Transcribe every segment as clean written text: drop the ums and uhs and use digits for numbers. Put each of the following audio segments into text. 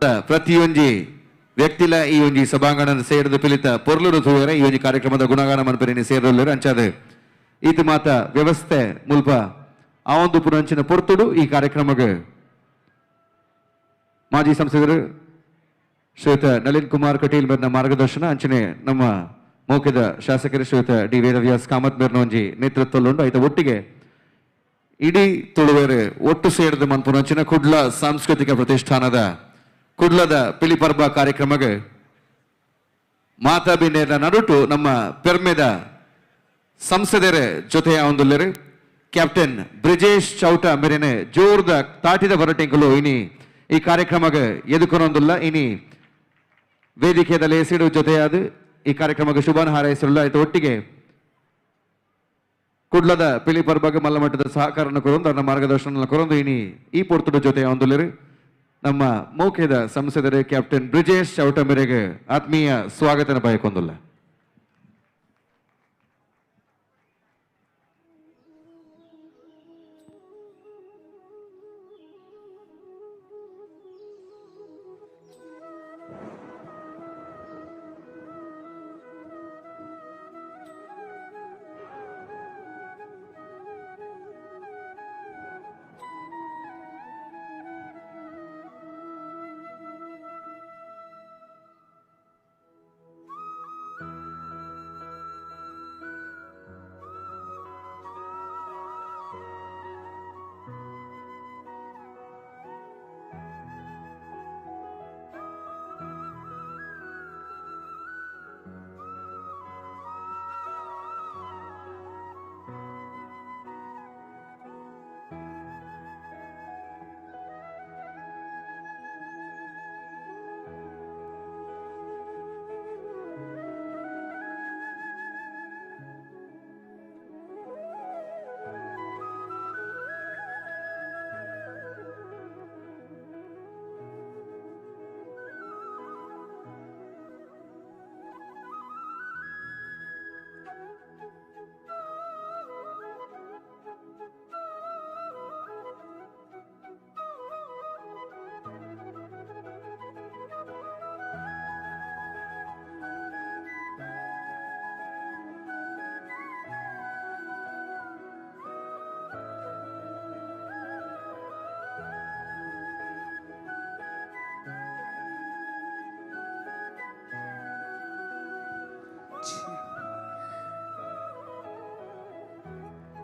ಪ್ರತಿಯೊಂಜಿ ವ್ಯಕ್ತಿಲ ಈ ಒಂಜಿ ಸಭಾಂಗಣ ಸೇರಿದ ಪಿಲಿತ ಪೊರ್ಲುಡು ತೂಯರೆ ಈ ಒಂಜಿ ಕಾರ್ಯಕ್ರಮದ ಗುಣಗಾನ ಮನ್ಪೆರೆ ಸೇರೊಲ್ಲೆರ್. ಅಂಚಾದ್ ಈತ ಮಾತ ವ್ಯವಸ್ಥೆ ಮುಲ್ಪ ಆವೊಂದು ಪುನಂಚಿನ ಪೊರ್ತುಡು ಈ ಕಾರ್ಯಕ್ರಮಗ್ ಮಾಜಿ ಸಂಸದರು ಶ್ರೀಯುತ ನಳಿನ್ ಕುಮಾರ್ ಕಟೀಲ್ ಮೇರ್ನ ಮಾರ್ಗದರ್ಶನ, ಅಂಚನೆ ನಮ್ಮ ಮೌಖಿದ ಶಾಸಕರು ಶ್ರೀಯುತ ಡಿ ವೇದವ್ಯಾಸ್ ಕಾಮತ್ ಮೇರ್ನ ಒಂಜಿ ನೇತೃತ್ವದಲ್ಲುಂಡು. ಐತ ಒಟ್ಟಿಗೆ ಇಡೀ ತುಳುವೆರ್ ಒಟ್ಟು ಸೇರಿದ ಮನ್ಪುನಂಚಿನ ಕುಡ್ಲ ಸಾಂಸ್ಕೃತಿಕ ಪ್ರತಿಷ್ಠಾನದ ಕುಡ್ಲದ ಪಿಲಿಪರ್ಬ ಕಾರ್ಯಕ್ರಮಕ್ಕೆ ಮಾತಾ ಬಿನ್ನೆರ್ನ ನಡುಟು ನಮ್ಮ ಪೆರ್ಮೆದ ಸಂಸದರ ಜೊತೆ ಒಂದುಲ್ಲೆರ್ ಕ್ಯಾಪ್ಟನ್ ಬ್ರಿಜೇಶ್ ಚೌಟ ಮೇರೆನೆ ಜೋರ್ದ ತಾಟಿದ ಬರಟೆಂಕುಲು ಇನಿ ಈ ಕಾರ್ಯಕ್ರಮಕ್ಕೆ ಎದುಕೊನೊಂದುಲ್ಲ. ಇನಿ ವೇದಿಕೆದ ಲೇಸಿಡು ಜೊತೆಯಾದ ಈ ಕಾರ್ಯಕ್ರಮಕ್ಕೆ ಶುಭನ ಹಾರೈಸಿರುಲ್ಲ. ಆಯ್ತು ಒಟ್ಟಿಗೆ ಕುಡ್ಲದ ಪಿಲಿಪರ್ಬಗ್ ಮಲ್ಲಮಟ್ಟದ ಸಹಕಾರನ ಕೊರೊಂದು ಅವರ ಮಾರ್ಗದರ್ಶನ ಕೊರೊಂದು ಇನಿ ಈ ಪೊರ್ತುಡು ಜೊತೆ ಒಂದುಲ್ಲೆರ್ ನಮ್ಮ ಮೌಖಿದ ಸಂಸದರು ಕ್ಯಾಪ್ಟನ್ ಬ್ರಿಜೇಶ್ ಚೌಟ ಮೇರೆಗೆ ಆತ್ಮೀಯ ಸ್ವಾಗತನ ಬಯಕೊಂದುಲ್ಲ.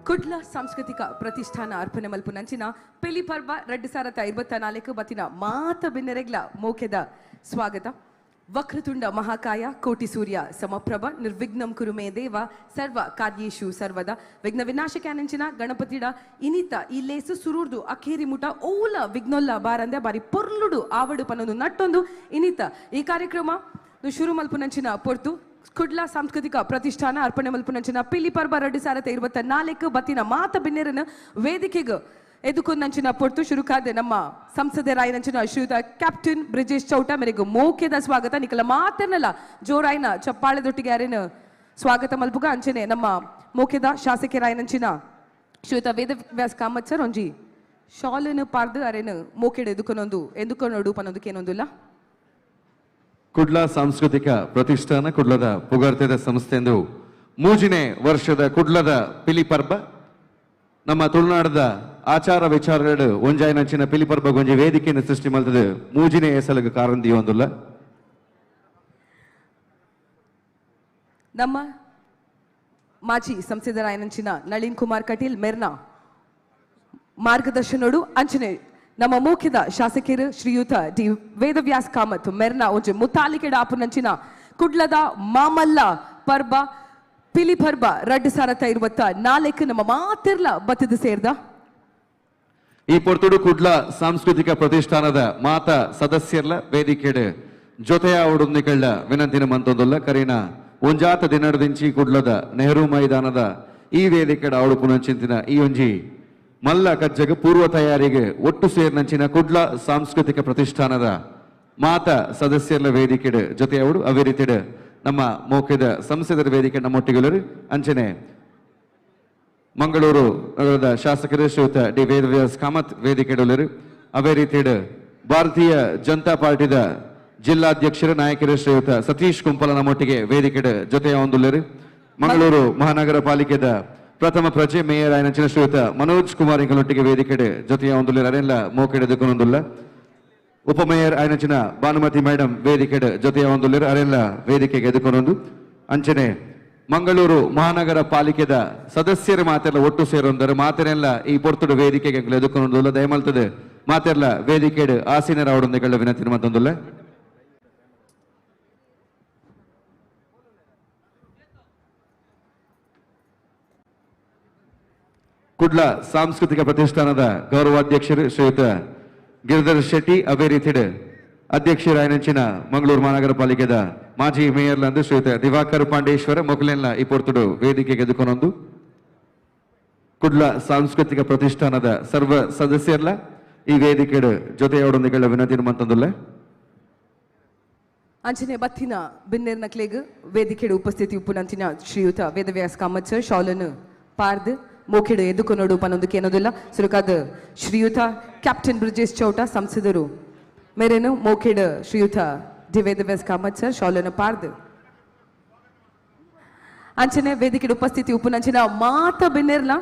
ಕುಡ್ಲ ಸಾಂಸ್ಕೃತಿಕ ಪ್ರತಿಷ್ಠಾನ ಅರ್ಪಣೆ ಮಲ್ಪುನಂಚಿನ ಪಿಲಿ ಪರ್ವ 2024 ಬತ್ತಿನ ಮಾತ ಬಿನ್ನೆರೆಗ್ಲ ಮೋಕೆದ ಸ್ವಾಗತ. ವಕ್ರತುಂಡ ಮಹಾಕಾಯ ಕೋಟಿ ಸೂರ್ಯ ಸಮಪ್ರಭ ನಿರ್ವಿಘ್ನಂ ಕುರು ಮೇ ದೇವ ಸರ್ವ ಕಾರ್ಯೇಶು ಸರ್ವದ ವಿಘ್ನ ವಿನಾಶಕ್ಯಾನಂಚಿನ ಗಣಪತಿಡ ಇನಿತ ಈ ಲೇಸು ಸುರೂರ್ದು ಅಖೇರಿ ಮುಟ ಓಲ ವಿಘ್ನೊಲ್ಲ ಬಾರಂದೆ ಬಾರಿ ಪೊರ್ಲುಡು ಆವಡು ಪನೊಂದು ನಟ್ಟೊಂದು ಇನಿತ ಈ ಕಾರ್ಯಕ್ರಮ ಶುರು ಮಲ್ಪುನಂಚಿನ ಪೊರ್ತು ಕುಡ್ಲ ಸಾಂಸ್ಕೃತಿಕ ಪ್ರತಿಷ್ಠಾನ ಅರ್ಪಣೆ ಮಲ್ಪುನಂಚಿನ ಪಿಲಿ ಪರ್ವ 2024 ಬತ್ತಿನ ಮಾತ ಬಿನ್ನೆರನ ವೇದಿಕೆಗೆ ಎದುಕೊಂದಂಚಿನ ಪೊರ್ತು ಶುರುಕಾದ ನಮ್ಮ ಸಂಸದರಾಯನಂಚಿನ ಶ್ರೀಯುತ ಕ್ಯಾಪ್ಟನ್ ಬ್ರಿಜೇಶ್ ಚೌಟ ಮೇರೆಗೆ ಮೋಕೆದ ಸ್ವಾಗತ. ನಿಕಲ ಮಾತನ್ನಲ್ಲ ಜೋರಾಯಿನ ಚಪ್ಪಾಳೆದೊಟ್ಟಿಗೆ ಯಾರೇನು ಸ್ವಾಗತ ಮಲ್ಪುಗ. ಅಂಚನೆ ನಮ್ಮ ಮೋಕೆದ ಶಾಸಕರಾಯನಂಚಿನ ಶ್ರೀಯುತ ವೇದವ್ಯಾಸ್ ಕಾಮತ್ ಸರ್ ಒಂಜಿ ಶಾಲನ್ನು ಪಾರ್ದು ಅರೇನು ಮೋಕೆಡ್ ಎದುಕೊನೊಂದು ಎದುಕೊನೋಡು ಪನ್ನೊಂದಕ್ಕೇನೊಂದಿಲ್ಲ. ಕುಡ್ಲ ಸಾಂಸ್ಕೃತಿಕ ಪ್ರತಿಷ್ಠಾನ ಕುಡ್ಲದ ಪುಗರ್ತೆದ ಸಂಸ್ಥೆಂದು ಮೂಜನೇ ವರ್ಷದ ಕುಡ್ಲದ ಪಿಲಿ ಪರ್ಬ ನಮ್ಮ ತುಳುನಾಡದ ಆಚಾರ ವಿಚಾರಗಳು ಒಂಜಾಯಿನಂಚಿನ ಪಿಲಿ ಪರ್ಬ ಒಂಜಿ ವೇದಿಕೆಯನ್ನು ಸೃಷ್ಟಿ ಮಲ್ತದೆ ಮೂಜಿನೇ ಎಸಲಗ ಕಾರಂದಿ ಒಂದುಲ್ಲ. ನಮ್ಮ ಮಾಜಿ ಸಂಸದರಾಯನಂಚಿನ ನಳಿನ್ ಕುಮಾರ್ ಕಟೀಲ್ ಮೆರ್ನಾ ಮಾರ್ಗದರ್ಶನೋಡು ಅಂಚನೆ ನಮ್ಮ ಮೋಖಿದ ಶಾಸಕರು ಶ್ರೀಯುತ ಡಿ ವೇದವ್ಯಾಸ್ ಕಾಮತ್ ಮೆರ್ನಾ ಒಂಜಿ ಮುತಾಲಿಕೆಡ ಆಪುನಂಚಿನ ಕುಡ್ಲದ ಮಾಮಲ್ಲ ಪರ್ಬ ಪಿಲಿ ಪರ್ಬ 2024 ನಮ್ಮ ಮಾತಿರ್ಲ ಬತ್ತದ ಸೇರ್ದ. ಈ ಪೊರ್ತುಡು ಕುಡ್ಲ ಸಾಂಸ್ಕೃತಿಕ ಪ್ರತಿಷ್ಠಾನದ ಮಾತ ಸದಸ್ಯರ್ಲ ವೇದಿಕೆಡ್ ಜೊತೆಯ ಉಡುಂದಿಕಳ್ಳ ವಿನಂತಿನ ಮಂತೊಂದುಲ್ಲ. ಕರೀನ ಒಂಜಾತ ದಿನದಿಂಚಿ ಕುಡ್ಲದ ನೆಹರು ಮೈದಾನದ ಈ ವೇದಿಕೆಡ್ ಅವಡುಪುನಂಚಿನ ಈ ಒಂಜಿ ಮಲ್ಲ ಕಜ್ಜಗ ಪೂರ್ವ ತಯಾರಿಗೆ ಒಟ್ಟು ಸೇರ್ನಂಚಿನ ಕುಡ್ಲ ಸಾಂಸ್ಕೃತಿಕ ಪ್ರತಿಷ್ಠಾನದ ಮಾತ ಸದಸ್ಯರ್ಲ ವೇದಿಕೆಡ್ ಜೊತೆಯವರು ಅವೇ ರೀತಿಡ್ ನಮ್ಮ ಮೌಖಿದ ಸಂಸದರ ವೇದಿಕೆ ನಮ್ಮೊಟ್ಟಿಗೆ ಅಂಚನೆ ಮಂಗಳೂರು ನಗರದ ಶಾಸಕರು ಶ್ರೀಯುತ ಡಿ ವೇದವ್ಯಾಸ್ ಕಾಮತ್ ವೇದಿಕೆಡುಲ್ಲರು. ಅವೇ ರೀತಿಡ್ ಭಾರತೀಯ ಜನತಾ ಪಾರ್ಟಿದ ಜಿಲ್ಲಾಧ್ಯಕ್ಷರು ನಾಯಕರು ಶ್ರೀಯುತ ಸತೀಶ್ ಕುಂಪಲ ನಮ್ಮೊಟ್ಟಿಗೆ ವೇದಿಕೆ ಜೊತೆಯ ಹೊಂದುಳ್ಳರು. ಮಂಗಳೂರು ಮಹಾನಗರ ಪಾಲಿಕೆದ ಪ್ರಥಮ ಪ್ರಜೆ ಮೇಯರ್ ಆಯನಂಚಿನ ಶ್ರೀಯುತ ಮನೋಜ್ ಕುಮಾರ್ ಇಂಕಲೊಟ್ಟಿಗೆ ವೇದಿಕೆ ಜೊತೆಯ ಹೊಂದುಳ್ಳರು. ಅರೆಲ್ಲ ಮೋಕೆಡೆ ಉಪಮೇಯರ್ ಆಯನಂಚಿನ ಭಾನುಮತಿ ಮೇಡಮ್ ವೇದಿಕೆ ಜೊತೆಯ ಹೊಂದುಳ್ಳರು. ಅರೆಲ್ಲ ವೇದಿಕೆಗೆ ಎದುಕೊಂದು ಅಂಚನೆ ಮಂಗಳೂರು ಮಹಾನಗರ ಪಾಲಿಕೆದ ಸದಸ್ಯರು ಮಾತೆಲ್ಲ ಒಟ್ಟು ಸೇರೊಂದರು. ಮಾತೆರೆಲ್ಲ ಈ ಪೊರ್ತುಡು ವೇದಿಕೆಗೆ ಎದುಕೊಂದುಲ್ಲ. ದಯಮಲ್ತದೆ ಮಾತೆಲ್ಲ ವೇದಿಕೆ ಆಸೀನರ ಅವರೊಂದಿಗೆ ವಿನಂತಿ ಮತ್ತೊಂದುಲ್ಲ. ಕುಡ್ಲ ಸಾಂಸ್ಕೃತಿಕ ಪ್ರತಿಷ್ಠಾನದ ಗೌರವಾಧ್ಯಕ್ಷರು ಶ್ರೀಯುತ ಗಿರಿಧರ್ ಶೆಟ್ಟಿ, ಅದೇ ರೀತಿ ಅಧ್ಯಕ್ಷರಾಯನಂಚಿನ ಮಂಗಳೂರು ಮಹಾನಗರ ಪಾಲಿಕೆದ ಮಾಜಿ ಮೇಯರ್ ಲಂದು ಶ್ರೀಯುತ ದಿವಾಕರ್ ಪಾಂಡೇಶ್ವರ ಮೊಕಲೆಲ್ಲ ಈ ಪೊರ್ತುಡು ವೇದಿಕೆಗೆ ಎದುಕೊನೊಂದು. ಕುಡ್ಲ ಸಾಂಸ್ಕೃತಿಕ ಪ್ರತಿಷ್ಠಾನದ ಸರ್ವ ಸದಸ್ಯರ್ಲ ಈ ವೇದಿಕೆ ಜೊತೆಯವರೊಂದಿಗೆ ವಿನಂತಿ ಮಂತಂದುಲ್ಲ. ಅಂಚನೆ ಬತ್ತಿನ ಬಿನ್ನೆರ್ನ ಕ್ಲೇಗ್ ವೇದಿಕೆಡು ಉಪಸ್ಥಿತಿ ಉಪ್ಪುನಂಚಿನ ಶ್ರೀಯುತ ವೇದವ್ಯಾಸ್ ಕಾಮತ್ ಸರ್ ಶಾಲನ್ನು ಪಾರ್ದ್ ಮೋಕೆಡು ಎದುಕೊನೋಡು ಪನೊಂದು ಕೇನೋದಿಲ್ಲ. ಸುರುಕಾದ ಶ್ರೀಯುತ ಕ್ಯಾಪ್ಟನ್ ಬ್ರಿಜೇಶ್ ಚೌಟ ಸಂಸದರು ಮೇರೇನು ಮೋಕೆಡು ಶ್ರೀಯುತ ಡಿ ವೇದವ್ಯಾಸ್ ಕಾಮತ್ ಸರ್ ಶಾಲನ್ನು ಪಾರ್ದ್ ಅಂಚನೆ ವೇದಿಕೆಡು ಉಪಸ್ಥಿತಿ ಉಪ್ಪುನಂಚಿನ ಮಾತ ಬಿನ್ನೆರ್ಲ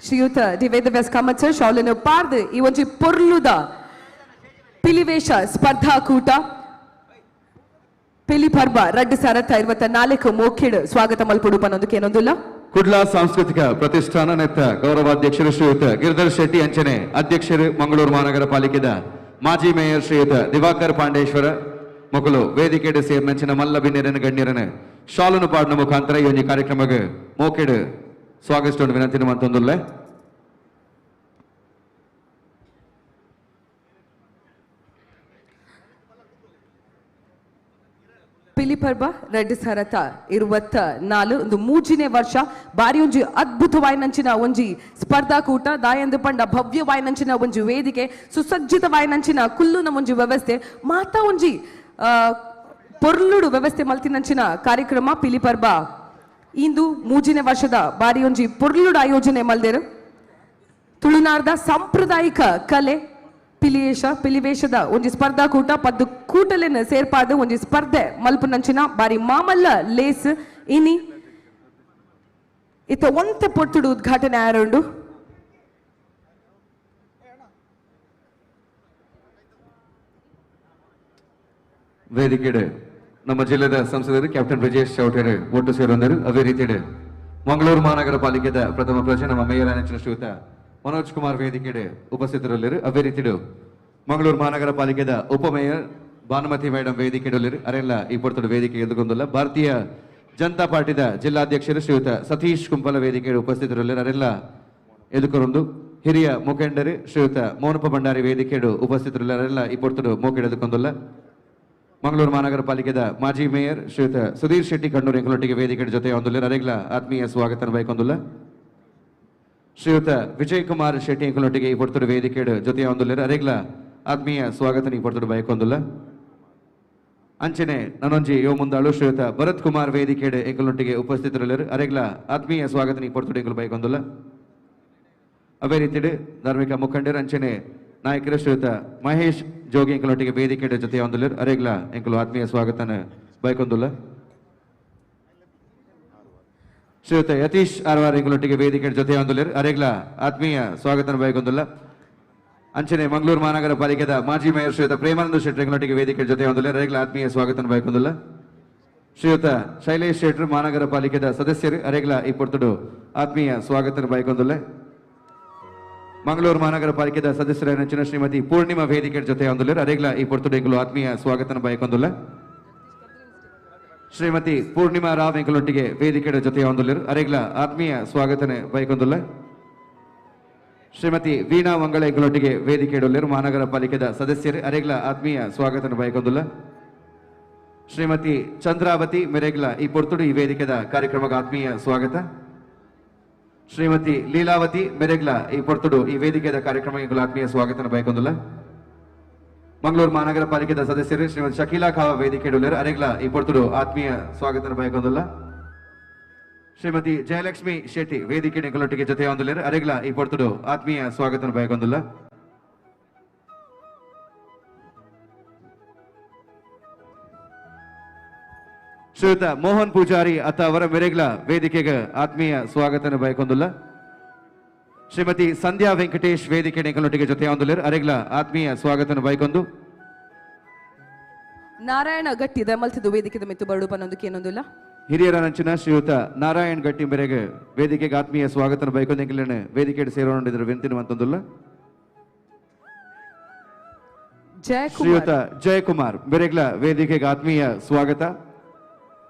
ಶ್ರೀಯುತ ಡಿ ವೇದವ್ಯಾಸ್ ಕಾಮತ್ ಸರ್ ಶಾಲನ್ನು ಪಾರ್ದ್ ಈ ಒಂಜಿ ಪೊರ್ಲುದ ಪಿಲಿವೇಶ ಸ್ಪರ್ಧಾಕೂಟ ಪಿಲಿ ಪರ್ಬ 2024 ಮೋಕೆಡು ಸ್ವಾಗತ ಮಲ್ಪುಡು ಪನೊಂದು ಕೇನೊಂದುಲ್ಲ. ಕುಡ್ಲ ಸಾಂಸ್ಕೃತಿಕ ಪ್ರತಿಷ್ಠಾನ ನೆತ್ತ ಗೌರವಾಧ್ಯಕ್ಷರು ಶ್ರೀಯುತ ಗಿರಿಧರ್ ಶೆಟ್ಟಿ, ಅಂಚನೆ ಅಧ್ಯಕ್ಷರು ಮಂಗಳೂರು ಮಹಾನಗರ ಪಾಲಿಕೆದ ಮಾಜಿ ಮೇಯರ್ ಶ್ರೀಯುತ ದಿವಾಕರ್ ಪಾಂಡೇಶ್ವರ ಮೊಕಲು ವೇದಿಕೆಡು ಸೇರಿನಂಚಿನ ಮಲ್ಲ ಬಿನ್ನೆರನ ಗಣ್ಯರನ ಶಾಲನು ಪಾಡಿನ ಮುಖಾಂತರ ಈ ಒಂದು ಕಾರ್ಯಕ್ರಮಕ್ಕೆ ಮೋಕೆಡು ಸ್ವಾಗತಿಸಿಕೊಂಡು ವಿನಂತಿ ಮಂತೊಂದುಲ್ಲ. ಪಿಲಿಪರ್ಬ 2024 ಒಂದು ಮೂಜಿನೇ ವರ್ಷ ಬಾರಿ ಒಂಜಿ ಅದ್ಭುತವಾಯಿನಂಚಿನ ಒಂಜಿ ಸ್ಪರ್ಧಾಕೂಟ ದಾಯಂದು ಪಂಡ ಭವ್ಯವಾಯಿನಂಚಿನ ಒಂಜಿ ವೇದಿಕೆ ಸುಸಜ್ಜಿತವಾಯಿನಂಚಿನ ಕುಲ್ಲುನ ಒಂಜಿ ವ್ಯವಸ್ಥೆ ಮಾತಾ ಒಂಜಿ ಪೊರ್ಲುಡು ವ್ಯವಸ್ಥೆ ಮಲ್ತಿನಂಚಿನ ಕಾರ್ಯಕ್ರಮ ಪಿಲಿಪರ್ಬ ಇಂದು ಮೂಜಿನೇ ವರ್ಷದ ಬಾರಿ ಒಂಜಿ ಪೊರ್ಲುಡು ಆಯೋಜನೆ ಮಲ್ದೇರು. ತುಳುನಾಡ್ದ ಸಾಂಪ್ರದಾಯಿಕ ಕಲೆ ಪಿಲಿಯೇಶ ಪಿಲಿವೇಶದ ಒಂಜಿ ಸ್ಪರ್ಧಾಕೂಟ ಪದ್ದು ಕೂಟಲೆನ ಸೇರ್ಪಾದ ಒಂಜಿ ಸ್ಪರ್ಧೆ ಮಲ್ಪುನಂಚಿನ ಬಾರಿ ಮಾಮಲ್ಲ ಲೇಸ್ ಇನಿ ಇತ್ತ ಒಂತೆ ಪೊರ್ತುಡು ಉದ್ಘಾಟನೆ ಆರುಂಡು. ವೇದಿಕೆಡೆ ನಮ್ಮ ಜಿಲ್ಲೆದ ಸಂಸದರು ಕ್ಯಾಪ್ಟನ್ ಬ್ರಿಜೇಶ್ ಚೌಟರು ಒಟ್ಟು ಸೇರೊಂದರು. ಅದೇ ರೀತಿಯಡೆ ಮಂಗಳೂರು ಮಹಾನಗರ ಪಾಲಿಕೆದ ಪ್ರಥಮ ಪ್ರಜೆ ನಮ್ಮ ಮೇಯರ್ ಆನಂಚಿನ ಶ್ರೀಯುತ ಮನೋಜ್ ಕುಮಾರ್ ವೇದಿಕೆಡೆ ಉಪಸ್ಥಿತರಲ್ಲಿರು. ಅದೇ ರೀತಿಡು ಮಂಗಳೂರು ಮಹಾನಗರ ಪಾಲಿಕೆದ ಉಪಮೇಯರ್ ಭಾನುಮತಿ ಮೇಡಮ್ ವೇದಿಕೆಡಲ್ಲಿರು. ಅರೆಲ್ಲ ಈ ಪೊರ್ತುಡು ವೇದಿಕೆ ಎದುಗೊಂದುಲ್ಲ. ಭಾರತೀಯ ಜನತಾ ಪಾರ್ಟಿದ ಜಿಲ್ಲಾಧ್ಯಕ್ಷರು ಶ್ರೀಯುತ ಸತೀಶ್ ಕುಂಪಲ ವೇದಿಕೆಡೆ ಉಪಸ್ಥಿತರಲ್ಲಿರು. ಅರೆಲ್ಲ ಎದುಕೊರೊಂದು ಹಿರಿಯ ಮುಖಂಡರು ಶ್ರೀಯುತ ಮೋನಪ್ಪ ಭಂಡಾರಿ ವೇದಿಕೆಡು ಉಪಸ್ಥಿತರಲ್ಲ. ಅರೆಲ್ಲ ಈ ಪೊರ್ತುಡು ಮೋಕೆಡೆ ಎದುಕೊಂದುಲ್ಲ. ಮಂಗಳೂರು ಮಹಾನಗರ ಪಾಲಿಕೆದ ಮಾಜಿ ಮೇಯರ್ ಶ್ರೀಯುತ ಸುಧೀರ್ ಶೆಟ್ಟಿ ಕಣ್ಣೂರು ಎಂಕಲೊಟ್ಟಿಗೆ ವೇದಿಕೆ ಜೊತೆ ಹೊಂದುಲ್ಲ. ಅರೆಗ್ಲ ಆತ್ಮೀಯ ಸ್ವಾಗತ ಬಯಕೊಂದುಲ್ಲ. ಶ್ರೀಯುತ ವಿಜಯ್ ಕುಮಾರ್ ಶೆಟ್ಟಿ ಎಂಕಲೊಟ್ಟಿಗೆ ಈ ಪೊರ್ತುಡು ವೇದಿಕೆ ಜೊತೆ ಹೊಂದುಲ್ಲ. ಅರೆಗ್ಲ ಆತ್ಮೀಯ ಸ್ವಾಗತ ಈ ಪೊರ್ತುಡು ಬಯಕೊಂದುಲ್ಲ. ಅಂಚನೆ ನಾನೊಂಜಿ ಯೋ ಮುಂದಾಳು ಶ್ರೀಯುತ ಭರತ್ ಕುಮಾರ್ ವೇದಿಕೆಡೆ ಎಂಕಲೊಟ್ಟಿಗೆ ಉಪಸ್ಥಿತರುಳ್ಳರು. ಅರೆಗ್ಲ ಆತ್ಮೀಯ ಸ್ವಾಗತ ಈ ಪೊರ್ತುಡು ಎಂಕಲು ಬಯಕೊಂದುಲ್ಲ. ಅದೇ ರೀತಿ ಧಾರ್ಮಿಕ ಮುಖಂಡರು ಅಂಚನೆ ನಾಯಕರು ಶ್ರೀಯುತ ಮಹೇಶ್ ಜೋಗಿ ಎಂಕಲೊಟ್ಟಿಗೆ ವೇದಿಕೆ ಜೊತೆ ಹೊಂದುಲ್ಲರು. ಅರೆಗ್ಲ ಎಂಕಲು ಆತ್ಮೀಯ ಸ್ವಾಗತನ ಬಯಕೊಂದುಲ್ಲ. ಶ್ರೀಯುತ ಯತೀಶ್ ಆರ್ವಾರ್ ಎಂಕಲೊಟ್ಟಿಗೆ ವೇದಿಕೆ ಜೊತೆ ಹೊಂದುಲ್ಲರು. ಅರೆಗ್ಲ ಆತ್ಮೀಯ ಸ್ವಾಗತನ ಬಯಕೊಂದುಲ್ಲ. ಅಂಚನೆ ಮಂಗಳೂರು ಮಹಾನಗರ ಪಾಲಿಕೆದ ಮಾಜಿ ಮೇಯರ್ ಶ್ರೀಯುತ ಪ್ರೇಮಾನಂದ ಶೆಟ್ಟರ್ ಎಂಕಲೊಟ್ಟಿಗೆ ವೇದಿಕೆ ಜೊತೆ ಹೊಂದುಲ್ಲರು. ಅರೆಗ್ಲ ಆತ್ಮೀಯ ಸ್ವಾಗತನ ಬಯಕೊಂದುಲ್ಲ. ಶ್ರೀಯುತ ಶೈಲೇಶ್ ಶೆಟ್ಟರ್ ಮಹಾನಗರ ಪಾಲಿಕೆದ ಸದಸ್ಯರು ಅರೆಗ್ಲ ಈ ಪೊರ್ತುಡು ಆತ್ಮೀಯ ಸ್ವಾಗತನ ಬಯಕೊಂದುಲ್ಲ. ಮಂಗಳೂರು ಮಹಾನಗರ ಪಾಲಿಕೆದ ಸದಸ್ಯರ ಶ್ರೀಮತಿ ಪೂರ್ಣಿಮಾ ವೇದಿಕೆ ಜೊತೆ ಹೊಂದುಲ್ಲರು. ಅರೆಗ್ಲ ಈ ಪೊರ್ತುಡು ಎಂಕಲು ಆತ್ಮೀಯ ಸ್ವಾಗತನ ಬಯಕೊಂದುಲ್ಲ. ಶ್ರೀಮತಿ ಪೂರ್ಣಿಮಾ ರಾವ್ ಎಂಕಲೊಟ್ಟಿಗೆ ವೇದಿಕೆ ಜೊತೆ ಹೊಂದುಲ್ಲರು. ಅರೆಗ್ಲ ಆತ್ಮೀಯ ಸ್ವಾಗತನೆ ಬಯಕೊಂದುಲ್ಲ. ಶ್ರೀಮತಿ ವೀಣಾ ಮಂಗಳ ಎಂಕಲೊಟ್ಟಿಗೆ ವೇದಿಕೆ ಮಹಾನಗರ ಪಾಲಿಕೆದ ಸದಸ್ಯರು ಅರೆಗ್ಲ ಆತ್ಮೀಯ ಸ್ವಾಗತನ ಬಯಕೊಂದುಲ್ಲ. ಶ್ರೀಮತಿ ಚಂದ್ರಾವತಿ ಮೆರೆಗ್ಲ ಈ ಪೊರ್ತುಡು ಈ ವೇದಿಕೆದ ಕಾರ್ಯಕ್ರಮಕ್ಕೆ ಆತ್ಮೀಯ ಸ್ವಾಗತ. ಶ್ರೀಮತಿ ಲೀಲಾವತಿ ಮೆರೆಗ್ಲ ಈ ಪೊರ್ತುಡು ಈ ವೇದಿಕೆದ ಕಾರ್ಯಕ್ರಮಕ್ಕೆ ಆತ್ಮೀಯ ಸ್ವಾಗತನ ಬಯಕೊಂದುಲ್ಲ. ಮಂಗಳೂರು ಮಹಾನಗರ ಪಾಲಿಕೆದ ಸದಸ್ಯರು ಶ್ರೀಮತಿ ಶಕೀಲಾ ಖಾವ ವೇದಿಕೆ ಅರೆಗ್ಲ ಈ ಪೊರ್ತುಡು ಆತ್ಮೀಯ ಸ್ವಾಗತನ ಬಯಕೊಂದುಲ್ಲ. ಶ್ರೀಮತಿ ಜಯಲಕ್ಷ್ಮಿ ಶೆಟ್ಟಿ ವೇದಿಕೆ ಎಂಕಲೊಟ್ಟಿಗೆ ಜೊತೆ ಹೊಂದುಲ್ಲೆರ್. ಅರೆಗ್ಲ ಈ ಪೊರ್ತುಡು ಆತ್ಮೀಯ ಸ್ವಾಗತನ ಬಯಕೊಂದುಲ್ಲ. ಶ್ರೀಯುತ ಮೋಹನ್ ಪೂಜಾರಿ ಅತ್ತ ಅವರ ಮೆರೆಗ್ಲ ವೇದಿಕೆಗೆ ಆತ್ಮೀಯ ಸ್ವಾಗತನ ಬಯಕೊಂದುಲ್ಲ. ಶ್ರೀಮತಿ ಸಂಧ್ಯಾ ವೆಂಕಟೇಶ್ ವೇದಿಕೆ ನೆಕಲೊಟ್ಟಿಗೆ ಜೊತೆ ಹೊಂದುಲ್ಲೇರು ಅರೆಗ್ಲ ಆತ್ಮೀಯ ಸ್ವಾಗತನ ಬಯಕೊಂದು. ನಾರಾಯಣ ಗಟ್ಟಿ ದಮಲ್ತಿದ್ದು ವೇದಿಕೆದ ಮಿತ್ತು ಬರಡು ಪನ್ನೊಂದಕ್ಕೆ ಏನೊಂದಿಲ್ಲ. ಹಿರಿಯರ ನಂಚಿನ ಶ್ರೀಯುತ ನಾರಾಯಣ್ ಗಟ್ಟಿ ಮೇರೆಗೆ ವೇದಿಕೆಗೆ ಆತ್ಮೀಯ ಸ್ವಾಗತನ ಬಯಕೊಂದು ಎಂಕಲೆನೆ ವೇದಿಕೆ ಸೇರೋಣಿದ್ರು ವಿನಂತಿನ. ಶ್ರೀಯುತ ಜಯಕುಮಾರ್ ಬೆರೆಗ್ಲ ವೇದಿಕೆಗೆ ಆತ್ಮೀಯ ಸ್ವಾಗತ.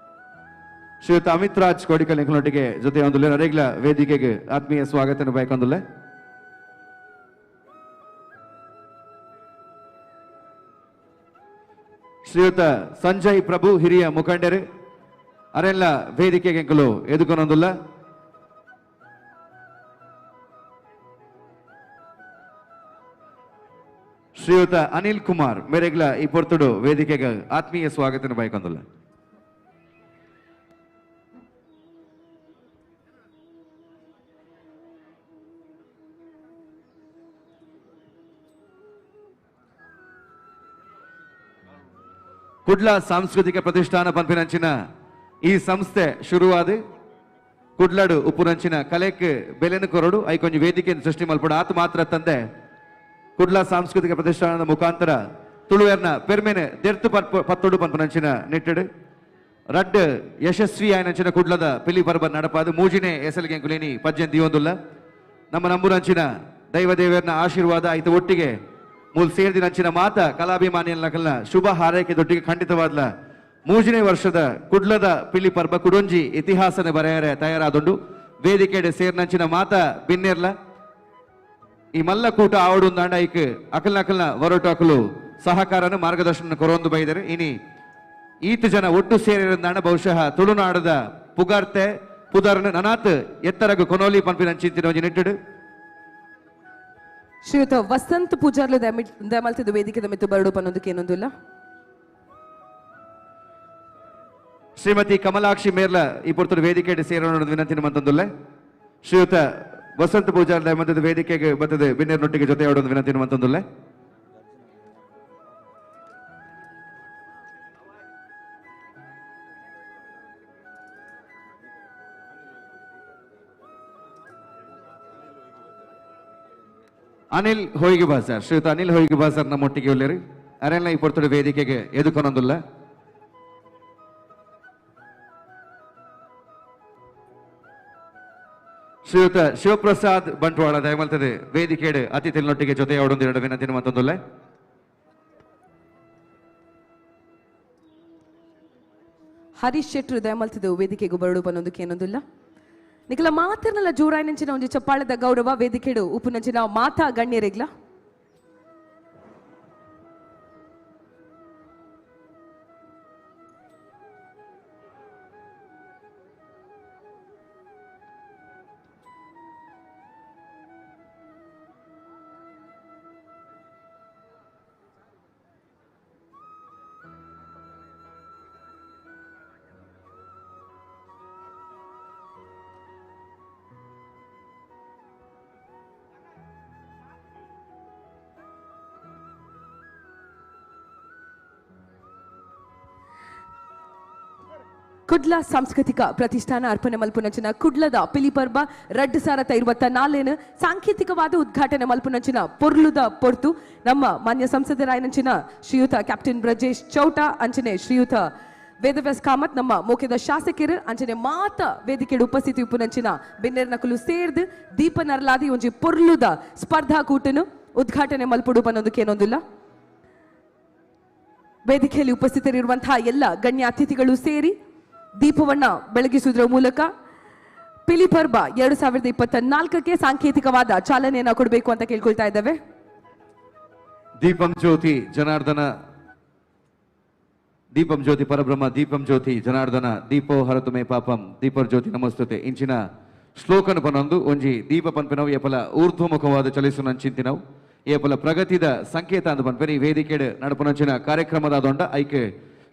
ಶ್ರೀಯುತ ಅಮಿತ್ ರಾಜ್ ಕೋಡಿಕಲ್ ಎಂಕಲೊಟ್ಟಿಗೆ ಜೊತೆ ಹೊಂದುಲ್ಲೇರು ಅರೆಗ್ಲ ವೇದಿಕೆಗೆ ಆತ್ಮೀಯ ಸ್ವಾಗತನ ಬಯಕೊಂದುಲ್ಲ. ಶ್ರೀಯುತ ಸಂಜಯ್ ಪ್ರಭು ಹಿರಿಯ ಮುಖಂಡರು ಅರೆಲ್ಲ ವೇದಿಕೆಗೆ ಎಂಕಲು ಎದುಕೊನೊಂದುಲ್ಲ. ಶ್ರೀಯುತ ಅನಿಲ್ ಕುಮಾರ್ ಮೇರೆಗ್ಲ ಈ ಪೊರ್ತುಡು ವೇದಿಕೆಗೆ ಆತ್ಮೀಯ ಸ್ವಾಗತನ ಬಯಕೊಂದುಲ್ಲ. ಕುಡ್ಲ ಸಾಂಸ್ಕೃತಿಕ ಪ್ರತಿಷ್ಠಾನ ಪನ್ಪಿನಂಚಿನ ಈ ಸಂಸ್ಥೆ ಶುರುವಾದ ಕುಡ್ಲಾಡು ಉಪ್ಪುನಂಚಿನ ಕಲೆಕ್ ಬೆಲೆನು ಕೊರಡು ಐಕೊಂಜಿ ವೇದಿಕೆಯನ್ನು ಸೃಷ್ಟಿ ಮಲ್ಪಡು ಆತ ಮಾತ್ರ ತಂದೆ ಕುಡ್ಲ ಸಾಂಸ್ಕೃತಿಕ ಪ್ರತಿಷ್ಠಾನದ ಮುಖಾಂತರ ತುಳುವೆರ್ನ ಪೆರ್ಮೆನೆ ದೆರ್ತು ಪತ್ತೊಡು ಪನ್ಪುನಂಚಿನ ನಿಟ್ಟಡು ರಡ್ಡ್ ಯಶಸ್ವಿ ಆಯನಂಚಿನ ಕುಡ್ಲದ ಪಿಲಿ ಪರ್ಬ ನಡಪಾದು ಮೂಜಿನೇ ಎಸಲ್ಗೆ ಎಂಕುಲೇನಿ ಪಜ್ಜೆನ್ ದಿಯೊಂದುಲ್ಲ. ನಮ್ಮ ನಂಬುನಂಚಿನ ದೈವ ದೇವರ್ನ ಆಶೀರ್ವಾದ ಐತ ಒಟ್ಟಿಗೆ ಮೂಲ್ ಸೇರ್ದಿನಂಚಿನ ಮಾತ ಕಲಾಭಿಮಾನಿಯನ್ನ ಶುಭ ಹಾರೈಕೆ ದೊಟ್ಟಿಗೆ ಖಂಡಿತವಾದ್ಲ ಮೂಜನೇ ವರ್ಷದ ಕುಡ್ಲದ ಪಿಲಿ ಪರ್ಬ ಕುಡೊಂಜಿ ಇತಿಹಾಸನೆ ಬರೆಯರೆ ತಯಾರಾದುಂಡು. ವೇದಿಕೆಡೆ ಸೇರ್ನಂಚಿನ ಮಾತ ಬಿನ್ನೆರ್ಲ ಈ ಮಲ್ಲ ಕೂಟ ಆವಡುಂದಾಂಡ ಐಕ್ ಅಕಲ್ನ ಅಕಲ್ನ ವರೋಟು ಅಕಲು ಸಹಕಾರನ ಮಾರ್ಗದರ್ಶನ ಕೊರೊಂದು ಬೈದರೆ. ಇನಿ ಈತ ಜನ ಒಟ್ಟು ಸೇರಿರಂದಾಂಡ ಬಹುಶಃ ತುಳುನಾಡದ ಪುಗಾರ್ತೆ ಪುದರ್ನ ನನಾತ್ ಎತ್ತರಗು ಕೊನೋಲಿ ಪನ್ಪಿನಂಚಿನ ಒಂಜಿ ನಿಟ್ಟುಡು. ಶ್ರೀಯುತ ವಸಂತ್ ಪೂಜಾರ್ಲು ದಮಲ್ತಿದ್ದು ವೇದಿಕೆದ ಮಿತ್ತು ಬರಡು ಪನ್ನೊಂದಕ್ಕೆ ಏನೊಂದಿಲ್ಲ. ಶ್ರೀಮತಿ ಕಮಲಾಕ್ಷಿ ಮೇರ್ಲ ಈ ಪೊರ್ತುಡು ವೇದಿಕೆ ಸೇರೋಣ ವಿನಂತಿ ಮಂತಂದುಲ್ಲ. ಶ್ರೀಯುತ ವಸಂತ ಪೂಜಾರ್ ದಯಮಂತದ ವೇದಿಕೆಗೆ ಬರ್ತದೆ ಬಿನ್ನೇರ್ನೊಟ್ಟಿಗೆ ಜೊತೆ ಆಡೋದು ವಿನಂತಿ ಮಂತಂದುಲ್ಲ. ಅನಿಲ್ ಹೊಯ್ಗೆ ಬಾಜಾರ್ ಶ್ರೀಯುತ ಅನಿಲ್ ಹೊಯ್ಗೆ ಬಾಜಾರ್ ನಮ್ಮೊಟ್ಟಿಗೆ ಉಳ್ಳೇರಿ ಅರೆಲ್ಲ ಈ ಪೊರ್ತುಡು ವೇದಿಕೆಗೆ ಎದುಕೊನೊಂದುಲ್ಲ. ಶ್ರೀಯುತ ಶಿವಪ್ರಸಾದ್ ಬಂಟ್ವಾಳ ದಯಮಲ್ತದೆ ವೇದಿಕೆಡು ಅತಿಥಿನೊಟ್ಟಿಗೆ ಜೊತೆ ಆಡೊಂದು ಎರಡು ವಿನಂತಿ ಮತ್ತೊಂದುಲ್ಲ. ಹರೀಶ್ ಶೆಟ್ರು ದಯಮಲ್ತದೆ ವೇದಿಕೆಗೆ ಬರಡು ಬನ್ನೊಂದಕ್ಕೆ ಏನೊಂದಿಲ್ಲ. ನಿಖಲ ಮಾತಿರ್ನಲ್ಲ ಜೋರಾಯಿನಂಚಿನ ಒಂಜಿ ಚಪ್ಪಾಳದ ಗೌರವ ವೇದಿಕೆಡು ಉಪ್ಪುನಂಚಿನ ಮಾತಾ ಗಣ್ಯರಿಗ್ಲ. ಕುಡ್ಲ ಸಾಂಸ್ಕೃತಿಕ ಪ್ರತಿಷ್ಠಾನ ಅರ್ಪಣೆ ಮಲ್ಪುನಂಚಿನ ಕುಡ್ಲದ ಪಿಲಿಪರ್ಬ 2024 ಸಾಂಕೇತಿಕವಾದ ಉದ್ಘಾಟನೆ ಮಲ್ಪುನಂಚಿನ ಪೊರ್ಲುದ ಪೊರ್ತು ನಮ್ಮ ಮಾನ್ಯ ಸಂಸದರಾಯನಂಚಿನ ಶ್ರೀಯುತ ಕ್ಯಾಪ್ಟನ್ ಬ್ರಜೇಶ್ ಚೌಟ ಅಂಚನೆ ಶ್ರೀಯುತ ವೇದವ್ಯಾಸ್ ಕಾಮತ್ ನಮ್ಮ ಮೋಕೆದ ಶಾಸಕರು ಅಂಚನೆ ಮಾತ ವೇದಿಕೆ ಉಪಸ್ಥಿತಿ ಉಪ್ಪುನಂಚಿನ ಬಿನ್ನೆರ್ ನಕಲು ಸೇರ್ದು ದೀಪ ನರಲಾದಿ ಒಂಜಿ ಪೊರ್ಲುದ ಸ್ಪರ್ಧಾ ಕೂಟನು ಉದ್ಘಾಟನೆ ಮಲ್ಪುಡು ಬನ್ನೊಂದಕ್ಕೇನೊಂದಿಲ್ಲ. ವೇದಿಕೆಯಲ್ಲಿ ಉಪಸ್ಥಿತರಿರುವಂತಹ ಎಲ್ಲ ಗಣ್ಯ ಅತಿಥಿಗಳು ಸೇರಿ ದೀಪವನ್ನ ಬೆಳಗಿಸುವುದರ ಮೂಲಕ ಪಿಲಿಪರ್ಬ 2024ಕ್ಕೆ ಸಾಂಕೇತಿಕವಾದ ಚಾಲನೆಯನ್ನ ಕೊಡಬೇಕು ಅಂತ ಕೇಳ್ಕೊಳ್ತಾ ಇದ್ದೇವೆ. ದೀಪಂ ಜ್ಯೋತಿ ಜನಾರ್ದನ, ದೀಪಂ ಜ್ಯೋತಿ ಪರಬ್ರಹ್ಮ, ದೀಪಂ ಜ್ಯೋತಿ ಜನಾರ್ದನ, ದೀಪೋ ಹರತು ಮೇ ಪಾಪಂ, ದೀಪರ್ ಜ್ಯೋತಿ ನಮಸ್ತುತೆ ಇಂಚಿನ ಶ್ಲೋಕನ ಪನೊಂದು ಒಂಜಿ ದೀಪ ಪನ್ಪಿನವು ಏಪಲ ಊರ್ಧ್ವಮುಖವಾದ ಚಲಿಸುನ ಚಿಂತಿನವು ಏಪಲ ಪ್ರಗತಿದ ಸಂಕೇತ ಅಂದು ಪನ್ಪೆನ ಈ ವೇದಿಕೆಡ್ ನಡಪುನಂಚಿನ ಕಾರ್ಯಕ್ರಮದ ದೊಂಡ ಐಕೆ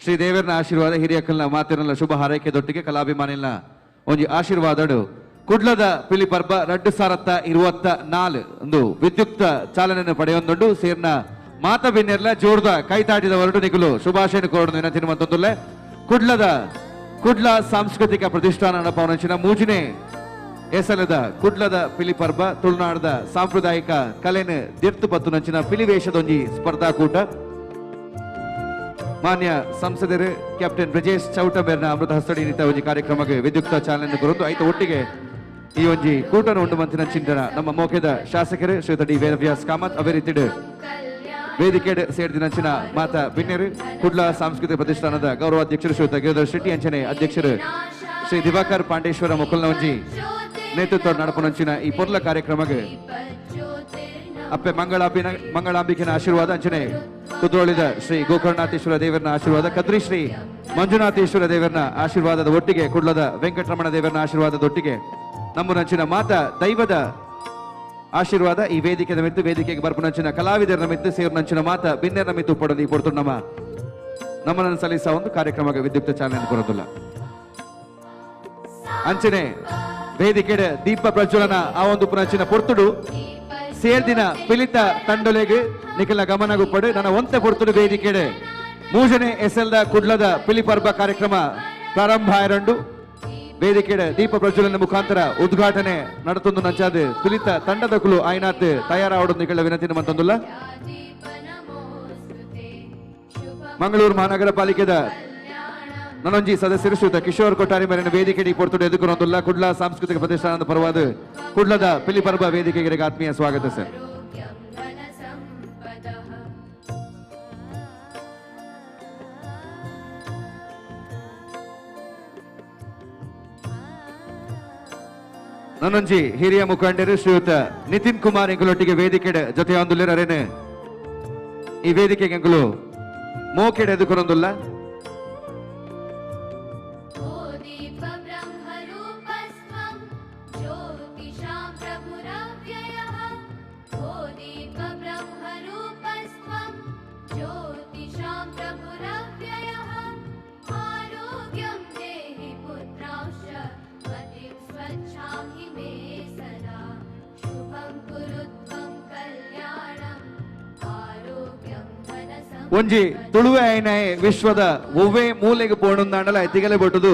ಶ್ರೀ ದೇವರನ ಆಶೀರ್ವಾದ ಹಿರಿಯಕ್ಕಲ್ನ ಮಾತಿರಲ್ಲ ಶುಭ ಹಾರೈಕೆ ದೊಟ್ಟಿಗೆ ಕಲಾಭಿಮಾನಿನ ಒಂಜಿ ಆಶೀರ್ವಾದಡು ಕುಡ್ಲದ ಪಿಲಿಪರ್ಬ 2024 ಒಂದು ವಿದ್ಯುಕ್ತ ಚಾಲನೆಯನ್ನು ಪಡೆಯೊಂದುಂಡು. ಸೇರ್ನ ಮಾತ ಬಿನ್ನೆರ್ಲ ಜೋರ್ದ ಕೈತಾಟಿದ ಹೊರಟು ನಿಕುಲು ಶುಭಾಶಯ ಕೋರಡು ವಿನಂತಿ ಮಂತೊಂದುಲ್ಲೆ. ಕುಡ್ಲದ ಕುಡ್ಲ ಸಾಂಸ್ಕೃತಿಕ ಪ್ರತಿಷ್ಠಾನ ನಡಪವನಂಚಿನ ಮೂಜನೆ ಎಸಲದ ಕುಡ್ಲದ ಪಿಲಿಪರ್ಬ ತುಳುನಾಡದ ಸಾಂಪ್ರದಾಯಿಕ ಕಲೆನ ದಿರ್ತು ಪತ್ತುನಂಚಿನ ಪಿಲಿವೇಶದೊಂಜಿ ಸ್ಪರ್ಧಾಕೂಟ. ಮಾನ್ಯ ಸಂಸದರು ಕ್ಯಾಪ್ಟನ್ ಬ್ರಜೇಶ್ ಚೌಟ ಮೇರ್ನ ಅಮೃತ ಹಸ್ತಡಿ ನಿಂತ ಒಂಜಿ ಕಾರ್ಯಕ್ರಮಕ್ಕೆ ವಿದ್ಯುಕ್ತ ಚಾಲನೆ ಕೊರದು ಐತ ಒಟ್ಟಿಗೆ ಈ ಒಂಜಿ ಕೂಟನ ಉಂಡು ಮಂತಿನ ಚಿಂತನ ನಮ್ಮ ಮೋಕೆದ ಶಾಸಕರು ಶ್ರೀಯುತ ಡಿ ವೇದವ್ಯಾಸ್ ಕಾಮತ್ ಅವೇ ರೀತಿಡು ವೇದಿಕೆ ಸೇರಿದಿನಂಚಿನ ಮಾತಾ ಬಿನ್ನೆರು ಕುಡ್ಲ ಸಾಂಸ್ಕೃತಿಕ ಪ್ರತಿಷ್ಠಾನದ ಗೌರವಾಧ್ಯಕ್ಷರು ಶ್ರೀಯುತ ಗಿರಿಧರ್ ಶೆಟ್ಟಿ ಅಂಚನೆ ಅಧ್ಯಕ್ಷರು ಶ್ರೀ ದಿವಾಕರ್ ಪಾಂಡೇಶ್ವರ ಮುಕುಲ್ನವಂಜಿ ನೇತೃತ್ವ ನಡಪನಂಚಿನ ಈ ಪೊರ್ಲ ಕಾರ್ಯಕ್ರಮಕ್ಕೆ ಅಪ್ಪೆ ಮಂಗಳಾಂಬಿಕೆನ ಆಶೀರ್ವಾದ ಅಂಚನೆ ಕುದ್ರೋಳಿದ ಶ್ರೀ ಗೋಕರ್ಣನಾಥೇಶ್ವರ ದೇವರನ ಆಶೀರ್ವಾದ, ಕದ್ರಿ ಶ್ರೀ ಮಂಜುನಾಥೇಶ್ವರ ದೇವರನ ಆಶೀರ್ವಾದದ ಒಟ್ಟಿಗೆ ಕುಡ್ಲದ ವೆಂಕಟರಮಣ ದೇವರನ ಆಶೀರ್ವಾದದೊಟ್ಟಿಗೆ ನಮ್ಮನಂಚಿನ ಮಾತಾ ದೈವದ ಆಶೀರ್ವಾದ ಈ ವೇದಿಕೆದ ಮಿತ್ತು ವೇದಿಕೆಗೆ ಬರ್ಪುನಂಚಿನ ಕಲಾವಿದರ ಮಿತ್ತು ಸೇರಿನಂಚಿನ ಮಾತ ಬಿನ್ನೆರ ಮಿತ್ತು ಪಡೋದು ಈ ಪೊಡ್ತು ನಮ್ಮ ನಮ್ಮನನ್ನು ಸಲ್ಲಿಸುವ ಒಂದು ಕಾರ್ಯಕ್ರಮಕ್ಕೆ ವಿದ್ಯುಕ್ತ ಚಾಲನೆ ಕೊರೋದಿಲ್ಲ. ಅಂಚನೆ ವೇದಿಕೆ ದೀಪ ಪ್ರಜ್ವಲನ ಆ ಒಂದು ಪುನಂಚಿನ ಪೊರ್ತುಡು ಸೇರ್ದಿನ ಪಿಲಿತ ತಂಡೊಲೆಗೆ ನಿಖಲ ಗಮನ ಗುಪ್ಪಡು ನನ್ನ ಒಂತೆ ಪೊರ್ತುಡು ವೇದಿಕೆಡೆ ಮೂಜನೆ ಎಸೆಲ್ದ ಕುಡ್ಲದ ಪಿಲಿಪರ್ಬ ಕಾರ್ಯಕ್ರಮ ಪ್ರಾರಂಭ ಆಯರಂಡು ವೇದಿಕೆ ದೀಪ ಪ್ರಜ್ವಲನ ಮುಖಾಂತರ ಉದ್ಘಾಟನೆ ನಡತೊಂದು ನಂಚಾದ ಪಿಲಿತ ತಂಡದ ಕುಲು ಆಯ್ನಾತ್ ತಯಾರಾವಡು ನಿಗಳ ವಿನಂತಿ ಮಂತೊಂದುಲ್ಲ. ಮಂಗಳೂರು ಮಹಾನಗರ ಪಾಲಿಕೆದ ನನೊಂಜಿ ಸದಸ್ಯರು ಶ್ರೀಯುತ ಕಿಶೋರ್ ಕೊಟ್ಟಾರಿ ಮೇಲಿನ ವೇದಿಕೆ ಪೊರ್ತುಡು ಎದುಕೊಂದುಲ್ಲ ಕುಡ್ಲ ಸಾಂಸ್ಕೃತಿಕ ಪ್ರತಿಷ್ಠಾನದ ಪರವಾದ ಕುಡ್ಲದ ಪಿಲಿಪರ್ಬ ವೇದಿಕೆಗೆ ಆತ್ಮೀಯ ಸ್ವಾಗತ ಸರ್. ನನೊಂಜಿ ಹಿರಿಯ ಮುಖಂಡರು ಶ್ರೀಯುತ ನಿತಿನ್ ಕುಮಾರ್ ಎಂಕುಲೊಟ್ಟಿಗೆ ವೇದಿಕೆ ಜೊತೆ ಅರೇನೆ ಈ ವೇದಿಕೆಗೆ ಎಂಕುಲು ಮೋಕೆಡೆ ಎದುಕೊಂದುಲ್ಲ. ಒಂಜಿ ತುಳುವೆ ಐನಾಯ ವಿಶ್ವದ ಒವ್ವೇ ಮೂಲೆಗೆ ಪೋಣುಂದಾಂಡಲ ತಿಗಲೆ ಬೊಟ್ಟುದು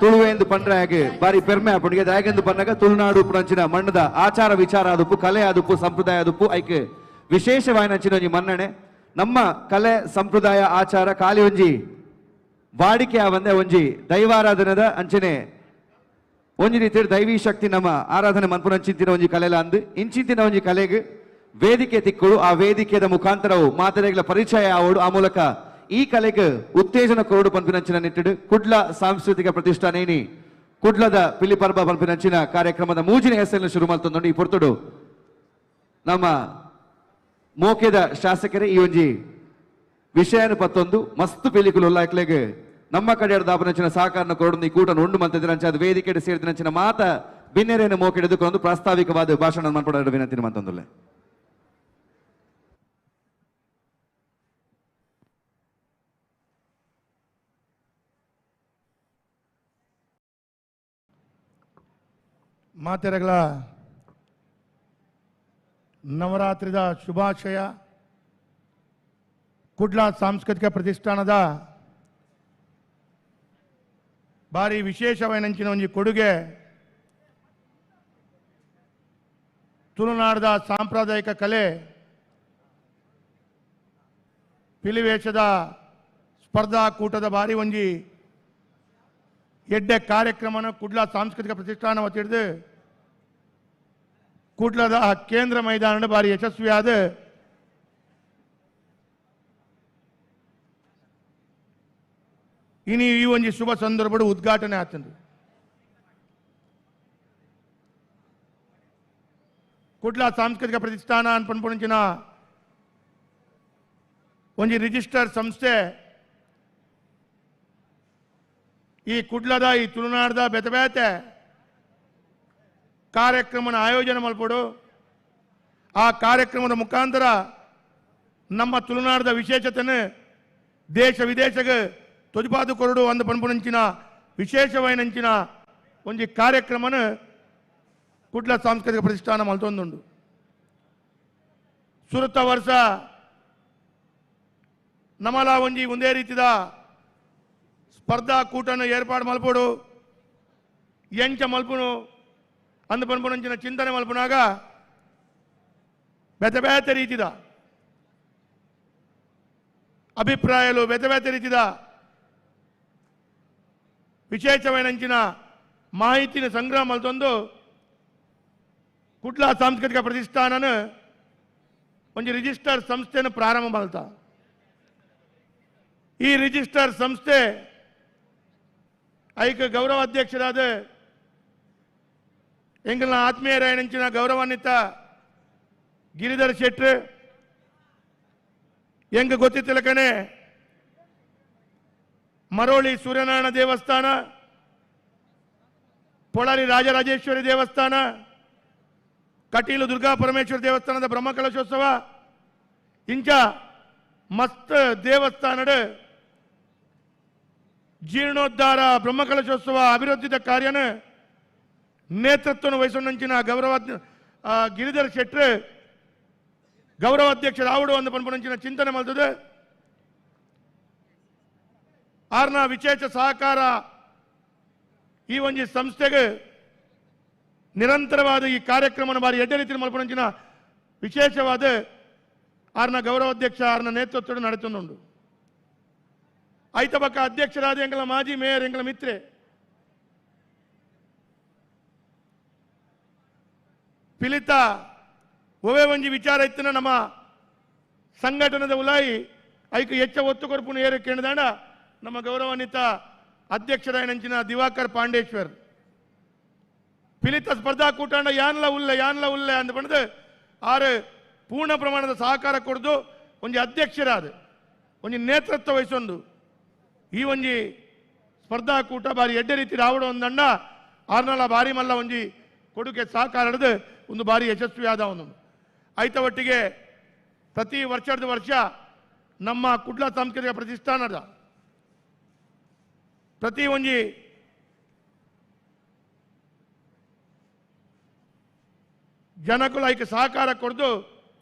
ತುಳುವೆ ಎಂದು ಪಂಡ್ರೆ ಹಾಗೆ ಬಾರಿ ಪೆರ್ಮೆ ಆಪುಂಡು. ದಾಗೆಂದು ಪನ್ನಗ ತುಳುನಾಡು ಉಪ್ಪುನಂಚಿನ ಮಣ್ಣದ ಆಚಾರ ವಿಚಾರ ಆದುಪ್ಪು, ಕಲೆ ಆದುಪ್ಪು, ಸಂಪ್ರದಾಯ ಆದುಪ್ಪು, ಐಕೆ ವಿಶೇಷವಾಯಿನಂಚಿನ ಒಂಜಿ ಮನ್ನಣೆ. ನಮ್ಮ ಕಲೆ ಸಂಪ್ರದಾಯ ಆಚಾರ ಖಾಲಿ ಒಂಜಿ ವಾಡಿಕೆ ಆವಂದೆ ಒಂಜಿ ದೈವಾರಾಧನದ ಅಂಚನೆ ಒಂಜಿ ರೀತಿ ದೈವಿ ಶಕ್ತಿ ನಮ್ಮ ಆರಾಧನೆ ಮನ್ಪುನಂಚಿಂತಿನ ಒಂಜಿ ಕಲೆಲ ಅಂದು ಇಂಚಿಂತಿನ ಒಂಜಿ ಕಲೆಗೆ ವೇದಿಕೆ ತಿಕ್ಕುಡು. ಆ ವೇದಿಕೆದ ಮುಖಾಂತರವು ಮಾತೆರೆಗಳ ಪರಿಚಯ ಆವಡು, ಆ ಮೂಲಕ ಈ ಕಲೆಗೆ ಉತ್ತೇಜನ ಕೊರಡು ಪಂಪಿನಂಚಿನ ನಿಟ್ಟಿಡು ಕುಡ್ಲ ಸಾಂಸ್ಕೃತಿಕ ಪ್ರತಿಷ್ಠಾನೇನಿ ಕುಡ್ಲದ ಪಿಲಿಪರ್ಬ ಪಂಪಿನಂಚಿನ ಕಾರ್ಯಕ್ರಮದ ಮೂಜಿನ ಹೆಸರನ್ನು ಶುರು ಮಾಡ್ತಂದು ಈ ಪೊರ್ತುಡು ನಮ್ಮ ಮೋಕೆದ ಶಾಸಕರೇ ಈ ಒಂಜಿ ವಿಷಯನ ಪತ್ತೊಂದು ಮಸ್ತ್ ಪಿಲಿಕುಲು ಉಲ್ಲಾಕ್ಲೆಗೆ ನಮ್ಮ ಕಡೆಯ ದಾಪನಂಚಿನ ಸಹಕಾರನ ಕೊರಡು ಈ ಕೂಟನ ಉಂಡು ಮಂತಿದ್ರಂಚ ಅದು ವೇದಿಕೆ ಸೇರಿದಂಚಿನ ಮಾತ ಬಿನ್ನೆರೇನು ಮೋಕೆಡೆದುಕೊಂಡು ಪ್ರಾಸ್ತಾವಿಕವಾದ ಭಾಷಣ ಮಾಡ್ಪಡ ವಿನಂತಿ ಮಂತಂದುಲ್ಲೆ. ಮಾತೆರೆಗಳ ನವರಾತ್ರಿದ ಶುಭಾಶಯ. ಕುಡ್ಲ ಸಾಂಸ್ಕೃತಿಕ ಪ್ರತಿಷ್ಠಾನದ ಭಾರಿ ವಿಶೇಷವೈನಂಚಿನ ಒಂಜಿ ಕೊಡುಗೆ ತುಳುನಾಡದ ಸಾಂಪ್ರದಾಯಿಕ ಕಲೆ ಪಿಲಿವೇಶದ ಸ್ಪರ್ಧಾಕೂಟದ ಭಾರಿ ಒಂಜಿ ಎಡ್ಡೆ ಕಾರ್ಯಕ್ರಮನ ಕುಡ್ಲ ಸಾಂಸ್ಕೃತಿಕ ಪ್ರತಿಷ್ಠಾನ ವತಿಡ್ದು ಕುಡ್ಲದ ಕೇಂದ್ರ ಮೈದಾನ ಭಾರಿ ಯಶಸ್ವಿಯಾದ ಇನಿ ಈ ಒಂಜಿ ಶುಭ ಸಂದರ್ಭದ ಉದ್ಘಾಟನೆ ಆತಂದು. ಕುಡ್ಲ ಸಾಂಸ್ಕೃತಿಕ ಪ್ರತಿಷ್ಠಾನ ಅನ್ಪುಂಚಿನ ಒಂಜಿ ರಿಜಿಸ್ಟರ್ ಸಂಸ್ಥೆ ಈ ಕುಡ್ಲದ ಈ ತುಳುನಾಡದ ಬೇತೆ ಬೇತೆ ಕಾರ್ಯಕ್ರಮನ ಆಯೋಜನೆ ಮಲ್ಪಡು. ಆ ಕಾರ್ಯಕ್ರಮದ ಮುಖಾಂತರ ನಮ್ಮ ತುಳುನಾಡದ ವಿಶೇಷತೆಯನ್ನು ದೇಶ ವಿದೇಶಕ್ಕೆ ತೊಜಪಾದು ಕೊರಡು ಒಂದು ಪನ್ಪುನಂಚಿನ ವಿಶೇಷವೈನಂಚಿನ ಒಂಜಿ ಕಾರ್ಯಕ್ರಮನ ಕುಡ್ಲ ಸಾಂಸ್ಕೃತಿಕ ಪ್ರತಿಷ್ಠಾನ ಮಲ್ತೊಂದುಂಡು. ಸುರುತ ವರ್ಷ ನಮಲ ಒಂಜಿ ಒಂದೇ ರೀತಿದ ಸ್ಪರ್ಧಾಕೂಟನ ಏರ್ಪಾಡು ಮಲ್ಪೋಡು ಎಂಚ ಮಲ್ಪುನು ಅಂದು ಪನ್ಪುನಂಚಿನ ಚಿಂತನೆ ಮಲ್ಪುನಾಗ ಬೇತೆ ಬೇತೆ ರೀತಿದ ಅಭಿಪ್ರಾಯಲು ಬೇತೆ ಬೇತೆ ರೀತಿದ ವಿಶೇಷವೈನಂಚಿನ ಮಾಹಿತಿನ ಸಂಗ್ರಹ ಮಲ್ತೊಂದು ಕುಡ್ಲ ಸಾಂಸ್ಕೃತಿಕ ಪ್ರತಿಷ್ಠಾನನ ಒಂಜಿ ರಿಜಿಸ್ಟರ್ ಸಂಸ್ಥೆಯನ್ನು ಪ್ರಾರಂಭ ಮಲ್ತ. ಈ ರಿಜಿಸ್ಟರ್ ಸಂಸ್ಥೆ ಐಕ ಗೌರವ ಅಧ್ಯಕ್ಷರಾದ ಎಂಗಲ್ನ ಆತ್ಮೀಯರಾಯಣಂಚಿನ ಗೌರವಾನ್ವಿತ ಗಿರಿಧರ್ ಶೆಟ್ರು ಎಂಗ ಗೊತ್ತಿತ್ತಲಕನೆ ಮರೋಳಿ ಸೂರ್ಯನಾರಾಯಣ ದೇವಸ್ಥಾನ, ಪೊಳಲಿ ರಾಜರಾಜೇಶ್ವರಿ ದೇವಸ್ಥಾನ, ಕಟೀಲು ದುರ್ಗಾ ಪರಮೇಶ್ವರ ದೇವಸ್ಥಾನದ ಬ್ರಹ್ಮಕಲಶೋತ್ಸವ ಇಂಚ ಮಸ್ತ್ ದೇವಸ್ಥಾನದ ಜೀರ್ಣೋದ್ಧಾರ ಬ್ರಹ್ಮಕಲಶೋತ್ಸವ ಅಭಿವೃದ್ಧಿದ ಕಾರ್ಯನ ನೇತೃತ್ವವನ್ನು ವಹಿಸಿಕೊಂಡಂಚಿನ ಗೌರವ ಗಿರಿಧರ್ ಶೆಟ್ರು ಗೌರವಾಧ್ಯಕ್ಷ ರಾವುಡು ಅಂದು ಪನ್ಪುನಂಚಿನ ಚಿಂತನೆ ಮಲ್ತದೆ. ಆರ್ನ ವಿಶೇಷ ಸಹಕಾರ ಈ ಒಂಜಿ ಸಂಸ್ಥೆಗೆ ನಿರಂತರವಾದ ಈ ಕಾರ್ಯಕ್ರಮನ ಬಾರಿ ಎಡ್ಡೆ ರೀತಿಯ ಮಲ್ಪುನಂಚಿನ ವಿಶೇಷವಾದ ಆರ್ನ ಗೌರವಾಧ್ಯಕ್ಷ ಆರ್ನ ನೇತೃತ್ವದ ನಡೆತುಂಡು. ಐತಬಕ್ಕ ಅಧ್ಯಕ್ಷರಾದ ಎಂಗಲ ಮಾಜಿ ಮೇಯರ್ ಎಂಗಲ ಮಿತ್ರೆ ಪಿಲಿತ ಒವೇ ಒಂಜಿ ವಿಚಾರ ಇತ್ತಿನ ನಮ್ಮ ಸಂಘಟನದ ಉಲಾಯಿ ಐಕು ಹೆಚ್ಚ ಒತ್ತು ಕೊರಪುನ ಏರು ಕೇಳಿದಾಂಡ ನಮ್ಮ ಗೌರವಾನ್ವಿತ ಅಧ್ಯಕ್ಷರಾಯಣಂಚಿನ ದಿವಾಕರ್ ಪಾಂಡೇಶ್ವರ್ ಪಿಲಿತ ಸ್ಪರ್ಧಾಕೂಟಾಂಡ ಯಾನ್ಲ ಉಲ್ಲೆ ಯಾನ್ಲ ಉಲ್ಲೆ ಅಂದ ಪಂಡದು ಆರು ಪೂರ್ಣ ಪ್ರಮಾಣದ ಸಹಕಾರ ಕೊಡ್ದು ಒಂಜಿ ಅಧ್ಯಕ್ಷರಾದ ಒಂಜಿ ನೇತೃತ್ವ ವಹಿಸೊಂದು ಈ ಒಂಜಿ ಸ್ಪರ್ಧಾಕೂಟ ಬಾರಿ ಎಡ್ಡೆ ರೀತಿ ರಾವಡ ಒಂದಂಡ ಆರ್ನಲ ಬಾರಿ ಮಲ್ಲ ಒಂಜಿ ಕೊಡುಗೆ ಸಹಕಾರ ಹಿಡಿದು ಒಂದು ಬಾರಿ ಯಶಸ್ವಿಯಾದ ಒಂದು ಐತ ಒಟ್ಟಿಗೆ ಪ್ರತಿ ವರ್ಷದ ವರ್ಷ ನಮ್ಮ ಕುಡ್ಲ ಸಾಂಸ್ಕೃತಿಕ ಪ್ರತಿಷ್ಠಾನದ ಪ್ರತಿ ಒಂಜಿ ಜನಕುಲ ಐಕೆ ಸಹಕಾರ ಕೊಡ್ದು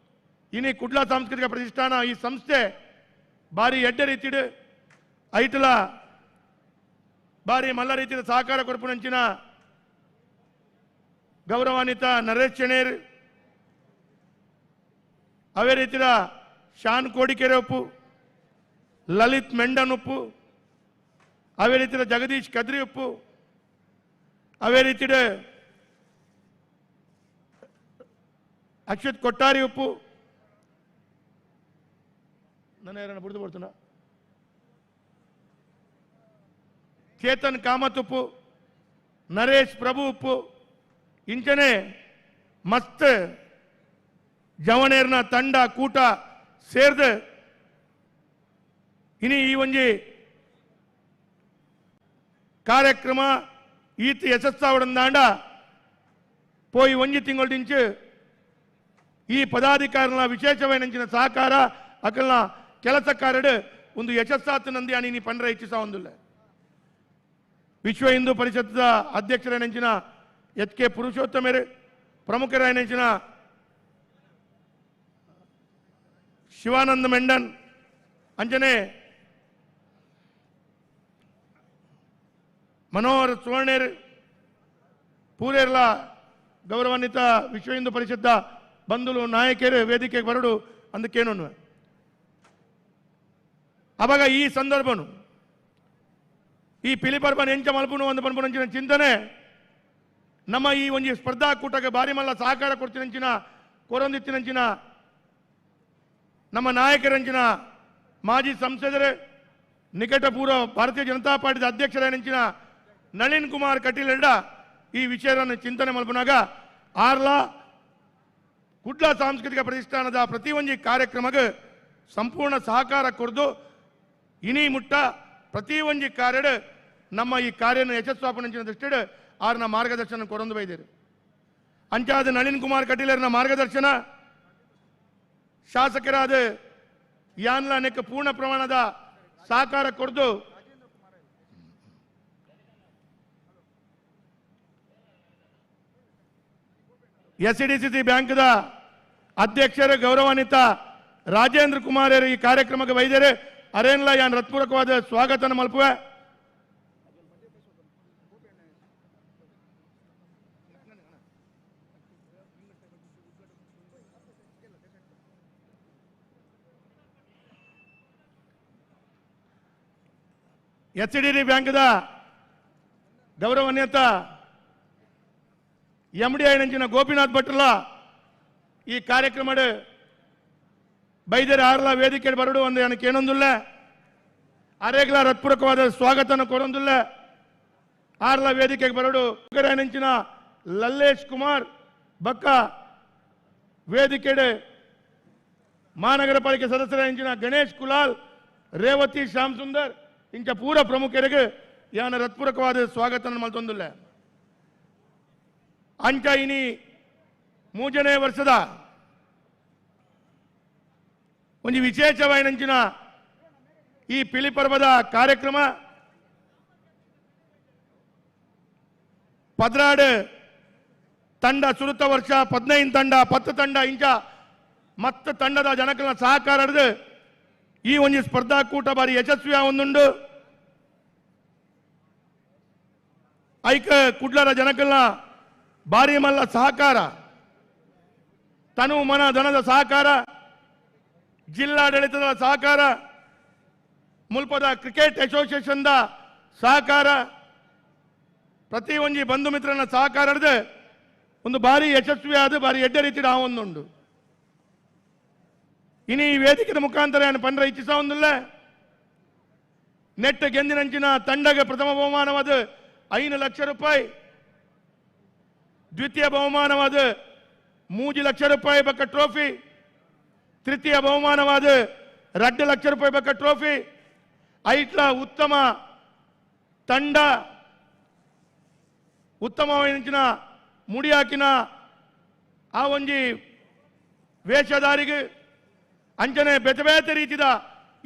ಇನಿ ಕುಡ್ಲ ಸಾಂಸ್ಕೃತಿಕ ಪ್ರತಿಷ್ಠಾನ ಈ ಸಂಸ್ಥೆ ಬಾರಿ ಎಡ್ಡೆ ರೀತಿಡು ಐಟಲ ಬಾರಿ ಮಲ್ಲ ರೀತಿಯ ಸಹಕಾರ ಕೊರಪುನಂಚಿನ ಗೌರವಾನ್ವಿತ ನರೇಶ್ ಚೆಣೇರ್, ಅವೇ ರೀತಿಯ ಶಾನ್ ಕೋಡಿಕೆರೆ ಉಪ್ಪು, ಲಲಿತ್ ಮೆಂಡನ್ ಉಪ್ಪು, ಅವೇ ರೀತಿಯ ಜಗದೀಶ್ ಕದ್ರಿ ಉಪ್ಪು, ಅವೇ ರೀತಿಯ ಅಕ್ಷತ್ ಕೊಟ್ಟಾರಿ ಉಪ್ಪು, ನನ್ನ ಯಾರನ್ನ ಬುಡಿದು ಬರ್ತಾನ, ಚೇತನ್ ಕಾಮತ್ ಉಪ್ಪು, ನರೇಶ್ ಪ್ರಭು ಉಪ್ಪು, ಇಂಚನೆ ಮಸ್ತ್ ಜವನೇರ್ನ ತಂಡ ಕೂಟ ಸೇರ್ದು ಇನಿ ಈ ಒಂಜಿ ಕಾರ್ಯಕ್ರಮ ಈತ ಯಶಸ್ಸಾವಡಂದಾಂಡ ಪೋಯಿ ಒಂಜಿ ತಿಂಗಳು ಈ ಪದಾಧಿಕಾರಿನ ವಿಶೇಷವೈನಂಚಿನ ಸಹಕಾರ ಅಕಲ್ನ ಕೆಲಸ ಕಾರ್ಯಡು ಒಂದು ಯಶಸ್ಸಾತು ನಂದಿ ಅನಿ ಪಂಡ್ರ ಇಚ್ಛಿಸ ಒಂದುಲ್ಲ. ವಿಶ್ವ ಹಿಂದೂ ಪರಿಷತ್ದ ಅಧ್ಯಕ್ಷರೈನಂಚಿನ ಎಚ್ ಕೆ ಪುರುಷೋತ್ತಮರು, ಪ್ರಮುಖರೈನಂಚಿನ ಶಿವಾನಂದ ಮೆಂಡನ್, ಅಂಜನೆ ಮನೋಹರ್ ಸುವರ್ಣೇರ್, ಪೂರೇರ್ಲ ಗೌರವಾನ್ವಿತ ವಿಶ್ವ ಹಿಂದೂ ಪರಿಷತ್ದ ಬಂಧುಲು ನಾಯಕರು ವೇದಿಕೆಗೆ ಬರಡು ಅಂದಕ್ಕೇನು. ಅವಾಗ ಈ ಸಂದರ್ಭನು ಈ ಪಿಲಿಪರ್ಬನ್ ಎಂಚ ಮಲ್ಪುನು ಒಂದು ಪನ್ಪುನಂಚಿನ ಚಿಂತನೆ ನಮ್ಮ ಈ ಒಂಜಿ ಸ್ಪರ್ಧಾಕೂಟಕ್ಕೆ ಬಾರಿ ಮಲ್ಲ ಸಹಕಾರ ಕೊಡ್ತಿನಂಚಿನ ಕೊರೊಂದಿತ್ತಿನಂಚಿನ ನಮ್ಮ ನಾಯಕರಂಚಿನ ಮಾಜಿ ಸಂಸದರು ನಿಕಟಪೂರ್ವ ಭಾರತೀಯ ಜನತಾ ಪಾರ್ಟಿದ ಅಧ್ಯಕ್ಷರಾಯನಂಚಿನ ನಳಿನ್ ಕುಮಾರ್ ಕಟೀಲ್ ಎಲ್ಡ ಈ ವಿಷಯವನ್ನು ಚಿಂತನೆ ಮಲ್ಪುನಾಗ ಆರ್ಲಾ ಕುಡ್ಲ ಸಾಂಸ್ಕೃತಿಕ ಪ್ರತಿಷ್ಠಾನದ ಪ್ರತಿ ಒಂಜಿ ಕಾರ್ಯಕ್ರಮಕ್ಕೆ ಸಂಪೂರ್ಣ ಸಹಕಾರ ಕೊಡ್ದು ಇನಿ ಮುಟ್ಟ ಪ್ರತಿ ಒಂಜಿ ಕಾರ್ಯಡ್ ನಮ್ಮ ಈ ಕಾರ್ಯನ ಯಶಸ್ವಾಪನಂಚಿನ ದೃಷ್ಟಿಡ್ ಆರ್ನ ಮಾರ್ಗದರ್ಶನ ಕೊರೊಂದು ಬೈದಿರು. ಅಂಚಾದ ನಳಿನ್ ಕುಮಾರ್ ಕಟೀಲರ್ನ ಮಾರ್ಗದರ್ಶನ ಶಾಸಕರಾದ ಯಾನ್ಲ ನೆಕ್ ಪೂರ್ಣ ಪ್ರಮಾಣದ ಸಹಕಾರ ಕೊಡ್ದು ಎಸ್ಡಿಸಿಸಿ ಬ್ಯಾಂಕ್ದ ಅಧ್ಯಕ್ಷರು ಗೌರವಾನ್ವಿತ ರಾಜೇಂದ್ರ ಕುಮಾರ್ ಈ ಕಾರ್ಯಕ್ರಮಕ್ಕೆ ವೈದ್ಯರು ಅರೇನ್ಲ ಯಾನ್ ಹೃತ್ಪೂರ್ವಕವಾದ ಸ್ವಾಗತನ ಮಲ್ಪುವೆ. H D ಬ್ಯಾಂಕ್ದ ಗೌರವಾನ್ವಿತ ಎಂಡಿ ಐನಂಚಿನ ಗೋಪಿನಾಥ್ ಭಟ್ರಲ ಈ ಕಾರ್ಯಕ್ರಮದ ಬೈದರ ಆರ್ಲ ವೇದಿಕೆ ಬರಡು ಒಂದು ನನಗೆ ಏನೊಂದಿಲ್ಲ ಅರೇಗ್ಲ ಹೃತ್ಪೂರ್ವಕವಾದ ಸ್ವಾಗತನ ಕೊಡೊಂದಿಲ್ಲ. ಆರ್ಲ ವೇದಿಕೆಗೆ ಬರಡು ಐನಂಚಿನ ಲಲ್ಲೇಶ್ ಕುಮಾರ್ ಬಕ್ಕ ವೇದಿಕೆಡೆ ಮಹಾನಗರ ಪಾಲಿಕೆ ಸದಸ್ಯರ ಇಂಚಿನ ಗಣೇಶ್ ಕುಲಾಲ್, ರೇವತಿ ಶ್ಯಾಮ್ ಸುಂದರ್ ಇಂಚ ಪೂರ ಪ್ರಮುಖರಿಗೆ ಯಾನ ಹೃತ್ಪೂರ್ವಕವಾದ ಸ್ವಾಗತ ಮಲ್ತೊಂದಿಲ್ಲ. ಅಂಚ ಇನಿ ಮೂಜನೇ ವರ್ಷದ ಒಂದು ವಿಶೇಷವಾಯಿನಂಚಿನ ಈ ಪಿಲಿಪರ್ವದ ಕಾರ್ಯಕ್ರಮ 12 ತಂಡ ಸುರುತ ವರ್ಷ 15 ತಂಡ 10 ತಂಡ ಇಂಚ ಮತ್ತ ತಂಡದ ಜನಕಲ ಸಹಕಾರ ಈ ಒಂದು ಸ್ಪರ್ಧಾಕೂಟ ಬಾರಿ ಯಶಸ್ವಿಯ ಒಂದುಂಡು. ಐಕ ಕುಡ್ಲರ ಜನಕಲ್ನ ಭಾರಿ ಮಲ್ಲ ಸಹಕಾರ, ತನು ಮನ ಧನದ ಸಹಕಾರ, ಜಿಲ್ಲಾಡಳಿತದ ಸಹಕಾರ, ಮುಲ್ಪದ ಕ್ರಿಕೆಟ್ ಅಸೋಸಿಯೇಷನ್ದ ಸಹಕಾರ, ಪ್ರತಿ ಒಂಜಿ ಬಂಧು ಮಿತ್ರನ ಸಹಕಾರ ಒಂದು ಭಾರಿ ಯಶಸ್ವಿಯಾದ ಭಾರಿ ಎಡ್ಡೆ ರೀತಿ ಒಂದುಂಡು. ಇನಿ ಈ ವೇದಿಕೆದ ಮುಖಾಂತರ ಏನು ಪಂಡ್ರ ಇಚ್ಛಿಸ ಒಂದಿಲ್ಲ. ನೆಟ್ ಗೆಂದಿನಂಚಿನ ತಂಡಗೆ ಪ್ರಥಮ ಬಹುಮಾನವಾದ 5 ಲಕ್ಷ ರೂಪಾಯಿ, ದ್ವಿತೀಯ ಬಹುಮಾನವಾದ 3 ಲಕ್ಷ ರೂಪಾಯಿ ಬಕ್ಕ ಟ್ರೋಫಿ, ತೃತೀಯ ಬಹುಮಾನವಾದ 2 ಲಕ್ಷ ರೂಪಾಯಿ ಬಕ್ಕ ಟ್ರೋಫಿ, ಐಟ್ಲ ಉತ್ತಮ ತಂಡ ಉತ್ತಮವಾದ ಮುಡಿಯಾಕಿನ ಆ ಒಂಜಿ ವೇಷಧಾರಿಗೆ ಅಂಚನೆ ಬೇತೆ ಬೇತೆ ರೀತಿಯ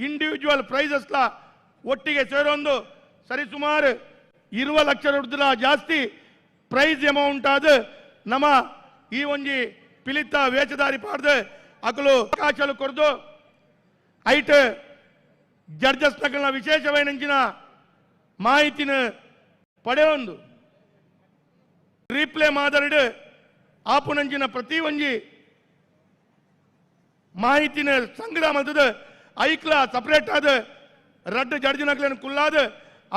ಇಂಡಿವಿಜುವಲ್ ಪ್ರೈಸಸ್ಲ ಒಟ್ಟಿಗೆ ಸೇರೊಂದು ಸರಿಸುಮಾರು 20 ಲಕ್ಷ ರೂಪಾಯಿ ಜಾಸ್ತಿ ಪ್ರೈಸ್ ಅಮೌಂಟ್ ಆದ ನಮ್ಮ ಈ ಒಂಜಿ ಪಿಲಿತ ವೇಷಧಾರಿ ಪಾಡ್ದು ಅಕಲು ಅವಕಾಶಲು ಕೊರ್ದು ಐಟ್ ಜಡ್ಜಸ್ ನಕಲ್ನ ವಿಶೇಷವೈನಂಚಿನ ಮಾಹಿತಿನ ಪಡೆಯೊಂದು ರೀಪ್ಲೇ ಮಾದರಿಡು ಆಪುನಂಚಿನ ಪ್ರತಿ ಒಂಜಿ ಮಾಹಿತಿನ ಸಂಗ್ರಹ ಮಲ್ತದ ಐಕ್ಲ ಸಪರೇಟ್ ಆದ ರಡ್ಡು ಜಡ್ಜಿನಕ್ಲೇನು ಕುಲ್ಲಾದ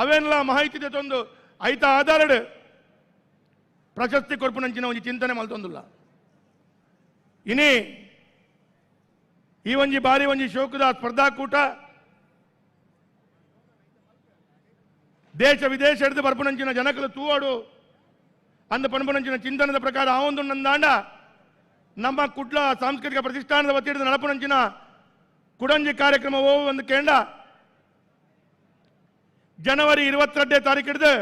ಅವೇನ್ಲ ಮಾಹಿತಿ ತಂದು ಐತ ಆಧಾರಡ್ ಪ್ರಶಸ್ತಿ ಕೊರ್ಪುನಂಚಿನ ಒಂಜಿ ಚಿಂತನೆ ಮಲ್ತೊಂದುಲ್ಲ. ಇನಿ ಈ ಒಂಜಿ ಬಾರಿ ಒಂಜಿ ಶೋಕದ ಸ್ಪರ್ಧಾಕೂಟ ದೇಶ ವಿದೇಶ ಹಿಡಿದು ಬರ್ಪುನಂಚಿನ ಜನಕಲು ತೂವಾಡು ಅಂದ ಪಣಪುನಂಚಿನ ಚಿಂತನದ ಪ್ರಕಾರ ಆ ಒಂದು ನಂದಾಂಡ ನಮ್ಮ ಕುಡ್ಲ ಸಾಂಸ್ಕೃತಿಕ ಪ್ರತಿಷ್ಠಾನದ ವತಿಯಿಂದ ನಡಪುನಂಚಿನ ಕುಡಂಜಿ ಕಾರ್ಯಕ್ರಮ ಒಂದು ಕೇಂದ್ರ ಜನವರಿ 22ನೇ ತಾರೀಕು ಹಿಡಿದು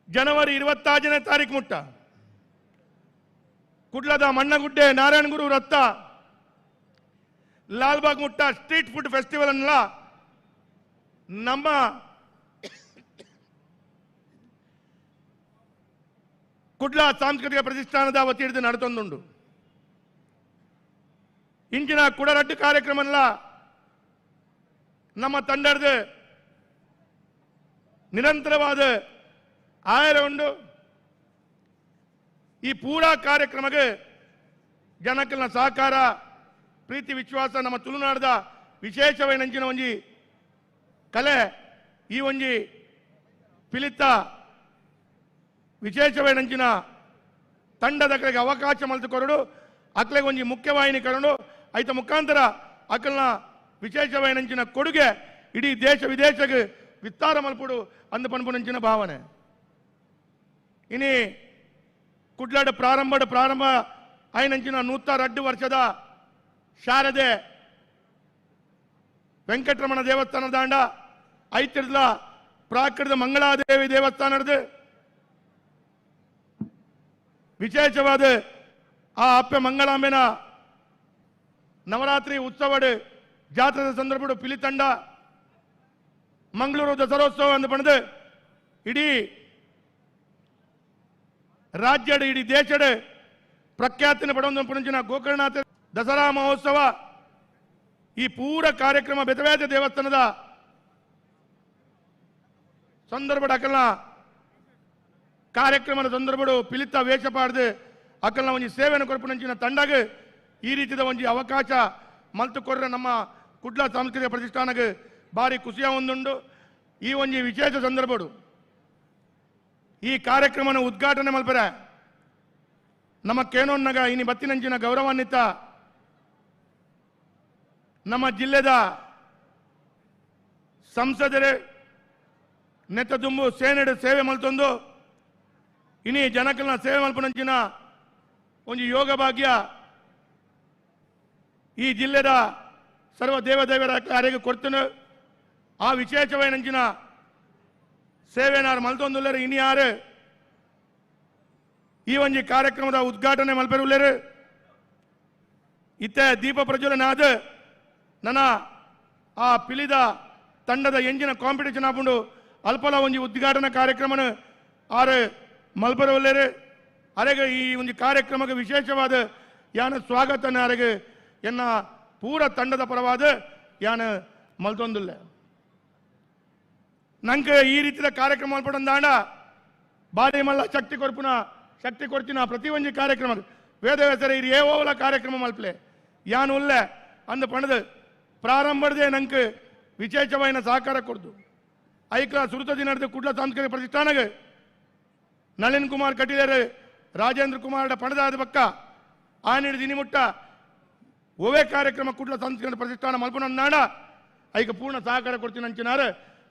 ಜನವರಿ 26ನೇ ತಾರೀಕು ಮುಟ್ಟ ಕುಡ್ಲದ ಮಣ್ಣಗುಡ್ಡೆ ನಾರಾಯಣಗುರು ರತ್ತ ಲಾಲ್ಬಾಗ್ ಮುಟ್ಟ street food festival ಅನ್ನಲ್ಲ ನಮ್ಮ ಕುಡ್ಲ ಸಾಂಸ್ಕೃತಿಕ ಪ್ರತಿಷ್ಠಾನದ ವತಿಯಿಂದ ನಡೆತೊಂದುಂಡು. ಇಂಚಿನ ಕುಡರಡ್ಡು ಕಾರ್ಯಕ್ರಮ ನಮ್ಮ ತಂಡದ ನಿರಂತರವಾದ ಆಯರ ಉಂಡು. ಈ ಪೂರಾ ಕಾರ್ಯಕ್ರಮಕ್ಕೆ ಜನಕಲ್ನ ಸಹಕಾರ, ಪ್ರೀತಿ, ವಿಶ್ವಾಸ ನಮ್ಮ ತುಳುನಾಡದ ವಿಶೇಷವೈನಂಚಿನ ಒಂಜಿ ಕಲೆ ಈ ಒಂಜಿ ಪಿಲಿತ ವಿಶೇಷವೈನಂಚಿನ ತಂಡದ ಅಕಲೆಗೆ ಅವಕಾಶ ಮಲ್ತುಕೊರಡು ಅಕ್ಲೆಗೆ ಒಂಜಿ ಮುಖ್ಯವಾಹಿನಿ ಕರಡು ಐತ ಮುಖಾಂತರ ಅಕಲ್ನ ವಿಶೇಷವೈನಂಚಿನ ಕೊಡುಗೆ ಇಡೀ ದೇಶ ವಿದೇಶಕ್ಕೆ ವಿಸ್ತಾರ ಮಲ್ಪುಡು ಅಂದ ಪನ್ಪುನಂಚಿನ ಭಾವನೆ. ಇನಿ ಕುಡ್ಲಾಡ ಪ್ರಾರಂಭ ಐನಂಚಿನ 102 ವರ್ಷದ ಶಾರದೆ ವೆಂಕಟರಮಣ ದೇವಸ್ಥಾನ ದಾಂಡ ಐತಿರ್ಲ ಪ್ರಾಕೃತ ಮಂಗಳಾದೇವಿ ದೇವಸ್ಥಾನದ ವಿಶೇಷವಾದ ಆ ಅಪ್ಪೆ ಮಂಗಳಾಂಬೆನ ನವರಾತ್ರಿ ಉತ್ಸವಡು ಜಾತ್ರೆದ ಸಂದರ್ಭಡು ಪಿಲಿತಂಡ ಮಂಗಳೂರು ದಸರೋತ್ಸವ ಅಂದು ಪಣದು ಇಡೀ ರಾಜ್ಯಡು ಇಡೀ ದೇಶಡು ಪ್ರಖ್ಯಾತಿನ ಪಡೊಂದು ಪುಣಂಚಿನ ಗೋಕರ್ಣನಾಥ ದಸರಾ ಮಹೋತ್ಸವ ಈ ಪೂರ ಕಾರ್ಯಕ್ರಮ ಬೆತವೇದ ದೇವಸ್ಥಾನದ ಸಂದರ್ಭ ಅಕಲ್ನ ಕಾರ್ಯಕ್ರಮದ ಸಂದರ್ಭಡು ಪಿಲಿತ ವೇಷ ಪಾಡ್ದು ಅಕಲ್ನ ಒಂಜಿ ಸೇವೆಯನ್ನು ಕೊರಪುನಂಚಿನ ತಂಡಗ ಈ ರೀತಿಯ ಒಂಜಿ ಅವಕಾಶ ಮಲ್ತು ಕೊರ್ರ ನಮ್ಮ ಕುಡ್ಲ ಸಾಂಸ್ಕೃತಿಕ ಪ್ರತಿಷ್ಠಾನಕ್ಕೆ ಭಾರಿ ಖುಷಿಯ ಒಂದುಂಡು. ಈ ಒಂಜಿ ವಿಶೇಷ ಸಂದರ್ಭಡು ಈ ಕಾರ್ಯಕ್ರಮನ ಉದ್ಘಾಟನೆ ಮಲ್ಪರೆ ನಮ್ಮ ಕೇನೋನ್ನಗ ಇನಿ ಬತ್ತಿನಂಚಿನ ಗೌರವಾನ್ವಿತ ನಮ್ಮ ಜಿಲ್ಲೆದ ಸಂಸದರೆ ನೆತ್ತದುಂಬು ಸೇನೆಡು ಸೇವೆ ಮಲ್ತೊಂದು ಇನಿ ಜನಕಲ್ನ ಸೇವೆ ಮಲ್ಪನಂಚಿನ ಒಂಜಿ ಯೋಗ ಭಾಗ್ಯ ಈ ಜಿಲ್ಲೆದ ಸರ್ವ ದೇವದೇವರ ಕಾರ್ಯಕ್ಕೆ ಕೊಡ್ತೇನೆ. ಆ ವಿಶೇಷವೈನಂಚಿನ ಸೇವೆನಾರು ಮಲ್ತೊಂದುಲ್ಲೇರು ಇನಿ ಯಾರು ಈ ಒಂಜಿ ಕಾರ್ಯಕ್ರಮದ ಉದ್ಘಾಟನೆ ಮಲ್ಪೆರುಲ್ಲೇರು. ಇತ್ತೆ ದೀಪ ಪ್ರಜ್ವಲನಾದ ನನ್ನ ಆ ಪಿಲಿದ ತಂಡದ ಎಂಜಿನ ಕಾಂಪಿಟೇಷನ್ ಆಪುಂಡು ಅಲ್ಪಲ ಒಂಜಿ ಉದ್ಘಾಟನಾ ಕಾರ್ಯಕ್ರಮನ ಆರು ಮಲ್ಪೆರುಲ್ಲೇರು. ಅರೆಗೆ ಈ ಒಂದು ಕಾರ್ಯಕ್ರಮಕ್ಕೆ ವಿಶೇಷವಾದ ಯಾನ ಸ್ವಾಗತನ ಅರೆಗೆ ಎನ್ನ ಪೂರ ತಂಡದ ಪರವಾದ ಯಾನ ಮಲ್ತೊಂದುಲ್ಲೆ. ನಂಗೆ ಈ ರೀತಿಯ ಕಾರ್ಯಕ್ರಮ ಮಲ್ಪಡಂದಾಂಡ ಬಾರಿ ಮಲ್ಲ ಶಕ್ತಿ ಕೊರ್ಪುನ ಶಕ್ತಿ ಕೊಡ್ತೀನ ಪ್ರತಿ ಒಂಜಿ ಕಾರ್ಯಕ್ರಮ ವೇದವ್ಯಾಸರ ಇರು ಏವೋಲ ಕಾರ್ಯಕ್ರಮ ಮಲ್ಪಲೆ ಯಾನು ಉಲ್ಲೆ ಅಂದ ಪಣದ ಪ್ರಾರಂಭದೇ ನಂಗೆ ವಿಶೇಷವಾದ ಸಹಕಾರ ಕೊಡ್ದು. ಐಕ್ಲ ಸುರುತ ದಿನದ ಕುಡ್ಲ ಸಾಂಸ್ಕೃತಿಕ ಪ್ರತಿಷ್ಠಾನಗೆ ನಳಿನ್ ಕುಮಾರ್ ಕಟೀಲರು ರಾಜೇಂದ್ರ ಕುಮಾರ್ ಪಣದಾದ ಪಕ್ಕ ಆನಿಡು ದಿನಿಮುಟ್ಟ ಓವೇ ಕಾರ್ಯಕ್ರಮ ಕುಡ್ಲ ಸಾಂಸ್ಕೃತಿಕ ಪ್ರತಿಷ್ಠಾನ ಮಲ್ಪುನಂದಾಂಡ ಐಕ ಪೂರ್ಣ ಸಹಕಾರ ಕೊಡ್ತೀನಿ ಅಂಚಿನಾರು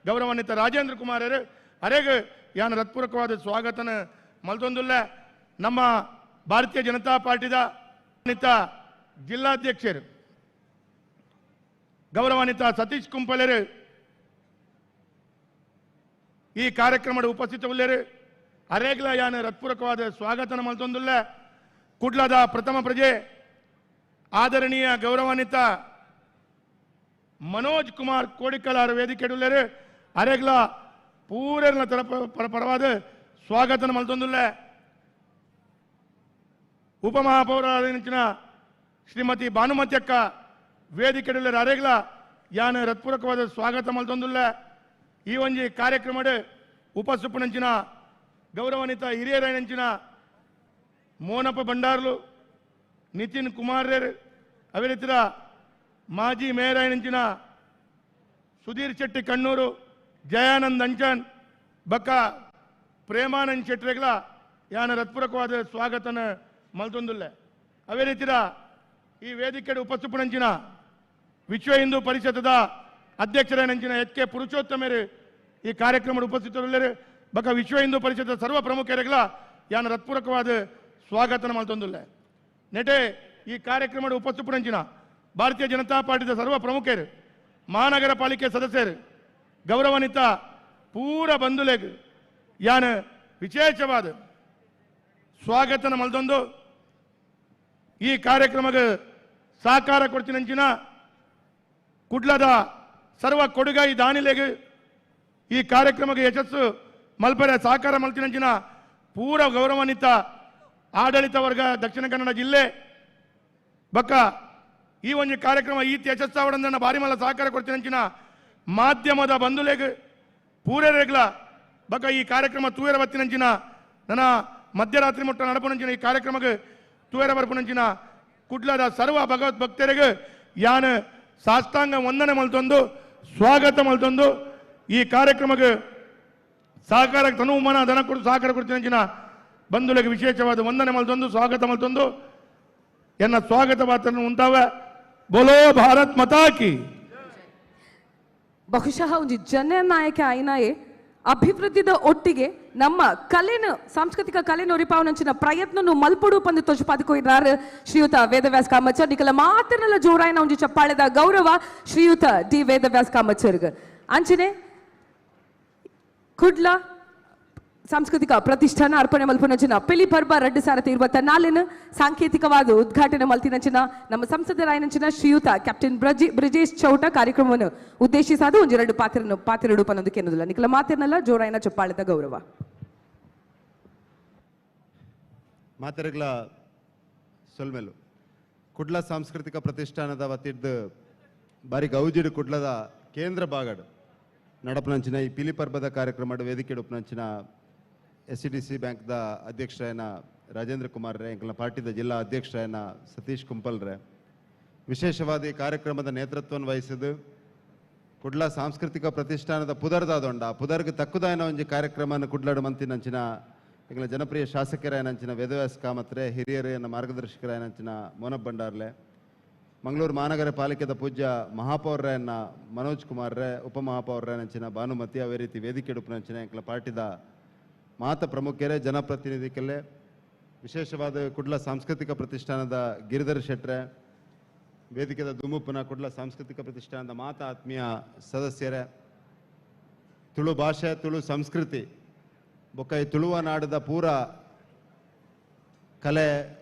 ಗೌರವಾನ್ವಿತ ರಾಜೇಂದ್ರ ಕುಮಾರರು ಅರೆಗೆ ಯಾನ ಹೃತ್ಪೂರ್ವಕವಾದ ಸ್ವಾಗತನ ಮಲ್ತೊಂದುಲ್ಲ. ನಮ್ಮ ಭಾರತೀಯ ಜನತಾ ಪಾರ್ಟಿದ ಜಿಲ್ಲಾಧ್ಯಕ್ಷರು ಗೌರವಾನ್ವಿತ ಸತೀಶ್ ಕುಂಪಲೇರು ಈ ಕಾರ್ಯಕ್ರಮದ ಉಪಸ್ಥಿತವುಳ್ಳೇರು. ಅರೇಗ್ಲ ಯಾನ ಹೃತ್ಪೂರ್ವಕವಾದ ಸ್ವಾಗತನ ಮಲ್ತೊಂದುಲ್ಲ. ಕುಡ್ಲದ ಪ್ರಥಮ ಪ್ರಜೆ ಆದರಣೀಯ ಗೌರವಾನ್ವಿತ ಮನೋಜ್ ಕುಮಾರ್ ಕೋಡಿಕಲಾರ ವೇದಿಕೆಡುಳ್ಳೇರು. ಅರೆಗ್ಲ ಪೂರನ ಪರವಾದ ಸ್ವಾಗತನ ಮಲ್ತೊಂದುಲ್ಲ. ಉಪಮಹಾಪೌರ ಶ್ರೀಮತಿ ಭಾನುಮತಿ ಅಕ್ಕ ವೇದಿಕೆಡುಳ್ಳೇರು. ಅರೆಗ್ಲ ಯಾನ ಹೃತ್ಪೂರ್ವಕವಾದ ಸ್ವಾಗತ ಮಲ್ತೊಂದುಲ್ಲ. ಈ ಒಂಜಿ ಕಾರ್ಯಕ್ರಮದ ಉಪಸುಪ್ಪನಂಚಿನ ಗೌರವಾನ್ವಿತ ಹಿರಿಯರಂಚಿನ ಮೋನಪ್ಪ ಭಂಡಾರ್ಲು, ನಿತಿನ್ ಕುಮಾರ್ ಅವರಿತರ ಮಾಜಿ ಮೇಯರ್ ನಂಚಿನ ಸುಧೀರ್ ಶೆಟ್ಟಿ ಕಣ್ಣೂರು, ಜಯಾನಂದ್ ಅಂಚನ್, ಬಕ್ಕ ಪ್ರೇಮಾನಂದ್ ಶೆಟ್ಟಿಗಳ ಯಾನ ಹೃತ್ಪೂರ್ವಕವಾದ ಸ್ವಾಗತನ ಮಲ್ತೊಂದುಲ್ಲೆ. ಅವೇ ರೀತಿಯ ಈ ವೇದಿಕೆ ಉಪಸ್ಥಿತನಂಚಿನ ವಿಶ್ವ ಹಿಂದೂ ಪರಿಷತ್ತದ ಅಧ್ಯಕ್ಷರ ಎಚ್ ಕೆ ಪುರುಷೋತ್ತಮರು ಈ ಕಾರ್ಯಕ್ರಮದ ಉಪಸ್ಥಿತರುಳ್ಳರು. ಬಕ್ಕ ವಿಶ್ವ ಹಿಂದೂ ಪರಿಷತ್ತದ ಸರ್ವ ಪ್ರಮುಖರಿಗಳ ಯಾನ ಹೃತ್ಪೂರ್ವಕವಾದ ಸ್ವಾಗತನ ಮಲ್ತೊಂದುಲ್ಲೆ. ನೆಟೆ ಈ ಕಾರ್ಯಕ್ರಮದ ಉಪಸ್ಥಿತನಂಚಿನ ಭಾರತೀಯ ಜನತಾ ಪಾರ್ಟಿದ ಸರ್ವ ಪ್ರಮುಖರು, ಮಹಾನಗರ ಪಾಲಿಕೆ ಸದಸ್ಯರು, ಗೌರವಾನ್ವಿತ ಪೂರ ಬಂಧುಲೆಗ್ ಯಾನ ವಿಶೇಷವಾದ ಸ್ವಾಗತನ ಮಲ್ತೊಂದು ಈ ಕಾರ್ಯಕ್ರಮಕ್ಕೆ ಸಹಕಾರ ಕೊಡ್ತಿನಂಚಿನ ಕುಡ್ಲದ ಸರ್ವ ಕೊಡುಗೈ ದಾನಿಲೆಗ್ ಈ ಕಾರ್ಯಕ್ರಮಕ್ಕೆ ಯಶಸ್ಸು ಮಲ್ಪರೆ ಸಹಕಾರ ಮಲ್ತಿನಂಚಿನ ಪೂರ ಗೌರವಾನ್ವಿತ ಆಡಳಿತ ವರ್ಗ ದಕ್ಷಿಣ ಕನ್ನಡ ಜಿಲ್ಲೆ ಬಕ್ಕ ಈ ಒಂದು ಕಾರ್ಯಕ್ರಮ ಈ ಯಶಸ್ಸಾವಡಂದನ್ನ ಭಾರಿ ಮಲ್ಲ ಸಹಕಾರ ಕೊಡ್ತಿನಂಚಿನ ಮಾಧ್ಯಮದ ಬಂಧುಲೆಗ್ ಪೂರೆರೆಗ್ಲ ಬಕ್ಕ ಈ ಕಾರ್ಯಕ್ರಮ ತೂಯರ ಬತ್ತಿನಂಚಿನ ನನ್ನ ಮಧ್ಯರಾತ್ರಿ ಮುಟ್ಟ ನಡಪುನಂಚಿನ ಈ ಕಾರ್ಯಕ್ರಮಕ್ಕೆ ತೂಯರ ಬರ್ಪುನಂಚಿನ ಕುಡ್ಲದ ಸರ್ವ ಭಗವತ್ ಭಕ್ತರಿಗೆ ಯಾನ ಸಾಷ್ಟಾಂಗ ವಂದನೆ ಮಲ್ತೊಂದು ಸ್ವಾಗತ ಮಲ್ತೊಂದು ಈ ಕಾರ್ಯಕ್ರಮಕ್ಕೆ ಸಹಕಾರ ತನು ಮನ ಧನ ಕೊಡು ಸಹಕಾರ ಕೊಡ್ತಿನಂಚಿನ ಬಂಧುಗಳಿಗೆ ವಿಶೇಷವಾದ ವಂದನೆ ಮಲ್ತೊಂದು ಸ್ವಾಗತ ಮಲ್ತೊಂದು ಎನ್ನ ಸ್ವಾಗತ ಮಾತನ್ನು ಉಂಟಾವೆ. ಬೋಲೋ ಭಾರತ್ ಮಾತಾ ಕಿ. ಬಹುಶಃ ಒಂಜಿ ಜನನಾಯಕ ಆಯ್ನಾಯೆ ಅಭಿವೃದ್ಧಿದ ಒಟ್ಟಿಗೆ ನಮ್ಮ ಕಲೆನ ಸಾಂಸ್ಕೃತಿಕ ಕಲೆನ ಒರಿಪಾವನಂಚಿನ ಪ್ರಯತ್ನನು ಮಲ್ಪೊಡು ಪಂದು ತೊಜುಪಾದುಕೊಯ್ದಾರು ಶ್ರೀಯುತ ವೇದವ್ಯಾಸ್ ಕಾಮಚರ್. ನಿಕಲ ಮಾತನೆಲ್ಲ ಜೋರಾಯನ ಒಂಜಿ ಚಪ್ಪಾಳೆದ ಗೌರವ ಶ್ರೀಯುತ ಡಿ ವೇದವ್ಯಾಸ್ ಕಾಮಚರ್ಗ್. ಅಂಚನೆ ಕುಡ್ಲ ಸಾಂಸ್ಕೃತಿಕ ಪ್ರತಿಷ್ಠಾನ ಅರ್ಪಣೆ ಮಲ್ಪುನಂಚಿನ ಪಿಲಿ ಪರ್ಬ 2024 ಸಾಂಕೇತಿಕವಾದ ಉದ್ಘಾಟನೆ ಮಲ್ತಿನಂಚಿನ ನಮ್ಮ ಸಂಸದರಾಯನಂಚಿನ ಶ್ರೀಯುತ ಕ್ಯಾಪ್ಟನ್ ಬ್ರಿಜೇಶ್ ಚೌಟ ಕಾರ್ಯಕ್ರಮವನ್ನು ಉದ್ದೇಶಿಸಾದ ಒಂಜೆರಡು ಪಾತ್ರರು ಪನ್ನೊಂದು ಕೇನೋದಿಲ್ಲ. ನಿಕಲ ಮಾತಿನಲ್ಲ ಜೋರಾಯನ ಚಪ್ಪಾಳೆದ ಗೌರವ. ಮಾತೆರೆಗ್ಲ ಸೊಲ್ಮೆಲು ಕುಡ್ಲ ಸಾಂಸ್ಕೃತಿಕ ಪ್ರತಿಷ್ಠಾನದ ವತಿಡ್ದು ಬಾರಿ ಗೌಜಿಡು ಕುಡ್ಲದ ಕೇಂದ್ರ ಭಾಗಡು ನಡಪನಂಚಿನ ಈ ಪಿಲಿ ಪರ್ಬದ ಕಾರ್ಯಕ್ರಮ ವೇದಿಕೆ ಉಪನಂಚಿನ ಎಸ್ ಸಿ ಡಿ ಸಿ ಬ್ಯಾಂಕ್ದ ಅಧ್ಯಕ್ಷರಾಯನ ರಾಜೇಂದ್ರ ಕುಮಾರ್ ರೇ, ಎಂಕಲ್ನ ಪಾರ್ಟಿದ ಜಿಲ್ಲಾ ಅಧ್ಯಕ್ಷರಾಯನ ಸತೀಶ್ ಕುಂಪಲ್ ರೇ, ವಿಶೇಷವಾದ ಈ ಕಾರ್ಯಕ್ರಮದ ನೇತೃತ್ವವನ್ನು ವಹಿಸಿದ್ದು Kudla ಸಾಂಸ್ಕೃತಿಕ ಪ್ರತಿಷ್ಠಾನದ ಪುದರ್ದಾದೊಂಡ ಪುದರ್ಗ್ ತಕ್ಕುದಾಯನ ಒಂಜಿ ಕಾರ್ಯಕ್ರಮನ ಕುಡ್ಲಾಡು ಮಂತಿನಂಚಿನ ಎಂಗ್ಲ ಜನಪ್ರಿಯ ಶಾಸಕರಾಯನಂಚಿನ ವೇದವ್ಯಾಸ ಕಾಮತ್ರೆ, ಹಿರಿಯರ ಮಾರ್ಗದರ್ಶಕರಾಯನಂಚಿನ ಮೋನಪ್ಪ ಭಂಡಾರ್ಲೆ, ಮಂಗಳೂರು ಮಹಾನಗರ ಪಾಲಿಕೆದ ಪೂಜ್ಯ ಮಹಾಪೌರ್ರಾಯನ್ನ ಮನೋಜ್ ಕುಮಾರ್ರೆ, ಉಪಮಹಾಪೌರ್ರಾಯನಂಚಿನ ಭಾನುಮತಿ, ಅವೇ ರೀತಿ ವೇದಿಕೆ ಉಡುಪಿನಂಚಿನ ಎಂಕ್ಲ ಪಾರ್ಟಿದ ಮಾತ ಪ್ರಮುಖರೇ, ಜನಪ್ರತಿನಿಧಿಕಲ್ಲೇ, ವಿಶೇಷವಾದ ಕುಡ್ಲ ಸಾಂಸ್ಕೃತಿಕ ಪ್ರತಿಷ್ಠಾನದ ಗಿರಿಧರ್ ಶೆಟ್ರೆ, ವೇದಿಕೆದ ದುಮುಪ್ಪನ ಕುಡ್ಲ ಸಾಂಸ್ಕೃತಿಕ ಪ್ರತಿಷ್ಠಾನದ ಮಾತ ಆತ್ಮೀಯ ಸದಸ್ಯರೇ, ತುಳು ಭಾಷೆ ತುಳು ಸಂಸ್ಕೃತಿ ಬೊಕ್ಕ ಈ ತುಳುವ ನಾಡದ ಪೂರ ಕಲೆ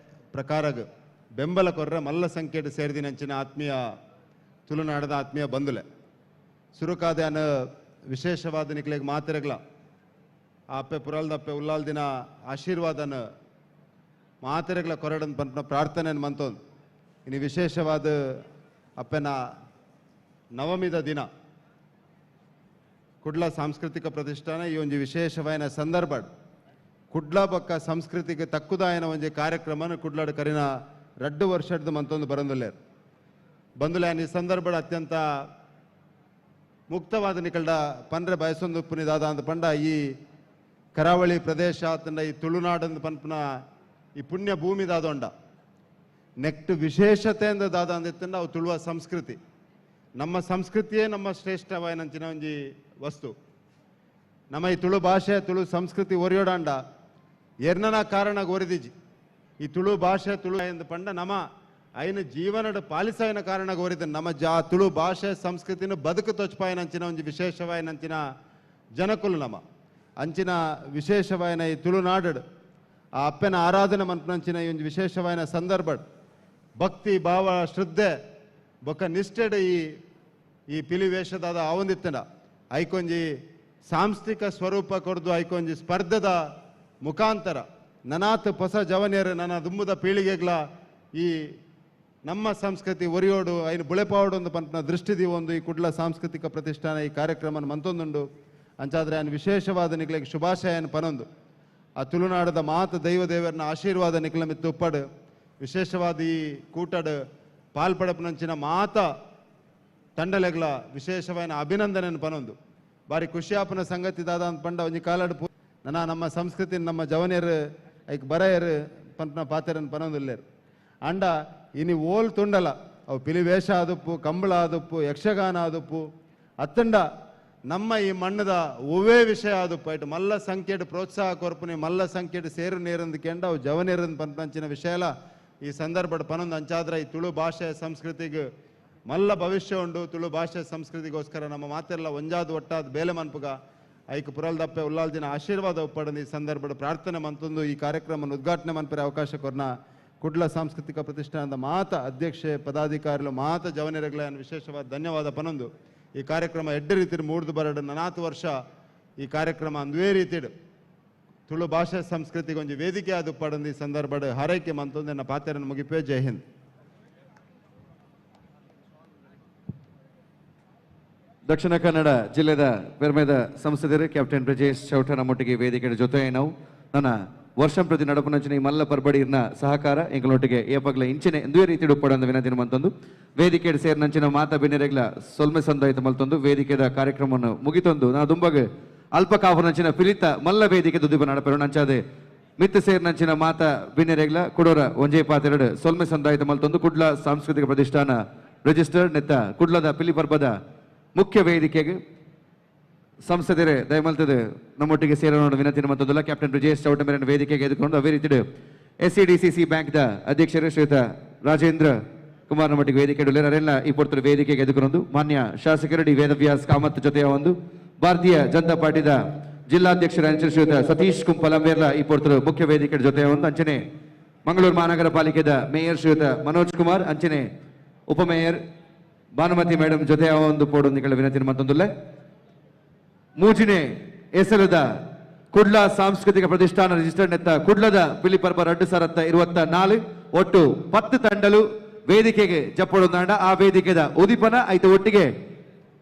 ಪ್ರಕಾರಗ್ ಬೆಂಬಲ ಕೊರ್ರ ಮಲ್ಲ ಸಂಖ್ಯೆಡ್ ಸೇರಿದಿನಂಚಿನ ಆತ್ಮೀಯ ತುಳುನಾಡದ ಆತ್ಮೀಯ ಬಂಧುಲೆ ಸುರುಕಾದ ವಿಶೇಷವಾದ ನಿಕ್ಲೆಗ್ ಮಾತೆರೆಗ್ಲ ಆ ಅಪ್ಪೆ ಪುರಲ್ದಪ್ಪೆ ಉಲ್ಲಾಲ್ ದಿನ ಆಶೀರ್ವಾದನ ಮಾತೆರೆಗ್ಲ ಕೊರಡನ್ ಪನ್ಪುನ ಪ್ರಾರ್ಥನೆಯನ್ನು ಮಂತೊಂದು ಇನ್ನು ವಿಶೇಷವಾದ ಅಪ್ಪೆನ ನವಮಿದ ದಿನ ಕುಡ್ಲ ಸಾಂಸ್ಕೃತಿಕ ಪ್ರತಿಷ್ಠಾನ ಈ ಒಂಜಿ ವಿಶೇಷವಾಯಿನ ಸಂದರ್ಭ ಕುಡ್ಲ ಬೊಕ್ಕ ಸಂಸ್ಕೃತಿಗೆ ತಕ್ಕುದಾಯನ ಒಂಜಿ ಕಾರ್ಯಕ್ರಮನ ಕುಡ್ಲಾಡು ಕರಿನ ರಡ್ಡು ವರ್ಷದ ಮಂತೊಂದು ಬರಂದುಲ್ಲೇರು ಬಂದುಲೆ ಈ ಸಂದರ್ಭ ಅತ್ಯಂತ ಮುಕ್ತವಾದ ನಿಕಲ್ಡ ಪನ್ರೆ ಬಯಸೊಂದು ಪುನಿದಾದ ಅಂದ ಪಂಡ ಈ ಕರಾವಳಿ ಪ್ರದೇಶ ಆತಂಡ ಈ ತುಳುನಾಡಂದು ಪನ್ಪುನ ಈ ಪುಣ್ಯ ಭೂಮಿ ದಾದೊಂಡ ನೆಕ್ಟ್ ವಿಶೇಷತೆಯಿಂದ ದಾದ ಅಂದಿತ್ತಂಡ ಅವು ತುಳುವ ಸಂಸ್ಕೃತಿ ನಮ್ಮ ಸಂಸ್ಕೃತಿಯೇ ನಮ್ಮ ಶ್ರೇಷ್ಠವಾಯಿನಂಚಿನ ಒಂಜಿ ವಸ್ತು ನಮ್ಮ ಈ ತುಳು ಭಾಷೆ ತುಳು ಸಂಸ್ಕೃತಿ ಒರಿಯೋಡಾಂಡ ಎರ್ನನ ಕಾರಣ ಒರಿದಿಜಿ ಈ ತುಳು ಭಾಷೆ ತುಳು ಎಂದು ಪಂಡ ನಮ್ಮ ಐನ ಜೀವನದ ಪಾಲಿಸಾಯಿನ ಕಾರಣ ಕೋರಿದ ನಮ್ಮ ಜಾ ತುಳು ಭಾಷೆ ಸಂಸ್ಕೃತಿನ ಬದುಕು ತೊಚ್ಪಾಯಿನಂಚಿನ ಒಂಜಿ ವಿಶೇಷವಾಯಿನಂಚಿನ ಜನಕುಲು ನಮ್ಮ ಅಂಚಿನ ವಿಶೇಷವಾಯಿನ ಈ ತುಳುನಾಡು ಆ ಅಪ್ಪನ ಆರಾಧನೆ ಮನ್ಪನಂಚಿನ ಈ ಒಂಜಿ ವಿಶೇಷವಾಯಿನ ಸಂದರ್ಭ ಭಕ್ತಿ ಭಾವ ಶ್ರದ್ಧೆ ಬೊಕ್ಕ ನಿಷ್ಠೆಡ್ ಈ ಈ ಪಿಲಿ ವೇಷದಾದ ಆವೊಂದಿತ್ತಂಡ ಐಕೊಂಜಿ ಸಾಂಸ್ಥಿಕ ಸ್ವರೂಪ ಕೊರ್ದು ಐಕೊಂಜಿ ಸ್ಪರ್ಧೆದ ಮುಖಾಂತರ ನನಾತ್ ಹೊಸ ಜವನಿಯರು ನನ್ನ ದುಂಬುದ ಪೀಳಿಗೆಗ್ಲ ಈ ನಮ್ಮ ಸಂಸ್ಕೃತಿ ಒರಿಯೋಡು ಐನು ಬುಳೆಪಾವಡು ಒಂದು ಪಂಪನ ದೃಷ್ಟಿದಿ ಒಂದು ಈ ಕುಡ್ಲ ಸಾಂಸ್ಕೃತಿಕ ಪ್ರತಿಷ್ಠಾನ ಈ ಕಾರ್ಯಕ್ರಮ ಮಂತೊಂದುಂಡು ಅಂಚಾದ್ರೆ ಆನ್ ವಿಶೇಷವಾದ ನಿಕ್ಲೆಗ್ ಶುಭಾಶಯನ ಪನೊಂದು ಆ ತುಳುನಾಡದ ಮಾತು ದೈವ ದೇವರನ್ನ ಆಶೀರ್ವಾದ ನಿಕ್ಲ ಮಿತ್ತು ಉಪ್ಪಡು ವಿಶೇಷವಾದ ಈ ಕೂಟಡು ಪಾಲ್ಪಡಪನಂಚಿನ ಮಾತ ತಂಡಲೆಗ್ಲ ವಿಶೇಷವಾದ ಅಭಿನಂದನೆಯನ್ನು ಪನೊಂದು ಬಾರಿ ಖುಷಿಯಾಪನ ಸಂಗತಿ ದಾದ ಅಂತ ಪಂಡ ಒಂಜಿ ಕಾಲಡು ನನ್ನ ನಮ್ಮ ಸಂಸ್ಕೃತಿ ನಮ್ಮ ಜವನಿಯರು ಐಕ್ ಬರೆಯರು ಪಂಪನ ಪಾತೆರನ್ ಪನೊಂದುಲ್ಲೇರು ಅಂಡ ಇನಿ ಓಲ್ ತುಂಡಲ ಅವು ಪಿಲಿ ವೇಷ ಆದುಪ್ಪು ಕಂಬಳ ಆದುಪ್ಪು ಯಕ್ಷಗಾನ ಆದುಪ್ಪು ಅತ್ತಂಡ ನಮ್ಮ ಈ ಮಣ್ಣದ ಒವ್ವೇ ವಿಷಯ ಆದುಪ್ಪು ಐಟ್ ಮಲ್ಲ ಸಂಖ್ಯೆಡ್ ಪ್ರೋತ್ಸಾಹ ಕೊರ್ಪುನಿ ಮಲ್ಲ ಸಂಖ್ಯೆಡ್ ಸೇರು ನೀರಂದು ಕೆಂಡ ಅವು ಜವನೀರಂದು ಪಂಪಂಚಿನ ವಿಷಯಲ ಈ ಸಂದರ್ಭದ ಪನೊಂದು ಅಂಚಾದ್ರ ಈ ತುಳು ಭಾಷೆ ಸಂಸ್ಕೃತಿಗೆ ಮಲ್ಲ ಭವಿಷ್ಯ ಉಂಡು ತುಳು ಭಾಷೆ ಸಂಸ್ಕೃತಿಗೋಸ್ಕರ ನಮ್ಮ ಮಾತೆಲ್ಲ ಒಂಜಾದ ಒಟ್ಟಾದ ಬೇಲೆ ಮನ್ಪುಗ ಐಕ್ ಪುರಲ್ದಪ್ಪೆ ಉಲ್ಲಾಲ್ ದಿನ ಆಶೀರ್ವಾದ ಒಪ್ಪಡಂದು ಈ ಸಂದರ್ಭದ ಪ್ರಾರ್ಥನೆ ಮಂತೊಂದು ಈ ಕಾರ್ಯಕ್ರಮ ಉದ್ಘಾಟನೆ ಮನ್ಪರೆ ಅವಕಾಶ ಕೊರ್ನ ಕುಡ್ಲ ಸಾಂಸ್ಕೃತಿಕ ಪ್ರತಿಷ್ಠಾನದ ಮಾತ ಅಧ್ಯಕ್ಷೆ ಪದಾಧಿಕಾರಿಗಳು ಮಾತ ಜವನಿರಗಳ ವಿಶೇಷವಾದ ಧನ್ಯವಾದ ಪನೊಂದು ಈ ಕಾರ್ಯಕ್ರಮ ಎಡ್ಡೆ ರೀತಿ ಮೂಡ್ದು ಬರಡು ನನಾತು ವರ್ಷ ಈ ಕಾರ್ಯಕ್ರಮ ಅಂದುವೇ ರೀತಿಡು ತುಳು ಭಾಷೆ ಸಂಸ್ಕೃತಿಗೆ ಒಂಜಿ ವೇದಿಕೆ ಆದ ಪಡಂದು ಈ ಸಂದರ್ಭದ ಹಾರೈಕೆ ಮಂತೊಂದು ನನ್ನ ಪಾತೆರನ್ನು ಮುಗಿಪೇ. ಜೈ ಹಿಂದ್. ದಕ್ಷಿಣ ಕನ್ನಡ ಜಿಲ್ಲೆದ ಪೆರ್ಮೆದ ಸಂಸದರು ಕ್ಯಾಪ್ಟನ್ ಬ್ರಜೇಶ್ ಚೌಟ ನಮ್ಮೊಟ್ಟಿಗೆ ವೇದಿಕೆ ಜೊತೆ ನಾವು ನನ್ನ ವರ್ಷಂ ಪ್ರತಿ ನಡಪುನಂಚಿನ ಈ ಮಲ್ಲ ಪರ್ಬಡಿರ್ನ ಸಹಕಾರ ಎಂಗಳೊಟ್ಟಿಗೆ ಏಪಗ್ಲ ಇಂಚಿನ ಎಂದುವೇ ರೀತಿ ಉಪ್ಪಡಂದ ವಿನಂತಿ ಮಂತೊಂದು ವೇದಿಕೆ ಸೇರಿನಂಚಿನ ಮಾತಾ ಬಿನ್ನೆರೆಗ್ಲ ಸೊಲ್ಮೆ ಸಂದಾಯಿತ ಮಲ್ತೊಂದು ವೇದಿಕೆದ ಕಾರ್ಯಕ್ರಮವನ್ನು ಮುಗಿತೊಂದು ನಾ ದುಂಬಗ್ ಅಲ್ಪ ಕಾಪುನಂಚಿನ ಪಿಲಿತ ಮಲ್ಲ ವೇದಿಕೆ ದುದಿಪ ನಡಪೆರು ನಂಚಾದೆ ಮಿತ್ತ ಸೇರಿನಂಚಿನ ಮಾತಾ ಬಿನ್ನೆರೆಗ್ಲ ಕುಡೋರ ಒಂಜೇ ಪಾತೆರಡು ಸೊಲ್ಮೆ ಸಂದಾಯಿತ ಮಲ್ತೊಂದು ಕುಡ್ಲ ಸಾಂಸ್ಕೃತಿಕ ಪ್ರತಿಷ್ಠಾನ ರಿಜಿಸ್ಟರ್ಡ್ ನೆತ್ತ ಕುಡ್ಲದ ಪಿಲಿ ಪರ್ಬದ ಮುಖ್ಯ ವೇದಿಕೆಗೆ ಸಂಸದರೇ ದಯಮಲ್ತದೆ ನಮ್ಮೊಟ್ಟಿಗೆ ಸೇರೋಣ ವಿನಂತಿ ಮತ್ತೊಂದಲ್ಲ ಕ್ಯಾಪ್ಟನ್ ಬ್ರಜೇಶ್ ಚೌಟ ಮೇರಿನ ವೇದಿಕೆಗೆ ಎದುಕೊಂಡು ಅದೇ ರೀತಿ S C D C C ಬ್ಯಾಂಕ್ದ ಅಧ್ಯಕ್ಷರು ಶ್ರೀಯುತ ರಾಜೇಂದ್ರ ಕುಮಾರ್ ನಮ್ಮೊಟ್ಟಿಗೆ ವೇದಿಕೆ ಅರೆಲ್ಲ ಈ ಪೊರ್ತರು ವೇದಿಕೆಗೆ ಎದುಕೊಂಡು ಮಾನ್ಯ ಶಾಸಕರು ಡಿ ವೇದವ್ಯಾಸ್ ಕಾಮತ್ ಜೊತೆಯ ಒಂದು ಭಾರತೀಯ ಜನತಾ ಪಾರ್ಟಿದ ಜಿಲ್ಲಾಧ್ಯಕ್ಷರ ಶ್ರೀಯುತ ಸತೀಶ್ ಕುಂಪಲಂಬೇರ್ಲ ಈ ಪೊರ್ತರು ಮುಖ್ಯ ವೇದಿಕೆ ಜೊತೆಯ ಒಂದು ಅಂಚನೆ ಮಂಗಳೂರು ಮಹಾನಗರ ಪಾಲಿಕೆದ ಮೇಯರ್ ಶ್ರೀಯುತ ಮನೋಜ್ ಕುಮಾರ್ ಅಂಚನೆ ಉಪಮೇಯರ್ ಭಾನುಮತಿ ಮೇಡಮ್ ಜೊತೆಯ ಒಂದು ಪೋಡೊಂದಿಗಳ ವಿನಂತಿ ಮತ್ತೊಂದುಲ್ಲೆ ಮೂಜಿನೆ ಎಸಲದ ಕುಡ್ಲ ಸಾಂಸ್ಕೃತಿಕ ಪ್ರತಿಷ್ಠಾನ ರಿಜಿಸ್ಟರ್ಡ್ ನೆತ್ತ ಕುಡ್ಲದ ಪಿಲಿಪರ್ಬ 2024 ಒಟ್ಟು 10 ತಂಡಲು ವೇದಿಕೆಗೆ ಜಪ್ಪೊಡೊಂದಾಂಡ ಆ ವೇದಿಕೆದ ಉದಿಪನ ಐತ ಒಟ್ಟಿಗೆ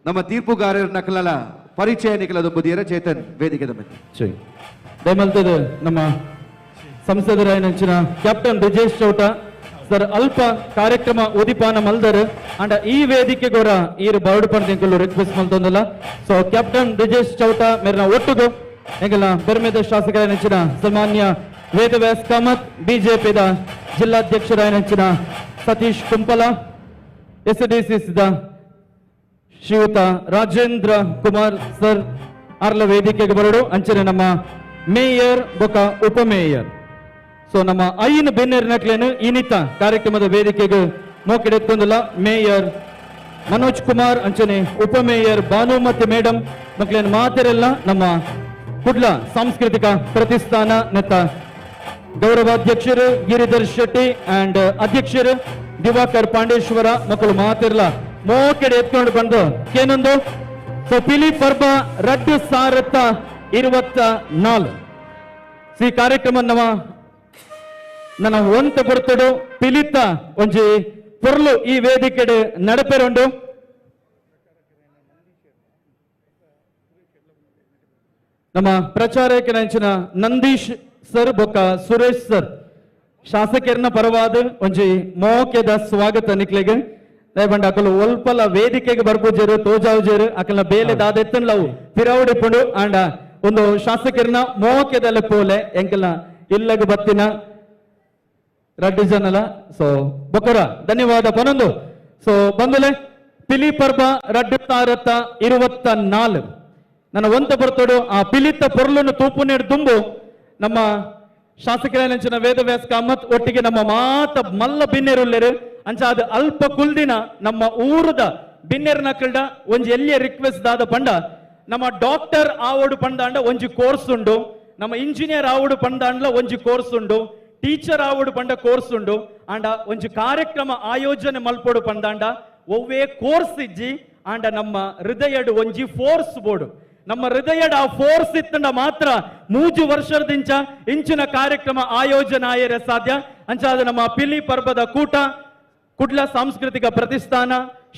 ನಮ್ಮ ತೀರ್ಪುಗಾರರ ನಕಲಲ ಪರಿಚಯ ನಿಕಲದ ಬುದಿಯರ ಚೇತನ್ ವೇದಿಕೆದ ಮೇಲೆ ದಯಮಲ್ತದ ನಮ್ಮ ಸಂಸದರಾಯನಂಚಿನ ಕ್ಯಾಪ್ಟನ್ ಬ್ರಜೇಶ್ ಚೌಟ Sir ಅಲ್ಪ ಕಾರ್ಯಕ್ರಮ ಉದಿಪಾನ ಮಲ್ದರು ಅಂಡ ಈ ವೇದಿಕೆ ಗೋರ ಈರು ಬರಡು ಪಂಡ ರಿಕ್ವೆಸ್ಟ್ ಮಲ್ತೊಂದಲ್ಲ. ಸೊ ಕ್ಯಾಪ್ಟನ್ ಬ್ರಿಜೇಶ್ ಚೌಟ ಮೇರಿನ ಒಟ್ಟುಗು ಎಂಗಲ ಬೆರ್ಮೆದ ಶಾಸಕರ ನೆಚ್ಚಿನ ಸನ್ಮಾನ್ಯ ವೇದವ್ಯಾಸ್ ಕಾಮತ್, ಬಿಜೆಪಿದ ಜಿಲ್ಲಾಧ್ಯಕ್ಷರ ನೆಚ್ಚಿನ ಸತೀಶ್ ಕುಂಪಲ, ಎಸ್ಡಿಸಿಸಿದ ಶ್ರೀಯುತ ರಾಜೇಂದ್ರ ಕುಮಾರ್ ಸರ್ ಅರ್ಲ ವೇದಿಕೆಗೆ ಬರಡು. ಅಂಚನೆ ನಮ್ಮ ಮೇಯರ್ ಬೊಕ ಉಪಮೇಯರ್. ಸೊ ನಮ್ಮ ಐನ್ ಬೆನ್ನೇರ್ ನಕ್ಲೇನು ಈನಿತ ಕಾರ್ಯಕ್ರಮದ ವೇದಿಕೆಗೆ ಮೋಕೆಡೆತ್ತೊಂದಿಲ್ಲ ಮೇಯರ್ ಮನೋಜ್ ಕುಮಾರ್, ಅಂಚನೆ ಉಪಮೇಯರ್ ಭಾನುಮತಿ ಮೇಡಮ್ ಮಕ್ಳೇನು ಮಾತಿರಲ್ಲ ನಮ್ಮ ಕುಡ್ಲ ಸಾಂಸ್ಕೃತಿಕ ಪ್ರತಿಷ್ಠಾನ ನೆತ್ತ ಗೌರವಾಧ್ಯಕ್ಷರು ಗಿರಿಧರ್ ಶೆಟ್ಟಿ ಅಂಡ್ ಅಧ್ಯಕ್ಷರು ದಿವಾಕರ್ ಪಾಂಡೇಶ್ವರ ಮಕ್ಕಳು ಮಾತಿರ್ಲ ಮೋಕೆಡೆ ಎತ್ಕೊಂಡು ಬಂದು ಕೇನೊಂದು. ಸೊ ಪಿಲಿ ಪರ್ಬ 2024 ಈ ಕಾರ್ಯಕ್ರಮ ನಮ್ಮ ನನ್ನ ಒಂತ ಬರ್ತಡು ಪಿಲಿತ ಒಂಜಿ ಪೊರ್ಲು ಈ ವೇದಿಕೆಡೆ ನಡಪೆರುಂಡು. ನಮ್ಮ ಪ್ರಚಾರಕ್ಕೆ ನಂಚಿನ ನಂದೀಶ್ ಸರ್ ಬೊಕ್ಕ ಸುರೇಶ್ ಸರ್ ಶಾಸಕರನ್ನ ಪರವಾದ ಒಂಜಿ ಮೋಕೆದ ಸ್ವಾಗತ ನಿಕ್ಲೆಗೆ. ದಯಪಂಡ ಅಕಲು ಒಲ್ಪಲ ವೇದಿಕೆಗೆ ಬರ್ಪುಜೇರು ತೋಜಾವುಜೇರು ಅಕಲ್ನ ಬೇಲೆ ದಾದೆತ್ತನ್ ಲವು ಪಿರೌಡಿಪುಂಡು ಆಂಡ ಒಂದು ಶಾಸಕರನ್ನ ಮೋಕೆದಲ್ಲ ಪೋಲೆ ಎಂಕಲ್ನ ಇಲ್ಲಗ ಬತ್ತಿನ ರಡ್ಡು ಜನಲ. ಸೊ ಬೊಕ್ಕರ ಧನ್ಯವಾದ ಪನೊಂದು. ಸೊ ಬಂದಲೆ ಪಿಲಿ ಪರ್ಬ 2024 ನನ್ನ ಒಂತ ಬರ್ತೋಡು ಆ ಪಿಲಿತ ಪೊರ್ಲನ್ನು ತೂಪು ನೀಡು ದುಂಬು ನಮ್ಮ ಶಾಸಕರ ವೇದವ್ಯಾಸ್ ಕಾಮತ್ ಒಟ್ಟಿಗೆ ನಮ್ಮ ಮಾತ ಮಲ್ಲ ಬಿನ್ನೆರುಲ್ಲೇರು ಅಂಚ ಅದು ಅಲ್ಪ ಕುಲ್ದಿನ ನಮ್ಮ ಊರದ ಬಿನ್ನೆರ್ ನಕಲ್ಡ ಒಂಜಿ ಎಲ್ಲಿಯ ರಿಕ್ವೆಸ್ಟ್ ದಾದ ಪಂಡ ನಮ್ಮ ಡಾಕ್ಟರ್ ಆವಡು ಪಂದಾಂಡ ಒಂಜಿ ಕೋರ್ಸ್ ಉಂಡು, ನಮ್ಮ ಇಂಜಿನಿಯರ್ ಆವಡು ಪಂದಾಂಡ್ಲ ಒಂಜಿ ಕೋರ್ಸ್ ಉಂಡು, ಟೀಚರ್ ಆವಡು ಪಂಡ ಕೋರ್ಸ್ ಉಂಡು, ಆಂಡ ಒಂಜಿ ಕಾರ್ಯಕ್ರಮ ಆಯೋಜನೆ ಮಲ್ಪೋಡು ಪಂದಾಂಡ ಒವ್ವೇ ಕೋರ್ಸ್ ಇಜ್ಜಿ ಆಂಡ ನಮ್ಮ ಹೃದಯಡು ಒಂಜಿ ಫೋರ್ಸ್ ಬೋರ್ಡು. ನಮ್ಮ ಹೃದಯದ ಆ ಫೋರ್ಸ್ ಇತ್ತಂಡ ಮಾತ್ರ 3 ವರ್ಷದಿಂಚ ಇಂಚಿನ ಕಾರ್ಯಕ್ರಮ ಆಯೋಜನೆ ಆಯರೆ ಸಾಧ್ಯ. ಅಂಚಾದ ನಮ್ಮ ಪಿಲಿ ಪರ್ಬದ ಕೂಟ ಕುಡ್ಲ ಸಾಂಸ್ಕೃತಿಕ ಪ್ರತಿಷ್ಠಾನ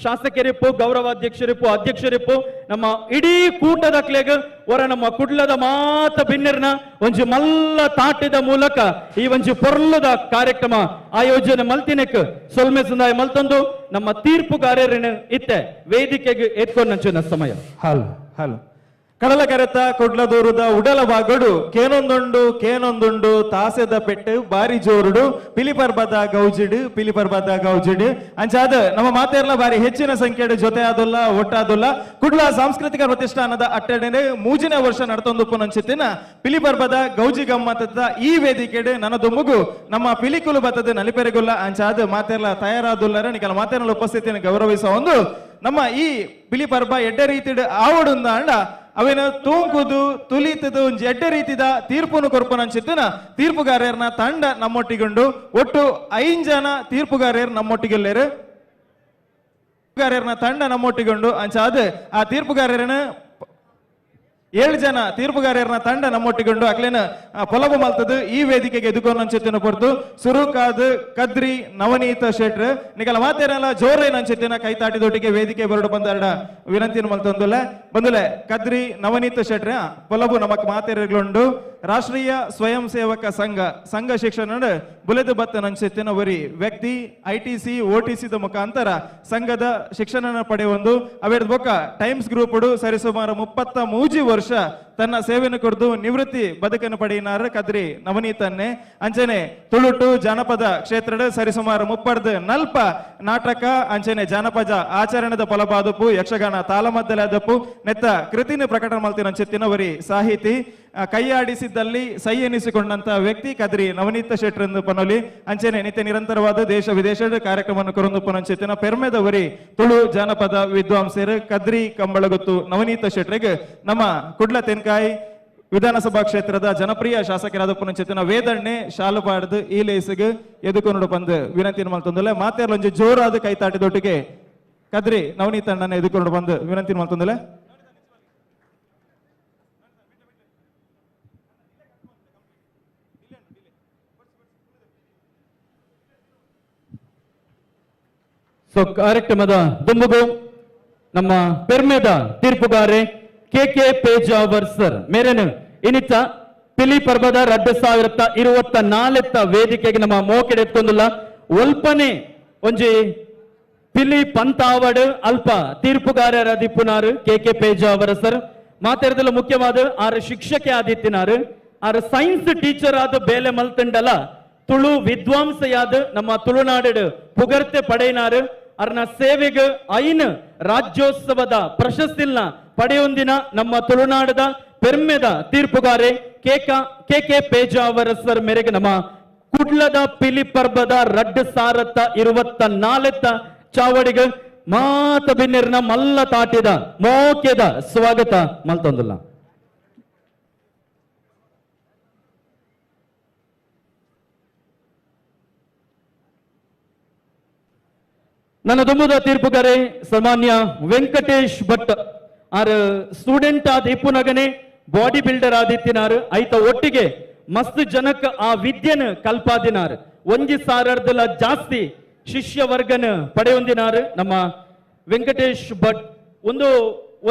ಶಾಸಕರಿಪ್ಪು ಗೌರವಾಧ್ಯಕ್ಷರಿಪ್ಪು ಅಧ್ಯಕ್ಷರಿಪ್ಪು ನಮ್ಮ ಇಡೀ ಕೂಟದ ಕ್ಲೇಗ್ ಹೊರ ನಮ್ಮ ಕುಡ್ಲದ ಮಾತ ಬಿನ್ನೆರ್ನ ಒಂಜಿ ಮಲ್ಲ ತಾಟಿದ ಮೂಲಕ ಈ ಒಂಜಿ ಪೊರ್ಲದ ಕಾರ್ಯಕ್ರಮ ಆಯೋಜನೆ ಮಲ್ತಿನೆಕ್ ಸೊಲ್ಮೆ ಸಂದಾಯ ಮಲ್ತಂದು ನಮ್ಮ ತೀರ್ಪುಗಾರರನ್ನು ಇತ್ತೆ ವೇದಿಕೆಗೆ ಎತ್ಕೊಂಡಂಚಿನ ಸಮಯ. ಹಲೋ ಹಲೋ ಕಡಲ ಕರೆತ ಕೊಡ್ಲದೂರುದ ಉಡಲ ಬಾಗಡು ಕೇನೊಂದುಂಡು ಕೇನೊಂದುಂಡು ತಾಸೆದ ಪೆಟ್ಟು ಬಾರಿ ಜೋರುಡು ಪಿಲಿಪರ್ಬದ ಗೌಜಿಡು ಪಿಲಿಪರ್ಬದ ಗೌಜಿಡು ಅಂಚಾದ ನಮ್ಮ ಮಾತೇರ್ಲ ಬಾರಿ ಹೆಚ್ಚಿನ ಸಂಖ್ಯೆಡು ಜೊತೆ ಆದುಲ್ಲ ಒಟ್ಟಾದುಲ್ಲ ಕುಡ್ಲ ಸಾಂಸ್ಕೃತಿಕ ಪ್ರತಿಷ್ಠಾನದ ಅಟ್ಟಣೆ 3ನೇ ವರ್ಷ ನಡ್ತೊಂದು ಪುನಂಚಿತ್ತಿನ ಪಿಲಿಪರ್ಬದ ಗೌಜಿ ಗಮ್ಮತದ ಈ ವೇದಿಕೆಡು ನನದೊಮ್ಮಗು ನಮ್ಮ ಪಿಲಿಕುಲು ಬತ್ತದ ನಲಿಪೆರೆಗುಲ್ಲ ಅಂಚಾದ ಮಾತೇರ್ಲ ತಯಾರಾದುಲ್ಲರ ನಿಕಲ ಮಾತೇರ್ಲ ಉಪಸ್ಥಿತಿಯನ್ನು ಗೌರವಿಸ ಒಂದು ನಮ್ಮ ಈ ಪಿಲಿಪರ್ಬ ಎಡ್ಡೆ ರೀತಿಡು ಆವಡುಂದ ಅಂಡ ಅವೇನು ತೂಂಕುದು ತುಲಿತದು ಒಂಜಿ ಎಡ್ಡೆ ರೀತಿದ ತೀರ್ಪುನು ಕೊರ್ಪುನಂಚಿತ್ತಿನ ತೀರ್ಪುಗಾರರ್ನ ತಂಡ ನಮ್ಮೊಟ್ಟಿಗುಂಡು ಒಟ್ಟು 5 ಜನ ತೀರ್ಪುಗಾರರು ನಮ್ಮೊಟ್ಟಿಗೆಲ್ಲೇರು ತೀರ್ಪುಗಾರರ್ನ ತಂಡ ನಮ್ಮೊಟ್ಟಿಗುಂಡು ಅಂಚಾದ ಆ ತೀರ್ಪುಗಾರರನ್ನ 7 ಜನ ತೀರ್ಪುಗಾರರ್ನ ತಂಡ ನಮ್ಮೊಟ್ಟಿಗುಂಡು ಅಕ್ಲೇನ ಪೊಲಬು ಮಲ್ತದು ಈ ವೇದಿಕೆಗೆ ಎದುಕೊಂಡಂಚಿತ್ತಿನ ಪೊರ್ತು ಸುರುಕಾದ್ ಕದ್ರಿ ನವನೀತ ಶೆಟ್ರ್ ನಿಕಲ ಮಾತೇನಲ್ಲ ಜೋರೇನಂಚಿತ್ತಿನ ಕೈತಾಟಿದೊಟ್ಟಿಗೆ ವೇದಿಕೆ ಬರಡು ಬಂದಾರಡ ವಿನಂತಿನ ಮಲ್ತೊಂದುಲ್ಲ ಬಂದುಲೆ ಕದ್ರಿ ನವನೀತ ಶೆಟ್ರ ಪೊಲಬು ನಮಕ್ ಮಾತೇರುಗಳುಂಡು ರಾಷ್ಟ್ರೀಯ ಸ್ವಯಂ ಸೇವಕ ಸಂಘ ಸಂಘ ಶಿಕ್ಷಣ ಬುಲೆದು ಬತ್ತನಂಚಿತ್ತಿನ ಒರಿ ವ್ಯಕ್ತಿ ITC OTC the ಮುಖಾಂತರ ಸಂಘದ ಶಿಕ್ಷಣ ಪಡೆಯೊಂದು ಅವೇರ್ದ ಬೊಕ್ಕ ಟೈಮ್ಸ್ ಗ್ರೂಪ್ ಸರಿಸುಮಾರು 33 ವರ್ಷ ತನ್ನ ಸೇವೆಯನ್ನು ಕೊಡ್ದು ನಿವೃತ್ತಿ ಬದುಕನ್ನು ಪಡೆಯಿನಾರ ಕದ್ರಿ ನವನೀತನ್ನೇ ಅಂಚನೆ ತುಳುಟು ಜಾನಪದ ಕ್ಷೇತ್ರದ ಸರಿಸುಮಾರು 34 ನಾಟಕ ಅಂಚನೆ ಜಾನಪದ ಆಚರಣೆದ ಫಲಬಾದಪು ಯಕ್ಷಗಾನ ತಾಳಮದ್ದಲಾದಪು ನೆತ್ತ ಕೃತಿನ ಪ್ರಕಟಣ ಮಲ್ತಿನ ಚಿತ್ತಿನವರಿ ಸಾಹಿತಿ ಕೈಯಾಡಿಸಿದ್ದಲ್ಲಿ ಸೈ ಎನಿಸಿಕೊಂಡಂತ ವ್ಯಕ್ತಿ ಕದ್ರಿ ನವನೀತ ಶೆಟ್ರೆಂದು ಪನೊಲಿ ಅಂಚನೆ ನಿತ್ಯ ನಿರಂತರವಾದ ದೇಶ ವಿದೇಶದ ಕಾರ್ಯಕ್ರಮವನ್ನು ಕೊರೊಂದು ಪನಂಚಿತ್ತಿನ ಪೆರ್ಮೆದವರಿ ತುಳು ಜಾನಪದ ವಿದ್ವಾಂಸರು ಕದ್ರಿ ಕಂಬಳಗುತ್ತು ನವನೀತ ಶೆಟ್ರಿಗೆ ನಮ್ಮ ಕುಡ್ಲ ತೆನ್ಕಾಯಿ ವಿಧಾನಸಭಾ ಕ್ಷೇತ್ರದ ಜನಪ್ರಿಯ ಶಾಸಕರಾದ ಪುನಂಚಿತ್ತಿನ ವೇದಣ್ಣೆ ಶಾಲುಪಾಡ್ದು ಈ ಲೇಸಿಗೆ ಎದುಕೊಂಡು ಬಂದು ವಿನಂತಿ ಮಲ್ತೊಂದುಲ್ಲ ಮಾತೇರ್ಲೊಂಜಿ ಜೋರಾದ ಕೈತಾಟಿದೊಟ್ಟಿಗೆ ಕದ್ರಿ ನವನೀತ ಅಣ್ಣನ ಎದುಕೊಂಡು ಬಂದು ವಿನಂತಿ ಮಲ್ತೊಂದುಲ್ಲ. ಸೊ ಕಾರ್ಯಕ್ರಮದ ದುಂಬುಗು ನಮ್ಮ ಪೆರ್ಮೆದ ತೀರ್ಪುಗಾರೆ K K Pejawar sir ಮೇರೇನು ಇನ್ನಿತ್ತ ಪಿಲಿ ಪರ್ಬದ 2024 ವೇದಿಕೆಗೆ ನಮ್ಮ ಮೋಕೆಡೆ ಎತ್ಕೊಂದಿಲ್ಲ ಒಲ್ಪನೆ ಒಂಜಿ ಪಿಲಿ ಪಂತಾವಡ್ ಅಲ್ಪ ತೀರ್ಪುಗಾರರ ದಿಪ್ಪುನಾರು ಕೆ ಕೆ ಪೇಜಾವರ ಸರ್. ಮಾತೆರದಲ್ಲ ಮುಖ್ಯವಾದ ಆರ್ ಶಿಕ್ಷಕೆ ಆದಿತ್ತಿನಾರು, R science teacher ಆದ ಬೇಲೆ ಮಲ್ತಂಡಲ ತುಳು ವಿದ್ವಾಂಸೆಯಾದ ನಮ್ಮ ತುಳುನಾಡು ಪುಗರ್ತೆ ಪಡೆಯಿನಾರು. ಅರ್ನ ಸೇವೆಗೆ ಐನ್ ರಾಜ್ಯೋತ್ಸವದ ಪ್ರಶಸ್ತಿನ ಪಡೆಯೊಂದಿನ ನಮ್ಮ ತುಳುನಾಡದ ಪೆರ್ಮೆದ ತೀರ್ಪುಗಾರೆ K K Pejavara sir ಮೇರೆಗೆ ನಮ್ಮ ಕುಡ್ಲದ ಪಿಲಿ ಪರ್ಬದ ರಡ್ಡು ಸಾರತ್ತ 24 ಚಾವಡಿಗೆ ಮಾತ ಬಿನ್ನಿರ್ನ ಮಲ್ಲ ತಾಟಿದ ಮೋಕೆದ ಸ್ವಾಗತ ಮಲ್ತೊಂದುಲ್ಲ. ನನ್ನ ದುಂಬುದ ತೀರ್ಪುಗಾರೆ ಸನ್ಮಾನ್ಯ ವೆಂಕಟೇಶ್ ಭಟ್ ಆರ್ ಸ್ಟೂಡೆಂಟ್ ಆದ ಇಪ್ಪುನಗನೆ ಬಾಡಿ ಬಿಲ್ಡರ್ ಆದಿತ್ತಿನಾರು. ಐತ ಒಟ್ಟಿಗೆ ಮಸ್ತ್ ಜನಕ್ ಆ ವಿದ್ಯೆನ ಕಲ್ಪಾದಿನಾರು. ಒಂಜಿ ಸಾರರ್ದಲ ಜಾಸ್ತಿ ಶಿಷ್ಯ ವರ್ಗನ ಪಡೆಯೊಂದಿನಾರು ನಮ್ಮ ವೆಂಕಟೇಶ್ ಭಟ್. ಒಂದು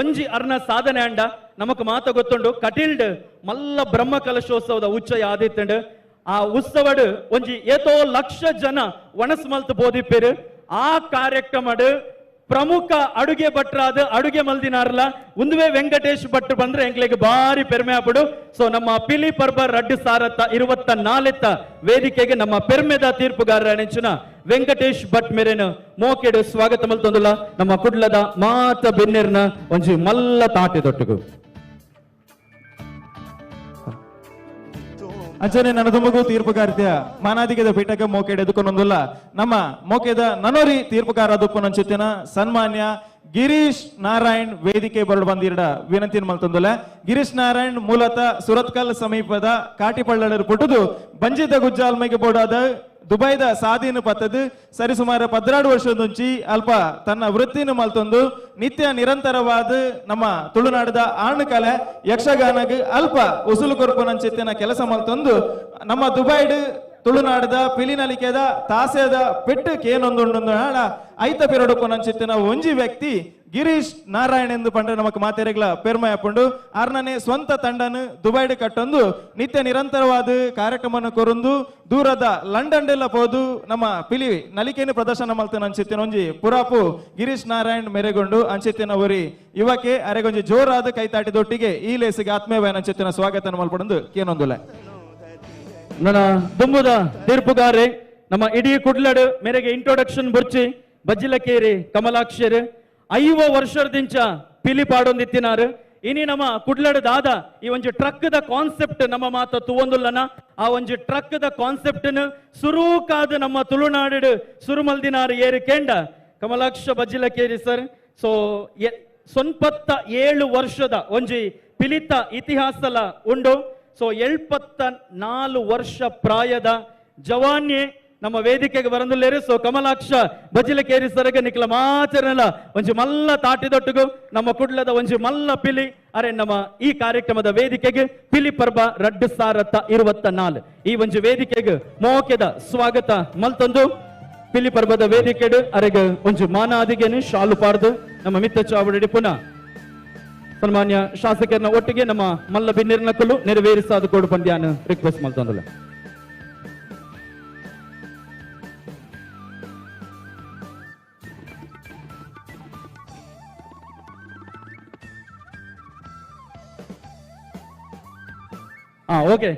ಒಂಜಿ ಅರ್ನ ಸಾಧನೆ ಅಂಡ ನಮಕ್ ಮಾತ ಗೊತ್ತುಂಡು, ಕಟಿಲ್ಡ್ ಮಲ್ಲ ಬ್ರಹ್ಮ ಕಲಶೋತ್ಸವದ ಉಚ್ಚಯ ಆದಿತ್ತಂಡು. ಆ ಉತ್ಸವಡ್ ಒಂಜಿ ಏತೋ ಲಕ್ಷ ಜನ ಒಣಸ್ ಮಲ್ತ್ ಬೋದಿಪ್ಪೇರು. ಆ ಕಾರ್ಯಕ್ರಮಡ್ ಪ್ರಮುಖ ಅಡುಗೆ ಭಟ್ರಾದ ಅಡುಗೆ ಮಲ್ದಿನಾರ್ಲ ಒಂದುವೇ ವೆಂಕಟೇಶ್ ಭಟ್ ಬಂದ್ರೆ ಎಂಕ್ಲೆಗ್ ಬಾರಿ ಪೆರ್ಮೆ ಆಪುಡು. ಸೊ ನಮ್ಮ ಪಿಲಿ ಪರ್ಬ ರಡ್ಡು ಸಾರತ್ತ 24 ವೇದಿಕೆಗೆ ನಮ್ಮ ಪೆರ್ಮೆದ ತೀರ್ಪುಗಾರರ ನೆಂಚಿನ ವೆಂಕಟೇಶ್ ಭಟ್ ಮೇರೇನು ಮೋಕೆಡು ಸ್ವಾಗತ ಮಲ್ತೊಂದುಲ್ಲ ನಮ್ಮ ಕುಡ್ಲದ ಮಾತ ಬೆನ್ನೆರ್ನ ಒಂಜಿ ಮಲ್ಲ ತಾಟಿ ದೊಟ್ಟುಗು. ಅಂಚನೆ ನನ್ನ ತುಂಬಗೂ ತೀರ್ಪುಗಾರ್ತಿಯ ಮಾನಾದಿಗೆದ ಪೀಠಕ್ಕೆ ಮೋಕೆಡ್ ಎದುಕೊಂಡೊಂದುಲ್ಲ ನಮ್ಮ ಮೋಕೆದ ನನೋರಿ ತೀರ್ಪುಗಾರ ದುಪ್ಪುನಂಚುತ್ತಿನ ಸನ್ಮಾನ್ಯ ಗಿರೀಶ್ ನಾರಾಯಣ್ ವೇದಿಕೆ ಬರಡು ಬಂದಿರಡ ವಿನಂತಿ ಮಲ್ತೊಂದುಲ್ಲ. ಗಿರೀಶ್ ನಾರಾಯಣ್ ಮೂಲತಃ ಸುರತ್ಕಲ್ ಸಮೀಪದ ಕಾಟಿಪಳ್ಳರು ಪುಟ್ಟುದು ಬಂಜಿತ ಗುಜ್ಜಾಲ್ಮೆಗೆ ಬೋಡಾದ ದುಬೈದ ಸಾದಿನ ಪತ್ತದು ಸರಿಸುಮಾರು 12 ವರ್ಷದಂಚಿ ಅಲ್ಪ ತನ್ನ ವೃತ್ತಿನ ಮಲ್ತೊಂದು ನಿತ್ಯ ನಿರಂತರವಾದ ನಮ್ಮ ತುಳುನಾಡದ ಆಣು ಕಲೆ ಯಕ್ಷಗಾನಗ್ ಅಲ್ಪ ಉಸುಲು ಕೊರ್ಪುನಂಚಿತ್ತಿನ ಕೆಲಸ ಮಲ್ತೊಂದು ನಮ್ಮ ದುಬೈಡ್ ತುಳುನಾಡದ ಪಿಲಿನಲಿಕೆದ ತಾಸೆದ ಪೆಟ್ಟು ಕೇನೊಂದುಂಡು ಐತ ಪಿರಡುಪುನಂಚಿತ್ತಿನ ಒಂಜಿ ವ್ಯಕ್ತಿ ಗಿರೀಶ್ ನಾರಾಯಣ್ ಎಂದು ಪಂಡ್ರೆ ನಮಕ್ ಮಾತೆರೆಗ್ಲ ಪೆರ್ಮೆ ಆಪುಂಡು. ಆರ್ನನೆ ಸ್ವಂತ ತಂಡನು ದುಬೈಡ್ ಕಟ್ಟೊಂದು ನಿತ್ಯ ನಿರಂತರವಾದ ಕಾರ್ಯಕ್ರಮವನ್ನು ಕೊರೊಂದು ದೂರದ ಲಂಡನ್ ಎಲ್ಲ ಪೋದು ನಮ್ಮ ಪಿಲಿ ನಲಿಕೆಯನ್ನು ಪ್ರದರ್ಶನ ಮಲ್ತನ ಅಂಚಿತ್ತಿನ ಒಂಜಿ ಪುರಾಪು ಗಿರೀಶ್ ನಾರಾಯಣ್ ಮೆರೆಗೊಂಡು ಅಂಚಿತ್ತಿನ ಒರಿ ಯುವಕೆ ಅರೆಗೊಂಜಿ ಜೋರಾದ ಕೈತಾಟಿದೊಟ್ಟಿಗೆ ಈ ಲೇಸಿಗೆ ಆತ್ಮೀಯವಾದ ಅಂಚಿತ್ತಿನ ಸ್ವಾಗತ ಮಲ್ಪಡೊಂದು ಕೇನೊಂದುಲೆ. ನನ್ನ ದುಂಬುದ ತೀರ್ಪುಗಾರೆ ನಮ್ಮ ಇಡೀ ಕುಡ್ಲಡು ಮೇರೆಗೆ ಇಂಟ್ರೊಡಕ್ಷನ್ ಬುರ್ಚಿ ಬಜ್ಜಿಲಕೇರಿ ಕಮಲಾಕ್ಷರು 50 ವರ್ಷದಿಂಚ ಪಿಲಿ ಪಾಡೊಂದಿತ್ತಿನಾರು. ಇನಿ ನಮ್ಮ ಕುಡ್ಲಡು ದಾದ ಈ ಒಂಜಿ truck the concept ನಮ್ಮ ಮಾತ ತುವೊಂದುಲ್ಲನ ಆ ಒಂಜಿ truck the concept ಸುರೂಕಾದ ನಮ್ಮ ತುಳುನಾಡು ಸುರುಮಲ್ದಿನಾರು ಏರು ಕೇಂಡ ಕಮಲಾಕ್ಷ ಬಜ್ಜಿಲಕೇರಿ ಸರ್. ಸೊ 97 ವರ್ಷದ ಒಂಜಿ ಪಿಲಿತ ಇತಿಹಾಸಲ ಉಂಡು. ಸೊ 74 ವರ್ಷ ಪ್ರಾಯದ ಜವಾನ್ಯೆ ನಮ್ಮ ವೇದಿಕೆಗೆ ಬರಂದುಲ್ಲೇರು. ಸೊ ಕಮಲಾಕ್ಷ ಬಜಿಲಕೇರಿ ಸರಗ ನಿಕ್ಲ ಮಾಚರನಲ ಒಂಜಿ ಮಲ್ಲ ತಾಟಿದೊಟ್ಟಿಗೂ ನಮ್ಮ ಕುಡ್ಲದ ಒಂಜಿ ಮಲ್ಲ ಪಿಲಿ ಅರೆ ನಮ್ಮ ಈ ಕಾರ್ಯಕ್ರಮದ ವೇದಿಕೆಗೆ ಪಿಲಿ ಪರ್ಬ 2024 ಈ ಒಂಜಿ ವೇದಿಕೆಗೆ ಮೋಕೆದ ಸ್ವಾಗತ ಮಲ್ತೊಂದು ಪಿಲಿ ಪರ್ಬದ ವೇದಿಕೆಡು ಅರೆಗೆ ಒಂಜಿ ಮಾನಾದಿಗೆನು ಶಾಲು ಪಾರ್ದು ನಮ್ಮ ಮಿತ್ತ ಚಾವಡಿ ಪುನಃ ಸನ್ಮಾನ್ಯ ಶಾಸಕರನ್ನ ಒಟ್ಟಿಗೆ ನಮ್ಮ ಮಲ್ಲ ಬಿನ್ನಿರ್ನಕಲು ನೆರವೇರಿಸಾದ ಕೊಡು ಪಂದ್ಯಾನ ರಿಕ್ವೆಸ್ಟ್ ಮಲ್ತೊಂದುಲ್ಲ. ಓಕೆ,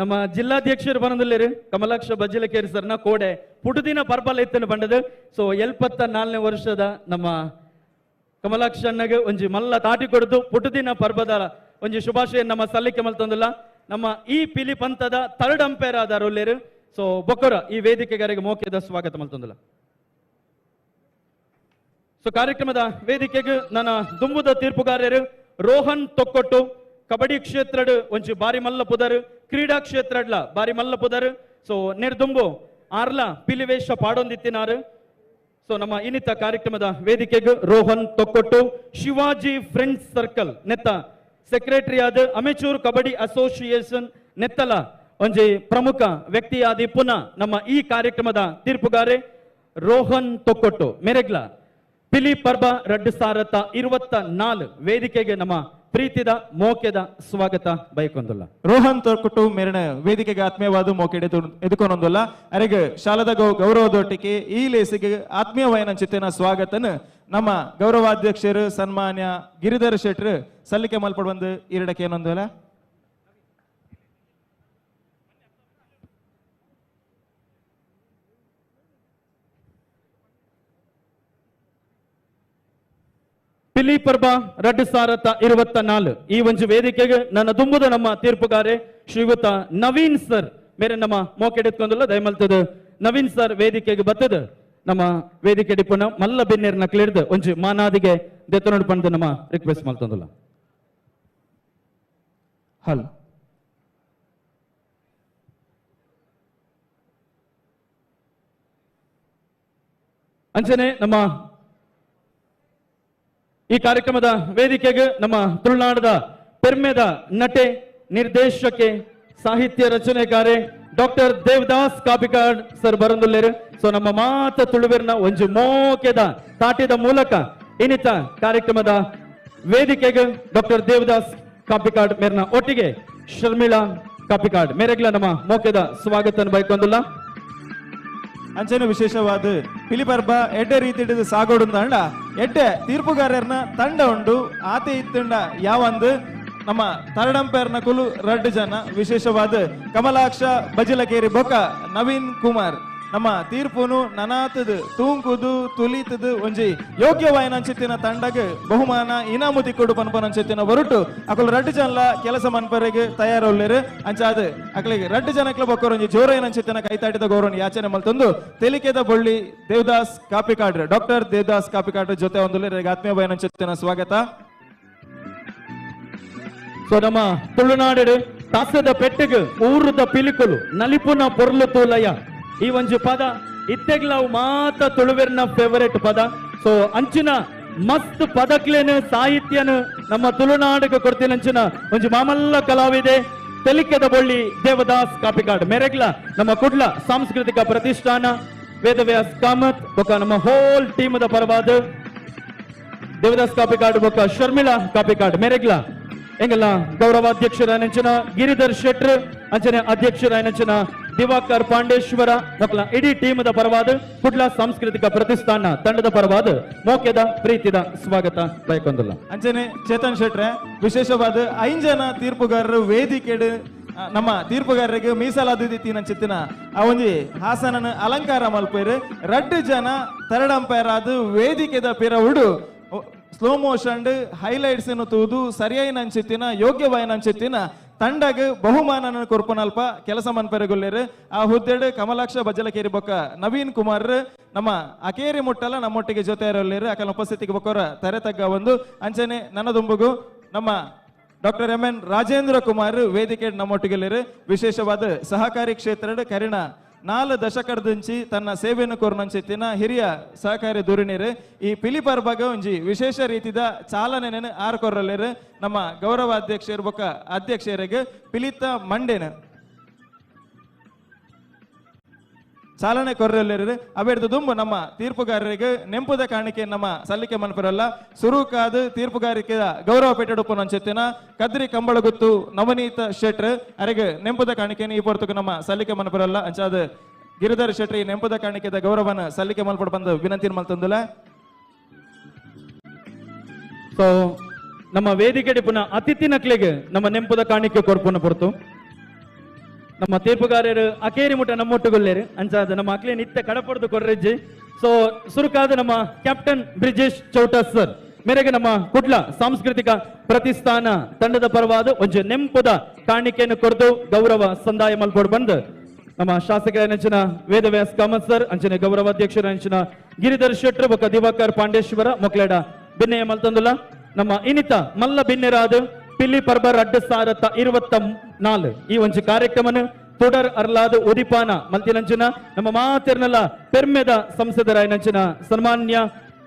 ನಮ್ಮ ಜಿಲ್ಲಾಧ್ಯಕ್ಷರು ಬರಂದಿಲ್ಲೇರು ಕಮಲಾಕ್ಷ ಬಜ್ಜಿಲಕೇರಿ ಸರ್ನ ಕೋಡೆ ಪುಟುದಿನ ಪರ್ಬಲ ಇತ್ತನ್ನು ಬಂಡದು. ಸೊ 74ನೇ ವರ್ಷದ ನಮ್ಮ ಕಮಲಾಕ್ಷ ಅಣ್ಣಗೆ ಒಂಜಿ ಮಲ್ಲ ತಾಟಿ ಕೊಡುದು ಪುಟುದಿನ ಪರ್ಬದ ಒಂಜಿ ಶುಭಾಶಯ ನಮ್ಮ ಸಲ್ಲಿಕೆ ಮಲ್ತೊಂದುಲ್ಲ. ನಮ್ಮ ಈ ಪಿಲಿ ಪಂಥದ ಥರ್ಡ್ ಅಂಪೈರ್ ಆದ ರೋಲ್ಲೇರು. ಸೊ ಬೊಕ್ಕರ ಈ ವೇದಿಕೆಗಾರಿಗೆ ಮೋಕೆದ ಸ್ವಾಗತ ಮಲ್ತೊಂದುಲ್ಲ. ಸೊ ಕಾರ್ಯಕ್ರಮದ ವೇದಿಕೆಗೆ ನನ್ನ ದುಂಬುದ ತೀರ್ಪುಗಾರರು ರೋಹನ್ ತೊಕ್ಕೊಟ್ಟು ಕಬಡ್ಡಿ ಕ್ಷೇತ್ರಡ್ ಒಂಜಿ ಬಾರಿ ಮಲ್ಲ ಪುದರ್, ಕ್ರೀಡಾ ಕ್ಷೇತ್ರಡ್ಲ ಬಾರಿ ಮಲ್ಲ ಪುದರ್. ಸೊ ನಿರ್ದುಂಬು ಆರ್ಲ ಪಿಲಿವೇಶ ಪಾಡೊಂದಿತ್ತಿನಾರು. ಸೊ ನಮ್ಮ ಇನ್ನಿತ ಕಾರ್ಯಕ್ರಮದ ವೇದಿಕೆಗೆ ರೋಹನ್ ತೊಕ್ಕೊಟ್ಟು ಶಿವಾಜಿ ಫ್ರೆಂಡ್ಸ್ ಸರ್ಕಲ್ ನೆತ್ತ ಸೆಕ್ರೆಟರಿ ಆದ ಅಮೆಚೂರ್ ಕಬಡ್ಡಿ ಅಸೋಸಿಯೇಷನ್ ನೆತ್ತಲ ಒಂಜಿ ಪ್ರಮುಖ ವ್ಯಕ್ತಿಯಾದಿ ಪುನಃ ನಮ್ಮ ಈ ಕಾರ್ಯಕ್ರಮದ ತೀರ್ಪುಗಾರೆ ರೋಹನ್ ತೊಕ್ಕೊಟ್ಟು ಮೆರೆಗ್ಲ ಪಿಲಿ ಪರ್ಬ 2024 ವೇದಿಕೆಗೆ ನಮ್ಮ ಪ್ರೀತಿದ ಮೋಕೆದ ಸ್ವಾಗತ ಬೈಕೊಂದುಲ್ಲ. ರೋಹನ್ ತೊರ್ಕುಟು ಮೇರಿನ ವೇದಿಕೆಗೆ ಆತ್ಮೀಯವಾದ ಮೋಕೆಡೆ ಎದುಕೊನೊಂದುಲ್ಲ. ಅರೆಗೆ ಶಾಲದ ಗೌರವದೊಟ್ಟಿಗೆ ಈ ಲೇಸಿಗೆ ಆತ್ಮೀಯವಾಯಿನ ಚಿತ್ತಿನ ಸ್ವಾಗತನ ನಮ್ಮ ಗೌರವಾಧ್ಯಕ್ಷರು ಸನ್ಮಾನ್ಯ ಗಿರಿಧರ್ ಶೆಟ್ರು ಸಲ್ಲಿಕೆ ಮಲ್ಪಡ್ ಬಂದು ಈರಡಕ್ಕೆ ಏನೊಂದುಲ್ಲ. ಪಿಲಿ ಪರ್ಬ 2024 ಈ ಒಂದು ವೇದಿಕೆಗೆ ನನ್ನ ದುಂಬುದ ನಮ್ಮ ತೀರ್ಪುಗಾರೆ ಶ್ರೀಯುತ ನವೀನ್ ಸರ್ ಮೇರೆ ನಮ್ಮ ಮೋಕೆಡೆತ್ಕೊಂದಲ್ಲ ದಯಮಲ್ತದ ನವೀನ್ ಸರ್ ವೇದಿಕೆಗೆ ಬತ್ತದ ನಮ್ಮ ವೇದಿಕೆ ಡಿಪುನ ಮಲ್ಲ ಬೆನ್ನೇರ್ನ ಕ್ಲಿರ್ದು ಒಂಜಿ ಮಾನಾದಿಗೆ ದೆತ್ತನೋಡು ಪಂದು ನಮ್ಮ ರಿಕ್ವೆಸ್ಟ್ ಮಲ್ತಂದಲ್ಲ. ಹಲೋ ಅಂಚನೆ ನಮ್ಮ ಈ ಕಾರ್ಯಕ್ರಮದ ವೇದಿಕೆಗೆ ನಮ್ಮ ತುಳುನಾಡದ ಪೆರ್ಮೆದ ನಟೆ ನಿರ್ದೇಶಕೆ ಸಾಹಿತ್ಯ ರಚನೆಕಾರೆ ಡಾಕ್ಟರ್ ದೇವದಾಸ್ ಕಾಪಿಕಾಡ್ ಸರ್ ಬರಂದುಲ್ಲೇರು. ಸೊ ನಮ್ಮ ಮಾತ ತುಳುವೆರ್ನ ಒಂಜಿ ಮೋಕೆದ ತಾಟಿದ ಮೂಲಕ ಇನ್ನಿತ ಕಾರ್ಯಕ್ರಮದ ವೇದಿಕೆಗೆ ಡಾಕ್ಟರ್ ದೇವದಾಸ್ ಕಾಪಿಕಾಡ್ ಮೇರ್ನ ಒಟ್ಟಿಗೆ ಶರ್ಮಿಳಾ ಕಾಪಿಕಾಡ್ ಮೇರೆಗ್ಲ ನಮ್ಮ ಮೋಕೆದ ಸ್ವಾಗತ ಬೈಕೊಂದುಲ್ಲ. ಅಂಚನೆ ವಿಶೇಷವಾದ ಪಿಲಿಪರ್ಬ ಎಡ್ಡೆ ರೀತಿ ಹಿಡಿದು ಸಾಗೋಡು ಎಡ್ಡೆ ತೀರ್ಪುಗಾರರ್ನ ತಂಡ ಉಂಡು ಆತೆ ಇತ್ತಂಡ ಯಾವಂದು ನಮ್ಮ ತರಡಂಪೇರ್ನ ಕುಲು ರಡ್ಡು ಜನ ವಿಶೇಷವಾದ ಕಮಲಾಕ್ಷ ಬಜಿಲಕೇರಿ ಬೊಕ್ಕ ನವೀನ್ ಕುಮಾರ್ ನಮ್ಮ ತೀರ್ಪುನು ನನಾತದು ತೂಂಕುದು ತುಲಿತದು ಒಂಜಿ ಯೋಗ್ಯವಾಯನಂಚಿತ್ತಿನ ತಂಡಗ್ ಬಹುಮಾನ ಇನಾಮು ತಿಕ್ಕೊಡು ಪನ್ಪನಂಚಿತ್ತಿನ ಹೊರಟು ಅಕುಲು ರಡ್ಡು ಜನಲ ಕೆಲಸ ಮನ್ಪರೆಗೆ ತಯಾರೊಲ್ಲೇರು. ಅಂಚಾದ ಅಕಲಿಗೆ ರಡ್ಡು ಜನಕ್ಲ ಬೊಕ್ಕರು ಒಂಜಿ ಜೋರೈನಂಚಿತ್ತಿನ ಕೈತಾಟಿದ ಗೌರವನ ಯಾಚನೆ ಮಲ್ತೊಂದು ತೆಲಿಕೆದ ಬೊಳ್ಳಿ ದೇವದಾಸ್ ಕಾಪಿಕಾಡ್ರು ಡಾಕ್ಟರ್ ದೇವದಾಸ್ ಕಾಪಿಕಾಡ್ರ ಜೊತೆ ಒಂದು ಆತ್ಮೀಯ ಬಯನಂಚಿತ್ತಿನ ಸ್ವಾಗತ. ಸೊ ನಮ್ಮ ತುಳುನಾಡು ತಾಸದ ಪೆಟ್ಟಿಗೆ ಊರದ ಪಿಲಿಕುಲು ನಲಿಪುನ ಪೊರ್ಲು ತೂಲಯ ಈ ಒಂಜಿ ಪದ ಇತ್ತೆಗ್ಲಾವು ಮಾತ ತುಳುವೆರ್ನ ಫೇವರೇಟ್ ಪದ. ಸೊ ಅಂಚಿನ ಮಸ್ತ್ ಪದಕ್ಲೇನು ಸಾಹಿತ್ಯನು ನಮ್ಮ ತುಳುನಾಡಿಗೆ ಕೊಡ್ತೀನಿ ಅಂಚಿನ ಒಂಜಿ ಮಾಮಲ್ಲ ಕಲಾವಿದೆ ತೆಲಿಕೆದ ಬೊಳ್ಳಿ ದೇವದಾಸ್ ಕಾಪಿಕಾಡ್ ಮೇರೆಗ್ಲ ನಮ್ಮ ಕುಡ್ಲ ಸಾಂಸ್ಕೃತಿಕ ಪ್ರತಿಷ್ಠಾನ ವೇದವ್ಯಾಸ್ ಕಾಮತ್ ಬೊಕ್ಕ ನಮ್ಮ ಹೋಲ್ ಟೀಮದ ಪರವಾದ ದೇವದಾಸ್ ಕಾಪಿಕಾಡ್ ಬೊಕ್ಕ ಶರ್ಮಿಳಾ ಕಾಪಿಕಾಡ್ ಮೇರೆಗ್ಲ ಎಂಗೆಲ್ಲ ಗೌರವಾಧ್ಯಕ್ಷರ ನೆಂಚಿನ ಗಿರಿಧರ್ ಶೆಟ್ರ್ ಅಂಚನೆ ಅಧ್ಯಕ್ಷರ ನೆಂಚಿನ ದಿವಾಕರ್ ಪಾಂಡೇಶ್ವರ ಮಕ್ಕಳ ಇಡೀ ಟೀಮದ ಪರವಾದ ಕುಡ್ಲ ಸಾಂಸ್ಕೃತಿಕ ಪ್ರತಿಷ್ಠಾನ ತಂಡದ ಪರವಾದ ಮೋಕೆದ ಪ್ರೀತಿದ ಸ್ವಾಗತ ಬಯಕೊಂದಲ್ಲ. ಅಂಚನೆ ಚೇತನ್ ಶೆಟ್ರೆ ವಿಶೇಷವಾದ 5 ಜನ ತೀರ್ಪುಗಾರರು ವೇದಿಕೆಡು ನಮ್ಮ ತೀರ್ಪುಗಾರರಿಗೆ ಮೀಸಲಾದ ಚಿತ್ತಿನ ಆ ಒಂಜಿ ಹಾಸನನ ಅಲಂಕಾರ ಮಲ್ಪೇರು 2 ಜನ ಥರ್ಡ್ ಅಂಪೈರ್ ಆದ ವೇದಿಕೆದ ಪಿರವುಡು slow motion highlights ತೂದು ಸರಿಯಾಯಿನ ಅಂಚಿತ್ತಿನ ಯೋಗ್ಯವಾಯಿನ ಅಂಚಿತ್ತಿನ ತಂಡಗ್ ಬಹುಮಾನನ ಕೊರ್ಪುನಲ್ಪ ಕೆಲಸ ಮನ್ಪೆರೆಗುಲ್ಲೇರು. ಆ ಹುದ್ದೆಡು ಕಮಲಾಕ್ಷ ಬಜ್ಜಲಕೇರಿ ಬೊಕ್ಕ ನವೀನ್ ಕುಮಾರ್ ನಮ್ಮ ಅಕೇರಿ ಮುಟ್ಟಲ ನಮ್ಮೊಟ್ಟಿಗೆ ಜೊತೆ ಇರಲ್ಲೇರು. ಅಕಲ ಉಪಸ್ಥಿತಿಗೆ ಬೊಕ್ಕವರ ತರೆ ತಗ್ಗ ಒಂದು ಅಂಚನೆ ನನ್ನ ದುಂಬುಗು ನಮ್ಮ ಡಾಕ್ಟರ್ MN Rajendra Kumar ವೇದಿಕೆ ನಮ್ಮೊಟ್ಟಿಗೆಲ್ಲೇರು. ವಿಶೇಷವಾದ ಸಹಕಾರಿ ಕ್ಷೇತ್ರದ ಕರಿಣ 4 ದಶಕದಂಚಿ ತನ್ನ ಸೇವೆಯನ್ನು ಕೋರ್ನಂಚಿತ್ತಿನ ಹಿರಿಯ ಸಹಕಾರಿ ಧುರೀಣರು ಈ ಪಿಲಿಪರ್ಬಗ ಒಂಜಿ ವಿಶೇಷ ರೀತಿಯ ಚಾಲನೆಯನ್ನು ಆರ್ಕೊರಲೇರು. ನಮ್ಮ ಗೌರವ ಅಧ್ಯಕ್ಷರು ಬೊಕ್ಕ ಅಧ್ಯಕ್ಷರಿಗೆ ಪಿಲಿತ ಮಂಡೇನ ಚಾಲನೆ ಕೊರಲೇರು. ಅವೆರ್ದು ದುಂಬು ನಮ್ಮ ತೀರ್ಪುಗಾರರಿಗೆ ನೆಂಪುದ ಕಾಣಿಕೆ ನಮ್ಮ ಸಲ್ಲಿಕೆ ಮನ್ಪರಲ್ಲ. ಸುರುಕಾದ ತೀರ್ಪುಗಾರಿಕೆಯ ಗೌರವ ಪೇಟೆಡುಪ್ಪು ನಂಚೆತ್ತಿನ ಕದ್ರಿ ಕಂಬಳಗುತ್ತು ನವನೀತ ಶೆಟ್ರ್ ಅರೆಗೆ ನೆಂಪುದ ಕಾಣಿಕೆಯನ್ನು ಈ ಪೊರ್ತುಕು ನಮ್ಮ ಸಲ್ಲಿಕೆ ಮನ್ಪರಲ್ಲ. ಅಂಚಾದ ಗಿರಿಧರ್ ಶೆಟ್ರಿ ನೆಂಪುದ ಕಾಣಿಕೆದ ಗೌರವನ ಸಲ್ಲಿಕೆ ಮಲ್ಪಡ್ ಬಂದು ವಿನಂತಿ ಮಲ್ತಂದುಲ. ಸೊ ನಮ್ಮ ವೇದಿಕೆ ಪುನಃ ಅತಿಥಿ ನಕ್ಲಿಗೆ ನಮ್ಮ ನೆಂಪುದ ಕಾಣಿಕೆ ಕೊರ್ಪುನ ಪೊರ್ತು ನಮ್ಮ ತೀರ್ಪುಗಾರರು ಅಕೇರಿ ಮುಟ್ಟ ನಮ್ಮೊಟ್ಟುಗೊಲ್ಲೇರು ಅಂಚಾದ ನಮ್ಮ ಅಕ್ಲೆ ನಿತ್ಯ ಕಡಪಡ್ದು ಕೊರ್ರೆಜ್ಜಿ. ಸೊ ಸುರುಕಾದ ನಮ್ಮ ಕ್ಯಾಪ್ಟನ್ ಬ್ರಿಜೇಶ್ ಚೌಟ ಸರ್ ಮೇರೆಗೆ ನಮ್ಮ ಕುಡ್ಲ ಸಾಂಸ್ಕೃತಿಕ ಪ್ರತಿಷ್ಠಾನ ತಂಡದ ಪರವಾದ ಒಂಜಿ ನೆಂಪುದ ಕಾಣಿಕೆಯನ್ನು ಕೊರ್ದು ಗೌರವ ಸಂದಾಯ ಮಲ್ಪೋಡು ಬಂದು ನಮ್ಮ ಶಾಸಕರ ನೆಂಚಿನ ವೇದವ್ಯಾಸ್ ಕಾಮತ್ ಸರ್ ಅಂಚನೆ ಗೌರವಾಧ್ಯಕ್ಷರ ನೆಂಚಿನ ಗಿರಿಧರ್ ಶೆಟ್ರು ಬೊಕ್ಕ ದಿವಾಕರ್ ಪಾಂಡೇಶ್ವರ ಮೊಕ್ಲೇಡ ಬಿನ್ನೆಯ ಮಲ್ತಂದುಲ ನಮ್ಮ ಇನಿತ ಮಲ್ಲ ಬಿನ್ನೆರಾದ ಪಿಲ್ಲಿ ಪರ್ಬರ್ 2024 ಈ ಒಂಜಿ ಕಾರ್ಯಕ್ರಮನ ತುಡರ್ ಅರ್ಲಾದ ಉದಿಪಾನ ಮಲ್ತಿನಂಚಿನ ನಮ್ಮ ಮಾತಿರ್ನಲ್ಲ ಪೆರ್ಮೆದ ಸಂಸದರಾಯನಂಚಿನ ಸನ್ಮಾನ್ಯ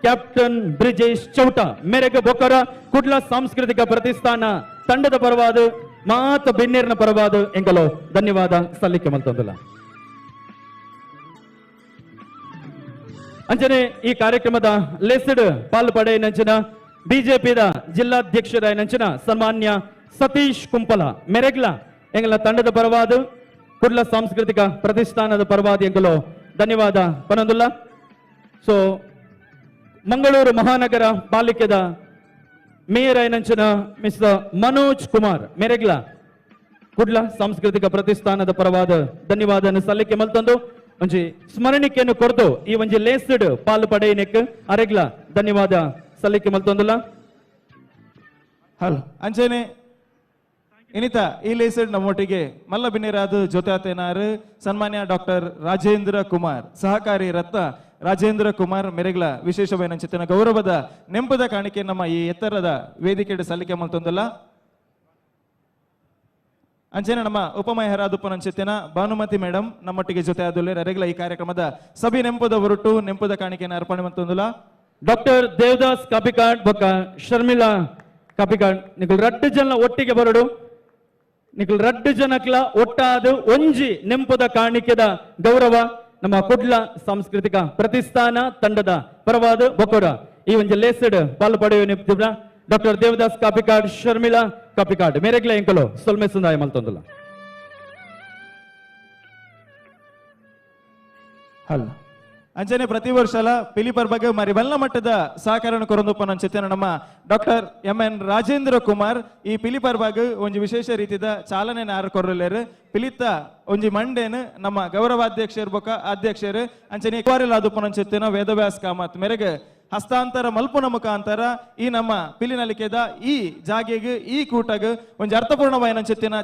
ಕ್ಯಾಪ್ಟನ್ ಬ್ರಿಜೇಶ್ ಚೌಟ ಮೇರೆಗೆ ಬೊಕ್ಕರ ಕುಡ್ಲ ಸಾಂಸ್ಕೃತಿಕ ಪ್ರತಿಷ್ಠಾನ ತಂಡದ ಪರವಾದ ಮಾತ ಬೆನ್ನೇರ್ನ ಪರವಾದ ಎಂಗಲೋ ಧನ್ಯವಾದ ಸಲ್ಲಿಕೆ ಮಲ್ತಂದುಲ. ಅಂಚನೆ ಈ ಕಾರ್ಯಕ್ರಮದ ಲೆಸ್ಡ್ ಪಾಲು ಪಡೆಯನಂಚಿನ ಬಿಜೆಪಿದ ಜಿಲ್ಲಾಧ್ಯಕ್ಷರಾಯನಂಚಿನ ಸನ್ಮಾನ್ಯ ಸತೀಶ್ ಕುಂಪಲ ಮೆರೆಗ್ಲ ಎಂಗಲ ತಂಡದ ಪರವಾದ ಕುಡ್ಲ ಸಾಂಸ್ಕೃತಿಕ ಪ್ರತಿಷ್ಠಾನದ ಪರವಾದ ಎಂಗಲು ಧನ್ಯವಾದ ಪನೊಂದುಲ್ಲ. ಸೊ ಮಂಗಳೂರು ಮಹಾನಗರ ಪಾಲಿಕೆದ ಮೇಯರ್ ಆಯನಂಚಿನ ಮಿಸ್ಟರ್ ಮನೋಜ್ ಕುಮಾರ್ ಮೆರೆಗ್ಲ ಕುಡ್ಲ ಸಾಂಸ್ಕೃತಿಕ ಪ್ರತಿಷ್ಠಾನದ ಪರವಾದ ಧನ್ಯವಾದ ಸಲ್ಲಿಕೆ ಮಲ್ತಂದು ಒಂಜಿ ಸ್ಮರಣಿಕೆಯನ್ನು ಕೊರ್ದು ಈ ಒಂಜಿ ಲೇಸ್ಡ್ ಪಾಲು ಪಡೆಯನೆಕ್ ಅರೆಗ್ಲ ಧನ್ಯವಾದ ಸಲ್ಲಿಕೆ ಮಲ್ತೊಂದುಲ್ಲ. ಹಲೋ ಅಂಚನೆ ಇನಿತ ಈ ಲೇಸಡ್ ನಮ್ಮೊಟ್ಟಿಗೆ ಮಲ್ಲ ಬಿನ್ನಿರಾದ ಜೊತೆ ಸನ್ಮಾನ್ಯ ಡಾಕ್ಟರ್ ರಾಜೇಂದ್ರ ಕುಮಾರ್ ಸಹಕಾರಿ ರತ್ನ ರಾಜೇಂದ್ರ ಕುಮಾರ್ ಮೆರೆಗ್ಲ ವಿಶೇಷವಾದ ಗೌರವದ ನೆಂಪದ ಕಾಣಿಕೆ ನಮ್ಮ ಈ ಎತ್ತರದ ವೇದಿಕೆ ಸಲ್ಲಿಕೆ ಮಲ್ತೊಂದುಲ್ಲ. ಅಂಚನೆ ನಮ್ಮ ಉಪಮಯರಾದುಪ್ಪನಂಚಿತ್ತಿನ ಭಾನುಮತಿ ಮೇಡಮ್ ನಮ್ಮೊಟ್ಟಿಗೆ ಜೊತೆ ಆದುಲ್ಲೆ ಅರೆಗ್ಲ ಈ ಕಾರ್ಯಕ್ರಮದ ಸಭೆ ನೆಂಪದ ಹೊರಟು ನೆಂಪದ ಕಾಣಿಕೆಯನ್ನು ಅರ್ಪಣೆ ಮಲ್ತೊಂದುಲ್ಲ. ಡಾಕ್ಟರ್ ದೇವದಾಸ್ ಕಾಪಿಕಾಡ್ ಬೊಕ್ಕ ಶರ್ಮಿಳಾ ಕಾಪಿಕಾಡ್ ನಿಕುಲ್ ರಡ್ಡು ಜನ ಒಟ್ಟಿಗೆ ಬರಡು ನಿಕುಲ್ ರಡ್ಡು ಜನಕ್ಲ ಒಟ್ಟಾದ ಒಂಜಿ ನೆಂಪದ ಕಾಣಿಕೆದ ಗೌರವ ನಮ್ಮ ಕುಡ್ಲ ಸಾಂಸ್ಕೃತಿಕ ಪ್ರತಿಷ್ಠಾನ ತಂಡದ ಪರವಾದ ಬೊಕ್ಕೋಡ ಈ ಒಂಜಿ ಲೇಸಡ್ ಪಾಲು ಪಡೆಯುವ ಡಾಕ್ಟರ್ ದೇವದಾಸ್ ಕಾಪಿಕಾಡ್ ಶರ್ಮಿಳಾ ಕಾಪಿಕಾಡ್ ಮೇರೆಗ್ಲ ಎಂಕಲೋ ಸೊಲ್ಮೆ ಸುಂದಾಯ ಮಲ್ತೊಂದುಲ್ಲ. ಹಲೋ ಅಂಚನೆ ಪ್ರತಿ ವರ್ಷಲ ಪಿಲಿಪರ್ ಬಗ್ಗೆ ಮರಿ ಬಲ್ಲ ಮಟ್ಟದ ಸಹಕಾರ ಕೊರೊಂದುಪ್ಪನ ನಮ್ಮ doctor M N Rajendra Kumar ಈ ಪಿಲಿಪರ್ ಬಾಗ್ ಒಂಜಿ ವಿಶೇಷ ರೀತಿಯ ಚಾಲನೆ ಆರು ಕೊರಲೇರು ಪಿಲಿತ ಒಂಜಿ ಮಂಡೇನು ನಮ್ಮ ಗೌರವಾಧ್ಯಕ್ಷರು ಬೊಕ್ಕ ಅಧ್ಯಕ್ಷರು ಅಂಚನೆ ಕುವಾರಿಲಾದುಪ್ಪನ ವೇದವ್ಯಾಸ್ ಕಾಮತ್ ಮೇರೆಗೆ ಹಸ್ತಾಂತರ ಮಲ್ಪುನ ಮುಖಾಂತರ ಈ ನಮ್ಮ ಪಿಲಿನಲಿಕೆದ ಈ ಜಾಗೆಗೆ ಈ ಕೂಟಗ್ ಒಂಜಿ ಅರ್ಥಪೂರ್ಣವಾಯಿನ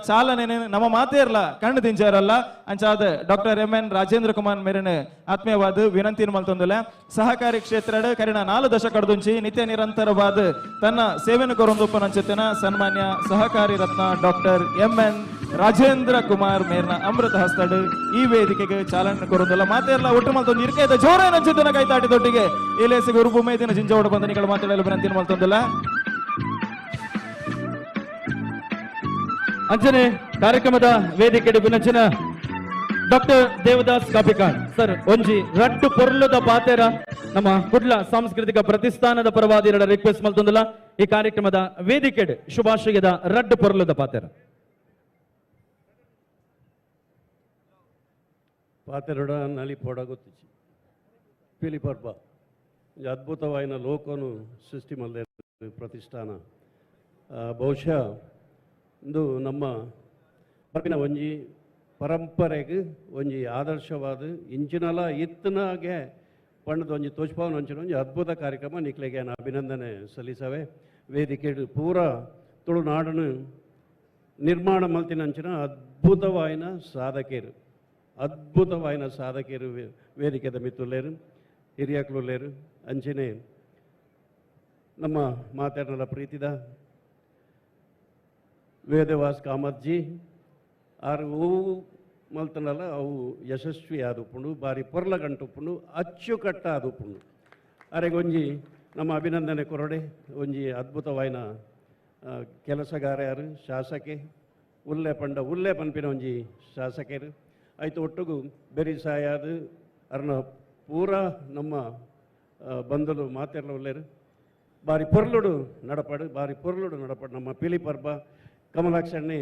ಚಾಲನೆ ನಮ್ಮ ಮಾತೇರ್ಲ ಕಣ್ಣು ದಿಂಜಾರಲ್ಲ ಅಂಚಾದ doctor M N Rajendra Kumar ಮೇರಿನ ಆತ್ಮೀಯವಾದ ವಿನಂತಿ ಮಲ್ತೊಂದುಲ್ಲ. ಸಹಕಾರಿ ಕ್ಷೇತ್ರ ಕರಿಣ 4 ದಶಕಡ್ದುಂಚಿ ನಿತ್ಯ ನಿರಂತರವಾದ ತನ್ನ ಸೇವೆಯನ್ನು ಕೊರೊಂದುಪ್ಪನಂಚಿತ್ತಿನ ಸನ್ಮಾನ್ಯ ಸಹಕಾರಿ ರತ್ನ doctor M N Rajendra Kumar ಮೇರ್ನ ಅಮೃತ ಹಸ್ತಡು ಈ ವೇದಿಕೆಗೆ ಚಾಲನೆ ಕೊರೊಂದುಲ್ಲ. ಮಾತೇರ್ಲ ಒಟ್ಟು ಮಲ್ತೊಂದು ಇರ್ಕೈದ ಜೋರೇನಂಚಿತ್ತಿನ ಕೈತಾಟಿ ದೊಟ್ಟಿಗೆ ಇಲೇಸಿಗೆ ಉರುಬು ಜಿಂಜೋಡ ಬಂಧನಿಗಳು ಮಾತಾಡಲು ವಿನಂತಿ ಮಲ್ತೊಂದುಲ್ಲ. ಅಂಚನೆ ಕಾರ್ಯಕ್ರಮದ ವೇದಿಕೆ ವಿನಂಚಿನ ಡಾಕ್ಟರ್ ದೇವದಾಸ್ ಕಾಪಿಕಾಡ್ ಸರ್ ಒಂಜಿ ರಡ್ಡು ಪೊರ್ಲುದ ಪಾತೆರ ನಮ್ಮ ಕುಡ್ಲ ಸಾಂಸ್ಕೃತಿಕ ಪ್ರತಿಷ್ಠಾನದ ಪರವಾದಿ ರಿಕ್ವೆಸ್ಟ್ ಮಲ್ತೊಂದುಲ್ಲ. ಈ ಕಾರ್ಯಕ್ರಮದ ವೇದಿಕೆ ಶುಭಾಶಯದ ರಡ್ಡು ಪೊರ್ಲುದ ಪಾತೆರ ಪಾತೆರಡ ನಲಿ ಪೋಡ ಗೊತ್ತಿಚ್ಚಿ ಪಿಲಿ ಪರ್ಬ ಅದ್ಭುತವಾಯಿನ ಲೋಕನು ಸೃಷ್ಟಿ ಮಲ್ದೆ ಪ್ರತಿಷ್ಠಾನ ಬಹುಶಃ ಇಂದು ನಮ್ಮ ಒಂಜಿ ಪರಂಪರೆಗೆ ಒಂಜಿ ಆದರ್ಶವಾದ ಇಂಚಿನಲ ಇತ್ತನಾಗೆ ಪಂಡದ ಒಂಜಿ ತೋಚ್ಪಾವನ ಒಂಚಿನ ಒಂಜಿ ಅದ್ಭುತ ಕಾರ್ಯಕ್ರಮ ನಿಕ್ಲೆಗೆ ಅಭಿನಂದನೆ ಸಲ್ಲಿಸವೆ. ವೇದಿಕೆ ಪೂರ ತುಳುನಾಡನ್ನು ನಿರ್ಮಾಣ ಮಲ್ತಿನಂಚಿನ ಅದ್ಭುತವಾಯಿನ ಸಾಧಕರು ಅದ್ಭುತವಾಯಿನ ಸಾಧಕರು ವೇದಿಕೆದ ಮಿತ್ತುಲ್ಲೇರು ಹಿರಿಯಕ್ಲುಲ್ಲೇರು ಅಂಚನೆ ನಮ್ಮ ಮಾತಾಡಲ ಪ್ರೀತಿದ ವೇದವಾಸ್ ಕಾಮತ್ಜಿ ಆರು ಹೂವು ಮಲ್ತನಲ್ಲ ಅವು ಯಶಸ್ವಿ ಆದುಪ್ಪುಂಡು ಬಾರಿ ಪೊರ್ಲ ಗಂಟುಪ್ಪುಂಡು ಅಚ್ಚುಕಟ್ಟ ಆದುಪ್ಪುಂಡು ಅರೆಗೊಂಜಿ ನಮ್ಮ ಅಭಿನಂದನೆ ಕೊರಡೆ ಒಂಜಿ ಅದ್ಭುತವಾಯಿನ ಕೆಲಸಗಾರ್ಯಾರು ಶಾಸಕೆ ಉಲ್ಲೆ ಪಂಡ ಉಲ್ಲೆ ಪನ್ಪಿನ ಒಂಜಿ ಶಾಸಕರು ಆಯ್ತು ಒಟ್ಟುಗು ಬೆರಿ ಸಾಯಾದ ಅರ್ನ ಪೂರಾ ನಮ್ಮ ಬಂಧುಲು ಮಾತೆಲ್ಲ ಉಲ್ಲೇರು ಬಾರಿ ಪೊರ್ಲುಡು ನಡಪಾಡು ಬಾರಿ ಪೊರ್ಲುಡು ನಡಪಾಡು ನಮ್ಮ ಪಿಲಿ ಪರ್ಬ ಕಮಲಾಕ್ಷಣ್ಣೆ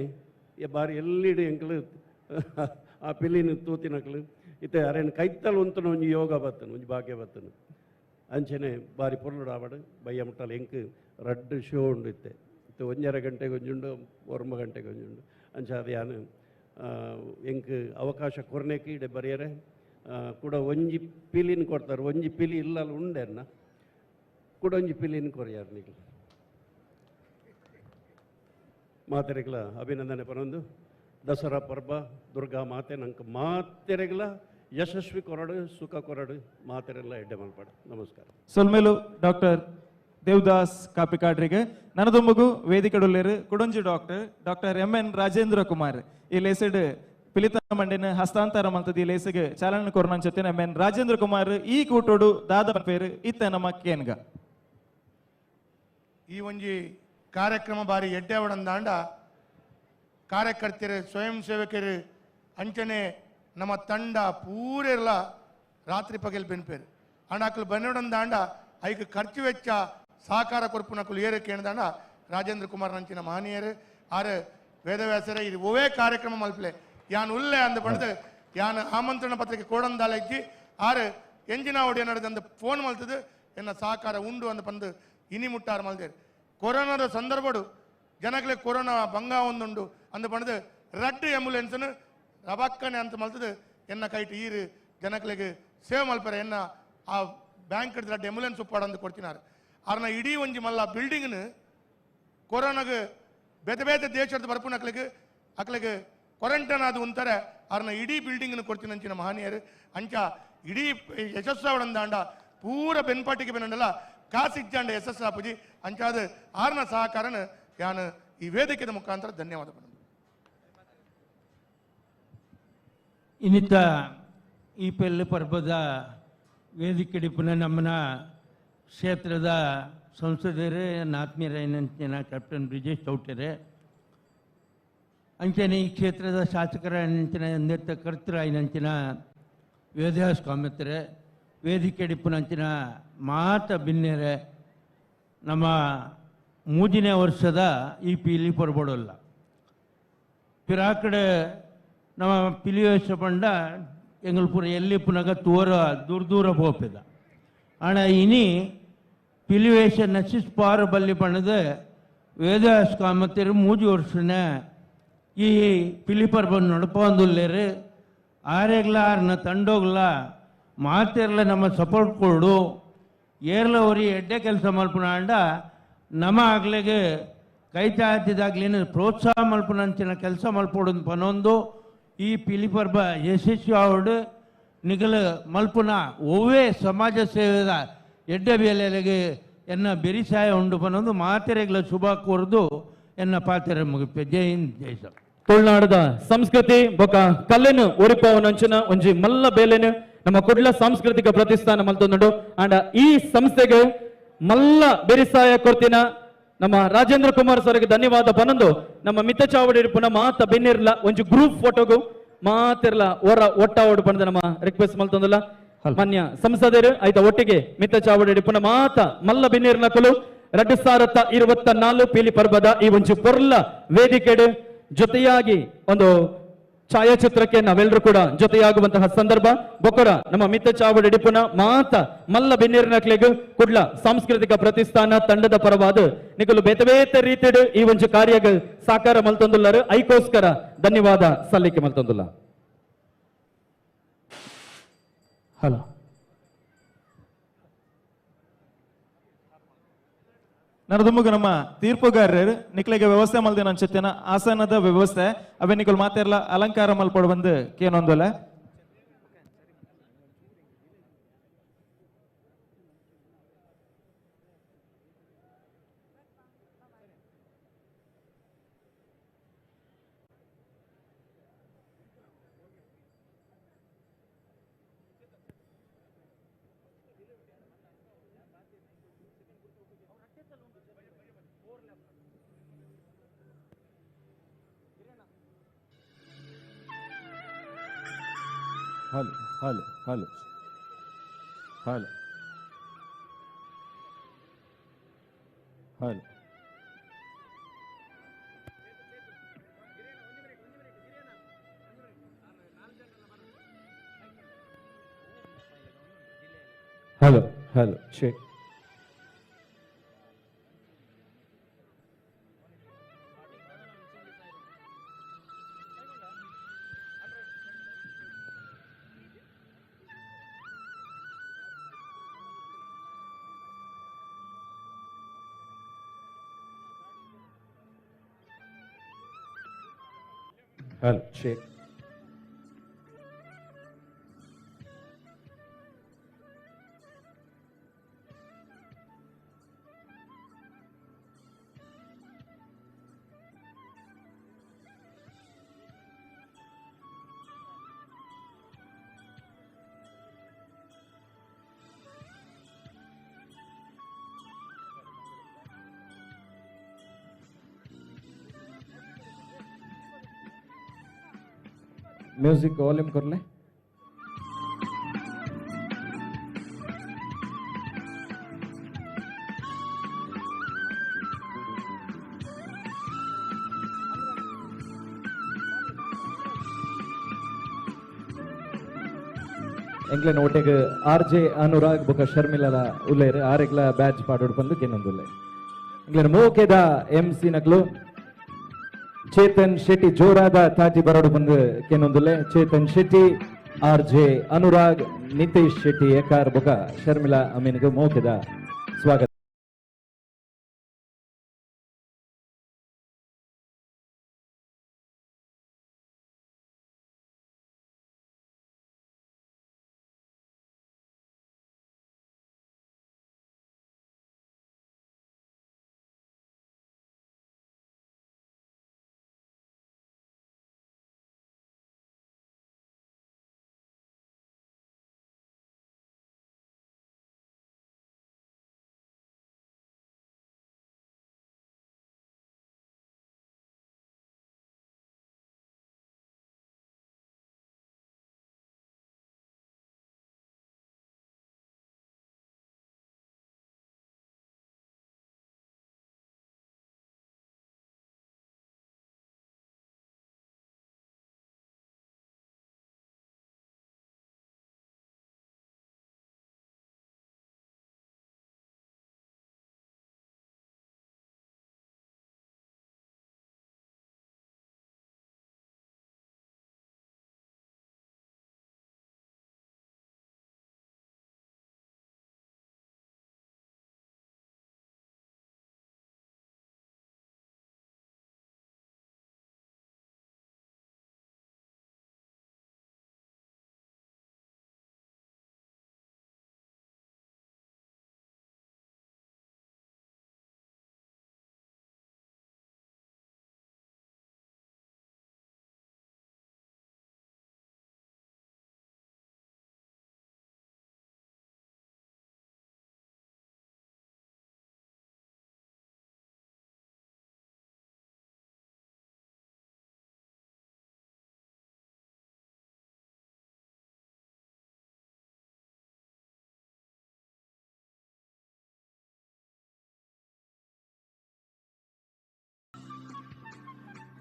ಬಾರಿ ಎಲ್ಲಿಡು ಎಂಕಲು ಆ ಪಿಲಿನ ತೂತಿನಕ್ಲು ಇತ್ತೆ ಅರೇನು ಕೈತಲ್ ಉಂತನ ಒಂಜಿ ಯೋಗ ಬತ್ತನು ಒಂಜಿ ಭಾಗ್ಯ ಬತ್ತನು ಅಂಚನೆ ಬಾರಿ ಪೊರ್ಲುಡು ಆವಡು ಬಯ್ಯ ಮುಟ್ಟಲ್ ಎಂಕ್ ರಡ್ಡು ಶೋ ಉಂಡು ಇತ್ತೆ ಇತ್ತೆ 1.5 ಗಂಟೆಗೆ ಒಂಜುಂಡು 9 ಗಂಟೆಗೆ ಒಂಜುಂಡು ಅಂಚ ಅದು ಯಾನು ಎಂಕ್ ಅವಕಾಶ ಕೊರ್ನೆಕ್ ಇಡೆ ಬರಿಯರೆ ಕೂಡ ಒಂಜಿ ಪಿಲಿನ ಕೊಡ್ತಾರೆ ಒಂಜಿ ಪಿಲಿ ಇಲ್ಲಲ್ಲ ಉಂಡೆನ್ನ ಕೂಡ ಒಂಜಿ ಪಿಲಿನ ಕೊರಿಯಾರು ನಿಕ್ಲು ಮಾತೆರೆಗ್ಲ ಅಭಿನಂದನೆ ಪನೊಂದು ದಸರಾ ಪರ್ಬ ದುರ್ಗಾ ಮಾತೆ ನಂಗೆ ಮಾತೆರೆಗ್ಲ ಯಶಸ್ವಿ ಕೊರಡು ಸುಖ ಕೊರಡು ಮಾತೆರೆಲ್ಲ ಎಡ್ಡೆ ಮಲ್ಪಾಡು. ನಮಸ್ಕಾರ. ಸೊಲ್ಮೇಲು ಡಾಕ್ಟರ್ ದೇವದಾಸ್ ಕಾಪಿಕಾಡ್ರಿಗೆ ನನದೊಂಬಗು ವೇದಿಕೆಡುಲ್ಲೇರು ಕುಡೊಂಜಿ doctor doctor M N Rajendra Kumar ಈ ಲೇಸೆಡ್ ಪಿಲಿತ ಮಂಡಿನ ಹಸ್ತಾಂತರ ಮಲ್ತದ ಈ ಲೇಸಿಗೆ ಚಾಲನೆ ಕೊರನಂಚೊತ್ತಿನ ಎಂ ಎನ್ ರಾಜೇಂದ್ರ ಕುಮಾರ್ ಈ ಕೂಟೋಡು ದಾದ ಪೇರು ಇತ್ತ ನಮ್ಮ ಕೇನ್ಗ ಈ ಒಂಜಿ ಕಾರ್ಯಕ್ರಮ ಬಾರಿ ಎಡ್ಡೆವಡಂದಾಂಡ ಕಾರ್ಯಕರ್ತರು ಸ್ವಯಂ ಸೇವಕರು ಅಂಚನೆ ನಮ್ಮ ತಂಡ ಪೂರೆಲ್ಲ ರಾತ್ರಿ ಪಗಲ್ ಬೆನ್ಪೇರು ಅಂಡ ಅಕ್ಲು ಬೆನ್ನಡಂದಾಂಡ ಐಕ್ ಖರ್ಚು ವೆಚ್ಚ ಸಹಕಾರ ಕೊರ್ಪುನಕುಲು ಏರು ಕೇಂದಾಂಡ ರಾಜೇಂದ್ರ ಕುಮಾರ್ ನಂಚಿನ ಮಹನೀಯರು ಆರು ವೇದವ್ಯಾಸರೇ ಇದು ಒವೇ ಕಾರ್ಯಕ್ರಮ ಮಲ್ಪಲೆ ಯಾನ್ ಉಲ್ಲೆ ಅಂದ ಪಡೆದು ಯಾನ್ ಆಮಂತ್ರಣ ಪತ್ರಿಕೆ ಕೋಡಂದಾಲಜ್ಜಿ ಆರು ಎಂಜಿನ ಒಡಿಯ ನಡೆದಂದು ಫೋನ್ ಮಲ್ತದು ಎನ್ನ ಸಹಕಾರ ಉಂಡು ಅಂದ ಪಂದು ಇನಿ ಮುಟ್ಟಾರು ಮಲ್ದೇರು. ಕೊರೋನಾದ ಸಂದರ್ಭಡು ಜನಗಳಿಗೆ ಕೊರೋನಾ ಭಂಗ ಒಂದುಂಡು ಅಂದ ಪಂಡದು ರಡ್ಡು ಆಂಬ್ಯುಲೆನ್ಸ್ನು ರಬಕ್ಕನೆ ಅಂತ ಮಲ್ತದು ಎನ್ನ ಕೈಟ್ ಈರು ಜನಗಳಿಗೆ ಸೇವೆ ಮಲ್ಪರೆ ಎನ್ನ ಆ ಬ್ಯಾಂಕ್ ರಡ್ಡು ಆಂಬ್ಯುಲೆನ್ಸ್ ಉಪ್ಪಾಡಂದು ಕೊಡ್ತಿನಾರು. ಆರ್ನ ಇಡೀ ಒಂಜಿ ಮಲ್ಲ ಬಿಲ್ಡಿಂಗ್ನು ಕೊರೋನಾಗ ಬೇತೆ ಬೇತೆ ದೇಶದ ಬರ್ಪುನಕ್ಲಿಗೆ ಅಕ್ಲಿಗೆ ಕ್ವಾರಂಟೈನ್ ಅದು ಅಂತಾರೆ ಆರ್ನ ಇಡೀ ಬಿಲ್ಡಿಂಗ್ನು ಕೊಡ್ತೀನಂಚಿನ ಮಹನೀಯರು. ಅಂಚ ಇಡೀ ಯಶಸ್ಸಾವಡಂದಾಂಡ ಪೂರ ಬೆನ್ಪಾಟಿಗೆ ಬೆನ್ನಲ್ಲ ಕಾಸಿಜ್ಜಾಂಡ ಯಶಸ್ಸಾಪುಜಿ ಅಂಚಾದ ಆರ್ನ ಸಹಕಾರನ ಯಾನು ಈ ವೇದಿಕೆದ ಮುಖಾಂತರ ಧನ್ಯವಾದ. ಇನ್ನಿತ ಈ ಪೆಲ್ಲು ಪರ್ಬದ ವೇದಿಕೆಡಿಪುನ ನಮ್ಮನ ಕ್ಷೇತ್ರದ ಸಂಸದರು ಆತ್ಮೀಯರಾಯನಂಚಿನ ಕ್ಯಾಪ್ಟನ್ ಬ್ರಿಜೇಶ್ ಚೌಟರೆ, ಅಂಚನೆ ಈ ಕ್ಷೇತ್ರದ ಶಾಸಕರಾಯನಂಚಿನ ನೇತ ಕರ್ತರಾಯನಂಚಿನ ವೇದವ್ಯಾಸ ಕಾಮತ್ರೆ, ವೇದಿಕೆಡಿಪುನಂಚಿನ ಮಾತ ಬಿನ್ನೆರೆ ನಮ್ಮ ಮೂಜಿನೇ ವರ್ಷದ ಈ ಪೀಲಿ ಪರ್ಬಡಲ್ಲ ಪಿರಾಕಡೆ ನಮ್ಮ ಪಿಲಿವೇಶ ಪಂಡ ಎಂಗಲ್ಪುರ ಎಲ್ಲಿ ಪುನಗ ತೋರ ದೂರ ದೂರ ಪೋಪಿದ ಆಣ ಇನಿ ಪಿಲಿವೇಶ ನಶಿಸ್ಪಾರ ಬಲ್ಲಿ ಪಣದ ವೇದವ್ಯಾಸ ಕಾಮತಿರು ಮೂಜಿ ವರ್ಷನ ಈ ಪಿಲಿ ಪರ್ಬ ನಡಪೊಂದುಲ್ಲೇರು. ಆರೆಗ್ಲ ಆರ್ನ ತಂಡೋಗ್ಲ ಮಾತೆರ್ಲ ನಮ್ಮ ಸಪೋರ್ಟ್ ಕೊಡು ಏರ್ಲ ಅವ್ರಿ ಎಡ್ಡೆ ಕೆಲಸ ಮಲ್ಪುನ ಅಂಡ ನಮ್ಮ ಆಗ್ಲಿಗೆ ಕೈ ಚಾಚಿದಾಗ್ಲಿನ ಪ್ರೋತ್ಸಾಹ ಮಲ್ಪುನಂಚಿನ ಕೆಲಸ ಮಲ್ಪೊಡು ಪನೊಂದು ಈ ಪಿಲಿ ಪರ್ಬ ಯಶಸ್ವಿ ಆವಡು ನಿಗಲ ಮಲ್ಪುನ ಒವ್ವೇ ಸಮಾಜ ಸೇವೆದ ಎಡ್ಡೆ ಬೇಲೆಗೆ ಎನ್ನ ಬೆರಿಸಾಯ ಉಂಡು ಪನೊಂದು ಮಾತೆರೆಗ್ಲ ಶುಭ ಕೋರ್ದು ಎನ್ನ ಪಾತೆರೆ ಮುಗಿಪೆ. ಜೈ ಹಿಂದ್, ಜೈ ಸರ್. ತುಳುನಾಡದ ಸಂಸ್ಕೃತಿ ಬೊಕ ಕಲ್ಲೆನು ಒರಿಪವನಂಚಿನ ಒಂಜಿ ಮಲ್ಲ ಬೇಲೆನು ನಮ್ಮ ಕುಡ್ಲ ಸಾಂಸ್ಕೃತಿಕ ಪ್ರತಿಷ್ಠಾನ ಮಲ್ತೊಂದುಂಡು. ಅಂಡ ಈ ಸಂಸ್ಥೆಗೆ ಮಲ್ಲ ಬೆರಿಸಾಯ ಕೊರ್ತಿನ ನಮ್ಮ ರಾಜೇಂದ್ರ ಕುಮಾರ್ ಸರ್ಗೆ ಧನ್ಯವಾದ ಪನೊಂದು ನಮ್ಮ ಮಿತ್ತ ಚಾವಡಿ ಪುನಃ ಮಾತ ಬೆನ್ನಿರ್ಲ ಒಂಜಿ ಗ್ರೂಪ್ ಫೋಟೋಗು ಮಾತಿರ್ಲ ಒರ ಒಟ್ಟ ಓಡು ಪಂಡ ನಮ್ಮ ರಿಕ್ವೆಸ್ಟ್ ಮಲ್ತೊಂದುಲ್ಲ ಮಾನ್ಯ ಸಂಸದರು ಆಯ್ತಾ ಒಟ್ಟಿಗೆ ಮಿತ್ತ ಚಾವಡಿ ಪುನಃ ಮಾತ ಮಲ್ಲ ಬೆನ್ನಿರ್ನಕಲು 2024 ಪೀಲಿ ಪರ್ಬದ ಈ ಒಂಜಿ ಪೊರ್ಲ ವೇದಿಕೆಡು ಜೊತೆಯಾಗಿ ಒಂದು ಛಾಯಾಚಿತ್ರಕ್ಕೆ ನಾವೆಲ್ಲರೂ ಕೂಡ ಜೊತೆಯಾಗುವಂತಹ ಸಂದರ್ಭ. ಬೊಕ್ಕರ ನಮ್ಮ ಮಿತ್ತ ಚಾವಡಿ ಡಿಪುನ ಮಾತ ಮಲ್ಲ ಬೆನ್ನಿರ್ನಕ್ಲೆಗ್ ಕುಡ್ಲ ಸಾಂಸ್ಕೃತಿಕ ಪ್ರತಿಷ್ಠಾನ ತಂಡದ ಪರವಾದ ನಿಕಲು ಬೇತೆ ಬೇತೆ ರೀತಿಡು ಈ ಒಂಜಿ ಕಾರ್ಯಗ್ ಸಾಕಾರ ಮಲ್ತೊಂದುಲ್ಲರು ಐಕೋಸ್ಕರ ಧನ್ಯವಾದ ಸಲ್ಲಿಕೆ ಮಲ್ತೊಂದುಲ್ಲ. ಹಲೋ ನರದುಮುಗ ನಮ್ಮ ತೀರ್ಪುಗಾರರು ನಿಕ್ಲೆಗೆ ವ್ಯವಸ್ಥೆ ಮಲ್ದಿನ ಅನ್ಸುತ್ತೇನ ಆಸನದ ವ್ಯವಸ್ಥೆ ಅವೇ ನಿಕಲ್ ಮಾತೆರ್ಲ ಅಲಂಕಾರ ಮಲ್ಪೊಡು ಬಂದು ಕೇನೊಂದುಲ್ಲ. Hello hello hello hello hello hello hello check. Hello check. Music volume कर ले। ಎಂಕ್ಲೆನ ಒಟ್ಟೆಗ್ ಆರ್ ಜೆ ಅನುರಾಗ್ ಬೊಕ ಶರ್ಮಿಲಲ ಉಲ್ಲೇರ್ ಆರೆಗ್ಲ ಬ್ಯಾಚ್ ಪಾಡೋಡು ಪಂದು ಕೆನ್ನೊಂದುಲ್ಲೆ. ಎಂಕ್ಲೆನ ಮೋಕೆದ ಎಂ ಸಿ ನಕ್ಲು ಚೇತನ್ ಶೆಟ್ಟಿ ಜೋರಾದ ತಾಟಿ ಬರೋಡು ಬಂದು ಕೆನ್ನೊಂದುಲ್ಲೆ. ಚೇತನ್ ಶೆಟ್ಟಿ, ಆರ್ ಜೆ ಅನುರಾಗ್, ನಿತೇಶ್ ಶೆಟ್ಟಿ ಏಕಾರ್ ಬೊಕ ಶರ್ಮಿಳಾ ಅಮೀನ್ಗೆ ಮೋಕೆದ ಸ್ವಾಗತ.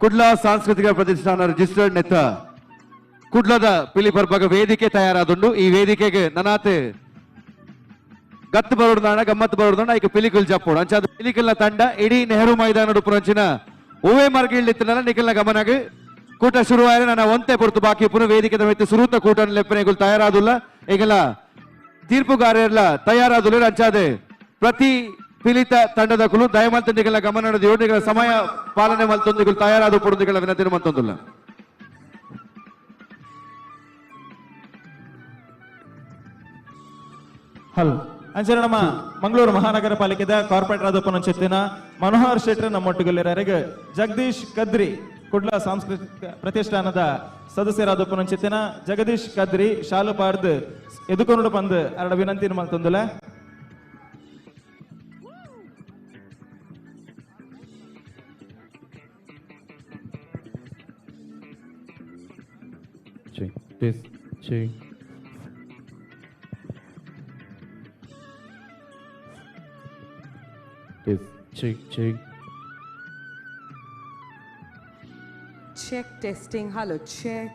ಕುಡ್ಲ ಸಾಂಸ್ಕೃತಿಕ ಪ್ರತಿಷ್ಠಾನ ರಿಜಿಸ್ಟರ್ಡ್ ನೆತ್ತ ಕುಡ್ಲದ ಪಿಲಿಪರ್ಬಗ ವೇದಿಕೆ ತಯಾರಾದುಂಡು. ಈ ವೇದಿಕೆಗೆ ನನಾತ್ ಗತ್ತು ಬರೋಡ್ದಾಣ ಗಮ್ಮತ್ತು ಬರೋಡ್ದಾಣ ಐಕ ಪಿಲಿಕುಲ್ ಜಪ್ಪೋಡು ಅಂಚಾದ ಪಿಲಿಕಲ್ನ ತಂಡ ಇಡೀ ನೆಹರು ಮೈದಾನ ಉಪ್ಪುನಂಚಿನ ಓವೇ ಮಾರ್ಗ ಇಳ್ಳಿತ್ತಿನ ನಿಖಲ್ನ ಗಮನಗ್ ಕೂಟ ಶುರುವಾದರೆ ನನ್ನ ಒಂತೆ ಪೊರ್ತು ಬಾಕಿ ಪುನಃ ವೇದಿಕೆದ ಮೆತ್ತು ಸುರೂತ ಕೂಟ ಲೆಪ್ಪನೆಗಳು ತಯಾರಾದುಲ್ಲ. ಈಗೆಲ್ಲ ತೀರ್ಪುಗಾರರೆಲ್ಲ ತಯಾರಾದುಲ್ಲ. ಅಂಚಾದೆ ಪ್ರತಿ ಪಿಲಿತ ತಂಡದ ಕುಲು ದಯಮಲ್ತಂದಿಗಳ ಗಮನ ಯೋಜನೆಗಳ ಸಮಯ ಪಾಲನೆ ಮಲ್ತೊಂದಿಗಳು ತಯಾರಾದ ಪೊಡೊಂದಿಗಳ ವಿನಂತಿ ಮತ್ತೊಂದಿಲ್ಲ. ಹಲೋ ಅಂಚನೆ ನಮ್ಮ ಮಂಗಳೂರು ಮಹಾನಗರ ಪಾಲಿಕೆದ ಕಾರ್ಪೊರೇಟರ್ ಆದ ಪುನಂಚೆತ್ತಿನ ಮನೋಹರ್ ಶೆಟ್ಟರ್ ನಮ್ಮೊಟ್ಟುಗಲ್ಲಿರರೆಗೆ ಜಗದೀಶ್ ಕದ್ರಿ ಕುಡ್ಲ ಸಾಂಸ್ಕೃತಿಕ ಪ್ರತಿಷ್ಠಾನದ ಸದಸ್ಯರಾದ ಪುನಂಚೆತ್ತಿನ ಜಗದೀಶ್ ಕದ್ರಿ ಶಾಲು ಪಾರ್ದು ಎದುಕೊನುಡು ಬಂದು ಅರಡ ವಿನಂತಿ ಮಲ್ತೊಂದುಲ. Test, check. Test, check, check. Check, testing, hello, check.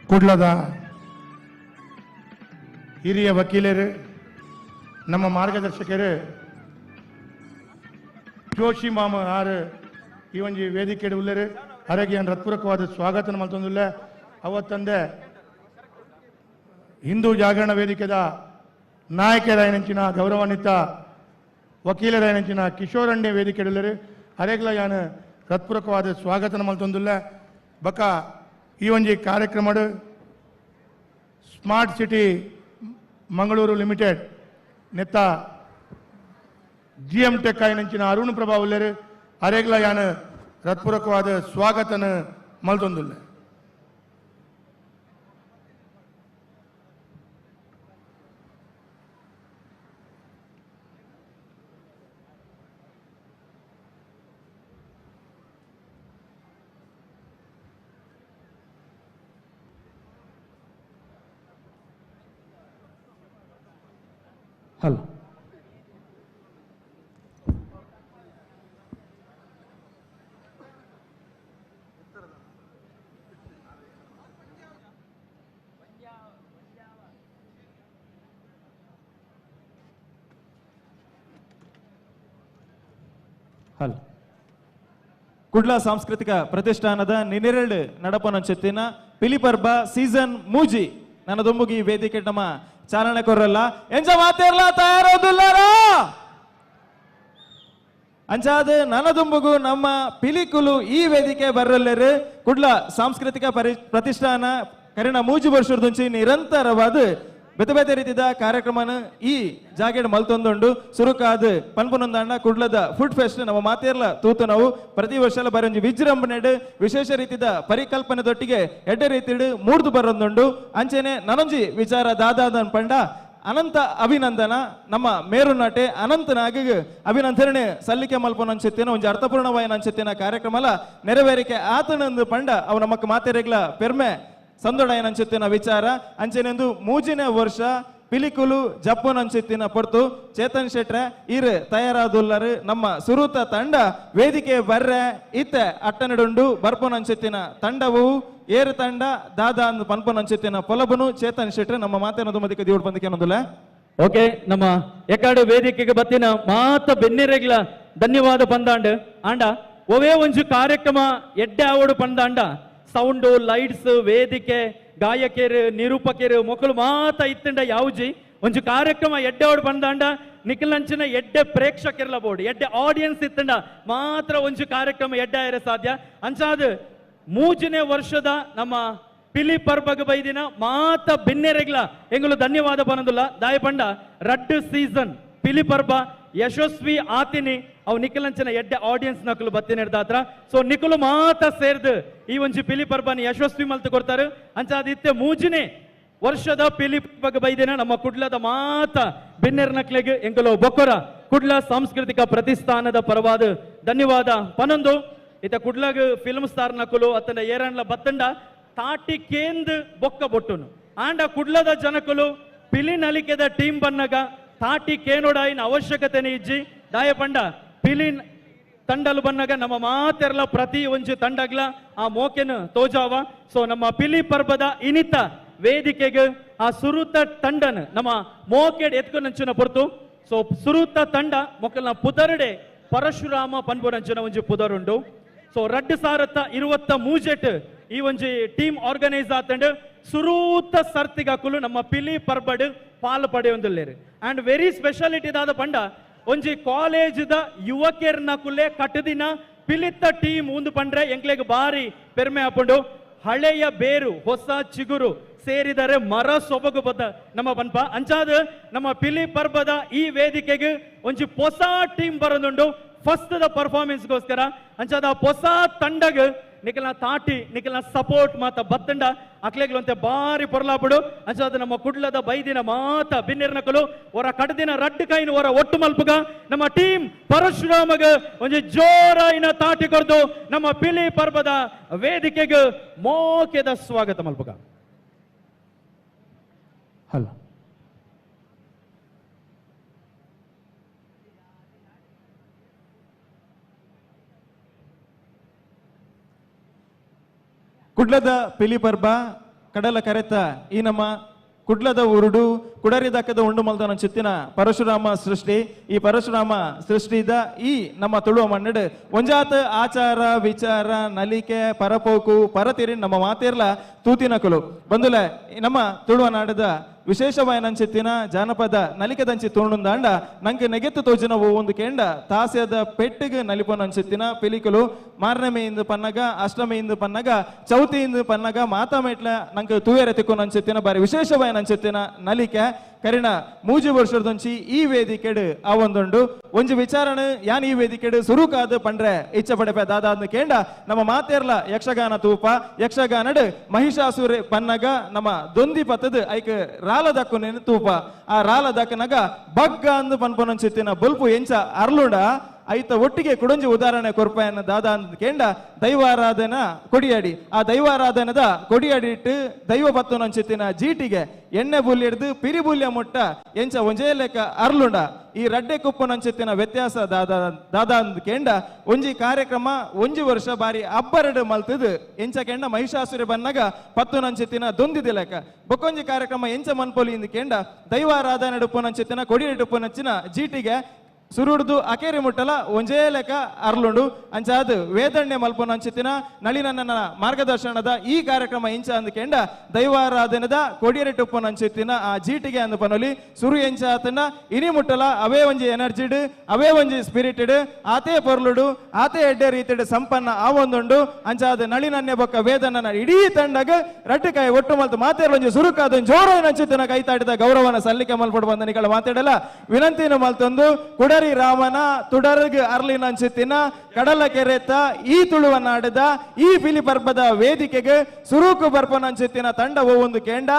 ಕುಡ್ಲದ ಹಿರಿಯ ವಕೀಲರು ನಮ್ಮ ಮಾರ್ಗದರ್ಶಕರು ಜೋಶಿ ಮಾಮ ಆರು ಈ ಒಂಜಿ ವೇದಿಕೆ ಉಳ್ಳರು ಅರಗೆ ಹೃತ್ಪೂರ್ವಕವಾದ ಸ್ವಾಗತ ಮಲ್ತೊಂದುಲ್ಲ. ಅವತ್ತಂದೆ ಹಿಂದೂ ಜಾಗರಣ ವೇದಿಕೆದ ನಾಯಕರಾಯನಂಚಿನ ಗೌರವಾನ್ವಿತ ವಕೀಲರಾಯನಂಚಿನ ಕಿಶೋರಣ್ಯ ವೇದಿಕೆ ಉಳ್ಳರು ಅರೆಗ್ಲ ಯಾನ್ ಹೃತ್ಪೂರ್ವಕವಾದ ಸ್ವಾಗತ ಮಲ್ತೊಂದುಲ್ಲ. ಬಕ ಈ ಒಂಜಿ ಕಾರ್ಯಕ್ರಮಡು smart city Mangaluru limited ನೆತ್ತ G M tech ಆಯಿನಂಚಿನ Arun Prabha ಉಲ್ಲೇರು ಅರೆಗ್ಲ ಯಾನ್ ಹೃತ್ಪೂರ್ವಕವಾದ ಸ್ವಾಗತನ ಮಲ್ತೊಂದುಲ್ಲೆ. Hello hello Kudla ಸಾಂಸ್ಕೃತಿಕ ಪ್ರತಿಷ್ಠಾನದ ನಿನೆರಡು ನಡಪನಂಚೆತ್ತಿನ ಪಿಲಿಪರ್ಬ ಸೀಸನ್ ಮೂಜಿ ನನ್ನದೊಂಬುಗಿ ವೇದಿಕೆ ನಮ್ಮ ಚಾಲನೆ ಕೊರಲ್ಲ ಎಂಜ ಮಾತೇರ್ಲ ತಯಾರೋದಿಲ್ಲಾರ ಅಂಚಾದ ನನದುಂಬುಗು ನಮ್ಮ ಪಿಲಿಕುಲು ಈ ವೇದಿಕೆ ಬರಲ್ಲೇರು ಕುಡ್ಲ ಸಾಂಸ್ಕೃತಿಕ ಪ್ರತಿಷ್ಠಾನ ಕರಿಣ ಮೂಜಿ ವರ್ಷದಂಚಿ ನಿರಂತರವಾದ ಬೇತೆ ಬೇತೆ ರೀತಿಯ ಕಾರ್ಯಕ್ರಮನ ಈ ಜಾಗೆಡ್ ಮಲ್ತೊಂದುಂಡು. ಸುರುಕಾದ ಪನ್ಪುನೊಂದಾಂಡ ಕುಡ್ಲದ ಫುಡ್ ಫೆಸ್ಟ್ ನಮ್ಮ ಮಾತೇರ್ಲ ತೂತು ನಾವು ಪ್ರತಿ ವರ್ಷಲ ಬರೊಂಜಿ ವಿಜೃಂಭಣೆಡ್ ವಿಶೇಷ ರೀತಿಯ ಪರಿಕಲ್ಪನೆದೊಟ್ಟಿಗೆ ಎಡ್ಡೆ ರೀತಿಡ್ ಮೂಡ್ದು ಬರೊಂದುಂಡು. ಅಂಚೆನೆ ನನೊಂಜಿ ವಿಚಾರ ದಾದಾದನ್ ಪಂಡ ಅನಂತ ಅಭಿನಂದನ ನಮ್ಮ ಮೇರುನಾಟೆ ಅನಂತ ನಾಗ ಅಭಿನಂದನೆ ಸಲ್ಲಿಕೆ ಮಲ್ಪೊನಂಚೆತ್ತಿನ ಒಂಜಿ ಅರ್ಥಪೂರ್ಣವಾಯಿನ ಅಂಚೆತ್ತಿನ ಕಾರ್ಯಕ್ರಮಲ ನೆರವೇರಿಕೆ ಆತನಂದು ಪಂಡ ಅವು ನಮಕ್ ಮಾತೆರೆಗ್ಲ ಪೆರ್ಮೆ ಸಂದೊಡಯನಂಚೆತ್ತಿನ ವಿಚಾರ. ಅಂಚೆನೆಂದು ಮೂಜಿನೇ ವರ್ಷ ಪಿಲಿಕುಲು ಜಪ್ಪನಂಚೆತ್ತಿನ ಪೊರ್ತು ಚೇತನ್ ಶೆಟ್ರೆ ಈರ್ ತಯಾರಾದುಲ್ಲರು ನಮ್ಮ ಸುರೂತ ತಂಡ ವೇದಿಕೆ ಬರ್ರೆ ಇತ್ತೆ ಅಟ್ಟನಡುಂಡು ಬರ್ಪೊನಂಚೆತ್ತಿನ ತಂಡವು ಏರು ತಂಡ ದಾದಾ ಅಂದ್ ಪನ್ಪೊನಂಚೆತ್ತಿನ ಪೊಲಬನು ಚೇತನ್ ಶೆಟ್ರೆ ನಮ್ಮ ಮಾತೇನದು ಮದಿಕ ದಿವಡ್ ಬಂದಿಕೆನೊಂದುಲ್ಲ. ಓಕೆ, ನಮ್ಮ ಎಕಾಡು ವೇದಿಕೆಗೆ ಬತ್ತಿನ ಮಾತ ಬೆನ್ನಿರೆಗ್ಲ ಧನ್ಯವಾದ ಪಂದಾಂಡ್. ಆಂಡ ಒವೇ ಒಂಜು ಕಾರ್ಯಕ್ರಮ ಎಡ್ಡೆ ಆವಡು ಪಂದಾಂಡ ಸೌಂಡು ಲೈಟ್ಸ್ ವೇದಿಕೆ ಗಾಯಕರು ನಿರೂಪಕರು ಮೊಕ್ಕಳು ಮಾತ ಇತ್ತಂಡ ಯಾವುಜಿ ಒಂಜು ಕಾರ್ಯಕ್ರಮ ಎಡ್ಡೆ ಆವಡು ಪಂದಾಂಡ ನಿಖಿಲಂಚಿನ ಎಡ್ಡೆ ಪ್ರೇಕ್ಷಕರ್ಲ ಬೋರ್ಡ್ ಎಡ್ಡೆ ಆಡಿಯನ್ಸ್ ಇತ್ತಂಡ ಮಾತ್ರ ಒಂಜು ಕಾರ್ಯಕ್ರಮ ಎಡ್ಡೆ ಆಯರೆ ಸಾಧ್ಯ. ಅಂಚಾದ ಮೂಜನೇ ವರ್ಷದ ನಮ್ಮ ಪಿಲಿ ಪರ್ಬಗ ಬೈದಿನ ಮಾತ ಬೆನ್ನೆರೆಗ್ಲ ಎಂಗುಲು ಧನ್ಯವಾದ ಬನದುಲ್ಲ. ದಾಯಪಂಡ ರಡ್ಡು ಸೀಸನ್ ಪಿಲಿ ಪರ್ಬ ಯಶಸ್ವಿ ಆತಿನಿ ಅವು ನಿಖಿಲಂಚಿನ ಎಡ್ಡೆ ಆಡಿಯನ್ಸ್ ನಕಲು ಬತ್ತಿನ ಸೊ ನಿಖಲು ಮಾತ ಸೇರ್ದು ಈ ಒಂಜಿ ಪಿಲಿ ಪರ್ಬನ ಯಶಸ್ವಿ ಮಲ್ತು ಕೊಡ್ತಾರೆ. ಅಂಚಾದ ಇತ್ತೆ ಮೂಜನೇ ವರ್ಷದ ಪಿಲಿ ಪರ್ಬಗ ಬೈದಿನ ನಮ್ಮ ಕುಡ್ಲದ ಮಾತ ಬೆನ್ನೆರ್ ನಕ್ಲೆಗ್ ಎಂಕಲು ಬೊಕ್ಕೊರ ಕುಡ್ಲ ಸಾಂಸ್ಕೃತಿಕ ಪ್ರತಿಷ್ಠಾನದ ಪರವಾದ ಧನ್ಯವಾದ ಪನೊಂದು. ಇತ್ತ ಕುಡ್ಲಗ್ ಫಿಲ್ಮ್ ಸ್ಟಾರ್ ನಕಲು ಅತ್ತಂಡ ಏರನ್ಲ ಬತ್ತಂಡ ತಾಟಿ ಕೇಂದ್ ಬೊಕ್ಕ ಬೊಟ್ಟುನು ಆಂಡ ಕುಡ್ಲದ ಜನಕುಲು ಪಿಲಿ ನಲಿಕೆದ ಟೀಮ್ ಬನ್ನಗ ತಾಟಿ ಕೇನೋಡಾಯಿನ ಅವಶ್ಯಕತೆನೇ ಇಜ್ಜಿ. ದಾಯಪಂಡ ಪಿಲಿ ತಂಡಲು ಬನ್ನಗ ನಮ್ಮ ಮಾತೆರ್ಲ ಪ್ರತಿ ಒಂಜಿ ತಂಡಗ್ಲ ಆ ಮೋಕೆನ ತೋಜಾವ. ಸೊ ನಮ್ಮ ಪಿಲಿ ಪರ್ಬದ ಇನಿತ ವೇದಿಕೆಗೆ ಆ ಸುರುತ ತಂಡನ ನಮ್ಮ ಮೋಕೆಡ್ ಎತ್ಕೊಂಡಂಚಿನ ಪೊರ್ತು. ಸೊ ಸುರುತ ತಂಡ ಮೊಕ್ಕಲ್ನ ಪುದರುಡೆ ಪರಶುರಾಮ ಪನ್ಪುನಂಚಿನ ಒಂಜಿ ಪುದರುಂಡು. ಸೊ 2023 ಈ ಒಂಜಿ ಟೀಮ್ ಆರ್ಗನೈಸ್ ಆತಂಡು ಸುರೂತ ಸರ್ತಿಗಾಕುಲು ನಮ್ಮ ಪಿಲಿ ಪರ್ಬಡ್ ಪಾಲು ಪಡೆಯೊಂದುಲ್ಲೇರು. And very speciality ದಾದ ಪಂಡ ಒಂಜಿ ಕಾಲೇಜ್ದ ಯುವಕರ್ನ ಕುಲೆ ಕಟ್ಟದಿನ ಪಿಲಿತ್ತ ಟೀಮ್ ಉಂದು ಪಂಡ್ರೆ ಎಂಕ್ಲೆಗ್ ಬಾರಿ ಪೆರ್ಮೆ ಆಪುಂಡು. ಹಳೆಯ ಬೇರು ಹೊಸ ಚಿಗುರು ಸೇರಿದರೆ ಮರ ಸೊಬಗು ಬದ್ದ ನಮ್ಮ ಪನ್ಪ. ಅಂಚಾದ ನಮ್ಮ ಪಿಲಿ ಪರ್ಬದ ಈ ವೇದಿಕೆಗೆ ಒಂಜಿ ಹೊಸ ಟೀಮ್ ಬರೋದುಂಡು ಫಸ್ಟ್ the ಪರ್ಫಾರ್ಮೆನ್ಸ್ಗೋಸ್ಕರ. ಅಂಚಾದ ಹೊಸ ತಂಡಗ್ ನಿಖಲ್ನ ತಾಟಿ ನಿಖಲ್ನ ಸಪೋರ್ಟ್ ಮಾತ ಬತ್ತಂಡ ಅಕ್ಲೆಗ್ಲಂತೆ ಬಾರಿ ಪೊರ್ಲಾಪುಡು. ಅಂಚಾದ ನಮ್ಮ ಕುಡ್ಲದ ಬೈದಿನ ಮಾತ ಬಿನ್ನಿರ್ನಕಲು ಹೊರ ಕಡದಿನ ರಡ್ಡು ಕೈನ ಹೊರ ಒಟ್ಟು ಮಲ್ಪುಗ ನಮ್ಮ ಟೀಮ್ ಪರಶುರಾಮಗ ಒಂಜಿ ಜೋರಾಯಿನ ತಾಟಿ ಕೊರ್ದು ನಮ್ಮ ಪಿಲಿ ಪರ್ಬದ ವೇದಿಕೆಗೆ ಮೋಕೆದ ಸ್ವಾಗತ ಮಲ್ಪುಗ. ಹಲೋ ಕುಡ್ಲದ ಪಿಲಿ ಪರ್ಬ ಕಡಲ ಕರೆತ ಈ ನಮ್ಮ ಕುಡ್ಲದ ಉರುಡು ಕುಡರಿದಕ್ಕದ ಉಂಡು ಮಲ್ದನ ಚಿತ್ತಿನ ಪರಶುರಾಮ ಸೃಷ್ಟಿ. ಈ ಪರಶುರಾಮ ಸೃಷ್ಟಿದ ಈ ನಮ್ಮ ತುಳುವ ಮಣ್ಣಡು ಒಂಜಾತ ಆಚಾರ ವಿಚಾರ ನಲಿಕೆ ಪರಪೋಕು ಪರತಿರಿ ನಮ್ಮ ಮಾತೇರ್ಲ ತೂತಿನಕುಲು ಬಂದುಲೆ ನಮ್ಮ ತುಳುವ ನಾಡದ ವಿಶೇಷವಾಯನಂಚಿತ್ತಿನ ಜಾನಪದ ನಲಿಕೆದಂಚಿ ತೋಣುಂದಾಂಡ ನಂಗೆ ನೆಗೆತ್ತು ತೋಜಿನವು ಒಂದು ಕೇಂಡ ತಾಸ್ಯದ ಪೆಟ್ಟಿಗೆ ನಲಿಪೊನಂಚಿತ್ತಿನ ಪಿಲಿಕುಲು ಮಾರನಮೆಯಿಂದ ಪನ್ನಗ ಅಷ್ಟಮಿಯಿಂದ ಪನ್ನಗ ಚೌತಿಯಿಂದ ಪನ್ನಗ ಮಾತಾ ಮೇಟ್ಲ ನಂಗೆ ತೂಯರೆ ತಿಕ್ಕೊನಂಚಿತ್ತಿನ ಬಾರಿ ವಿಶೇಷವಾಯನಂಚಿತ್ತಿನ ನಲಿಕೆ ಕರಿಣ ಮೂಜಿ ವರ್ಷದಂಚಿ ಈ ವೇದಿಕೆಡು ಆ ಒಂದುಂಡು ಒಂಜಿ ವಿಚಾರಣೆ ಯಾನ್ ಈ ವೇದಿಕೆಡು ಸುರುಕಾದ ಪಂಡ್ರೆ ಇಚ್ಛೆ ಪಡೆಪೆ ದಾದಾದ ಕೇಂಡ ನಮ್ಮ ಮಾತೇರ್ಲ ಯಕ್ಷಗಾನ ತೂಪ ಯಕ್ಷಗಾನಡು ಮಹಿಷಾಸುರ ಪನ್ನಗ ನಮ್ಮ ದೊಂದಿ ಪತ್ತದ ಐಕ್ ರಾಲದಕ್ಕುನೇನು ತೂಪ ಆ ರಾಲದಕ್ಕನಗ ಬಗ್ಗ ಅಂದು ಪನ್ಪೊನಂಚಿತ್ತಿನ ಬೊಲ್ಪು ಎಂಚ ಅರ್ಲುಂಡ ಐತ ಒಟ್ಟಿಗೆ ಕುಡೊಂಜಿ ಉದಾಹರಣೆ ಕೊರ್ಪಯನ ದಾದಾ ಅಂದ್ ಕೇಂಡ ದೈವಾರಾಧನ ಕೊಡಿಯಾಡಿ ಆ ದೈವಾರಾಧನದ ಕೊಡಿಯಾಡಿ ಇಟ್ಟು ದೈವ ಬತ್ತುನಂಚಿತ್ತಿನ ಜೀಟಿಗೆ ಎಣ್ಣೆ ಬುಲ್ಯ ಹಿಡ್ದು ಪಿರಿ ಬುಲ್ಯ ಮುಟ್ಟ ಎಂಚ ಒಂಜೇ ಲೆಕ್ಕ ಅರ್ಲುಂಡ ಈ ರಡ್ಡೆ ಕುಪ್ಪುನಂಚಿತ್ತಿನ ವ್ಯತ್ಯಾಸ ದಾದಾ ದಾದಾ ಅಂದ್ ಕೇಂಡ ಒಂಜಿ ಕಾರ್ಯಕ್ರಮ ಒಂಜಿ ವರ್ಷ ಬಾರಿ ಅಬ್ಬರಡು ಮಲ್ತದು ಎಂಚ ಕೆಂಡ ಮಹಿಷಾಸುರ ಬನ್ನಗ ಪತ್ತುನಂಚಿತ್ತಿನ ದೊಂದಿದೆ ಲೆಕ್ಕ ಬೊಕ್ಕೊಂಜಿ ಕಾರ್ಯಕ್ರಮ ಎಂಚ ಮನ್ಪೊಲಿ ಇಂದು ಕೇಂಡ ದೈವಾರಾಧನೆ ಉಪ್ಪುನಂಚಿತ್ತಿನ ಕೊಡಿಯಡಿ ಉಪ್ಪುನಂಚಿನ ಜೀಟಿಗೆ ಸುರುಡ್ದು ಅಕೇರಿ ಮುಟ್ಟಲ ಒಂಜೇ ಲೆಕ್ಕ ಅರ್ಲುಂಡು ಅಂಚಾದ್ ವೇದಣ್ಯ ಮಲ್ಪುನಂಚಿತ್ತಿನ ನಳಿನನ್ನ ಮಾರ್ಗದರ್ಶನದ ಈ ಕಾರ್ಯಕ್ರಮ ಇಂಚ ಅಂದ್ ಕೆಂಡ ದೈವಾರಾಧನದ ಕೊಡಿಯರಿಟುಪ್ಪುನಂಚಿತ್ತಿನ ಆ ಜೀಟಿಗೆ ಅಂದ್ ಪನೊಲಿ ಸುರು ಎಂಚ ಆತನ ಇನಿ ಮುಟ್ಟಲ ಅವೇ ಒಂಜಿ ಎನರ್ಜಿಡ್ ಅವೇ ಒಂಜಿ ಸ್ಪಿರಿಟೆಡ್ ಆತೇ ಪೊರ್ಲುಡು ಆತೇ ಎಡ್ಡೆ ರೀತಿಡ್ ಸಂಪನ್ನ ಆ ಒಂದುಂಡು ಅಂಚಾದ ನಳಿನನ್ನೆ ಬೊಕ್ಕ ವೇದನ ಇಡೀ ತಂಡಗ ರಟ್ಟಿಕಾಯಿ ಒಟ್ಟು ಮಲ್ತು ಮಾತೇರ್ ಒಂಜಿ ಸುರುಕಾದ ಜೋರು ನಂಚಿತ್ತಿನ ಕೈತಾಟಿದ ಗೌರವನ ಸಲ್ಲಿಕೆ ಮಲ್ಪಡು ಬಂದ ನಿಗಳ ಮಾತಾಡಲ ವಿನಂತಿನ ಮಲ್ತೊಂದು ಕುಡರಿ ರಾಮನ ತುಡರ್ಗ್ ಅರ್ಲಿನಂಚಿತ್ತಿನ ಕಡಲ ಕೆರೆತ ಈ ತುಳುವ ನಾಡದ ಈ ಪಿಲಿ ಪರ್ಬದ ವೇದಿಕೆಗೆ ಸುರುಕು ಬರ್ಪನಂಚಿತ್ತಿನ ತಂಡ ಒಂದು ಕೇಂಡ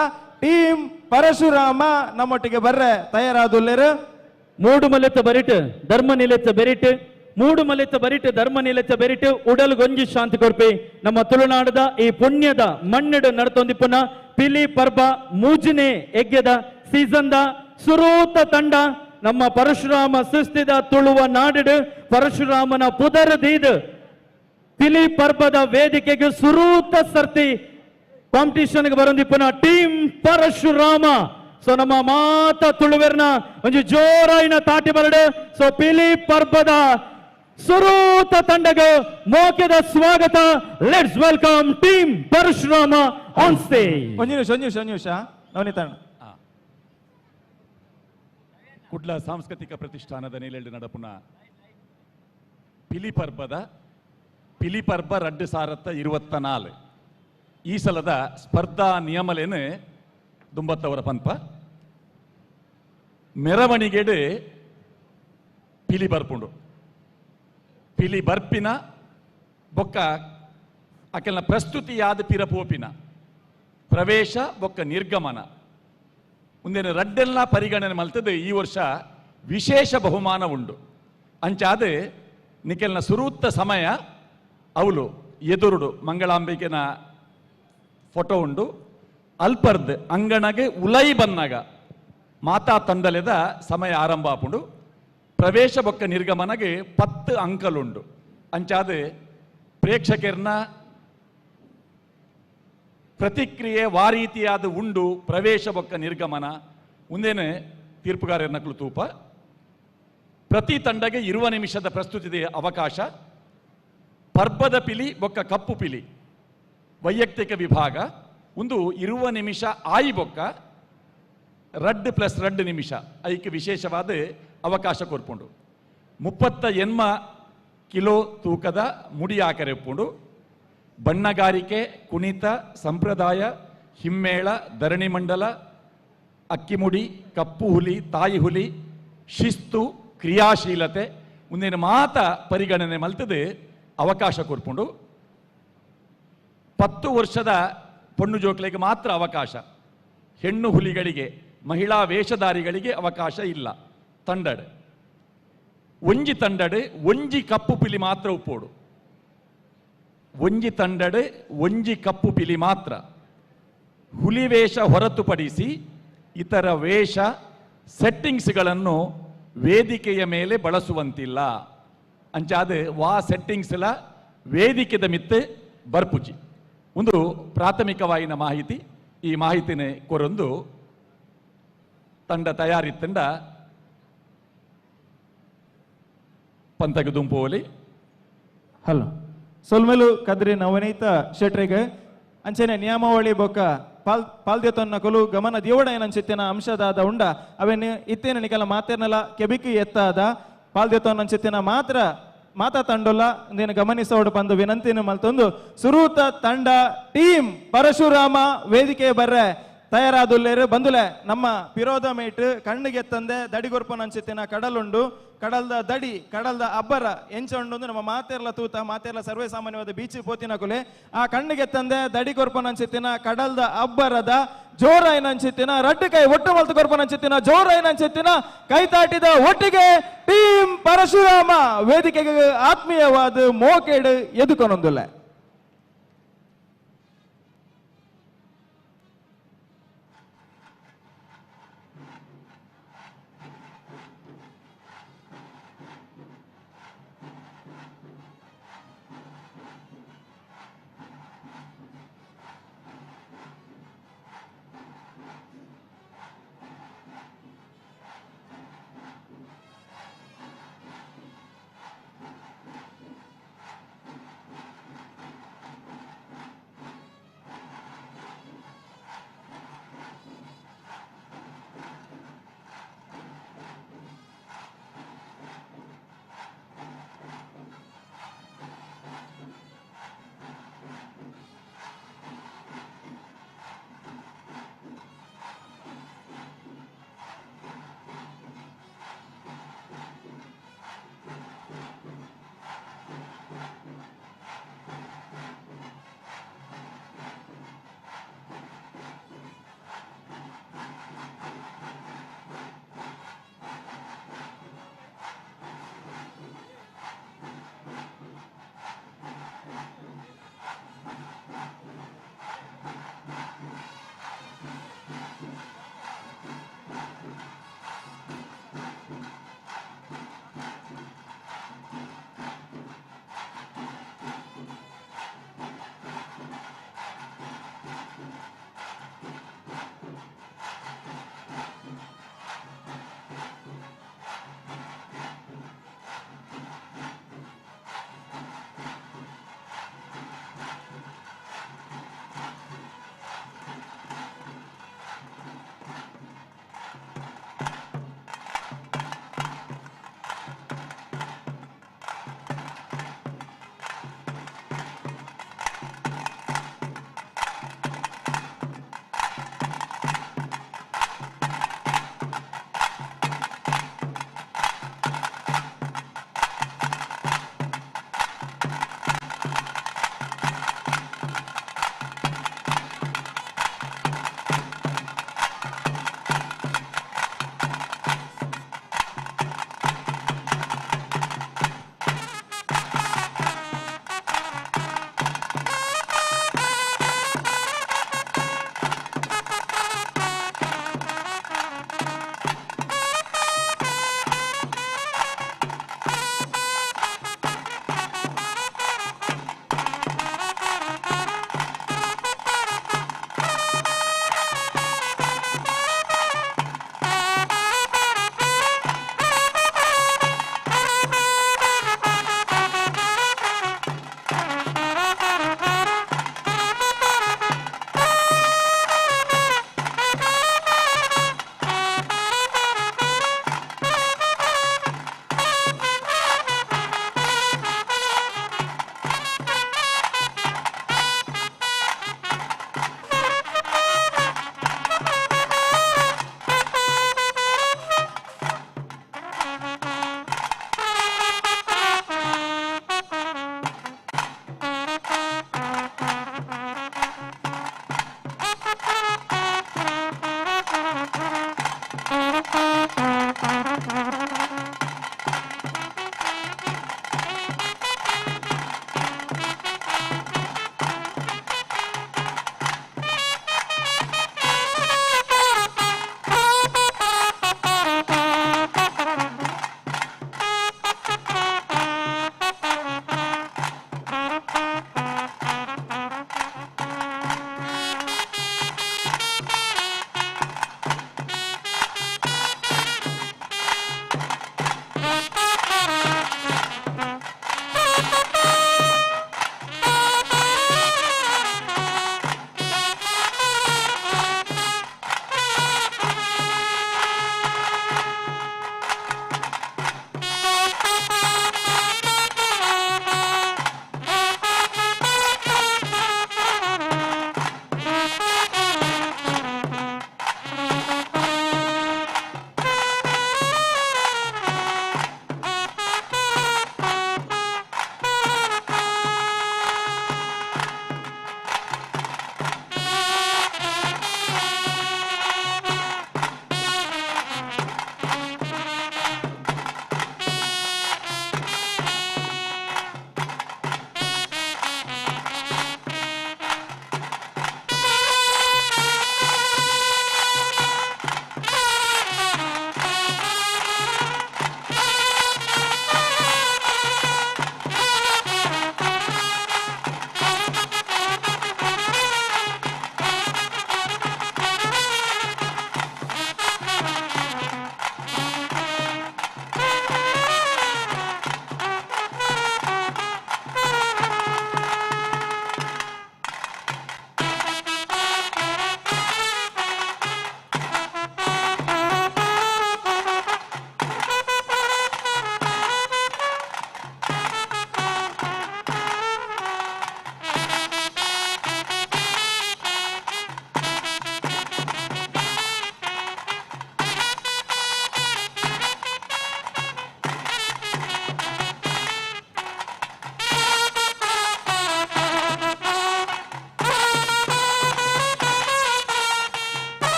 ಟೀಮ್ ಪರಶುರಾಮ ನಮ್ಮೊಟ್ಟಿಗೆ ಬರ್ರೆ ತಯಾರಾದುಲ್ಲೇರು. ಮೂಡು ಮಲೆತ್ತ ಬರಿಟ್ ಧರ್ಮ ನಿಲೆತ್ತ ಬೆರಿಟ್ ಮೂಡು ಮಲೆತ್ತ ಬರಿಟ್ ಧರ್ಮ ನಿಲೆತ್ತ ಬೆರಿಟ್ ಉಡಲ್ ಗೊಂಜಿ ಶಾಂತಿ ಕೊರ್ಪಿ ನಮ್ಮ ತುಳುನಾಡದ ಈ ಪುಣ್ಯದ ಮಣ್ಣಿಡು ನಡ್ತೊಂದಿಪ್ಪುನ ಪಿಲಿ ಪರ್ಬ ಮೂಜನೆ ಎಗ್ಗೆದ ಸೀಸನ್ದ ಸುರೂತ ತಂಡ ನಮ್ಮ ಪರಶುರಾಮ ಸೃಷ್ಟಿದ ತುಳುವ ನಾಡಿಡು ಪರಶುರಾಮನ ಪುದರದೀದು ಪಿಲಿ ಪರ್ಬದ ವೇದಿಕೆಗೆ ಸುರೂತ ಸರ್ತಿ ಕಾಂಪಿಟಿಷನ್ಗೆ ಬರಂದಿಪ್ಪನ ಟೀಮ್ ಪರಶುರಾಮ. ಸೊ ನಮ್ಮ ಮಾತ ತುಳುವೆರ್ನ ಒಂಜಿ ಜೋರಾಯಿನ ತಾಟಿ ಬರಡು. ಸೊ ಪಿಲಿ ಪರ್ಬದ ಸುರೂತ ತಂಡಗ ಮೋಕೆದ ಸ್ವಾಗತ. Let's welcome team Parashurama on stage. ಒಂಜಿ ನಿಮಿಷ ಒಂಜಿ ನಿಮಿಷ ಒಂಜಿ ನಿಮಿಷ ನವನೀತಣ್ಣ. ಕುಡ್ಲ ಸಾಂಸ್ಕೃತಿಕ ಪ್ರತಿಷ್ಠಾನದ ನೀಲೆಲ್ಡು ನಡಪುನ ಪಿಲಿ ಪರ್ಬದ ಪಿಲಿ ಪರ್ಬ 2024 ಈ ಸಲದ ಸ್ಪರ್ಧಾ ನಿಯಮಲೇನು ದುಂಬತ್ತವರ ಪಂಪ ಮೆರವಣಿಗೆಡು ಪಿಲಿ ಬರ್ಪುಂಡು ಪಿಲಿ ಬರ್ಪಿನ ಬೊಕ್ಕ ಅಕೆಲ್ನ ಪ್ರಸ್ತುತಿಯಾದ ಪಿರಪೋಪಿನ ಪ್ರವೇಶ ಬೊಕ್ಕ ನಿರ್ಗಮನ ಮುಂದಿನ ರಡ್ಡೆಲ್ಲ ಪರಿಗಣನೆ ಮಲ್ತದೆ ಈ ವರ್ಷ ವಿಶೇಷ ಬಹುಮಾನ ಉಂಡು. ಅಂಚಾದ ನಿಕೆಲ್ನ ಸುರೂತ್ತ ಸಮಯ ಅವಳು ಎದುರುಡು ಮಂಗಳಾಂಬಿಕೆನ ಫೋಟೋ ಉಂಡು ಅಲ್ಪರ್ದ್ ಅಂಗಣಗೆ ಉಲೈ ಬನ್ನಾಗ ಮಾತಾ ತಂದಲೆದ ಸಮಯ ಆರಂಭ ಆಪುಂಡು. ಪ್ರವೇಶ ಬೊಕ್ಕ ನಿರ್ಗಮನಗೆ 10 ಅಂಕಲುಂಡು. ಅಂಚಾದ ಪ್ರೇಕ್ಷಕರ್ನ ಪ್ರತಿಕ್ರಿಯೆ ವಾರೀತಿಯಾದ ಉಂಡು ಪ್ರವೇಶ ಬೊಕ್ಕ ನಿರ್ಗಮನ ಮುಂದೇನೆ ತೀರ್ಪುಗಾರರ ತೂಪ. ಪ್ರತಿ ತಂಡಗೆ 20 ನಿಮಿಷದ ಪ್ರಸ್ತುತಿಗೆ ಅವಕಾಶ. ಪರ್ಬದ ಪಿಲಿ ಬೊಕ್ಕ ಕಪ್ಪು ಪಿಲಿ ವೈಯಕ್ತಿಕ ವಿಭಾಗ ಒಂದು 20 ನಿಮಿಷ ಆಯಿ ಬೊಕ್ಕ ರಡ್ಡು ಪ್ಲಸ್ 2 ನಿಮಿಷ ಐಕ್ಕೆ ವಿಶೇಷವಾದ ಅವಕಾಶ ಕೊರ್ಪುಂಡು. 38 ಕಿಲೋ ತೂಕದ ಮುಡಿ ಆಕರೆಪ್ಪುಂಡು. ಬಣ್ಣಗಾರಿಕೆ, ಕುಣಿತ, ಸಂಪ್ರದಾಯ, ಹಿಮ್ಮೇಳ, ಧರಣಿ ಮಂಡಲ, ಅಕ್ಕಿಮುಡಿ, ಕಪ್ಪು ಹುಲಿ, ತಾಯಿ ಹುಲಿ, ಶಿಸ್ತು, ಕ್ರಿಯಾಶೀಲತೆ ಮುಂದಿನ ಮಾತ ಪರಿಗಣನೆ ಮಲ್ತದೆ ಅವಕಾಶ ಕೊರ್ಪುಂಡು. 10 ವರ್ಷದ ಪೊಣ್ಣು ಜೋಕ್ಲೆಗೆ ಮಾತ್ರ ಅವಕಾಶ. ಹೆಣ್ಣು ಹುಲಿಗಳಿಗೆ, ಮಹಿಳಾ ವೇಷಧಾರಿಗಳಿಗೆ ಅವಕಾಶ ಇಲ್ಲ. ತಂಡಡೆ ಒಂಜಿ ತಂಡಡೆ ಒಂಜಿ ಕಪ್ಪು ಪಿಲಿ ಮಾತ್ರ ಉಪ್ಪೋಡು. ಒಂಜಿ ತಂಡಡೆ ಒಂಜಿ ಕಪ್ಪು ಪಿಲಿ ಮಾತ್ರ. ಹುಲಿ ವೇಷ ಹೊರತುಪಡಿಸಿ ಇತರ ವೇಷ ಸೆಟ್ಟಿಂಗ್ಸ್ಗಳನ್ನು ವೇದಿಕೆಯ ಮೇಲೆ ಬಳಸುವಂತಿಲ್ಲ. ಅಂಚಾದ ವಾ ಸೆಟ್ಟಿಂಗ್ಸ್ ಎಲ್ಲ ವೇದಿಕೆದ ಮಿತ್ತೆ ಬರ್ಪುಜಿ. ಒಂದು ಪ್ರಾಥಮಿಕವಾಯಿನ ಮಾಹಿತಿ. ಈ ಮಾಹಿತಿನೇ ಕೊರೊಂದು ತಂಡ ತಯಾರಿ ತಂಡ ಪಂತಗ ದುಂಪೋಲಿ. ಹಲೋ ಸೊಲ್ಮೆಲು ಕದ್ರಿ ನವನೀತ ಶೆಟ್ರಿಗೆ ಅಂಚನೆ ನಿಯಮಾವಳಿ ಬೊಕ್ಕ ಪಾಲ್ ಪಾಲ್ದ್ಯತನ್ನ ಕೊಲು ಗಮನ ದೇವಡ ಏನಂಚಿತ್ತಿನ ಅಂಶದಾದ ಉಂಡ ಅವೇನು ಇತ್ತೇನ ನಿಕಲ ಮಾತೇರ್ನಲ ಕೆಬಿಕಿ ಎತ್ತಾದ ಪಾಲ್ದ್ಯತನ್ನ ಅಂಚಿತ್ತಿನ ಮಾತ್ರ ಮಾತಾ ತಂಡೊಲ್ಲ ನೀನು ಗಮನಿಸೋಡು ಬಂದು ವಿನಂತಿನ ಮಲ್ತೊಂದು ಸುರೂತ ತಂಡ ಟೀಮ್ ಪರಶುರಾಮ ವೇದಿಕೆ ಬರ್ರೆ ತಯಾರಾದುಲ್ಲೇರು ಬಂದುಲೆ ನಮ್ಮ ಪಿರೋಧ ಮೇಟ್ ಕಣ್ಣಿಗೆತ್ತಂದೆ ದಡಿಗೊರ್ಪನಂಚಿತ್ತಿನ ಕಡಲುಂಡು ಕಡಲ್ದ ದಡಿ ಕಡಲ್ದ ಅಬ್ಬರ ಎಂಚ ಉಂಡು ನಮ್ಮ ಮಾತೆರ್ಲ ತೂತ ಮಾತೆರ್ಲ ಸರ್ವೇ ಸಾಮಾನ್ಯವಾದ ಬೀಚ್ ಪೋತಿನ ಕುಲೆ ಆ ಕಣ್ಣಿಗೆತ್ತಂದೆ ದಡಿಗೊರ್ಪನಂಚಿತ್ತಿನ ಕಡಲ್ದ ಅಬ್ಬರದ ಜೋರಾಯಿನಂಚಿತ್ತಿನ ರಡ್ಡು ಕೈ ಒಟ್ಟು ಮಲ್ತು ಕೊರ್ಪನಂಚಿತ್ತಿನ ಜೋರಾಯಿನಂಚಿತ್ತಿನ ಕೈ ತಾಟಿದ ಒಟ್ಟಿಗೆ ಟೀಮ್ ಪರಶುರಾಮ ವೇದಿಕೆಗೆ ಆತ್ಮೀಯವಾದ ಮೋಕೇಡು ಎದುಕೊನೊಂದುಲ್ಲೆ.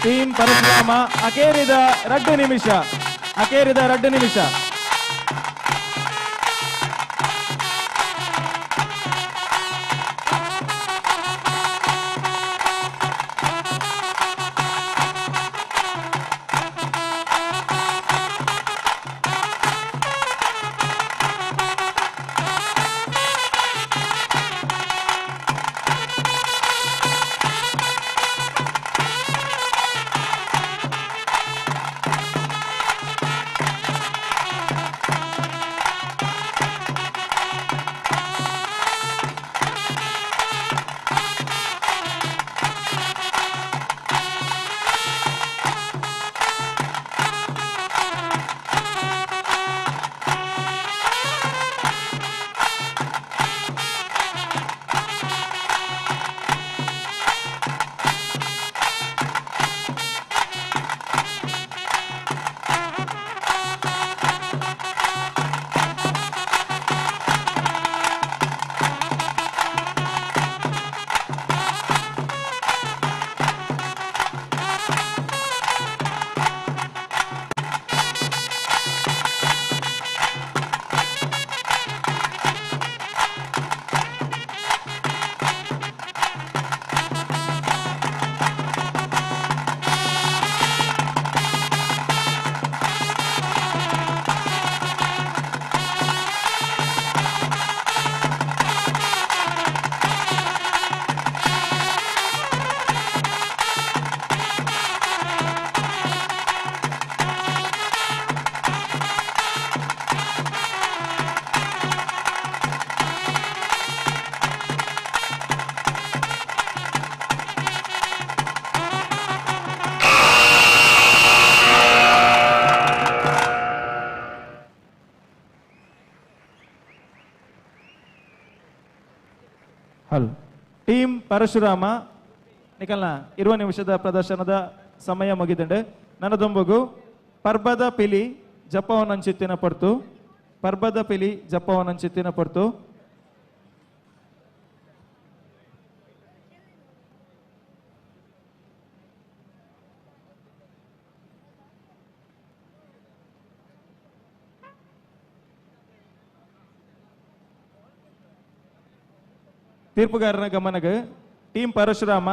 ಟೀಮ್ ಪರಶುರಾಮ ಅಕೇರಿದ 2 ನಿಮಿಷ ಅಕೇರಿದ 2 ನಿಮಿಷ ಹಲೋ ಟೀಮ್ ಪರಶುರಾಮ ನಿಕಲ್ನ 20 ನಿಮಿಷದ ಪ್ರದರ್ಶನದ ಸಮಯ ಮುಗಿದಂಡೆ ನನದೊಂಬಗು ಪರ್ಬದ ಪಿಲಿ ಜಪವನಂಚಿತ್ತಿನ ಪಡ್ತು ಪರ್ಬದ ಪಿಲಿ ಜಪವನಂಚಿತ್ತಿನ ಪಡ್ತು ತೀರ್ಪುಗಾರನ ಗಮನಗ ಟೀಮ್ ಪರಶುರಾಮ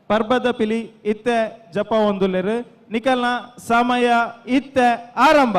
ಪರ್ಬದ ಪಿಲಿ ಇತ್ತೆ ಜಪ ಒಂದುಲ್ಲೆರು ನಿಕಲ್ನ ಸಮಯ ಇತ್ತೆ ಆರಂಭ.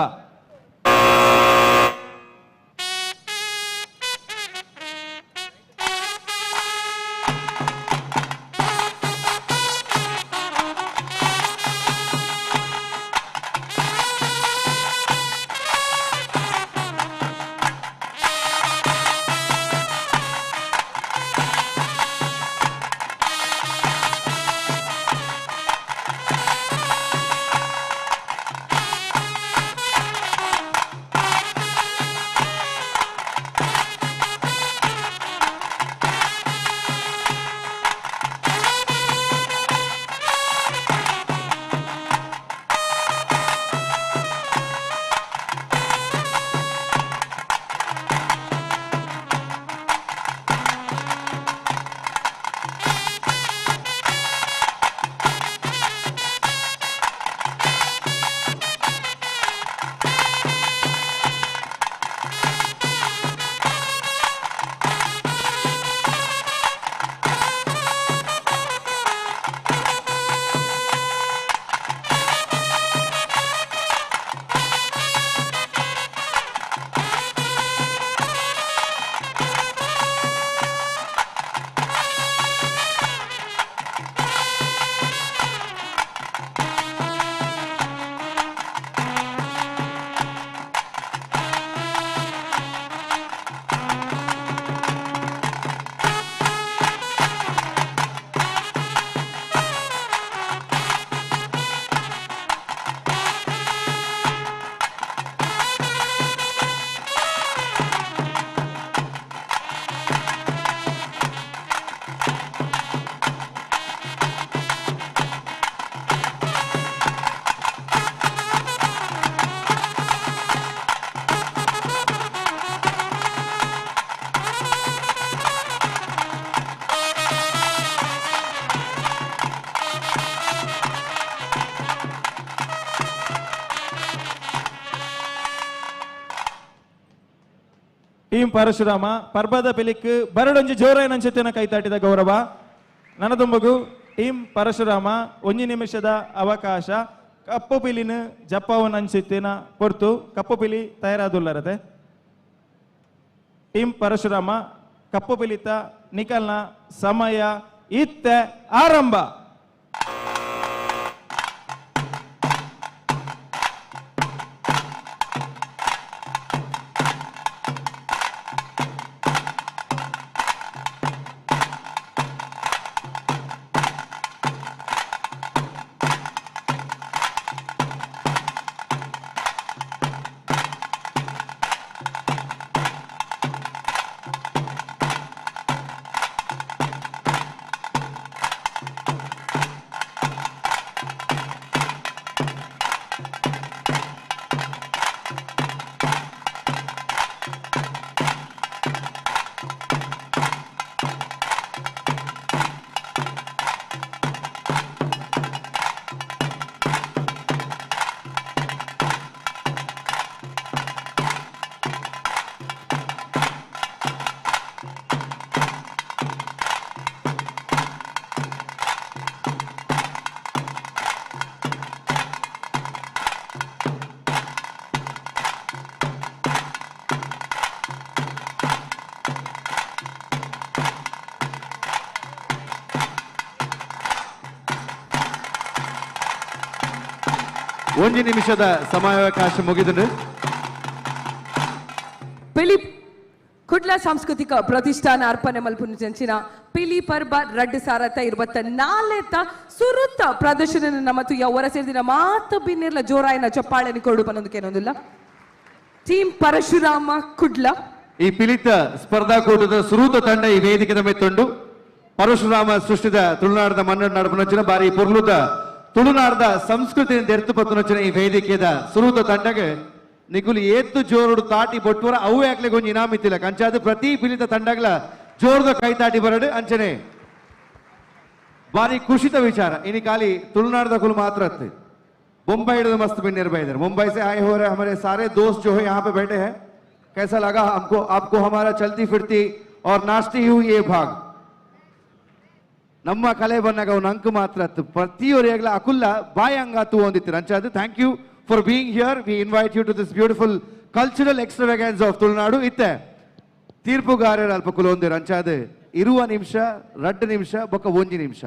Team Parashurama ಪರ್ಬದ ಪಿಲಿಕ್ ಬರಡೊಂಜಿ ಜೋರಾಯಿನಂಚಿತ್ತಿನ ಕೈತಾಟಿದ ಗೌರವ. ನನದುಂಬಗು ಟೀಮ್ ಪರಶುರಾಮ 1 ನಿಮಿಷದ ಅವಕಾಶ. ಕಪ್ಪು ಪಿಲಿನ ಜಪ್ಪವನಂಚಿತ್ತಿನ ಪೊರ್ತು ಕಪ್ಪು ಪಿಲಿ ತಯಾರಾದುಲ್ಲರತೆ. ಟೀಮ್ ಪರಶುರಾಮ ಕಪ್ಪು ಪಿಲಿತ ನಿಕಲ್ನ ಸಮಯ ಇತ್ತೆ ಆರಂಭ. ಒಂಜಿ ನಿಮಿಷದ ಸಮಯಾವಕಾಶ ಮುಗಿದು. ಪಿಲಿ ಕುಡ್ಲ ಸಾಂಸ್ಕೃತಿಕ ಪ್ರತಿಷ್ಠಾನ ಅರ್ಪಣೆ ಮಲ್ಪುನ ಪಿಲಿ ಪರ್ಬ 2024 ಸುರುತ್ತ ಪ್ರದರ್ಶನ ಮತ್ತು ಹೊರ ಸೇರಿದಿನ ಮಾತು ಬಿನ್ನಿರ್ಲ ಜೋರಾಯನ ಚಪ್ಪಾಳೆನ ಕೊಡು ಬನ್ನೋದಕ್ಕೇನೊಂದಿಲ್ಲ. ಟೀಮ್ ಪರಶುರಾಮ ಕುಡ್ಲ ಈ ಪಿಲಿತ ಸ್ಪರ್ಧಾಕೂಟದ ಸುರೂತ ತಂಡ ಈ ವೇದಿಕೆದ ಮೆತ್ತುಂಡು. ಪರಶುರಾಮ ಸೃಷ್ಟಿದ ತುಳುನಾಡದ ಮನ್ನಡ ನಡಪುನಂಚಿನ ಬಾರಿ ಪೊರ್ಲುದ ತುಳುನಾಡದ ಸಂಸ್ಕೃತಿಯಿಂದ ಎರ್ತು ಪತ್ತುನಂಚಿನ ಈ ವೇದಿಕೆದ ಸುರೂತ ತಂಡಗೆ ನಿಕುಲು ಏತ್ತು ಜೋರುಡು ತಾಟಿ ಬೊಟ್ಟುವರ ಅವು ಯಾಕ್ಲೆ ಗೊಂಜಿ ಇನಾಮಿತ್ತಿಲ್ಲ. ಕಂಚಾದ ಪ್ರತಿ ಪಿಲಿತ ತಂಡಗಳ ಜೋರದ ಕೈ ತಾಟಿ ಬರಡು ಅಂಚನೆ ಬಾರಿ ಖುಷಿತ ವಿಚಾರ. ಇನಿ ಖಾಲಿ ತುಳುನಾಡದ ಕುಲು ಮಾತ್ರ ಅತ್ತೆ, मुंबई मस्त भी निर्भय इधर मुंबई से आए हो रहे हमारे सारे दोस्त जो है यहाँ पे बैठे हैं। कैसा लगा हमको आपको हमारा चलती फिरती और नाचती हुई ये भाग? ನಮ್ಮ ಕಲೆ ಬನ್ನಾಗ ಅವನ ಅಂಕು ಮಾತ್ರ ಪ್ರತಿಯೊರಿಯಾಗಲ ಅಕುಲ್ಲ boy ಅಂಗಾತು ಹೊಂದಿತ್ತೀರ ಅಂಚಾದ. Thank you for being here. We invite you to this beautiful cultural extravagance of Tulunadu. ಇತ್ತೆ ತೀರ್ಪುಗಾರರ ಅಲ್ಪ ಕುಲೊಂದಿರ ಅಂಚಾದ 20 ನಿಮಿಷ 2 ನಿಮಿಷ ಬೊಕ್ಕ 1 ನಿಮಿಷ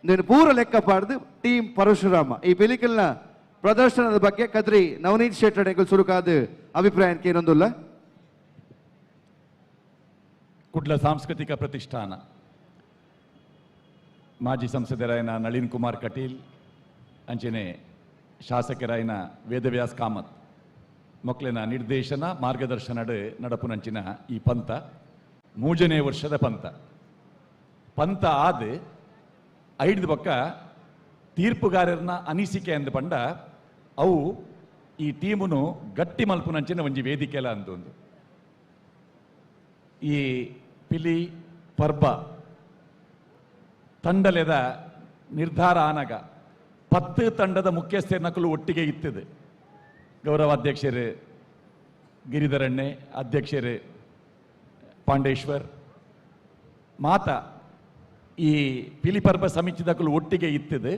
ನೀನು ಪೂರ ಲೆಕ್ಕ ಪಾಡ್ದು ಟೀಮ್ ಪರಶುರಾಮ ಈ ಪಿಲಿಕಲ್ನ ಪ್ರದರ್ಶನದ ಬಗ್ಗೆ ಕದ್ರಿ ನವನೀತ್ ಶೆಟ್ಟರ್ ಸುರುಕಾದ ಅಭಿಪ್ರಾಯಕ್ಕೆ ಏನೊಂದಿಲ್ಲ. ಕುಡ್ಲ ಸಾಂಸ್ಕೃತಿಕ ಪ್ರತಿಷ್ಠಾನ ಮಾಜಿ ಸಂಸದರಾಯನ ನಳಿನ್ ಕುಮಾರ್ ಕಟೀಲ್ ಅಂಚನೆ ಶಾಸಕರಾಯನ ವೇದವ್ಯಾಸ್ ಕಾಮತ್ ಮಕ್ಕಳಿನ ನಿರ್ದೇಶನ ಮಾರ್ಗದರ್ಶನಡ್ ನಡಪುನಂಚಿನ ಈ ಪಂಥ 3ನೇ ವರ್ಷದ ಪಂಥ. ಪಂಥ ಆದ ಐದು ಪಕ್ಕ ತೀರ್ಪುಗಾರರನ್ನ ಅನಿಸಿಕೆ ಅಂದ ಪಂಡ ಅವು ಈ ಟೀಮುನು ಗಟ್ಟಿ ಮಲ್ಪುನಂಚಿನ ಒಂಜಿ ವೇದಿಕೆಲ ಅಂತೊಂದು. ಈ ಪಿಲಿ ಪರ್ಬ ತಂಡಲೆದ ನಿರ್ಧಾರ ಆನಗ 10 ತಂಡದ ಮುಖ್ಯಸ್ಥರ ನಕಲು ಒಟ್ಟಿಗೆ ಇತ್ತದೆ. ಗೌರವಾಧ್ಯಕ್ಷರು ಗಿರಿಧರಣ್ಣೆ, ಅಧ್ಯಕ್ಷರು ಪಾಂಡೇಶ್ವರ್ ಮಾತ ಈ ಪಿಲಿಪರ್ಬ ಸಮಿತಿದಕಲು ಒಟ್ಟಿಗೆ ಇತ್ತದೆ.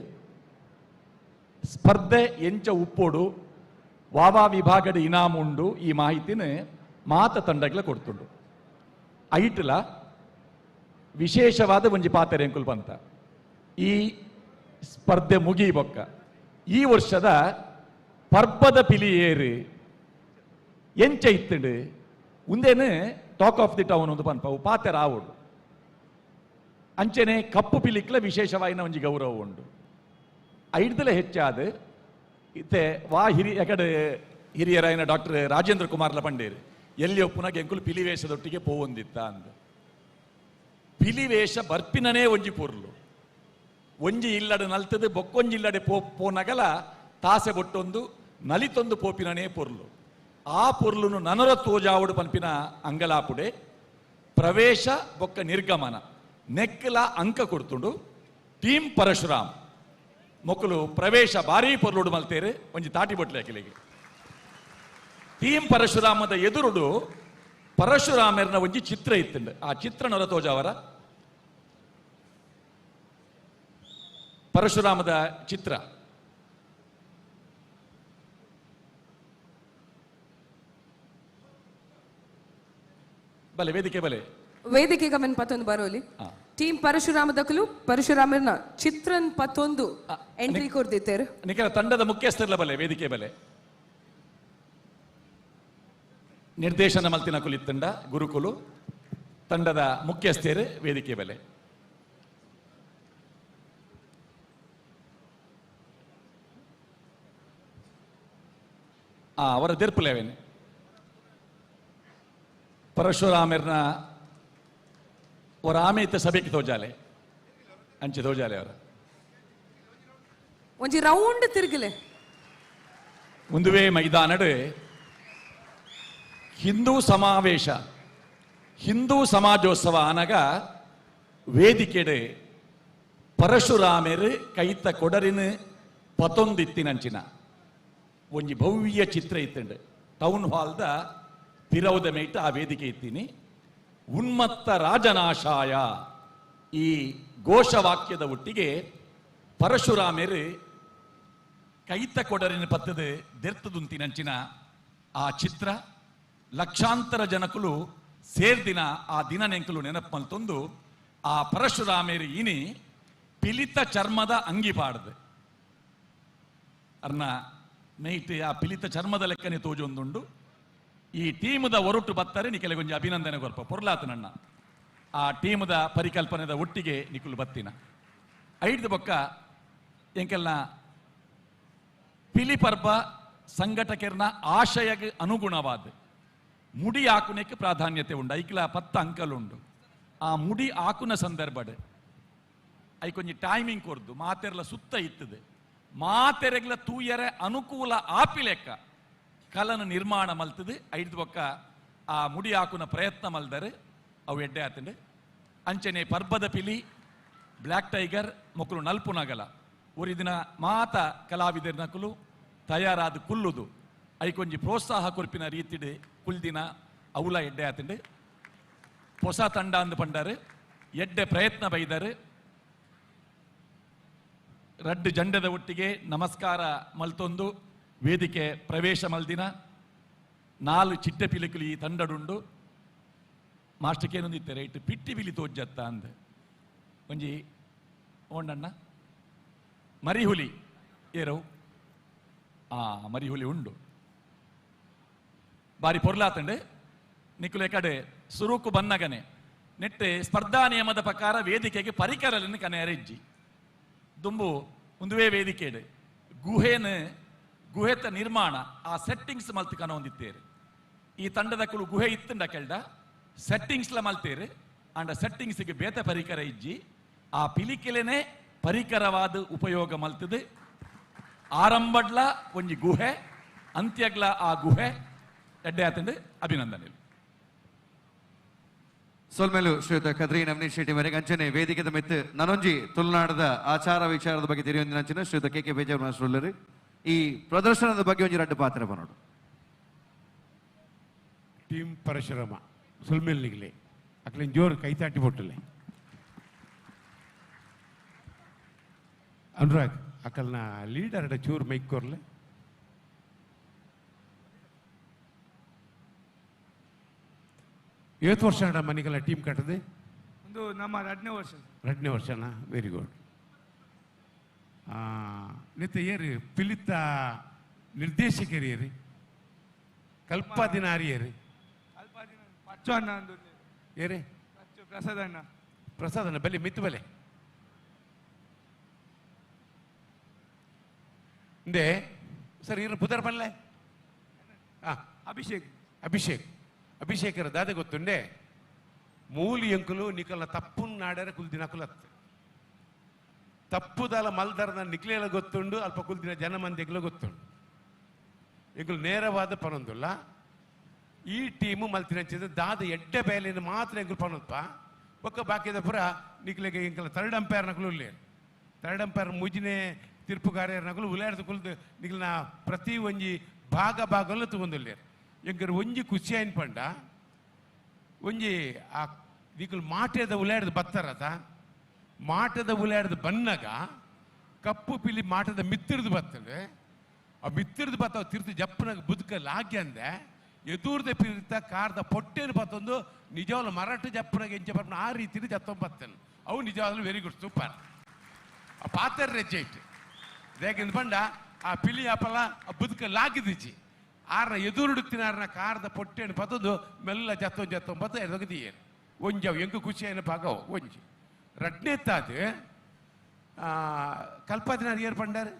ಸ್ಪರ್ಧೆ ಎಂಚ ಉಪ್ಪೋಡು ವಾವಾ ವಿಭಾಗದ ಇನಾಮು ಉಂಡು ಈ ಮಾಹಿತಿನ ಮಾತ ತಂಡಗಳ ಕೊಡ್ತುಂಡು. ಐಟ್ಲ ವಿಶೇಷವಾದ ಒಂಜಿ ಪಾತೆರೆ ಎಂಕುಲ್ ಪಂತ ಈ ಸ್ಪರ್ಧೆ ಮುಗಿಬೊಕ್ಕ ಈ ವರ್ಷದ ಪರ್ಬದ ಪಿಲಿಯೇರು ಎಂಚ ಇತ್ತುಂಡು ಉಂದೇನು talk of the town ಒಂದು ಪನ್ಪ ಅವು ಪಾತೆರ ಆವೋಡು. ಅಂಚನೆ ಕಪ್ಪು ಪಿಲಿಕ್ಲ ವಿಶೇಷವಾಯಿನ ಒಂಜಿ ಗೌರವ ಉಂಡು. ಐಡ್ದಲೆ ಹೆಚ್ಚಾದ ಇತ್ತೆ ವಾ ಹಿರಿಯ ಕಡೆ ಹಿರಿಯರಾಯಿನ ಡಾಕ್ಟರ್ ರಾಜೇಂದ್ರ ಕುಮಾರ್ಲ ಪಂಡೇರು ಎಲ್ಲಿ ಒಪ್ಪುನಾಗ ಎಂಕುಲು ಪಿಲಿವೇಷದೊಟ್ಟಿಗೆ ಪೋವೊಂದಿತ್ತ ಅಂದ. ಪಿಲಿವೇಷ ಬರ್ಪಿನನೇ ಒಂಜಿ ಪೊರ್ಲು ಒಂಜಿ ಇಲ್ಲಡೆ ನಲ್ತದೆ ಬೊಕ್ಕೊಂಜಿ ಇಲ್ಲಡೆ ಪೋನಗಲ ತಾಸೆ ಬೊಟ್ಟೊಂದು ನಲಿತೊಂದು ಪೋಪಿನನೇ ಪೊರ್ಲು. ಆ ಪೊರ್ಲುನು ನನರ ತೋಜಾವಡು ಪನ್ಪಿನ ಅಂಗಲಾಪುಡೆ ಪ್ರವೇಶ ಬೊಕ್ಕ ನಿರ್ಗಮನ ನೆಕ್ಕಲ ಅಂಕ ಕೊಡ್ತುಂಡು. ಟೀಮ್ ಪರಶುರಾಮ್ ಮೊಕ್ಕಲು ಪ್ರವೇಶ ಭಾರೀ ಪೊರ್ಲುಡು ಮಲ್ತೇರು ಒಂಜಿ ತಾಟಿ ಬೊಟ್ಲೆ ಅಕಿಲಿಗೆ. ಟೀಮ್ ಪರಶುರಾಮದ ಎದುರುಡು ಪರಶುರಾಮರ್ನ ಒಂಜಿ ಚಿತ್ರ ಇತ್ತುಂಡು. ಆ ಚಿತ್ರನೊರ ತೋಜಾವರ ಪರಶುರಾಮದ ಚಿತ್ರ. ಬಲೆ ವೇದಿಕೆ ಬಲೆ ವೇದಿಕೆ ಗಮನ ಪತ್ತೊಂದು ಬರೋಲಿ. ಟೀಮ್ ಪರಶುರಾಮ ದಕಲು ಪರಶುರಾಮರ್ನ ಚಿತ್ರನ್ ಪತ್ತೊಂದು ಎಂಟ್ರಿ ಕೊರ್ದಿತ್ತೇರು. ನಿಖರ ತಂಡದ ಮುಖ್ಯಸ್ಥರ್ಲ ಬಲೆ ವೇದಿಕೆ ಬಲೆ ನಿರ್ದೇಶನ ಮಲ್ತಿನ ಕುಲಿತ್ತಂಡ ಗುರುಕುಲು ತಂಡದ ಮುಖ್ಯಸ್ಥರು ವೇದಿಕೆ ಬಲೆ. ಅವರ ದೆರ್ಪುಲೇವೇನೆ ಪರಶುರಾಮರ್ನ ಅವರ ಆಮೇತ ಸಭೆಗೆ ತೋಜಾಲೆ ಅಂಚೆ ತೋಜಾಲೆ ಅವರ ಒಂಜಿ ರೌಂಡ್ ತಿರುಗಲೆ. ಒಂದುವೇ ಮೈದಾನಡು ಹಿಂದೂ ಸಮಾವೇಶ ಹಿಂದೂ ಸಮಾಜೋತ್ಸವ ಆನಗ ವೇದಿಕೆಡೆ ಪರಶುರಾಮರು ಕೈತ ಕೊಡರಿನ ಪತೊಂದಿತ್ತಿನಂಚಿನ ಒಂಜಿ ಭವ್ಯ ಚಿತ್ರ ಇತ್ತಂಡು. ಟೌನ್ ಹಾಲ್ದ ಪಿರೌದ ಮೇಟ ಆ ವೇದಿಕೆ ಇತ್ತೀನಿ. ಉನ್ಮತ್ತ ರಾಜನಾಶಾಯ ಈ ಘೋಷವಾಕ್ಯದ ಒಟ್ಟಿಗೆ ಪರಶುರಾಮರು ಕೈತ ಕೊಡರಿನ ಪತ್ತದ ದೆರ್ತದುಂತಿನಂಚಿನ ಆ ಚಿತ್ರ ಲಕ್ಷಾಂತರ ಜನಕುಲು ಸೇರ್ದಿನ ಆ ದಿನ ನೆಂಕಲು ನೆನಪು ಮಲ್ತೊಂದು ಆ ಪರಶುರಾಮೇರು ಇನಿ ಪಿಲಿತ ಚರ್ಮದ ಅಂಗಿ ಪಾಡ್ದು ಅರ್ನ ನೈಟ್ ಆ ಪಿಲಿತ ಚರ್ಮದ ಲೆಕ್ಕನೆ ತೋಜೊಂದುಂಡು. ಈ ಟೀಮದ ಒರಟು ಬತ್ತಾರೆ ನಿಕೆಲೆ ಕೊಂಚ ಅಭಿನಂದನೆ ಕೊರ್ಪ ಪೊರ್ಲಾತನಣ್ಣ. ಆ ಟೀಮದ ಪರಿಕಲ್ಪನೆದ ಒಟ್ಟಿಗೆ ನಿಕುಲು ಬತ್ತಿನ ಐದು ಬೊಕ್ಕ ಎಂಕೆಲ್ಲ ಪಿಲಿ ಪರ್ಬ ಸಂಘಟಕರ್ನ ಆಶಯಕ್ಕೆ ಅನುಗುಣವಾದ ಮುಡಿ ಆಕುನಕ್ಕೆ ಪ್ರಾಧಾನ್ಯತೆ ಉಂಡು. ಐಕ್ಲ 10 ಅಂಕಲುಂಡು. ಆ ಮುಡಿ ಆಕುನ ಸಂದರ್ಭಡ್ ಐಕೊಂಜಿ ಟೈಮಿಂಗ್ ಕೊರ್ದು ಮಾತೆರ್ಲ ಸುತ್ತ ಇತ್ತದೆ ಮಾತೆರೆಗ್ಲ ತೂಯರೆ ಅನುಕೂಲ ಆಪಿಲೆಕ್ಕ ಕಲನ ನಿರ್ಮಾಣ ಮಲ್ತದೆ. ಐದು ಬೊಕ್ಕ ಆ ಮುಡಿ ಹಾಕುನ ಪ್ರಯತ್ನ ಮಲ್ದರೆ ಅವು ಎಡ್ಡೆ ಆತಂಡೆ. ಅಂಚನೆ ಪರ್ಬದ ಪಿಲಿ ಬ್ಲ್ಯಾಕ್ ಟೈಗರ್ ಮೊಕ್ಕಲು ನಲ್ಪುನಗಲ ಊರಿದಿನ ಮಾತ ಕಲಾವಿದರ ನಕಲು ತಯಾರಾದ ಕುಲ್ಲುದು ಐಕೊಂಜಿ ಪ್ರೋತ್ಸಾಹ ಕೊರ್ಪಿನ ರೀತಿಡೆ ಕುಲ್ದಿನ ಅವಲ ಎಡ್ಡೆ ಆತಂಡೆ. ಹೊಸ ತಂಡ ಅಂದು ಪಂಡಾರು ಎಡ್ಡೆ ಪ್ರಯತ್ನ ಬೈದರು. ರಡ್ಡು ಜಂಡದ ಒಟ್ಟಿಗೆ ನಮಸ್ಕಾರ ಮಲ್ತೊಂದು ವೇದಿಕೆ ಪ್ರವೇಶ ಮಲ್ದಿನ 4 ಚಿಟ್ಟೆ ಪಿಲಿಕುಲಿ ಈ ತಂಡಡುಂಡು. ಮಾಸ್ಟರ್ಕೇನೊಂದಿತ್ತೆ ರೈಟ್ ಪಿಟ್ಟಿ ಬಿಲಿ ತೋಜ್ಜತ್ತ ಅಂದ ಒಂಜಿ ಓಂಡಣ್ಣ ಮರಿಹುಲಿ ಏರವು ಆ ಮರಿಹುಲಿ ಉಂಡು ಬಾರಿ ಪೊರ್ಲಾತಂಡೆ. ನಿಕುಲೆ ಕಡೆ ಸುರುಕು ಬನ್ನಗನೆ ನೆಟ್ಟೆ ಸ್ಪರ್ಧಾ ನಿಯಮದ ಪ್ರಕಾರ ವೇದಿಕೆಗೆ ಪರಿಕರలను ಕನೆಯರೆಜ್ಜಿ ದುಂಬು ಒಂದುವೇ ವೇದಿಕೆಡೆ ಗುಹೆನ ಗುಹೆತ ನಿರ್ಮಾಣ ಆ ಸೆಟ್ಟಿಂಗ್ಸ್ ಮಲ್ತು ಕನ ಹೊಂದಿತ್ತೇರು. ಈ ತಂಡದ ಕುಳು ಗುಹೆ ಇತ್ತಂಡ ಕೆಳ್ದ ಸೆಟ್ಟಿಂಗ್ಸ್ಲ ಮಲ್ತೇರು. ಅಂಡ ಸೆಟ್ಟಿಂಗ್ಸ್ಗೆ ಬೇತ ಪರಿಕರ ಇಜ್ಜಿ ಆ ಪಿಲಿಕೆಲೆನೆ ಪರಿಕರವಾದ ಉಪಯೋಗ ಮಲ್ತದೆ. ಆರಂಭಡ್ಲ ಒಂಜಿ ಗುಹೆ ಅಂತ್ಯಗ್ಲ ಆ ಗುಹೆ ಎಡ್ಡೆ ಆತಂಡು ಅಭಿನಂದನೆ. ಸೊಲ್ಮೇಲು ಶ್ರೀಯುತ ಕದ್ರಿ ನವನೀಶ್ ಶೆಟ್ಟಿ ಮರೆಗೆ ಅಂಚನೆ ವೇದಿಕೆದ ಮೆತ್ತು ನನೊಂಜಿ ತುಳುನಾಡದ ಆಚಾರ ವಿಚಾರದ ಬಗ್ಗೆ ತಿಳಿಯೊಂದಿನ ಅಂಚಿನ ಶ್ರೀಯುತ ಕೆ ಕೆ ಬೇಜಾರ್ ಮಾಸ್ಟರ್ ಈ ಪ್ರದರ್ಶನದ ಬಗ್ಗೆ ಒಂಜಿ ರಡ್ಡು ಪಾತ್ರ ಬನ್ನೋಡು. ಟೀಮ್ ಪರಶುರಾಮ ಸೊಲ್ಮೇಲ್ ನಿಗಲೆ ಅಕ್ಲಿನ್ ಜೋರು ಕೈತಾಟಿ ಬೊಟ್ಟಲೆ. ಅನುರಾಗ್ ಅಕಲ್ನ ಲೀಡರ್ ಚೂರು ಮೈಕ್ ಕೊರ್ಲೆ. ಏತ್ ವರ್ಷ ಮನಿಗೆಲ್ಲ ಟೀಮ್ ಕಟ್ಟದೆ? ಒಂದು ನಮ್ಮ 2ನೇ ವರ್ಷ. 2ನೇ ವರ್ಷನಾ? Very good. ನಿತ್ತ ಏರಿ ಪಿಲಿತ ನಿರ್ದೇಶಕರು ಏರಿ ಕಲ್ಪಾದಿನ ಆರಿಯೇರಿ ಪಚ್ಚು ಅಣ್ಣ ಅಂದು ಏರಿ ಪಚ್ಚು ಪ್ರಸಾದ್ ಅಣ್ಣ. ಪ್ರಸಾದ್ ಅಣ್ಣ ಬಲೆ ಮಿತ್ತು ಬಲೆ ಇಂದೆ ಸರ್ ಇರು ಪುದರ್ ಬಲ್ಲೆ ಅಭಿಷೇಕ್. ಅಭಿಷೇಕ್ ಅಭಿಷೇಕರ ದಾದೆ ಗೊತ್ತುಂಡೆ ಮೂಲಿ ಎಂಕುಲು ನಿಕಲ್ನ ತಪ್ಪುನ್ ನಾಡ್ಯಾರ ಕುಲ್ದಿನ ಕುಲತ್ ತಪ್ಪುದಲ ಮಲ್ದರ್ನ ನಿಕ್ಲೇಲ ಗೊತ್ತುಂಡು ಅಲ್ಪ ಕುಲ್ದಿನ ಜನ ಮಂದಿಗ್ಲ ಗೊತ್ತುಂಡು. ಎಂಕುಲು ನೇರವಾದ ಪನೊಂದುಲ್ಲ ಈ ಟೀಮು ಮಲ್ತಿನ ದಾದ ಎಡ್ಡೆ ಬೇಲೆಯನ್ನು ಮಾತ್ರ ಎಂಕುಲು ಪನೊಂದಪ್ಪ. ಬೊಕ್ಕ ಬಾಕಿದ ಪುರ ನಿಕ್ಲೆಗೆ ಎಂಕಲ ಥರ್ಡ್ ಅಂಪೈರ್ ನಕಲು ಉಲ್ಲೇರು. ಥರ್ಡ್ ಅಂಪೈರ್ ಮುಜಿನೆ ತೀರ್ಪುಗಾರ್ಯರ ನಕಲು ಉಲ್ಲೇರ್ದು ಕುಲ್ದು ನಿಕ್ಲಿನ ಪ್ರತಿ ಒಂಜಿ ಭಾಗ ಭಾಗಲು ತಗೊಂಡುಲ್ಲೇರು. ಎಂಕರ್ ಒಂಜಿ ಖುಷಿ ಆಯ್ನ ಪಂಡ ಒಂಜಿ ಆ ನಿಕುಲು ಮಾಟೆದ ಉಲಾಡ್ದು ಬತ್ತಾರತ ಮಾಟದ ಉಲಾಡ್ದು ಬನ್ನಗ ಕಪ್ಪು ಪಿಲಿ ಮಾಟದ ಮಿತ್ತಿರ್ದು ಬರ್ತದೆ ಆ ಮಿತ್ತಿರ್ದು ಬತ್ತಾವ ತಿರ್ತು ಜಪ್ಪನಾಗ ಬುದ್ಕ ಲಾಗ್ಯ ಅಂದೆ ಎದುರ್ದ ಪಿರಿತ ಕಾರ್ದ ಪೊಟ್ಟೆನು ಬತ್ತೊಂದು ನಿಜವಾಗ್ಲು ಮರಾಠ ಜಪ್ಪನಾಗ ಎಂಚ ಬರ್ಪನ ಆ ರೀತಿಲಿ ಜತ್ತೊಂಬತ್ತೇನೆ ಅವು ನಿಜವಾಗ್ಲು ವೆರಿ ಗುಡ್ ಸೂಪರ್ ಆ ಪಾತ್ರ ರೆಜ್ಜೆ ಇಟ್ಟು ದೇಕಿಂದ ಬಂಡ ಆ ಪಿಲಿ ಅಪಲ ಆ ಬುದ್ಕ ಲಾಗಿದಿಚ್ಚಿ ಆರ್ನ ಎದುರುಡುತ್ತಿನಾರ್ನ ಕಾರ್ದ ಪೊಟ್ಟೆನು ಬತ್ತೊಂದು ಮೆಲ್ಲ ಜತ್ತೊಂದು ಜತ್ತೊಂಬತ್ತು ಎದೊಗದಿಯೇನು ಒಂಜವು ಎಂಕು ಖುಷಿ ಏನು ಭಾಗವು ಒಂಜಿ ರಡ್ನೇ ತಾದು ಕಲ್ಪಾದಿನಾರ್ ಏರ್ ಪಂಡಾರ್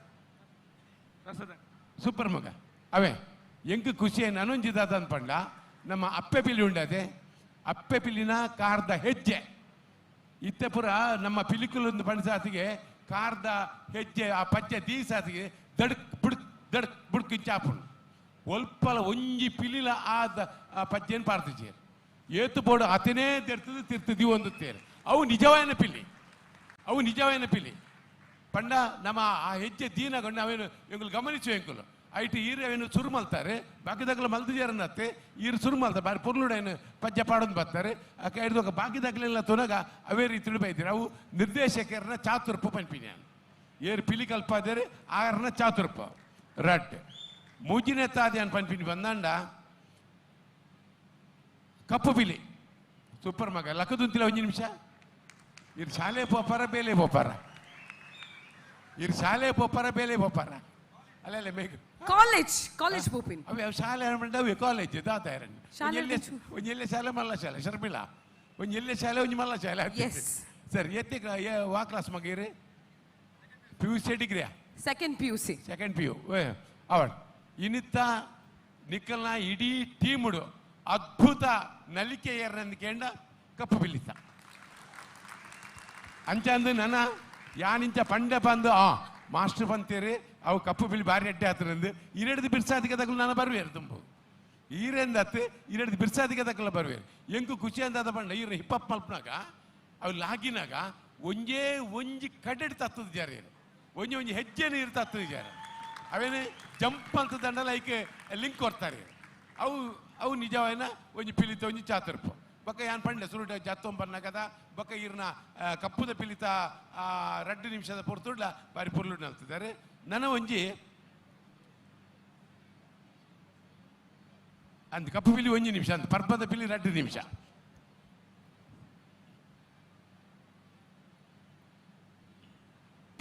ಸೂಪರ್ ಮಗ ಅವೇ ಎಂಕು ಖುಷಿ ನಾನೊಂಜಿದಾದ ಪಂಡ ನಮ್ಮ ಅಪ್ಪೆ ಪಿಲಿ ಉಂಡದೆ ಅಪ್ಪೆ ಪಿಲಿನ ಕಾರ್ದ ಹೆಜ್ಜೆ ಇತ್ತೆ ಪುರ ನಮ್ಮ ಪಿಲಿಕುಲೊಂದು ಪಂಡಸಾತಿಗೆ ಕಾರ್ದ ಹೆಜ್ಜೆ ಆ ಪಜ್ಜೆ ದೀಸಾತಿಗೆ ದಡ್ಕ್ ಬುಡ್ಕ್ ದಡ್ಕ್ ಬುಡ್ಕ್ ಇಂಚಾಪುಂಡು ಒಲ್ಪಲ ಒಂಜಿ ಪಿಲಿಲ ಆದ ಆ ಪಜ್ಜೆನ್ ಪಾರ್ತಿಚೇರು ಏತು ಬೋಡು ಅತನೇ ತೆರ್ತದೆ ತಿರ್ತದಿ ಒಂದು ತೇರು ಅವು ನಿಜವಾದ ಪಿಲಿ ಅವು ನಿಜವಾದ ಪಿಲಿ ಪಂಡ ನಮ್ಮ ಆ ಹೆಜ್ಜೆ ದೀನಗೊಂಡು ಅವೇನು ಎಂಕುಲು ಗಮನಿಸುವ ಎಂಕುಲು ಐಟ್ ಈರು ಅವೇನು ಸುರು ಮಲ್ತಾರೆ ಬಾಕಿದಾಗಲ ಮಲ್ದಿಜಾರನ್ನತ್ತೆ ಈರು ಸುರು ಮಲ್ತಾರೆ ಬಾರಿ ಪೊರ್ಲುಡೇನು ಪಜ್ಜೆ ಪಾಡೊಂದು ಬರ್ತಾರೆ ಆ ಕೈಡ್ದೊಕ ಬಾಕಿದಾಗಲೆಲ್ಲ ತುನಗ ಅವೇ ರೀತಿ ಬೈತಾರೆ ಅವು ನಿರ್ದೇಶಕರನ್ನ ಚಾತುರ್ಪು ಪನ್ಪಿನಿ ಏರು ಪಿಲಿ ಕಲ್ಪಾದರೆ ಆರನ ಚಾತುರ್ಪ ರಡ್ ಮೂಜಿನೇ ತಾದೆ ಅನ್ ಪನ್ಪಿನಿ ಬಂದಂಡ ಕಪ್ಪು ಪಿಲಿ ಸೂಪರ್ ಮಗ ಲಕ್ಕದುಂತಿಲ್ಲ ಒಂದು ನಿಮಿಷ ಇರು ಶಾಲೆ ಪೋಪಾರ ಬೇಲೆ ಪೋಪಾರ ಇರು ಶಾಲೆ ಪೋಪಾರ ಬೇಲೆ ಪೋಪಾರ ಅಲ್ಲ ಅಲ್ಲ ಮೇಘ ಕಾಲೇಜ್ ಕಾಲೇಜ್ ಪೋಪಿನ್ ಅವೇ ಶಾಲೆ ಅವೆ ಕಾಲೇಜ್ ದಾತ ಒಂಜಿ ಎಲ್ಲೆ ಶಾಲೆ ಮಲ್ಲ ಶಾಲೆ ಶರ್ಮಿಳ ಒಂಜಿ ಎಲ್ಲೆ ಶಾಲೆ ಒಂಜಿ ಮಲ್ಲ ಶಾಲೆ ಸರಿ ಎತ್ತೆ ವಾ ಕ್ಲಾಸ್ ಮಗ ಇರು ಪಿ ಯು ಸಿ ಡಿಗ್ರಿಯಾ second P U C second P U ಅವಳು ಇನ್ನಿತ್ತ ನಿಕ್ಕಲ್ನ ಇಡೀ ಟೀಮುಡು ಅದ್ಭುತ ನಲಿಕೆ ಏರ್ನಂದು ಕಪ್ಪು ಬಿಲ್ಲಿತ್ತ ಅಂಚಂದು ನನ್ನ ಯಾನಿಂಚ ಪಂಡೆ ಬಂದು ಆ ಮಾಸ್ಟರ್ ಬಂತೀರಿ ಅವು ಕಪ್ಪು ಬಿಲ್ಲಿ ಭಾರಿ ಅಡ್ಡೆ ಆತರಂದು ಇರೆಡ್ದು ಬಿರ್ಸಾದಿಗೆ ತಗಲು ನಾನು ಬರುವೇರು ತುಂಬ ಈರೆಂದತ್ತು ಇರೆಡ್ದು ಬಿರ್ಸಾದಿಗೆ ತಗಲ ಬರುವೇರು ಎಂಕು ಖುಷಿ ಅಂದಾದ ಪಂಡ ಈರ ಹಿಪ್ಪಪ್ ಮಲ್ಪನಾಗ ಅವು ಲಾಗಿನಾಗ ಒಂಜೇ ಒಂಜಿ ಕಡೆಡ್ ತತ್ತದ ಜಾರಿ ಒಂಜಿ ಒಂಜಿ ಹೆಜ್ಜೆ ನೀರು ತತ್ತದ ಜಾರಿ ಅವೇನು ಜಂಪ್ ಅಂತ ದಂಡ ಲೈಕ್ ಲಿಂಕ್ ಕೊಡ್ತಾರೆ ಅವು ಅವು ನಿಜವಾನ ಒಂಜಿ ಪಿಲಿತ ಒಂಜಿ ಚಾತುರ್ಪ ಬೊಕ್ಕ ಯಾನ್ ಪಂಡೆ ಸುರುಟ ಜತ್ತೊಂಬನ್ನಗದ ಬೊಕ್ಕ ಈರ್ನ ಕಪ್ಪುದ ಪಿಲಿತ ರಡ್ಡು ನಿಮಿಷದ ಪೊರ್ತುಡ್ಲ ಬಾರಿ ಪೊರ್ಲು ನಲ್ತಿದ್ದಾರೆ ನನ್ನ ಒಂಜಿ ಅಂದ್ ಕಪ್ಪು ಪಿಲಿ ಒಂಜಿ ನಿಮಿಷ ಅಂದ್ ಪರ್ಬದ ಪಿಲಿ ರಡ್ಡು ನಿಮಿಷ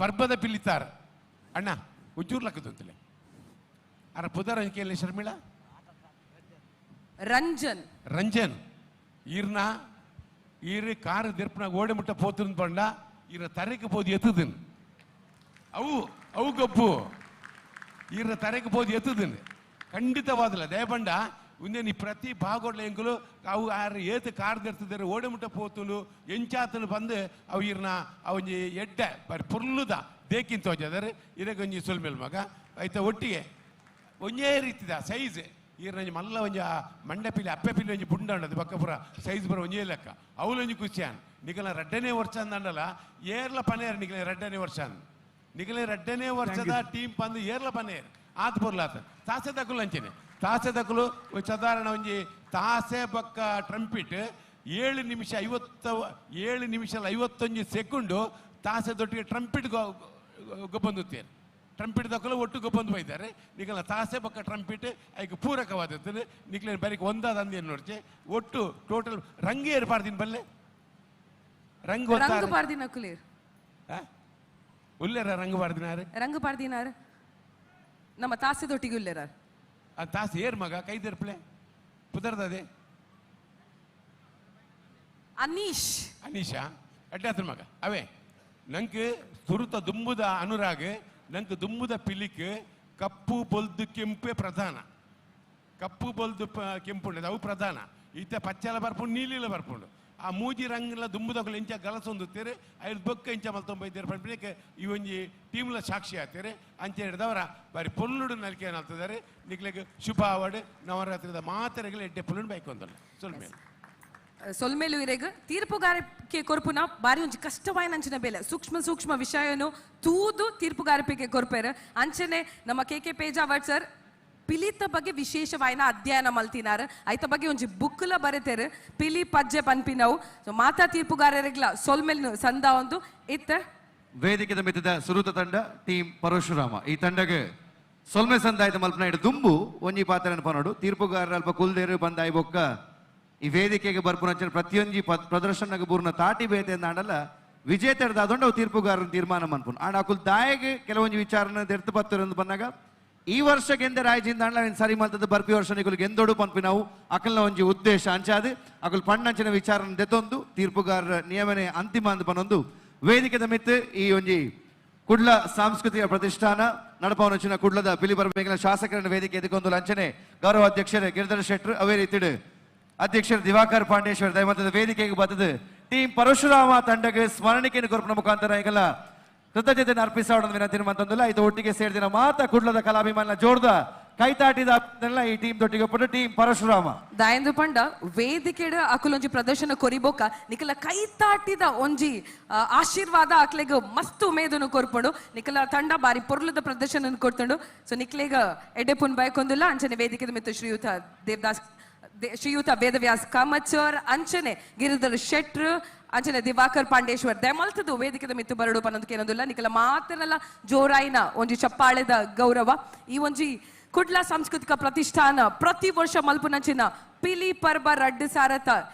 ಪರ್ಬದ ಪಿಲಿತಾರ್ ಅಣ್ಣ ಒಂಚೂರು ಲಕ್ಕದಂತಲೆ ಅರ ಪುದರ್ ಅಂಕೆಯಲ್ಲಿ ಶರ್ಮಿಳ ರಂಜನ್ ರಂಜನ್ ಈರ್ನ ಈರು ಕಾರು ದೆರ್ಪನಾಗ ಓಡೆ ಮುಟ್ಟ ಪೋತುನ್ ಪಂಡ ಈರ್ನ ತರೆಗೆ ಪೋದು ಎತ್ತುದನ್ ಅವು ಅವು ಗಬ್ಬು ಈರ್ನ ತರೆಗೆ ಪೋದು ಎತ್ತುದನ್ ಖಂಡಿತವಾದಲ್ಲ ದಯಪಂಡ ಉಂದೇನಿ ಪ್ರತಿ ಭಾಗೋಡ್ಲ ಎಂಕುಲು ಅವು ಆರು ಏತು ಕಾರ್ ದೆರ್ತಿದ್ದಾರೆ ಓಡೆ ಮುಟ್ಟ ಪೋತುನು ಎಂಚಾತನು ಬಂದು ಅವು ಈರ್ನ ಅವಂಜಿ ಎಡ್ಡೆ ಬರಿ ಪುರ್ಲುದ ದೇಕಿಂತ ಹೋಜಾದರೆ ಇರಗೊಂಜಿ ಸುಲ್ಮೇಲ್ ಮಗ ಆಯ್ತಾ ಒಟ್ಟಿಗೆ ಒಂಜೇ ರೀತಿದ ಸೈಜ್ ಈರ್ನಂಜಿ ಮಲ್ಲ ಒಂಜಿ ಮಂಡೆ ಪಿಲಿ ಅಪ್ಪೆ ಪಿಲಿ ಒಂಜಿ ಬುಂಡ ಉಂಡದು ಬೊಕ್ಕ ಪೂರ ಸೈಜ್ ಪೂರ ಒಂಜೇ ಲೆಕ್ಕ ಅವಲೊಂಜಿ ಖುಷಿಯಾನ್ ನಿಕಲ ರಡ್ಡನೇ ವರ್ಷ ಅಂದಂಡಲ ಏರ್ಲ ಪನೇರ್ ನಿಕಲ ರಡ್ಡನೇ ವರ್ಷ ಅಂದ್ ನಿಕಲ ರಡ್ಡನೇ ವರ್ಷದ ಟೀಮ್ ಬಂದು ಏರ್ಲ ಪನೇರ್ ಆತ್ ಪೊರ್ಲಾತ ತಾಸೆ ದಕುಲು ಅಂಚೆನೆ ತಾಸೆ ದಕುಲು ಸಾಧಾರಣ ಒಂಜಿ ತಾಸೆ ಬೊಕ್ಕ ಟ್ರಂಪಿಟ್ 7 ನಿಮಿಷ 57 ನಿಮಿಷ 51 ಸೆಕೆಂಡು ತಾಸೆ ದೊಟ್ಟಿಗೆ ಟ್ರಂಪಿಟ್ ಗೊಬ್ಬಂದುತ್ತೇನೆ ಟ್ರಂಪಿಟ್ ದಕ್ಕಲು ಒಟ್ಟು ಗೊಬ್ಬಂದು ಬೈತಾರೆ ನಿಕಲ ತಾಸೆ ಬೊಕ್ಕ ಟ್ರಂಪಿಟ್ ಐಕ್ ಪೂರಕವಾದದ್ದು ನಿಕ್ಲೆ ಬರೀಕ್ ಒಂದಾದ ಅಂದೇನು ನೋಡ್ಚೆ ಒಟ್ಟು ಟೋಟಲ್ ರಂಗೇ ಏರ್ಪಾಡ್ತೀನಿ ಬಲ್ಲೆ ರಂಗ್ ರಂಗ್ ಪಾಡ್ದಿನ ಕುಲೇರ್ ಉಲ್ಲೇರ ರಂಗ್ ಪಾಡ್ದಿನಾರು ರಂಗ್ ಪಾಡ್ದಿನಾರು ನಮ್ಮ ತಾಸೆ ದೊಟ್ಟಿಗೆ ಉಲ್ಲೇರ ಆ ತಾಸೆ ಏರ್ ಮಗ ಕೈದೆರ್ಪ್ಲೆ ಪುದರ್ದದೆ ಅನೀಶ್ ಅನೀಶಾ ಅಡ್ಡಾತ್ರ ಮಗ ಅವೇ ನಂಗೆ ಸುರುತ ದುಂಬುದ ಅನುರಾಗ್ ನಂಗೆ ದುಂಬುದ ಪಿಲಿಕ್ ಕಪ್ಪು ಬೊಲ್ದು ಕೆಂಪೇ ಪ್ರಧಾನ ಕಪ್ಪು ಬೊಲ್ದು ಕೆಂಪು ಉಂಡದು ಅವು ಪ್ರಧಾನ ಈತ ಪಚ್ಚಲ ಬರ್ಪುಂಡು ನೀಲಿಲ ಬರ್ಪುಂಡು ಆ ಮೂಜಿ ರಂಗ್ಲ ದುಂಬುದಕುಲು ಇಂಚ ಗಲಸೊಂದುತ್ತೀರಿ ಐದು ಬೊಕ್ಕ ಇಂಚ ಮಲ್ತೊಂಬೈತೀರಿ ಪಂಪಿನಕ್ಕೆ ಈ ಒಂಜಿ ಟೀಮ್ಲ ಸಾಕ್ಷಿ ಆಗ್ತೀರಿ ಅಂಚೆ ಹಿಡ್ದವರ ಬಾರಿ ಪೊಲ್ಲುಡು ನಲಿಕೆ ಏನಾಗ್ತದಾರೆ ನಿಕ್ಲೆಗ್ ಶುಭ ಆವಡ್ ನವರಾತ್ರಿದ ಮಾತೆರೆಗಳ ಎಡ್ಡೆ ಪೊಲ್ಲುಡು ಬೈಕ್ ಒಂದಲ್ಲ ಸ್ವಲ್ಪ ಸೊಲ್ಮೇಲು ಇರೆಗ್ ತೀರ್ಪುಗಾರಿಕೆ ಕೊರ್ಪುನ ಬಾರಿ ಒಂಜಿ ಕಷ್ಟವಾಯಿನ ಅಂಚಿನ ಬೇಲೆ ಸೂಕ್ಷ್ಮ ಸೂಕ್ಷ್ಮ ವಿಷಯನು ತೂದು ತೀರ್ಪುಗಾರಿಕೆ ಕೊರ್ಪೇರು ಅಂಚನೆ ನಮ್ಮ ಕೆ ಕೆ ಪೇಜಾವರ್ ಸರ್ ಪಿಲಿತ ಬಗ್ಗೆ ವಿಶೇಷವಾಯಿನ ಅಧ್ಯಯನ ಮಲ್ತಿನಾರ್ ಐತ ಬಗ್ಗೆ ಒಂಜಿ ಬುಕ್ಲ ಬರೆತೇರು ಪಿಲಿ ಪಜ್ಜೆ ಪನ್ಪಿನವು. ಸೊ ಮಾತಾ ತೀರ್ಪುಗಾರರಿಗ್ಲ ಸೊಲ್ಮೆಲ್ ಸಂದ ಒಂದು ಇತ್ತ ವೇದಿಕೆದ ಮಿತ್ತದ ಸುರುತ ತಂಡ ಟೀಮ್ ಪರಶುರಾಮ. ಈ ತಂಡಗೆ ಸೊಲ್ಮೆ ಸಂದಾಯದ ಮಲ್ಪನ ಇಡು ದುಂಬು ಒಂಜಿ ಪಾತ್ರನ ಪನೋಡು ತೀರ್ಪುಗಾರರ ಅಲ್ಪ ಕುಲ್ದೇರು ಬಂದಾಯಿ ಬೊಕ್ಕ ಈ ವೇದಿಕೆಗೆ ಬರ್ಪುನಂಚಿನ ಪ್ರತಿಯೊಂಜಿ ಪ್ರದರ್ಶನಗೆ ಬೂರ್ನ ತಾಟಿ ಬೇತೆ ಅಂದಾಂಡಲ ವಿಜೇತರದಾದೊಂಡು ಅವು ತೀರ್ಪುಗಾರನ ತೀರ್ಮಾನ ಮನ್ಪುನು. ಆಂಡ ಅಕುಲ್ ದಾಯಗೆ ಕೆಲವೊಂಜಿ ವಿಚಾರನ ದೆರ್ತು ಪತ್ತರಂದು ಬಂದಾಗ ಈ ವರ್ಷ ಗೆಂದೆ ರಾಯಜಿಂದ ಅಂಡ್ಲ ಸರಿ ಮಲ್ತದ ಬರ್ಪಿ ವರ್ಷ ನಿಕುಲು ಗೆಂದೋಡು ಪನ್ಪಿ ನಾವು ಅಕಲ್ನ ಒಂಜಿ ಉದ್ದೇಶ ಅಂಚಾದ್ ಅಕುಲ್ ಪಣ್ಣಂಚಿನ ವಿಚಾರನ ದೆತ್ತೊಂದು ತೀರ್ಪುಗಾರರ ನಿಯಮನೆ ಅಂತಿಮ ಅಂದ್ ಪನೊಂದು ವೇದಿಕೆದ ಮಿತ್ತು ಈ ಒಂಜಿ ಕುಡ್ಲ ಸಾಂಸ್ಕೃತಿಕ ಪ್ರತಿಷ್ಠಾನ ನಡಪವನಚಿನ ಕುಡ್ಲದ ಪಿಲಿಪರ್ಬೇಗಿನ ಶಾಸಕರನ್ನ ವೇದಿಕೆ ಎದುಕೊಂದು ಲಂಚನೆ ಗೌರವ ಅಧ್ಯಕ್ಷರು ಗಿರಿಧರ ಶೆಟ್ಟರು ಅವೇ ರೀತಿಡು ಅಧ್ಯಕ್ಷರು ದಿವಾಕರ್ ಪಾಂಡೇಶ್ವರ ದಯಮತದ ವೇದಿಕೆಗೆ ಬತ್ತದು ಟೀಮ್ ಪರಶುರಾಮ ತಂಡಕ್ಕೆ ಸ್ಮರಣಿಕೆಯನ್ನು ಕೊರಪಿನ ಮುಖಾಂತರ ಈಗಲ್ಲ ಕೃತಜ್ಞತೆಯನ್ನು ಅರ್ಪಿಸೋಣ ವಿನಂತಿ ಮಂತಂದಿಲ್ಲ. ಇದು ಒಟ್ಟಿಗೆ ಸೇರಿದಿನ ಮಾತ ಕುಡ್ಲದ ಕಲಾಭಿಮಾನ ಜೋರ್ದ ಕೈತಾಟಿದ ಈ ಟೀಮ್ ದೊಟ್ಟಿಗೆ ಒಪ್ಪಟ್ಟು ಟೀಮ್ ಪರಶುರಾಮ ದಾಯಂದು ಪಂಡ ವೇದಿಕೆಡ್ ಅಕುಲೊಂಜಿ ಪ್ರದರ್ಶನ ಕೊರಿಬೋಕ ನಿಕಲ ಕೈತಾಟಿದ ಒಂಜಿ ಆಶೀರ್ವಾದ ಅಕ್ಲೆಗ್ ಮಸ್ತ್ ಉಮೇದನು ಕೊರ್ಪುಂಡು. ನಿಕಲ ತಂಡ ಬಾರಿ ಪೊರ್ಲದ ಪ್ರದರ್ಶನ ಕೊಡ್ತುಂಡು. ಸೊ ನಿಕ್ಲೆಗ ಎಡೆಪುನ್ ಬಯಕೊಂದುಲ್ಲ ಅಂಚನೆ ವೇದಿಕೆದ ಮಿತ್ತು ಶ್ರೀಯುತ ದೇವದಾಸ್ ಶ್ರೀಯುತ ವೇದವ್ಯಾಸ್ ಕಾಮತ್ ಸರ್ ಅಂಚನೆ ಗಿರಿಧರ್ ಶೆಟ್ರು ಅಂಚನೆ ದಿವಾಕರ್ ಪಾಂಡೇಶ್ವರ್ ದಯಮಲ್ತದು ವೇದಿಕೆದ ಮಿತ್ತು ಬರಡು ಪನ್ನೊಂದಕ್ಕೆ ಏನೊಂದಿಲ್ಲ. ನಿಕಲ ಮಾತ್ರನಲ್ಲ ಜೋರಾಯಿನ ಒಂಜಿ ಚಪ್ಪಾಳೆದ ಗೌರವ. ಈ ಒಂಜಿ ಕುಡ್ಲ ಸಾಂಸ್ಕೃತಿಕ ಪ್ರತಿಷ್ಠಾನ ಪ್ರತಿ ವರ್ಷ ಮಲ್ಪುನಂಚಿನ ಪಿಲಿ ಪರ್ಬ ರಡ್ಡು ಸಾರತ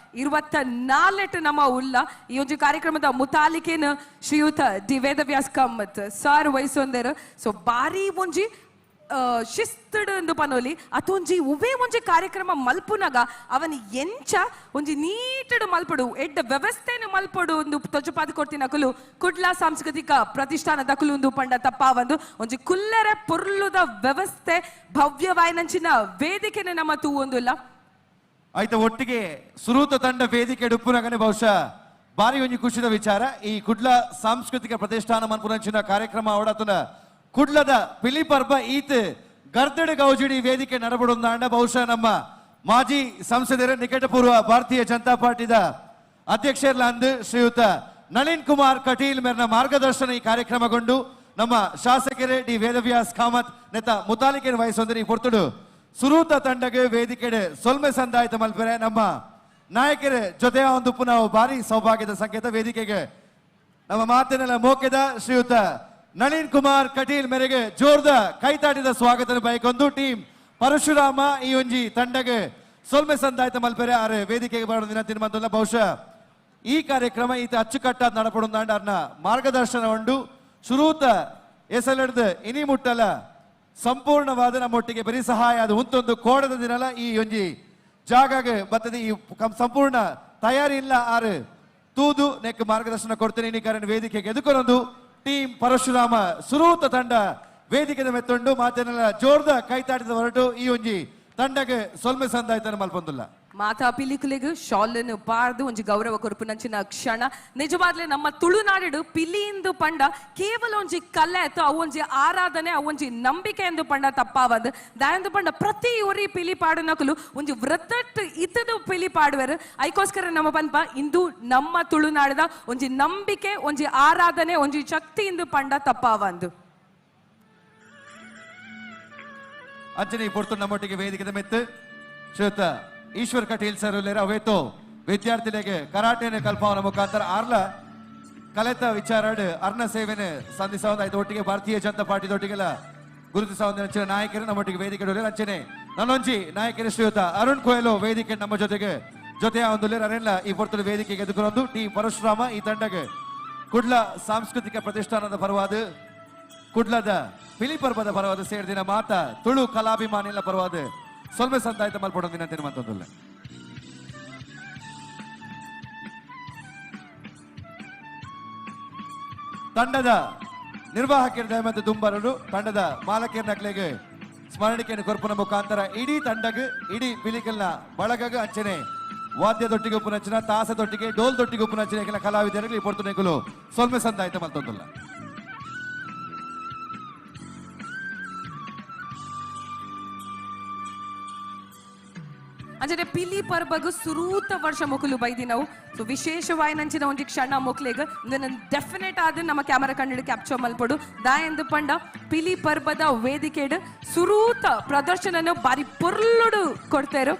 24 ನಮ್ಮ ಉಲ್ಲ ಈ ಒಂಜಿ ಕಾರ್ಯಕ್ರಮದ ಮುತಾಲಿಕೆನ ಶ್ರೀಯುತ ಡಿ ವೇದವ್ಯಾಸ್ ಕಾಮತ್ ಸಾರ್ ವಹಿಸೊಂದೇರು. ಸೊ ಬಾರಿ ಒಂಜಿ ಶಿಸ್ತುಡು ಎಂದು ಪನೋಲಿ ಅತೊಂಜಿ ಉವೇ ಒಂಜಿ ಕಾರ್ಯಕ್ರಮ ಮಲ್ಪುನಗ ಅವನ ಎಂಚ ಒಂಜಿ ನೀಟಡು ಮಲ್ಪಡು ಎಡ್ಡ ವ್ಯವಸ್ಥೆನು ಮಲ್ಪಡು ಒಂದು ತೊಜಪಾದ ಕೊಡ್ತಿನ ಅಕುಲು ಕುಡ್ಲ ಸಾಂಸ್ಕೃತಿಕ ಪ್ರತಿಷ್ಠಾನ ದಕುಲು ಒಂದು ಪಂಡ ತಪ್ಪಾವಂದು ಒಂಜಿ ಕುಲ್ಲರ ಪೊರ್ಲುದ ವ್ಯವಸ್ಥೆ ಭವ್ಯವಾಯಿನಂಚಿನ ವೇದಿಕೆನ ನಮ್ಮ ತೂವೊಂದುಲ್ಲ. ಆಯ್ತ ಒಟ್ಟಿಗೆ ಸುರೂತ ತಂಡ ವೇದಿಕೆ ಡುಪ್ಪುನಗನೆ ಬಹುಶಃ ಬಾರಿ ಒಂಜಿ ಖುಷಿದ ವಿಚಾರ. ಈ ಕುಡ್ಲ ಸಾಂಸ್ಕೃತಿಕ ಪ್ರತಿಷ್ಠಾನ ಮನ್ಪುನಂಚಿನ ಕಾರ್ಯಕ್ರಮ ಅವಡತನ ಕುಡ್ಲದ ಪಿಲಿ ಪರ್ಬ ಈತ್ ಗರ್ದಡ ಗೌಜಿಡಿ ವೇದಿಕೆ ನಡಬಡೊಂದಾಂಡ ಬಹುಶಃ ನಮ್ಮ ಮಾಜಿ ಸಂಸದರ ನಿಕಟಪೂರ್ವ ಭಾರತೀಯ ಜನತಾ ಪಾರ್ಟಿದ ಅಧ್ಯಕ್ಷರ್ಲಾಂದು ಶ್ರೀಯುತ ನಳಿನ್ ಕುಮಾರ್ ಕಟೀಲ್ ಮೇರ್ನ ಮಾರ್ಗದರ್ಶನ ಈ ಕಾರ್ಯಕ್ರಮಗೊಂಡು ನಮ್ಮ ಶಾಸಕರೇ ಡಿ ವೇದವ್ಯಾಸ್ ಕಾಮತ್ ನೆತ ಮುತಾಲಿಕೆಯನ್ನು ವಹಿಸೊಂದರೆ ಈ ಪೊರ್ತುಡು ಸುರೂತ ತಂಡಗೆ ವೇದಿಕೆಡೆ ಸೊಲ್ಮೆ ಸಂದಾಯಿತ ಮಲ್ಪೆರೆ ನಮ್ಮ ನಾಯಕರ ಜೊತೆಯ ಒಂದು ಪುನಃ ಭಾರಿ ಸೌಭಾಗ್ಯದ ಸಂಕೇತ. ವೇದಿಕೆಗೆ ನಮ್ಮ ಮಾತಿನೆಲ್ಲ ಮೋಕೆದ ಶ್ರೀಯುತ ನಳಿನ್ ಕುಮಾರ್ ಕಟೀಲ್ ಮೇರೆಗೆ ಜೋರ್ದ ಕೈತಾಟಿದ ಸ್ವಾಗತ ಬಯಕೊಂದು ಟೀಮ್ ಪರಶುರಾಮ ಈ ಒಂಜಿ ತಂಡಗೆ ಸೊಲ್ಮೆ ಸಂದಾಯ್ತ ಮಲ್ಪೆರೆ ಆರೆ ವೇದಿಕೆಗೆ ಬರೋ ದಿನ ತಿನ್ಮಂತಲ್ಲ. ಬಹುಶಃ ಈ ಕಾರ್ಯಕ್ರಮ ಈತ ಅಚ್ಚುಕಟ್ಟಾದ ನಡಪಡುಂದಾಂಡ ಅರ್ನ ಮಾರ್ಗದರ್ಶನ ಉಂಡು ಶುರೂತ ಎಸೆಲೆಡ್ದು ಇನಿ ಮುಟ್ಟಲ ಸಂಪೂರ್ಣವಾದ ನಮ್ಮೊಟ್ಟಿಗೆ ಬರೀ ಸಹಾಯ ಅದು ಉಂತೊಂದು ಕೋಡದ ದಿನಲ ಈ ಒಂಜಿ ಜಾಗಗೆ ಬರ್ತದೆ. ಈ ಸಂಪೂರ್ಣ ತಯಾರಿ ಇಲ್ಲ ಆರು ತೂದು ನೆಕ್ ಮಾರ್ಗದರ್ಶನ ಕೊಡ್ತೇನೆ. ಈ ಕಾರಣ ವೇದಿಕೆಗೆ ಎದುಕೊನೊಂದು ಟೀಮ್ ಪರಶುರಾಮ ಸುರೂತ ತಂಡ ವೇದಿಕೆದ ಮೆತ್ತೊಂಡು ಮಾತೇನೆಲ್ಲ ಜೋರ್ದ ಕೈತಾಟಿದ ಹೊರಟು ಈ ಒಂಜಿ ತಂಡಗೆ ಸೊಲ್ಮೆ ಸಂದಾಯ್ತಾನೆ ಮಲ್ಪೊಂದುಲ್ಲ. ಮಾತಾ ಪಿಲಿಕುಲೆಗ್ ಶಾಲನ್ನು ಪಾರ್ದು ಒಂಜಿ ಗೌರವ ಕೊರಪುನಂಚಿನ ಕ್ಷಣ. ನಿಜವಾಗ್ಲೇ ನಮ್ಮ ತುಳುನಾಡು ಪಿಲಿಂದು ಪಂಡ ಕೇವಲ ಒಂಜಿ ಕಲೆ ಅಥವಾ ಅವು ಒಂಜಿ ಆರಾಧನೆ ಅವು ಒಂಜಿ ನಂಬಿಕೆ ಎಂದು ಪಂಡ ತಪ್ಪಾವದು. ದಾಯಂದು ಪಂಡ ಪ್ರತಿ ಒರಿ ಪಿಲಿ ಪಾಡುನಕುಲು ಒಂಜಿ ವ್ರತಟ್ ಇತದು ಪಿಲಿ ಪಾಡುವರು. ಐಕೋಸ್ಕರ ನಮ್ಮ ಪನ್ಪ ಇಂದು ನಮ್ಮ ತುಳುನಾಡದ ಒಂಜಿ ನಂಬಿಕೆ ಒಂಜಿ ಆರಾಧನೆ ಒಂಜಿ ಶಕ್ತಿ ಇಂದು ಪಂಡ ತಪ್ಪಾವಂದು. ಅಂಚನೆ ಪೊರ್ತು ನಮ್ಮೊಟ್ಟಿಗೆ ವೇದಿಕೆದ ಮೆತ್ತು ಶ್ರೀಯುತ ಈಶ್ವರ್ ಕಟೀಲ್ ಸರ್ ಅವೇತೋ ವಿದ್ಯಾರ್ಥಿಗಳಿಗೆ ಕರಾಟೆನ ಕಲ್ಪಾವನ ಮುಖಾಂತರ ಆರ್ಲ ಕಲೆತ ವಿಚಾರಡ್ ಅರ್ಣ ಸೇವೆನೆ ಸಂಧಿಸ ಐದು ಒಟ್ಟಿಗೆ ಭಾರತೀಯ ಜನತಾ ಪಾರ್ಟಿದೊಟ್ಟಿಗೆಲ್ಲ ಗುರುತಿಸ ಅಂಚಿನ ನಾಯಕರು ನಮ್ಮೊಟ್ಟಿಗೆ ವೇದಿಕೆ ಅಂಚನೆ ನನ್ನೊಂಜಿ ನಾಯಕರು ಶ್ರೀಯುತ ಅರುಣ್ ಕೊಯಲೋ ವೇದಿಕೆ ನಮ್ಮ ಜೊತೆಗೆ ಜೊತೆಯ ಒಂದು ಅರೆಲ್ಲ ಈ ಪೊರ್ತಲು ವೇದಿಕೆಗೆ ಎದುಕೊಂದು ಟಿ ಪರಶುರಾಮ ಈ ತಂಡಗೆ ಕುಡ್ಲ ಸಾಂಸ್ಕೃತಿಕ ಪ್ರತಿಷ್ಠಾನದ ಪರವಾದ ಕುಡ್ಲದ ಪಿಲಿ ಪರ್ವದ ಪರವಾದ ಸೇರಿದಿನ ಮಾತಾ ತುಳು ಕಲಾಭಿಮಾನಿಗಳ ಪರವಾದ ಸೊಲ್ಮೆ ಸಂದಾಯ್ತ ಮಲ್ಪಡೋ ದಿನ ತಿನ್ನುವಂಥದ್ದಲ್ಲ. ತಂಡದ ನಿರ್ವಾಹಕರ ಮತ್ತು ದುಂಬರರು ತಂಡದ ಮಾಲಕರ ನಕ್ಲೆಗೆ ಸ್ಮರಣಿಕೆಯನ್ನು ಕೊರ್ಪುನ ಮುಖಾಂತರ ಇಡೀ ತಂಡಗ್ ಇಡೀ ಪಿಲಿಕಲ್ನ ಬಳಗಗ ಅಂಚನೆ ವಾದ್ಯದೊಟ್ಟಿಗೆ ಉಪನಂಚನ ತಾಸದೊಟ್ಟಿಗೆ ಡೋಲ್ದೊಟ್ಟಿಗೆ ಉಪನಂಚನೆ ಕೆಲ ಕಲಾವಿದರಿಗೆ ಈ ಪೊರ್ತುನೆಗುಲು ಸೊಲ್ಮೆ ಸಂದಾಯ್ತ ಮಲ್ತೊಂದುಲ್ಲ. ಅಂಚನೆ ಪಿಲಿ ಪರ್ಬಗ್ ಸುರೂತ ವರ್ಷ ಮೊಕುಲು ಬೈದಿನವು. ಸೊ ವಿಶೇಷವಾಯಿನಂಚಿನ ಒಂಜಿ ಕ್ಷಣ ಮೊಕ್ಲೆಗ್ ಡೆಫಿನೆಟ್ ಆದ್ ನಮ್ಮ ಕ್ಯಾಮರಾ ಕಣ್ಣಿಡು ಕ್ಯಾಪ್ಚರ್ ಮಲ್ಪೊಡು. ದಾಯೆಂದು ಪಂಡ ಪಿಲಿ ಪರ್ಬದ ವೇದಿಕೆಡ್ ಸುರೂತ ಪ್ರದರ್ಶನನು ಬಾರಿ ಪೊರ್ಲುಡು ಕೊಡ್ತೇರು.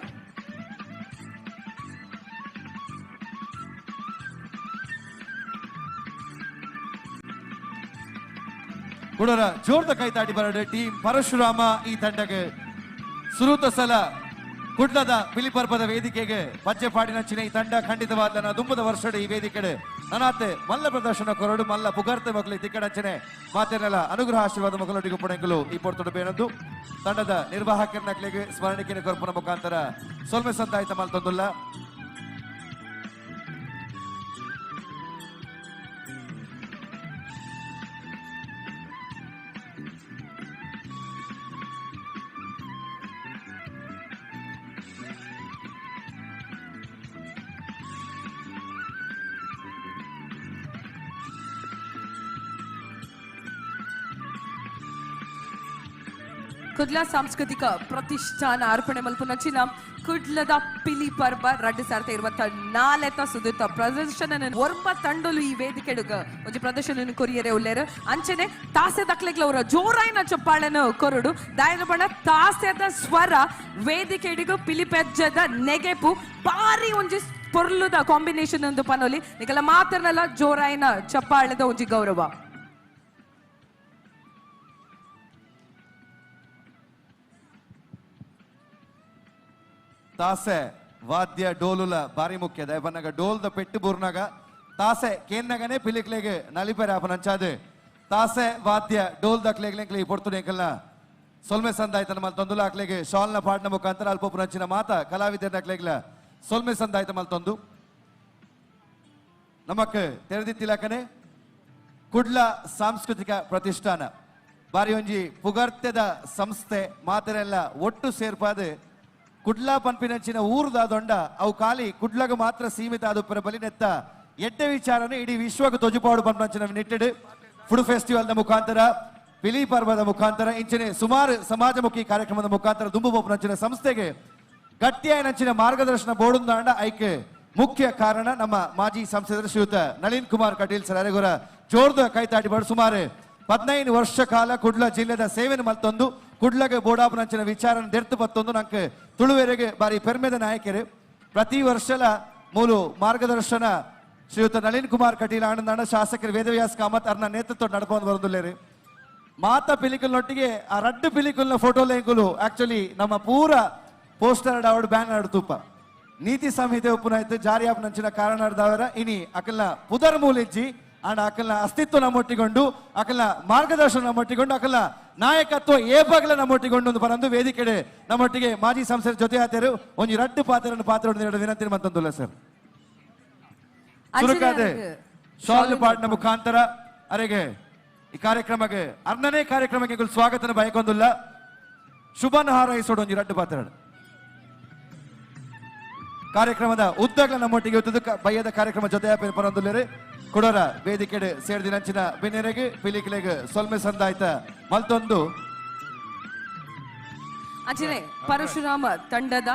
ಕುಡರ ಜೋರ್ದ ಕೈತಾಟಿ ಬರಡು ಟೀಮ್ ಪರಶುರಾಮ ಈ ತಂಡಗೆ ಸುರೂತ ಸಲ ಕುಡ್ಲದ ಪಿಲಿಪರ್ಬದ ವೇದಿಕೆಗೆ ಪಜ್ಜೆ ಪಾಡಿನಂಚಿನ ಈ ತಂಡ ಖಂಡಿತವಾದ ದುಂಬದ ವರ್ಷದ ಈ ವೇದಿಕೆಡೆ ನನಾತೆ ಮಲ್ಲ ಪ್ರದರ್ಶನ ಕೊರಡು ಮಲ್ಲ ಪುಗರ್ತೆ ಮಕ್ಕಳು ತಿಕ್ಕಡಂಚನೆ ಮಾತೇನೆಲ್ಲ ಅನುಗ್ರಹ ಆಶೀರ್ವಾದ ಮಕ್ಕಳೊಟ್ಟಿಗೆ ಪುಣೆಂಕಲು ಈ ಪೊರ್ತೊಡು ಬೇನದ್ದು ತಂಡದ ನಿರ್ವಾಹಕರನಕ್ಲೆಗೆ ಸ್ಮರಣಿಕೆನ ಕೊರ್ಪುನ ಮುಖಾಂತರ ಸೊಲ್ಮೆ ಸಂದಾಯಿತ ಮಲ್ತೊಂದುಲ್ಲ. ಕುಡ್ಲ ಸಾಂಸ್ಕೃತಿಕ ಪ್ರತಿಷ್ಠಾನ ಅರ್ಪಣೆ ಮಲ್ಪುನಂಚಿನ ಕುಡ್ಲದ ಪಿಲಿ ಪರ್ಬ 2024 ಸುದೀರ್ಥ ಪ್ರದರ್ಶನ ಒರ್ಂಬ ತಂಡಲು ಈ ವೇದಿಕೆಡುಗ ಒಂಜಿ ಪ್ರದರ್ಶನ ಕೊರಿಯರೆ ಉಲ್ಲೇರು. ಅಂಚನೆ ತಾಸೆ ದಕ್ಲೆಗ್ಲವರ ಜೋರಾಯಿನ ಚಪ್ಪಾಳೆನು ಕೊರಡು ದಾಯನ ಬಣ್ಣ ತಾಸೆದ ಸ್ವರ ವೇದಿಕೆಡಿಗು ಪಿಲಿಪೆಜ್ಜದ ನೆಗೆಪು ಬಾರಿ ಒಂಜಿ ಪೊರ್ಲುದ ಕಾಂಬಿನೇಷನ್ ಒಂದು ಪನೊಲಿ ನಿಕಲ ಮಾತ್ರನಲ್ಲ ಜೋರಾಯಿನ ಚಪ್ಪಾಳೆದ ಒಂಜಿ ಗೌರವ. ತಾಸೆ ವಾದ್ಯ ಡೋಲುಲ ಬಾರಿ ಮುಖ್ಯ ದಯಪನ್ನಾಗ ಡೋಲ್ದ ಪೆಟ್ಟು ಬೂರ್ನಾಗ ತಾಸೆ ಕೇನ್ನಗನೆ ಪಿಲಿಕ್ಲೆಗೆ ನಲಿಪೆರೆ ಅಪನಂಚಾದೆ ತಾಸೆ ವಾದ್ಯ ಡೋಲ್ ದಕ್ಲೆಗ್ಲೆಂಕ್ಲೆ ಈ ಪೊರ್ತುನೇಕಲ್ನ ಸೊಲ್ಮೆ ಸಂದಾಯ್ತನ ಮಲ್ತೊಂದುಲ ಅಕ್ಲೆಗೆ ಶಾಲ್ನ ಪಾಡ್ನ ಮುಖಾಂತರ ಅಲ್ಪೊಪುನಂಚಿನ ಮಾತ ಕಲಾವಿದರ್ನಕ್ಲೆಗ್ಲ ಸೊಲ್ಮೆ ಸಂದಾಯ್ತ ಮಲ್ತೊಂದು ನಮಕ್ ತೆರೆದಿತ್ತಿಲಕನೆ ಕುಡ್ಲ ಸಾಂಸ್ಕೃತಿಕ ಪ್ರತಿಷ್ಠಾನ ಬಾರಿ ಒಂಜಿ ಪುಗರ್ತೆದ ಸಂಸ್ಥೆ ಮಾತರೆಲ್ಲ ಒಟ್ಟು ಸೇರ್ಪಾದೆ ಕುಡ್ಲ ಪನ್ಪಿನಂಚಿನ ಊರುದಾದೊಂಡ ಅವು ಖಾಲಿ ಕುಡ್ಲಗ ಮಾತ್ರ ಸೀಮಿತ ಆದ ಬಲಿನೆತ್ತ ಎಡ್ಡೆ ವಿಚಾರನ ಇಡೀ ವಿಶ್ವಕ್ಕೆ ತೊಜುಪಾಡು ಪನ್ಪಂಚಿನ ನಿಟ್ಟೆಡ್ ಫುಡ್ ಫೆಸ್ಟಿವಲ್ದ ಮುಖಾಂತರ ಪಿಲಿ ಪರ್ವದ ಮುಖಾಂತರ ಇಂಚಿನ ಸುಮಾರು ಸಮಾಜಮುಖಿ ಕಾರ್ಯಕ್ರಮದ ಮುಖಾಂತರ ದುಂಬು ಪೋಪುನಂಚಿನ ಸಂಸ್ಥೆಗೆ ಗಟ್ಟಿಯಾಯಿನಂಚಿನ ಮಾರ್ಗದರ್ಶನ ಬೋಡುಂದಾಂಡ ಐಕೆ ಮುಖ್ಯ ಕಾರಣ ನಮ್ಮ ಮಾಜಿ ಸಂಸದರು ಶ್ರೀಯುತ ನಳಿನ್ ಕುಮಾರ್ ಕಟೀಲ್ ಸರ್ ಅರೆಗುರ ಜೋರ್ದ ಕೈತಾಟಿ ಬಾಡು ಸುಮಾರು 15 ವರ್ಷ ಕಾಲ ಕುಡ್ಲ ಜಿಲ್ಲೆದ ಸೇವೆನ ಮಲ್ತೊಂದು ಕುಡ್ಲಗೆ ಬೋಡಾಪುನಂಚಿನ ವಿಚಾರನ ದೆರ್ತು ಬತ್ತೊಂದು ನಂಗೆ ತುಳುವೆರೆಗೆ ಬಾರಿ ಪೆರ್ಮೆದ ನಾಯಕರು ಪ್ರತಿ ವರ್ಷಲ ಮೂಲು ಮಾರ್ಗದರ್ಶನ ಶ್ರೀಯುತ ನಳಿನ್ ಕುಮಾರ್ ಕಟೀಲ್ ಆನಂದಣ್ಣ ಶಾಸಕರು ವೇದವ್ಯಾಸ್ ಕಾಮತ್ ಅರ್ನ ನೇತೃತ್ವ ನಡ್ಕೊಂಡು ಬರೋದಿಲ್ಲೇರಿ. ಮಾತಾ ಪಿಲಿಕಲ್ನೊಟ್ಟಿಗೆ ಆ ರಡ್ಡು ಪಿಲಿಕಲ್ನ ಫೋಟೋ ಲೇಂಕುಲು ಆಕ್ಚುಲಿ ನಮ್ಮ ಪೂರ ಪೋಸ್ಟರ್ ಆವಡ್ ಬ್ಯಾನರ್ ತೂಪ ನೀತಿ ಸಂಹಿತೆ ಒಪ್ಪುನಾಯ್ತು ಜಾರಿ ಆಪುನಂಚಿನ ಕಾರಣದವರ ಇನಿ ಅಕಲ್ನ ಪುದರ್ ಮೂಲಿಜ್ಜಿ ಅಂಡ್ ಅಕಲ್ನ ಅಸ್ತಿತ್ವ ನಮ್ಮೊಟ್ಟಿಗೊಂಡು ಅಕಲ್ನ ಮಾರ್ಗದರ್ಶನ ನಮ್ಮೊಟ್ಟಿಗೊಂಡು ಅಕಲ್ನ ನಾಯಕತ್ವ ಏಪಗಲ ನಮ್ಮೊಟ್ಟಿಗೊಂಡು ಒಂದು ಪರಂದು ವೇದಿಕೆಡೆ ನಮ್ಮೊಟ್ಟಿಗೆ ಮಾಜಿ ಸಂಸದರ ಜೊತೆ ಆತರು ಒಂದು ರಡ್ಡು ಪಾತ್ರವನ್ನು ಪಾತ್ರ ವಿನಂತಿ ಮಂತಂದುಲ್ಲ ಸರ್. ಸುರುಕಾದೆ ಶಾಲ್ ಪಾಟ್ನ ಮುಖಾಂತರ ಅರೆಗೆ ಈ ಕಾರ್ಯಕ್ರಮಕ್ಕೆ ಅರ್ಣನೇ ಕಾರ್ಯಕ್ರಮಕ್ಕೆ ಸ್ವಾಗತನ ಬಯಕೊಂದುಲ್ಲ ಶುಭನ ಹಾರೈಸೋಡು ಒಂಜಿ ರಡ್ಡು ಪಾತ್ರ ಕಾರ್ಯಕ್ರಮದ ಉದ್ದಗಳ ನಮ್ಮೊಟ್ಟಿಗೆ ಬಯ್ಯದ ಕಾರ್ಯಕ್ರಮ ಜೊತೆ ಪರಂದುಲ್ಲೇರಿ ಕೊಡೋರ ವೇದಿಕೆಡೆ ಸೇರ್ದಿನಂಚಿನ ಬೆನ್ನೆರೆಗೆ ಪಿಲಿಕಿಲೆಗೆ ಸೊಲ್ಮೆ ಸಂದಾಯ್ತ ಮಲ್ತೊಂದು ಅಂಚನೆ ಪರಶುರಾಮ ತಂಡದ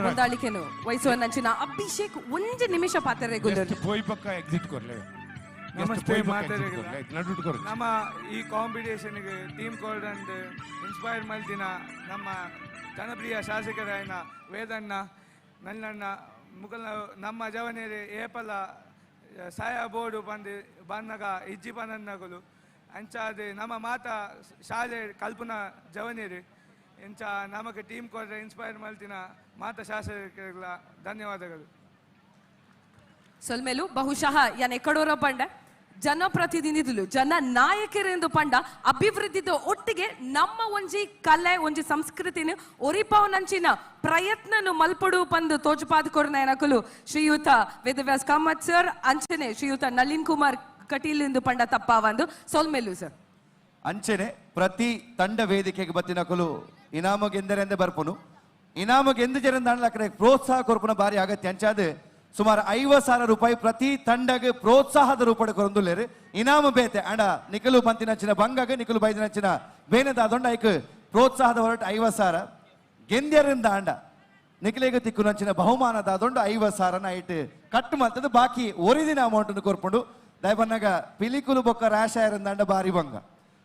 ಹೊಂದಾಣಿಕೆನು ವಹಿಸುವ ನಂಚಿನ ಅಭಿಷೇಕ್ ಒಂದು ನಿಮಿಷ ಪಾತ್ರೆ ಎಕ್ಸಿಟ್ ಕೊರ್ಲೆ. ನಮಸ್ತೆ ನಮ್ಮ ಈ ಕಾಂಪಿಟೇಷನ್ಗೆ team code and inspire ಮಲ್ತಿನ ನಮ್ಮ ಜನಪ್ರಿಯ ಶಾಸಕರಾಯನ ವೇದಣ್ಣ ನಲ್ಲಣ್ಣ ಮುಕಲ್ನ ನಮ್ಮ ಜವನೇರಿ ಏಪಲ ಸಾಯ ಬೋರ್ಡು ಬಂದು ಬಂದಾಗ ಇಜ್ಜಿ ಪನನ್ನಗಲು ಅಂಚಾದ ನಮ್ಮ ಮಾತಾ ಶಾಲೆ ಕಲ್ಪನ ಜವನೇರಿ ಇಂಚ ನಮಗೆ ಟೀಮ್ ಕೊಡ್ರೆ ಇನ್ಸ್ಪೈರ್ ಮಲ್ತಿನ ಮಾತಾ ಶಾಸಕರಿಗೆಲ್ಲ ಧನ್ಯವಾದಗಳು. ಸೊಲ್ಮೇಲು ಬಹುಶಃ ಯಾನ್ ಎಕ್ಕಡೋರ ಪಂಡ ಜನಪ್ರತಿನಿಧಿಲು ಜನ ನಾಯಕರೆಂದು ಪಂಡ ಅಭಿವೃದ್ಧಿದ ಒಟ್ಟಿಗೆ ನಮ್ಮ ಒಂಜಿ ಕಲೆ ಒಂಜಿ ಸಂಸ್ಕೃತಿನ ಒರಿಪಾವನಂಚಿನ ಪ್ರಯತ್ನನು ಮಲ್ಪಡು ಪಂದು ತೋಜುಪಾದ ಕೊರ್ನಯನಕುಲು ಶ್ರೀಯುತ ವೇದವ್ಯಾಸ್ ಕಾಮತ್ ಸರ್ ಅಂಚನೆ ಶ್ರೀಯುತ ನಳಿನ್ ಕುಮಾರ್ ಕಟೀಲ್ ಎಂದು ಪಂಡ ತಪ್ಪಾವಂದು ಸೊಲ್ಮೇಲು ಸರ್. ಅಂಚನೆ ಪ್ರತಿ ತಂಡ ವೇದಿಕೆಗೆ ಬತ್ತಿನಕುಲು ಇನಾಮ ಗೆಂದರೆಂದೇ ಬರ್ಪುನು ಇನಾಮ ಗೆಂದು ಜರಂದ ಪ್ರೋತ್ಸಾಹ ಕೊರ್ಪುನ ಬಾರಿ ಅಗತ್ಯ ಅಂಚಾದ ಸುಮಾರು 50,000 ರೂಪಾಯಿ ಪ್ರತಿ ತಂಡಗೆ ಪ್ರೋತ್ಸಾಹದ ರೂಪಡೆ ಕೊರೊಂದುಲ್ಲೇರು ಇನಾಮ ಬೇತೆ ಅಂಡ ನಿಖಲು ಪಂತಿನಂಚಿನ ಬಂಗಾಗ ನಿಖಲು ಬೈದಿನಂಚಿನ ಬೇನೆದ ಅದೊಂಡ ಐಕ್ ಪ್ರೋತ್ಸಾಹದ ಹೊರಟು 50,000 ಗೆಂದ್ಯರಿಂದ ಅಂಡ ನಿಕ್ಲೆಗ್ ತಿಕ್ಕುನಂಚಿನ ಬಹುಮಾನ ದಾದೊಂಡು 50,000 ಐಟ್ ಕಟ್ ಮಲ್ತದ ಬಾಕಿ ಒರಿದಿನ ಅಮೌಂಟ್ ಕೊರ್ಪುಂಡು. ದಯಬನ್ನಾಗ ಪಿಲಿಕುಲು ಬೊಕ್ಕ ರಾಶಾಯರಂದಾಂಡ ಬಾರಿ ಬಂಗ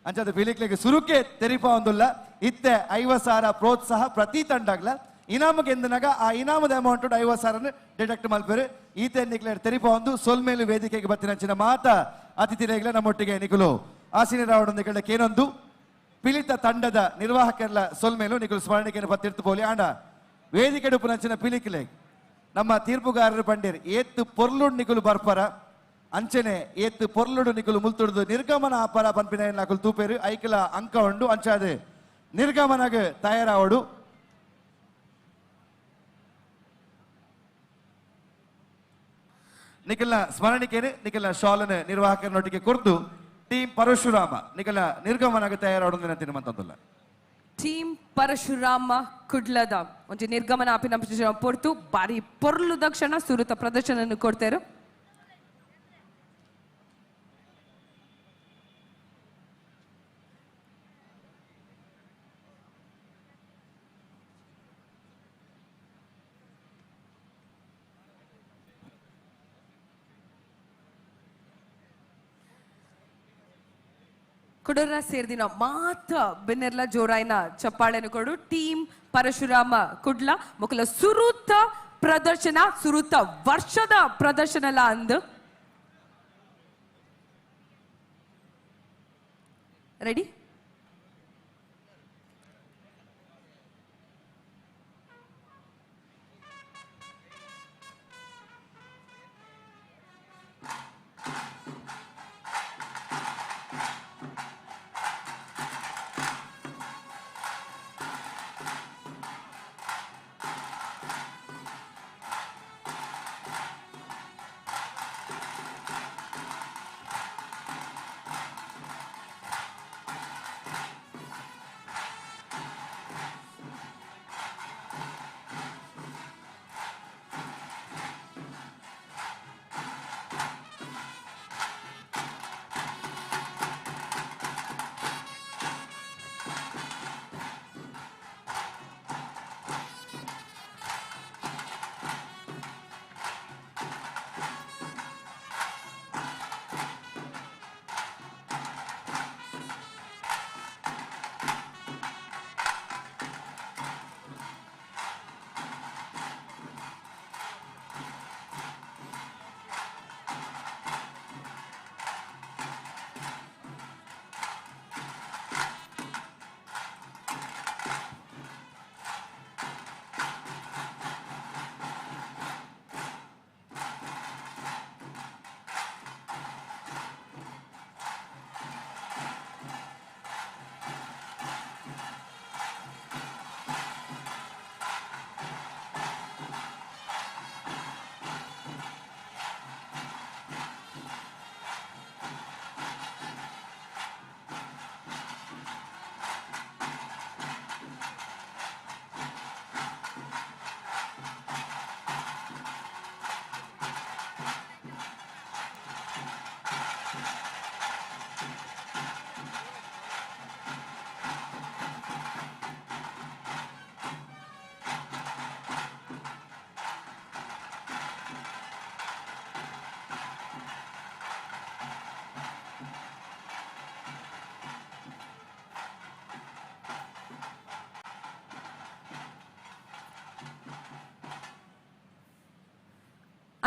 ಅಂಚಾದ ಪಿಲಿಕ್ಲೆಗ್ ಸುರುಕೆ ತೆರಿಪ ಒಂದುಲ್ಲ. ಇತ್ತೆ 50,000 ಪ್ರೋತ್ಸಾಹ ಪ್ರತಿ ತಂಡಗ್ಲ ಇನಾಮ ಗೆಂದನಾಗ ಆ ಇನಾಮದ ಅಮೌಂಟ್ 50,000 ಡಿಡಕ್ಟ್ ಮಲ್ಪೇರು. ಈತೆ ನಿಕ್ಲೆ ತೆರಿಪ ಒಂದು ಸೊಲ್ಮೇಲು ವೇದಿಕೆಗೆ ಬತ್ತಿನಂಚಿನ ಮಾತ ಅತಿಥಿರೇಗ್ಲ ನಮ್ಮೊಟ್ಟಿಗೆ ನಿಕುಲು ಆಸೀನರಾವಡೊಂದು ಕೇನೊಂದು ಪಿಲಿತ ತಂಡದ ನಿರ್ವಾಹಕರೆಲ್ಲ ಸೊಲ್ಮೇಲು ನಿಕುಲು ಸ್ಮರಣಿಕೆಯನ್ನು ಪತ್ತಿರ್ತು ಪೋಲಿ. ಆಂಡ ವೇದಿಕೆ ಉಪ್ಪುನಂಚಿನ ಪಿಲಿಕ್ಲೆ ನಮ್ಮ ತೀರ್ಪುಗಾರರು ಪಂಡೇರು ಏತ್ತು ಪೊರ್ಲುಡ್ ನಿಕುಲು ಬರ್ಪರ ಅಂಚನೆ ಏತ್ತು ಪೊರ್ಲುಡು ನಿಕುಲು ಮುಲ್ತುಡುದು ನಿರ್ಗಮನ ಆಪರ ಪನ್ಪಿನ ಅಕುಲು ತೂಪೇರು ಐಕಲ ಅಂಕ ಉಂಡು ಅಂಚಾದೆ ನಿರ್ಗಮನಗ ತಯಾರಾವಡು. ನಿಖಲ್ನ ಸ್ಮರಣಿಕೆನೆ ನಿಖಲ್ನ ಶಾಲನ ನಿರ್ವಾಹಕರನ್ನೊಟ್ಟಿಗೆ ಕೊರ್ದು ಟೀಮ್ ಪರಶುರಾಮ ನಿಖಲ್ನ ನಿರ್ಗಮನಗ ತಯಾರಾವಡು ತಿನ್ನುವಂತಂದಲ್ಲ. ಟೀಮ್ ಪರಶುರಾಮ ಕುಡ್ಲದ ಒಂಜಿ ನಿರ್ಗಮನ ಆಪಿನ ಪೊರ್ತು ಬಾರಿ ಪೊರ್ಲು ದಕ್ಷಿಣ ಸುರುತ ಪ್ರದರ್ಶನ ಕೊಡ್ತೇರು. ಕುಡರ ಸೇರ್ದಿನ ಮಾತ ಬೆನ್ನೆರ್ಲ ಜೋರಾಯಿನ ಚಪ್ಪಾಳೆನು ಕೊಡು. ಟೀಮ್ ಪರಶುರಾಮ ಕುಡ್ಲ ಮುಕುಲ ಸುರುತ ಪ್ರದರ್ಶನ ಸುರುತ ವರ್ಷದ ಪ್ರದರ್ಶನ ಲ ಅಂದ್ ರೆಡಿ.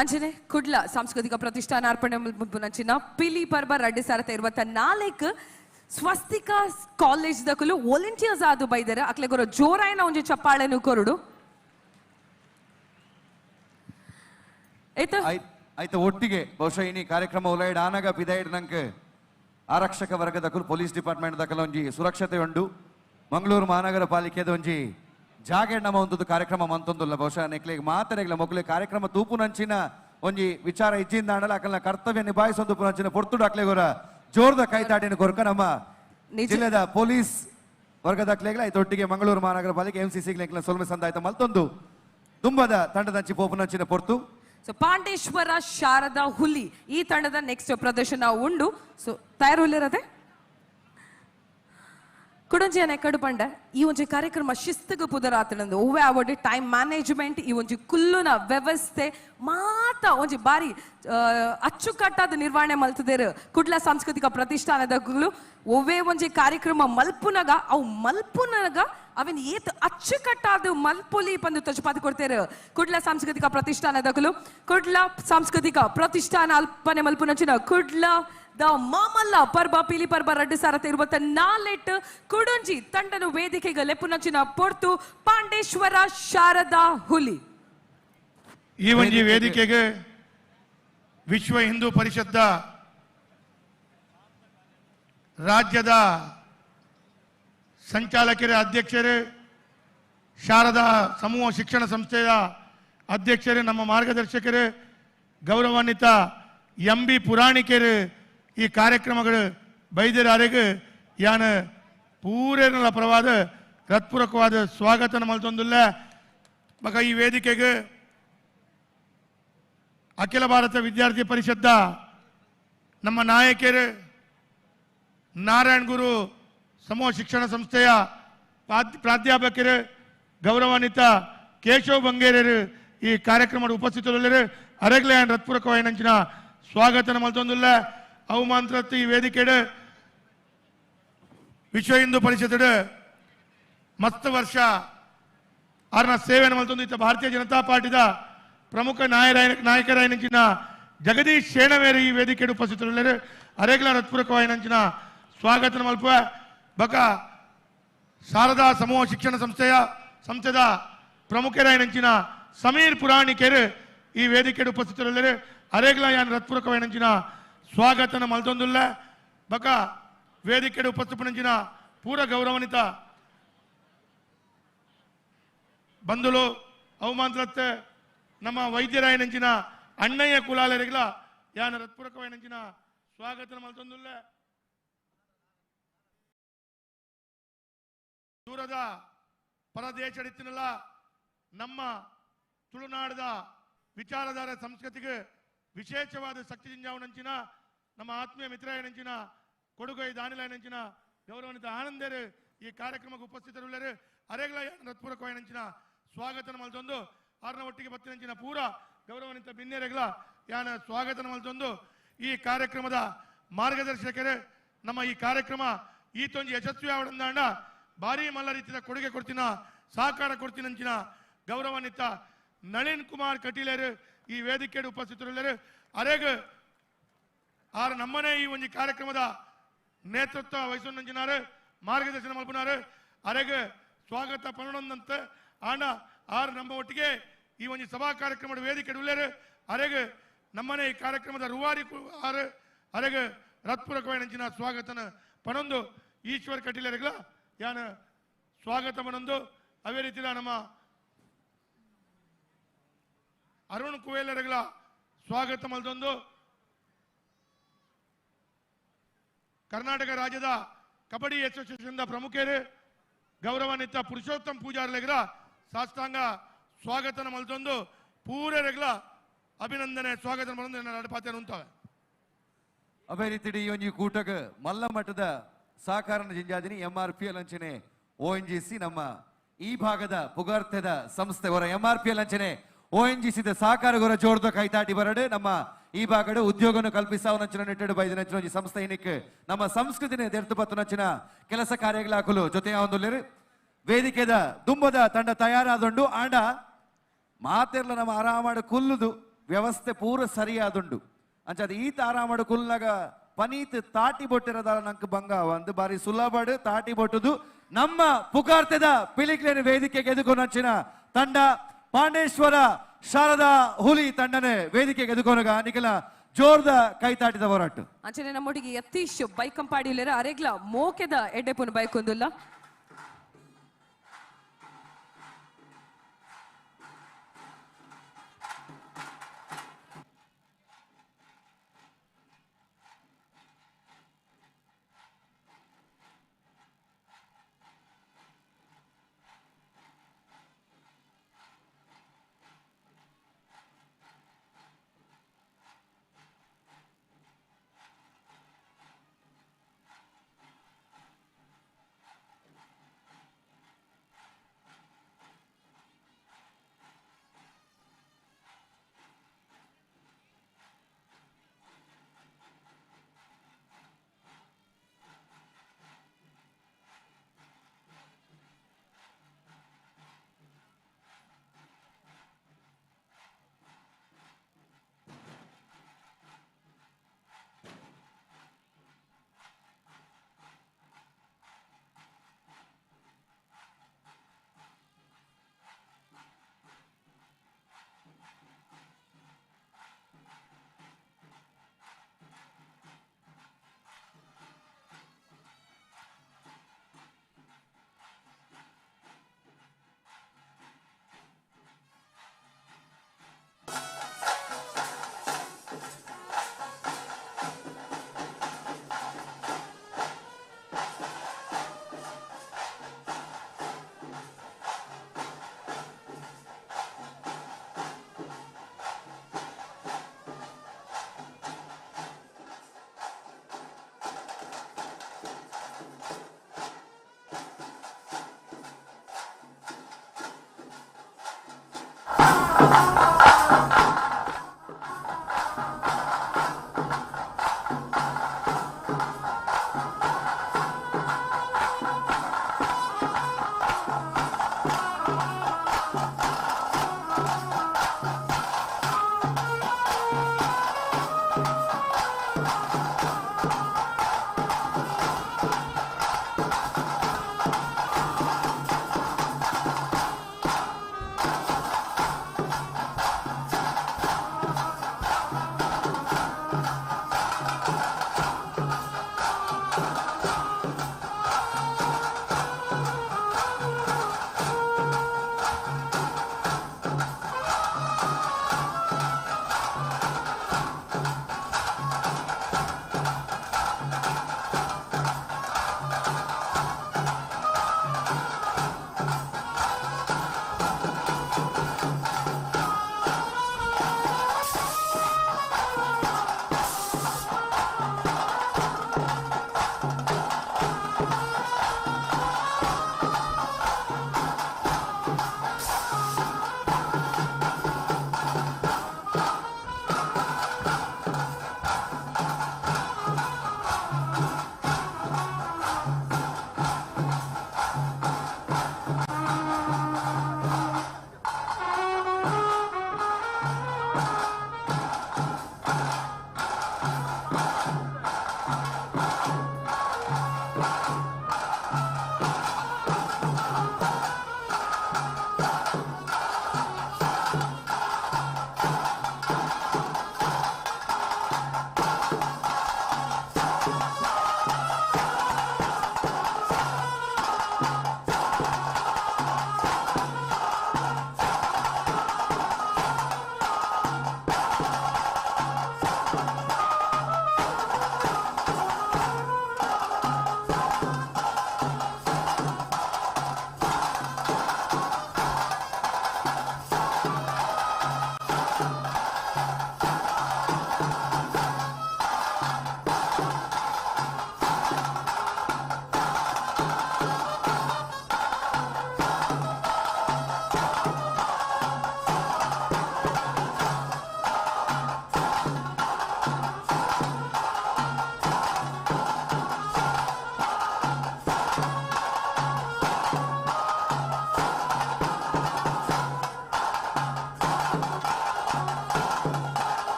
ಅಂಚನೆ ಕುಡ್ಲ ಸಾಂಸ್ಕೃತಿಕ ಪ್ರತಿಷ್ಠಾನ ಅರ್ಪಣೆ ಮುನ್ಪುನಂಚಿನ ಪಿಲಿ ಪರ್ಬ 2024 ಸ್ವಸ್ತಿಕ ಕಾಲೇಜ್ ದಕುಲು ವಾಲಂಟಿಯರ್ಸ್ ಆದು ಬೈದರೆ ಅಕ್ಲೆಗೊರ ಜೋರಾಯಿನ ಒಂಜಿ ಚಪ್ಪಾಳೆನು ಕೊರುಡು. ಆಯ್ತು ಒಟ್ಟಿಗೆ ಬಹುಶಃ ಇನಿ ಕಾರ್ಯಕ್ರಮ ಉಲೈಡ್ ಆನಗ ಪಿದೈಡ್ ನಂಗೆ ಆರಕ್ಷಕ ವರ್ಗದಕುಲು ಪೊಲೀಸ್ ಡಿಪಾರ್ಟ್ಮೆಂಟ್ ದಕಲ ಒಂಜಿ ಸುರಕ್ಷತೆ ಉಂಡು. ಮಂಗಳೂರು ಮಹಾನಗರ ಪಾಲಿಕೆದ ಒಂಜಿ ಜಾಗೆ ನಮ್ಮ ಒಂದು ಕಾರ್ಯಕ್ರಮ ಮಂತೊಂದುಲ್ಲ. ಬಹುಶಃ ನೆಕ್ಲೆಗ್ ಮಾತರೆಗ್ಲ ಮೊಕ್ಲೆ ಕಾರ್ಯಕ್ರಮ ತೂಪುನಂಚಿನ ಒಂಜಿ ವಿಚಾರ ಇಜ್ಜಿಂದ ಆಂಡಲ ಅಕಲ್ನ ಕರ್ತವ್ಯ ನಿಭಾಯಿಸೊಂದು ಪುನಂಚಿನ ಪೊರ್ತುಡು ಅಕ್ಲೆಗೊರ ಜೋರ್ದ ಕೈತಾಟಿನ ಕೊರ್ಕ ನಮ್ಮ ಜಿಲ್ಲೆದ ಪೊಲೀಸ್ ವರ್ಗದ ಅಕ್ಲೆಗ್ಲ ಆಯ್ತು ಒಟ್ಟಿಗೆ ಮಂಗಳೂರು ಮಹಾನಗರ ಪಾಲಿಕೆ M C C ಸೊಲ್ಮೆ ಸಂದಾಯ್ತ ಮಲ್ತೊಂದು ತುಂಬದ ತಂಡದಂಚಿ ಪೋಪುನಂಚಿನ ಪೊರ್ತು. ಸೊ ಪಾಂಡೇಶ್ವರ ಶಾರದಾ ಹುಲಿ ಈ ತಂಡದ ನೆಕ್ಸ್ಟ್ ಪ್ರದರ್ಶನ ಉಂಡು. ಸೊ ತಯಾರು ಹುಲಿರದೆ ಕುಡಂಜಿಯನ ಎಕ್ಕಡು ಪಂಡ ಈ ಒಂಜಿ ಕಾರ್ಯಕ್ರಮ ಶಿಸ್ತುಗು ಪುದರಾತನಂದು ಒವ್ವೆ ಆವಡ್ ಟೈಮ್ ಮ್ಯಾನೇಜ್ಮೆಂಟ್ ಈ ಒಂಜಿ ಕುಲ್ಲುನ ವ್ಯವಸ್ಥೆ ಮಾತ ಒಂಜಿ ಬಾರಿ ಅಚ್ಚುಕಟ್ಟಾದ ನಿರ್ವಹಣೆ ಮಲ್ತದೇರು ಕುಡ್ಲ ಸಾಂಸ್ಕೃತಿಕ ಪ್ರತಿಷ್ಠಾನದ ಒವ್ವೆ ಒಂಜಿ ಕಾರ್ಯಕ್ರಮ ಮಲ್ಪುನಗ ಅವು ಮಲ್ಪುನಗ ಅವನ್ ಏತ್ ಅಚ್ಚುಕಟ್ಟಾದ ಮಲ್ಪೊಲಿ ಪಂದು ತಜುಪಾದು ಕೊಡ್ತೇರು ಕುಡ್ಲ ಸಾಂಸ್ಕೃತಿಕ ಪ್ರತಿಷ್ಠಾನದಕುಲು ಕುಡ್ಲ ಸಾಂಸ್ಕೃತಿಕ ಪ್ರತಿಷ್ಠಾನ ಅಲ್ಪನೆ ಮಲ್ಪುನಂಚಿನ ಕುಡ್ಲ the ಮಾಮಲ್ಲ ಪರ್ಬ ಪಿಲಿ ಪರ್ಬ 2024 ಕುಡುಂಜಿ ತಂಡನು ವೇದಿಕೆಗೆ ಲೆಪ್ಪುನಂಚಿನ ಪೊರ್ತು ಪಾಂಡೇಶ್ವರ ಶಾರದಾ ಹುಲಿ. ಈ ಒಂಜಿ ವೇದಿಕೆಗೆ ವಿಶ್ವ ಹಿಂದೂ ಪರಿಷತ್ ರಾಜ್ಯದ ಸಂಚಾಲಕರ ಅಧ್ಯಕ್ಷರೇ, ಶಾರದಾ ಸಮೂಹ ಶಿಕ್ಷಣ ಸಂಸ್ಥೆಯ ಅಧ್ಯಕ್ಷರೇ, ನಮ್ಮ ಮಾರ್ಗದರ್ಶಕರೇ, ಗೌರವಾನ್ವಿತ ಎಂ ಬಿ ಪುರಾಣಿಕರು ಈ ಕಾರ್ಯಕ್ರಮಗಳು ಬೈದರಾರಿಗೆ ಯಾನ ಪೂರೇನಲ ಪರವಾದ ಹೃತ್ಪೂರ್ವಕವಾದ ಸ್ವಾಗತ ಮಲ್ತೊಂದುಲ್ಲ. ಬಕ ಈ ವೇದಿಕೆಗೆ ಅಖಿಲ ಭಾರತ ವಿದ್ಯಾರ್ಥಿ ಪರಿಷತ್ ನಮ್ಮ ನಾಯಕರು ನಾರಾಯಣ ಗುರು ಸಮೂಹ ಶಿಕ್ಷಣ ಸಂಸ್ಥೆಯ ಪ್ರಾಧ್ಯಾಪಕರು ಗೌರವಾನ್ವಿತ ಕೇಶವ ಬಂಗೇರರು ಈ ಕಾರ್ಯಕ್ರಮದ ಉಪಸ್ಥಿತರುಳ್ಳರು. ಅರಗ್ಲೆ ಹೃತ್ಪೂರ್ವಕವಾಯಿನಂಚಿನ ಸ್ವಾಗತ ಮಲ್ತೊಂದುಲ್ಲ. ಅವಮಾಂತ್ರತ್ತು ಈ ವೇದಿಕೆಡು ವಿಶ್ವ ಹಿಂದೂ ಪರಿಷತ್ ಮಸ್ತ್ ವರ್ಷ ಆರ್ನ ಸೇವೆಯನ್ನು ಮಲ್ತೊಂದು ಇತ್ತ ಭಾರತೀಯ ಜನತಾ ಪಾರ್ಟಿದ ಪ್ರಮುಖ ನಾಯಕರಾಯಿನಂಚಿನ ಜಗದೀಶ್ ಶೇಣವೇರು ಈ ವೇದಿಕೆಡು ಉಪಸ್ಥಿತರುಳ್ಳರು. ಅರೆಗ್ಲ ಹೃತ್ಪೂರ್ವಕವಾಯಿನಂಚಿನ ಸ್ವಾಗತ ಮಲ್ಪ. ಬಕ ಶಾರದಾ ಸಮೂಹ ಶಿಕ್ಷಣ ಸಂಸ್ಥೆದ ಪ್ರಮುಖರಾಯಿನಂಚಿನ ಸಮೀರ್ ಪುರಾಣಿಕೆರು ಈ ವೇದಿಕೆಡು ಉಪಸ್ಥಿತರುಳ್ಳರು. ಅರೆಗ್ಲ ಯಾನ್ ಹೃತ್ಪೂರ್ವಕವಾಯಿನಂಚಿನ ಸ್ವಾಗತನ ಮಲ್ತೊಂದುಲ್ಲ. ಬಕ ವೇದಿಕೆಡು ಉಪಸ್ಥಿತನಂಚಿನ ಪೂರ ಗೌರವಾನ್ವಿತ ಬಂಧುಲು ಅವಮಾಂತ್ರತ್ತೆ ನಮ್ಮ ವೈದ್ಯರಾಯಿನಂಚಿನ ಅಣ್ಣಯ್ಯ ಕುಲಾಲರಿಗ್ಲ ಯಾನ ಹೃತ್ಪೂರ್ವಕವಾಯಿನಂಚಿನ ಸ್ವಾಗತನ ಮಲ್ತೊಂದುಲ್ಲ. ದೂರದ ಪರದೇಶಡಿತ್ತಿನಲ್ಲ ನಮ್ಮ ತುಳುನಾಡದ ವಿಚಾರಧಾರ ಸಂಸ್ಕೃತಿಗೆ ವಿಶೇಷವಾದ ಶಕ್ತಿ ಜಿಂಜಾವನಂಚಿನ ನಮ್ಮ ಆತ್ಮೀಯ ಮಿತ್ರಯನಂಚಿನ ಕೊಡುಗೈ ದಾನಿಲಯನಂಚಿನ ಗೌರವಾನ್ವಿತ ಆನಂದರು ಈ ಕಾರ್ಯಕ್ರಮಕ್ಕೆ ಉಪಸ್ಥಿತರುಳ್ಳರು. ಅರೆಗ್ಲ ಹೃತ್ಪೂರ್ವಕವಾಯಿನಂಚಿನ ಸ್ವಾಗತನ ಮಲ್ತೊಂದು ಆರ್ನ ಒಟ್ಟಿಗೆ ಬತ್ತಿನಂಚಿನ ಪೂರ ಗೌರವಾನ್ವಿತ ಬಿನ್ನೆರೆಗ್ಲ ಯಾನ ಸ್ವಾಗತನ ಮಲ್ತೊಂದು ಈ ಕಾರ್ಯಕ್ರಮದ ಮಾರ್ಗದರ್ಶಕರೇ ನಮ್ಮ ಈ ಕಾರ್ಯಕ್ರಮ ಈ ತೊಂಜಿ ಯಶಸ್ವಿ ಆವಡಂದಾಂಡ ಭಾರೀ ಮಲ್ಲ ರೀತಿಯ ಕೊಡುಗೆ ಕೊಡ್ತೀನ ಸಹಕಾರ ಕೊಡ್ತೀನಂಚಿನ ಗೌರವಾನ್ವಿತ ನಳಿನ್ ಕುಮಾರ್ ಕಟೀಲರು ಈ ವೇದಿಕೆಗೆ ಉಪಸ್ಥಿತರುಳ್ಳರು. ಅರೆಗ್ ಆರ್ ನಮ್ಮನೆ ಈ ಒಂದು ಕಾರ್ಯಕ್ರಮದ ನೇತೃತ್ವ ವಹಿಸೊಂದಂಚಿನಾರು ಮಾರ್ಗದರ್ಶನ ಮಲ್ಪುನಾರು. ಅರೆಗ್ ಸ್ವಾಗತ ಪನ್ನೊಂದಂತೆ ಆಂಡ ಆರ್ ನಮ್ಮ ಒಟ್ಟಿಗೆ ಈ ಒಂದು ಸಭಾ ಕಾರ್ಯಕ್ರಮದ ವೇದಿಕೆ ಉಳ್ಳರು. ಅರೆಗ್ ನಮ್ಮನೆ ಈ ಕಾರ್ಯಕ್ರಮದ ರೂವಾರಿ ಆರ್ ಅರೆಗ್ ಹೃತ್ಪೂರ್ವಕವಾಯಿನಂಚಿನ ಸ್ವಾಗತನ ಪನೊಂದು ಈಶ್ವರ್ ಕಟೀಲರಿಗ್ಲ ಯಾನ ಸ್ವಾಗತ ಪನೊಂದು. ಅದೇ ರೀತಿಯ ನಮ್ಮ ಅರುಣ್ ಕುವೇಲರಿಗಳ ಸ್ವಾಗತ ಮಲ್ತೊಂದು ಕರ್ನಾಟಕ ರಾಜ್ಯದ ಕಬಡ್ಡಿ ಅಸೋಸಿಯೇಷನ್ ಪ್ರಮುಖರು ಗೌರವಾನ್ವಿತ ಪುರುಷೋತ್ತಮ ಪೂಜಾರ್ಲೆಗ್ಲ ಸಾಷ್ಟಾಂಗ ಸ್ವಾಗತನ ಮಲ್ತೊಂದು ಪೂರೆರೆಗ್ಲ ಅಭಿನಂದನೆ ಸ್ವಾಗತ ನಡಪಾತೆ ಉಂತಾವೆ. ಅದೇ ರೀತಿ ಈ ಒಂಜಿ ಕೂಟಕ ಮಲ್ಲ ಮಟ್ಟದ ಸಹಕಾರನ ಜಿಂಜಾದಿನಿ ಎಂ ಆರ್ ಪಿ ಎಲ್ ಅಂಚನೆ ಓ ಎನ್ ಜಿ ಸಿ ನಮ್ಮ ಈ ಭಾಗದ ಪುಗಾರ್ಥದ ಸಂಸ್ಥೆ ಅವರ ಎಂ ಆರ್ ಪಿ ಎಲ್ ಅಂಚನೆ ಓ ಎನ್ ಜಿ ಸಿದ ಸಹಕಾರ ಜೋರ್ದ ಕೈತಾಟಿ ಬರಡು ನಮ್ಮ ಈ ಭಾಗಡು ಉದ್ಯೋಗವನ್ನು ಕಲ್ಪಿಸಾವನಂಚಿನ ನಿಟ್ಟೆಡು ಬೈದಿನಂಚಿನ ಒಂಜಿ ಸಂಸ್ಥೆ ಇನಿಕ್ ನಮ್ಮ ಸಂಸ್ಕೃತಿನ ದೆರ್ತು ಪತ್ತುನಂಚಿನ ಕೆಲಸ ಕಾರ್ಯಗಳಾಕಲು ಜೊತೆ ಒಂದುಲ್ಲೇರು. ವೇದಿಕೆದ ದುಂಬದ ತಂಡ ತಯಾರಾದುಂಡು. ಆಂಡ ಮಾತೆರ್ಲ ನಮ್ಮ ಆರಾಮಾಡು ಕುಲ್ಲುದು ವ್ಯವಸ್ಥೆ ಪೂರ ಸರಿಯಾದುಂಡು. ಅಂಚಾದ ಈತ ಆರಾಮಾಡು ಕುಲ್ಲಾಗ ಪನೀತ್ ತಾಟಿ ಬೊಟ್ಟಿರದಾರ ನಂಗೆ ಬಂಗ ಒಂದು ಬಾರಿ ಸುಲಭಡು ತಾಟಿ ಬೊಟ್ಟುದು ನಮ್ಮ ಪುಕಾರ್ತೆದ ಪಿಲಿಕ್ಲೇನ ವೇದಿಕೆಗೆ ಎದುಕೊಂಡಂಚಿನ ತಂಡ ಪಾಂಡೇಶ್ವರ ಶಾರದಾ ಹುಲಿ ತಂಡನೆ ವೇದಿಕೆಗೆ ಎದುಕೊನಗ ನಿಖಲ ಜೋರ್ದ ಕೈತಾಟಿದ ಹೋರಾಟ. ಅಂಚನೆ ನಮ್ಮೊಟ್ಟಿಗೆ ಯತೀಶ್ ಬೈಕಂಪಾಡಿ ಅರೆಗ್ಲ ಮೋಕೆದ ಎಡ್ಡೆಪುನ ಬೈಕೊಂದುಲ್ಲ.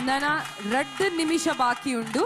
ನನ 2 ನಿಮಿಷ ಬಾಕಿ ಉಂಡು.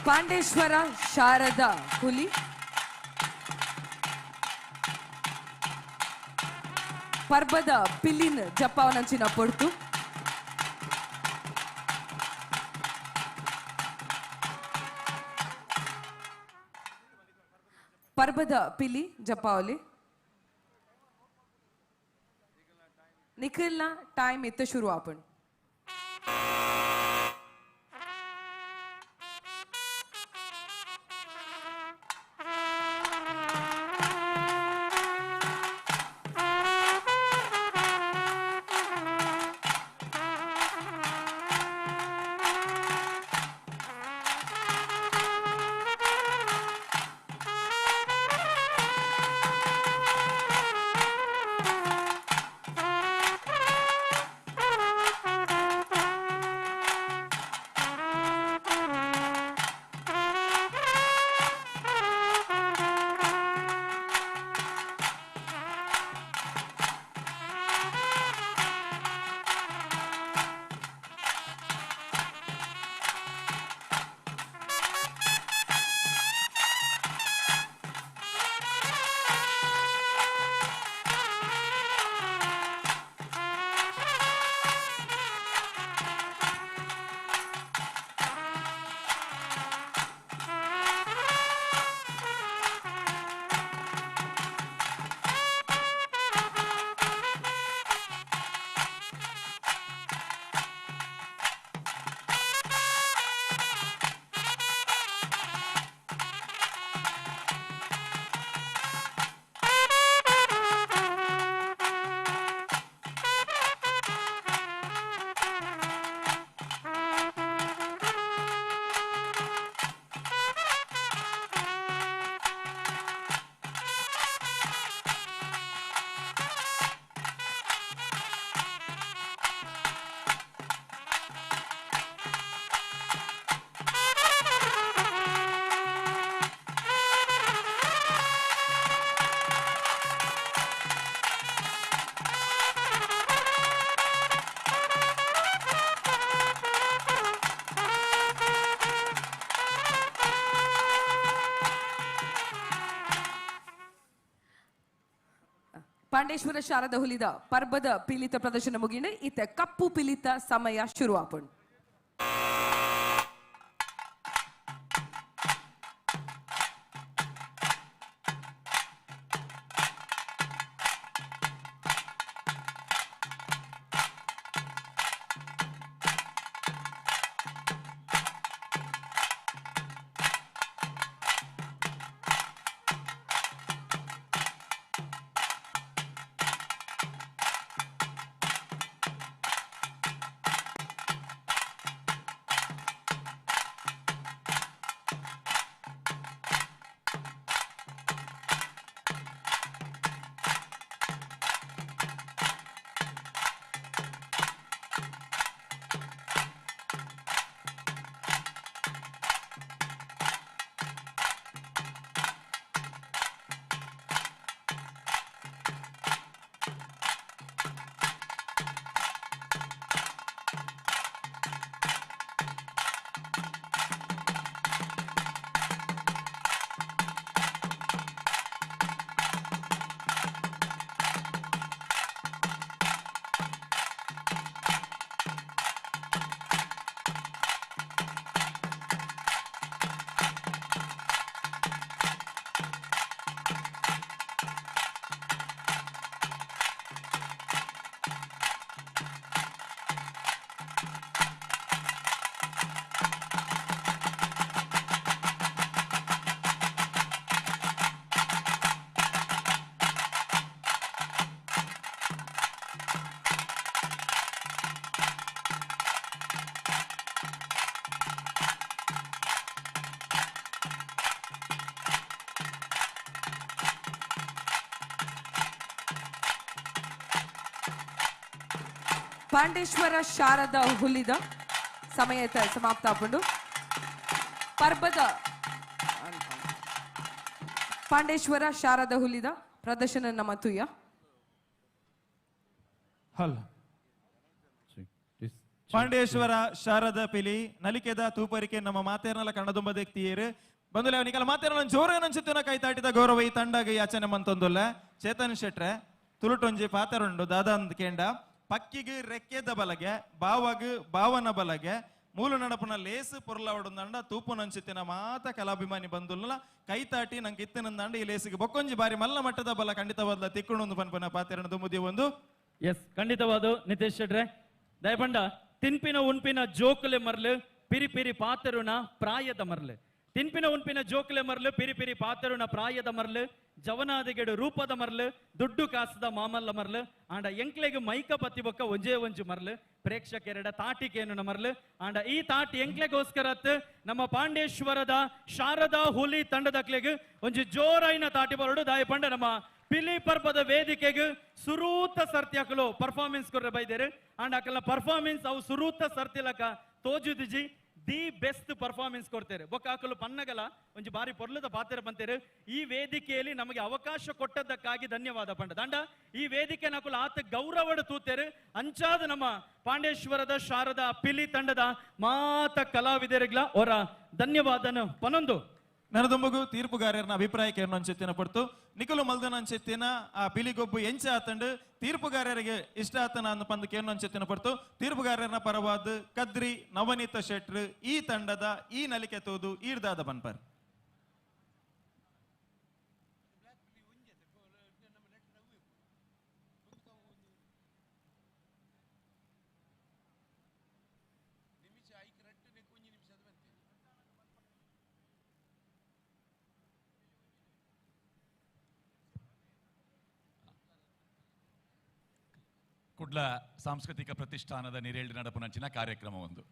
ಪಾಂಡೇಶ್ವರ ಶಾರದಾ ಹುಲಿ ಪರ್ಬದ ಪಿಲಿನ್ ಜಪ್ಪಾವನಂಚಿನ ಪೊರ್ತು. ಪರ್ಬದ ಪಿಲಿ ಜಪ್ಪಾವಲಿ ನಿಖಿಲ್ನ ಟೈಮ್ ಇತ್ತ ಶುರು ಆಪಣ್. ಪಾಂಡೇಶ್ವರ ಶಾರದ ಹುಲಿದ ಪರ್ಬದ ಪೀಲಿತ ಪ್ರದರ್ಶನ ಮುಗಿಂಡು ಇತ್ತ ಕಪ್ಪು ಪಿಲಿತ ಸಮಯ ಶುರು ಆಪುಂಡು. ಪಾಂಡೇಶ್ವರ ಶಾರದ ಹುಲಿದ ಸಮಯ ಸಮಾಪ್ತ ಆಪುಂಡು. ಪರ್ಬದ ಪಾಂಡೇಶ್ವರ ಶಾರದ ಹುಲಿದ ಪ್ರದರ್ಶನ ನಮ್ಮ ತುಯ್ಯ. ಹಲ್ ಪಾಂಡೇಶ್ವರ ಶಾರದ ಪಿಲಿ ನಲಿಕೆದ ತೂಪರಿಕೆ ನಮ್ಮ ಮಾತೇರ್ನಲ ಕಣ್ಣದುಂಬ ದೆಕ್ತಿಯೇರು ಬಂದುಲೆ ಅವನಿಗೆಲ್ಲ ಮಾತೇರ್ನ ಜೋರು ನಂಚಿತ್ತಿನ ಕೈ ತಾಟಿದ ಗೌರವ ಈ ತಂಡಗ ಯಾಚನೆ ಮಂತೊಂದುಲ್ಲ. ಚೇತನ್ ಶೆಟ್ರೆ ತುಳುಟೊಂಜಿ ಪಾತರುಂಡು ದಾದಂದ್ ಕೇಂಡ ಪಕ್ಕಿಗೆ ರೆಕ್ಕೆದ ಬಲಗೆ ಬಾವಗ್ ಬಾವನ ಬಲಗೆ ಮೂಲು ನಡಪುನ ಲೇಸು ಪೊರ್ಲವಡುಂದಂಡ ತೂಪು ನಂಚಿತ್ತಿನ ಮಾತ ಕಲಾಭಿಮಾನಿ ಬಂದುಲ್ಲ ಕೈತಾಟಿ ನಂಗೆ ಇತ್ತಿನಂದಂಡ ಈ ಲೇಸಿಗೆ ಬೊಕ್ಕೊಂಜಿ ಬಾರಿ ಮಲ್ಲ ಮಟ್ಟದ ಬಲ ಖಂಡಿತವಾದ ತಿಕ್ಕುಣೊಂದು ಪನ್ಪನ ಪಾತೆರಣ ದುಂಬುದಿ ಒಂದು. ಎಸ್ ಖಂಡಿತವಾದ ನಿತೇಶ್ ಶೆಟ್ರೆ ದಯಪಂಡ ತಿನ್ಪಿನ ಉನ್ಪಿನ ಜೋಕುಲೆ ಮರ್ಲು ಪಿರಿ ಪಿರಿ ಪಾತೆರುನ ಪ್ರಾಯದ ಮರ್ಲು ತಿನ್ಪಿನ ಉನ್ಪಿನ ಜೋಕುಲೆ ಮರ್ಲು ಪಿರಿ ಪಿರಿ ಪಾತೆರುನ ಪ್ರಾಯದ ಮರ್ಲು ಜವನಾದಿಗೆಡು ರೂಪದ ಮರ್ಲು ದುಡ್ಡು ಕಾಸದ ಮಾಮಲ್ಲ ಮರ್ಲು ಆಂಡ ಎಂಕ್ಲೆಗ್ ಮೈಕ ಪತ್ತಿ ಬೊಕ್ಕ ಒಂಜೇ ಒಂಜು ಮರ್ಲು ಪ್ರೇಕ್ಷಕರೆಡ ತಾಟಿಕೇನು ಮರ್ಲು ಆಂಡ ಈ ತಾಟಿ ಎಂಕ್ಲೆಗೋಸ್ಕರ ನಮ್ಮ ಪಾಂಡೇಶ್ವರದ ಶಾರದಾ ಹುಲಿ ತಂಡದಕ್ಲೆಗ್ ಒಂಜಿ ಜೋರಾಯಿನ ತಾಟಿ ಬರಡು ದಾಯಪಂಡ ನಮ್ಮ ಪಿಲಿ ಪರ್ಬದ ವೇದಿಕೆಗೆ ಸುರೂತ ಸರ್ತಿ ಹಾಕಲು ಪರ್ಫಾರ್ಮೆನ್ಸ್ ಕೊರ್ರೆ ಬೈದೇರು ಆಂಡ ಅಕಲ್ನ ಪರ್ಫಾರ್ಮೆನ್ಸ್ ಅವು ಸುರೂತ ಸರ್ತಿಲಕ ತೋಜುದಿಜಿ the best performance ಕೊಡ್ತಾರೆ ಬೊಕ್ಕ ಹಾಕಲು ಪನ್ನಗಲ ಒಂಜಿ ಬಾರಿ ಪೊರ್ಲದ ಪಾತ್ರ ಬಂತೇರು. ಈ ವೇದಿಕೆಯಲ್ಲಿ ನಮಗೆ ಅವಕಾಶ ಕೊಟ್ಟದ್ದಕ್ಕಾಗಿ ಧನ್ಯವಾದ ಪಂಡ ದಂಡ ಈ ವೇದಿಕೆ ನಕುಲು ಆತ ಗೌರವಡು ತೂತೇರು ಅಂಚಾದ ನಮ್ಮ ಪಾಂಡೇಶ್ವರದ ಶಾರದಾ ಪಿಲಿ ತಂಡದ ಮಾತ ಕಲಾವಿದರಿಗ್ಲ ಅವರ ಧನ್ಯವಾದನ ಪನೊಂದು. ನನದೊಂಬಗು ತೀರ್ಪುಗಾರರನ ಅಭಿಪ್ರಾಯಕ್ಕೆ ಅಂಚೆತ್ತಿನ ಪಡ್ತು ನಿಕುಲು ಮಲ್ದನ ಅಂಚೆತ್ತಿನ ಆ ಪಿಲಿಗೊಬ್ಬು ಎಂಚ ಆತಂಡು ತೀರ್ಪುಗಾರರಿಗೆ ಇಷ್ಟ ಆತನ ಅಂದ ಪಂದಕ್ಕೆ ಅಂಚೆತ್ತಿನ ಪಡ್ತು ತೀರ್ಪುಗಾರರನ ಪರವಾದ ಕದ್ರಿ ನವನೀತ ಶೆಟ್ರು ಈ ತಂಡದ ಈ ನಲಿಕೆ ತೋದು ಈರ್ದಾದ ಬನ್ಪರ್. ಕುಡ್ಲ ಸಾಂಸ್ಕೃತಿಕ ಪ್ರತಿಷ್ಠಾನದ ನಿರೇಳಿ ನಡಪುನಂಚಿನ ಕಾರ್ಯಕ್ರಮ ಒಂದು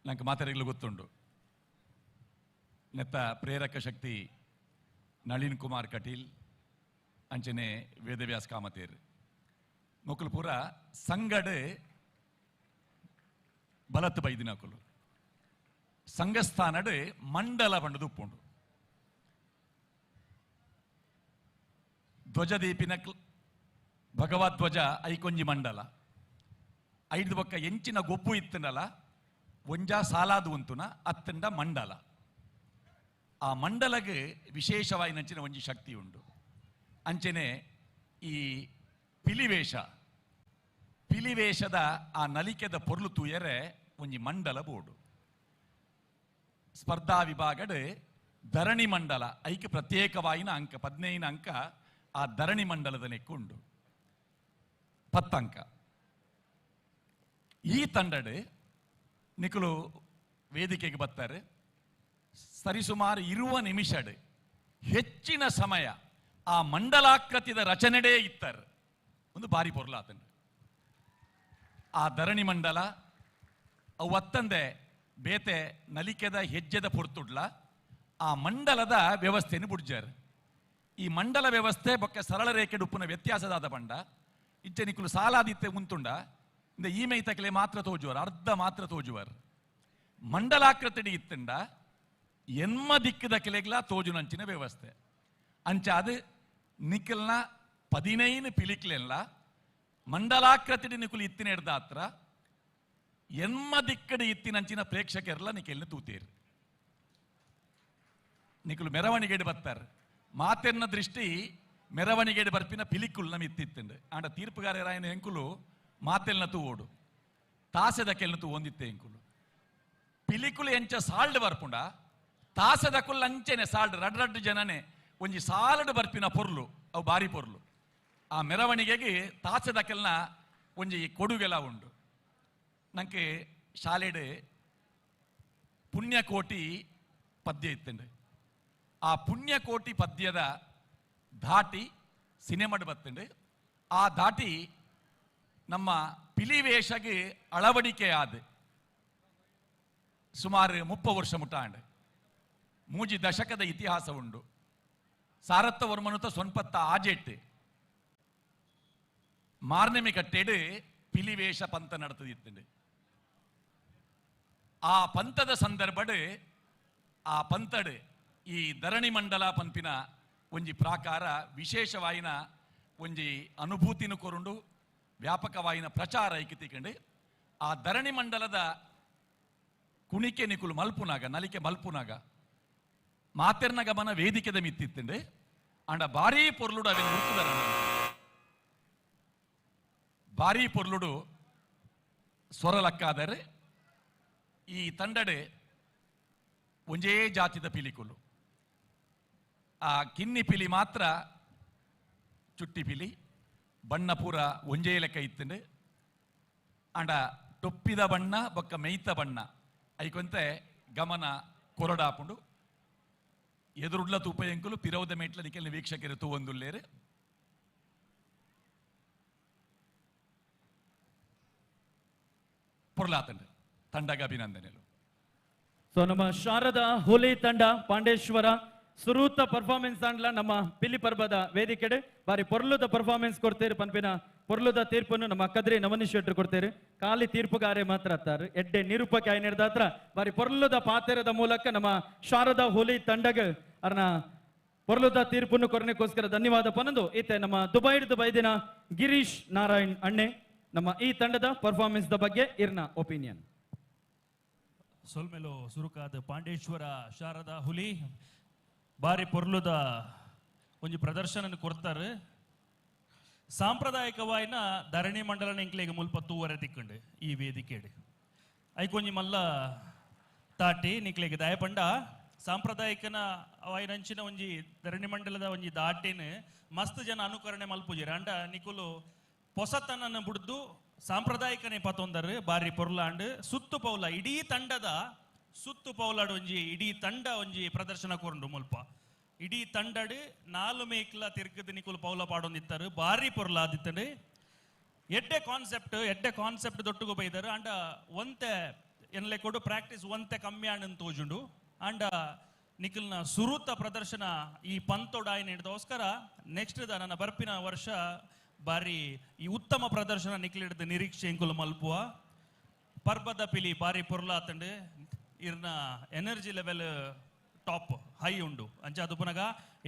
ನಂಗೆ ಮಾತಾಡಲು ಗೊತ್ತುಂಡು. ನೆತ್ತ ಪ್ರೇರಕ ಶಕ್ತಿ ನಳಿನ್ ಕುಮಾರ್ ಕಟೀಲ್ ಅಂಚನೆ ವೇದವ್ಯಾಸ್ ಕಾಮತೇರ್ ಮೊಕಲು ಪೂರ ಸಂಗಡೆ ಬಲತ್ ಬೈದಿನಕುಲು ಸಂಘಸ್ಥಾನಡೆ ಮಂಡಲ ಬಂಡದು ಉಪ್ಪುಂಡು ಧ್ವಜದೀಪಿನ ಭಗವಧ್ವಜ ಐಕೊಂಜಿ ಮಂಡಲ ಐದು ಬೊಕ್ಕ ಎಂಚಿನ ಗೊಬ್ಬು ಇತ್ತನಲ್ಲ ಒಂಜಾ ಸಾಲಾದು ಉಂತುನ ಅತ್ತಂಡ ಮಂಡಲ ಆ ಮಂಡಲಗೆ ವಿಶೇಷವಾಗಿ ನಂಚಿನ ಒಂಜಿ ಶಕ್ತಿ ಉಂಡು. ಅಂಚನೆ ಈ ಪಿಲಿವೇಷ ಪಿಲಿವೇಷದ ಆ ನಲಿಕೆದ ಪೊರ್ಲು ತೂಯರೆ ಒಂಜಿ ಮಂಡಲ ಬೋಡು ಸ್ಪರ್ಧಾ ವಿಭಾಗಡೆ ಧರಣಿ ಮಂಡಲ ಐಕೆ ಪ್ರತ್ಯೇಕವಾಯಿನ ಅಂಕ 15 ಅಂಕ ಆ ಧರಣಿ ಮಂಡಲದ ನೆಕ್ಕುಂಡು 10 ಅಂಕ. ಈ ತಂಡಡೆ ನಿಕುಲು ವೇದಿಕೆಗೆ ಬರ್ತಾರೆ ಸರಿಸುಮಾರು 20 ನಿಮಿಷಡೆ ಹೆಚ್ಚಿನ ಸಮಯ ಆ ಮಂಡಲಾಕೃತಿದ ರಚನೆಡೇ ಇತ್ತಾರೆ ಒಂದು ಬಾರಿ ಪೊರ್ಲಾತಂಡ ಆ ಧರಣಿ ಮಂಡಲ ಅವು ಅತ್ತಂದೆ ಬೇತೆ ನಲಿಕೆದ ಹೆಜ್ಜೆದ ಪೊರ್ತುಡ್ಲ ಆ ಮಂಡಲದ ವ್ಯವಸ್ಥೆಯನ್ನು ಬುಡ್ಜಾರ. ಈ ಮಂಡಲ ವ್ಯವಸ್ಥೆ ಬೊಕ್ಕ ಸರಳ ರೇಖೆ ಉಪ್ಪುನ ವ್ಯತ್ಯಾಸದಾದ ಬಂಡ ಇಚ್ಚೆ ನಿಕುಲು ಸಾಲಾದಿತ್ತೆ ಉಂತುಂಡ ಇಂದ ಈ ಮೈತಕಲೆ ಮಾತ್ರ ತೋಜುವರು ಅರ್ಧ ಮಾತ್ರ ತೋಜುವರು ಮಂಡಲಾಕೃತಿಡಿ ಇತ್ತಂಡ ಎನ್ಮ ದಿಕ್ಕದ ಕೆಲೆಗ್ಲ ತೋಜುನಂಚಿನ ವ್ಯವಸ್ಥೆ ಅಂಚಾದ ನಿಕಲ್ನ 15 ಪಿಲಿಕ್ಲೆಲ್ಲ ಮಂಡಲಾಕೃತಿಡಿ ನಿಕುಲು ಇತ್ತಿನ ಹಿಡ್ದಾತ್ರ ಎನ್ಮ ದಿಕ್ಕಡಿ ಇತ್ತಿನಂಚಿನ ಪ್ರೇಕ್ಷಕರೆಲ್ಲ ನಿಕೆಲ್ನ ತೂತೇರು ನಿಕುಲು ಮೆರವಣಿಗೆಡು ಬರ್ತಾರೆ ಮಾತೆನ್ನ ದೃಷ್ಟಿ ಮೆರವಣಿಗೆಡು ಬರ್ಪಿನ ಪಿಲಿಕುಲ್ ನಮ್ ಇತ್ತಿತ್ತಂಡು ಆಂಡ ತೀರ್ಪುಗಾರರಾಯನ ಎಂಕುಲು ಮಾತೆಲ್ನ ತೂ ಓಡು ತಾಸೆದ ಕೆಲ್ನ ತೂ ಒಂದಿತ್ತೆ ಎಂಕುಲು ಪಿಲಿಕುಲು ಎಂಚ ಸಾಲ್ಡ್ ಬರ್ಪುಂಡ ತಾಸೆದ ಕುಲ್ ಅಂಚೆನೆ ಸಾಲ್ಡ್ ರಡ್ ರಡ್ ಜನನೆ ಒಂಜಿ ಸಾಲಡ್ ಬರ್ಪಿನ ಪೊರ್ಲು ಅವು ಬಾರಿ ಪೊರ್ಲು ಆ ಮೆರವಣಿಗೆಗೆ ತಾಸೆದ ಕೆಲ್ನ ಒಂಜಿ ಕೊಡುಗೆಲ ಉಂಡು. ನಂಗೆ ಶಾಲೆಡೆ ಪುಣ್ಯಕೋಟಿ ಪದ್ಯ ಇತ್ತಂಡು ಆ ಪುಣ್ಯಕೋಟಿ ಪದ್ಯದ ಧಾಟಿ ಸಿನಿಮಾಡ್ ಬತ್ತಂಡು ಆ ಧಾಟಿ ನಮ್ಮ ಪಿಲಿವೇಷಗೆ ಅಳವಡಿಕೆ ಆದ ಸುಮಾರು 30 ವರ್ಷ ಮುಟ್ಟಾಂಡ್ 3 ದಶಕದ ಇತಿಹಾಸ ಉಂಡು. ಸಾರತ್ತ ವರ್ಮನುತ ಸೊನ್ಪತ್ತ ಆಜೆಟ್ ಮಾರ್ನೆಮಿ ಕಟ್ಟೆಡು ಪಿಲಿವೇಷ ಪಂಥ ನಡತದಿತ್ತಂಡು. ಆ ಪಂಥದ ಸಂದರ್ಭಡು ಆ ಪಂಥಡು ಈ ಧರಣಿ ಮಂಡಲ ಪಂಪಿನ ಒಂಜಿ ಪ್ರಾಕಾರ ವಿಶೇಷವಾಯಿನ ಒಂಜಿ ಅನುಭೂತಿನ ಕೊರುಂಡು ವ್ಯಾಪಕವಾಯಿನ ಪ್ರಚಾರ ಐಕಿತಿಕಂಡು. ಆ ಧರಣಿ ಮಂಡಲದ ಕುಣಿಕೆ ನಿಕುಲು ಮಲ್ಪುನಾಗ ನಲಿಕೆ ಮಲ್ಪುನಾಗ ಮಾತೆರ್ನ ಗಮನ ವೇದಿಕೆದ ಮಿತ್ತಿತ್ತಂಡು. ಆಂಡ ಭಾರೀ ಪೊರ್ಲುಡು ಅವೆನ್ ಮುರ್ತುದರ ಭಾರೀ ಪೊರ್ಲುಡು ಸ್ವರಲಕ್ಕಾದರೆ ಈ ತಂಡಡೆ ಒಂಜೇ ಜಾತಿದ ಪಿಲಿಕುಲು. ಆ ಕಿನ್ನಿ ಪಿಲಿ ಮಾತ್ರ ಚುಟ್ಟಿ ಪಿಲಿ ಬಣ್ಣ ಪೂರ ಒಂಜೇ ಲೆಕ್ಕ ಇತ್ತಂಡು. ಆಂಡ ಟೊಪ್ಪಿದ ಬಣ್ಣ ಬೊಕ್ಕ ಮೇಯ್ತ ಬಣ್ಣ ಐಕೊಂತೆ ಗಮನ ಕೊರಡಾಪುಂಡು. ಎದುರುಡ್ಲ ತೂಪಯಂಕುಲು ಪಿರೌದ ಮೇಟ್ಲ ನಿಕೆಲ್ ವೀಕ್ಷಕರು ತೂವೊಂದುಲ್ಲೇರು. ಪೊರ್ಲಾತಂಡ ತಂಡಗ ಅಭಿನಂದನೆಲು. ಸೊ ನಮ್ಮ ಶಾರದಾ ಹುಲಿ ತಂಡ ಪಾಂಡೇಶ್ವರ ಸುರೂತ ಪರ್ಫಾರ್ಮೆನ್ಸ್ ಆಂಡ್ಲ ನಮ್ಮ ಪಿಲಿ ಪರ್ಬದ ವೇದಿಕೆಡೆ ಬಾರಿ ಪೊರ್ಲುದ ಪರ್ಫಾರ್ಮೆನ್ಸ್ ಕೊಡ್ತೇರು. ಪನ್ಪಿನ ಪೊರ್ಲುದ ತೀರ್ಪನ್ನು ನಮ್ಮ ಕದ್ರಿ ನವನಿ ಶೆಟ್ರು ಕೊಡ್ತೇರು. ಖಾಲಿ ತೀರ್ಪುಗಾರೆ ಮಾತ್ರ ಅತ್ತಾರೆ ಎಡ್ಡೆ ನಿರೂಪಕ ಐನಿರ್ದ ಹತ್ರ ಬಾರಿ ಪೊರ್ಲುದ ಪಾತೆರದ ಮೂಲಕ ನಮ್ಮ ಶಾರದಾ ಹುಲಿ ತಂಡಗ ಅರ್ನ ಪೊರ್ಲುದ ತೀರ್ಪನ್ನು ಕೊರನೆಗೋಸ್ಕರ ಧನ್ಯವಾದ ಪನಂದು. ಈತೆ ನಮ್ಮ ದುಬೈಡ್ದು ಬೈದಿನ ಗಿರೀಶ್ ನಾರಾಯಣ್ ಅಣ್ಣೆ ನಮ್ಮ ಈ ತಂಡದ ಪರ್ಫಾರ್ಮೆನ್ಸ್ the ಬಗ್ಗೆ ಇರ್ನ ಒಪಿನಿಯನ್. ಸೊಲ್ಮೆಲು ಸುರುಕಾದ ಪಾಂಡೇಶ್ವರ ಶಾರದಾ ಹುಲಿ ಬಾರಿ ಪೊರ್ಲುದ ಒಂಜಿ ಪ್ರದರ್ಶನ ಕೊರ್ತಾರೆ. ಸಾಂಪ್ರದಾಯಿಕವಾಯಿನ ಧರಣಿ ಮಂಡಲ ಎಂಕ್ಲೆಗ್ ಮುಲ್ಪ ತೂವರೆ ತಿಕ್ಕಂಡು ಈ ವೇದಿಕೆಡ್ ಐಕೊಂಜಿ ಮಲ್ಲ ತಾಟಿ ನಿಕ್ಲೆಗ್ ದಯಪಂಡ ಸಾಂಪ್ರದಾಯಿಕನ ವಾಯಿನಂಚಿನ ಒಂಜಿ ಧರಣಿ ಮಂಡಲದ ಒಂಜಿ ದಾಟಿನ ಮಸ್ತ್ ಜನ ಅನುಕರಣೆ ಮಲ್ಪುಜೆರ್. ಅಂಡ ನಿಕುಲು ಪೊಸತನನ್ನು ಬುಡ್ದು ಸಾಂಪ್ರದಾಯಿಕನೇ ಪತೊಂದರು ಬಾರಿ ಪೊರ್ಲಾಂಡ್ ಸುತ್ತು ಪೌಲ ಇಡೀ ತಂಡದ ಸುತ್ತು ಪೌಲಾಡ್ ಒಂಜಿ ಇಡೀ ತಂಡ ಒಂಜಿ ಪ್ರದರ್ಶನ ಕೊರಂಡು ಮುಲ್ಪ ಇಡೀ ತಂಡಡ್ ನಾಲು ಮೇಕ್ಲ ತಿರ್ಗದ ನಿಕುಲು ಪೌಲ ಪಾಡೊಂದಿತ್ತಾರೆ ಬಾರಿ ಪೊರ್ಲಾದಿತ್ತಂಡು. ಎಡ್ಡೆ ಕಾನ್ಸೆಪ್ಟ್ ದೊಟ್ಟುಗು ಬೈದರು. ಅಂಡ ಒಂತೆ ಎನ್ಲೆ ಕೊಡು ಪ್ರಾಕ್ಟೀಸ್ ಒಂತೆ ಕಮ್ಮಿ ಆಂಡ್ ತೋಜುಂಡು. ಅಂಡ ನಿಖಲ್ನ ಸುರುತ ಪ್ರದರ್ಶನ ಈ ಪಂತೋಡಾಯನ ಹಿಡ್ದೋಸ್ಕರ ನೆಕ್ಸ್ಟ್ ನನ್ನ ಬರ್ಪಿನ ವರ್ಷ ಬಾರಿ ಈ ಉತ್ತಮ ಪ್ರದರ್ಶನ ನಿಖಲಿಡ್ದ ನಿರೀಕ್ಷೆ ಇಂಕುಲು ಮಲ್ಪುವ. ಪರ್ಬದ ಪಿಲಿ ಬಾರಿ ಪೊರ್ಲಾತಂಡು ಇರ್ನ ಎನರ್ಜಿ ಲೆವೆಲ್ ಟಾಪ್ ಹೈ ಉಂಡು. ಅಂಚ ಅದು ಪುನಗ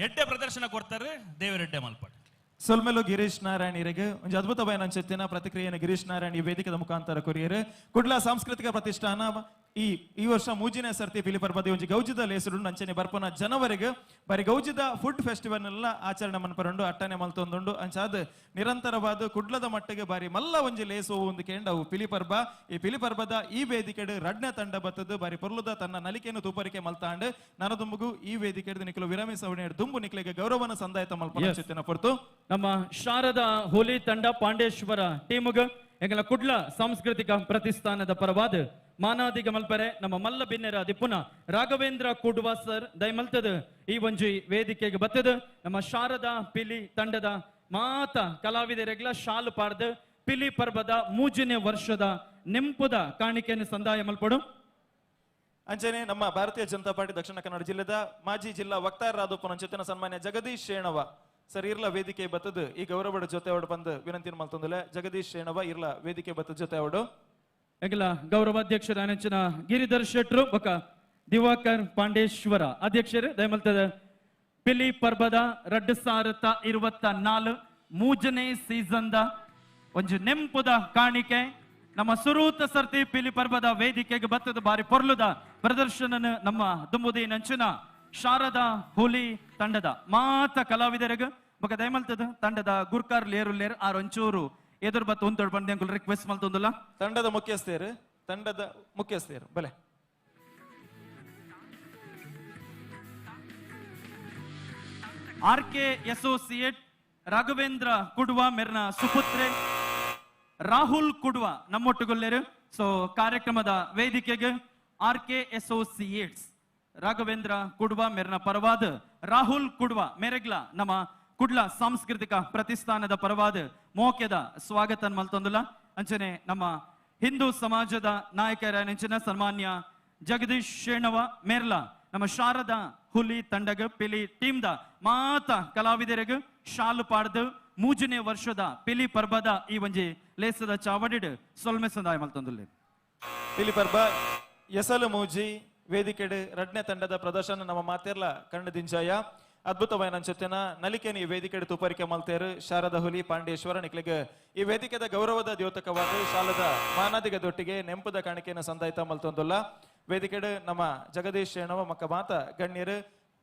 ಎಡ್ಡೆ ಪ್ರದರ್ಶನ ಕೊಡ್ತಾರೆ ದೇವರೆಡ್ಡೆ ಮಲ್ಪಾಡು. ಸೊಲ್ಮೆಲು ಗಿರೀಶ್ ನಾರಾಯಣ್ ಇರೆಗ್ ಒಂಜಿ ಅದ್ಭುತ ಬಯನಂಚೆತ್ತಿನ ಪ್ರತಿಕ್ರಿಯೆಯನ್ನು ಗಿರೀಶ್ ನಾರಾಯಣ್ ಈ ವೇದಿಕೆದ ಮುಖಾಂತರ ಕೊರಿಯರ್. ಕುಡ್ಲ ಸಾಂಸ್ಕೃತಿಕ ಪ್ರತಿಷ್ಠಾನ ಈ ಈ ವರ್ಷ ಮೂಜಿನ ಸರ್ತಿ ಪಿಲಿ ಪರ್ಬದ ಒಂಜಿ ಗೌಜಿದ ಲೇಸುಡು ಅಂಚನೆ ಬರ್ಪನ ಜನವರಿಗೆ ಬರಿ ಗೌಜಿದ ಫುಡ್ ಫೆಸ್ಟಿವಲ್ ಎಲ್ಲ ಆಚರಣೆ ಮನ್ಪರುಂಡು ಅಟ್ಟನೆ ಮಲ್ತೊಂದುಂಡು. ಅಂಚಾದ ನಿರಂತರವಾದ ಕುಡ್ಲದ ಮಟ್ಟಿಗೆ ಬಾರಿ ಮಲ್ಲ ಒಂಜಿ ಲೇಸು ಒಂದು ಕೇಂಡ ಅವು ಪಿಲಿ ಪರ್ಬ. ಈ ಪಿಲಿ ಪರ್ಬದ ಈ ವೇದಿಕೆಡು ರಡ್ನ ತಂಡ ಬತ್ತದು ಬಾರಿ ಪೊರ್ಲುದ ತನ್ನ ನಲಿಕೆಯನ್ನು ತೂಪರಿಕೆ ಮಲ್ತಾಂಡು ನನದುಂಬುಗು ಈ ವೇದಿಕೆಡು ನಿಖಲು ವಿರಮಿಸವಣೆ ದುಂಬು ನಿಕ್ಲೆಗೆ ಗೌರವನ ಸಂದಾಯತ ಮಲ್ಪನ ಚಿತ್ತಿನ ಪೊರ್ತು. ನಮ್ಮ ಶಾರದಾ ಹೋಲಿ ತಂಡ ಪಾಂಡೇಶ್ವರ ಟೀಮುಗ ಎಂಗಲ ಕುಡ್ಲ ಸಾಂಸ್ಕೃತಿಕ ಪ್ರತಿಷ್ಠಾನದ ಪರವಾದ ಮಾನಾದಿಗ ಮಲ್ಪರೆ ನಮ್ಮ ಮಲ್ಲ ಬಿನ್ನೆರ ದಿಪ್ಪುನ ರಾಘವೇಂದ್ರ ಕೂಡುವ ಸರ್ ದಯಮಲ್ತದ ಈ ಒಂಜಿ ವೇದಿಕೆಗೆ ಬತ್ತದ ನಮ್ಮ ಶಾರದಾ ಪಿಲಿ ತಂಡದ ಮಾತ ಕಲಾವಿದರೆಗ್ಲ ಶಾಲು ಪಾಡ್ದು ಪಿಲಿ ಪರ್ಬದ ಮೂಜನೇ ವರ್ಷದ ನೆಂಪುದ ಕಾಣಿಕೆಯನ್ನು ಸಂದಾಯ ಮಲ್ಪಡು. ಅಂಚನೆ ನಮ್ಮ ಭಾರತೀಯ ಜನತಾ ಪಾರ್ಟಿ ದಕ್ಷಿಣ ಕನ್ನಡ ಜಿಲ್ಲೆದ ಮಾಜಿ ಜಿಲ್ಲಾ ವಕ್ತಾರರಾದ ಪುನಂಚೆತ್ತಿನ ಸನ್ಮಾನ್ಯ ಜಗದೀಶ್ ಶೇಣವ ಸರ್ ಇರ್ಲ ವೇದಿಕೆ ಬತ್ತದ ಈ ಗೌರವದ ಜೊತೆ ಅವಡು ಬಂದು ವಿನಂತಿ ಮಲ್ತೊಂದುಲೆ. ಜಗದೀಶ್ ಶೇಣವ ಇರ್ಲ ವೇದಿಕೆ ಬತ್ತದ ಜೊತೆ ಅವಡು. ಎಂಗಲ ಗೌರವಾಧ್ಯಕ್ಷರ ಅನಂಚನ ಗಿರಿಧರ್ ಶೆಟ್ರು ಬೊಕ ದಿವಾಕರ್ ಪಾಂಡೇಶ್ವರ ಅಧ್ಯಕ್ಷರು ದಯಮಲ್ತದ ಪಿಲಿ ಪರ್ಬದ 2024 ಮೂಜನೇ ಸೀಸನ್ದ ಒಂಜಿ ನೆಂಪುದ ಕಾಣಿಕೆ ನಮ್ಮ ಸುರೂತ ಸರ್ತಿ ಪಿಲಿ ಪರ್ಬದ ವೇದಿಕೆಗೆ ಬತ್ತದ ಬಾರಿ ಪೊರ್ಲುದ ಪ್ರದರ್ಶನ ನಮ್ಮ ದುಂಬುದಿ ನಂಚಿನ ಶಾರದಾ ಹುಲಿ ತಂಡದ ಮಾತ ಕಲಾವಿದರಿಗ ಬೊಕ ದಯಮಲ್ತದ ತಂಡದ ಗುರ್ಕಾರ್ ಲೇರು ಲೇರ್ ಆರ್ ಒಂಚೂರು ಎದುರು ಬತ್ತು ಒಂದೊಡ್ ಬಂದೆ ಅಂಕುಲ್ ರಿಕ್ವೆಸ್ಟ್ ಮಲ್ತೊಂದುಲ್ಲ. ತಂಡದ ಮುಖ್ಯಸ್ಥರು ಬಲೆ ಆರ್ ಕೆ ಅಸೋಸಿಯೇಟ್ ರಾಘವೇಂದ್ರ ಕುಡ್ವ ಮೆರ್ನ ಸುಪುತ್ರೆ ರಾಹುಲ್ ಕುಡ್ವ ನಮ್ಮೊಟ್ಟುಗೊಲ್ಲೇರು. ಸೊ ಕಾರ್ಯಕ್ರಮದ ವೇದಿಕೆಗೆ ಆರ್ ಕೆ ಅಸೋಸಿಯೇಟ್ಸ್ ರಾಘವೇಂದ್ರ ಕುಡ್ವ ಮೆರ್ನ ಪರವಾದ ರಾಹುಲ್ ಕುಡ್ವ ಮೆರೆಗ್ಲ ನಮ್ಮ ಕುಡ್ಲ ಸಾಂಸ್ಕೃತಿಕ ಪ್ರತಿಷ್ಠಾನದ ಪರವಾದ ಮೋಕೆದ ಸ್ವಾಗತ ಮಲ್ತೊಂದುಲ್ಲ. ಅಂಚನೆ ನಮ್ಮ ಹಿಂದೂ ಸಮಾಜದ ನಾಯಕರ ನೆಂಚಿನ ಸನ್ಮಾನ್ಯ ಜಗದೀಶ್ ಶೇಣವ ಮೇರ್ಲ ನಮ್ಮ ಶಾರದಾ ಹುಲಿ ತಂಡಗ ಪಿಲಿ ಟೀಮ್ದ ಮಾತ ಕಲಾವಿದರಿಗ ಶಾಲು ಪಾಡ್ದು ಮೂಜನೇ ವರ್ಷದ ಪಿಲಿ ಪರ್ಬದ ಈ ಒಂಜಿ ಲೇಸದ ಚಾವಡಿಡ್ ಸೊಲ್ಮೆ ಸಂದಾಯ ಮಲ್ತೊಂದುಲ್ಲೆ. ಪಿಲಿ ಪರ್ಬ ಎಸಲು ಮೂಜಿ ವೇದಿಕೆಡ್ ರಡ್ನೆ ತಂಡದ ಪ್ರದರ್ಶನ ನಮ್ಮ ಮಾತೆರ್ಲ ಕಣ್ಣು ದಿಂಜಾಯ ಅದ್ಭುತವಾದ ಅಂಚೆತ್ತಿನ ನಲಿಕೆನ ಈ ವೇದಿಕೆಡ್ ತೂಪರಿಕೆ ಮಲ್ತೇರು ಶಾರದಾ ಹುಲಿ ಪಾಂಡೇಶ್ವರ ನಿಕ್ಲೆಗ್ ಈ ವೇದಿಕೆದ ಗೌರವದ ದ್ಯೋತಕವಾದ ಶಾಲದ ಮಾನಾದಿಗ ದೊಟ್ಟಿಗೆ ನೆಂಪುದ ಕಾಣಿಕೆಯನ್ನು ಸಂದಾಯಿತ ಮಲ್ತೊಂದುಲ್ಲ. ವೇದಿಕೆಡ್ ನಮ್ಮ ಜಗದೀಶ್ ಶೇಣವ ಮಕ್ಕ ಮಾತ ಗಣ್ಯರು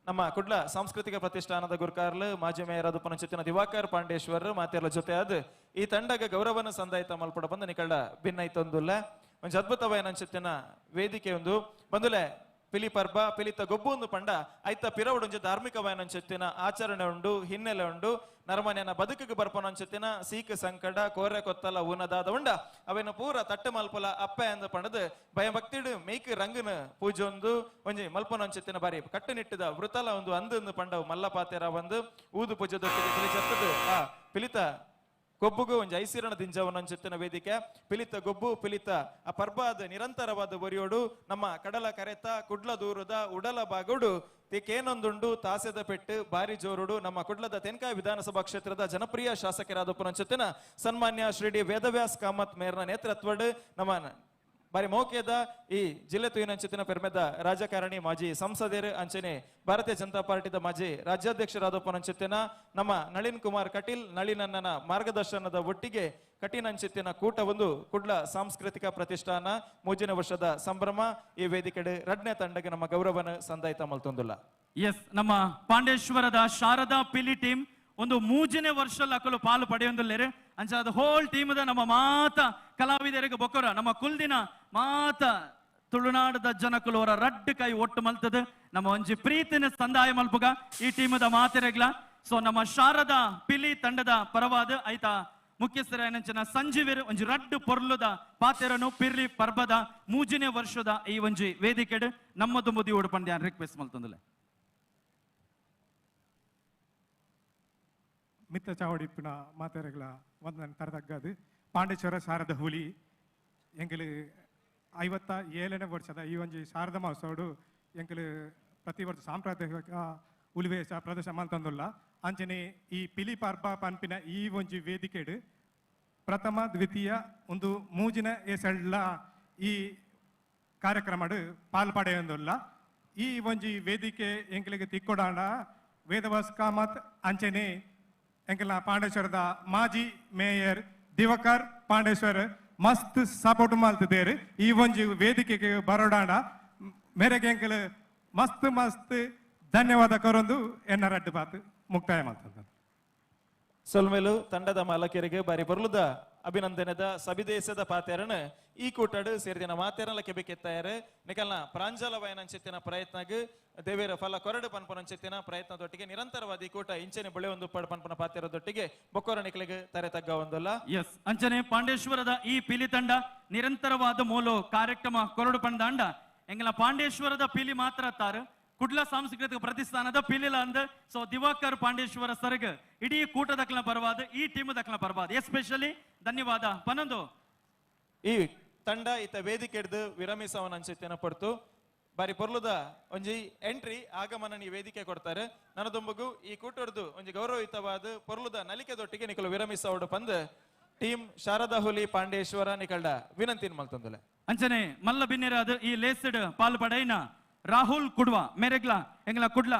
ನಮ್ಮ ಕುಡ್ಲ ಸಾಂಸ್ಕೃತಿಕ ಪ್ರತಿಷ್ಠಾನದ ಗುರುಕಾರ್ಲು ಮಾಜಿ ಮೇಯರ್ ಆದ ಪನಂಚಿತ್ತಿನ ದಿವಾಕರ್ ಪಾಂಡೇಶ್ವರ್ ಮಾತೆರ್ಲ ಜೊತೆ ಆದ ಈ ತಂಡಗ ಗೌರವನ ಸಂದಾಯಿತ ಮಲ್ಪಡ ಬಂದು ನಿಕಳ್ಳ ಭಿನ್ನೈತೊಂದುಲ್ಲ. ಒಂಜಿ ಅದ್ಭುತವಾದ ಅಂಚೆತ್ತಿನ ವೇದಿಕೆ ಒಂದು ಬಂದುಲೆ ಪಿಲಿ ಪರ್ಬ ಪಿಲಿತ ಗೊಬ್ಬು ಒಂದು ಪಂಡ ಐತ ಪಿರವಡು ಒಂಜಿ ಧಾರ್ಮಿಕವಾದ ಅಂಚೆತ್ತಿನ ಆಚರಣೆ ಉಂಡು ಹಿನ್ನೆಲೆ ಉಂಡು ನರಮನೆಯನ್ನ ಬದುಕಿಗೆ ಬರ್ಪನ ಅಂಚೆತ್ತಿನ ಸೀಕ ಸಂಕಟ ಕೋರೆ ಕೊತ್ತಲ ಊನದಾದ ಉಂಡ ಅವೇನು ಪೂರ ತಟ್ಟು ಮಲ್ಪಲ ಅಪ್ಪೆ ಅಂದ ಪಂಡದು ಭಯಭಕ್ತಿಡು ಮೇಕ್ ರಂಗನ ಪೂಜೆ ಒಂದು ಒಂಜಿ ಮಲ್ಪನ ಅಂಚೆತ್ತಿನ ಬಾರಿ ಕಟ್ಟುನಿಟ್ಟದ ವೃತಲ ಒಂದು ಅಂದು ಪಂಡವು ಮಲ್ಲ ಪಾತೆರ ಒಂದು ಊದು ಪೂಜೆ ದೊಟ್ಟಿಗೆ ಪಿಲಿ ಚತ್ತದು ಆ ಪಿಲಿತ ಗೊಬ್ಬುಗು ಒಂಜಿ ಐಸಿರಣ ದಿಂಜವನ ಅಂಚೆತ್ತಿನ ವೇದಿಕೆ ಪಿಲಿತ ಗೊಬ್ಬು ಪಿಲಿತ ಆ ಪರ್ಬಾದ ನಿರಂತರವಾದ ಒರಿಯೋಡು ನಮ್ಮ ಕಡಲ ಕರೆತ ಕುಡ್ಲ ದೂರದ ಉಡಲ ಬಾಗೋಡು ತಿಕೇನೊಂದುಂಡು ತಾಸೆದ ಪೆಟ್ಟು ಬಾರಿ ಜೋರುಡು ನಮ್ಮ ಕುಡ್ಲದ ತೆನ್ಕಾಯಿ ವಿಧಾನಸಭಾ ಕ್ಷೇತ್ರದ ಜನಪ್ರಿಯ ಶಾಸಕರಾದ ಪುನಂಚೆತ್ತಿನ ಸನ್ಮಾನ್ಯ ಶ್ರೀ ಡಿ ವೇದವ್ಯಾಸ್ ಕಾಮತ್ ಮೇರ್ನ ನೇತೃತ್ವಡ್ ನಮ್ಮ ಬಾರಿ ಮೌಖ್ಯದ ಈ ಜಿಲ್ಲೆ ತುಯಿನಂಚಿತ್ತಿನ ಪೆರ್ಮೆದ ರಾಜಕಾರಣಿ ಮಾಜಿ ಸಂಸದರು ಅಂಚನೆ ಭಾರತೀಯ ಜನತಾ ಪಾರ್ಟಿದ ಮಾಜಿ ರಾಜ್ಯಾಧ್ಯಕ್ಷರಾದ ಪುನಂಚಿತ್ತಿನ ನಮ್ಮ ನಳಿನ್ ಕುಮಾರ್ ಕಟೀಲ್ ನಳಿನನ್ನನ ಮಾರ್ಗದರ್ಶನದ ಒಟ್ಟಿಗೆ ಕಠಿಣಂಚಿತ್ತಿನ ಕೂಟ ಒಂದು ಕುಡ್ಲ ಸಾಂಸ್ಕೃತಿಕ ಪ್ರತಿಷ್ಠಾನ ಮೂಜಿನ ವರ್ಷದ ಸಂಭ್ರಮ ಈ ವೇದಿಕೆಡೆ ರಡ್ನೆ ತಂಡಗೆ ನಮ್ಮ ಗೌರವನ ಸಂದಾಯಿತ ಮಲ್ತೊಂದುಲ್ಲ. ಎಸ್, ನಮ್ಮ ಪಾಂಡೇಶ್ವರದ ಶಾರದಾ ಪಿಲಿ ಟೀಮ್ ಒಂದು ಮೂಜನೇ ವರ್ಷ ಅಕಲು ಪಾಲು ಪಡೆಯೊಂದುಲ್ಲೇರು. ಅಂಚಾದ ಹೋಲ್ ಟೀಮ್ ನಮ್ಮ ಮಾತ ಕಲಾವಿದರಿಗೆ ಬೊಕ್ಕರ ನಮ್ಮ ಕುಲ್ದಿನ ಮಾತ ತುಳುನಾಡದ ಜನಕುಲು ಅವರ ರಡ್ಡು ಕೈ ಒಟ್ಟು ಮಲ್ತದ ನಮ್ಮ ಒಂಜಿ ಪ್ರೀತಿನ ಸಂದಾಯ ಮಲ್ಪುಗ ಈ ಟೀಮದ ಮಾತೆರೆಗ್ಲ. ಸೊ ನಮ್ಮ ಶಾರದಾ ಪಿಲಿ ತಂಡದ ಪರವಾದ ಐತಾ ಮುಖ್ಯಸ್ಥರ ಸಂಜೀವಿರು ಒಂಜಿ ರಡ್ಡು ಪೊರ್ಲುದ ಪಾತೆರನು ಪಿರ್ಲಿ ಪರ್ಬದ ಮೂಜನೇ ವರ್ಷದ ಈ ಒಂಜಿ ವೇದಿಕೆಡ್ ನಮ್ಮದು ಮುದಿ ಉಡುಪಂಡ್ಯಾನ್ ರಿಕ್ವೆಸ್ಟ್ ಮಲ್ತೊಂದುಲ್ಲೆ. ಮಿತ್ತ ಚಾವಡಿಪ್ಪಿನ ಮಾತೆರೆಗಳ ವಂದನೆ ತರತಗ್ಗದು ಪಾಂಡೇಶ್ವರ ಶಾರದ ಹುಲಿ ಎಂಕಲು 57ನೇ ವರ್ಷದ ಈ ಒಂಜಿ ಶಾರದಾ ಮಹೋತ್ಸವಡು ಎಂಕಲು ಪ್ರತಿ ವರ್ಷ ಸಾಂಪ್ರದಾಯಿಕ ಹುಲಿವೇಷ ಪ್ರದರ್ಶನ ಮಲ್ತೊಂದುಲ್ಲ. ಅಂಚನೆ ಈ ಪಿಲಿ ಪರ್ಬ ಪನ್ಪಿನ ಈ ಒಂಜಿ ವೇದಿಕೆಡು ಪ್ರಥಮ ದ್ವಿತೀಯ ಒಂದು ಮೂಜಿನ ಎಸೆಳ್ಳ ಈ ಕಾರ್ಯಕ್ರಮಡು ಪಾಲ್ ಪಡೆಯೊಂದುಲ್ಲ. ಈ ಒಂಜಿ ವೇದಿಕೆ ಎಂಕಲಿಗೆ ತಿಕ್ಕೊಡಾಂಡ ವೇದವಾಸ್ ಕಾಮತ್ ಅಂಚನೆ ಎಂಕಲ್ನ ಪಾಂಡೇಶ್ವರದ ಮಾಜಿ ಮೇಯರ್ ದಿವಾಕರ್ ಪಾಂಡೇಶ್ವರ್ ಮಸ್ತ್ ಸಪೋರ್ಟ್ ಮಲ್ತಿದ್ದೇರು. ಈ ಒಂಜಿ ವೇದಿಕೆಗೆ ಬರೋಡಾಂಡ ಮೇರೆಗೆ ಎಂಕಲ್ ಮಸ್ತ್ ಮಸ್ತ್ ಧನ್ಯವಾದ ಕೊರೊಂದು ಎನ್ನ ರಡ್ಡು ಬಾತು ಮುಕ್ತಾಯ ಮಾಡ್ತದೆ. ಸೊಲ್ಮೆಲು ತಂಡದ ಮಾಲಕರಿಗೆ ಬಾರಿ ಬರುಲುದ ಅಭಿನಂದನೆದ ಸಬಿದೇಶದ ಪಾತೆರನ ಈ ಕೂಟಡು ಸೇರಿದಿನ ಮಾತೆರನ ಕೆಬಿಕೆತ್ತಾಯರು ನಿಕಲ್ನ ಪ್ರಾಂಜಲವಾಯನಂಚಿತ್ತಿನ ಪ್ರಯತ್ನಗ್ ದೇವೇರ ಫಲ ಕೊರಡು ಪನ್ಪನಂಚಿತ್ತಿನ ಪ್ರಯತ್ನದೊಟ್ಟಿಗೆ ನಿರಂತರವಾದ ಈ ಕೂಟ ಇಂಚನೆ ಬಳೆ ಒಂದು ಪಡ್ ಪನ್ಪನ ಪಾತೆರದೊಟ್ಟಿಗೆ ಬೊಕ್ಕೊರ ನಿಕಲಿಗೆ ತರೆ ತಗ್ಗ ಒಂದಲ್ಲ. ಎಸ್, ಅಂಚನೆ ಪಾಂಡೇಶ್ವರದ ಈ ಪಿಲಿ ತಂಡ ನಿರಂತರವಾದ ಮೂಲ ಕಾರ್ಯಕ್ರಮ ಕೊರಡು ಪಂದಾಂಡ ಎಂಗಲ ಪಾಂಡೇಶ್ವರದ ಪಿಲಿ ಮಾತ್ರ ತಾರು ಕುಡ್ಲ ಸಾಂಸ್ಕೃತಿಕ ಪ್ರತಿಷ್ಠಾನದ ಪಿಲಿಲ ಅಂದ್. ಸೊ ದಿವಾಕರ್ ಪಾಂಡೇಶ್ವರ ಸರ್ಗ್ ಇಡೀ ಕೂಟ ದಕ್ಕಲ ಪರವಾದ ಈ ಟೀಮ್ ದಕ್ಕಲ ಪರವಾದ ಎಸ್ಪೆಷಲಿ ಧನ್ಯವಾದ ಪನ್ನೊಂದು. ಈ ತಂಡ ಈತ ವೇದಿಕೆ ಹಿಡಿದು ವಿರಮಿಸವನ ಅನ್ಸುತ್ತೇನ ಪಡ್ತು ಬಾರಿ ಪೊರ್ಲುದ ಒಂಜಿ ಎಂಟ್ರಿ ಆಗಮನ ಈ ವೇದಿಕೆ ಕೊಡ್ತಾರೆ. ನನದೊಂಬಗು ಈ ಕೂಟರ್ದು ಒಂಜಿ ಗೌರವಯುತವಾದ ಪೊರ್ಲುದ ನಲಿಕೆದೊಟ್ಟಿಗೆ ನಿಕಲು ವಿರಮಿಸವಡು ಪಂದ್ ಟೀಮ್ ಶಾರದಾ ಹುಲಿ ಪಾಂಡೇಶ್ವರ ನಿಕಲ್ಡ ವಿನಂತಿನ ಮಲ್ತೊಂದುಲೆ. ಅಂಚನೆ ಮಲ್ಲ ಬಿನ್ನೆರಾದ ಈ ಲೇಸಡ್ ಪಾಲ್ ಪಡೈನ ರಾಹುಲ್ ಕುಡ್ವ ಮೆರೆಗ್ಲ ಎಂಗ್ಲ ಕುಡ್ಲ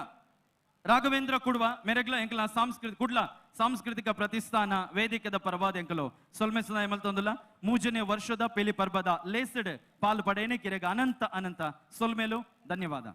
ರಾಘವೇಂದ್ರ ಕುಡ್ವ ಮೆರೆಗ್ಲ ಎಂಕ್ಲ ಸಾಂಸ್ಕೃತಿಕ ಕುಡ್ಲ ಸಾಂಸ್ಕೃತಿಕ ಪ್ರತಿಷ್ಠಾನ ವೇದಿಕೆದ ಪರವಾದ ಎಂಕಲು ಸೊಲ್ಮೆ ಸುನಾಯ ಮಲ್ತೊಂದುಲ್ಲ. ಮೂಜನೇ ವರ್ಷದ ಪೆಲಿ ಪರ್ಬದ ಲೇಸಡ್ ಪಾಲ್ ಪಡೇನೆ ಕಿರೆಗ ಅನಂತ ಅನಂತ ಸೊಲ್ಮೇಲು ಧನ್ಯವಾದ.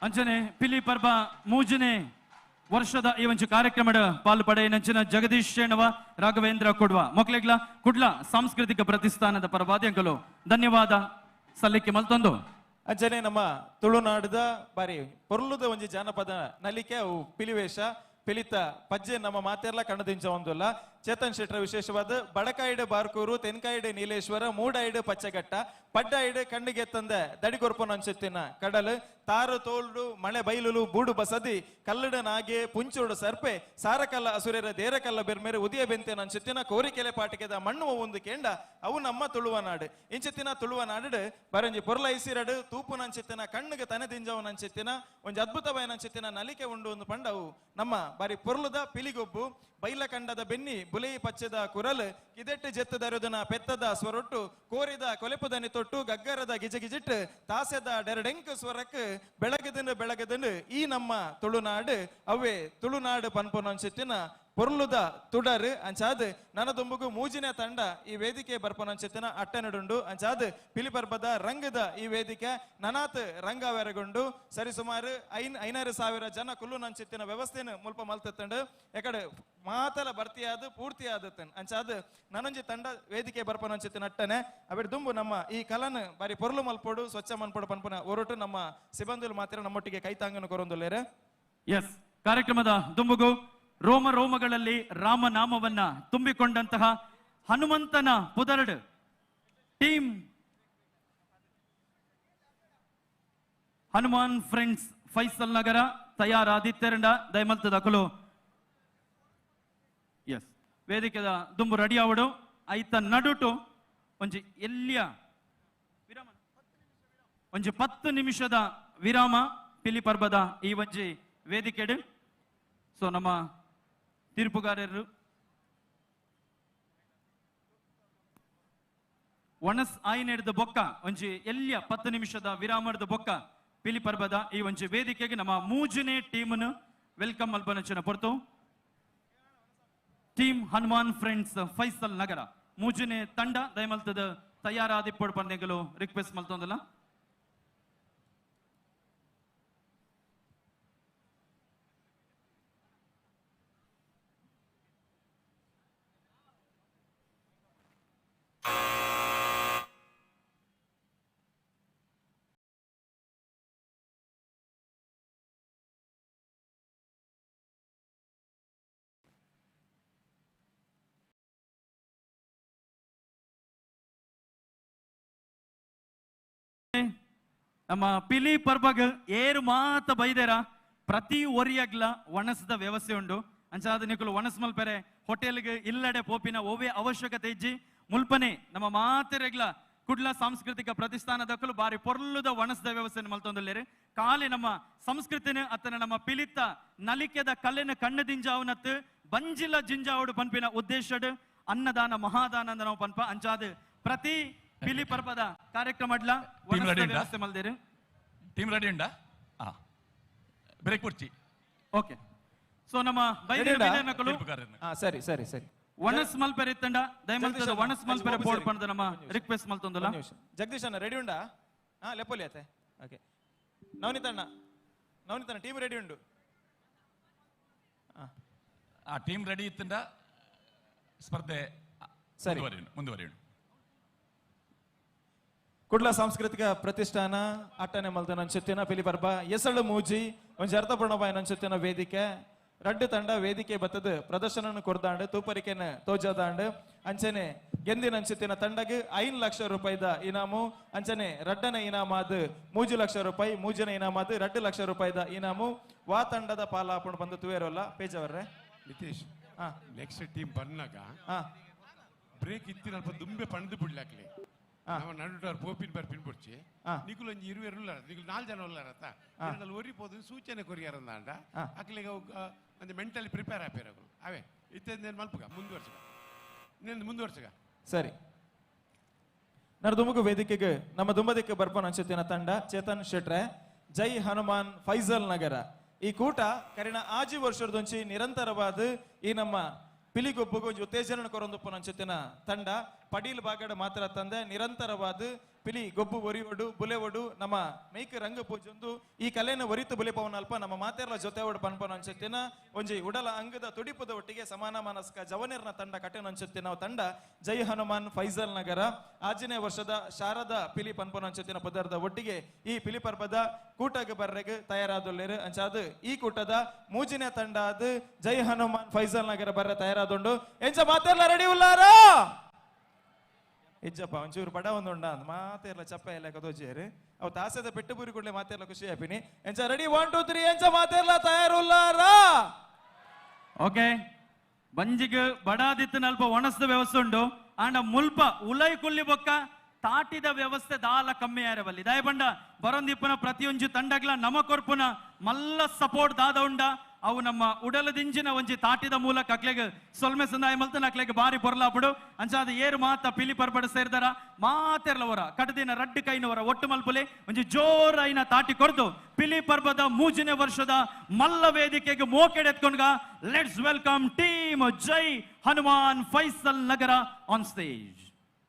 ಅಂಚನೆ ಪಿಲಿ ಪರ್ಬ ಮೂಜನೇ ವರ್ಷದ ಈ ಒಂಜಿ ಕಾರ್ಯಕ್ರಮದ ಪಾಲು ಪಡೆಯಿನಂಚಿನ ಜಗದೀಶ್ ಶೇಣವ, ರಾಘವೇಂದ್ರ ಕೊಡ್ವ ಮೊಕ್ಲೆಗ್ಲ ಕುಡ್ಲ ಸಾಂಸ್ಕೃತಿಕ ಪ್ರತಿಷ್ಠಾನದ ಪರವಾದಿ ಅಂಕಲು ಧನ್ಯವಾದ ಸಲ್ಲಿಕೆ ಮಲ್ತೊಂದು. ಅಂಚನೆ ನಮ್ಮ ತುಳುನಾಡದ ಬಾರಿ ಪೊರ್ಲುದ ಒಂಜಿ ಜಾನಪದ ನಲಿಕೆ ಅವು ಪಿಲಿವೇಶ ಪಿಲಿತ ಪಜ್ಜೆ ನಮ್ಮ ಮಾತೆರ್ಲ ಕಣ್ಣದಿಂಚ ಒಂದುಲ್ಲ. ಚೇತನ್ ಶೆಟ್ಟರ ವಿಶೇಷವಾದ ಬಡಕಾಯಿಡು ಬಾರ್ಕೂರು, ತೆನ್ಕಾಯಿಡು ನೀಲೇಶ್ವರ, ಮೂಡಾಯಿಡು ಪಚ್ಚೆಘಟ್ಟ, ಪಡ್ಡಾಯಿಡು ಕಣ್ಣಿಗೆತ್ತಂದೆ ದಡಿಗೊರ್ಪನ ಅನ್ಸುತ್ತಿನ ಕಡಲು, ತಾರು ತೋಳು ಮಳೆ ಬೈಲುಲು ಬೂಡು ಬಸದಿ, ಕಲ್ಲಡ ನಾಗೆ ಪುಂಚೋಡು ಸರ್ಪೆ, ಸಾರಕಲ್ಲ ಅಸುರರ ದೇರಕಲ್ಲ ಬೆರ್ಮೇರೆ ಉದಿಯ ಬೆಂತೆನ ಅನ್ಸುತ್ತಿನ ಕೋರಿಕೆಲೆ ಪಾಟಿಕೆದ ಮಣ್ಣು ಒಂದು ಕೇಂಡ ಅವು ನಮ್ಮ ತುಳುವ ನಾಡು. ಇಂಚೆತ್ತಿನ ತುಳುವ ನಾಡು ಬರಂಜಿ ಪೊರ್ಲ ಐಸಿರಡು ತೂಪುನ ಅಂಚೆತ್ತಿನ ಕಣ್ಣಿಗೆ ತನೆ ದಿಂಜವನ ಅಂಚೆತ್ತಿನ ಒಂಜಿ ಅದ್ಭುತವಾದ ಅಂಚೆತ್ತಿನ ನಲಿಕೆ ಉಂಡು ಒಂದು ಪಂಡವು ನಮ್ಮ ಬಾರಿ ಪೊರ್ಲುದ ಪಿಲಿಗೊಬ್ಬು. ಬೈಲಕಂಡದ ಬೆನ್ನಿ ಬುಲೆಯಿ ಪಚ್ಚದ ಕುರಲ್, ಕಿದೆಟ್ಟು ಜೆತ್ತದರುದನ ಪೆತ್ತದ ಸ್ವರೊಟ್ಟು, ಕೋರಿದ ಕೊಲೆಪುದನಿ ತೊಟ್ಟು, ಗಗ್ಗರದ ಗಿಜಗಿಜಿಟ್ಟು, ತಾಸೆದ ಡೆರಡೆಂಕು ಸ್ವರಕ್ ಬೆಳಗದನು ಬೆಳಗದನು ಈ ನಮ್ಮ ತುಳುನಾಡು ಅವೇ ತುಳುನಾಡು ಪನ್ಪೊನಂಚೆತ್ತಿನ ಪೊರ್ಲುದ ತುಡರು. ಅಂಚಾದ್ ನನದೊಂಬುಗು ಮೂಜಿನ ತಂಡ ಈ ವೇದಿಕೆ ಬರ್ಪನಂಚೆತ್ತಿನ ಅಟ್ಟೆನಡುಂಡು. ಅಂಚಾದ್ ಪಿಲಿಪರ್ಬದ ರಂಗದ ಈ ವೇದಿಕೆ ನನಾತ್ ರಂಗವೆರಗುಂಡು. ಸರಿಸುಮಾರು 5,000 ಜನ ಕುಲ್ಲು ನಂಚೆತ್ತಿನ ವ್ಯವಸ್ಥೆನ ಮುಲ್ಪ ಮಲ್ತತ್ತಂಡು. ಎಕಡೆ ಮಾತಲ ಭರ್ತಿಯಾದ ಪೂರ್ತಿಯಾದತ್ತನ್. ಅಂಚಾದ್ ನನೊಂಜಿ ತಂಡ ವೇದಿಕೆ ಬರ್ಪನಂಚೆತ್ತಿನ ಅಟ್ಟನೆ ಅವೆಡ್ ದುಂಬು ನಮ್ಮ ಈ ಕಲನ್ ಬಾರಿ ಪೊರ್ಲು ಮಲ್ಪೋಡು ಸ್ವಚ್ಛ ಮನ್ಪೋಡು ಪನ್ಪುನ ಒರಟು ನಮ್ಮ ಸಿಬ್ಬಂದಿಲು ಮಾತ್ರ ನಮ್ಮೊಟ್ಟಿಗೆ ಕೈತಾಂಗನು ಕೊರೊಂದುಲ್ಲೇರೆ. ಎಸ್, ಕಾರ್ಯಕ್ರಮದ ದುಂಬುಗು ರೋಮ ರೋಮಗಳಲ್ಲಿ ರಾಮನಾಮವನ್ನ ತುಂಬಿಕೊಂಡಂತಹ ಹನುಮಂತನ ಪುದರಡು ಟೀಮ್ ಹನುಮಾನ್ ಫ್ರೆಂಡ್ಸ್ ಫೈಸಲ್ ನಗರ ತಯಾರಾದಿತ್ತೆರಂಡ ದಯಮಲ್ತದ ಅಕಲು. ಎಸ್, ವೇದಿಕೆದ ದುಂಬು ರೆಡಿ ಆವಡು. ಐತ ನಡುಟು ಒಂಜಿ ಎಲ್ಲಿಯ ವಿರಾಮ, ಒಂಜಿ 10 ನಿಮಿಷದ ವಿರಾಮ ಪಿಲಿ ಪರ್ಬದ ಈ ಒಂಜಿ ವೇದಿಕೆಡು. ಸೊ ನಮ್ಮ ತೀರ್ಪುಗಾರರು ಒಣಸ್ ಆಯ್ನೆಡ್ದ ಬೊಕ್ಕ ಒಂಜಿ ಎಲ್ಲಿಯ 10 ನಿಮಿಷದ ವಿರಾಮದ ಬೊಕ್ಕ ಪಿಲಿ ಪರ್ಬದ ಈ ಒಂಜಿ ವೇದಿಕೆಗೆ ನಮ್ಮ ಮೂಜನೇ ಟೀಮ್ನು welcome ಮಲ್ಪನಂಚಿನ ಪೊರ್ತು. ಟೀಮ್ ಹನುಮಾನ್ ಫ್ರೆಂಡ್ಸ್ ಫೈಸಲ್ ನಗರ ಮೂಜನೇ ತಂಡ ದಯಮಲ್ತದ ತಯಾರಾದಿಪ್ಪೊಡು ಪಂದೆಗಳು ರಿಕ್ವೆಸ್ಟ್ ಮಲ್ತೊಂದಲ್ಲ. ನಮ್ಮ ಪಿಲಿ ಪರ್ಬಗ್ ಏರು ಮಾತ ಬೈದೇರ ಪ್ರತಿ ಒರಿಯಗ್ಲ ಒಣಸದ ವ್ಯವಸ್ಥೆ ಉಂಡು. ಅಂಚಾದ ನಿಕುಲು ಒಣಸ್ ಮಲ್ಪೆರೆ ಹೋಟೆಲ್ಗೆ ಇಲ್ಲಡೆ ಪೋಪಿನ ಓವೇ ಅವಶ್ಯಕತೆ ಇಜ್ಜಿ. ಮುಲ್ಪನೆ ನಮ್ಮ ಮಾತೆರೆಗ್ಲ ಕುಡ್ಲ ಸಾಂಸ್ಕೃತಿಕ ಪ್ರತಿಷ್ಠಾನದಕ್ಕಲು ಬಾರಿ ಪೊರ್ಲುದ ಒಣಸದ ವ್ಯವಸ್ಥೆ ಮಲ್ತೊಂದುಲ್ಲೇರು. ಕಾಲಿ ನಮ್ಮ ಸಂಸ್ಕೃತಿನ ಅತ್ತನ ನಮ್ಮ ಪಿಲಿತ ನಲಿಕೆದ ಕಲೆನ ಕಣ್ಣು ದಿಂಜಾವುನತ್ತು ಬಂಜಿಲ ಜಿಂಜಾವುಡು ಪನ್ಪಿನ ಉದ್ದೇಶಡ್ ಅನ್ನದಾನ ಮಹಾದಾನ ಅಂದ ನಾವು ಪನ್ಪ. ಅಂಚಾದ ಪ್ರತಿ ಪಿಲಿ ಪರ್ಬದ ಕಾರ್ಯಕ್ರಮ ವ್ಯವಸ್ಥೆ ಮಲ್ದೇರು. ಟೀಮ್ ರೆಡಿ ಉಂಡಾ? ಬ್ರೇಕ್ ಕೊಡ್ಚಿ. ಓಕೆ, ಸೊ ನಮ್ಮ ಸರಿ ಸರಿ ಸರಿ ಒಣಸ್ ಮಲ್ಪೆರೆ ಇತ್ತಂಡ ದಯಮಲ್ತದ ಒಣಸ್ ಮಲ್ಪೆರೆ ಬೋರ್ಡ್ ಪಂಡದ ನಮ್ಮ ರಿಕ್ವೆಸ್ಟ್ ಮಲ್ತೊಂದಲ್ಲ. ಜಗದೀಶ್ ಅಣ್ಣ ರೆಡಿ ಉಂಡಾ? ಹಾ, ಲೆಪ್ಪೊಲಿ ಆತೆ. ಓಕೆ, ನವನೀತ್ ಅಣ್ಣ, ನವನೀತ್ ಅಣ್ಣ ಟೀಮ್ ರೆಡಿ ಉಂಡು. ಆ ಟೀಮ್ ರೆಡಿ ಇತ್ತಂಡ ಸ್ಪರ್ಧೆ ಸರಿ ಮುಂದುವರಿಯೋಣ. ಕುಡ್ಲ ಸಾಂಸ್ಕೃತಿಕ ಪ್ರತಿಷ್ಠಾನ ಅಟ್ಟನೆ ಮಲ್ತನ ಅಂಚೆತ್ತಿನ ಪಿಲಿ ಪರ್ಬ ಎಸಳು ಮೂಜಿ ಒಂಜಿ ಅರ್ಥಪೂರ್ಣವಾಯಿನ ಅಂಚೆತ್ತಿನ ವೇದಿಕೆ. ರಡ್ಡು ತಂಡ ವೇದಿಕೆ ಬತ್ತದ ಪ್ರದರ್ಶನ ಕೊರ್ದಾಂಡು ತೂಪರಿಕೆನ ತೋಜದಾಂಡು. ಅಂಚನೆ ಗೆಂದಿನ ಅಂಚೆತ್ತಿನ ತಂಡಗ್ 5 ಲಕ್ಷ ರೂಪಾಯಿದ ಇನಾಮು, ಅಂಚನೆ ರಡ್ಡನ ಇನಾಮಾದ 3 ಲಕ್ಷ ರೂಪಾಯಿ, ಮೂಜನ ಇನಾಮಾದ 2 ಲಕ್ಷ ರೂಪಾಯಿದ ಇನಾಮು ವಾ ತಂಡದ ಪಾಲಾಪುಣ ಬಂದು ತುವೇರೋಲ್ಲ. ಪೇಜವರ್ರೆ ನಿತೀಶ್, ನೆಕ್ಸ್ಟ್ ಟೀಮ್ ಬಂದಾಗ ಬ್ರೇಕ್ ಇತ್ತಿನ ಅಲ್ಪ ದುಂಬೆ ಪಣದು ಬಿಡ್ಲಾಕ್ಲಿ. ನಾವು ನಡುಟಾರ್ ಪೋಪಿನ್ ಬರ್ಪಿನ್ ಪೊಡ್ಚಿ ನಿಕುಲು ಒಂಜಿ ಇರುವೆರು ಉಲ್ಲಾರ, ನಿಕುಲು 4 ಜನ ಉಲ್ಲಾರತ್ತ ಒರಿ ಪೋದು ಸೂಚನೆ ಕೊರಿಯಾರಂದಾಂಡ ಅಕ್ಲೆಗ್ ಒಂದು ಮೆಂಟಲಿ ಪ್ರಿಪೇರ್ ಆಪೇರ್ ಅಕುಲು. ಅವೇ ಇತ್ತೇನು ಮಲ್ಪುಗ ಮುಂದುವರ್ಸಗ, ಇನ್ನೊಂದು ಮುಂದುವರ್ಸಗ. ಸರಿ, ನರದುಮುಗು ವೇದಿಕೆಗೆ ನಮ್ಮ ದುಂಬದಿಕ್ಕೆ ಬರ್ಪನ ಅಂಚೆತ್ತಿನ ತಂಡ ಚೇತನ್ ಶೆಟ್ರೆ, ಜೈ ಹನುಮಾನ್ ಫೈಸಲ್ ನಗರ. ಈ ಕೂಟ ಕರಿನ 5 ವರ್ಷದೊಂಚಿ ನಿರಂತರವಾದ ಈ ನಮ್ಮ ಪಿಲಿಗೊಬ್ಬಗೂ ಒಂಜಿ ಉತ್ತೇಜನ ಕೊರೊಂದುಪ್ಪನ ಅಂಚೆತ್ತಿನ ತಂಡ. ಪಡೀಲ್ ಬಾಗಡ ಮಾತ್ರ ತಂದೆ ನಿರಂತರವಾದ ಪಿಲಿ ಗೊಬ್ಬು ಒರಿಯೋಡು ಬುಲೆವಡು ನಮ್ಮ ಮೇಕ್ ರಂಗ ಪೂಜೊಂದು ಈ ಕಲೆನ ಒರಿತು ಬುಲೆಪವನ ಅಲ್ಪ ನಮ್ಮ ಮಾತೆರ್ಲ ಜೊತೆ ಒಡು ಪನ್ಪನ ಅನ್ಸುತ್ತಿನ ಒಂಜಿ ಉಡಲ ಅಂಗದ ತುಡಿಪದ ಒಟ್ಟಿಗೆ ಸಮಾನ ಮನಸ್ಕ ಜವನಿರ್ನ ತಂಡ ಕಟೆನ ಅನ್ಸುತ್ತೆ ನಾವು ತಂಡ ಜೈ ಹನುಮಾನ್ ಫೈಜಲ್ ನಗರ ಆಜನೇ ವರ್ಷದ ಶಾರದಾ ಪಿಲಿ ಪನ್ಪನ ಅನ್ಸುತ್ತಿನ ಪದಾರ್ಥ ಒಟ್ಟಿಗೆ ಈ ಪಿಲಿ ಪರ್ಬದ ಕೂಟಗ ಬರ್ರೆಗ್ ತಯಾರಾದೊಲ್ಲೇರು ಅಂಚಾದು ಈ ಕೂಟದ ಮೂಜಿನ ತಂಡ ಅದು ಜೈ ಹನುಮಾನ್ ಫೈಜಲ್ ನಗರ ಬರ್ರೆ ತಯಾರಾದುಂಡು ಎಂಚ ಮಾತೆರ್ಲ ರೆಡಿ ಉಲ್ಲಾರಾ ಇಜ್ಜಪ್ಪ ಒಂಚೂರು ಬಡ ಒಂದು ಉಂಡ ಅಂದ್ ಮಾತೆರ್ಲ ಚಪ್ಪ ಎಲ್ಲ ಕದೋಜಿಯರು ಅವು ತಾಸದ ಪೆಟ್ಟು ಬೂರಿ ಕೂಡಲೇ ಮಾತೆರ್ಲ ಖುಷಿ ಆಪಿನಿ ಎಂಚ ರೆಡಿ 1 2 3 ಎಂಚ ಮಾತೆರ್ಲ ತಯಾರುಲ್ಲಾರಾ. ಓಕೆ ಬಂಜಿಗ್ ಬಡಾದಿತ್ತು ನಲ್ಪ ಒಣಸದ ವ್ಯವಸ್ಥೆ ಉಂಡು ಆಂಡ ಮುಲ್ಪ ಉಲೈ ಕುಲ್ಲಿ ಬೊಕ್ಕ ತಾಟಿದ ವ್ಯವಸ್ಥೆ ದಾಲ ಕಮ್ಮಿ ಆರವಲ್ಲಿ ದಯಬಂಡ ಬರೊಂದಿಪ್ಪನ ಪ್ರತಿಯೊಂಜಿ ತಂಡಗ್ಲ ನಮ ಕೊರ್ಪುನ ಮಲ್ಲ ಸಪೋರ್ಟ್ ದಾದ ಉಂಡ ಅವು ನಮ್ಮ ಉಡಲದಿಂಜಿನ ಒಂಜಿ ತಾಟಿದ ಮೂಲಕ ಅಕ್ಲೆಗ್ ಸೊಲ್ಮೆ ಸಂದಾಯ ಮಲ್ತನ ಅಕ್ಲೆಗ್ ಬಾರಿ ಪೊರ್ಲಾಪುಡು ಅಂಚಾದ ಏರು ಮಾತ ಪಿಲಿ ಪರ್ಬಡ ಸೇರ್ದರ ಮಾತೆರ್ಲವರ ಕಟದಿನ ರಡ್ಡು ಕೈನವರ ಒಟ್ಟು ಮಲ್ಪುಲೆ ಒಂಜಿ ಜೋರಾಯಿನ ತಾಟಿ ಕೊರ್ದು ಪಿಲಿ ಪರ್ಬದ ಮೂಜನೇ ವರ್ಷದ ಮಲ್ಲ ವೇದಿಕೆಗೆ ಮೋಕೆಡೆತ್ಕೊಂಡ್ಗ let's welcome team Jai Hanuman Faisal Nagar on stage.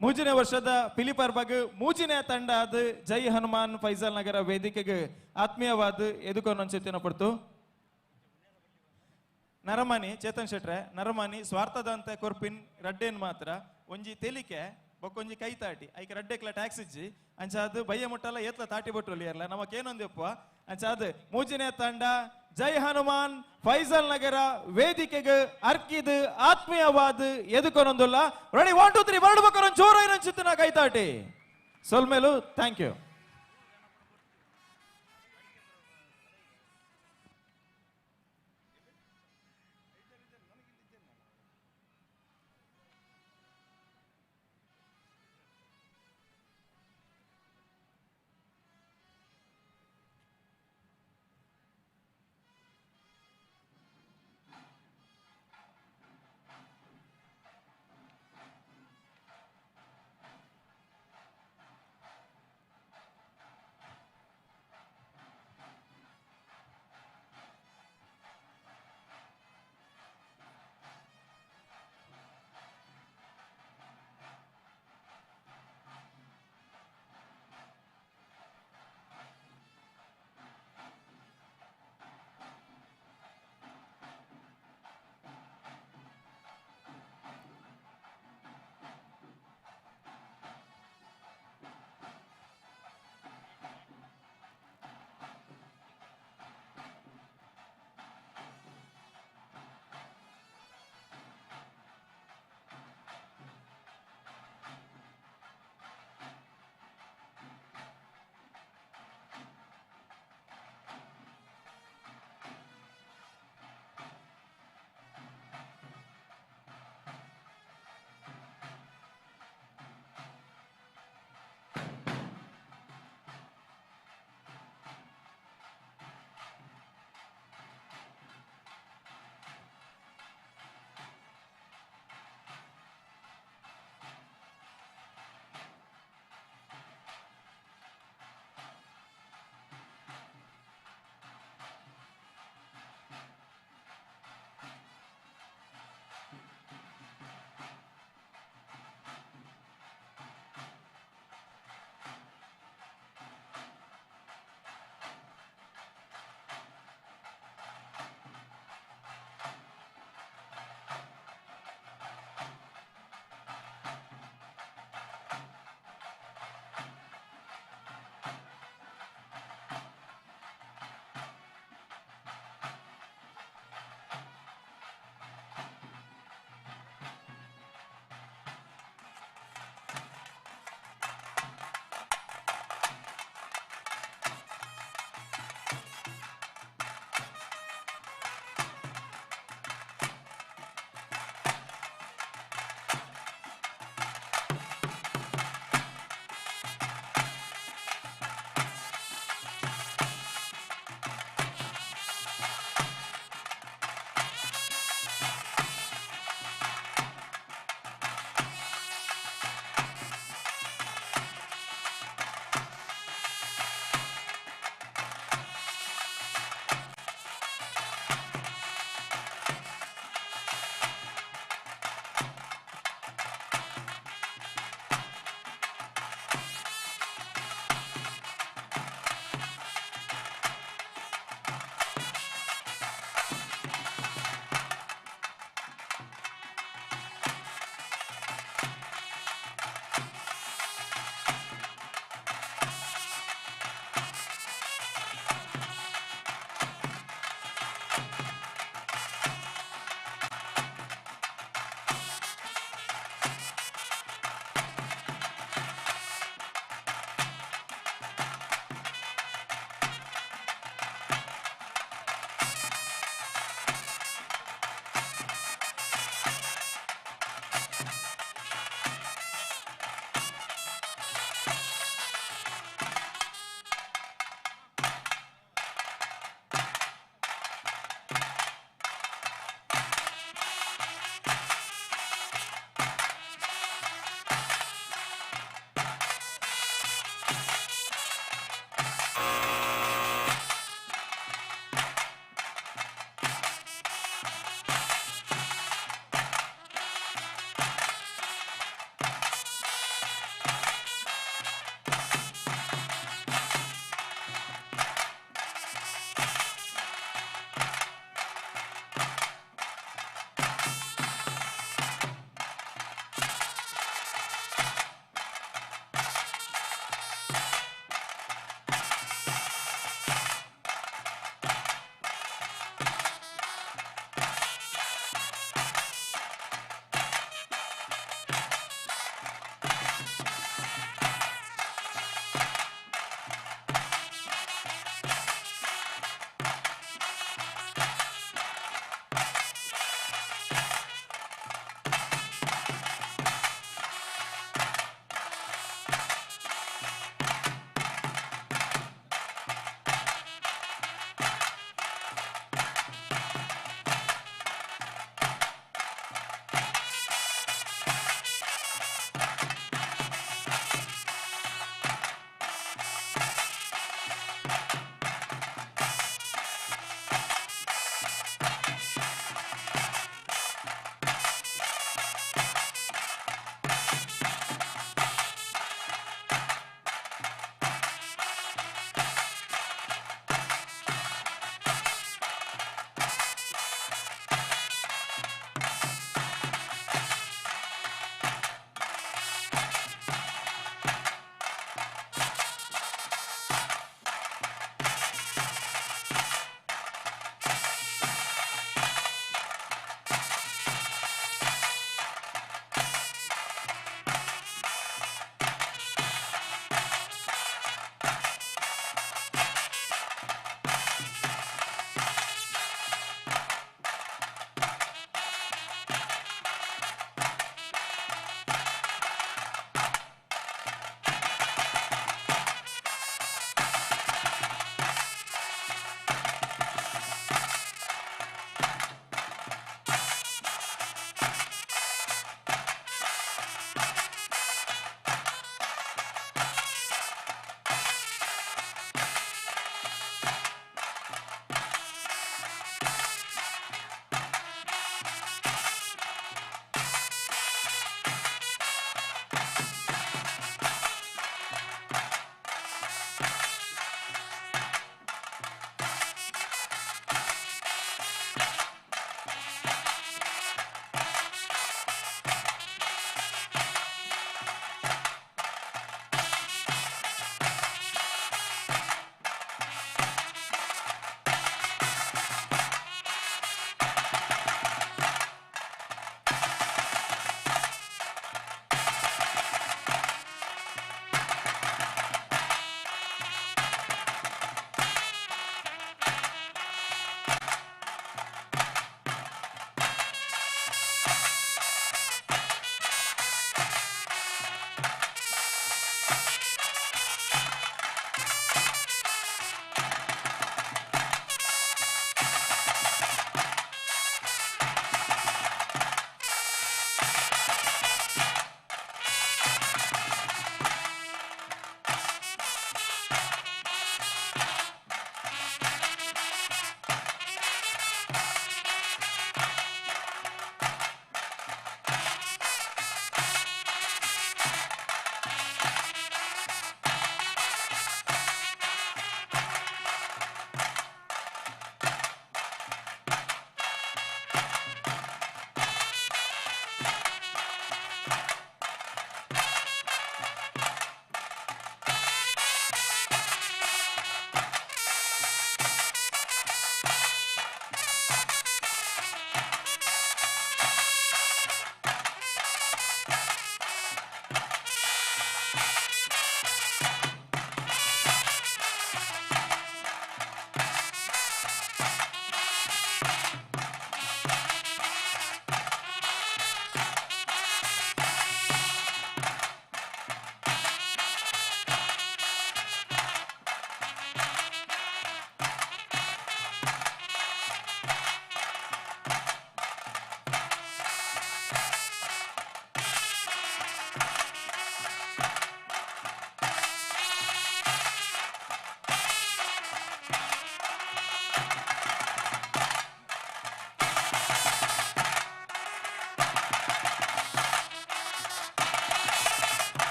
ಮೂಜನೇ ವರ್ಷದ ಪಿಲಿ ಪರ್ಬಗ್ ಮೂಜಿನೇ ತಂಡ ಅದು ಜೈ ಹನುಮಾನ್ ಫೈಸಲ್ ನಗರ ವೇದಿಕೆಗೆ ಆತ್ಮೀಯವಾದ ಎದುಕೊಂಡೊಂಚಿತ್ತಿನ ಪಡ್ತು ನರಮಾನಿ ಚೇತನ್ ಶೆಟ್ರೆ ನರಮಾನಿ ಸ್ವಾರ್ಥದಂತೆ ಕೊರ್ಪಿನ್ ರಡ್ಡೇನ್ ಮಾತ್ರ ಒಂಜಿ ತೆಲಿಕೆ ಬೊಕ್ಕೊಂಜಿ ಕೈ ತಾಟಿ ಐಕೆ ರಡ್ಡೆಕ್ಲ ಟ್ಯಾಕ್ಸ್ ಇಜ್ಜಿ ಅಂಚಾದು ಬಯ್ಯ ಮುಟ್ಟಲ್ಲ ಏತ್ಲ ತಾಟಿ ಬೊಟ್ಟು ಇರ್ಲ ನಮಕೇನೊಂದಿಪ್ಪ ಅಂಚಾದು ಮೂಜಿನೇ ತಂಡ ಜೈ ಹನುಮಾನ್ ಫೈಸಲ್ ನಗರ ವೇದಿಕೆಗೆ ಅರ್ಕಿದು ಆತ್ಮೀಯವಾದ ಎದುಕೊನೊಂದುಲ್ಲ ರೆಡಿ 1 2 3 ಬರಡು ಬೊಕ್ಕ ಜೋರ ಚಿತ್ತಿನ ಕೈ ತಾಟಿ ಸೊಲ್ಮೇಲು thank you.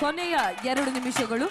ಕೊನೆಯ 2 ನಿಮಿಷಗಳು.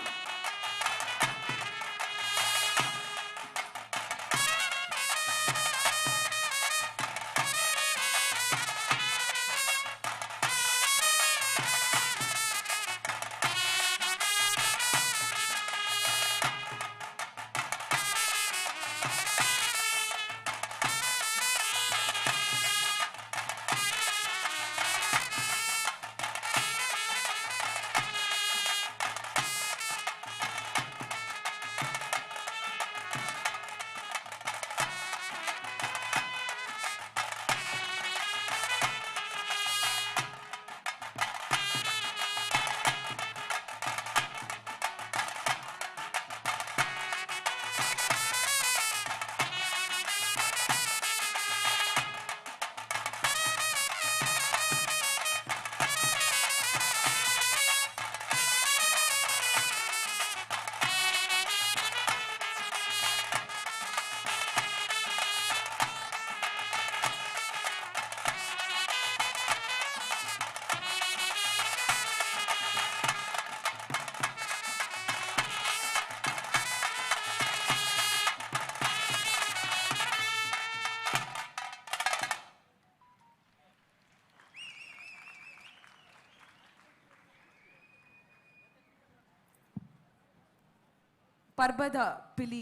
ಪರ್ಬದ ಪಿಲಿ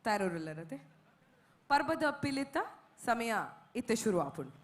ತಯಾರಿಲ್ಲರತೆ ಪರ್ಬದ ಪಿಲಿತ ಸಮಯ ಇತ್ತೆ ಶುರು ಆಪುಂಡು.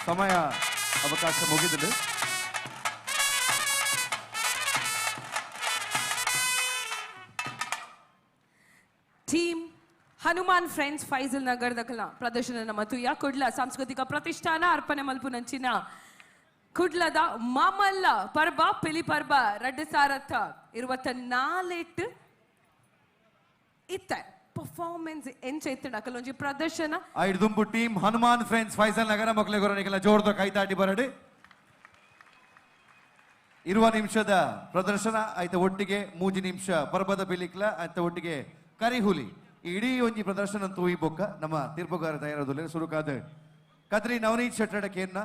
ಸಮಯ ಅವಕಾಶ ಮುಗಿದಿದೆ. ಟೀಮ್ ಹನುಮಾನ್ ಫ್ರೆಂಡ್ಸ್ ಫೈಜಲ್ ನಗರ್ ದಕಲ ಪ್ರದರ್ಶನ ಮತ್ತು ಯಾ ಕುಡ್ಲ ಸಾಂಸ್ಕೃತಿಕ ಪ್ರತಿಷ್ಠಾನ ಅರ್ಪಣೆ ಮಲ್ಪುನಂಚಿನ ಕುಡ್ಲದ ಮಾಮಲ್ಲ ಪರ್ಬ ಪಿಲಿ ಪರ್ಬ 2024 ಇತ್ತ ಪರ್ಫಾರ್ಮೆನ್ಸ್ ಎಂಚ ಇತ್ತು ಅಕಲೊಂಜಿ ಪ್ರದರ್ಶನ. ಐದುಂಬು ಟೀಮ್ ಹನುಮಾನ್ ಫ್ರೆಂಡ್ಸ್ ಫೈಜಲ್ ನಗರ ಮಕ್ಕಳಿಗೆ ಜೋರ್ದ ಕೈತಾಟಿ ಬರಡಿ. 20 ನಿಮಿಷದ ಪ್ರದರ್ಶನ ಆಯ್ತ ಒಟ್ಟಿಗೆ 3 ನಿಮಿಷ ಪರ್ಬದ ಪಿಲಿಕ್ಲ ಆಯ್ತ ಒಟ್ಟಿಗೆ ಕರಿಹುಲಿ ಇಡೀ ಒಂಜಿ ಪ್ರದರ್ಶನ ತೂಯಿ ಬೊಕ್ಕ ನಮ್ಮ ತೀರ್ಪುಗಾರ ತಯಾರದಲ್ಲಿ ಸುರುಕಾದ ಕದ್ರಿ ನವನೀತ್ ಶೆಟ್ಟಡಕೇನ್ನ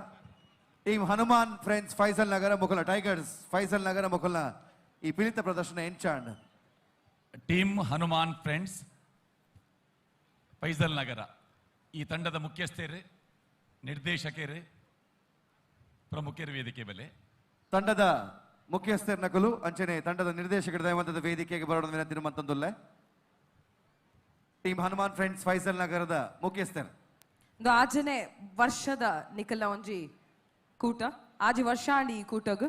ಟೀಮ್ ಹನುಮಾನ್ ಫ್ರೆಂಡ್ಸ್ ಫೈಜಲ್ ನಗರ ಮುಖಲ ಟೈಗರ್ಸ್ ಫೈಜಲ್ ನಗರ ಮುಖಲ ಈ ಪಿಲಿತ ಪ್ರದರ್ಶನ ಎಂಚಾಂಡ್. ಟೀಮ್ ಹನುಮಾನ್ ಫ್ರೆಂಡ್ಸ್ ಫೈಜಲ್ ನಗರ ಈ ತಂಡದ ಮುಖ್ಯಸ್ಥರು, ನಿರ್ದೇಶಕರು, ಪ್ರಮುಖರು ವೇದಿಕೆ ಬೆಲೆ. ತಂಡದ ಮುಖ್ಯಸ್ಥರ ನಕಲು ಅಂಚನೆ ತಂಡದ ನಿರ್ದೇಶಕರ ದಯವಂತದ ವೇದಿಕೆಗೆ ಬರೋಣ ವಿನಂತಿ ಮಂತಂದುಲ್ಲೆ. ಟೀಮ್ ಹನುಮಾನ್ ಫ್ರೆಂಡ್ಸ್ ಫೈಜಲ್ ನಗರದ ಮುಖ್ಯಸ್ಥರು. ಆಜನೆ ವರ್ಷದ ನಿಖಲ ಒಂಜಿ ಕೂಟ ಆಜಿ ವರ್ಷ ಅಂಡಿ ಈ ಕೂಟಗ್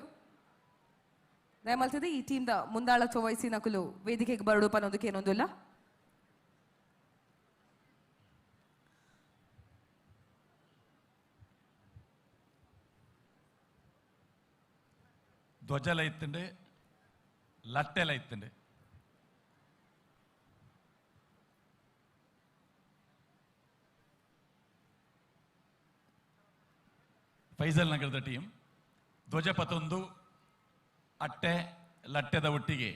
ದಯಮಲ್ತದೆ ಈ ಟೀಮ್ the ಮುಂದಾಳತ್ವ ವಹಿಸಿ ನಕಲು ವೇದಿಕೆಗೆ ಬರಡು ಪನ್ನೊಂದಕ್ಕೆ ಏನೊಂದಿಲ್ಲ. ಧ್ವಜಲ ಇತ್ತುಂಡು, ಲಟ್ಟೆಲ ಇತ್ತುಂಡು. ಫೈಜಲ್ ನಗರದ ಟೀಮ್ ಧ್ವಜ ಪತೊಂದು ಅಟ್ಟೆ ಲಟ್ಟೆದ ಒಟ್ಟಿಗೆ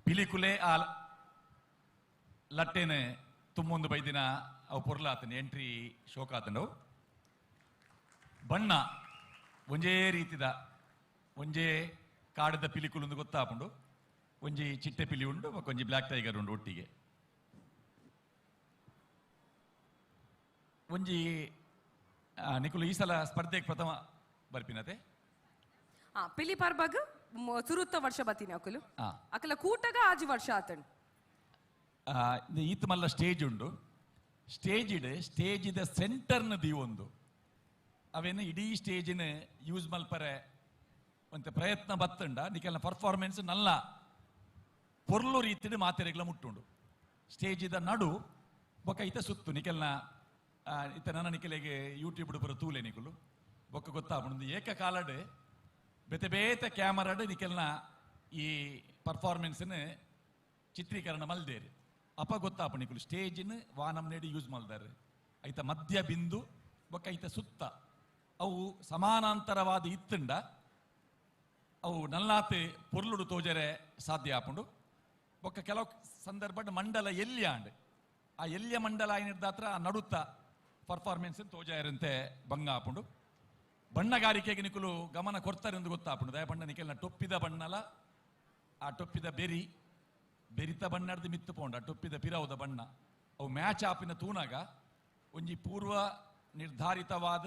ಪಿಲಿಕುಲೆ ಆ ಲಟ್ಟೆನೆ ತುಂಬೊಂದು ಬೈದಿನ ಅವು ಪೊರ್ಲಾತನ ಎಂಟ್ರಿ ಶೋಕಾತಂಡವು. ಬಣ್ಣ ಒಂಜೇ ರೀತಿದ ಒಂಜೇ ಕಾಡದ ಪಿಲಿಕುಲೊಂದು ಗೊತ್ತಾಪುಂಡು. ಒಂಜಿ ಚಿಟ್ಟೆ ಪಿಲಿ ಉಂಡು, ಒಂಜಿ ಬ್ಲ್ಯಾಕ್ ಟೈಗರ್ ಉಂಡು ಒಟ್ಟಿಗೆ. ಒಂಜಿ ನಿಕುಲು ಈ ಸಲ ಸ್ಪರ್ಧೆಗೆ ಪ್ರಥಮ ಬರ್ಪಿನತೆ ಪಿಲಿ ಪರ್ಬಗ್ ಸುರುತ್ತ ವರ್ಷ ಬತ್ತೀನಿ ಅಕುಲು ಅಕಲ ಕೂಟಗ ಆಜಿ ವರ್ಷ ಆತಂಡ್. ಈತ ಮಲ್ಲ ಸ್ಟೇಜ್ ಉಂಡು. ಸ್ಟೇಜ್ ಇಡೆ ಸ್ಟೇಜಿದ ಸೆಂಟರ್ನ ದೀವೊಂದು ಅವೇನು ಇಡೀ ಸ್ಟೇಜಿನ ಯೂಸ್ ಮಲ್ಪರೆ ಒಂತೆ ಪ್ರಯತ್ನ ಬತ್ತಂಡ ನಿಕೆಲ್ಲ ಪರ್ಫಾರ್ಮೆನ್ಸ್ ನಲ್ಲ ಪೊರ್ಲು ರೀತಿಡ್ ಮಾತೆರೆಗ್ಲ ಮುಟ್ಟುಂಡು. ಸ್ಟೇಜಿದ ನಡು ಬೊಕ್ಕ ಈತ ಸುತ್ತು ನಿಕೆಲ್ನ ಇತ್ತ ನನ್ನ ನಿಕೆಲೆಗೆ ಯೂಟ್ಯೂಬ್ ಪೂರ ತೂಲೆ ನಿಕುಲು ಬೊಕ್ಕ ಗೊತ್ತಾಪುಂಡು. ಏಕಕಾಲಡ್ ಬೇತೆ ಬೇತೆ ಕ್ಯಾಮರಾಡ್ ನಿಕೆಲ್ನ ಈ ಪರ್ಫಾರ್ಮೆನ್ಸ್ನ ಚಿತ್ರೀಕರಣ ಮಲ್ದೇರು. ಅಪ್ಪ ಗೊತ್ತಾಪು ನಿಕುಲು ಸ್ಟೇಜಿನ ವಾನಮ್ನೇಡಿ ಯೂಸ್ ಮಲ್ದಾರೆ. ಐತ ಮಧ್ಯ ಬಿಂದು ಬೊಕ್ಕ ಐತ ಸುತ್ತ ಅವು ಸಮಾನಾಂತರವಾದ ಇತ್ತಂಡ ಅವು ನಲ್ಲಾತೆ ಪೊರ್ಲುಡು ತೋಜರೆ ಸಾಧ್ಯ ಆಪುಂಡು. ಬೊಕ್ಕ ಕೆಲವು ಸಂದರ್ಭ ಮಂಡಲ ಎಲ್ಲಿ ಆಂಡ್ ಆ ಎಲ್ಲಿಯ ಮಂಡಲ ಆಯ್ನಿರ್ದಾತ್ರ ಆ ನಡುತ್ತ ಪರ್ಫಾರ್ಮೆನ್ಸ್ ತೋಜಾಯರಂತೆ ಭಂಗ ಆಪುಂಡು. ಬಣ್ಣಗಾರಿಕೆಗೆ ನಿಕುಲು ಗಮನ ಕೊಡ್ತಾರೆ ಎಂದು ಗೊತ್ತಾಪುಂಡು. ದಯಪಂಡ ನಿಕೆಲ್ನ ಟೊಪ್ಪಿದ ಬಣ್ಣಲ ಆ ಟೊಪ್ಪಿದ ಬೆರಿ ಬೆರಿತ ಬಣ್ಣದ ಮಿತ್ತು ಪೋಂಡ ಆ ಟೊಪ್ಪಿದ ಪಿರವುದ ಬಣ್ಣ ಅವು ಮ್ಯಾಚ್ ಆಪಿನ ತೂನಾಗ ಒಂಜಿ ಪೂರ್ವ ನಿರ್ಧಾರಿತವಾದ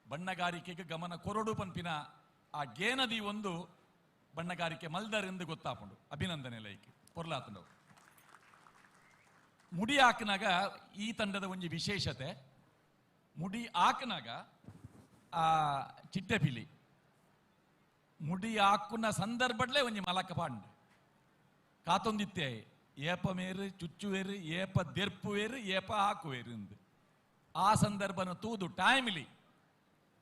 ಬಣ್ಣಗಾರಿಕೆಗೆ ಗಮನ ಕೊರಡು ಪನ್ಪಿನ ಆ ಗೇನದಿ ಒಂದು ಬಣ್ಣಗಾರಿಕೆ ಮಲ್ದರೆಂದು ಗೊತ್ತಾಪುಂಡು. ಅಭಿನಂದನೆ ಲೈಕ್ ಪೊರ್ಲಾತಂಡವು. ಮುಡಿ ಹಾಕಿನಾಗ ಈ ತಂಡದ ಒಂಜಿ ವಿಶೇಷತೆ, ಮುಡಿ ಹಾಕಿನಾಗ ಆ ಚಿಟ್ಟೆ ಪಿಲಿ ಮುಡಿ ಹಾಕುನ ಸಂದರ್ಭಡ್ಲೇ ಒಂಜಿ ಮಲಕ ಪಾಂಡ್ ಕಾತೊಂದಿತ್ತೆ ಏಪ ಮೇರು ಚುಚ್ಚುವೇರು ಏಪ ದೆರ್ಪುವೇರು ಏಪ ಹಾಕುವೇರು ಎಂದು ಆ ಸಂದರ್ಭನ ತೂದು ಟೈಮ್ಲಿ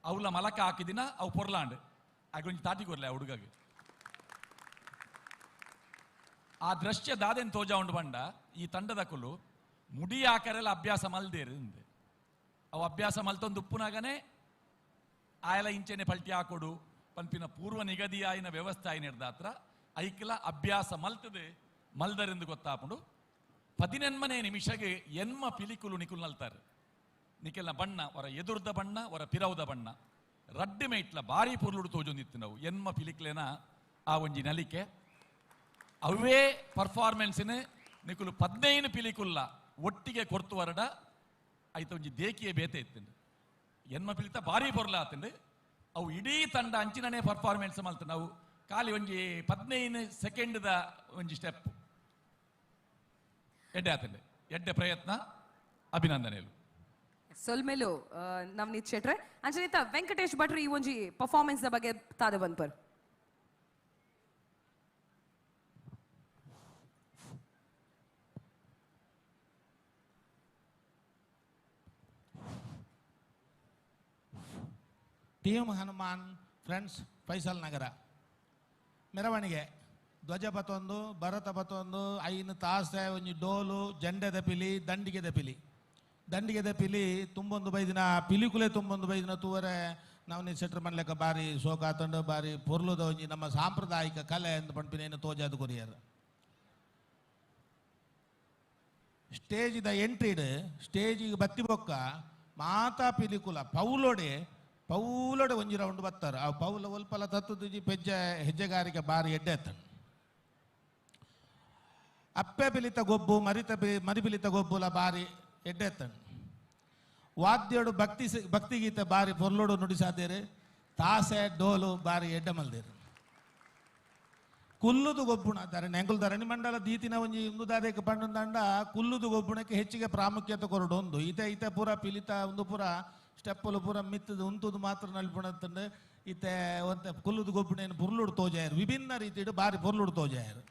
ಅವಲ ಮಲಕ ಹಾಕಿದಿನ ಅವು ಪೊರ್ಲಾಂಡ್ ಆಗೊಂಜಿ ತಾಟಿ ಕೊರ್ಲೆ ಆ ಹುಡುಗಗೆ. ಆ ದೃಶ್ಯ ದಾದೆನ್ ತೋಜ ಉಂಡು ಬಂಡ ಈ ತಂಡದ ಕುಲು ಮುಡಿ ಹಾಕರೆಲ್ಲ ಅಭ್ಯಾಸ ಮಲ್ದೇರು ಅಂದೆ. ಅವು ಅಭ್ಯಾಸ ಮಲ್ತೊಂದು ಉಪ್ಪುನಾಗನೆ ಆಯಲ ಇಂಚೆನೆ ಪಲ್ಟಿ ಹಾಕೊಡು ಪನ್ಪಿನ ಪೂರ್ವ ನಿಗದಿ ಆಯಿನ ವ್ಯವಸ್ಥೆ ಆಯ್ನ ಐಕ್ಲ ಅಭ್ಯಾಸ ಮಲ್ತದೆ ಮಲ್ದರೆಂದು ಗೊತ್ತಾಪುಂಡು. 18ನೇ ನಿಮಿಷಗೆ ಎನ್ಮ ಪಿಲಿಕುಲು ನಿಕುಲ್ ನಲ್ತಾರೆ. ನಿಕೆಲ್ಲ ಬಣ್ಣ ಹೊರ ಎದುರ್ದ ಬಣ್ಣ ಹೊರ ಪಿರವುದ ಬಣ್ಣ ರಡ್ಡು ಮೇಟ್ಲ ಭಾರಿ ಪೊರ್ಲುಡು ತೋಜೊಂದಿತ್ತು ನಾವು ಎನ್ಮ ಪಿಲಿಕ್ಲೇನ ಆ ಒಂಜಿ ನಲಿಕೆ ಅವೇ ಪರ್ಫಾರ್ಮೆನ್ಸ್ನ ನಿಕುಲು 15 ಪಿಲಿಕುಲ್ಲ ಒಟ್ಟಿಗೆ ಕೊರ್ತು ವರಡ ಐತ ಒಂಜಿ ದೇಕಿಯೇ ಬೇತೆ ಇತ್ತು. ಎನ್ಮ ಪಿಲಿತ ಭಾರಿ ಪೊರ್ಲ ಆತಂಡು. ಅವು ಇಡೀ ತಂಡ ಅಂಚಿನನೇ ಪರ್ಫಾರ್ಮೆನ್ಸ್ ಮಲ್ತ ನಾವು ಖಾಲಿ ಒಂಜಿ 15 ಸೆಕೆಂಡ್ದ ಒಂಜಿ ಸ್ಟೆಪ್ ಎಡ್ಡೆ ಆತಂಡೆ. ಎಡ್ಡೆ ಪ್ರಯತ್ನ, ಅಭಿನಂದನೆಗಳು. ಸೊಲ್ಮೆಲು ನವನೀತ್ ಶೆಟ್ರೆ. ಅಂಚನಿತ ವೆಂಕಟೇಶ್ ಭಟ್ರು ಈ ಒಂಜಿ ಪರ್ಫಾರ್ಮೆನ್ಸ್ the ಬಗ್ಗೆ ತಾದ ಬಂದ್ಪರ್. ಟೀಮ್ ಹನುಮಾನ್ ಫ್ರೆಂಡ್ಸ್ ಫೈಸಲ್ ನಗರ ಮೆರವಣಿಗೆ ಧ್ವಜ ಪತೊಂದು ಭರತ ಪತೊಂದು ಐನು ತಾಸೆ ಒಂಜಿ ಡೋಲು ಜಂಡೆದ ಪಿಲಿ ದಂಡಿಗೆದ ಪಿಲಿ ದಂಡಿಗೆದ ಪಿಲಿ ತುಂಬೊಂದು ಬೈದಿನ ಪಿಲಿಕುಲೆ ತುಂಬೊಂದು ಬೈದಿನ ತೂವರೆ ನಾವು ಸೆಟ್ರ್ ಮನ್ಲೆಕ್ಕ ಬಾರಿ ಶೋಕಾತಂಡು ಬಾರಿ ಪೊರ್ಲುದ ಒಂಜಿ ನಮ್ಮ ಸಾಂಪ್ರದಾಯಿಕ ಕಲೆ ಎಂದು ಪಂಪಿನೇನು ತೋಜಾದ ಕೊರಿಯರ್ ಸ್ಟೇಜಿದ ಎಂಟ್ರಿಡ್ ಸ್ಟೇಜಿಗೆ ಬತ್ತಿ ಬೊಕ್ಕ ಮಾತಾ ಪಿಲಿಕುಲ ಪೌಲೋಡೆ ಪೌಲೋಡೆ ಒಂಜಿ ರೌಂಡ್ ಬತ್ತಾರೆ ಆ ಪೌಲ ಒಲ್ಪಲ ತತ್ತುಜಿ ಪೆಜ್ಜೆ ಹೆಜ್ಜೆಗಾರಿಕೆ ಬಾರಿ ಎಡ್ಡೆ ಎತ್ತಂಡು ಅಪ್ಪೆ ಪಿಲಿತ ಗೊಬ್ಬು ಮರಿತ ಮರಿಪಿಲಿತ ಗೊಬ್ಬುಲ ಬಾರಿ ಎಡ್ಡೆ ಎತ್ತಂಡು ವಾದ್ಯೋಡು ಭಕ್ತಿ ಭಕ್ತಿಗೀತೆ ಬಾರಿ ಪೊರ್ಲೋಡು ನುಡಿಸಾದೇರು ತಾಸೆ ಡೋಲು ಬಾರಿ ಎಡ್ಡೆ ಮಲ್ದೇರು ಕುಲ್ಲುದು ಗೊಬ್ಬುಣ ಧರಣಿ ಎಂಕುಲು ಧರಣಿ ಮಂಡಲ ದೀತಿನ ಒಂಜಿ ಇಂದುದಾದೇಕ ಪಂಡಂದಂಡ ಕುಲ್ಲುದು ಗೊಬ್ಬುಣಕ್ಕೆ ಹೆಚ್ಚಿಗೆ ಪ್ರಾಮುಖ್ಯತೆ ಕೊರಡು ಒಂದು ಈತೆ ಈತೆ ಪೂರ ಪಿಲಿತ ಒಂದು ಪೂರ ಸ್ಟೆಪ್ಪಲು ಪೂರ ಮಿತ್ತದು ಉಂತುದು ಮಾತ್ರ ನಲ್ಪುಣತ್ತಂಡು ಈತೆ ಒಂತೆ ಕುಲ್ಲುದು ಗೊಬ್ಬುಣೇನು ಪುರ್ಲುಡು ತೋಜಾಯರು ವಿಭಿನ್ನ ರೀತಿಡು ಬಾರಿ ಪೊರ್ಲುಡು ತೋಜಾಯರು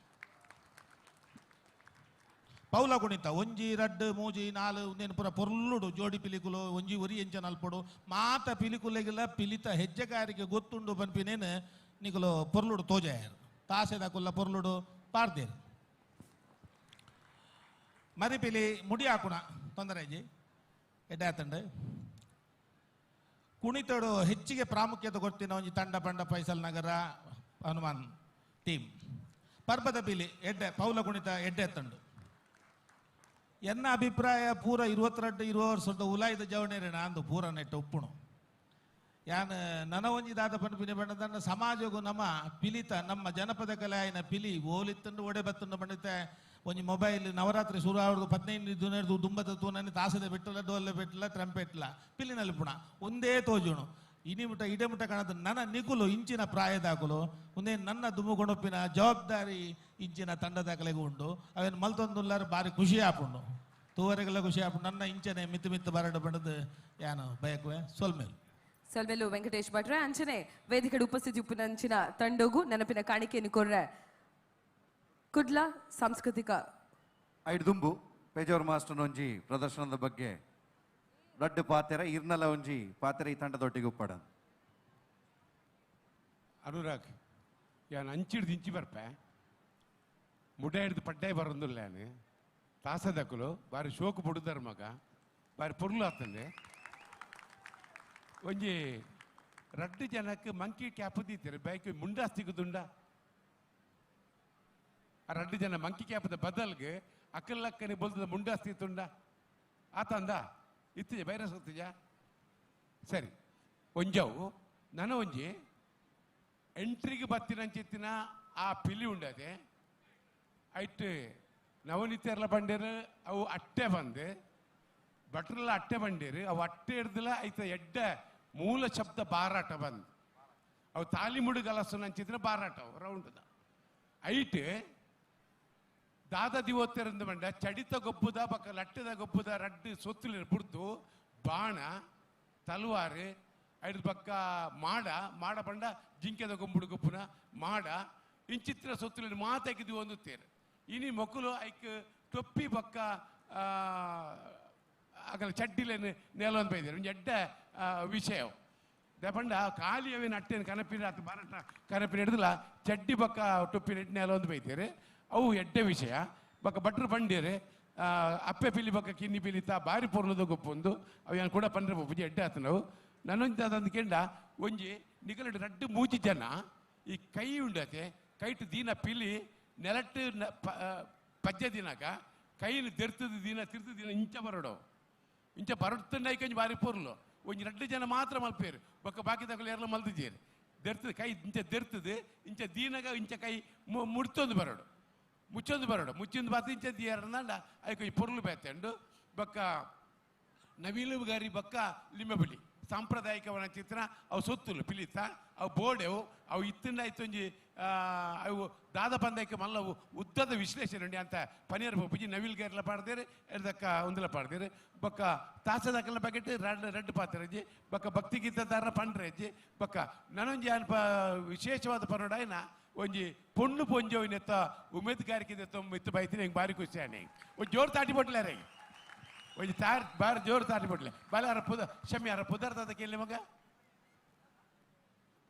ಪೌಲ ಕುಣಿತ ಒಂಜಿ ರಡ್ಡು ಮೂಜಿ ನಾಲು ಒಂದೇನು ಪೂರ ಪೊರ್ಲುಡು ಜೋಡಿ ಪಿಲಿಕುಲು ಒಂಜಿ ಒರಿ ಎಂಚ ನಲ್ಪಡು ಮಾತ ಪಿಲಿಕುಲೆಗಿಲ್ಲ ಪಿಲಿತ ಹೆಜ್ಜೆಗಾರಿಕೆ ಗೊತ್ತುಂಡು ಪನ್ಪಿನೇನು ನಿಕುಲು ಪೊರ್ಲುಡು ತೋಜಾಯರು ತಾಸೆದ ಕುಲ್ಲ ಪೊರ್ಲುಡು ಪಾರ್ದೇರು ಮರಿಪಿಲಿ ಮುಡಿ ಹಾಕುಣ ತೊಂದರೆ ಇಜ್ಜಿ ಎಡ್ಡೆ ಆತಂಡು ಕುಣಿತಡು ಹೆಚ್ಚಿಗೆ ಪ್ರಾಮುಖ್ಯತೆ ಕೊಡ್ತೀನಿ ಒಂಜಿ ತಂಡ ಪಂಡ ಫೈಸಲ್ ನಗರ ಹನುಮಾನ್ ಟೀಮ್ ಪರ್ಬದ ಪಿಲಿ ಎಡ್ಡೆ ಪೌಲ ಕುಣಿತ ಎಡ್ಡೆ ತಂಡು ಎನ್ನ ಅಭಿಪ್ರಾಯ ಪೂರ 22 20 ವರ್ಷದ ಉಲಾಯ್ದ ಜವಣೇರೆ ನಾಂದು ಪೂರ ನೆಟ್ಟು ಉಪ್ಪುಣು ಯಾನ್ ನನ ಒಂಜಿ ದಾದ ಪನ್ಪಿನಿ ಬಣ್ಣದನ್ನ ಸಮಾಜಗೂ ನಮ್ಮ ಪಿಲಿತ ನಮ್ಮ ಜನಪದ ಕಲೆ ಆಯ್ನ ಪಿಲಿ ಓಲಿತ್ತಂಡು ಒಡೆ ಬತ್ತಂಡು ಬಂಡಿತೆ ಒಂಜಿ ಮೊಬೈಲ್ ನವರಾತ್ರಿ ಶುರು ಆವಡ್ದು 15 ದಿನ ದುಂಬದ ತೂನನಿ ತಾಸದ ಬಿಟ್ಟಲ ಡೋಲೆ ಬಿಟ್ಟಲ ಟ್ರಂಪೆಟ್ಲ ಪಿಲಿನಲ್ಲಿ ಪುಣ ಒಂದೇ ತೋಜುಣು ಇನಿ ಮುಟ ಇಡೆ ಮುಟ ಕಾಣದ ನನ್ನ ನಿಕುಲು ಇಂಚಿನ ಪ್ರಾಯದಾಕುಲು ಒಂದೇ ನನ್ನ ದುಮ್ಮುಗೊಂಡೊಪ್ಪಿನ ಜವಾಬ್ದಾರಿ ಇಂಚಿನ ತಂಡದಾಕಲೆಗೂ ಉಂಡು ಅವೇನು ಮಲ್ತೊಂದುಲ್ಲಾರು ಬಾರಿ ಖುಷಿ ಆಪುಂಡು ತೂವರೆಗೆಲ್ಲ ಖುಷಿ ಆಪುಂಡು ನನ್ನ ಇಂಚನೆ ಮಿತ್ತು ಮಿತ್ತು ಬರಡು ಬಡದು ಯಾನು ಬಯಕುವೆ ಸೊಲ್ಮೇಲು ಸೊಲ್ಮೆಲು ವೆಂಕಟೇಶ್ ಭಟ್ರೆ ಅಂಚನೆ ವೇದಿಕೆಡ್ ಉಪಸ್ಥಿತಿ ಉಪ್ಪುನಂಚಿನ ತಂಡೋಗು ನೆನಪಿನ ಕಾಣಿಕೆಯನ್ನು ಕೊರ್ರೆ ಕುಡ್ಲ ಸಾಂಸ್ಕೃತಿಕ ಐಡ್ ದುಂಬು ಪೇಜಾವರ್ ಮಾಸ್ಟರ್ ಒಂಜಿ ಪ್ರದರ್ಶನದ ಬಗ್ಗೆ ರಡ್ಡು ಪಾತೆರ ಇರ್ನಲ ಒಂಜಿ ಪಾತೆರ ಈ ತಂಡದೊಟ್ಟಿಗೆ ಉಪ್ಪಡ ಅನುರಾಗ್ ಯಾನ್ ಅಂಚಿಡ್ದು ಇಂಚಿ ಬರ್ಪೆ ಮುಡ ಹಿಡ್ದು ಪಡ್ಡಾಯಿ ಬರೋದಿಲ್ಲ ಯಾನು ತಾಸದಕ್ಕಲು ಬಾರಿ ಶೋಕು ಪುಡುದಾರ ಮಗ ಬಾರಿ ಪೊರ್ಲು ಆತಂದೆ ಒಂಜಿ ರಡ್ಡು ಜನಕ್ಕೆ ಮಂಕಿ ಕ್ಯಾಪ್ ದೀತಾರೆ ಬೈಕ್ ಮುಂಡಾಸ್ತಿಗುದುಂಡ ಆ ರಡ್ಡು ಜನ ಮಂಕಿ ಕ್ಯಾಪದ ಬದಲ್ಗೆ ಅಕ್ಕಲ್ಲಕ್ಕನೆ ಬೊಲ್ತದ ಮುಂಡಾಸ್ತಿ ತುಂಡ ಆತಂದ ಇತ್ತಿಜ ವೈರಸ್ ಗೊತ್ತಿಜ ಸರಿ ಒಂಜವು ನನ್ನ ಒಂಜಿ ಎಂಟ್ರಿಗೆ ಬತ್ತಿನಂಚಿತ್ತಿನ ಆ ಪಿಲಿ ಉಂಡದೆ ಐಟ್ ನವನಿತ್ಯರ್ಲ ಬಂಡೇರು ಅವು ಅಟ್ಟೆ ಬಂದು ಭಟ್ರಲ್ಲ ಅಟ್ಟೆ ಬಂಡೇರು ಅವು ಅಟ್ಟೆ ಹಿಡ್ದಿಲ್ಲ ಐತ ಎಡ್ಡ ಮೂಲ ಶಬ್ದ ಬಾರಾಟ ಬಂದು ಅವು ತಾಲಿ ಮುಡುಗಲಸು ನಂಚಿದ್ರೆ ಬಾರಾಟ ಅವು ರೌಂಡ್ದ ಐಟ್ ದಾದ ದಿವೋತ್ತೆರಂದು ಬಂಡ ಚಡಿತ ಗೊಬ್ಬುದ ಬಕ್ಕ ಲಟ್ಟದ ಗೊಬ್ಬುದ ರಡ್ಡು ಸೊತ್ತುಲಿನ ಬುಡ್ದು ಬಾಣ ತಲವಾರು ಐದು ಪಕ್ಕ ಮಾಡ ಮಾಡ ಬಂಡ ಜಿಂಕೆದ ಗೊಂಬುಡು ಗೊಬ್ಬುನ ಮಾಡ ಇಂಚಿತ್ರ ಸೊತ್ತುಲಿನ ಮಾತಾಕಿದ್ವಿ ಒಂದು ತೇರು ಇನಿ ಮೊಕ್ಕಲು ಐಕ್ ಟೊಪ್ಪಿ ಬಕ್ಕ ಆಗಲ ಚಡ್ಡಿಲೇನು ನೇಲೊಂದು ಬೈದಾರೆ ಒಂಜಿ ಎಡ್ಡ ವಿಷಯ ದಪಂಡ ಖಾಲಿ ಅವೇನು ಅಟ್ಟೇನು ಕನಪಿನ ಆತ ಬಾರಟ ಕನಪಿನ ಹಿಡಿದಿಲ್ಲ ಚಡ್ಡಿ ಬಕ್ಕ ಟೊಪ್ಪಿನ ಇಟ್ಟು ನೇಲೊಂದು ಬೈತಾರೆ ಅವು ಎಡ್ಡೆ ವಿಷಯ ಬಕ್ಕ ಭಟ್ರು ಬಂಡೇರು ಅಪ್ಪೆ ಪಿಲಿ ಬಕ್ಕ ಕಿನ್ನಿ ಪಿಲಿತ ಬಾರಿ ಪೊರ್ಲದ ಗೊಪ್ಪೊಂದು ಅವು ಏನು ಕೂಡ ಪಂಡ್ರೆ ಪೂಜೆ ಎಡ್ಡೆ ಆತ ನಾವು ನನ್ನೊಂದು ಅದೊಂದು ಕೆಂಡ ಒಂಜಿ ನಿಗಲಡು ರಡ್ಡು ಮೂಜಿ ಜನ ಈ ಕೈ ಉಂಡತೆ ಕೈಟು ದೀನ ಪಿಲಿ ನೆಲಟ್ಟು ಪಜ್ಜೆ ದಿನಾಗ ಕೈಲಿ ದೆರ್ತದ ದಿನ ತಿರ್ತದ ದಿನ ಇಂಚ ಬರಡೋ ಇಂಚ ಬರಡ್ತಂಡ ಐಕೊಂಜಿ ಬಾರಿ ಪೊರ್ಲು ಒಂಜಿ ರಡ್ಡು ಜನ ಮಾತ್ರ ಮಲ್ಪೇರು ಬೊಕ್ಕ ಬಾಕಿ ತಗೊಳ್ಳಿ ಯಾರಲ್ಲ ಮಲ್ದಿದ್ದೀರಿ ದೆರ್ತದ ಕೈ ಇಂಚ ದೆರ್ತದೆ ಇಂಚ ದೀನಗ ಇಂಚ ಕೈ ಮುಡ್ತೊಂದು ಬರಡು ಮುಚ್ಚೊಂದು ಬರಡು ಮುಚ್ಚೊಂದು ಬಾತು ಇಂಚ ದಿಯರ್ನಂಡ ಐಕೊಂಜಿ ಪೊರ್ಲು ಬೇತಂಡು ಬೊಕ್ಕ ನವಿಲು ಗಾರಿ ಬೊಕ್ಕ ಲಿಂಬೆಬಲಿ ಸಾಂಪ್ರದಾಯಿಕವನ ಚಿತ್ರ ಅವು ಸೊತ್ತುಲು ಪಿಲಿತ ಅವು ಬೋಡೆವು ಅವು ಇತ್ತಿಂಡ ಇತ್ತೊಂಜಿ ಅವು ದಾದ ಪಂದಕ್ಕೆ ಮಲ್ಲವು ಉದ್ದದ ವಿಶ್ಲೇಷಣೆ ಉಂಡು ಅಂತ ಪನೀರ್ ಪೂಜಿ ನವಿಲ್ ಗೇರ್ಲ ಪಾಡ್ದೇರು ಎರ್ದಕ್ಕ ಒಂದಲ ಪಾಡ್ದೇರು ಬೊಕ್ಕ ತಾಸದಕ್ಕಲ್ಲ ಬಕೆಟ್ ರೆಡ್ ರೆಡ್ ಪಾತ್ರೆ ಬೊಕ್ಕ ಭಕ್ತಿ ಗೀತದಾರ ಪಂಡ್ರೆ ಅಜ್ಜಿ ಬೊಕ್ಕ ನನೊಂಜಿ ಅಲ್ಪ ವಿಶೇಷವಾದ ಪನ್ನೋಡಾಯ್ನ ಒಂಜಿ ಪೊಣ್ಣು ಪೊಂಜೋವಿನೆತ್ತ ಉಮೇದ್ಗಾರಿಕೆ ಇತ್ತು ಬೈತೀನಿ ಹಿಂಗೆ ಭಾರಿ ಖುಷಿ ಆಣೆ ಒಂದು ಜೋರು ತಾಟಿ ಬೊಟ್ಲಾರೆ ಒಂಜಿ ತಾರ್ ಬಾರಿ ಜೋರು ತಾಟಿ ಬೊಟ್ಲೆ ಬಾಲ ಅರ ಪುದ ಶಮಿ ಅರ ಪುದರ್ದ ಕೇಳಿ ಮಗ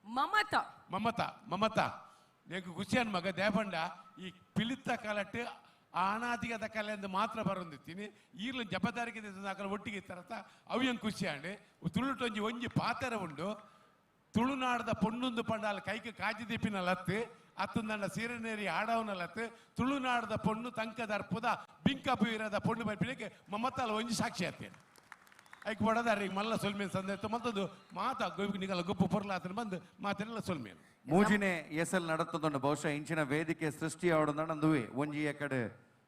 ಮಮತಾ ಮಮತಾ ಮಮತಾ ನೆಕ್ ಖುಷಿಯನ್ ಮಗ ದೇಪಂಡ ಈ ಪಿಲಿತ್ತ ಕಾಲಟ್ಟು ಆನಾದಿಗದ ಕಲೆಯಿಂದ ಮಾತ್ರ ಬರೊಂದಿತ್ತೀನಿ ಈರ್ಲು ಜಪದಾರಿಕೆ ಅಕಲ ಒಟ್ಟಿಗೆ ಇತ್ತಾರತ್ತ ಅವು ಖುಷಿ ಆಂಡ್ ತುಳುಟೊಂಜಿ ಒಂಜಿ ಪಾತೆರ ಉಂಡು ತುಳುನಾಡದ ಪೊಣ್ಣೊಂದು ಪಂಡಾಲ ಕೈಕ್ ಕಾಜಿ ದೀಪಿನ ಲತ್ತು ಅತ್ತಂದಂಡ ಸೀರನೇರಿ ಆಡವನ ಲತ್ತು ತುಳುನಾಡದ ಪೊಣ್ಣು ತಂಕದ ಅರ್ಪುದ ಬಿಂಕ ಬೀರದ ಪೊಣ್ಣು ಬರ್ಪಿನಕ್ಕೆ ಮಮತಾಲ ಒಂಜಿ ಸಾಕ್ಷಿ ಆತೇನೆ ಐಕ್ ಬಡದಾರ ಈಗ ಮಲ್ಲ ಸೊಲ್ಮೇನ್ ಸಂದೇತ ಮತ್ತದು ಮಾತಾ ನಿಗಲ ಗುಪ್ಪು ಪೊರ್ಲಾತನ ಬಂದು ಮಾತೆಲ್ಲ ಸೊಲ್ಮೇನು ಮೂಜಿನೇ ಎಸಲ್ ನಡತ್ತದೊಂಡು ಬಹುಶಃ ಇಂಚಿನ ವೇದಿಕೆ ಸೃಷ್ಟಿ ಆವಡಂದುವೆ ಒಂಜಿ ಕಡೆ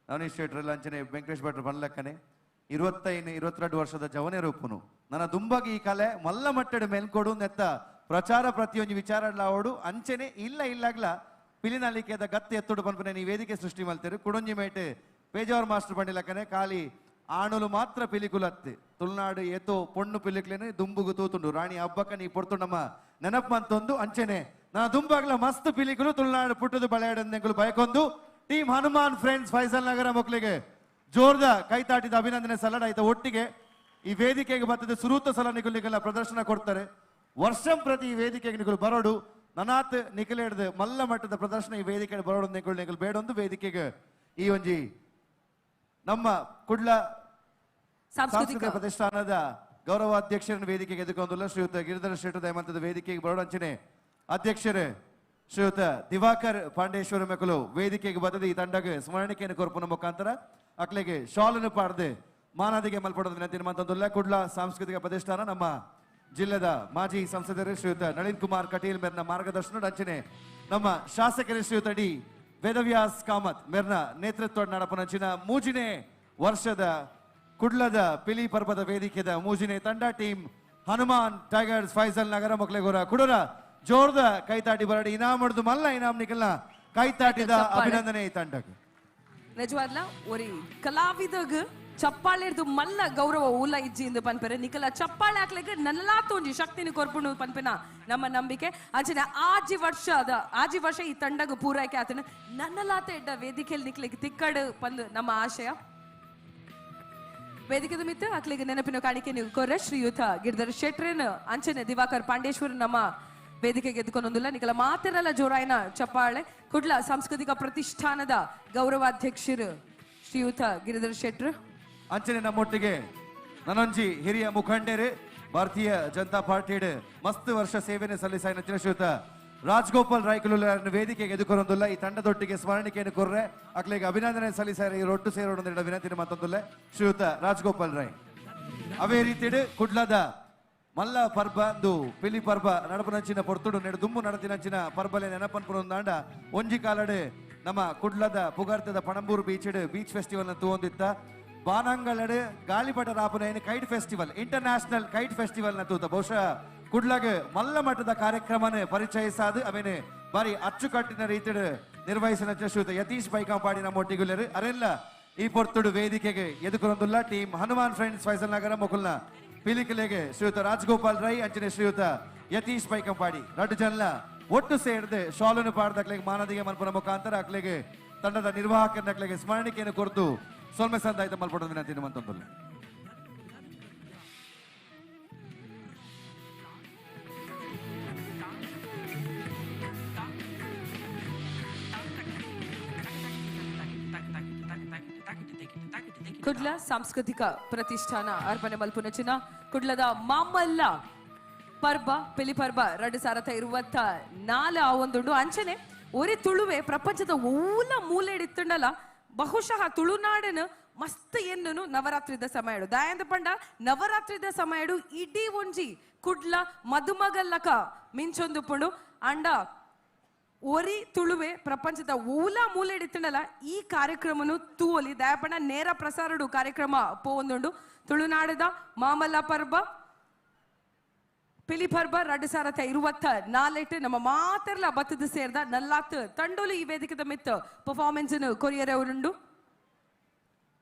ನವನೀಶ್ ಶೆಟ್ರೆಲ್ಲ ಅಂಚನೆ ವೆಂಕಟೇಶ್ ಭಟ್ರು ಬನ್ಲಕ್ಕನೆ 25 22 ವರ್ಷದ ಜವನೇ ರೂಪುನು ನನ್ನ ದುಂಬಾಗಿ ಈ ಕಲೆ ಮಲ್ಲ ಮಟ್ಟಡ ಮೇಲ್ಕೊಡು ನೆತ್ತ ಪ್ರಚಾರ ಪ್ರತಿಯೊಂದು ವಿಚಾರ ಅವಡು ಅಂಚನೆ ಇಲ್ಲ ಇಲ್ಲಾಗ್ಲ ಪಿಲಿನಲಿಕೆದ ಗತ್ತಿ ಎತ್ತುಡು ಪನ್ಪನೆ ಈ ವೇದಿಕೆ ಸೃಷ್ಟಿ ಮಲ್ತೇರು ಕುಡೊಂಜಿ ಮೇಟೆ ಪೇಜಾವರ್ ಮಾಸ್ಟರ್ ಬಂಡಿಲಕ್ಕನೆ ಖಾಲಿ ಆಣುಲು ಮಾತ್ರ ಪಿಲಿಕುಲತ್ತೆ ತುಳುನಾಡು ಏತೋ ಪೊಣ್ಣು ಪಿಲಿಕ್ಲೇನೆ ದುಂಬುಗು ತೂತುಂಡು ರಾಣಿ ಹಬ್ಬಕ್ಕ ನೀ ಪೊರ್ತು ನಮ್ಮ ನೆನಪು ಮಂತೊಂದು ಅಂಚನೆ ನಾ ದುಂಬಾಗ್ಲ ಮಸ್ತ್ ಪಿಲಿಕುಲು ತುಳುನಾಡು ಪುಟ್ಟದು ಬಳೆಯಾಡಂದೆಂಕುಲು ಬಯಕೊಂದು ಟೀಮ್ ಹನುಮಾನ್ ಫ್ರೆಂಡ್ಸ್ ಫೈಸಲ್ ನಗರ ಮಕ್ಕಳಿಗೆ ಜೋರ್ದ ಕೈತಾಟಿದ ಅಭಿನಂದನೆ ಸಲ್ಲಡ ಆಯ್ತ ಒಟ್ಟಿಗೆ ಈ ವೇದಿಕೆಗೆ ಬರ್ತದೆ ಸುರೂತ ಸಲ ನಿಕುಲಿಗೆಲ್ಲ ಪ್ರದರ್ಶನ ಕೊಡ್ತಾರೆ ವರ್ಷಂ ಪ್ರತಿ ಈ ವೇದಿಕೆಗೆ ನಿಕುಲು ಬರೋಡು ನನಾತ್ ನಿಖಲೇಡ್ದು ಮಲ್ಲ ಮಟ್ಟದ ಪ್ರದರ್ಶನ ಈ ವೇದಿಕೆ ಬರೋಡು ನಿಕುಲು ನಿಕುಲು ಬೇಡೊಂದು ವೇದಿಕೆಗೆ ಈ ಒಂಜಿ ನಮ್ಮ ಕುಡ್ಲ ಸಾಂಸ್ಕೃತಿಕ ಪ್ರತಿಷ್ಠಾನದ ಗೌರವಾಧ್ಯಕ್ಷರನ್ನು ವೇದಿಕೆಗೆ ಎದುಕೊಂದುಲ್ಲ ಶ್ರೀಯುತ ಗಿರಿಧರ ಶೆಟ್ಟರ್ ದಯಮಂತದ ವೇದಿಕೆಗೆ ಬರೋಡು ಅಂಚನೆ ಅಧ್ಯಕ್ಷರೇ ಶ್ರೀಯುತ ದಿವಾಕರ್ ಪಾಂಡೇಶ್ವರ ಮೆಕಲು ವೇದಿಕೆಗೆ ಬದದು ಈ ತಂಡಗೆ ಸ್ಮರಣಿಕೆಯನ್ನು ಕೊರ್ಪುನ ಮುಖಾಂತರ ಅಕ್ಲೆಗೆ ಶಾಲನ್ನು ಪಾಡದೆ ಮಾನಾದಿಗೆ ಮಲ್ಪಡೋದು ವಿನಂತಿ ಮಂತಂದುಲ್ಲ ಕುಡ್ಲ ಸಾಂಸ್ಕೃತಿಕ ಪ್ರತಿಷ್ಠಾನ ನಮ್ಮ ಜಿಲ್ಲೆದ ಮಾಜಿ ಸಂಸದರು ಶ್ರೀಯುತ ನಳಿನ್ ಕುಮಾರ್ ಕಟೀಲ್ ಮೇರ್ನ ಮಾರ್ಗದರ್ಶನ ಅಂಚನೆ ನಮ್ಮ ಶಾಸಕರು ಶ್ರೀಯುತ ಡಿ ವೇದವ್ಯಾಸ್ ಕಾಮತ್ ಮೇರ್ನ ನೇತೃತ್ವ ನಡಪನಂಚಿನ ಮೂಜಿನೇ ವರ್ಷದ ಕುಡ್ಲದ ಪಿಲಿ ಪರ್ವದ ವೇದಿಕೆದ ಮೂಜಿನೇ ತಂಡ ಟೀಮ್ ಹನುಮಾನ್ ಟೈಗರ್ಸ್ ಫೈಸಲ್ ನಗರ ಮಕ್ಕಳಿಗೋರ ಕುಡರ ಜೋರ್ದ ಕೈತಾಟಿ ಬರಡಿ ಇನಾಮ್ ಹೊಡೆದು ಮಲ್ಲ ಇನಾಮ್ ನಿಕಲ್ನ ಕೈತಾಟಿದ ಅಭಿನಂದನೆ ಈ ತಂಡಕ್ಕೆ ನಿಜವಾದ್ಲ ಒರಿ ಕಲಾವಿದಗ್ ಚಪ್ಪಾಳೆರ್ದು ಮಲ್ಲ ಗೌರವ ಊಲ ಇಜ್ಜಿ ಇಂದು ಪನ್ಪೆರೆ ನಿಕಲ ಚಪ್ಪಾಳೆ ಹಾಕ್ಲಿಕ್ಕೆ ನಲ್ಲಾ ತೋಂಜಿ ಶಕ್ತಿನ ಕೊರ್ಪುಂಡು ಪನ್ಪೆನ ನಮ್ಮ ನಂಬಿಕೆ ಅಂಚನೆ ಆಜಿ ವರ್ಷ ಈ ತಂಡಗ್ ಪೂರೈಕೆ ಆತನ ನನ್ನಲಾತ ಎಡ್ಡ ವೇದಿಕೆಯಲ್ಲಿ ನಿಕ್ಲಿಗೆ ತಿಕ್ಕಡು ಪಂದು ನಮ್ಮ ಆಶಯ ವೇದಿಕೆದ ಮಿತ್ತ ಅಕ್ಲಿಗೆ ನೆನಪಿನ ಕಾಣಿಕೆ ನೀವು ಕೊರ್ರೆ ಶ್ರೀಯುತ ಗಿರಿಧರ್ ಶೆಟ್ರೇನ್ ಅಂಚನೆ ದಿವಾಕರ್ ಪಾಂಡೇಶ್ವರ ನಮ್ಮ ವೇದಿಕೆಗೆ ಎದ್ಕೊಂಡೊಂದಿಲ್ಲ ನಿಕಲ ಮಾತಿರಲ್ಲ ಜೋರಾಯಿನ ಚಪ್ಪಾಳೆ ಕುಡ್ಲ ಸಾಂಸ್ಕೃತಿಕ ಪ್ರತಿಷ್ಠಾನದ ಗೌರವಾಧ್ಯಕ್ಷರು ಶ್ರೀಯುತ ಗಿರಿಧರ್ ಶೆಟ್ರು ಅಂಚನೆ ನಮ್ಮೊಟ್ಟಿಗೆ ನನೊಂಜಿ ಹಿರಿಯ ಮುಖಂಡರು ಭಾರತೀಯ ಜನತಾ ಪಾರ್ಟಿ ಮಸ್ತ್ ವರ್ಷ ಸೇವೆಯನ್ನು ಸಲ್ಲಿಸಾಯಿನ ಶ್ರೀಯುತ ರಾಜಗೋಪಾಲ್ ರಾಯ್ಕುಲುಲ್ಲ ವೇದಿಕೆಗೆ ಎದುಕೊರೊಂದುಲ್ಲ ಈ ತಂಡದೊಟ್ಟಿಗೆ ಸ್ಮರಣಿಕೆಯನ್ನು ಕೊರ್ರೆ ಅಕ್ಲೆಗೆ ಅಭಿನಂದನೆ ಸಲ್ಲಿಸಾರೆ ಈ ರೊಟ್ಟು ಸೇರೋಣ ವಿನಂತಿನ ಮತ್ತೊಂದುಲ್ಲ ಶ್ರೀಯುತ ರಾಜಗೋಪಾಲ್ ರಾಯ್. ಅವೇ ರೀತಿಡು ಕುಡ್ಲದ ಮಲ್ಲ ಪರ್ಬ ಅಂದು ಪಿಲಿ ಪರ್ಬ ನಡಪನಂಚಿನ ಪೊರ್ತುಡು ನೆಡು ದುಮ್ಮು ನಡತಿನಂಚಿನ ಪರ್ಬಲೆ ನೆನಪನ್ಪುನೊಂದಾಂಡ ಒಂಜಿ ಕಾಲಡು ನಮ್ಮ ಕುಡ್ಲದ ಪುಗಾರ್ತದ ಪಣಂಬೂರು ಬೀಚ್ ಬೀಚ್ ಫೆಸ್ಟಿವಲ್ ನ ತೂವೊಂದಿತ್ತ ಬಾನಂಗಳಡು ಗಾಳಿಪಟ ರಾಪುನ kite festival international kite festival ನ ತೂತ ಬಹುಶಃ ಕುಡ್ಲಗ್ ಮಲ್ಲ ಮಟ್ಟದ ಕಾರ್ಯಕ್ರಮನ ಪರಿಚಯಿಸಾದು ಆಮೇಲೆ ಬಾರಿ ಅಚ್ಚುಕಟ್ಟಿನ ರೀತಿಡು ನಿರ್ವಹಿಸಿನ ಶ್ರೀಯುತ ಯತೀಶ್ ಬೈಕಾಂಪಾಡಿ ನಮ್ಮ ಒಟ್ಟಿಗುಲ್ಲರು ಅರೆಲ್ಲ ಈ ಪೊರ್ತುಡು ವೇದಿಕೆಗೆ ಎದುಕುರೊಂದುಲ್ಲ ಟೀಮ್ ಹನುಮಾನ್ ಫ್ರೆಂಡ್ಸ್ ಫೈಸಲ್ ನಗರ ಮೊಕುಲ್ನ ಪಿಲಿಕಲೆಗೆ ಶ್ರೀಯುತ ರಾಜಗೋಪಾಲ್ ರೈ ಅಂಚನೆ ಶ್ರೀಯುತ ಯತೀಶ್ ಬೈಕಂಪಾಡಿ ರಡ್ಡು ಜನಲ ಒಟ್ಟು ಸೇರಿದೆ ಶಾಲನ್ನು ಪಾಡ್ದಕ್ಲೆಗೆ ಮಾನದಿಗೆ ಮಲ್ಪುನ ಮುಖಾಂತರ ಅಕ್ಲೆಗೆ ತಂಡದ ನಿರ್ವಾಹಕರನ್ನಕ್ಲೆಗೆ ಸ್ಮರಣಿಕೆಯನ್ನು ಕೊರತು ಸೊಲ್ಮೆ ಸಂದಾಯ್ತ ಮಲ್ಪಡೋದು ವಿನಂತಿ ಮಂತಂದುಲ್ಲ. ಕುಡ್ಲ ಸಾಂಸ್ಕೃತಿಕ ಪ್ರತಿಷ್ಠಾನ ಅರ್ಪಣೆ ಮಲ್ಪುನಚಿನ ಕುಡ್ಲದ ಮಾಮಲ್ಲ ಪರ್ಬ ಪಿಲಿ ಪರ್ಬ 2024 ಆ ಒಂದುಂಡು ಅಂಚನೆ ಒರಿ ತುಳುವೆ ಪ್ರಪಂಚದ ಓಲ ಮೂಲೆ ಇತ್ತುಂಡಲ ಬಹುಶಃ ತುಳುನಾಡನ ಮಸ್ತ್ ಎನ್ನುನು ನವರಾತ್ರಿದ ಸಮಯಡು ದಾಯಂದ ಪಂಡ ನವರಾತ್ರಿದ ಸಮಯಡು ಇಡೀ ಒಂಜಿ ಕುಡ್ಲ ಮದುಮಗಲ್ಲಕ ಮಿಂಚೊಂದು ಪುಂಡು ಅಂಡ ಒರಿ ತುಳುವೆ ಪ್ರಪಂಚದ ಓಲ ಮೂಲೆ ಇತ್ತುಂಡಲ ಈ ಕಾರ್ಯಕ್ರಮನು ತೂವಲಿ ದಯಪಣ ನೇರ ಪ್ರಸಾರಡು ಕಾರ್ಯಕ್ರಮ ಪೋವೊಂದುಂಡು ತುಳುನಾಡದ ಮಾಮಲ್ಲ ಪರ್ಬ ಪಿಲಿ ಪರ್ಬ 2024 ನಮ್ಮ ಮಾತೆರ್ಲ ಬತ್ತದ ಸೇರ್ದ ನಲ್ಲಾತ್ ತಂಡೋಲು ಈ ವೇದಿಕೆದ ಮಿತ್ ಪರ್ಫಾರ್ಮೆನ್ಸ್ ಕೊರಿಯರ್ ಅವರುಂಡು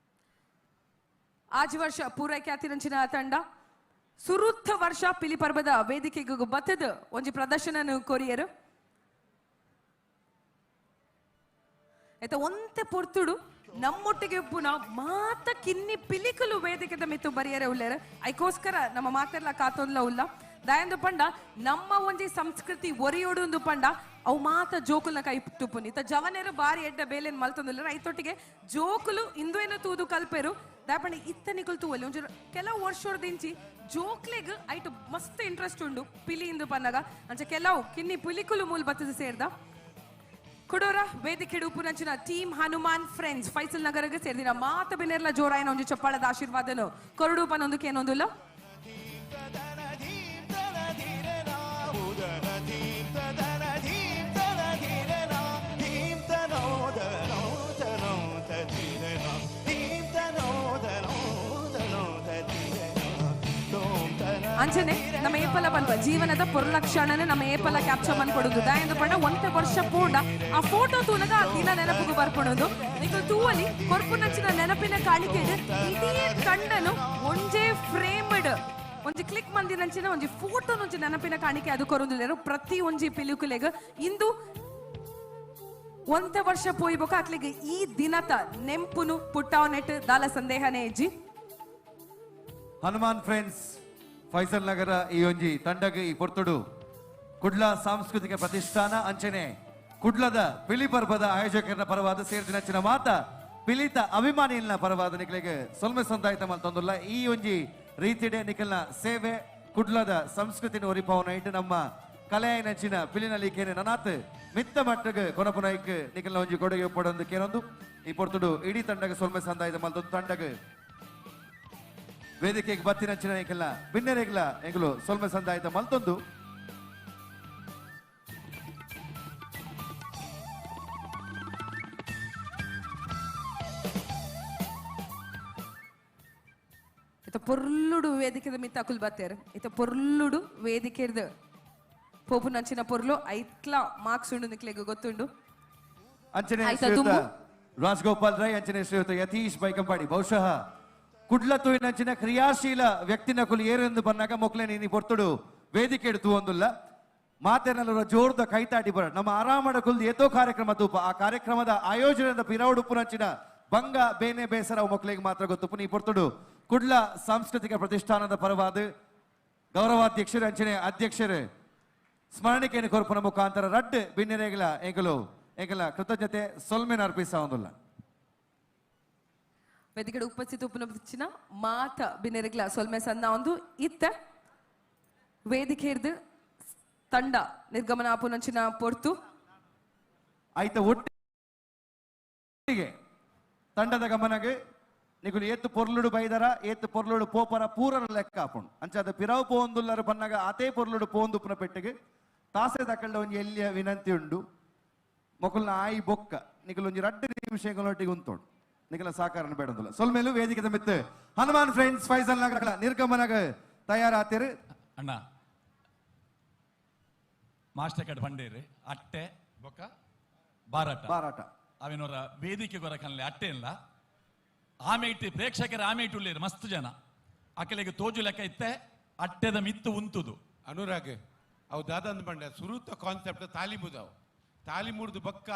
ಆಜಿ ವರ್ಷ ಪೂರೈಕೆ ಆತಿರಂಚಿನ ತಂಡ ಸುರುತ್ತ ವರ್ಷ ಪಿಲಿ ಪರ್ಬದ ವೇದಿಕೆಗೆ ಬತ್ತದ ಒಂಜಿ ಪ್ರದರ್ಶನ ಕೊರಿಯರ್ ಆಯ್ತಾ ಒಂತೆ ಪೊರ್ತುಡು ನಮ್ಮೊಟ್ಟಿಗೆ ಪುನಃ ಮಾತ ಕಿನ್ನಿ ಪಿಲಿಕಲು ವೇದಿಕೆದ ಮಿತ್ತು ಬರಿಯರೆ ಉಲ್ಲೇರ ಐಕೋಸ್ಕರ ನಮ್ಮ ಮಾತೆಲ್ಲ ಕಾತೊಂದ್ಲ ಉಲ್ಲ ದಯಂದು ಪಂಡ ನಮ್ಮ ಒಂಜಿ ಸಂಸ್ಕೃತಿ ಒರಿಯೋಡು ಪಂಡ ಅವು ಮಾತ ಜೋಕುಲ್ನ ಕೈ ತುಪ್ಪುನಿ ಇತ್ತ ಜವನೆರು ಬಾರಿ ಎಡ್ಡ ಬೇಲೆನ್ ಮಲ್ತೊಂದುಲ್ಲೆರ್ ಐತೊಟ್ಟಿಗೆ ಜೋಕುಲು ಇಂದು ತೂದು ಕಲ್ಪೆರು ದಾಯಪಂಡ ಇತ್ತ ನಿಕುಲು ತೂವಲ್ಲಿ ಒಂಜಿ ಕೆಲವು ವರ್ಷದಿಂಚಿ ಜೋಕ್ಲೆಗ್ ಐಟ್ ಮಸ್ತ್ ಇಂಟ್ರೆಸ್ಟ್ ಉಂಡು ಪಿಲಿ ಇಂದು ಪನ್ನಗ ಅಂಚ ಕೆಲವು ಕಿನ್ನಿ ಪಿಲಿಕುಲು ಮೂಲ ಬತ್ತದ ಸೇರ್ದ ಕುಡೋರ ವೇದಿಕೆ ಉಪ್ಪುನಂಚಿನ ಟೀಮ್ ಹನುಮಾನ್ ಫ್ರೆಂಡ್ಸ್ ಫೈಸಲ್ ನಗರಗೆ ಸೇರ್ದಿನ ಮಾತ ಬಿನೆರ್ಲ ಜೋರಾಯನ ಒಂಜಿ ಚಪ್ಪಾಳದ ಆಶೀರ್ವಾದನು ಕೊರಡು ಪನೊಂದು ಕೇನೊಂದುಲ್ಲ. ಅಂಚನೆ ನಮ್ಮ ಏಪಲ ಪನ್ಪ ಜೀವನದ ಪೊರ್ಲಕ್ಷಣನೆ ನಮ್ಮ ಏಪಲ ಕ್ಯಾಪ್ಚರ್ ಮನ್ಕೊಡುದು ದಾಯಂದು ಪಂಡ ಒಂತೆ ವರ್ಷ ಪೂಂಡ ಆ ಫೋಟೋ ತೂನಗ ಆ ದಿನ ನೆನಪುಗು ಬರ್ಪುಣದು ನಿಕುಲು ತೂವಲಿ ಕೊರ್ಪುನಂಚಿನ ನೆನಪಿನ ಕಾಣಿಕೆಡ್ ಇಡೀ ತಂಡನು ಒಂಜೇ ಫ್ರೇಮ್ಡ್ ಒಂಜಿ ಕ್ಲಿಕ್ ಮಂದಿನಂಚಿನ ಒಂಜಿ ಫೋಟೋ ಒಂಜಿ ನೆನಪಿನ ಕಾಣಿಕೆ ಅದು ಕೊರೊಂದುಲ್ಲೆರ್ ಪ್ರತಿ ಒಂಜಿ ಪಿಲಿಕುಲೆಗ್ ಇಂದು ಒಂತೆ ವರ್ಷ ಪೋಯಿಬೊಕ ಅಕ್ಲೆಗ್ ಈ ದಿನತ ನೆಂಪುನು ಪುಟ್ಟಾವನೆಟ್ ದಾಲ ಸಂದೇಹನೇ ಇಜ್ಜಿ. ಹನುಮಾನ್ ಫ್ರೆಂಡ್ಸ್ ಫೈಸಲ್ ನಗರ ಈ ಒಂಜಿ ತಂಡಗ್ ಈ ಪೊರ್ತುಡು ಕುಡ್ಲ ಸಾಂಸ್ಕೃತಿಕ ಪ್ರತಿಷ್ಠಾನ ಅಂಚನೆ ಕುಡ್ಲದ ಪಿಲಿ ಪರ್ಬದ ಆಯೋಜಕರ ಪರವಾದ ಸೇರ್ದಿನಂಚಿನ ಮಾತ ಪಿಲಿತ ಅಭಿಮಾನಿನ ಪರವಾದ ನಿಕಲೆಗ್ ಸೊಲ್ಮೆ ಸಂದಾಯಿತ ಮಲ್ತೊಂದುಲ್ಲ. ಈ ಒಂಜಿ ರೀತಿಡೆ ನಿಕಲ್ನ ಸೇವೆ ಕುಡ್ಲದ ಸಂಸ್ಕೃತಿನ ಒರಿಪವನ ಇಟ್ಟು ನಮ್ಮ ಕಲೆಯನಂಚಿನ ಪಿಲಿನ ಲೀಕೇನೆ ನನಾತ್ ಮಿತ್ತ ಮಟ್ಟಗ್ ಕೊನಪುನೈಕ್ ನಿಕಲ್ನ ಒಂಜಿ ಕೊಡುಗೆ ಒಪ್ಪಡೊಂದು ಕೇನೊಂದು ಈ ಪೊರ್ತುಡು ಇಡೀ ತಂಡಗ್ ಸೊಲ್ಮೆ ಸಂದಾಯಿತ ಮಲ್ತೊಂದು ತಂಡಗ್ ವೇದಿಕೆಗೆ ಬತ್ತಿನಂಚಿನ ನಿಕಲ್ನ ಬಿನ್ನೆರೆಗ್ಲ ಎಂಗುಲು ಸೊಲ್ಮೆ ಸಂದಾಯಿತ ಮಲ್ತೊಂದು. ಇತ್ತ ಪೊರ್ಲುಡು ವೇದಿಕೆದ ಮಿತ್ತ ಅಕುಲ್ ಬತ್ತೇರ್ ಇತ್ತ ಪೊರ್ಲುಡು ವೇದಿಕೆದ ಪೋಪುನಂಚಿನ ಪೊರ್ಲು ಐತ್ಲ ಮಾರ್ಕ್ಸ್ ಉಂಡು ನಿಕ್ಲೆಗ್ ಗೊತ್ತುಂಡು. ಅಂಚನೆ ಶ್ರೀಯುತ ರಾಜಗೋಪಾಲ್ ರೈ ಅಂಚನೆ ಶ್ರೀಯುತ ಯತೀಶ್ ಬೈಕಂಪಾಡಿ ಬಹುಶಃ ಕುಡ್ಲ ತೂಯಿನಂಚಿನ ಕ್ರಿಯಾಶೀಲ ವ್ಯಕ್ತಿನ ಕುಲು ಏರೆಂದು ಬನ್ನಾಗ ಮೊಕ್ಲೆ ನೀನಿ ಪೊರ್ತುಡು ವೇದಿಕೆ ತೂವೊಂದುಲ್ಲ ಮಾತೆನಲ್ಲರ ಜೋರ್ದ ಕೈತಾಟಿ ಬರ ನಮ್ಮ ಆರಾಮಡ ಕುಲ್ದು ಏತೋ ಕಾರ್ಯಕ್ರಮ ತೂಪ ಆ ಕಾರ್ಯಕ್ರಮದ ಆಯೋಜನೆದ ಪಿರೌಡುಪ್ಪುನಂಚಿನ ಬಂಗ ಬೇನೆ ಬೇಸರ ಮೊಕ್ಲೆಗೆ ಮಾತ್ರ ಗೊತ್ತುಪ್ಪು. ನೀ ಪೊರ್ತುಡು ಕುಡ್ಲ ಸಾಂಸ್ಕೃತಿಕ ಪ್ರತಿಷ್ಠಾನದ ಪರವಾದ ಗೌರವಾಧ್ಯಕ್ಷರು ಅಂಚನೆ ಅಧ್ಯಕ್ಷರು ಸ್ಮರಣಿಕೆಯನ್ನು ಕೊರಪುನ ಮುಖಾಂತರ ರಡ್ಡು ಬಿನ್ನೆರೆಗಳ ಎಂಕಲು ಎಂಕಲ ಕೃತಜ್ಞತೆ ಸೊಲ್ಮೆನ ಅರ್ಪಿಸ ಒಂದುಲ್ಲ. ವೇದಿಕೆಡ್ ಉಪಸ್ಥಿತ ಉಪನಬಿಚ್ಚಿನ ಮಾತ ಬಿನ್ನೆರೆಗ್ಲ ಸೊಲ್ಮೆ ಸನ್ನ ಒಂದು ಇತ್ತ ವೇದಿಕೆರ್ದು ತಂಡ ನಿರ್ಗಮನ ಆಪುನಂಚಿನ ಪೊರ್ತು ಆಯ್ತ ಒಟ್ಟಿಗೆ ತಂಡದ ಗಮನಗೆ ನಿಕುಲು ಏತು ಪೊರ್ಲುಡು ಬೈದರ ಏತು ಪೊರ್ಲುಡು ಪೋಪರ ಪೂರರ ಲೆಕ್ಕ ಆಪುಂಡು ಅಂಚಾದ ಪಿರವು ಪೋಂದುಲ್ಲರ ಬನ್ನಗ ಆತೇ ಪೊರ್ಲುಡು ಪೋಂದುಪ್ಪುನ ಪೆಟ್ಟಿಗೆ ತಾಸೆ ದಕ್ಕಂಡ ಒಂಜಿ ಎಲ್ಲಿಯ ವಿನಂತಿ ಉಂಡು ಮೊಕಲ್ನ ಆಯಿ ಬೊಕ್ಕ ನಿಕುಲು ಒಂಜಿ ರಡ್ಡು ನಿಮಿಷಗಳೊಟ್ಟಿಗೆ ಉಂತೋಡು ನಿಕಲ ಸಹಕಾರ ಬೇಡಂದಿಲ್ಲ. ಸೊಲ್ಮೇಲು ವೇದಿಕೆ ಮಿತ್ತು ಹನುಮಾನ್ ಫ್ರೆಂಡ್ಸ್ ಫೈಸಲ್ ನಗರ ನಿರ್ಗಮನಗ ತಯಾರಾತಿರು. ಅಣ್ಣ ಮಾಸ್ಟರ್ ಕಾರ್ಡ್ ಬಂಡೇರಿ ಅಟ್ಟೆ ಬೊಕ್ಕ ಬಾರಾಟ ಬಾರಾಟ ಅವಿನವರ ವೇದಿಕೆ ಗೊರಕನ್ಲೆ ಅಟ್ಟೆ ಇಲ್ಲ ಆಮೇಟಿ ಪ್ರೇಕ್ಷಕರ ಆಮೇಟು ಉಳ್ಳೇರು ಮಸ್ತ್ ಜನ ಅಕಲೆಗೆ ತೋಜು ಲೆಕ್ಕ ಇತ್ತೆ ಅಟ್ಟೆದ ಮಿತ್ತು ಉಂತುದು. ಅನುರಾಗ್ ಅವು ದಾದಂದ ಬಂಡೆ ಸುರುತ ಕಾನ್ಸೆಪ್ಟ್ ತಾಲಿಮುದವು ತಾಲಿಮುರ್ದು ಬಕ್ಕ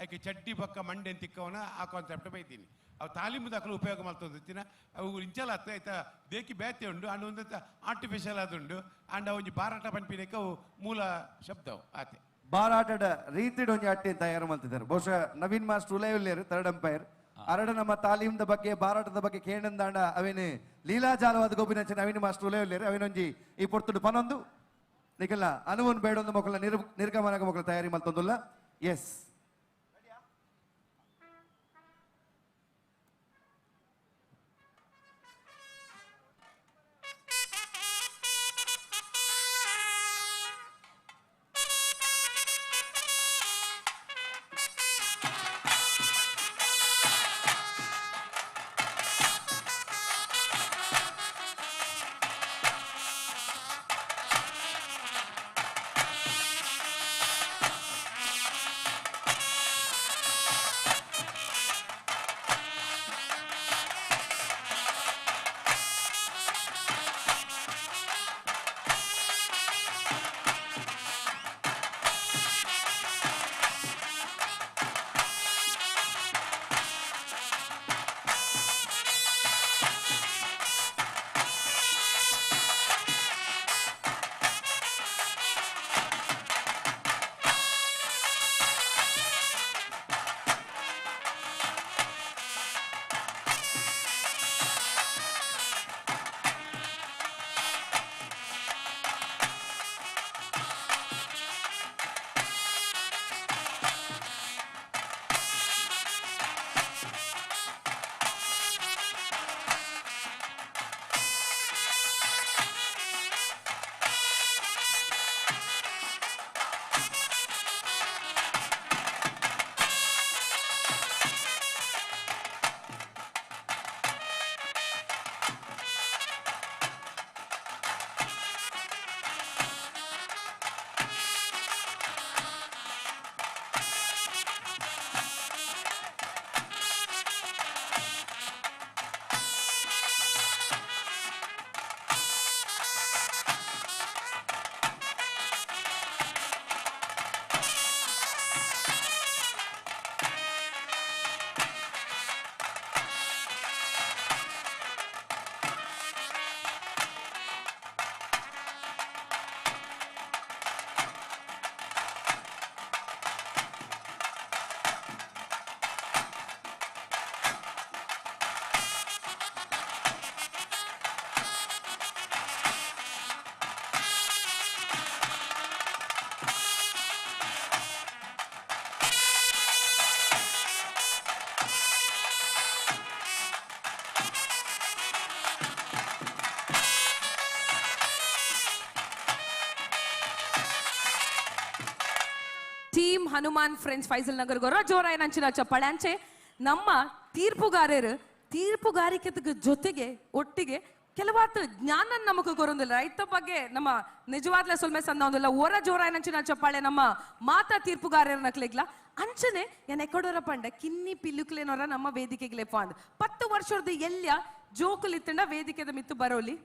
ಐಕೆ ಚಡ್ಡಿ ಬಕ್ಕ ಮಂಡೆ ತಿಕ್ಕವನ ಆ ಕಾನ್ಸೆಪ್ಟ್ ಬೈತೀನಿ ಅವು ತಾಲಿಮುದಕ್ಕಲು ಉಪಯೋಗ ಮಾಡ್ತೊಂದಿತ್ತಿನ ಅವು ಇಂಚಲ ಆಯ್ತಾ ದೇಕಿ ಬೇತೆ ಉಂಡು ಅಂಡ್ ಒಂದು ಆರ್ಟಿಫಿಷಿಯಲ್ ಆದುಂಡು ಅಂಡ್ ಒಂಜಿ ಬಾರಾಟ ಪನ್ಪಿನಕ್ಕೆ ಅವು ಮೂಲ ಶಬ್ದವು ಆತೆ ಬಾರಾಟದ ರೀತಿಡ್ ಒಂಜಿ ಅಟ್ಟೆ ತಯಾರು ಮಾಡ್ತಿದ್ದಾರೆ. ಬಹುಶಃ ನವೀನ್ ಮಾಸ್ಟರ್ ಉಲೇ ಥರ್ಡ್ ಅಂಪೈರ್ ಅರಡ ನಮ್ಮ ತಾಲೀಮ್ದ ಬಗ್ಗೆ ಬಾರಾಟದ ಬಗ್ಗೆ ಕೇಂದ್ರಂದಾಂಡ ಅವೇನು ಲೀಲಾಜಾಲವಾದ ಗೋಪಿನಂಚ ನವೀನ್ ಮಾಸ್ಟರ್ ಉಲೇ ಅವೇನೊಂಜಿ ಈ ಪೊರ್ತುಡು ಪನೊಂದು ನಿಕಲ್ಲ ಅನುವನ್ ಬೇಡೊಂದು ಮಕ್ಕಳ ನಿರ್ಗಮನಕ ಮಕ್ಕಳ ತಯಾರಿ ಮಲ್ತೊಂದುಲ್ಲ. ಎಸ್ ಹನುಮಾನ್ ಫ್ರೆಂಡ್ಸ್ ಫೈಜಲ್ ನಗರ್ ಗೊರ ಜೋರಾಯ ನಂಚಿನ ಚಪ್ಪಾಳೆ. ಅಂಚೆ ನಮ್ಮ ತೀರ್ಪುಗಾರರು ತೀರ್ಪುಗಾರಿಕೆ ಜೊತೆಗೆ ಒಟ್ಟಿಗೆ ಕೆಲವಾತು ಜ್ಞಾನ ನಮಗ ಕೊರೊಂದಿಲ್ಲ ರೈತ ಬಗ್ಗೆ ನಮ್ಮ ನಿಜವಾದ್ಲ ಸೊಲ್ಮೆ ಸಂದ ಒರ ಜೋರಾಯ ನಂಚಿನ ಚಪ್ಪಾಳೆ ನಮ್ಮ ಮಾತಾ ತೀರ್ಪುಗಾರರ ನಕ್ಲೆಗ್ಲ. ಅಂಚನೆ ಏನ್ ಎಕ್ಕಡೋರ ಪಂಡ ಕಿನ್ನಿ ಪಿಲ್ಲುಕ್ಲೇನೋರ ನಮ್ಮ ವೇದಿಕೆಗೆ ಲೆಪ್ಪ ಅಂದ್ 10 ವರ್ಷದ ಎಲ್ಲಿಯ ಜೋಕುಲಿತ್ತಂಡ ವೇದಿಕೆದ ಮಿತ್ತು ಬರೋಲಿ.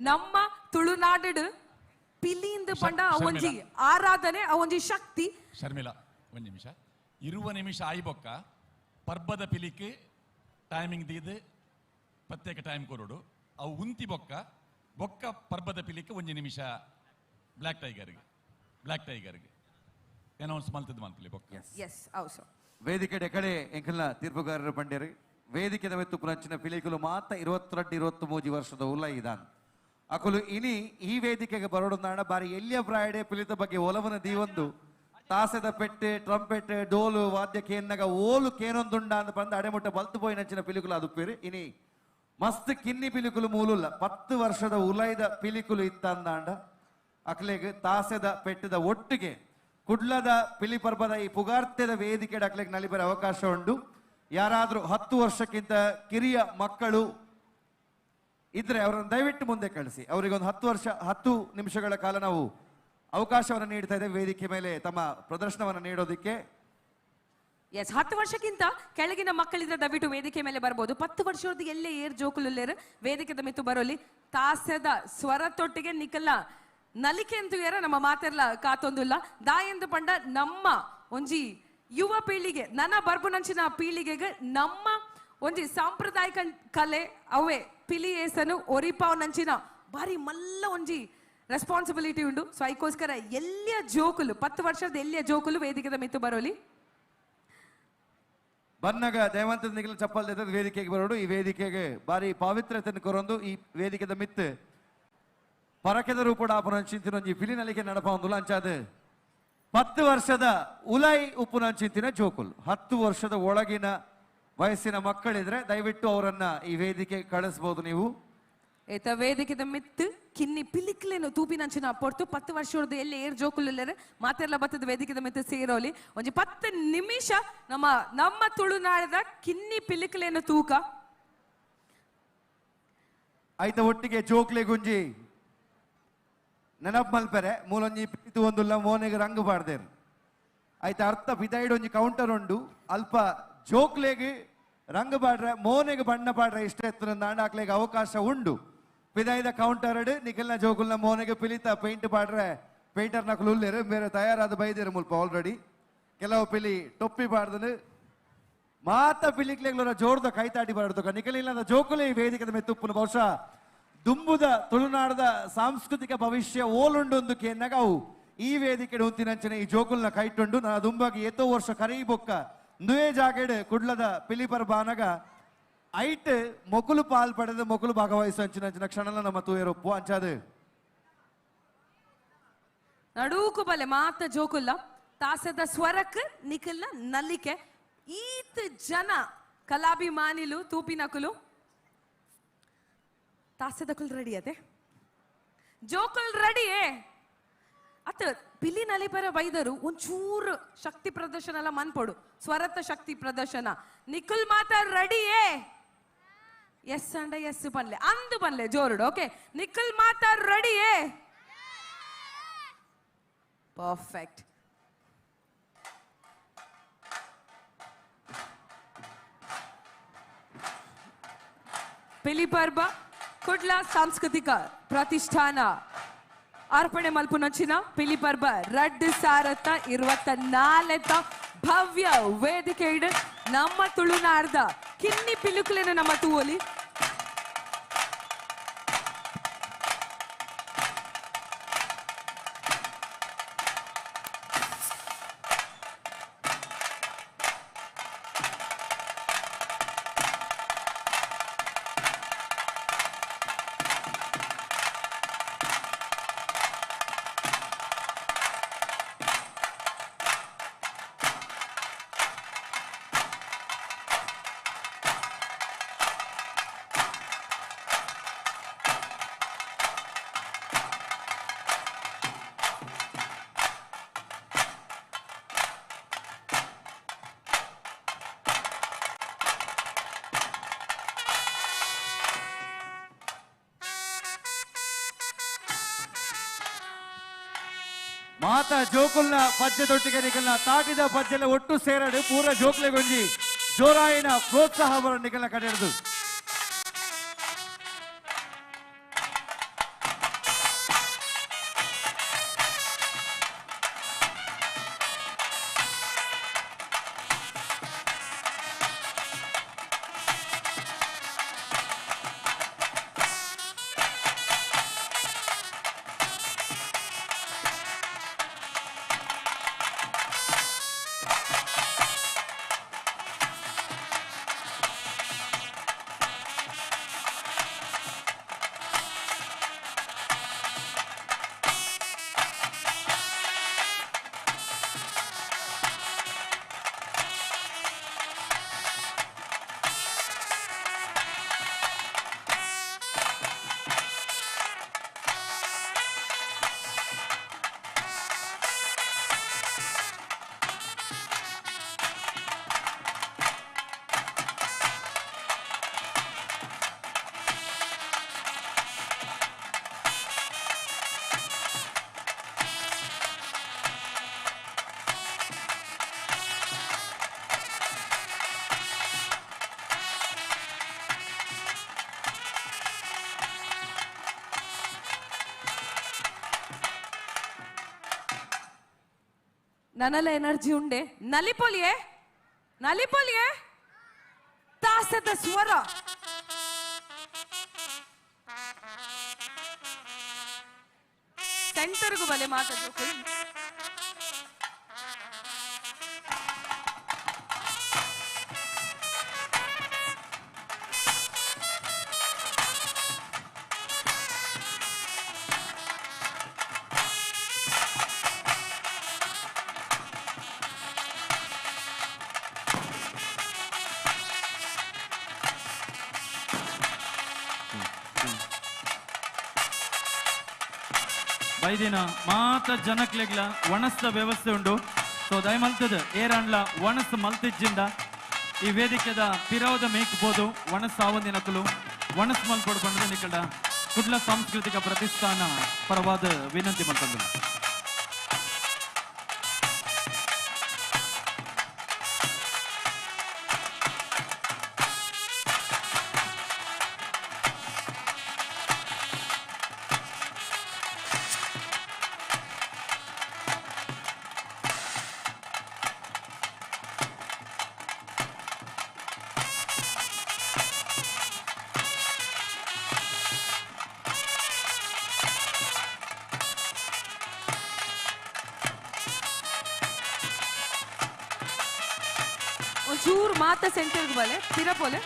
ನಮ್ಮ ತುಳುನಾಡು ಪಿಲಿಂದ ಪಂಡ ಅವೊಂಜಿ ಆರಾಧನೆ ಅವೊಂಜಿ ಶಕ್ತಿ. ಶರ್ಮಿಳಾ ಒಂದು ನಿಮಿಷ, 20 ನಿಮಿಷ ಆಯ್ಬೊಕ್ಕ ಪರ್ಬದ ಪಿಲಿಕ್ ಟೈಮಿಂಗ್ ದೀದ್ ಪ್ರತ್ಯೇಕ ಟೈಮ್ ಕೊರಡು ಅವು ಉಂತಿ ಬೊಕ್ಕ ಬೊಕ್ಕ ಪರ್ಬದ ಪಿಲಿಕ್ ಒಂದು ನಿಮಿಷ ಬ್ಲ್ಯಾಕ್ ಟೈಗರ್ಗೆ ಅನೌನ್ಸ್ ಮಲ್ತದ ಮಲ್ಪಲಿ ಬೊಕ್ಕ. ಎಸ್ ಹೌದು. ವೇದಿಕೆ ಕಡೆ ಎಂಕಲ್ನ ತೀರ್ಪುಗಾರರು ಪಂಡ್ಯರು ವೇದಿಕೆದ ಮೆತ್ತು ಪುನಂಚಿನ ಪಿಲಿಕುಲು ಮಾತ 22 23 ವರ್ಷದ ಉಲ್ಲ ಇದಾನ್ ಅಕುಲು ಇನಿ ಈ ವೇದಿಕೆಗೆ ಬರೋಡೊಂದಾಣ ಬಾರಿ ಎಲ್ಲಿಯ ಪ್ರಾಯಡೆ ಪಿಲಿತ ಬಗ್ಗೆ ಒಲವನ ದೀವೊಂದು ತಾಸೆದ ಪೆಟ್ಟೆ ಟ್ರಂಪೆಟ್ ಡೋಲು ವಾದ್ಯ ಕೇನ್ನಗ ಓಲು ಕೇನೊಂದುಂಡ ಅಂತ ಬಂದು ಅಡೆಮುಟ್ಟ ಬಲ್ತು ಪೋಯಿನಂಚಿನ ಪಿಲಿಕುಲು ಅದು ಪೇರು. ಇನಿ ಮಸ್ತ್ ಕಿನ್ನಿ ಪಿಲಿಕುಲು ಮೂಲುಲ್ಲ 10 ವರ್ಷದ ಉಲೈದ ಪಿಲಿಕುಲು ಇತ್ತಂದಾಂಡ ಅಕ್ಲೆಗ್ ತಾಸೆದ ಪೆಟ್ಟದ ಒಟ್ಟಿಗೆ ಕುಡ್ಲದ ಪಿಲಿ ಪರ್ಬದ ಈ ಪುಗಾರ್ತೆದ ವೇದಿಕೆ ಅಕ್ಲೆಗ್ ನಲಿಬರ ಅವಕಾಶ ಉಂಟು. ಯಾರಾದರೂ 10 ವರ್ಷಕ್ಕಿಂತ ಕಿರಿಯ ಮಕ್ಕಳು ಇದ್ರೆ ಅವರನ್ನು ದಯವಿಟ್ಟು ಮುಂದೆ ಕಳಿಸಿ. ಅವರಿಗೊಂದು 10 ನಿಮಿಷಗಳ ಕಾಲ ನಾವು ಅವಕಾಶವನ್ನು ನೀಡ್ತಾ ಇದ್ದೇವೆ ವೇದಿಕೆ ಮೇಲೆ ತಮ್ಮ ಪ್ರದರ್ಶನವನ್ನು ನೀಡೋದಿಕ್ಕೆ. ಎಸ್, 10 ವರ್ಷಕ್ಕಿಂತ ಕೆಳಗಿನ ಮಕ್ಕಳಿದ್ರೆ ದಯವಿಟ್ಟು ವೇದಿಕೆ ಮೇಲೆ ಬರ್ಬೋದು. 10 ವರ್ಷದ ಎಲ್ಲೇ ಏರ್ ಜೋಕುಲುಲ್ಲೇರು ವೇದಿಕೆದ ಮಿತ್ತು ಬರೋಲಿ. ತಾಸದ ಸ್ವರ ತೊಟ್ಟಿಗೆ ನಿಕಲ್ಲ ನಲಿಕೆ ಅಂತೂ ಏರ ನಮ್ಮ ಮಾತೆಲ್ಲ ಕಾತೊಂದುಲ್ಲ ದಾಯೆಂದು ಪಂಡ ನಮ್ಮ ಒಂಜಿ ಯುವ ಪೀಳಿಗೆ ನನ್ನ ಬರ್ಬುನಂಚಿನ ಪೀಳಿಗೆಗೆ ನಮ್ಮ ಒಂಜಿ ಸಾಂಪ್ರದಾಯಿಕ ಕಲೆ ಅವೇ ಪಿಲಿ ಏಸನು ಒರಿಪಾವ್ ನಂಚಿನ ಭಾರಿ ಮಲ್ಲ ಒಂಜಿ ರೆಸ್ಪಾನ್ಸಿಬಿಲಿಟಿ ಉಂಡು. ಸೊ ಅದಕ್ಕೋಸ್ಕರ ಎಲ್ಲಿಯ ಜೋಕುಲು 10 ವರ್ಷದ ಎಲ್ಲಿಯ ಜೋಕುಲು ವೇದಿಕೆದ ಮಿತ್ತು ಬರೋಲಿ. ಬನ್ನಗ ದಯವಂತ ನಿಖಿಲ ಚಪ್ಪಲ್ ವೇದಿಕೆಗೆ ಬರೋಡು. ಈ ವೇದಿಕೆಗೆ ಭಾರಿ ಪಾವಿತ್ರ್ಯತೆಯನ್ನು ಕೊರೊಂದು ಈ ವೇದಿಕೆದ ಮಿತ್ತು ಪರಕೆದ ರೂಪಡ ಆಪುನಂಚಿಂತಿನೊಂಜಿ ಪಿಲಿನಲಿಕೆ ನಡಪ ಒಂದುಲ ಅಂಚಾದ 10 ವರ್ಷದ ಉಲೈ ಉಪ್ಪುನಂಚಿಂತಿನ ಜೋಕುಲು 10 ವರ್ಷದ ಒಳಗಿನ ವಯಸ್ಸಿನ ಮಕ್ಕಳಿದ್ರೆ ದಯವಿಟ್ಟು ಅವರನ್ನ ಈ ವೇದಿಕೆ ಕಳಿಸಬಹುದು ನೀವು. ಏತ ವೇದಿಕೆದ ಮಿತ್ತು ಕಿನ್ನಿ ಪಿಲಿಕ್ಲೇನು ತೂಪಿನಂಚಿನ ಪೊರ್ತು 10 ವರ್ಷದ ಎಲ್ಲಿ ಏರ್ ಜೋಕುಲು ಮಾತೆಲ್ಲ ಬತ್ತದ ವೇದಿಕೆದ ಮಿತ್ತು ಸೇರೋಲಿ. ಒಂಜಿ 10 ನಿಮಿಷ ನಮ್ಮ ನಮ್ಮ ತುಳುನಾಡದ ಕಿನ್ನಿ ಪಿಲಿಕ್ಲೇನು ತೂಕ ಆಯ್ತ ಒಟ್ಟಿಗೆ ಜೋಕ್ಲೆ ಗುಂಜಿ ನೆನಪು ಮಲ್ಪೆರೆ ಮೂಲೊಂಜಿ ಪಿಲಿತು ಒಂದುಲ್ಲ ಮೋನೆಗೆ ರಂಗು ಪಾಡ್ದೇರು ಆಯ್ತ ಅರ್ಥ ಪಿದಾಯಿಡ್ ಒಂಜಿ ಕೌಂಟರ್ ಉಂಡು ಅಲ್ಪ ಜೋಕ್ಲೆಗೆ ರಂಗು ಪಾಡ್ರೆ ಮೋನೆಗೆ ಬಣ್ಣ ಪಾಡ್ರೆ ಇಷ್ಟ ಎತ್ತುನ ದಾಂಡಾಕ್ಲೆಗೆ ಅವಕಾಶ ಉಂಡು. ಪಿದಾಯಿದ ಕೌಂಟರ್ ನಿಖಲ್ನ ಜೋಕುಲ್ನ ಮೋನೆಗೆ ಪಿಲಿತ ಪೇಂಟ್ ಪಾಡ್ರೆ ಪೇಂಟರ್ ನಕಲು ಉಲ್ಲೇರು ಬೇರೆ ತಯಾರಾದ ಬೈದೇರು ಮುಲ್ಪ ಆಲ್ರೆಡಿ. ಕೆಲವು ಪಿಲಿ ಟೊಪ್ಪಿ ಪಾಡ್ದನು ಮಾತ ಪಿಲಿಕ್ಲೆಗ್ಲೋರ ಜೋರ್ದ ಕೈತಾಟಿ ಪಾಡ್ದು ನಿಖಲಿಲ್ಲದ ಜೋಕುಲೆ ಈ ವೇದಿಕೆದ ಮೆತ್ತುಪ್ಪುನ ಬಹುಶಃ ದುಂಬುದ ತುಳುನಾಡದ ಸಾಂಸ್ಕೃತಿಕ ಭವಿಷ್ಯ ಓಲುಂಡೊಂದು ಕೇನ್ನಗ ಅವು ಈ ವೇದಿಕೆ ಉಂತಿನಂಚನೆ ಈ ಜೋಕುಲ್ನ ಕೈಟುಂಡು. ನಾ ದುಂಬಾಗಿ ಏತೋ ವರ್ಷ ಕರೀ ಬೊಕ್ಕ ನುಯೇ ಜಾಗೆಡ್ ಕುಡ್ಲದ ಪಿಲಿಪರ್ ಬಾನಗ ಐಟ್ ಮೊಕುಲು ಪಾಲ್ ಪಡೆದು ಮೊಕುಲು ಭಾಗವಹಿಸು ಅಂಚಿನ ಕ್ಷಣಲ ನಮ್ಮ ತೂಯರೊಪ್ಪು ಅಂಚಾದು ನಡೂಕು ಬಲೆ ಮಾತ ಜೋಕುಲ್ಲ ತಾಸದ ಸ್ವರಕ್ ನಿಖಲ್ನ ನಲಿಕೆ ಈತ್ ಜನ ಕಲಾಭಿಮಾನಿಲು ತೂಪಿನಕುಲು ತಾಸದಕುಲ್ ರೆಡಿ ಅದೇ ಜೋಕುಲ್ ರೆಡಿ. ಅತ್ತ ಪಿಲಿ ನಲಿಪರ ಬೈದರು ಒಂಚೂರು ಶಕ್ತಿ ಪ್ರದರ್ಶನ ಎಲ್ಲ ಮನ್ಪೊಡು ಸ್ವರತ ಶಕ್ತಿ ಪ್ರದರ್ಶನ ನಿಖಲ್ ಮಾತ ರೆಡಿಯೇ ಎಸ್ ಅಂಡ ಎಸ್ ಪನ್ಲೆ ಅಂದು ಪನ್ಲೆ ಜೋರುಡು. ಓಕೆ ನಿಖಲ್ ಮಾತ ರೆಡಿಯೇ ಪರ್ಫೆಕ್ಟ್. ಪಿಲಿ ಪರ್ಬ ಕುಡ್ಲ ಸಾಂಸ್ಕೃತಿಕ ಪ್ರತಿಷ್ಠಾನ ಅರ್ಪಣೆ ಮಲ್ಪುನಂಚಿನ ಪಿಲಿ ಪರ್ಬ ರಡ್ಡು ಸಾರತ್ತ 24 ಭವ್ಯ ವೇದಿಕೆ ನಮ್ಮ ತುಳುನಾಡ್ದ ಕಿನ್ನಿ ಪಿಲುಕುಲೇನ ನಮ್ಮ ತೂವಲಿ. ಮಾತಾ ಜೋಕುಲ್ನ ಪಜ್ಜೆ ದೊಟ್ಟಿಗೆ ನಿಕಲ್ನ ತಾಟಿದ ಪಜ್ಜೆಲ ಒಟ್ಟು ಸೇರಡು ಪೂರ ಜೋಕ್ಲೆಗೊಂಜಿ ಜೋರಾಯಿನ ಪ್ರೋತ್ಸಾಹ ಬರ ನಿಕಲ್ನ ಕಡೆಯದು. ನನಲ ಎನರ್ಜಿ ಉಂಡೆ ನಲಿಪೊಲಿಯೇ ನಲಿಪೊಲಿಯೇ ತಾಸದ ಸ್ವರ ಸೆಂಟರ್ಗೂ ಬಲೆ ಮಾತಾಡಬೇಕು. ಬೈದಿನ ಮಾತ ಜನಕ್ಲೆಗ್ಲ ಒಣಸ್ದ ವ್ಯವಸ್ಥೆ ಉಂಡು. ಸೊ ದಯಮಲ್ತದ ಏರಾಂಡ್ಲ ಒಣಸ್ ಮಲ್ತಿಜ್ಜಿಂದ ಈ ವೇದಿಕೆದ ಪಿರವದ ಮೇಕ್ಬೋದು ಒಣಸ್ ಆವಂದಿನಕುಲು ಒಣಸ್ ಮಲ್ಪೊಡು ಬಂದ ನಿಕಡ ಕುಡ್ಲ ಸಾಂಸ್ಕೃತಿಕ ಪ್ರತಿಷ್ಠಾನ ಪರವಾದ ವಿನಂತಿ ಮಲ್ತಂದು. ಒಂಚೂರು ಮಾತ ಸೆಂಟರ್ಗೆ ಬಲೆ ಪಿರಪೋಲೆ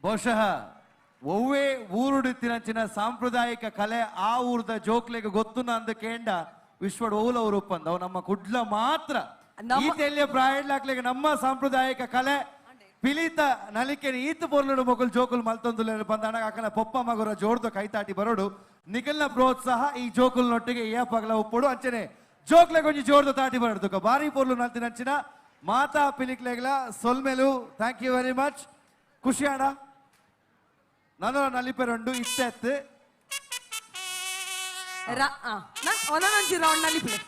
ಬಹುಶಃ ಒವ್ವೇ ಊರುಡಿತ್ತಿನಂಚಿನ ಸಾಂಪ್ರದಾಯಿಕ ಕಲೆ ಆ ಊರ್ದ ಜೋಕ್ಲೆಗೆ ಗೊತ್ತು ನಂದು ಕೇಂಡ ವಿಶ್ವಡ್ ಓಲ ಊರುಪ್ಪಂದ ಅವು ನಮ್ಮ ಕುಡ್ಲ ಮಾತ್ರ ಈ ತೆಲ್ಯ ಪ್ರಾಯಡ್ಲಾಕ್ಲೆಗೆ ನಮ್ಮ ಸಾಂಪ್ರದಾಯಿಕ ಕಲೆ ಪಿಲಿತ ನಲಿಕೆ ಈತ ಪೊರ್ಲುಡು ಮೊಕುಲ್ ಜೋಕುಲ್ ಮಲ್ತೊಂದುಲ್ಲ ಬಂದಾಣ ಅಕಲ ಪೊಪ್ಪ ಮಗುರ ಜೋಡ್ದು ಕೈತಾಟಿ ಬರೋಡು ನಿಖಲ್ನ ಪ್ರೋತ್ಸಾಹ ಈ ಜೋಕುಲ್ ನೊಟ್ಟಿಗೆ ಏ ಪಗಲ ಉಪ್ಪುಡು ಅಂಚನೆ ಜೋಕ್ಲೆ ಕೊಂಚ ಜೋಡ್ದು ತಾಟಿ ಬರೋಡು ಬಾರಿ ಪೊರ್ಲು ನಲ್ತಿನಂಚಿನ ಮಾತಾ ಪಿಲಿಕ್ಲೆಗ್ಲ ಸೊಲ್ಮೆಲು. Thank you very much. ಖುಷಿ ಅಣ್ಣ ನಾನು ನಲಿಪೆರೊಂಡು ಇತ್ತೆತ್ತು ಒಂದೊಂದು ರೌಂಡ್ ನಲಿಪುಲೆ.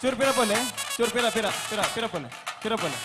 ಚೂರು ಪಿರಪೋಲೆ, ಚೂರು ಪಿರ ಪಿರ ಪಿರ ಪಿರಪೋಲೆ ಪಿರಪೋಲೆ.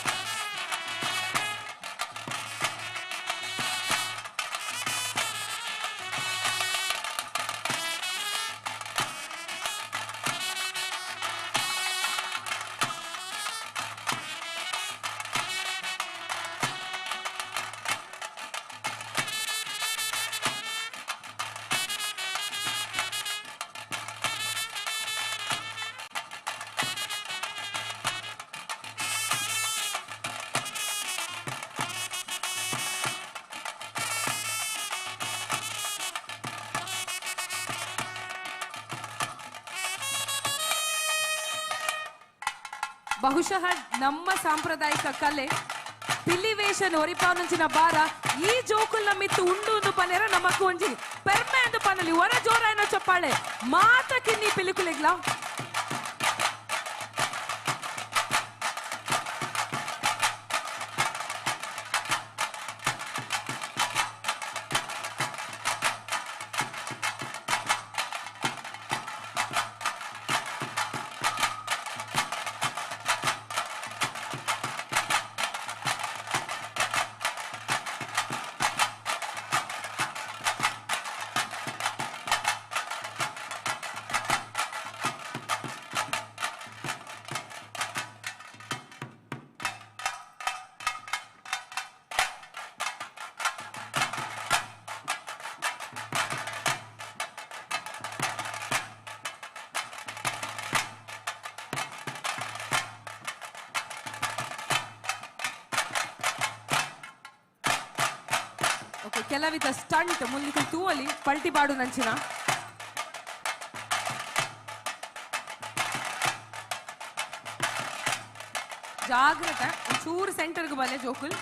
ಬಹುಶಃ ನಮ್ಮ ಸಾಂಪ್ರದಾಯಿಕ ಕಲೆ ಪಿಲಿವೇಶನ್ ಒರಿಪಾನಂಚಿನ ಬಾರ ಈ ಜೋಕುಲ್ ನಮ್ಮಿತ್ತು ಉಂಡು ಒಂದು ಪನೇರ ನಮಕ್ಕು ಒಂಜಿ ಪೆರ್ಮೆ ಅಂದು ಪನಲಿ ಹೊರ ಜೋರಾಯನ ಚಪ್ಪಾಳೆ ಮಾತ ಕಿನ್ನಿ ಪಿಲಿಕುಲೆಗ್ಲ. ಕೆಲವಿದ ಸ್ಟಂಟ್ ಮುಂದಿನ ತೂವಲಿ ಪಲ್ಟಿ ಬಾಡು ನಂಚಿನ ಜಾಗ್ರತೆ ಚೂರು ಸೆಂಟರ್ಗೆ ಬಲೆ ಜೋಕುಲ್.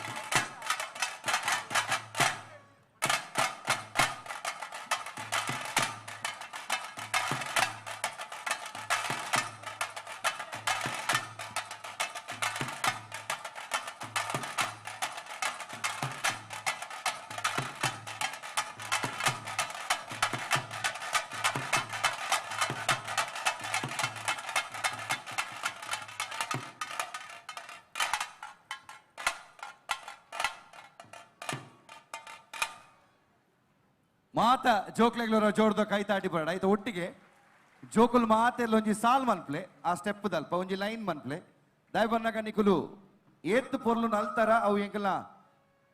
ಮಾತ ಜೋಕ್ಲೆಗ್ಲೋರ ಜೋಡ್ದ ಕೈ ತಾಟಿ ಬರಡ ಆಯ್ತು. ಒಟ್ಟಿಗೆ ಜೋಕುಲ್ ಮಾತೆಲ್ಲ ಒಂಜಿ ಸಾಲ್ ಮನ್ಪ್ಲೆ, ಆ ಸ್ಟೆಪ್ ದಲ್ಪ ಒಂಜಿ ಲೈನ್ ಮನ್ಪ್ಲೆ ದಾಯ ಬನ್ನಾಗ ನಿಕುಲು ಏತ್ ಪೊರ್ಲು ನಲ್ತಾರ ಅವು ಎಂಕಲ್ನ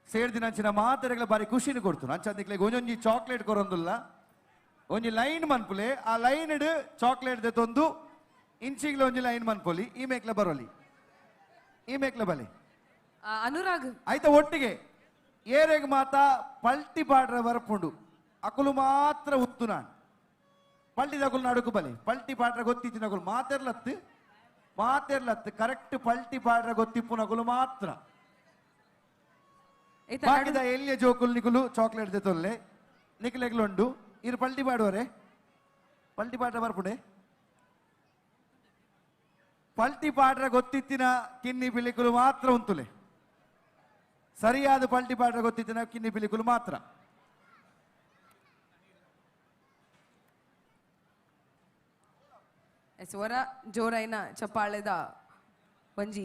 ಸೇರ್ದಿನಂಚಿನ ಮಾತೆರೆಗ್ಲ ಬಾರಿ ಖುಷಿನ ಕೊಡ್ತು. ಅಂಚ ನಿಕ್ಲೆಗ್ ಒಂಜೊಂಜಿ ಚಾಕ್ಲೇಟ್ ಕೊರೊಂದುಲ್ಲ, ಒಂಜಿ ಲೈನ್ ಮನ್ಪುಲೆ, ಆ ಲೈನ್ ಇಡ್ ಚಾಕ್ಲೇಟ್ ದೆತ್ತೊಂದು ಇಂಚಿಗ್ಲ ಒಂಜಿ ಲೈನ್ ಮನ್ಪೊಲಿ, ಈ ಮೇಕ್ಲ ಬರೋಲಿ, ಈ ಮೇಕ್ಲ ಬಲಿ ಅನುರಾಗ್ ಆಯ್ತಾ. ಒಟ್ಟಿಗೆ ಏರೆಗ್ ಮಾತ ಪಲ್ಟಿ ಪಾಡ್ರ ಬರಪುಂಡು ಅಕುಲು ಮಾತ್ರ ಉತ್ತು ನಾನು ಪಲ್ಟಿದಕುಲು ನಡುಕು ಬಲಿ ಪಲ್ಟಿ ಪಾಡ್ರ ಗೊತ್ತಿತ್ತಿನಕುಲು ಮಾತೆರ್ಲತ್ತು ಮಾತೆರ್ಲತ್ತು ಕರೆಕ್ಟ್ ಪಲ್ಟಿ ಪಾಡ್ರ ಗೊತ್ತಿಪ್ಪುನಕುಲು ಮಾತ್ರ. ಬಾಕಿದ ಎಲ್ಲಿಯ ಜೋಕುಲ್ ನಿಕುಲು ಚಾಕ್ಲೇಟ್ ದೆತ್ತೊಲ್ಲೆ ನಿಕುಲೆಗ್ಲುಂಡು ಇರು ಪಲ್ಟಿ ಪಾಡುವರೆ ಪಲ್ಟಿ ಪಾಡ್ರ ಬರ್ಪುಂಡೆ ಪಲ್ಟಿ ಪಾಡ್ರ ಗೊತ್ತಿತ್ತಿನ ಕಿನ್ನಿ ಪಿಲಿಕುಲು ಮಾತ್ರ ಉಂತುಲೆ ಸರಿಯಾದ ಪಲ್ಟಿ ಪಾಡ್ರ ಗೊತ್ತಿತ್ತಿನ ಕಿನ್ನಿ ಪಿಲಿಕುಲು ಮಾತ್ರ. ಸ್ವರ ಜೋರೈನ ಚಪ್ಪಾಳೆದ ಒಂಜಿ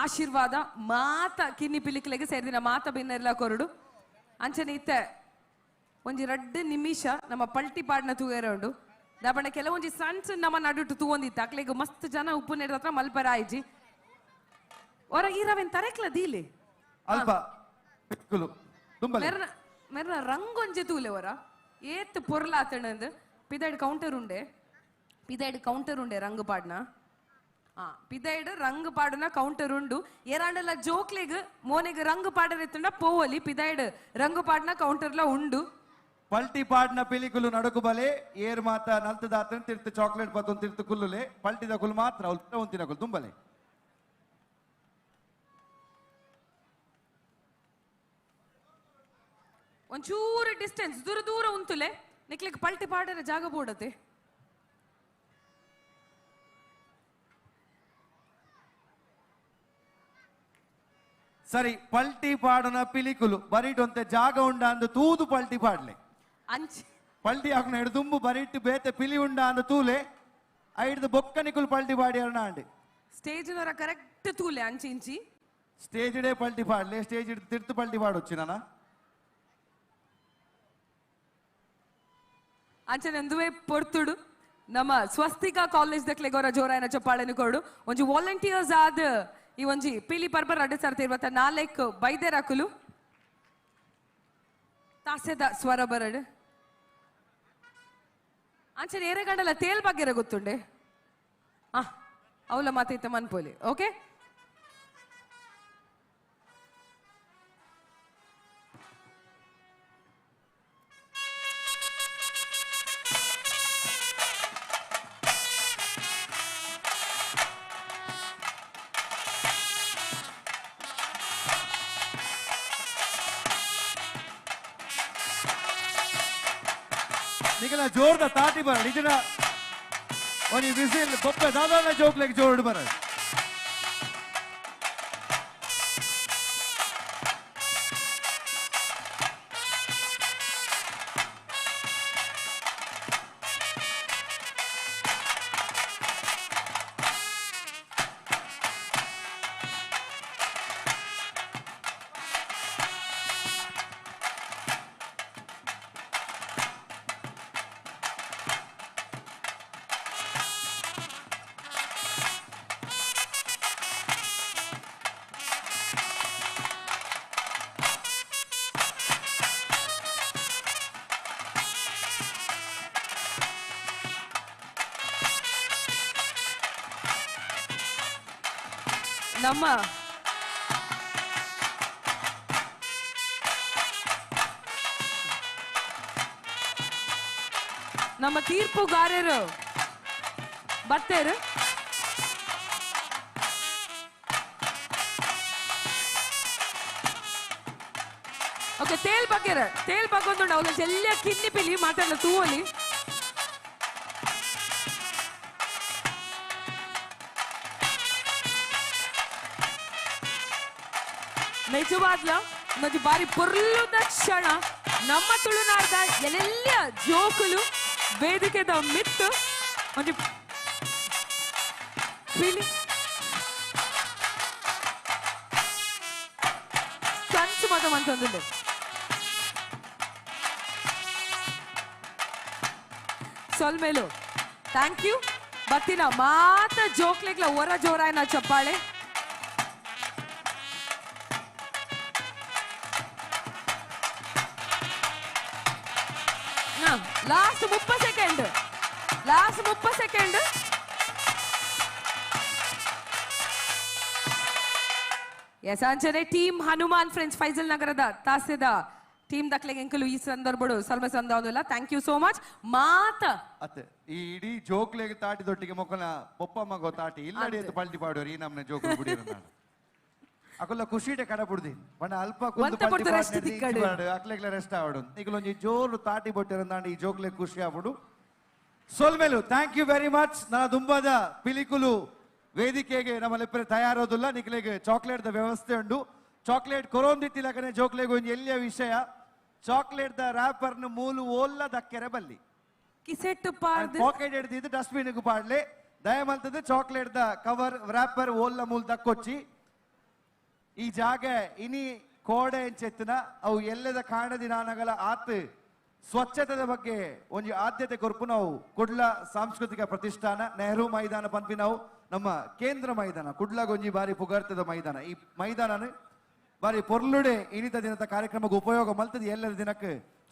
ಆಶೀರ್ವಾದ ಮಾತ ಕಿನ್ನಿ ಪಿಲಿಕುಲೆಗ್ ಸೇರಿದಿನ ಮಾತ ಬಿನ್ನೆರ್ಲ ಕೊರಡು ಅಂಚನೆ ಇತ್ತೆ ಒಂಜಿ ರಡ್ಡು ನಿಮಿಷ ನಮ್ಮ ಪಲ್ಟಿ ಪಾಡ್ನ ತೂಯರ ಉಂಡು ದಾಪಂಡ ಕೆಲವೊಂಜಿ ಸಣ್ಣ ಸಣ್ಣ ನಮ್ಮ ನಡುಟು ತೂವೊಂದಿತ್ತು ಅಕ್ಲೆಗ್ ಮಸ್ತ್ ಜನ ಉಪ್ಪು ನೆಡ್ದ ಹತ್ರ ಮಲ್ಪರ ಆಯ್ಜಿ ಹೊರ ಈ ರವೆನ್ ತರೆಕ್ಲ ದೀಲೆ ಅಲ್ಪ ಮೆರ್ನ ಮೆರ್ನ ರಂಗೊಂಜಿ ತೂಲೆ ಹೊರ ಏತ್ ಪೊರ್ಲಾತಣಂದು ಪಿದೈಡ್ ಕೌಂಟರ್ ಉಂಡೆ ಪಿದೈಡ್ ಕೌಂಟರ್ ಉಂಡೆ ರಂಗು ಪಾಡ್ನ ಪಿದೈಡ್ ರಂಗು ಪಾಡುನ ಕೌಂಟರ್ ಉಂಡು ಏರಾಂಡಲ ಜೋಕ್ಲೆಗ್ ಮೋನೆಗ್ ರಂಗು ಪಾಡರೆತ್ತುಂಡ ಪೋವಲಿ ಪಿದೈಡ್ ರಂಗು ಪಾಡ್ನ ಕೌಂಟರ್ಲ ಉಂಡು. ಪಲ್ಟಿ ಪಾಡ್ನ ಪಿಲಿಕುಲು ನಡುಕು ಬಲೆ ಏರ್ ಮಾತ ನಲ್ತ ದಾತನ ತಿರ್ತು ಚಾಕ್ಲೇಟ್ ಬತ್ತೊಂದು ತಿರ್ತು ಕುಲ್ಲುಲೆ ಪಲ್ಟಿದ ಕುಲ್ ಮಾತ್ರ ಉಂತಿನ ಕುಲ್ ತುಂಬಲೆ. ಒಂಚೂರು ಡಿಸ್ಟೆನ್ಸ್ ದೂರ ದೂರ ಉಂತುಲೆ ನಿಕ್ಲಿಕ್ ಪಲ್ಟಿ ಪಾಡರೆ ಜಾಗ ಬೋಡತೆ. ಸರಿ ಪಲ್ಟಿ ಪಾಡನ ಪಿಲಿಕುಲು ಬರಿಟೊಂತೆ ಜಾಗ ಉಂಡ ಅಂದು ತೂದು ಪಲ್ಟಿ ಪಾಡ್ಲೆ ಪಲ್ಟಿ ಹಾಕುನ ಹಿಡ್ದುಂಬು ಬರಿಟ್ಟು ಬೇತೆ ಪಿಲಿ ಉಂಡ ಅಂದು ತೂಲೆ ಐಡ್ದು ಬೊಕ್ಕ ನಿಕುಲು ಪಲ್ಟಿ ಪಾಡಿಯರ್ನ ಅಂಡಿ ಸ್ಟೇಜ್ ನರ ಕರೆಕ್ಟ್ ತೂಲೆ ಅಂಚಿ ಇಂಚಿ ಸ್ಟೇಜ್ ಡೇ ಪಲ್ಟಿ ಪಾಡ್ಲೆ ಸ್ಟೇಜ್ ತಿರ್ತು ಪಲ್ಟಿ ಪಾಡೊಚ್ಚಿ ನಾನ ಅಂಚನೆ ಅಂದುವೆ ಪೊರ್ತುಡು ನಮ್ಮ ಸ್ವಸ್ತಿಕಾ ಕಾಲೇಜ್ ದಕ್ಲೆಗೋರ ಜೋರಾಯನ ಚಪ್ಪಾಳೆನು ಕೊಡು ಒಂಜಿ ವಾಲಂಟಿಯರ್ಸ್ ಆದ ಈ ಒಂಜಿ ಪಿಲಿ ಪರ್ಬ 2024 ಬೈದೆರಕುಲು ತಾಸೆದ ಸ್ವರ ಬರಡು ಅಂಚನೆ ಏರೆಗಂಡಲ ತೇಲ್ ಬಗ್ಗೆರ ಗೊತ್ತುಂಡೆ ಆ ಅವಲ ಮಾತೈತ ಮನ್ಪೋಲಿ ಓಕೆ ನಿಗಲ ಜೋರ್ದ ತಾಟಿ ಬರ ನಿಜನ ಒಂಜಿ ವಿಸಿಲ್ ಬೊಪ್ಪೆ ಸಾಧಾರಣ ಜೋಕ್ಲೆಗ್ ಜೋರ್ಡ್ ಬರ ನಮ್ಮ ನಮ್ಮ ತೀರ್ಪುಗಾರರು ಬರ್ತಾರೆ. ಓಕೆ, ತೇಲ್ ಬಗ್ಗೆರ ತೇಲ್ ಬಗ್ಗೊಂದು ಅವಳು ಎಲ್ಲ ಕಿನ್ನಿ ಪಿಲಿ ಮಾತಾಡಲ ತೂವಲಿ. ನಿಜವಾದ್ಲ ಒಂದು ಬಾರಿ ಪೊರ್ಲುದ ಕ್ಷಣ ನಮ್ಮ ತುಳುನಾಡ್ದ ಎಲ್ಲೆಲ್ಲ ಜೋಕುಲು ವೇದಿಕೆದ ಮಿತ್ತು ಒಂದು ಪಿಲಿ ಕಂಚು ಮಾತ ಮಂತಂದುಂಡು. ಸೊಲ್ಮೇಲು thank you ಬತ್ತಿನ ಮಾತ ಜೋಕ್ಲೆಗ್ಲ ಹೊರ ಜೋರಾಯನ ಚಪ್ಪಾಳೆ. Last 30 second, last 30 second. Yes ಅಂಚನೆ ಟೀಮ್ ಹನುಮಾನ್ ಫ್ರೆಂಡ್ಸ್ ಫೈಜಲ್ ನಗರದ ತಾಸೆದ ಟೀಮ್ ದಕ್ಲೆಗೆ ಎಂಕಲು ಈ ಸಂದರ್ಭಡು Salma ಸಂದಾವಲ್ಲ. Thank you so much ಮಾತ ಅತ್ತೆ ಈ ಇಡೀ ಜೋಕ್ಲೆಗೆ ತಾಟಿ ದೊಟ್ಟಿಗೆ ಮೊಕ್ಕಲ ಪೊಪ್ಪ ಮಗೋ ತಾಟಿ ಇಲ್ಲಡಿ ಅಂತ ಪಲ್ಟಿ ಪಾಡೋರು ಈ ನಮ್ಮನೆ ಜೋಕ್ಲು ಬಿಡಿರೋ ನಾನು ಅಕುಲ ಖುಷಿಟೆ ಕಡ ಬುಡ್ದಿ ಬಣ್ಣ ಅಲ್ಪ ಕುಂದು ಪಲ್ಟಿ ಪಾಡು ಅಕ್ಲೆಗ್ಲ ರೆಸ್ಟ್ ಆವಡು ಈಗಲೊಂಜಿ ಜೋರು ತಾಟಿ ಬೊಟ್ಟಿರಂದಾಂಡ ಈ ಜೋಕ್ಲೆ ಖುಷಿ ಆವಡು. ಸೊಲ್ಮೇಲು thank you very much. ನನ್ನ ದುಂಬಾದ ಪಿಲಿಕುಲು ವೇದಿಕೆಗೆ ನಮ್ಮ ಲೆಪ್ಪರೆ ತಯಾರೋದಿಲ್ಲ. ನಿಕ್ಲೆಗೆ ಚಾಕ್ಲೇಟ್ the ವ್ಯವಸ್ಥೆ ಉಂಡು. ಚಾಕ್ಲೇಟ್ ಕೊರೋಂದಿತ್ತಿಲಕನೆ ಜೋಕ್ಲೆಗೆ ಒಂಜಿ ಎಲ್ಲಿಯ ವಿಷಯ ಚಾಕ್ಲೇಟ್ the ರ್ಯಾಪರ್ನ ಮೂಲು ಓಲ್ಲ ದಕ್ಕೆರೆ ಬಲ್ಲಿ ಕಿಸೆಟ್ಟು ಪಾರ್ದು ಪಾಕೆಟ್ ಹಿಡ್ದಿದ್ದು ಡಸ್ಟ್ಬಿನ್ ಪಾಡ್ಲೆ ದಯಮಲ್ತದ್ದು ಚಾಕ್ಲೇಟ್ the cover wrapper ಓಲ್ಲ ಮೂಲ್ ದಕ್ಕೊಚ್ಚಿ ಈ ಜಾಗ ಇನಿ ಕೋಡೆ ಎಂಚೆತ್ತಿನ ಅವು ಎಲ್ಲದ ಕಾಣದಿ ನಾನಗಲ ಆತ್ ಸ್ವಚ್ಛತೆದ ಬಗ್ಗೆ ಒಂಜಿ ಆದ್ಯತೆ ಕೊರ್ಪು ನಾವು ಕುಡ್ಲ ಸಾಂಸ್ಕೃತಿಕ ಪ್ರತಿಷ್ಠಾನ ನೆಹರು ಮೈದಾನ ಪನ್ಪಿ ನಾವು ನಮ್ಮ ಕೇಂದ್ರ ಮೈದಾನ ಕುಡ್ಲಗೊಂಜಿ ಬಾರಿ ಪುಗರ್ತದ ಮೈದಾನ. ಈ ಮೈದಾನ ಬಾರಿ ಪೊರ್ಲುಡೆ ಇನಿತ ದಿನದ ಕಾರ್ಯಕ್ರಮಕ್ಕೆ ಉಪಯೋಗ ಮಲ್ತದ ಎಲ್ಲರ ದಿನಕ್ಕೆ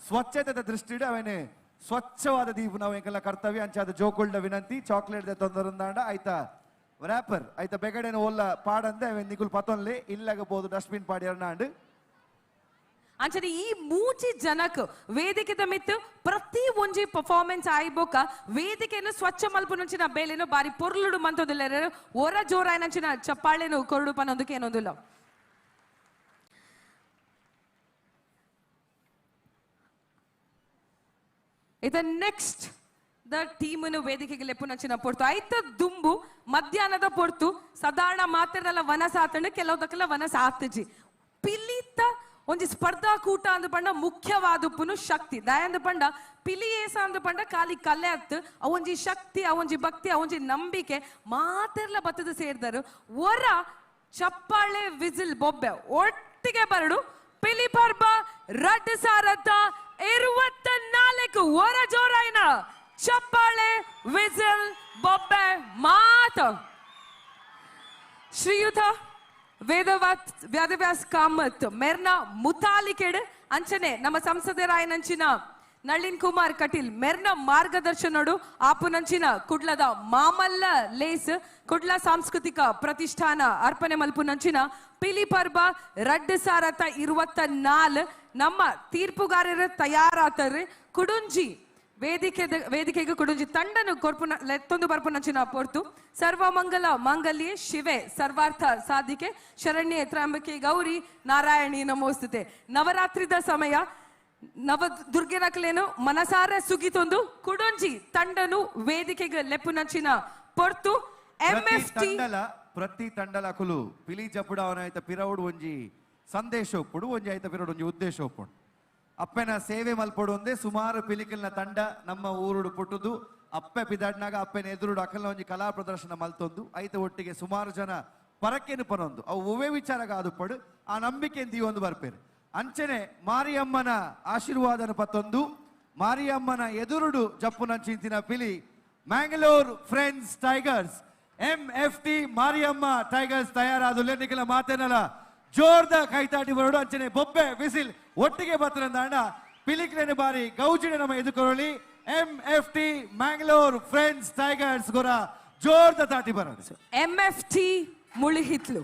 ಸ್ವಚ್ಛತೆದ ದೃಷ್ಟಿಡು ಅವೇನೆ ಸ್ವಚ್ಛವಾದ ದೀಪ ನಾವು ಎಂಕೆಲ್ಲ ಕರ್ತವ್ಯ ಅಂಚಾದ ಜೋಕುಳ್ಳ ವಿನಂತಿ ಚಾಕ್ಲೇಟ್ ತೊಂದರಂದಾಂಡ ಆಯ್ತಾ ರ್ಯಾಪರ್ ಆಯ್ತಾ ಬೆಗಡೆನ ಓಲ್ಲ ಪಾಡಂದೆ ಅವೇನ್ ನಿಕುಲ್ ಪತೊನ್ಲೆ ಇಲ್ಲಾಗ ಬೋದು ಡಸ್ಟ್ಬಿನ್ ಪಾಡಿಯರ್ನಾಂಡ್. ಅಂಚನೆ ಈ ಮೂಚಿ ಜನಕ್ ವೇದಿಕೆದ ಮಿತ್ತು ಪ್ರತಿ ಒಂಜಿ ಪರ್ಫಾರ್ಮೆನ್ಸ್ ಆಯ್ಬೋಕ ವೇದಿಕೆಯನ್ನು ಸ್ವಚ್ಛ ಮಲ್ಪುನಂಚಿನ ಬೇಲೆನು ಬಾರಿ ಪೊರ್ಲುಡು ಮಂತೊಂದುಲ್ಲ ಒರ ಜೋರಾಯನಂಚಿನ ಚಪ್ಪಾಳೆನು ಕೊರಡು ಪನ್ನೊಂದಕ್ಕೆ ಏನೊಂದುಲ್ಲ. ಇದ ನೆಕ್ಸ್ಟ್ the ಟೀಮನ್ನು ವೇದಿಕೆಗೆ ಲೆಪ್ಪುನಂಚಿನ ಪೊರ್ತು ಆಯ್ತ ದುಂಬು ಮಧ್ಯಾಹ್ನದ ಪೊರ್ತು ಸಾಧಾರಣ ಮಾತ್ರದಲ್ಲ ವನಸ ಆತಂಡು ಕೆಲವುದಕ್ಕೆಲ್ಲ ವನಸ ಆತಜಿ ಪಿಲಿತ ಒಂಜಿ ಸ್ಪರ್ಧಾಕೂಟ ಅಂದು ಪಂಡ ಮುಖ್ಯವಾದುಪ್ಪುನು ಶಕ್ತಿ ದಯಾಂದು ಪಂಡ ಪಿಲಿಯೇಸ ಅಂದು ಪಂಡ ಖಾಲಿ ಕಲೆ ಅತ್ತು ಅವೊಂಜಿ ಶಕ್ತಿ ಅವೊಂಜಿ ಭಕ್ತಿ ಅವೊಂಜಿ ನಂಬಿಕೆ ಮಾತೆರ್ಲ ಬತ್ತದ ಸೇರ್ದರು ಒರ ಚಪ್ಪಾಳೆ ವಿಸಿಲ್ ಬೊಬ್ಬೆ ಒಟ್ಟಿಗೆ ಬರಡು ಪಿಲಿ ಪರ್ಬ ರಡ್ ಸಾರತ್ತ 24 ಒರ ಜೋರಾಯಿನ ಚಪ್ಪಾಳೆ ವಿಸಿಲ್ ಬೊಬ್ಬೆ ಮಾತ ಶ್ರೀಯುತ ವೇದವ್ಯಾಸ್ ಕಾಮತ್ ಮೆರ್ನ ಮುತಾಲಿಕೆಡ್ ಅಂಚನೆ ನಮ್ಮ ಸಂಸದರಾಯನಂಚಿನ ನಳಿನ್ ಕುಮಾರ್ ಕಟೀಲ್ ಮೆರ್ನ ಮಾರ್ಗದರ್ಶನೋಡು ಆಪುನಂಚಿನ ಕುಡ್ಲದ ಮಾಮಲ್ಲ ಲೇಸ್ ಕುಡ್ಲ ಸಾಂಸ್ಕೃತಿಕ ಪ್ರತಿಷ್ಠಾನ ಅರ್ಪಣೆ ಮಲ್ಪುನಂಚಿನ ಪಿಲಿ ಪರ್ಬ 2024 ನಮ್ಮ ತೀರ್ಪುಗಾರರು ತಯಾರಾತರು ಕುಡುಂಜಿ ವೇದಿಕೆಗೆ ಕುಡುಂಜಿ ತಂಡನು ಕೊರ್ಪುನ ಲೆತ್ತೊಂದು ಬರ್ಪುನಂಚಿನ ಪೊರ್ತು ಸರ್ವಮಂಗಲ ಮಾಂಗಲ್ಯೆ ಶಿವೆ ಸರ್ವಾರ್ಥ ಸಾಧಿಕೆ ಶರಣ್ಯೆ ತ್ರ್ಯಂಬಕೆ ಗೌರಿ ನಾರಾಯಣಿ ನಮೋಸ್ತುತೆ. ನವರಾತ್ರಿದ ಸಮಯ ನವ ದುರ್ಗೆನಕಲೇನು ಮನಸಾರ ಸುಗಿತೊಂದು ಕುಡುಂಜಿ ತಂಡನು ವೇದಿಕೆಗೆ ಲೆಪ್ಪುನಂಚಿನ ಪೊರ್ತು MFT ಪ್ರತಿ ತಂಡಲ ಅಕುಲು ಪಿಲಿ ಜಪುಡವನಾಯ್ತ ಪಿರವುಡು ಒಂಜಿ ಸಂದೇಶ ಒಪ್ಪುಡು ಒಂಜಿ ಆಯ್ತ ಪಿರವುಡು ಒಂಜಿ ಉದ್ದೇಶ ಒಪ್ಪುಡು ಅಪ್ಪೆನ ಸೇವೆ ಮಲ್ಪೊಡು ಒಂದೇ ಸುಮಾರು ಪಿಲಿಕಲ್ನ ತಂಡ ನಮ್ಮ ಊರುಡು ಪುಟ್ಟುದು ಅಪ್ಪೆ ಪಿದಾಡ್ನಾಗ ಅಪ್ಪೆನ ಎದುರುಡು ಅಕಲ್ನ ಒಂಜಿ ಕಲಾ ಪ್ರದರ್ಶನ ಮಲ್ತೊಂದು ಐತ ಒಟ್ಟಿಗೆ ಸುಮಾರು ಜನ ಪರಕೆನು ಪನೊಂದು ಅವು ಒವ್ವೇ ವಿಚಾರಗ ಅದು ಪಡು ಆ ನಂಬಿಕೆ ಒಂದು ಬರ್ಪೇರು ಅಂಚನೆ ಮಾರಿಯಮ್ಮನ ಆಶೀರ್ವಾದನ ಪತ್ತೊಂದು ಮಾರಿಯಮ್ಮನ ಎದುರುಡು ಜಪ್ಪುನಂಚಿಂತಿನ ಪಿಲಿ Mangalore friends tigers MFT Mariamma tigers ತಯಾರಾದ ನಿಖಲ ಮಾತೇನಲ್ಲ ಜೋರ್ದ ಕೈತಾಟಿ ಬರೋಡು ಅಂಚನೆ ಬೊಬ್ಬೆ ವಿಸಿಲ್ ಒಟ್ಟಿಗೆ ಬತ್ತರಂದಾಣ ಪಿಲಿಕ್ಲೇನೆ ಬಾರಿ ಗೌಜಿನ ನಮ್ಮ ಎದುಕೊಳ್ಳಿ MFT Mangalore friends tigers ಗೊರ ಜೋರ್ದ ತಾಟಿ ಬರೋದು MFT Mulihitlu.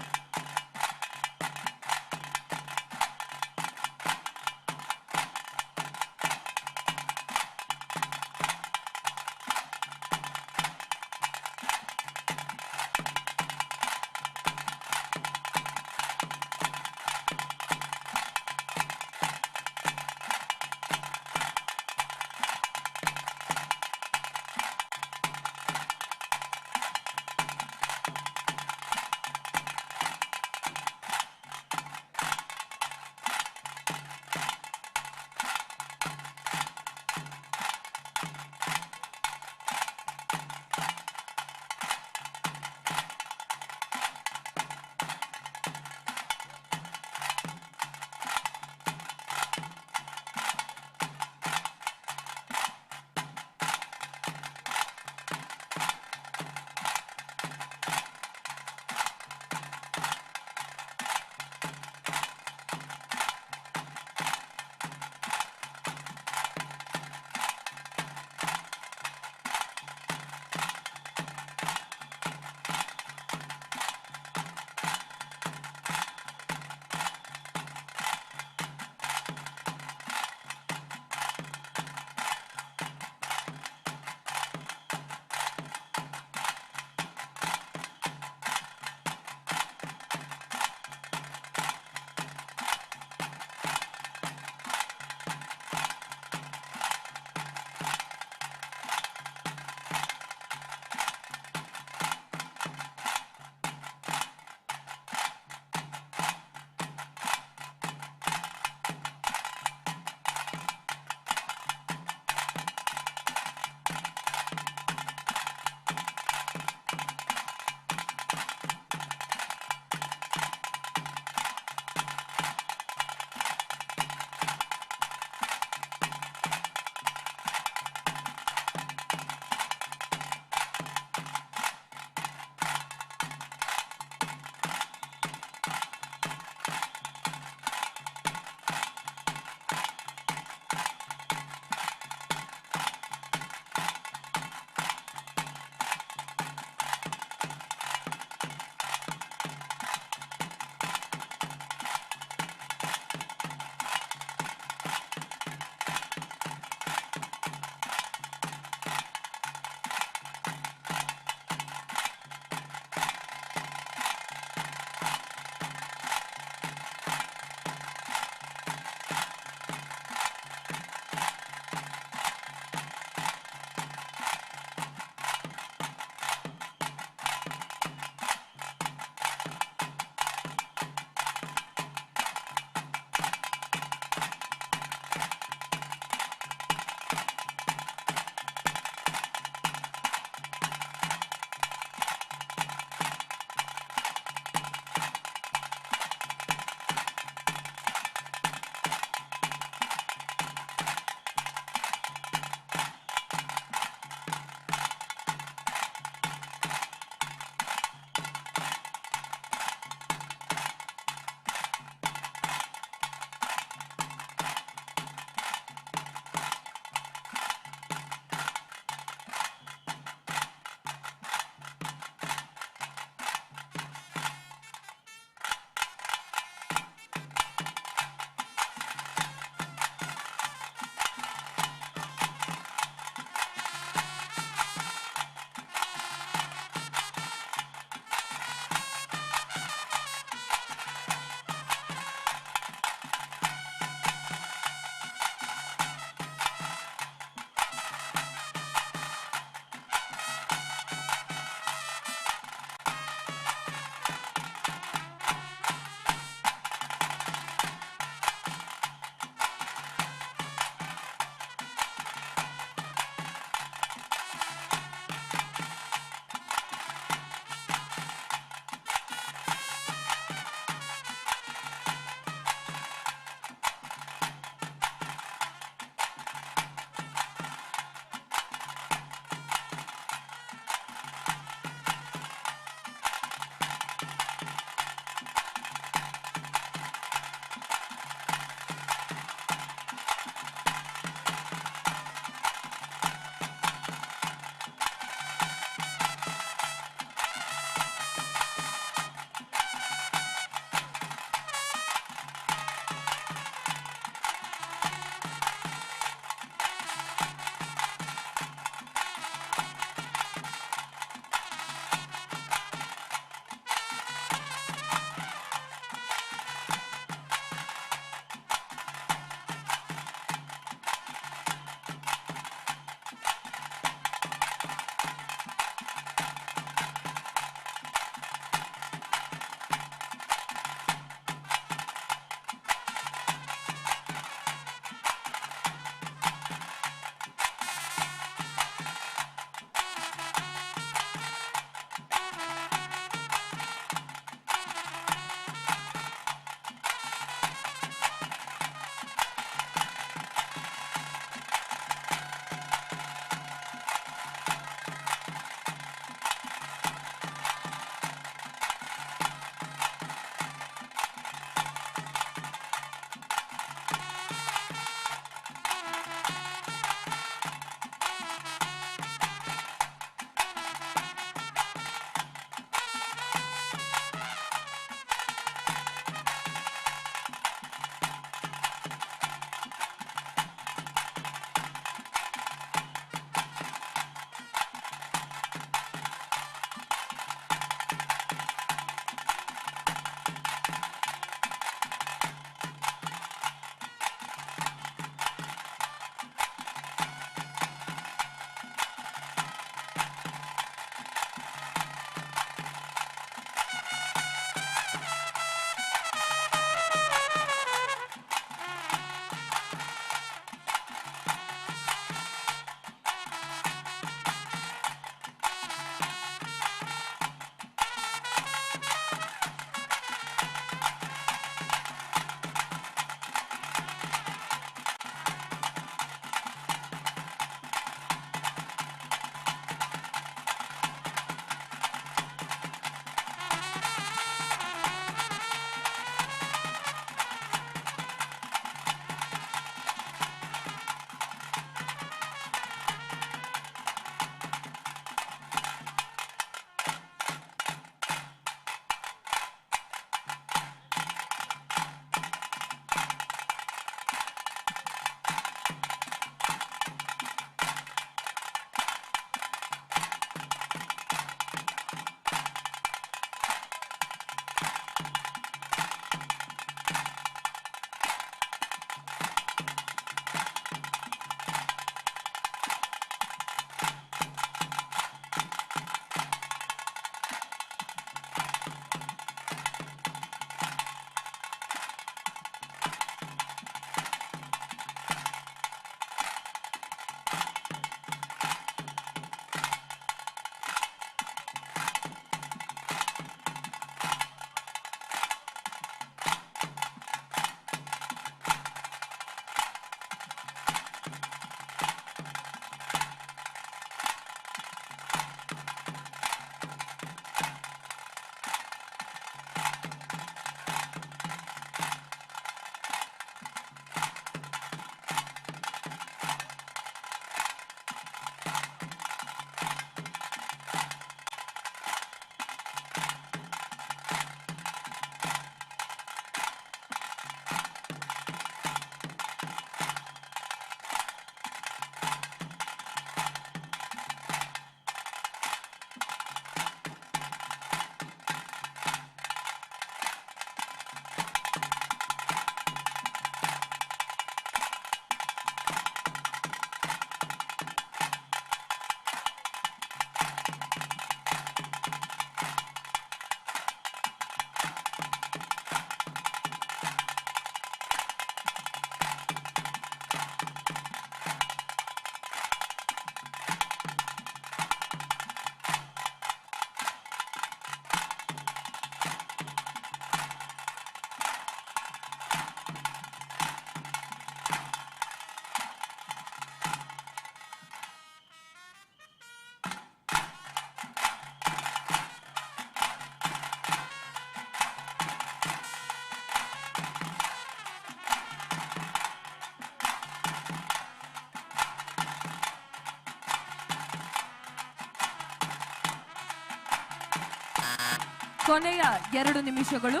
ಕೊನೆಯ 2 ನಿಮಿಷಗಳು.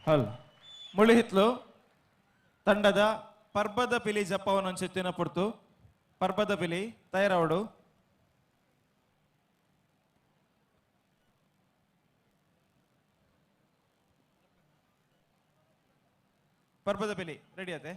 ಹಲ್ ಮುಳಿಹಿತ್ಲು ತಂಡದ ಪರ್ಬದ ಪಿಲಿ ಜಪ್ಪವನೊಂಚೆತ್ತಿನ ಪುರ್ತು ಪರ್ಬದ ಪಿಲಿ ತಯಾರಾವಡು. ಪರ್ಬದ ಪಿಲಿ ರೆಡಿ ಆತೆ?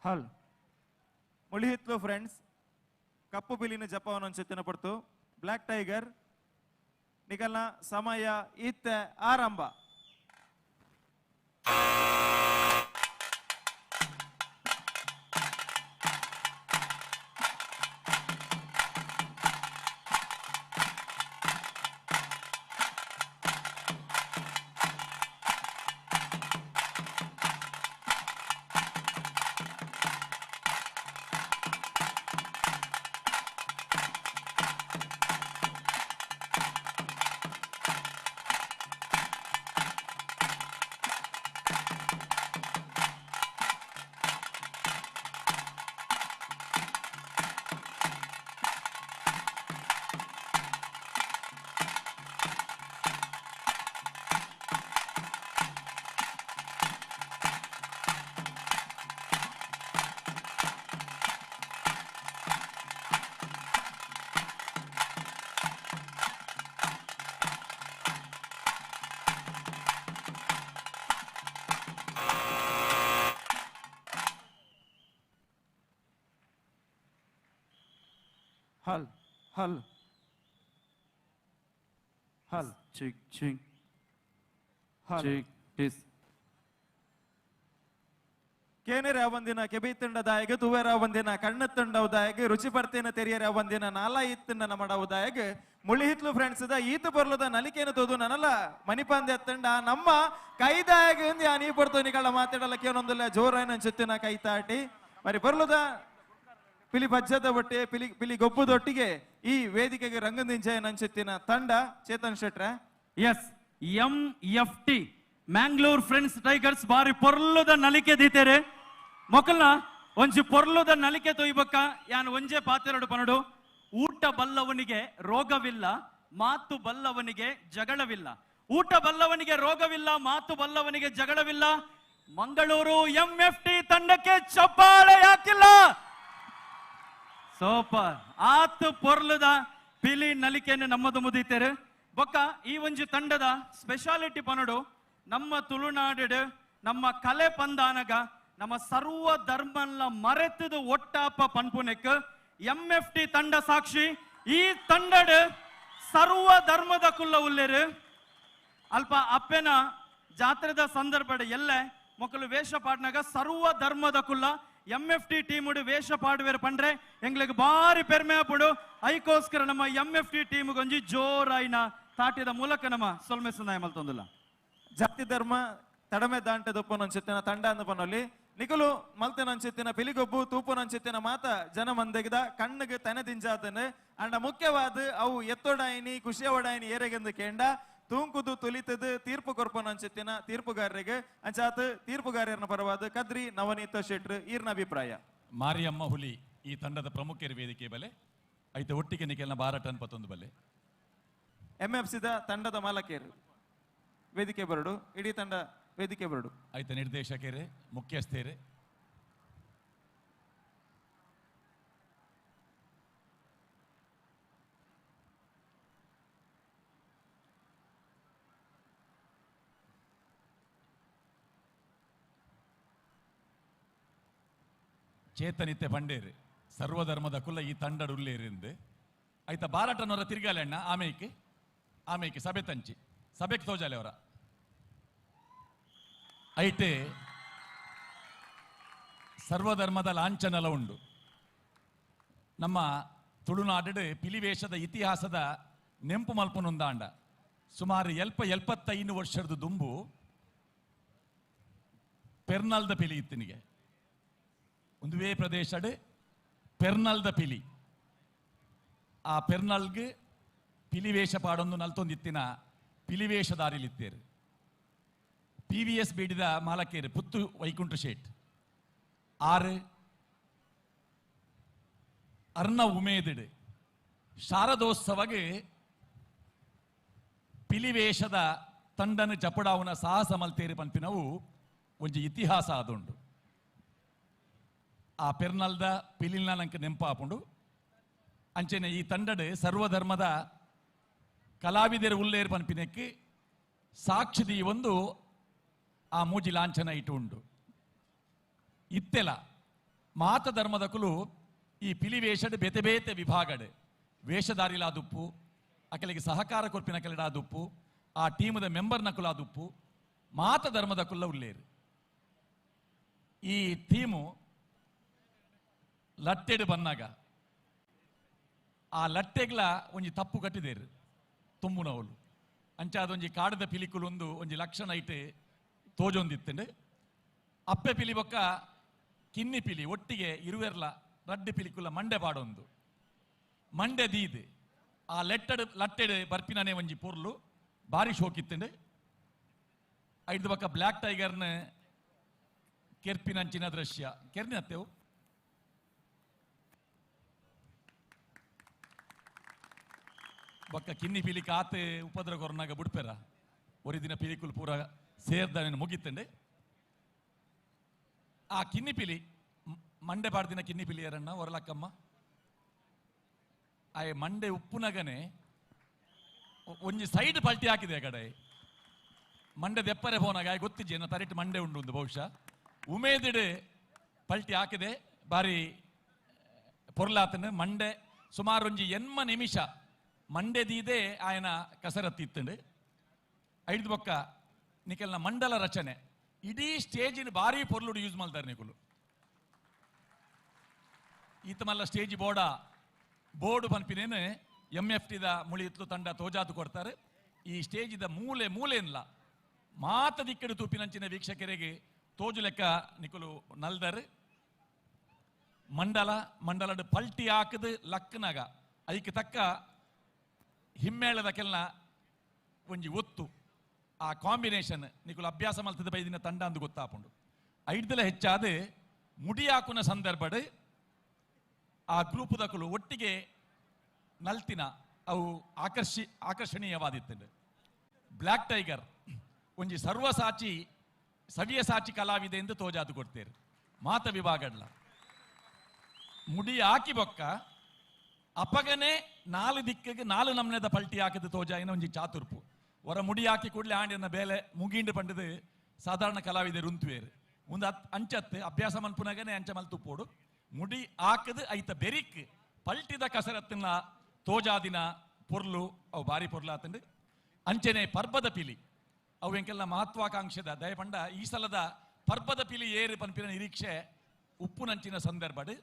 ಹಲ್ ಮುಳಿಹಿತ್ಲು ಫ್ರೆಂಡ್ಸ್ ಕಪ್ಪು ಬಿಲಿನ ಜಪವನ್ನು ಚೆತ್ತಿನ ಪಡ್ತು ಬ್ಲ್ಯಾಕ್ ಟೈಗರ್ ನಿಗಲ್ನ ಸಮಯ ಇತ್ತೆ ಆರಂಭ. ಹಲ್ ಹಲ್ ಹಲ್ ಚೆಕ್ ಚೆಕ್ ಹಲ್ ಚೆಕ್ ಟೆಸ್ಟ್. ಕೇನೆರ ಒಂದಿನ ಕೆಬಿ ತುಂಡದಾಯಗ ತುವೆರ ಒಂದಿನ ಕಣ್ಣು ತುಂಡವುದಾಯಗ ರುಚಿ ಪರ್ತೇನ ತೆರಿಯರ ಒಂದಿನ ನಾಲ ಇತ್ತುಂಡ ನಮಡವುದಾಯಗ ಮುಳಿಹಿತ್ಲು ಫ್ರೆಂಡ್ಸ್ the ಈತು ಬರ್ಲದ ನಲಿಕೇನ ತೋದು ನನಲ ಮಣಿಪಾಂದೆ ತಂಡ ನಮ್ಮ ಕೈದಾಯಗ ನೀ ಪಡ್ತು ನಿಗಳ ಮಾತಾಡಲ್ಲ ಕೇನೊಂದಿಲ್ಲ ಜೋರಾಯನ ಚುತ್ತಿನ ಕೈ ತಾಟಿ ಮರಿ ಬರ್ಲದ ಪಿಲಿ ಬಜ್ಜದ ಒಟ್ಟೆ ಪಿಲಿ ಪಿಲಿ ಗೊಬ್ಬದೊಟ್ಟಿಗೆ ಈ ವೇದಿಕೆಗೆ ರಂಗದಿಂಜಯ ನಂಚುತ್ತಿನ ತಂಡ Chetan ಶೆಟ್ರೆ. S M F T Mangalore friends tigers ಬಾರಿ ಪೊರ್ಲುದ ನಲಿಕೆ ದೀತೇರೆ ಮೊಕಲ್ನ ಒಂಜಿ ಪೊರ್ಲುದ ನಲಿಕೆ ತೊಯ್ಬಕ್ಕ ಯಾನ್ ಒಂಜೆ ಪಾತೆರಡು ಪನಡು. ಊಟ ಬಲ್ಲವನಿಗೆ ರೋಗವಿಲ್ಲ, ಮಾತು ಬಲ್ಲವನಿಗೆ ಜಗಳವಿಲ್ಲ. ಊಟ ಬಲ್ಲವನಿಗೆ ರೋಗವಿಲ್ಲ, ಮಾತು ಬಲ್ಲವನಿಗೆ ಜಗಳವಿಲ್ಲ. ಮಂಗಳೂರು ಎಂ ಎಫ್ ಟಿ ತಂಡಕ್ಕೆ ಚಪ್ಪಾಳೆ ಹಾಕಿಲ್ಲ. ಸೂಪರ್ ಆತು ಪೊರ್ಲುದ ಪಿಲಿ ನಲಿಕೆಯನ್ನು ನಮ್ಮದು ಮುದೀತೇರೆ. ಬೊಕ್ಕ ಈ ಒಂಜಿ ತಂಡದ ಸ್ಪೆಷಾಲಿಟಿ ಪನಡು ನಮ್ಮ ತುಳುನಾಡು ನಮ್ಮ ಕಲೆ ಪಂದಾನಗ ನಮ್ಮ ಸರ್ವ ಧರ್ಮನ್ಲ ಮರೆತದು ಒಟ್ಟಾಪ ಪನ್ಪುನೆಕ್ ಎಂ ಎಫ್ ಟಿ ತಂಡ ಸಾಕ್ಷಿ. ಈ ತಂಡಡ್ ಸರ್ವ ಧರ್ಮದ ಕುಲ್ಲ ಉಲ್ಲೇರು. ಅಲ್ಪ ಅಪ್ಪೆನ ಜಾತ್ರೆದ ಸಂದರ್ಭ ಎಲ್ಲೆ ಮೊಕ್ಕಲು ವೇಷ ಪಾಡ್ನಾಗ ಸರ್ವ ಧರ್ಮದ ಕುಲ್ಲ ಎಂ ಎಫ್ ಟಿ ಟೀಮ್ ವೇಷ ಪಾಡುವೆರ್ ಪಂಡ್ರೆ ಎಂಗ್ಲಿಗೆ ಬಾರಿ ಪೆರ್ಮೆ ಆಪುಂಡು. ಐಕೋಸ್ಕರ ನಮ್ಮ ಎಂ ಎಫ್ ಟಿ ಟೀಮ್ ಗೊಂಜಿ ಜೋರಾಯಿನ ತಾಟಿದ ಮೂಲಕ ನಮ್ಮ ಸೊಲ್ಮೆ ಸಂದಾಯ ಮಲ್ತೊಂದಿಲ್ಲ. ಜಾತಿ ಧರ್ಮ ತಡಮೆ ದಾಂಟೆ ದೊಪ್ಪನಂಚೆತ್ತಿನ ತಂಡ ಅಂದ ಪನೊಲಿ ನಿಕಲು ಮಲ್ತೆನಂಚೆತ್ತಿನ ಪಿಲಿಗೊಬ್ಬು ತೂಪುನಂಚೆತ್ತಿನ ಮಾತ ಜನ ಮಂದೆಗದ ಕಣ್ಣಿಗೆ ತನೆ ದಿಂಜಾತನ ಅಂಡ ಮುಖ್ಯವಾದ ಅವು ಎತ್ತೊಡಾಯಿನಿ ಖುಷಿಯವಡಾಯಿನಿ ಏರೆಗೆಂದು ಕೇಂಡ ತೂಂಕುದು ತುಲಿತದು ತೀರ್ಪು ಕೊರ್ಪನಂಚೆತ್ತಿನ ತೀರ್ಪುಗಾರರಿಗೆ ಅಂಚಾತ ತೀರ್ಪುಗಾರರನ್ನ ಪರವಾದ ಕದ್ರಿ ನವನೀತ ಶೆಟ್ರು ಈರ್ನ ಅಭಿಪ್ರಾಯ. ಮಾರಿಯಮ್ಮ ಹುಲಿ ಈ ತಂಡದ ಪ್ರಮುಖರ ವೇದಿಕೆ ಬಲೆ ಐತೆ ಒಟ್ಟಿಗೆ ನಿಕೆಲ್ನ ಬಾರಟನ್ ಪತ್ತೊಂದು ಬಲೆ ಎಂ ಎಫ್ ಸಿದ ತಂಡದ ಮಾಲಕೇರು ವೇದಿಕೆ ಬರಡು, ಇಡೀ ತಂಡ ವೇದಿಕೆ ಬರಡು. ಆಯ್ತು ನಿರ್ದೇಶಕರೇ ಮುಖ್ಯಸ್ಥರೇ ಚೇತನಿತ್ತೆ ಪಂಡೇರು ಸರ್ವಧರ್ಮದ ಕುಲ ಈ ತಂಡಡು ಉಲ್ಲೇರಿಂದು ಆಯ್ತಾ ಬಾರಾಟನವರ ತಿರ್ಗಾಲೆ ಅಣ್ಣ ಆಮೇಕೆ ಆಮೇಕೆ ಸಭೆ ತಂಚಿ ಸಭೆಗೆ ತೋಜಾಲೆ ಅವರ ಐಟೆ ಸರ್ವಧರ್ಮದ ಲಾಂಛನಲ ಉಂಡು. ನಮ್ಮ ತುಳುನಾಡು ಪಿಲಿವೇಶದ ಇತಿಹಾಸದ ನೆಂಪು ಮಲ್ಪುನೊಂದಾಂಡ ಸುಮಾರು 75 ವರ್ಷದ ದುಂಬು ಪೆರ್ನಲ್ದ ಪಿಲಿ ಇತ್ತಿನಿಗೆ ಒಂದುವೇ ಪ್ರದೇಶಡ್ ಪೆರ್ನಲ್ದ ಪಿಲಿ ಆ ಪೆರ್ನಲ್ಗೆ ಪಿಲಿವೇಶ ಪಾಡೊಂದು ನಲ್ತೊಂದಿತ್ತಿನ ಪಿಲಿವೇಶದಾರಿಲಿತ್ತೇರು. ಪಿ ವಿ ಎಸ್ ಬೀಡಿದ ಮಾಲಕೇರು ಪುತ್ತು ವೈಕುಂಠ ಶೇಟ್ ಆರು ಅರ್ಣ ಉಮೇದಿಡು ಶಾರದೋತ್ಸವಗೆ ಪಿಲಿವೇಶದ ತಂಡನ ಜಪಡಾವುನ ಸಾಹಸ ಮಲ್ತೇರಿ ಪನ್ಪಿನವು ಒಂಜಿ ಇತಿಹಾಸ ಆದುಂಡು. ಆ ಪೆರ್ನಲ್ದ ಪಿಲಿನ ನಂಗೆ ನೆಂಪಾಪುಂಡು. ಅಂಚೆನೆ ಈ ತಂಡಡು ಸರ್ವಧರ್ಮದ ಕಲಾವಿದರು ಉಲ್ಲೇರು ಪನ್ಪಿನಕ್ಕೆ ಸಾಕ್ಷಿದಿ ಒಂದು ಆ ಮೂಜಿ ಲಾಂಛನ ಇಟ್ಟು ಉಂಡು. ಇತ್ತೆಲ ಮಾತ ಧರ್ಮದಕುಲು ಈ ಪಿಲಿ ವೇಷಡ್ ಬೇತೆ ಬೇತೆ ವಿಭಾಗಡ್ ವೇಷಧಾರಿಲಾದುಪ್ಪು ಅಕಲಿಗೆ ಸಹಕಾರ ಕೊರ್ಪಿನ ಕಲಿಡಾದುಪ್ಪು ಆ ಟೀಮದ ಮೆಂಬರ್ ನಕುಲಾದುಪ್ಪು ಮಾತ ಧರ್ಮದ ಕುಲ್ಲ ಉಲ್ಲೇರು. ಈ ಟೀಮು ಲಟ್ಟೆಡು ಬನ್ನಾಗ ಆ ಲಟ್ಟೆಗ್ಲ ಒಂಜಿ ತಪ್ಪು ಕಟ್ಟಿದೇರು ತುಂಬುನವಲು ಅಂಚಾದೊಂಜಿ ಕಾಡದ ಪಿಲಿಕುಲು ಒಂದು ಒಂಜಿ ಲಕ್ಷಣ ಐಟೆ ತೋಜೊಂದಿತ್ತಂಡು. ಅಪ್ಪೆ ಪಿಲಿ ಬೊಕ್ಕ ಕಿನ್ನಿ ಪಿಲಿ ಒಟ್ಟಿಗೆ ಇರುವೆರ್ಲ ರಡ್ಡು ಪಿಲಿಕುಲ ಮಂಡೆ ಪಾಡೊಂದು ಮಂಡೆ ದೀದ್ ಆ ಲೆಟ್ಟಡು ಲಟ್ಟೆಡು ಬರ್ಪಿನನೆ ಒಂಜಿ ಪೊರ್ಲು ಬಾರಿ ಶೋಕಿತ್ತಂಡು. ಐದು ಬೊಕ್ಕ ಬ್ಲ್ಯಾಕ್ ಟೈಗರ್ನ ಕೆರ್ಪಿನಂಚಿನ ದೃಶ್ಯ ಕೆರ್ನಿನತ್ತೆವು ಬೊಕ್ಕ ಕಿನ್ನಿ ಪಿಲಿ ಕಾತೆ ಉಪದ್ರ ಕೊರನಾಗ ಬುಡ್ಪೆರ ಒರಿ ದಿನ ಪಿಲಿಕುಲು ಪೂರ ಸೇರ್ದ ಮುಗಿತ್ತಂಡೆ. ಆ ಕಿನ್ನಿ ಪಿಲಿ ಮಂಡೆ ಪಾಡ್ದಿನ ಕಿನ್ನಿ ಪಿಲಿಯರಣ್ಣ ಹೊರಲಕ್ಕಮ್ಮ ಆ ಮಂಡೆ ಉಪ್ಪುನಗನೆ ಒಂಜಿ ಸೈಡ್ ಪಲ್ಟಿ ಹಾಕಿದೆ ಕಡೆ ಮಂಡೆ ದೆಪ್ಪರೆ ಪೋನಾಗ ಆಯ್ ಗೊತ್ತಿಜ್ಜೆ ನಾ ತರಿಟ್ ಮಂಡೆ ಉಂಡು ಒಂದು ಬಹುಶಃ ಉಮೇದಿಡು ಪಲ್ಟಿ ಹಾಕಿದೆ ಬಾರಿ ಪೊರ್ಲಾತನ ಮಂಡೆ ಸುಮಾರು ಒಂಜಿ 80 ನಿಮಿಷ ಮಂಡೆ ದೀದೆ ಆಯನ ಕಸರತ್ತಿತ್ತಂಡು. ಐದು ಬೊಕ್ಕ ನಿಕಲ್ನ ಮಂಡಲ ರಚನೆ ಇಡೀ ಸ್ಟೇಜಿನ ಭಾರಿ ಪೊರ್ಲುಡು ಯೂಸ್ ಮಾಡ್ತಾರೆ ನಿಕುಲು. ಈತ ಮಲ್ಲ ಸ್ಟೇಜ್ ಬೋರ್ಡ ಬೋರ್ಡು ಪನ್ಪಿನೇನು ಎಂ ಎಫ್ ಟಿದ ಮುಳಿ ಇತ್ಲು ತಂಡ ತೋಜಾತು ಕೊಡ್ತಾರೆ. ಈ ಸ್ಟೇಜಿದ ಮೂಲೆ ಮೂಲೆನ್ಲ ಮಾತ ದಿಕ್ಕಡು ತೂಪಿನಂಚಿನ ವೀಕ್ಷಕರಿಗೆ ತೋಜು ಲೆಕ್ಕ ನಿಕುಲು ನಲ್ದರು. ಮಂಡಲ ಮಂಡಲಡು ಪಲ್ಟಿ ಹಾಕದು ಲಕ್ಕನಾಗ ಐಕ್ ತಕ್ಕ ಹಿಮ್ಮೇಳದ ಕೆಲ್ನ ಒಂಜಿ ಒತ್ತು ಆ ಕಾಂಬಿನೇಷನ್ ನಿಕುಲು ಅಭ್ಯಾಸ ಮಲ್ತದ ಬೈದಿನ ತಂಡ ಅಂದು ಗೊತ್ತಾಪುಂಡು. ಐಡ್ದಲ ಹೆಚ್ಚಾದ ಮುಡಿ ಹಾಕುನ ಸಂದರ್ಭಡ್ ಆ ಗ್ರೂಪುದಕುಲು ಒಟ್ಟಿಗೆ ನಲ್ತಿನ ಅವು ಆಕರ್ಷಣೀಯವಾದಿತ್ತಂಡು. ಬ್ಲ್ಯಾಕ್ ಟೈಗರ್ ಒಂಜಿ ಸರ್ವಸಾಚಿ ಸವ್ಯಸಾಚಿ ಕಲಾವಿದೆ ಎಂದು ತೋಜಾದು ಕೊಡ್ತೇರು ಮಾತ ವಿಭಾಗಡ್ಲ ಮುಡಿ ಹಾಕಿ ಬೊಕ್ಕ ಅಪಗನೆ ನಾಲು ದಿಕ್ಕಿಗೆ ನಾಲು ನಮ್ನೆದ ಪಲ್ಟಿ ಹಾಕಿದ ತೋಜಾಯಿನ ಒಂಜಿ ಚಾತುರ್ಪು ಹೊರ ಮುಡಿ ಹಾಕಿ ಕೂಡಲೇ ಆಂಡಿನ ಬೇಲೆ ಮುಗಿಂಡು ಪಂಡದು ಸಾಧಾರಣ ಕಲಾವಿದರು ಉಂತುವೇರು ಒಂದು ಅಂಚತ್ತು ಅಭ್ಯಾಸ ಮನ್ಪುನಾಗನೆ ಅಂಚ ಮಲ್ತುಪ್ಪೋಡು ಮುಡಿ ಹಾಕದು ಐತ ಬೆರಿಕ್ ಪಲ್ಟಿದ ಕಸರತ್ತಿನ ತೋಜಾದಿನ ಪೊರ್ಲು ಅವು ಭಾರಿ ಪೊರ್ಲಾತಂಡು. ಅಂಚನೆ ಪರ್ಬದ ಪಿಲಿ ಅವು ಎಂಕೆಲ್ಲ ಮಹತ್ವಾಕಾಂಕ್ಷೆದ ದಯಪಂಡ ಈ ಸಲದ ಪರ್ಬದ ಪಿಲಿ ಏರು ಪನ್ಪಿನ ನಿರೀಕ್ಷೆ ಉಪ್ಪುನಂಚಿನ ಸಂದರ್ಭಡ್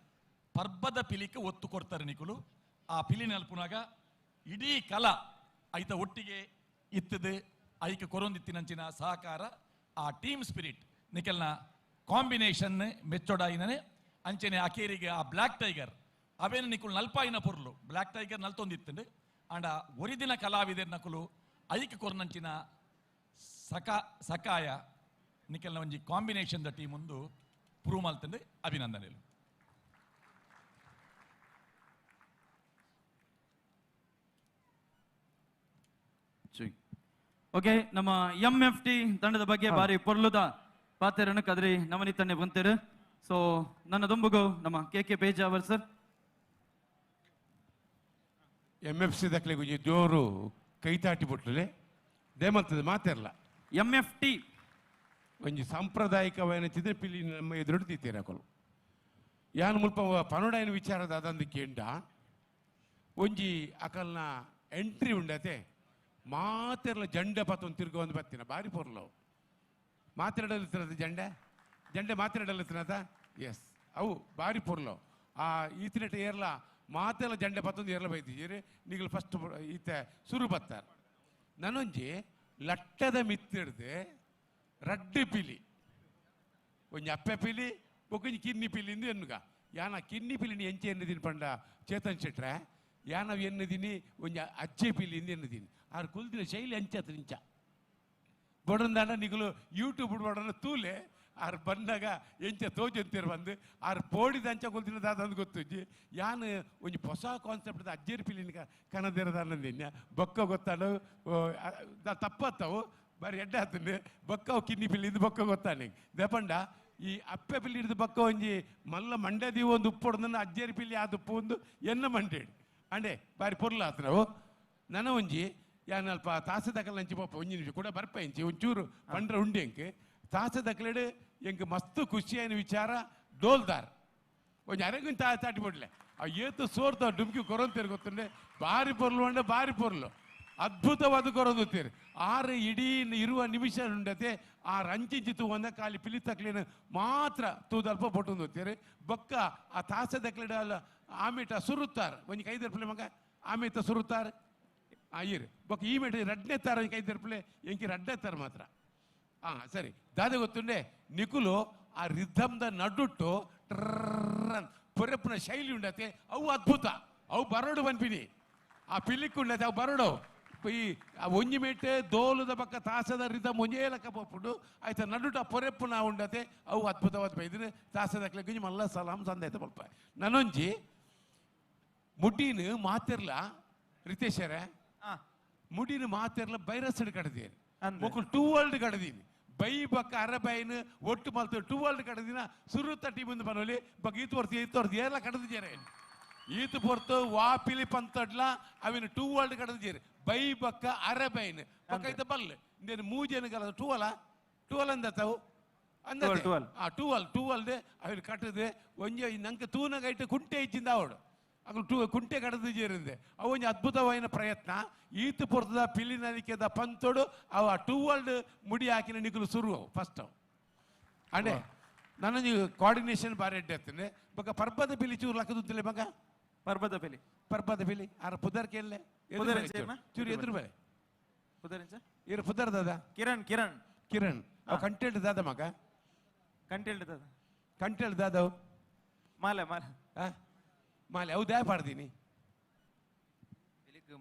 ಪರ್ಬದ ಪಿಲಿಕ್ಕೆ ಒತ್ತು ಕೊಡ್ತಾರೆ ನಿಕುಲು. ಆ ಪಿಲಿ ನಲ್ಪುನಾಗ ಇಡೀ ಕಲಾ ಐತ ಒಟ್ಟಿಗೆ ಇತ್ತದು ಐಕ ಕೊರೊಂದಿತ್ತಿನಂಚಿನ ಸಹಕಾರ ಆ ಟೀಮ್ ಸ್ಪಿರಿಟ್ ನಿಕೆಲ್ನ ಕಾಂಬಿನೇಷನ್ ಮೆಚ್ಚೊಡಾಯಿನೇ. ಅಂಚನೆ ಅಕೇರಿಗೆ ಆ ಬ್ಲ್ಯಾಕ್ ಟೈಗರ್ ಅವೇನು ನಿಕುಲು ನಲ್ಪಾಯಿನ ಪೊರ್ಲು ಬ್ಲ್ಯಾಕ್ ಟೈಗರ್ ನಲ್ತೊಂದಿತ್ತಂಡು. ಆಂಡ ಒರಿದಿನ ಕಲಾವಿದರ್ ನಕುಲು ಐಕ ಕೊರ್ನಂಚಿನ ಸಕಾಯ ನಿಕೆಲ್ನ ಒಂಜಿ ಕಾಂಬಿನೇಷನ್ the team ಒಂದು ಪ್ರೂವ್ ಮಲ್ತಂಡು. ಅಭಿನಂದನೆಲು. ಓಕೆ, ನಮ್ಮ ಎಂ ಎಫ್ ಟಿ ತಂಡದ ಬಗ್ಗೆ ಬಾರಿ ಪೊರ್ಲುದ ಪಾತೆರನ್ನು ಕದ್ರಿ ನವನಿತನ್ನೆ ಬಂತೇರು. ಸೊ ನನ್ನ ದುಂಬುಗು ನಮ್ಮ K K Pejawar sir. M F C ದಕ್ಲೆ Gunji ಜೋರು ಕೈತಾಟಿ ಬಿಟ್ಲೇ ದೇಮಲ್ತದೆ ಮಾತಿರಲ್ಲ. ಎಂ ಎಫ್ ಟಿ ಒಂಜಿ ಸಾಂಪ್ರದಾಯಿಕವಾದ ಪಿಲಿ ನಮ್ಮ ಎದುರು ತೀರಾಕಲು ಯಾನ್ ಮುಲ್ಪ ಪನೋಡಾಯಿನ ವಿಚಾರದ ಅದಂದು ಕೇಂಡ ಒಂಜಿ ಅಕಲ್ನ ಎಂಟ್ರಿ ಉಂಡತೆ ಮಾತೆರ್ಲ ಜಂಡೆ ಪತ್ತೊಂದು ತಿರ್ಗ ಒಂದು ಬತ್ತಿನ ಬಾರಿ ಪೊರ್ಲವು ಮಾತಾಡಲಿತ್ತಿನದ ಜಂಡೆ ಜಂಡೆ ಮಾತಾಡಲಿತ್ತಿನದ ಎಸ್ ಅವು ಬಾರಿ ಪೊರ್ಲವು ಆ ಈತಿನೆಟ ಏರ್ಲ ಮಾತೆಲ್ಲ ಜಂಡೆ ಪತ್ತೊಂದು ಏರ್ಲ ಬೈತಿದ್ದೀರಿ ನೀಗಳು ಫಸ್ಟ್ ಈತ ಸುರು ಬತ್ತಾರೆ. ನಾನೊಂಜಿ ಲಟ್ಟದ ಮಿತ್ತಿಡ್ದು ರಡ್ಡು ಪಿಲಿ ಒಂಜಿ ಅಪ್ಪೆ ಪಿಲಿ ಒಂಜಿ ಕಿನ್ನಿ ಪಿಲಿಂದು ಎನ್ನುಗ ಯಾನ ಕಿನ್ನಿ ಪಿಲಿನಿ ಎಂಚೆ ಎನ್ನುದೀನಿ ಪಂಡ ಚೇತನ್ ಶೆಟ್ರೆ ಯಾನವ್ ಎನ್ನುದೀನಿ ಒಂಜಿ ಅಚ್ಚೆ ಪಿಲಿಂದು ಎನ್ನುದೀನಿ ಆರು ಕುಲ್ದಿನ ಶೈಲಿ ಅಂಚತ್ ನಿಂಚ ಬಡಂದಾಂಡ ನಿಗುಲು ಯೂಟ್ಯೂಬ್ ಬಡನ ತೂಲೆ ಆರು ಬಂದಾಗ ಎಂಚ ತೋಜಂತೀರು ಬಂದು ಆರು ಪೋಡಿದ ಅಂಚ ಕೊಲ್ದಿನ ದಾದಂದು ಗೊತ್ತುಜ್ಜಿ ಯಾನ್ ಒಂಜಿ ಹೊಸ ಕಾನ್ಸೆಪ್ಟ್ ಅಜ್ಜೇರು ಪಿಲಿನ ಕನದಿರದ ಬೊಕ್ಕ ಗೊತ್ತಾಡು ತಪ್ಪತ್ತವು ಬಾರಿ ಎಡ್ಡೆ ಆತಂದು ಬೊಕ್ಕ ಕಿನ್ನಿ ಪಿಲಿಂದು ಬೊಕ್ಕ ಗೊತ್ತಾನೆ ದಪಂಡ ಈ ಅಪ್ಪೆ ಪಿಲಿ ಹಿಡಿದು ಬೊಕ್ಕ ಒಂಜಿ ಮಲ್ಲ ಮಂಡೆ ದೀವು ಒಂದು ಉಪ್ಪು ಅಜ್ಜೇರು ಪಿಲಿ ಆದ ಉಪ್ಪು ಒಂದು ಎನ್ನ ಮಂಡೆ ಅಂಡೆ ಬಾರಿ ಪೊರ್ಲು ಆತನವು ನನ್ನ ಒಂಜಿ ಯಾನ್ ಅಲ್ಪ ತಾಸೆ ದಕಲ್ ನಂಚಿ ಪಾಪ ಒಂಜಿ ನಿಮಿಷ ಕೂಡ ಬರ್ಪ ಇಂಚಿ ಒಂಚೂರು ಪಂಡ್ರ ಉಂಡೆ ಎಂಕ್ ತಾಸೆ ದಕಲೆಡು ಎಂಕ್ ಮಸ್ತ್ ಖುಷಿಯಾಯಿನ ವಿಚಾರ ಡೋಲ್ದಾರ್ ಒಂಜಿ ಅರೆಗುಂಜಿ ತಾಟಿ ಪೊಡ್ಲೆ ಆ ಏತು ಸೋರ್ತ ಡುಮ್ಕಿ ಕೊರೊಂತೇರು ಗೊತ್ತುಂಡೆ ಬಾರಿ ಪೊರ್ಲು ಅಂಡ ಬಾರಿ ಪೊರ್ಲು ಅದ್ಭುತವಾದ ಕೊರೊಂದುತ್ತೀರಿ ಆರು ಇಡೀ ಇರುವ ನಿಮಿಷ ಉಂಡತೆ ಆ ರಂಚಿಂಚಿ ತೂವಂದ ಖಾಲಿ ಪಿಲಿ ತಕ್ಲಿನ ಮಾತ್ರ ತೂದಲ್ಪ ಬೊಟ್ಟೊಂದುತ್ತೀರಿ ಬೊಕ್ಕ ಆ ತಾಸೆ ದಕ್ಲಿಡ ಆಮೇಟ ಸುರುತ್ತಾರೆ ಒಂಜಿ ಕೈದರ್ಪಲೆ ಮಗ ಆಮೇತ ಸುರುತ್ತಾರೆ ಆ ಇರು ಬೊಕ್ಕ ಈ ಮೇಟ ರಡ್ನೆ ತಾರ ಒಂಜಿ ಕೈದರ್ಪಲೆ ಎಂಕಿ ರಡ್ನೆ ತಾರ ಮಾತ್ರ ಹಾಂ ಸರಿ ದಾದ ಗೊತ್ತುಂಡೆ ನಿಕುಲು ಆ ರಿಧಮ್ದ ನಡುಟ್ಟು ಟ್ರನ್ ಪೊರೆಪ್ಪನ ಶೈಲಿ ಉಂಡತೆ ಅವು ಅದ್ಭುತ ಅವು ಬರೋಡು ಬನ್ಪಿನಿ ಆ ಪಿಲಿಕ್ ಉಂಡತೆ ಅವು ಬರೋಡು ಈ ಒಂಜಿ ಮೇಟೆ ದೋಲುದ ಪಕ್ಕ ತಾಸದ ರಿಧಮ್ ಒಂಜೇ ಲೆಕ್ಕ ಪೋಪುಂಡು ಆಯ್ತಾ ನಡುಟ ಆ ಪೊರೆಪ್ಪುನ ಉಂಡತೆ ಅವು ಅದ್ಭುತವಾದ ಇದನ್ನ ತಾಸದ ಗುಂಜಿ ಮಲ್ಲ ಸಲಾಮ್ ಸಂದಾಯ್ತ ಪಲ್ಪ ನಾನೊಂಜಿ ಮುಡಿನ ಮಾತಿರ್ಲ ರಿತೇಶರೇ ಮುಡಿನ ಮಾತಿರ್ಲ ಬೈರಸ್ ಕಡದೀನಿ ಮೊಕ್ಕಳು ಟೂ ವರ್ಲ್ಡ್ ಕಡದೀನಿ ಬೈ ಬಕ್ಕ ಅರಬೈನ್ ಒಟ್ಟು ಮಲ್ತು ಟೂ ವರ್ಲ್ಡ್ ಕಡದಿನ ಸುರುತ್ತ ಟೀಮ್ ಬನೋಲಿ ಬಕ್ ಈತು ವರ್ತಿ ಈತು ವರ್ತಿ ಎಲ್ಲ ಕಡದಿದ್ದಾರೆ ಈತು ಪೊರ್ತು ವಾ ಪಿಲಿ ಪಂತಡ್ಲ ಅವಿನ ಟೂ ವರ್ಲ್ಡ್ ಕಡದಿದ್ದಾರೆ ಬೈ ಬಕ್ಕ ಅರಬೈನ್ ಬಕ್ಕ ಐತ ಬಲ್ ಇಂದೇನು ಮೂಜೇನು ಕಲ ಟೂವಲ ಟೂವಲ್ ಅಂದತ್ತವು ಅಂದ ಆ ಟೂವಲ್ ಟೂವಲ್ದೆ ಅವಿನ ಕಟ್ಟದೆ ಒಂಜಿ ನಂಗೆ ತೂನಗೈಟ್ ಕುಂಟೆ ಇಚ್ಚಿಂದ ಅವಡು ಅಗಳು ಟೂ ಕುಂಟೆ ಕಡದು ಜೇರಿಂದೆ ಅವು ಒಂಜಿ ಅದ್ಭುತವಾದ ಪ್ರಯತ್ನ ಈತು ಪೊರ್ತದ ಪಿಲಿ ನಲಿಕೆದ ಪಂತೋಡು ಅವ ಆ ಟೂ ವರ್ಲ್ಡ್ ಮುಡಿ ಹಾಕಿನ ನಿಕುಲು ಸುರು ಅವು ಫಸ್ಟ್ ಅವು ಅಂಡೆ ನನ್ನೊಂಜಿ ಕೋಆರ್ಡಿನೇಷನ್ ಬಾರಿ ಎಡ್ಡೆ ಇರ್ತದೆ ಬೊಕ್ಕ ಪರ್ಬದ ಪಿಲಿ ಚೂರು ಲಕ್ಕದುತ್ತಲೆ ಮಗ ಪರ್ಬದ ಪಿಲಿ ಪರ್ಬದ ಪಿಲಿ ಆರ ಪುದರ್ ಕೇಳಲೆ ಚೂರು ಎದುರು ಬೇರೆ ಇರು ಪುದರ್ ದಾದ ಕಿರಣ್ ಕಿರಣ್ ಕಿರಣ್ ಅವು ಕಂಟೆಂಟ್ ದಾದ ಮಗ ಕಂಟೆಂಟ್ ದಾದ ಕಂಟೆಂಟ್ ದಾದವು ಮಾಲೆ ಮಾಲೆ ಮಾಲೆ ಅವು ದ್ಯಾ ಪಾಡ್ದೀನಿ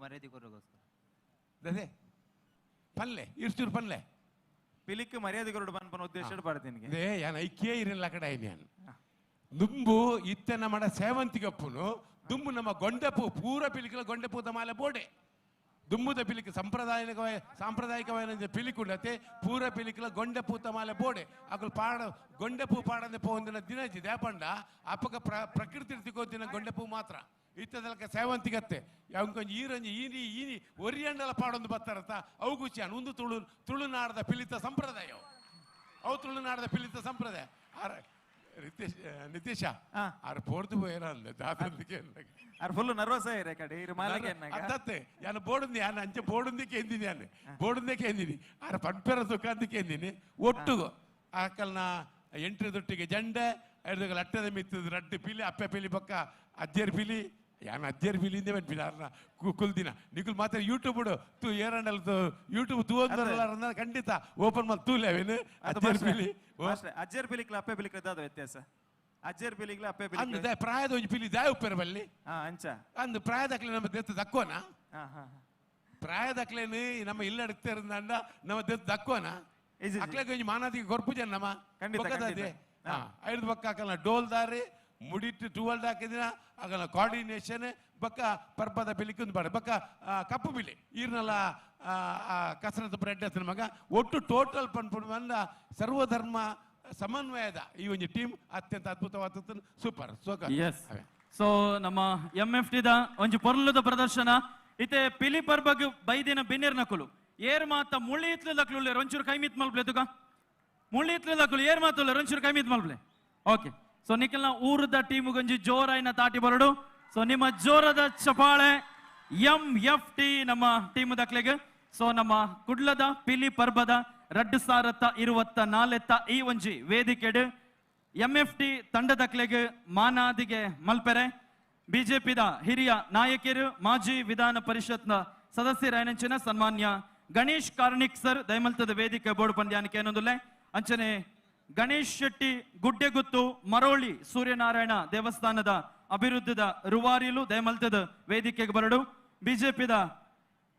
ಮರ್ಯಾದೆ ಕೊರೋಗೋಸ್ಕರ ಅದೇ ಪಲ್ಲೆ ಇರ್ಚೂರು ಪಲ್ಲೆ ಪಿಲಿಕ್ ಮರ್ಯಾದೆ ಕೊರಡು ಪನ್ಪನ ಉದ್ದೇಶ ಪಾಡ್ತೀನಿ ಅದೇ ಯಾನ್ ಐಕ್ಯೇ ಇರಲ್ಲ ಕಡೆ ಯಾನ್ ದುಂಬು ಇತ್ತೆ ನಮ್ಮ ಸೇವಂತಿಗಪ್ಪುನು ದುಂಬು ನಮ್ಮ ಗೊಂಡೆಪು ಪೂರ ಪಿಲಿಕಲ ಗೊಂಡೆಪೂತ ಮಾಲೆ ಬೋಡೆ ದುಂಬುದ ಪಿಲಿಕ್ ಸಾಂಪ್ರದಾಯಿಕವಾದ ಪಿಲಿಕುಂಡತೆ ಪೂರ ಪಿಲಿಕಲ ಗೊಂಡೆಪೂತ ಮಾಲೆ ಬೋಡೆ ಅಕುಲು ಪಾಡ ಗೊಂಡೆಪೂ ಪಾಡಂದೆ ಪೋಂದಿನ ದಿನಜಿ ದೇಪಂಡ ಅಪಕ ಪ್ರಕೃತಿ ತಿಕ್ಕೋತಿನ ಗೊಂಡೆಪೂ ಮಾತ್ರ ಇತ್ತದಲ್ಕ ಸೇವಂತಿಗತ್ತೆ ಅವಂಕೊಂಜಿ ಈರಂಜಿ ಈನಿ ಈನಿ ಒರಿಯಂಡಲ ಪಾಡೊಂದು ಬತ್ತಾರತ್ತ ಅವು ಗುಚ್ಚಾನ್ ಒಂದು ತುಳು ತುಳುನಾಡದ ಪಿಲಿತ ಸಂಪ್ರದಾಯ ಅವು ತುಳುನಾಡದ ಪಿಲಿತ ಸಂಪ್ರದಾಯ ಆರ ರಿತೇಶ್ ನಿತೇಶ ಆರ್ ಪೋರ್ದು ಪೋಯರ ಅಂದೆ ದಾದಂದಿಗೆ ಆರ್ ಫುಲ್ ನರ್ವಸ್ ಆಯ್ರೆ ಕಡೆ ಇರು ಮಾಲಗೆ ಅತ್ತತ್ತೆ ಯಾನು ಬೋಡುಂದಿ ಯಾನು ಅಂಚೆ ಬೋಡುಂದಿ ಕೇಂದಿನಿ ಯಾನು ಬೋಡುಂದೆ ಕೇಂದಿನಿ ಆರ್ ಪಂಪೆರ ಸುಖಾಂತಿ ಕೇಂದಿನಿ ಒಟ್ಟುಗು ಆಕಲ್ನ ಎಂಟ್ರಿ ದೊಟ್ಟಿಗೆ ಜಂಡೆ ಐದು ಲಟ್ಟದ ಮಿತ್ತದ ರಡ್ಡು ಪಿಲಿ ಅಪ್ಪೆ ಪಿಲಿ ಪಕ್ಕ ಅಜ್ಜರ್ ಪಿಲಿ ಯಾನು ಅಜ್ಜರ್ ಪಿಲಿಂದೆ ಪಿಲಿ ಆರ್ನ ಕುಲ್ದಿನ ನಿಕುಲ್ ಮಾತ್ರ ಯೂಟ್ಯೂಬ್ ತೂ ಏರಂಡಲ್ ಯೂಟ್ಯೂಬ್ ತೂ ಅಂದ್ರಲ್ಲ ಖಂಡಿತ ಓಪನ್ ಮಾಡಿ ತೂಲೆ ಅವೇನು ಅಜ್ಜರ್ ಪಿಲಿ ಅಜ್ಜರ್ ಪಿಲಿಕ್ಲ ಅಪ್ಪೆ ಪಿಲಿಕ್ಲ ದಾದ ವ್ಯತ್ಯಾಸ ಅಜ್ಜರ್ ಪಿಲಿಕ್ಲ ಅಪ್ಪೆ ಪಿಲಿ ಅಂದ್ ಪ್ರಾಯದ ಒಂಜಿ ಪಿಲಿ ದಾಯ ಉಪ್ಪೆರ ಬಲ್ಲಿ ಅಂಚ ಅಂದ್ ಪ್ರಾಯದಕ್ಲೆ ನಮ್ಮ ದೆತ್ತು ದಕ್ಕೋನ ಪ್ರಾಯದಕ್ಲೇನು ನಮ್ಮ ಇಲ್ಲಡ್ತಿರಂದ ನಮ್ಮ ದೆತ್ತು ದಕ್ಕೋನ ಅಕ್ಲೆಗೆ ಒಂಜಿ ಮಾನಾದಿಗೆ ಕೊರ್ಪು ಜನ ನಮ್ಮ ಖಂಡಿತ ಐದು ಬಕ್ಕ ಹಾಕಲ್ಲ ಡೋಲ್ದಾರಿ ಮುಡಿಟ್ಟು ಟೂವಲ್ಡ್ ಹಾಕಿದಿನ ಆಗಲ್ಲ ಕೋಆರ್ಡಿನೇಷನ್ ಬಕ್ಕ ಪರ್ಬದ ಬಿಲಿಕ್ಕೊಂದು ಬೇಡ ಬಕ್ಕ ಕಪ್ಪು ಬಿಲಿ ಈರ್ನಲ್ಲ ಕಸರತ್ತು ಬ್ರೆಡ್ ಹತ್ತಿನ ಮಗ ಒಟ್ಟು ಟೋಟಲ್ ಪನ್ಪುಡು ಬಂದ ಸರ್ವಧರ್ಮ ಸಮನ್ವಯದ ಈ ಒಂದು ಟೀಮ್ ಅತ್ಯಂತ ಅದ್ಭುತವಾದ ಸೂಪರ್ ಎಸ್ ಸೊ ನಮ್ಮ ಎಂ ಎಫ್ ಟಿದ ಒಂಜಿ ಪೊರ್ಲುದ ಪ್ರದರ್ಶನ ಇತ್ತೆ ಪಿಲಿ ಪರ್ಬಗ್ ಬೈದಿನ ಬಿನ್ನೆರ್ ನಕುಲು ಏರ್ ಮಾತ ಮುಳ್ಳಿ ಇತ್ಲು ದಕ್ಲು ಒಂಚೂರು ಕೈ ಮಿತ್ ಮಲ್ಪ್ಲೆ ತುಗ ಮುಳ್ಳಿ ಇತ್ಲು ದಕ್ಲು ಏರ್ ಮಾತುಲ್ಲ ಒಂಚೂರು ಕೈ ಮಿತ್ ಮಲ್ಪ್ಲೆ ಓಕೆ ಸೊ ನಿಖಲ್ನ ಊರದ ಟೀಮ್ ಗೊಂಜಿ ಜೋರಾಯಿನ ತಾಟಿ ಬರಡು ಸೊ ನಿಮ್ಮ ಜೋರದ ಚಪಾಳೆ ಎಂ ಎಫ್ ಟಿ ನಮ್ಮ ಟೀಮ್ ದಕ್ಲೆಗ್ ಸೊ ನಮ್ಮ ಕುಡ್ಲದ ಪಿಲಿ ಪರ್ಬದ 2024 ಈ ಒಂಜಿ ವೇದಿಕೆಡ್ ಎಂ ಎಫ್ ಟಿ ತಂಡದಕ್ಲೆಗ್ ಮಾನಾದಿಗೆ ಮಲ್ಪೆರೆ ಬಿಜೆಪಿದ ಹಿರಿಯ ನಾಯಕರು ಮಾಜಿ ವಿಧಾನ ಪರಿಷತ್ನ ಸದಸ್ಯರಾಯನಂಚಿನ ಸನ್ಮಾನ್ಯ ಗಣೇಶ್ ಕಾರ್ಣಿಕ್ ಸರ್ ದಯಮಲ್ತದ ವೇದಿಕೆ ಬೋರ್ಡ್ ಪಂದ್ಯಾನಿಕೆ ಏನೊಂದುಲ್ಲೆ ಅಂಚನೆ ಗಣೇಶ್ ಶೆಟ್ಟಿ ಗುಡ್ಡೆಗುತ್ತು ಮರೋಳಿ ಸೂರ್ಯನಾರಾಯಣ ದೇವಸ್ಥಾನದ ಅಭಿವೃದ್ಧಿದ ರೂವಾರಿಲು ದಯಮಲ್ತದ ವೇದಿಕೆಗೆ ಬರಡು ಬಿಜೆಪಿದ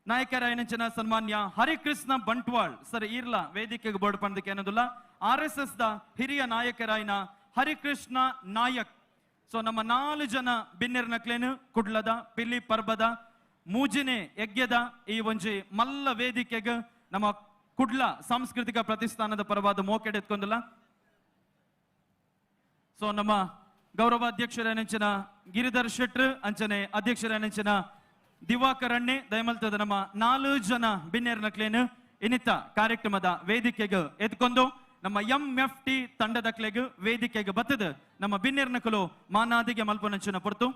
ನಾಯಕರಾಯನಂಚಿನ ಸನ್ಮಾನ್ಯ ಹರಿಕೃಷ್ಣ ಬಂಟ್ವಾಳ್ ಸರ್ ಈರ್ಲ ವೇದಿಕೆಗೆ ಬೋರ್ಡ್ ಪಂದಕ್ಕೆ ಏನೊಂದುಲ್ಲ ಆರ್ ಎಸ್ ಎಸ್ the ಹಿರಿಯ ನಾಯಕರಾಯನ ಹರಿಕೃಷ್ಣ ನಾಯಕ್ ಸೊ ನಮ್ಮ 4 ಜನ ಬಿನ್ನೆರ್ ನಕ್ಲೇನು ಕುಡ್ಲದ ಪಿಲಿ ಪರ್ಬದ ಮೂಜಿನೆ ಯಜ್ಞದ ಈ ಒಂಜಿ ಮಲ್ಲ ವೇದಿಕೆಗೆ ನಮ್ಮ ಕುಡ್ಲ ಸಾಂಸ್ಕೃತಿಕ ಪ್ರತಿಷ್ಠಾನದ ಪರವಾದ ಮೋಕೆಡೆ ಎತ್ಕೊಂದಿಲ್ಲ. ಸೊ ನಮ್ಮ ಗೌರವ ಅಧ್ಯಕ್ಷರ ಗಿರಿಧರ್ ಶೆಟ್ರ್ ಅಂಚನೆ ಅಧ್ಯಕ್ಷರ ದಿವಾಕರ್ ಅಣ್ಣೆ ದಯಮಲ್ತದ ನಮ್ಮ 4 ಜನ ಬಿನ್ನೆರ್ ನಕ್ಲೇನು ಇನ್ನಿತ ಕಾರ್ಯಕ್ರಮದ ವೇದಿಕೆಗೆ ಎತ್ಕೊಂಡು ನಮ್ಮ ಎಂ ಎಫ್ ಟಿ ತಂಡದಕ್ಲೆಗ್ ವೇದಿಕೆಗೆ ಬತ್ತದ ನಮ್ಮ ಬಿನ್ನೆರ್ನಕುಲು ಮಾನಾದಿಗೆ ಮಲ್ಪನಂಚಿನ ಪೊರ್ತು.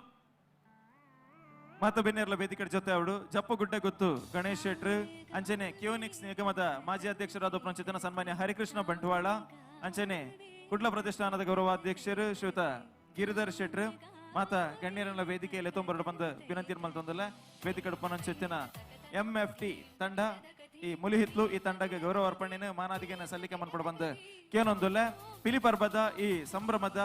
ಮಾತ ಬೆನ್ನೇರ್ಲ ವೇದಿಕೆ ಜೊತೆ ಅವಳು ಜಪ್ಪುಗುಡ್ಡ ಗೊತ್ತು ಗಣೇಶ್ ಶೆಟ್ರು, ಅಂಚನೆ ಕ್ಯೂನಿಕ್ಸ್ ನಿಗಮದ ಮಾಜಿ ಅಧ್ಯಕ್ಷರಾದ ಪಂಚಾಯತ್ನ ಸನ್ಮಾನ್ಯ ಹರಿಕೃಷ್ಣ ಬಂಟ್ವಾಳ, ಅಂಚನೆ ಕುಡ್ಲ ಪ್ರತಿಷ್ಠಾನದ ಗೌರವಾಧ್ಯಕ್ಷರು ಶ್ರೀಯುತ ಗಿರಿಧರ್ ಶೆಟ್ರು, ಮಾತ ಗಣ್ಯರನ್ನ ವೇದಿಕೆಯಲ್ಲಿ ತೊಂಬರಡು ಬಂದ ವಿನಂತಿ ಮಲ್ತೊಂದಲ್ಲ. ವೇದಿಕೆ ಪನಂಚೆತ್ತಿನ ಎಂ ಎಫ್ ಟಿ ತಂಡ ಈ ಮುಲಿಹಿತ್ಲು ಈ ತಂಡಕ್ಕೆ ಗೌರವ ಅರ್ಪಣೆನ ಮಾನಾದಿಗೆನ ಸಲ್ಲಿಕೆ ಮನ್ಪಡ ಬಂದ ಕೇನೊಂದುಲ್ಲ. ಪಿಲಿ ಪರ್ಬದ ಈ ಸಂಭ್ರಮದ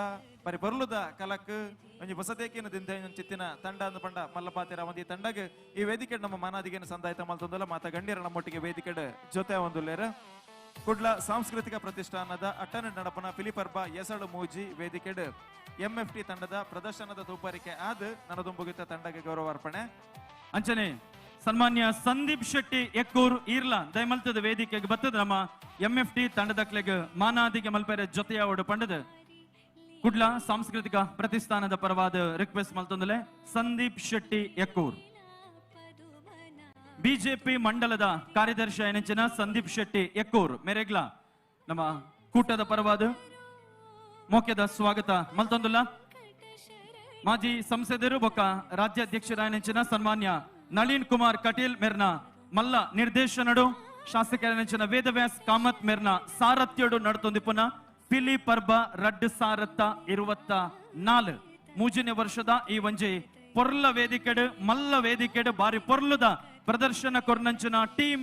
ಪರಿ ಬರುಲುದ ಕಲಕ್ ಒಂಜಿ ಹೊಸತೇಕಿನ ದಿಂದ ಚಿತ್ತಿನ ತಂಡ ಅಂದು ಪಂಡ ಮಲ್ಲಪಾತಿರ ಒಂದು ಈ ತಂಡಗ್ ಈ ವೇದಿಕೆ ನಮ್ಮ ಮಾನಾದಿಗೆನ ಸಂದಾಯತ ಮಲ್ತೊಂದುಲ್ಲ. ಮಾತ ಗಣ್ಯರ ನಮ್ಮೊಟ್ಟಿಗೆ ವೇದಿಕೆ ಜೊತೆ ಒಂದುಲ್ಲೇರ. ಕುಡ್ಲ ಸಾಂಸ್ಕೃತಿಕ ಪ್ರತಿಷ್ಠಾನದ ಅಟ್ಟನ ನಡಪನ ಪಿಲಿಪರ್ಬ ಎಸಳು ಮೂಜಿ ವೇದಿಕೆಡ್ ಎಂ ಎಫ್ ಟಿ ತಂಡದ ಪ್ರದರ್ಶನದ ತೂಪಾರಿಕೆ ಆದ ನನದುಂಬುಗಿತ ತಂಡಕ್ಕೆ ಗೌರವ ಅರ್ಪಣೆ. ಅಂಚನೆ ಸನ್ಮಾನ್ಯ ಸಂದೀಪ್ ಶೆಟ್ಟಿ ಎಕ್ಕೂರ್ ಈರ್ಲಾ ದಯಮಲ್ತದ ವೇದಿಕೆಗೆ ಬತ್ತದ ನಮ್ಮ ಎಂ ಎಫ್ ಟಿ ತಂಡದಕ್ಲೆಗ್ ಮಾನಾದಿಗೆ ಮಲ್ಪೆರೆ ಜೊತೆಯಾವಡು ಪಂಡದ ಕುಡ್ಲ ಸಾಂಸ್ಕೃತಿಕ ಪ್ರತಿಷ್ಠಾನದ ಪರವಾದ ರಿಕ್ವೆಸ್ಟ್ ಮಲ್ತೊಂದಲೆ ಸಂದೀಪ್ ಶೆಟ್ಟಿ ಎಕ್ಕೂರ್. ಬಿಜೆಪಿ ಮಂಡಲದ ಕಾರ್ಯದರ್ಶಿ ನೆಂಚಿನ ಸಂದೀಪ್ ಶೆಟ್ಟಿ ಎಕ್ಕೂರ್ ಮೆರೆಗ್ಲಾ ನಮ್ಮ ಕೂಟದ ಪರವಾದ ಮೋಕ್ಯದ ಸ್ವಾಗತ ಮಲ್ತೊಂದುಲ್ಲ. ಮಾಜಿ ಸಂಸದರು ಬೊಕ್ಕ ರಾಜ್ಯಾಧ್ಯಕ್ಷರಾಯನೆಂಚಿನ ಸನ್ಮಾನ್ಯ ನಳಿನ್ ಕುಮಾರ್ ಕಟೀಲ್ ಮೆರ್ನ ಮಲ್ಲ ನಿರ್ದೇಶನಡು ಶಾಸಕರ ನೆಂಚಿನ ವೇದವ್ಯಾಸ್ ಕಾಮತ್ ಮೆರ್ನ ಸಾರಥ್ಯಡು ನಡ್ತೊಂದಿಪುನ ಪಿಲಿ ಪರ್ಬ 2024 ಮೂಜನೇ ವರ್ಷದ ಈ ಒಂಜಿ ಪೊರ್ಲ ವೇದಿಕೆಡು ಮಲ್ಲ ವೇದಿಕೆಡು ಬಾರಿ ಪೊರ್ಲದ ಪ್ರದರ್ಶನ ಕೊರ್ನಂಚಿನ team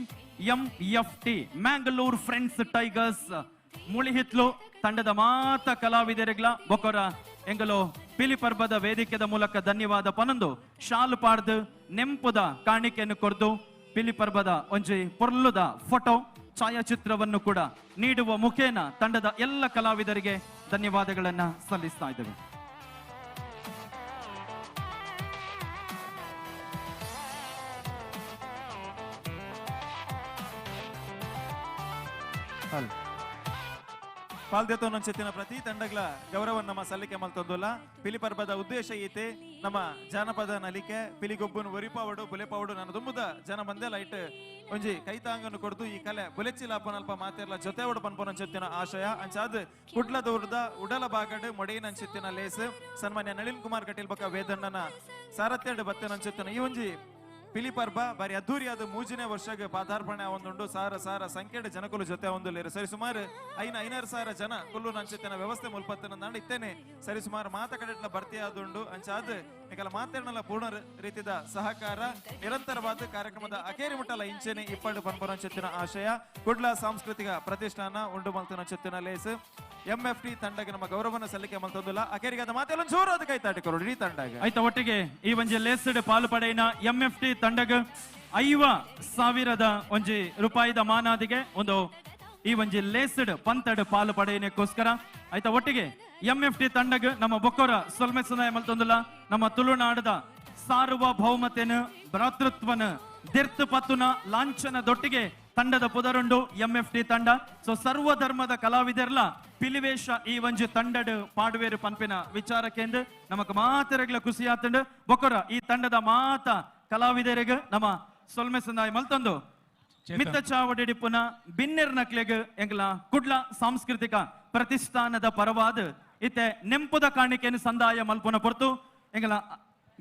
M F T Mangalore friends tigers Mulihitlu ತಂಡದ ಮಾತ ಕಲಾವಿದರಿಗ್ಲ ಬೊಕೊರ ಎಂಗಲೋ ಪಿಲಿ ಪರ್ಬದ ವೇದಿಕೆದ ಮೂಲಕ ಧನ್ಯವಾದ ಪನೊಂದು ಶಾಲು ಪಾಡ್ದು ನೆಂಪುದ ಕಾಣಿಕೆಯನ್ನು ಕೊರ್ದು ಪಿಲಿ ಪರ್ಬದ ಒಂಜಿ ಪೊರ್ಲುದ ಫೋಟೋ ಛಾಯಾಚಿತ್ರವನ್ನು ಕೂಡ ನೀಡುವ ಮುಖೇನ ತಂಡದ ಎಲ್ಲ ಕಲಾವಿದರಿಗೆ ಧನ್ಯವಾದಗಳನ್ನ ಸಲ್ಲಿಸ್ತಾ ಇದ್ದೇವೆ. ಪಾಲ್ದೆತೋನಂಚೆತ್ತಿನ ಪ್ರತಿ ತಂಡಗಳ ಗೌರವ ನಮ್ಮ ಸಲ್ಲಿಕೆ ಮಲ್ತೊಂದುಲ್ಲ. ಪಿಲಿ ಪರ್ಬದ ಉದ್ದೇಶ ಈತೆ ನಮ್ಮ ಜಾನಪದ ನಲಿಕೆ ಪಿಲಿಗೊಬ್ಬನು ಒರಿಪಾವಡು ಬುಲೆಪಾವಡು ನನ್ನ ದುಂಬುದ ಜನ ಬಂದೆ ಲೈಟ್ ಒಂಜಿ ಕೈತಾಂಗನ್ನು ಕೊಡ್ದು ಈ ಕಲೆ ಬುಲೆಚಿಲಾಪನಲ್ಪ ಮಾತೆರ್ಲ ಜೊತೆ ಒಡು ಪನ್ಪೊನಂಚೆತ್ತಿನ ಆಶಯ ಅಂಚಾದ್ ಕುಡ್ಲದೂರ್ದ ಉಡಲ ಬಾಗಡ್ ಮೊಡೆಯಿನಂಚೆತ್ತಿನ ಲೇಸ್ ಸನ್ಮಾನ್ಯ ನಳಿನ್ ಕುಮಾರ್ ಕಟೀಲ್ ಬೊಕ್ಕ ವೇದಣ್ಣನ ಸಾರಥ್ಯಡ್ ಬತ್ತೆನಂಚೆತ್ತಿನ ಈ ಒಂಜಿ ಪಿಲಿ ಪರ್ಬ ಬಾರಿ ಅದ್ದೂರಿಯಾದ ಮೂಜನೇ ವರ್ಷಕ್ಕೆ ಪಾದಾರ್ಪಣೆ ಒಂದುಂಡು. ಸಾವಿರ ಸಾವಿರ ಸಂಖ್ಯೆಡ್ ಜನಕುಲು ಜೊತೆ ಒಂದುಲ್ಲೇರು. ಸರಿ ಸುಮಾರು 5,500 ಜನ ಕುಲ್ಲು ನಂಚೆತ್ತಿನ ವ್ಯವಸ್ಥೆ ಮುಲ್ಪತ್ತಿನ ಇತ್ತೇನೆ ಸರಿ ಸುಮಾರು ಮಾತ ಕಡೆಟ್ಲ ಭರ್ತಿ ಆದುಂಡು. ಅಂಚಾದ ನಿಕಲ ಮಾತೇರ್ನಲ ಪೂರ್ಣ ರೀತಿಯ ಸಹಕಾರ ನಿರಂತರವಾದ ಕಾರ್ಯಕ್ರಮದ ಅಕೇರಿ ಮುಟ್ಟಲ ಇಂಚೆನೆ ಇಪ್ಪಡು ಪನ್ಪೊನಂಚೆತ್ತಿನ ಆಶಯ ಕುಡ್ಲ ಸಾಂಸ್ಕೃತಿಕ ಪ್ರತಿಷ್ಠಾನ ಉಂಡು ಮಲ್ತನಂಚೆತ್ತಿನ ಲೇಸ್ ಎಂ ಎಫ್ ಟಿ ತಂಡಕ್ಕೆ ನಮ್ಮ ಗೌರವನ ಸಲ್ಲಿಕೆ ಮಲ್ತೊಂದುಲ್ಲ. ಅಕೇರಿಗಾದ ಮಾತೆಲ್ಲ ಜೋರಾದ ಕೈ ತಾಟಿಕೊರು ಇಡೀ ತಂಡಗ. ಆಯ್ತಾ ಒಟ್ಟಿಗೆ ಈ ಒಂಜಿ ಲೇಸ್ಡ್ ಪಾಲು ಪಡೆಯಿನ ಎಂ ಎಫ್ ಟಿ ತಂಡಗ 50,000 ಒಂಜಿ ರೂಪಾಯಿದ ಮಾನಾದಿಗೆ ಒಂದು ಈ ಒಂಜಿ ಲೇಸ್ಡ್ ಪಂತಡ್ ಪಾಲು ಪಡೆಯನಕ್ಕೋಸ್ಕರ ಆಯ್ತಾ ಒಟ್ಟಿಗೆ ಎಂ ಎಫ್ ಟಿ ತಂಡಗ ನಮ್ಮ ಬೊಕ್ಕೊರ ಸೊಲ್ಮೆ ಸುನಾಯ ಮಲ್ತೊಂದುಲ್ಲ. ನಮ್ಮ ತುಳುನಾಡದ ಸಾರ್ವಭೌಮತೆನ ಭ್ರಾತೃತ್ವನ ದಿರ್ತು ಪತ್ತುನ ಲಾಂಛನ ದೊಟ್ಟಿಗೆ ತಂಡದ ಪುದರುಂಡು ಎಂ ಎಫ್ ಟಿ ತಂಡ. ಸೊ ಸರ್ವಧರ್ಮದ ಕಲಾವಿದರ್ಲ ಪಿಲಿವೇಶ ಈ ಒಂಜಿ ತಂಡಡ್ ಪಾಡುವೇರು ಪನ್ಪಿನ ವಿಚಾರಕ್ಕೆಂದು ನಮಕ್ ಮಾತೆರಗ್ಲ ಖುಷಿ ಆತಂಡು. ಬೊಕೊರ ಈ ತಂಡದ ಮಾತ ಕಲಾವಿದರಿಗೆ ನಮ್ಮ ಸೊಲ್ಮೆ ಸಂದಾಯ ಮಲ್ತಂದು ಮಿತ್ತ ಚಾವಡಿಪುನ ಬಿನ್ನೆರ್ ನಕ್ಲೆಗ್ ಎಂಗ್ಲ ಕುಡ್ಲ ಸಾಂಸ್ಕೃತಿಕ ಪ್ರತಿಷ್ಠಾನದ ಪರವಾದ ಇತ್ತೆ ನೆಂಪುದ ಕಾಣಿಕೆಯನ್ನು ಸಂದಾಯ ಮಲ್ಪುನ ಪೊರ್ತು ಎಂಗ್ಲ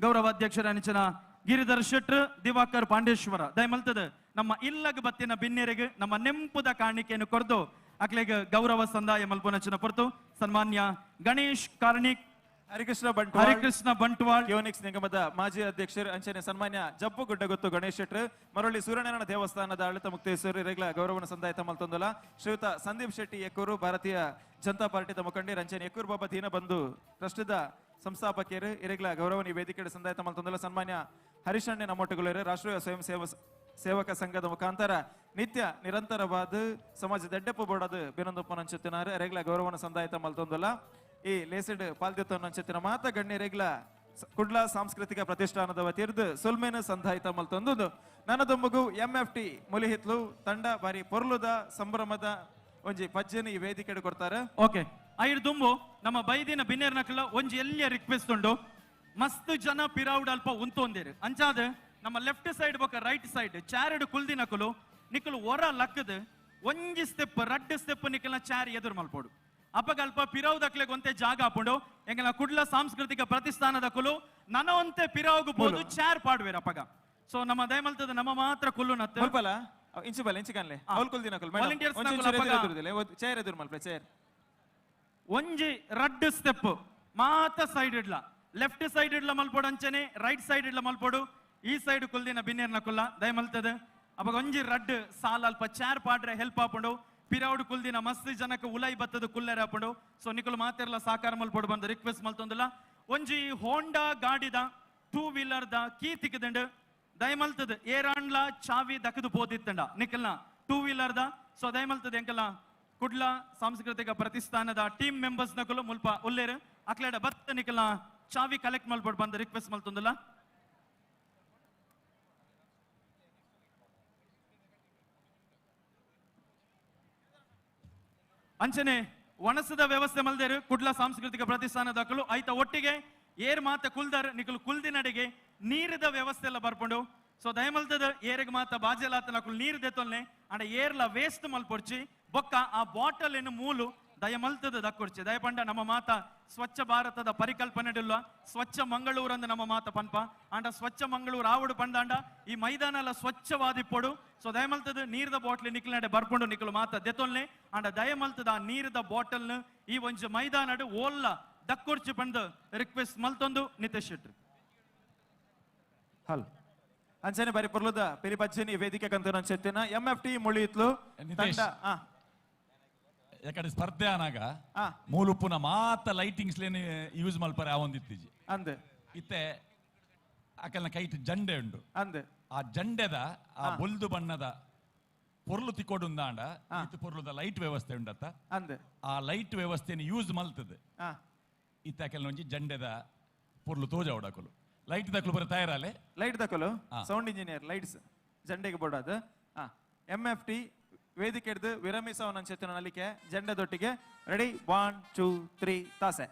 ಗೌರವಾಧ್ಯಕ್ಷರ ಅನಿಚನ ಗಿರಿಧರ್ ಶೆಟ್ರು ದಿವಾಕರ್ ಪಾಂಡೇಶ್ವರ ದಯಮಲ್ತದ ನಮ್ಮ ಇಲ್ಲಗ ಬತ್ತಿನ ಬಿನ್ನೆರೆಗ್ ನಮ್ಮ ನೆಂಪುದ ಕಾಣಿಕೆಯನ್ನು ಕೊರ್ದು ಅಕ್ಲೆಗ್ ಗೌರವ ಸಂದಾಯ ಮಲ್ಪುನಚಿನ ಪೊರ್ತು ಸನ್ಮಾನ್ಯ ಗಣೇಶ್ ಕಾರ್ಣಿಕ್ ಹರಿಕೃಷ್ಣ ಬಂಟ್ವಾಳ್ ಕಿಯೋನಿಕ್ಸ್ ನಿಗಮದ ಮಾಜಿ ಅಧ್ಯಕ್ಷರು ಅಂಚನೆ ಸನ್ಮಾನ್ಯ ಜಪ್ಪು ಗುಡ್ಡಗೊತ್ತು ಗಣೇಶ್ ಶೆಟ್ರು ಮರಳಿ ಸೂರ್ಯನಾರಾಯಣ ದೇವಸ್ಥಾನದ ಆಡಳಿತ ಮುಕ್ತೇಶ್ವರಿ ರೆಗ್ಲ ಗೌರವನ ಸಂದಾಯ ಮಲ್ತೊಂದುಲ. ಶ್ರೀಯುತ ಸಂದೀಪ್ ಶೆಟ್ಟಿ ಎಕ್ಕೂರು ಭಾರತೀಯ ಜನತಾ ಪಾರ್ಟಿದ ಮುಖಂಡರು ಅಂಚನೆ ಎಕ್ಕೂರು ಬಾಬಾ ದೀನಬಂಧು ಟ್ರಸ್ಟ್ದ ಸಂಸ್ಥಾಪಕರು ಇರೆಗ್ಲ ಗೌರವ ವೇದಿಕೆ ಸಂದಾಯ ಮಲ್ತೊಂದುಲ. ಸನ್ಮಾನ್ಯ ಹರಿಶಣ್ಣ ನಮ್ಮೊಟ್ಟುಗಳರು ರಾಷ್ಟ್ರೀಯ ಸ್ವಯಂ ಸೇವಕ ಸಂಘದ ಮುಖಾಂತರ ನಿತ್ಯ ನಿರಂತರವಾದ ಸಮಾಜದ ಎಡ್ಡೆಪ್ಪ ಬೋಡದು ಬಿನೊಂದಪ್ಪನಂಚುತ್ತಿನಾರು ರೆಗ್ಲ ಗೌರವನ ಸಂದಾಯತ ಮಲ್ತೊಂದುಲ. ಈ ಲೇಸಿಡ್ ಪಾಲ್ದೆತ್ತನಂಚುತ್ತಿನ ಮಾತ ಗಣ್ಯ ರೆಗ್ಲ ಕುಡ್ಲ ಸಾಂಸ್ಕೃತಿಕ ಪ್ರತಿಷ್ಠಾನದ ವತಿರ್ದು ಸುಲ್ಮೇನ ಸಂದಾಯಿತ ಮಲ್ತೊಂದು. ನನ್ನದೊಮ್ಮಗು ಎಂ ಎಫ್ ಟಿ ಮುಲಿಹಿತ್ಲು ತಂಡ ಬಾರಿ ಪೊರ್ಲುದ ಸಂಭ್ರಮದ ಒಂಜಿ ಪಜ್ಜೆನ ಈ ವೇದಿಕೆ ಕೊಡ್ತಾರೆ. ಓಕೆ ಐರ್ ದುಂಬು ನಮ್ಮ ಬೈದಿನ ಬಿನ್ನೇರ್ನಕಲ ಒಂಜಿ ಎಲ್ಲಿಯ ರಿಕ್ವೆಸ್ಟ್ ಉಂಡು. ಮಸ್ತ್ ಜನ ಪಿರಾವುಡ್ ಅಲ್ಪ ಉಂತೊಂದಿರು ಅಂಚಾದ ನಮ್ಮ ಲೆಫ್ಟ್ ಸೈಡ್ ಬೊಕ್ಕ ರೈಟ್ ಸೈಡ್ ಚಾರಡು ಕುಲ್ದಿನಕುಲು ನಿಕುಲು ಒರ ಲಕ್ಕದ ಒಂಜಿ ಸ್ಟೆಪ್ ರಡ್ಡ್ ಸ್ಟೆಪ್ ನಿಕಲ್ನ ಚಾರ್ ಎದುರು ಮಲ್ಪೋಡು. ಅಪಗಲ್ಪ ಪಿರವು ದಕ್ಲೆಗ್ ಒಂತೆ ಜಾಗ ಆಪುಂಡು. ಎಂಕಲ್ನ ಕುಡ್ಲ ಸಾಂಸ್ಕೃತಿಕ ಪ್ರತಿಷ್ಠಾನದ ಕುಲು ನನ ಒಂತೆ ಪಿರವುಗು ಪೋದು ಚಾರ್ ಪಾಡುವೆರ್ ಅಪಗ. ಸೊ ನಮ್ಮ ದಯಮಲ್ತದ ನಮ್ಮ ಮಾತ್ರ ಕುಲ್ಲು ನತ್ತು ಮುಲ್ಪಲ ಇಂಚು ಬಲ ಇಂಚು ಕನ್ಲೆ ಅವಲ್ ಕುಲ್ ದಿನಕುಲ್ ಮೇಡಮ್. ವಾಲಂಟಿಯರ್ಸ್ ಒಂಚೂರು ನಕುಲು ಎದುರು ಅಪಗ ಎದುರುದಿಲ್ಲ. ಒದ್ ಚೇರ್ ಎದುರು ಮಲ್ಪಲೆ ಚೇರ್. ಒಂಜಿ ರಡ್ಡ್ ಸ್ಟೆಪ್ ಮಾತ ಸೈಡ್ ಇಡ್ಲ, ಲೆಫ್ಟ್ ಸೈಡ್ ಇಡ್ಲ ಮಲ್ಪೋಡು, ಅಂಚನೆ ರೈಟ್ ಸೈಡ್ ಇಡ್ಲ ಮಲ್ಪೋಡು. ಈ ಸೈಡ್ ಕುಲ್ದಿನ ಬಿನ್ನೇರ್ನ ಕುಲ್ಲ ದಯಮಲ್ತದ ಅಪಗ ಒಂಜಿ ರಡ್ಡ್ ಸಾಲ ಅಲ್ಪ ಚಾರ್ ಪಾಡ್ರೆ ಹೆಲ್ಪ್ ಆಪುಂಡು. ಪಿರೌಡ್ ಕುಲ್ದಿನ ಮಸ್ತ್ ಜನಕ್ಕೆ ಉಲೈ ಬತ್ತದ ಕುಲ್ಲೆರ ಆಪುಂಡು. ಸೊ ನಿಕುಲು ಮಾತೆರ್ಲ ಸಾಕಾರ ಮಲ್ಪೋಡು ಬಂದು ರಿಕ್ವೆಸ್ಟ್ ಮಲ್ತೊಂದುಲ್ಲ. ಒಂಜಿ ಹೋಂಡಾ ಗಾಡಿದ ಟೂ ವೀಲರ್ the key ತಿಕ್ಕದಂಡು ದಯಮಲ್ತದ ಏರಾಂಡ್ಲ ಚಾವಿ ದಕ್ಕದು ಪೋದಿತ್ತಂಡ ನಿಕಲ್ನ ಟೂ ವೀಲರ್ the. So ದಯಮಲ್ತದ ಎಂಕಲ್ಲ ಕುಡ್ಲ ಸಾಂಸ್ಕೃತಿಕ ಪ್ರತಿಷ್ಠಾನದ ಟೀಮ್ ಮೆಂಬರ್ಸ್ ನಕುಲು ಮುಲ್ಪ ಉಲ್ಲೇರು ಅಕ್ಲೇಡ ಬತ್ತ ನಿಕಲ್ನ ಚಾವಿ ಕಲೆಕ್ಟ್ ಮಲ್ಪೋಡು ಬಂದು ರಿಕ್ವೆಸ್ಟ್ ಮಲ್ತೊಂದುಲ್ಲ. ಅಂಚನೆ ವಣಸದ ವ್ಯವಸ್ಥೆ ಮಲ್ದೇರು ಕುಡ್ಲ ಸಾಂಸ್ಕೃತಿಕ ಪ್ರತಿಷ್ಠಾನದ ದಾಖಲು ಐತ ಒಟ್ಟಿಗೆ ಏರ್ ಮಾತ ಕುಲ್ದಾರ್ ನಿಕುಲು ಕುಲ್ದಿನಡೆಗೆ ನೀರದ ವ್ಯವಸ್ಥೆ ಎಲ್ಲ ಬರ್ಪುಂಡು. ಸೊ ದಯಮಲ್ತದ ಏರಿಗೆ ಮಾತ ಬಾಜೆಲಾತ ನಕುಲು ನೀರು ದೆತ್ತೊಲ್ನೆ ಅಂಡ ಏರ್ಲ ವೇಸ್ಟ್ ಮಲ್ಪೊಡ್ಚಿ ಬೊಕ್ಕ ಆ ಬಾಟಲ್ ಏನು ಮೂಲು ದಯಮಲ್ತದ ದಕ್ಕೊಡ್ಚಿ. ದಯಪಂಡ ನಮ್ಮ ಮಾತ ಸ್ವಚ್ಛ ಭಾರತದ ಪರಿಕಲ್ಪನೆ ಇಲ್ಲ, ಸ್ವಚ್ಛ ಮಂಗಳೂರು ಅಂದ ನಮ್ಮ ಮಾತ ಪನ್ಪ ಅಂಡ ಸ್ವಚ್ಛ ಮಂಗಳೂರು ಆವಡು ಪಂದಾಂಡ ಈ ಮೈದಾನ ಎಲ್ಲ ಸ್ವಚ್ಛವಾದಿಪ್ಪೊಡು. ಸೊ ದಯಮಲ್ತದ ನೀರ್ದ ಬಾಟ್ಲಿ ನಿಕ್ಲನಡೆ ಬರ್ಪುಂಡು ನಿಕುಲು ಮಾತ ದೆತ್ತೊಲ್ನೆ ಅಂಡ ದಯಮಲ್ತದ ಆ ನೀರ್ದ ಬಾಟಲ್ನ ಈ ಒಂಜಿ ಮೈದಾನಡು ಓಲ್ಲ ದಕ್ಕೊಡ್ಚಿ ಪಂದ್ ರಿಕ್ವೆಸ್ಟ್ ಮಲ್ತೊಂದು ನಿತೇಶ್ ಶೆಟ್ಟಿ. ಹಲ್ ಅಂಚನೆ ಬರಿ ಪೊರ್ಲುದ ಪಿಲಿಪಜ್ಜಿನಿ ವೇದಿಕೆ ಕಂತು ನಾನು ಚೆತ್ತಿನ ಎಂ ಎಫ್ ಟಿ ಮುಳಿಯಿತ್ಲು ನಿತೇಶ್. ತಂಡ. ಯಾಕಡೆ ಸ್ಪರ್ಧೆ ಆನಾಗ ಮೂಲುಪ್ಪುನ ಮಾತ ಲೈಟಿಂಗ್ಸ್ ಲೇನೆ ಯೂಸ್ ಮಲ್ಪರೆ ಆವೊಂದಿತ್ತೀಜಿ ಅಂದೆ ಇತ್ತೆ ಅಕಲ್ನ ಕೈಟ್ ಜಂಡೆ ಉಂಡು ಅಂದೆ ಆ ಜಂಡೆದ ಆ ಬೊಲ್ದು ಬಣ್ಣದ ಪೊರ್ಲು ತಿಕ್ಕೊಡುಂದಾಂಡ ಇತ್ತು ಪೊರ್ಲುದ ಲೈಟ್ ವ್ಯವಸ್ಥೆ ಉಂಡತ್ತ ಅಂದೆ ಆ ಲೈಟ್ ವ್ಯವಸ್ಥೆನ ಯೂಸ್ ಮಲ್ತದೆ ಇತ್ತೆ ಅಕಲ್ನ ಒಂಜಿ ಜಂಡೆದ ಪೊರ್ಲು ತೋಜ ಉಡಕಲು ಲೈಟ್ ದಕ್ಲು ಬರ ತಯಾರಾಲೆ ಲೈಟ್ ದಕಲು ಸೌಂಡ್ ಇಂಜಿನಿಯರ್ ಲೈಟ್ಸ್ ಜಂಡೆಗೆ ಬೋಡಾದ ಎಂ ಎಫ್ ಟಿ ವೇದಿಕೆ ಹಿಡಿದು ವಿರಮಿಸವನ ಚೆತ್ತಿನ ನಲಿಕೆ ಜಂಡೆದೊಟ್ಟಿಗೆ ರೆಡಿ 1 2 3 ತಾಸೆ.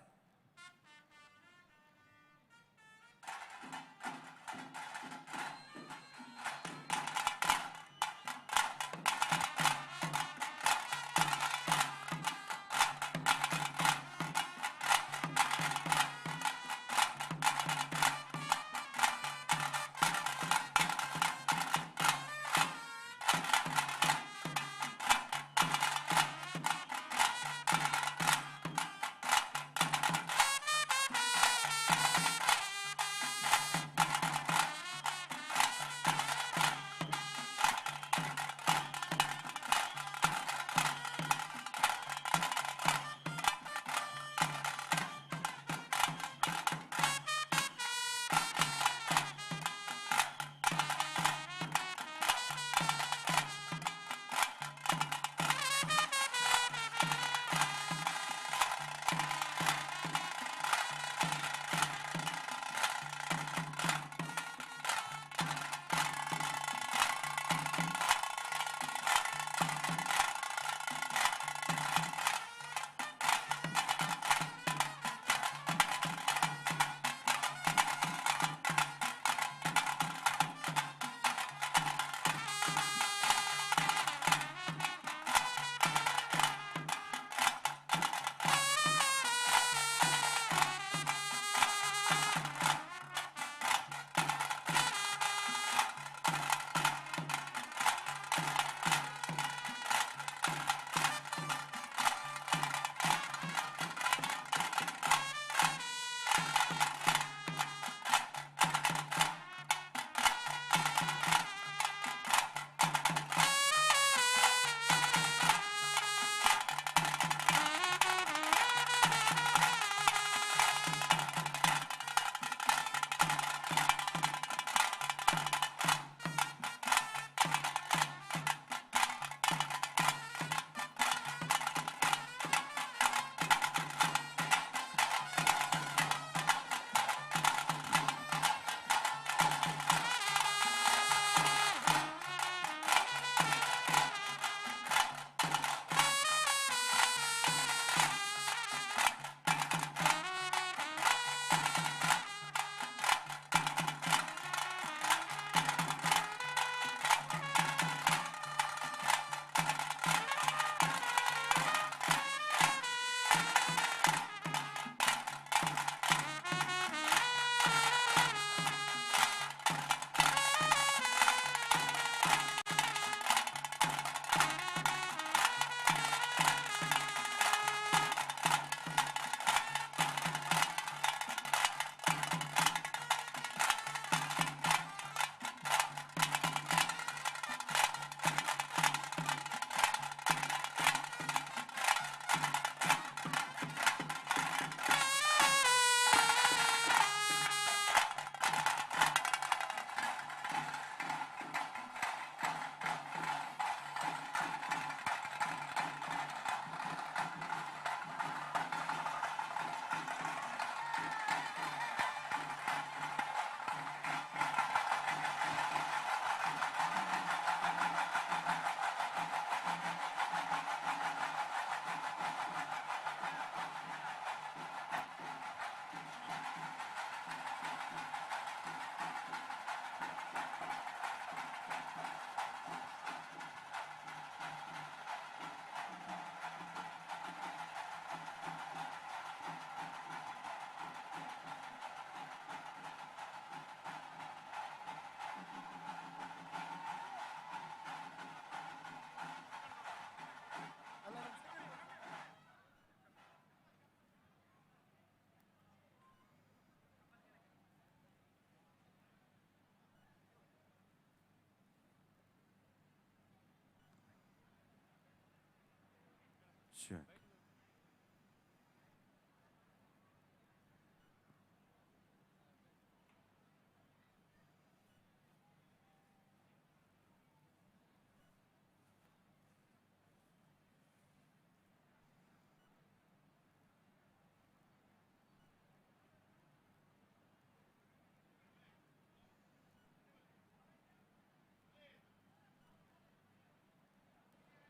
Check.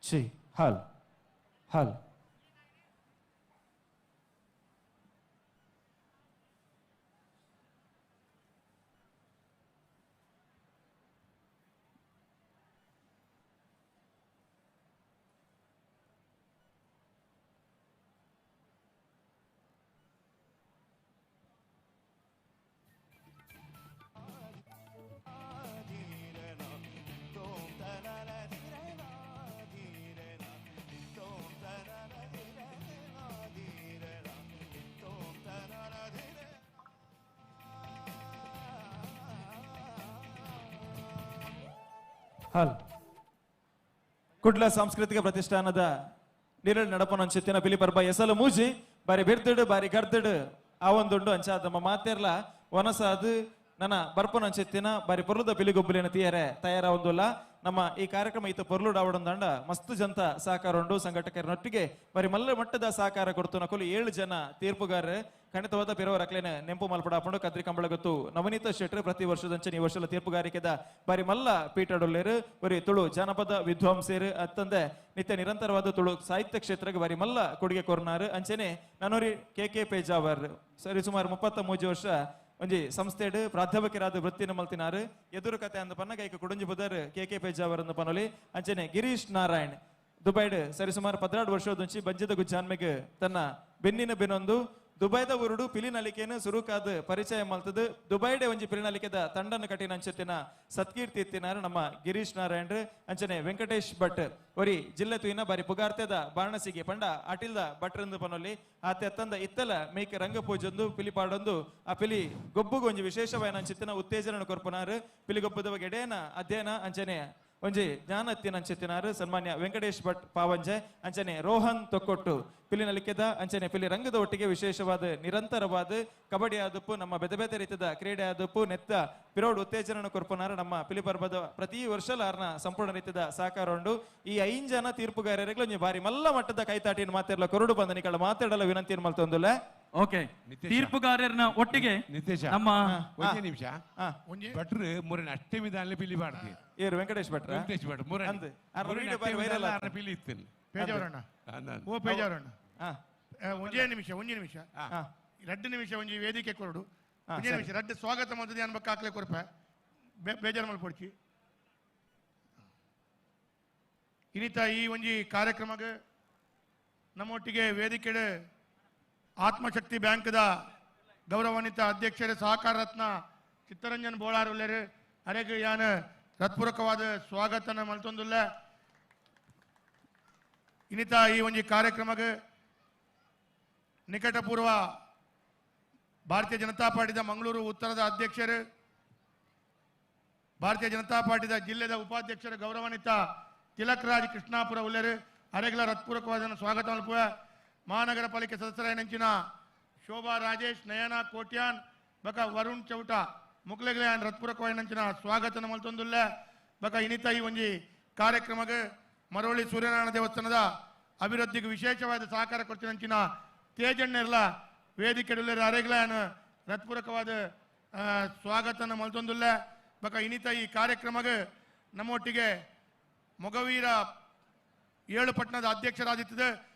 Chi, hal, hal. Hal. Kudla ಸಾಂಸ್ಕೃತಿಕ ಪ್ರತಿಷ್ಠಾನದ ನೀರಲ್ ನಡಪನಂಚಿತ್ತಿನ ಪಿಲಿಪರ್ಬ ಎಸಲು ಮೂಜಿ ಬಾರಿ ಬಿರ್ದಿಡು ಬಾರಿ ಗರ್ದಿಡು ಆ ಒಂದುಂಡು ಅಂಚಾದ ನಮ್ಮ ಮಾತೆರ್ಲ ವನಸಾದು ನನ್ನ ಬರ್ಪನಂಚಿತ್ತಿನ ಬಾರಿ ಪೊರ್ಲುದ ಪಿಲಿಗೊಬ್ಬಲಿನ ತೀಯರೆ ತಯಾರ ಒಂದುಲ್ಲ. ನಮ್ಮ ಈ ಕಾರ್ಯಕ್ರಮ ಈತ ಪೊರ್ಲುಡು ಆವಡೊಂದಂಡ ಮಸ್ತು ಜಂತ ಸಹಕಾರ ಉಂಡು. ಸಂಘಟಕರನೊಟ್ಟಿಗೆ ಬಾರಿ ಮಲ್ಲ ಮಟ್ಟದ ಸಹಕಾರ ಕೊಡ್ತು ನಕುಲು 7 ಜನ ತೀರ್ಪುಗಾರರು ಖಂಡಿತವಾದ ಪಿರವರ ಅಕ್ಲೇನೆ ನೆಂಪು ಮಲ್ಪಡಾಪುಂಡು. ಕದ್ರಿ ಕಂಬಳಗತ್ತು ನವನೀತ ಶೆಟ್ರು ಪ್ರತಿ ವರ್ಷದಂಚೆ ಈ ವರ್ಷದ ತೀರ್ಪುಗಾರಿಕೆದ ಬಾರಿ ಮಲ್ಲ ಪೀಠಡೊಲ್ಲೇರು ಬರೀ ತುಳು ಜಾನಪದ ವಿದ್ವಾಂಸೇರು ಅತ್ತಂದೆ ನಿತ್ಯ ನಿರಂತರವಾದ ತುಳು ಸಾಹಿತ್ಯ ಕ್ಷೇತ್ರಕ್ಕೆ ಬಾರಿ ಮಲ್ಲ ಕೊಡುಗೆ ಕೊರ್ನಾರು. ಅಂಚೆನೆ ನಾನೂರಿ ಕೆ ಕೆ ಪೇಜಾವರ್ ಸರಿ ಸುಮಾರು 33 ವರ್ಷ ಒಂಜಿ ಸಂಸ್ಥೆಡ್ ಪ್ರಾಧ್ಯಾಪಕರಾದ ವೃತ್ತಿನ ಮಲ್ತಿನಾರು. ಎದುರು ಕತೆ ಅಂದ ಪನ್ನ ಕೈಕ ಕುಡುಂಜಿ ಬುದರ್ ಕೆ ಕೆ ಪೇಜಾವರ್ ಅಂದ ಪನೊಲಿ. ಅಂಚೆನೆ ಗಿರೀಶ್ ನಾರಾಯಣ್ ದುಬೈಡ್ ಸರಿ ಸುಮಾರು 12 ವರ್ಷದಂಚಿ ಬಂಜದ ಗುಜ್ಜಾನ್ಮೆಗ್ ತನ್ನ ಬೆನ್ನಿನ ಬೆನ್ನೊಂದು ದುಬೈದ ಊರುಡು ಪಿಲಿನಲಿಕೆಯನ್ನು ಸುರುಕಾದ ಪರಿಚಯ ಮಲ್ತದು. ದುಬೈಡೆ ಒಂಜಿ ಪಿಲಿನಲಿಕೆದ ತಂಡನ್ನು ಕಟ್ಟಿನ ಅಂಚೆತ್ತಿನ ಸತ್ಕೀರ್ತಿ ಇತ್ತಿನಾರು ನಮ್ಮ ಗಿರೀಶ್ ನಾರಾಯಣ್. ಅಂಚನೆ ವೆಂಕಟೇಶ್ ಭಟ್ ಒರಿ ಜಿಲ್ಲೆ ತುಯಿನ ಬಾರಿ ಪುಗಾರ್ತೆದ ಬಾಣಸಿಗೆ ಪಂಡ ಅಟಿಲ್ದ ಭಟ್ರಂದು ಪನೊಲಿ. ಆತೆ ಅತ್ತಂದ ಇತ್ತಲ ಮೇಕ ರಂಗ ಪೂಜೊಂದು ಪಿಲಿಪಾಡೊಂದು ಆ ಪಿಲಿ ಗೊಬ್ಬುಗು ಒಂಜಿ ವಿಶೇಷವಾದ ಅಂಚೆತ್ತಿನ ಉತ್ತೇಜನ ಕೊರ್ಪುನಾರು. ಪಿಲಿಗೊಬ್ಬದ ಎಡೇನ ಅಧ್ಯಯನ ಅಂಚನೆ ಒಂಜಿ ಜ್ಞಾನ ಎತ್ತಿನ ಅಂಚೆತ್ತಿನಾರು ಸನ್ಮಾನ್ಯ ವೆಂಕಟೇಶ್ ಭಟ್ ಪಾವಂಜೆ. ಅಂಚನೆ ರೋಹನ್ ತೊಕ್ಕೊಟ್ಟು ಪಿಲಿನಲಿಕೆದ ಅಂಚನೆ ಪಿಲಿ ರಂಗದ ಒಟ್ಟಿಗೆ ವಿಶೇಷವಾದ ನಿರಂತರವಾದ ಕಬಡ್ಡಿ ಆದಪ್ಪು ನಮ್ಮ ಬೆದೆ ಬೇತೆ ರೀತಿಯ ಕ್ರೀಡೆ ಆದಪ್ಪು ನೆತ್ತ ಪಿರೋಡ್ ಉತ್ತೇಜನ ಕೊರ್ಪುನಾರು ನಮ್ಮ ಪಿಲಿ ಪರ್ಬದ ಪ್ರತಿ ವರ್ಷಲ ಆರ್ನ ಸಂಪೂರ್ಣ ರೀತಿಯ ಸಹಕಾರ ಉಂಡು. ಈ 5 ಜನ ತೀರ್ಪುಗಾರರಿಗೆ ಒಂಜಿ ಬಾರಿ ಮಲ್ಲ ಮಟ್ಟದ ಕೈತಾಟಿನ ಮಾತಾಡಲ ಕೊರಡು ಬಂದ ನಿಕಳ ಮಾತಾಡಲ ವಿನಂತಿ ಮಲ್ತೊಂದುಲ್ಲ. ಓಕೆ, ತೀರ್ಪುಗಾರರನ್ನ ಒಟ್ಟಿಗೆ ನಮ್ಮ ಒಂದೇ ನಿಮಿಷ ಭಟ್ರು ಮೂರನೇ ಅಷ್ಟಮಿ ದಾನ್ಲೆ ಪಿಲಿ ಪಾಡ್ತಿ ಏರು ವೆಂಕಟೇಶ್ ಭಟ್ರ ವೆಂಕಟೇಶ್ ಭಟ್ ಮೂರನೇ ಪಿಲಿ ಇತ್ತು. ಪೇಜಾವರಣ್ಣ ಓ ಪೇಜಾವರಣ್ಣ ಒಂದೇ ನಿಮಿಷ ಒಂದೇ ನಿಮಿಷ 2 ನಿಮಿಷ ಒಂಜಿ ವೇದಿಕೆ ಕೊರಡು ಒಂದೇ ನಿಮಿಷ ರಡ್ಡು ಸ್ವಾಗತ ಮಲ್ತದೆ ಅನ್ಬೇಕು ಹಾಕ್ಲೆ ಕೊರಪ ಬೇಜಾರು ಮಲ್ಪೊಡ್ಚಿ. ಇನ್ನಿತ ಈ ಒಂಜಿ ಕಾರ್ಯಕ್ರಮಕ್ಕೆ ನಮ್ಮೊಟ್ಟಿಗೆ ವೇದಿಕೆ ಆತ್ಮಶಕ್ತಿ ಬ್ಯಾಂಕ್ದ ಗೌರವಾನ್ವಿತ ಅಧ್ಯಕ್ಷರು ಸಹಕಾರ ರತ್ನ ಚಿತ್ತರಂಜನ್ ಬೋಳಾರ್ ಉಲ್ಲೇರು ಅರೆಗೆ ಯಾನ್ ಹೃತ್ಪೂರ್ವಕವಾದ ಸ್ವಾಗತನ ಮಲ್ತೊಂದುಲ್ಲ. ಇನ್ನಿತ ಈ ಒಂಜಿ ಕಾರ್ಯಕ್ರಮಕ್ಕೆ ನಿಕಟಪೂರ್ವ ಭಾರತೀಯ ಜನತಾ ಪಾರ್ಟಿದ ಮಂಗಳೂರು ಉತ್ತರದ ಅಧ್ಯಕ್ಷರು ಭಾರತೀಯ ಜನತಾ ಪಾರ್ಟಿದ ಜಿಲ್ಲೆದ ಉಪಾಧ್ಯಕ್ಷರು ಗೌರವಾನ್ವಿತ ತಿಲಕ್ ರಾಜ್ ಕೃಷ್ಣಾಪುರ ಉಲ್ಲೇರು ಅರೆಗಲ ಹೃತ್ಪೂರ್ವಕವಾದ ಸ್ವಾಗತ ಮಲ್ಪುವ. ಮಹಾನಗರ ಪಾಲಿಕೆ ಸದಸ್ಯರಾಯನಂಚಿನ ಶೋಭಾ ರಾಜೇಶ್, ನಯನ ಕೋಟ್ಯಾನ್ ಬಕ ವರುಣ್ ಚೌಟ ಮುಕ್ಲೆಗ್ಲೆ ಹೃತ್ಪೂರ್ವಕವಾಯಿನಂಚಿನ ಸ್ವಾಗತ ಮಲ್ತೊಂದುಲ್ಲ. ಬಕ ಇನ್ನಿತ ಈ ಒಂಜಿ ಕಾರ್ಯಕ್ರಮಕ್ಕೆ ಮರವಳ್ಳಿ ಸೂರ್ಯನಾರಾಯಣ ದೇವಸ್ಥಾನದ ಅಭಿವೃದ್ಧಿಗೆ ವಿಶೇಷವಾದ ಸಹಕಾರ ಕೊಡ್ತಿನಂಚಿನ ತೇಜಣ್ಣೆರ್ಲ ವೇದಿಕೆ ಅರೆಗ್ಲ ಹೃತ್ಪೂರ್ವಕವಾದ ಸ್ವಾಗತನ ಮಲ್ತೊಂದುಲ್ಲ. ಬಕ ಇನ್ನಿತ ಈ ಕಾರ್ಯಕ್ರಮಕ್ಕೆ ನಮ್ಮೊಟ್ಟಿಗೆ ಮೊಗವೀರ 7 ಪಟ್ಟಣದ ಅಧ್ಯಕ್ಷರಾದಿತ್ತದೆ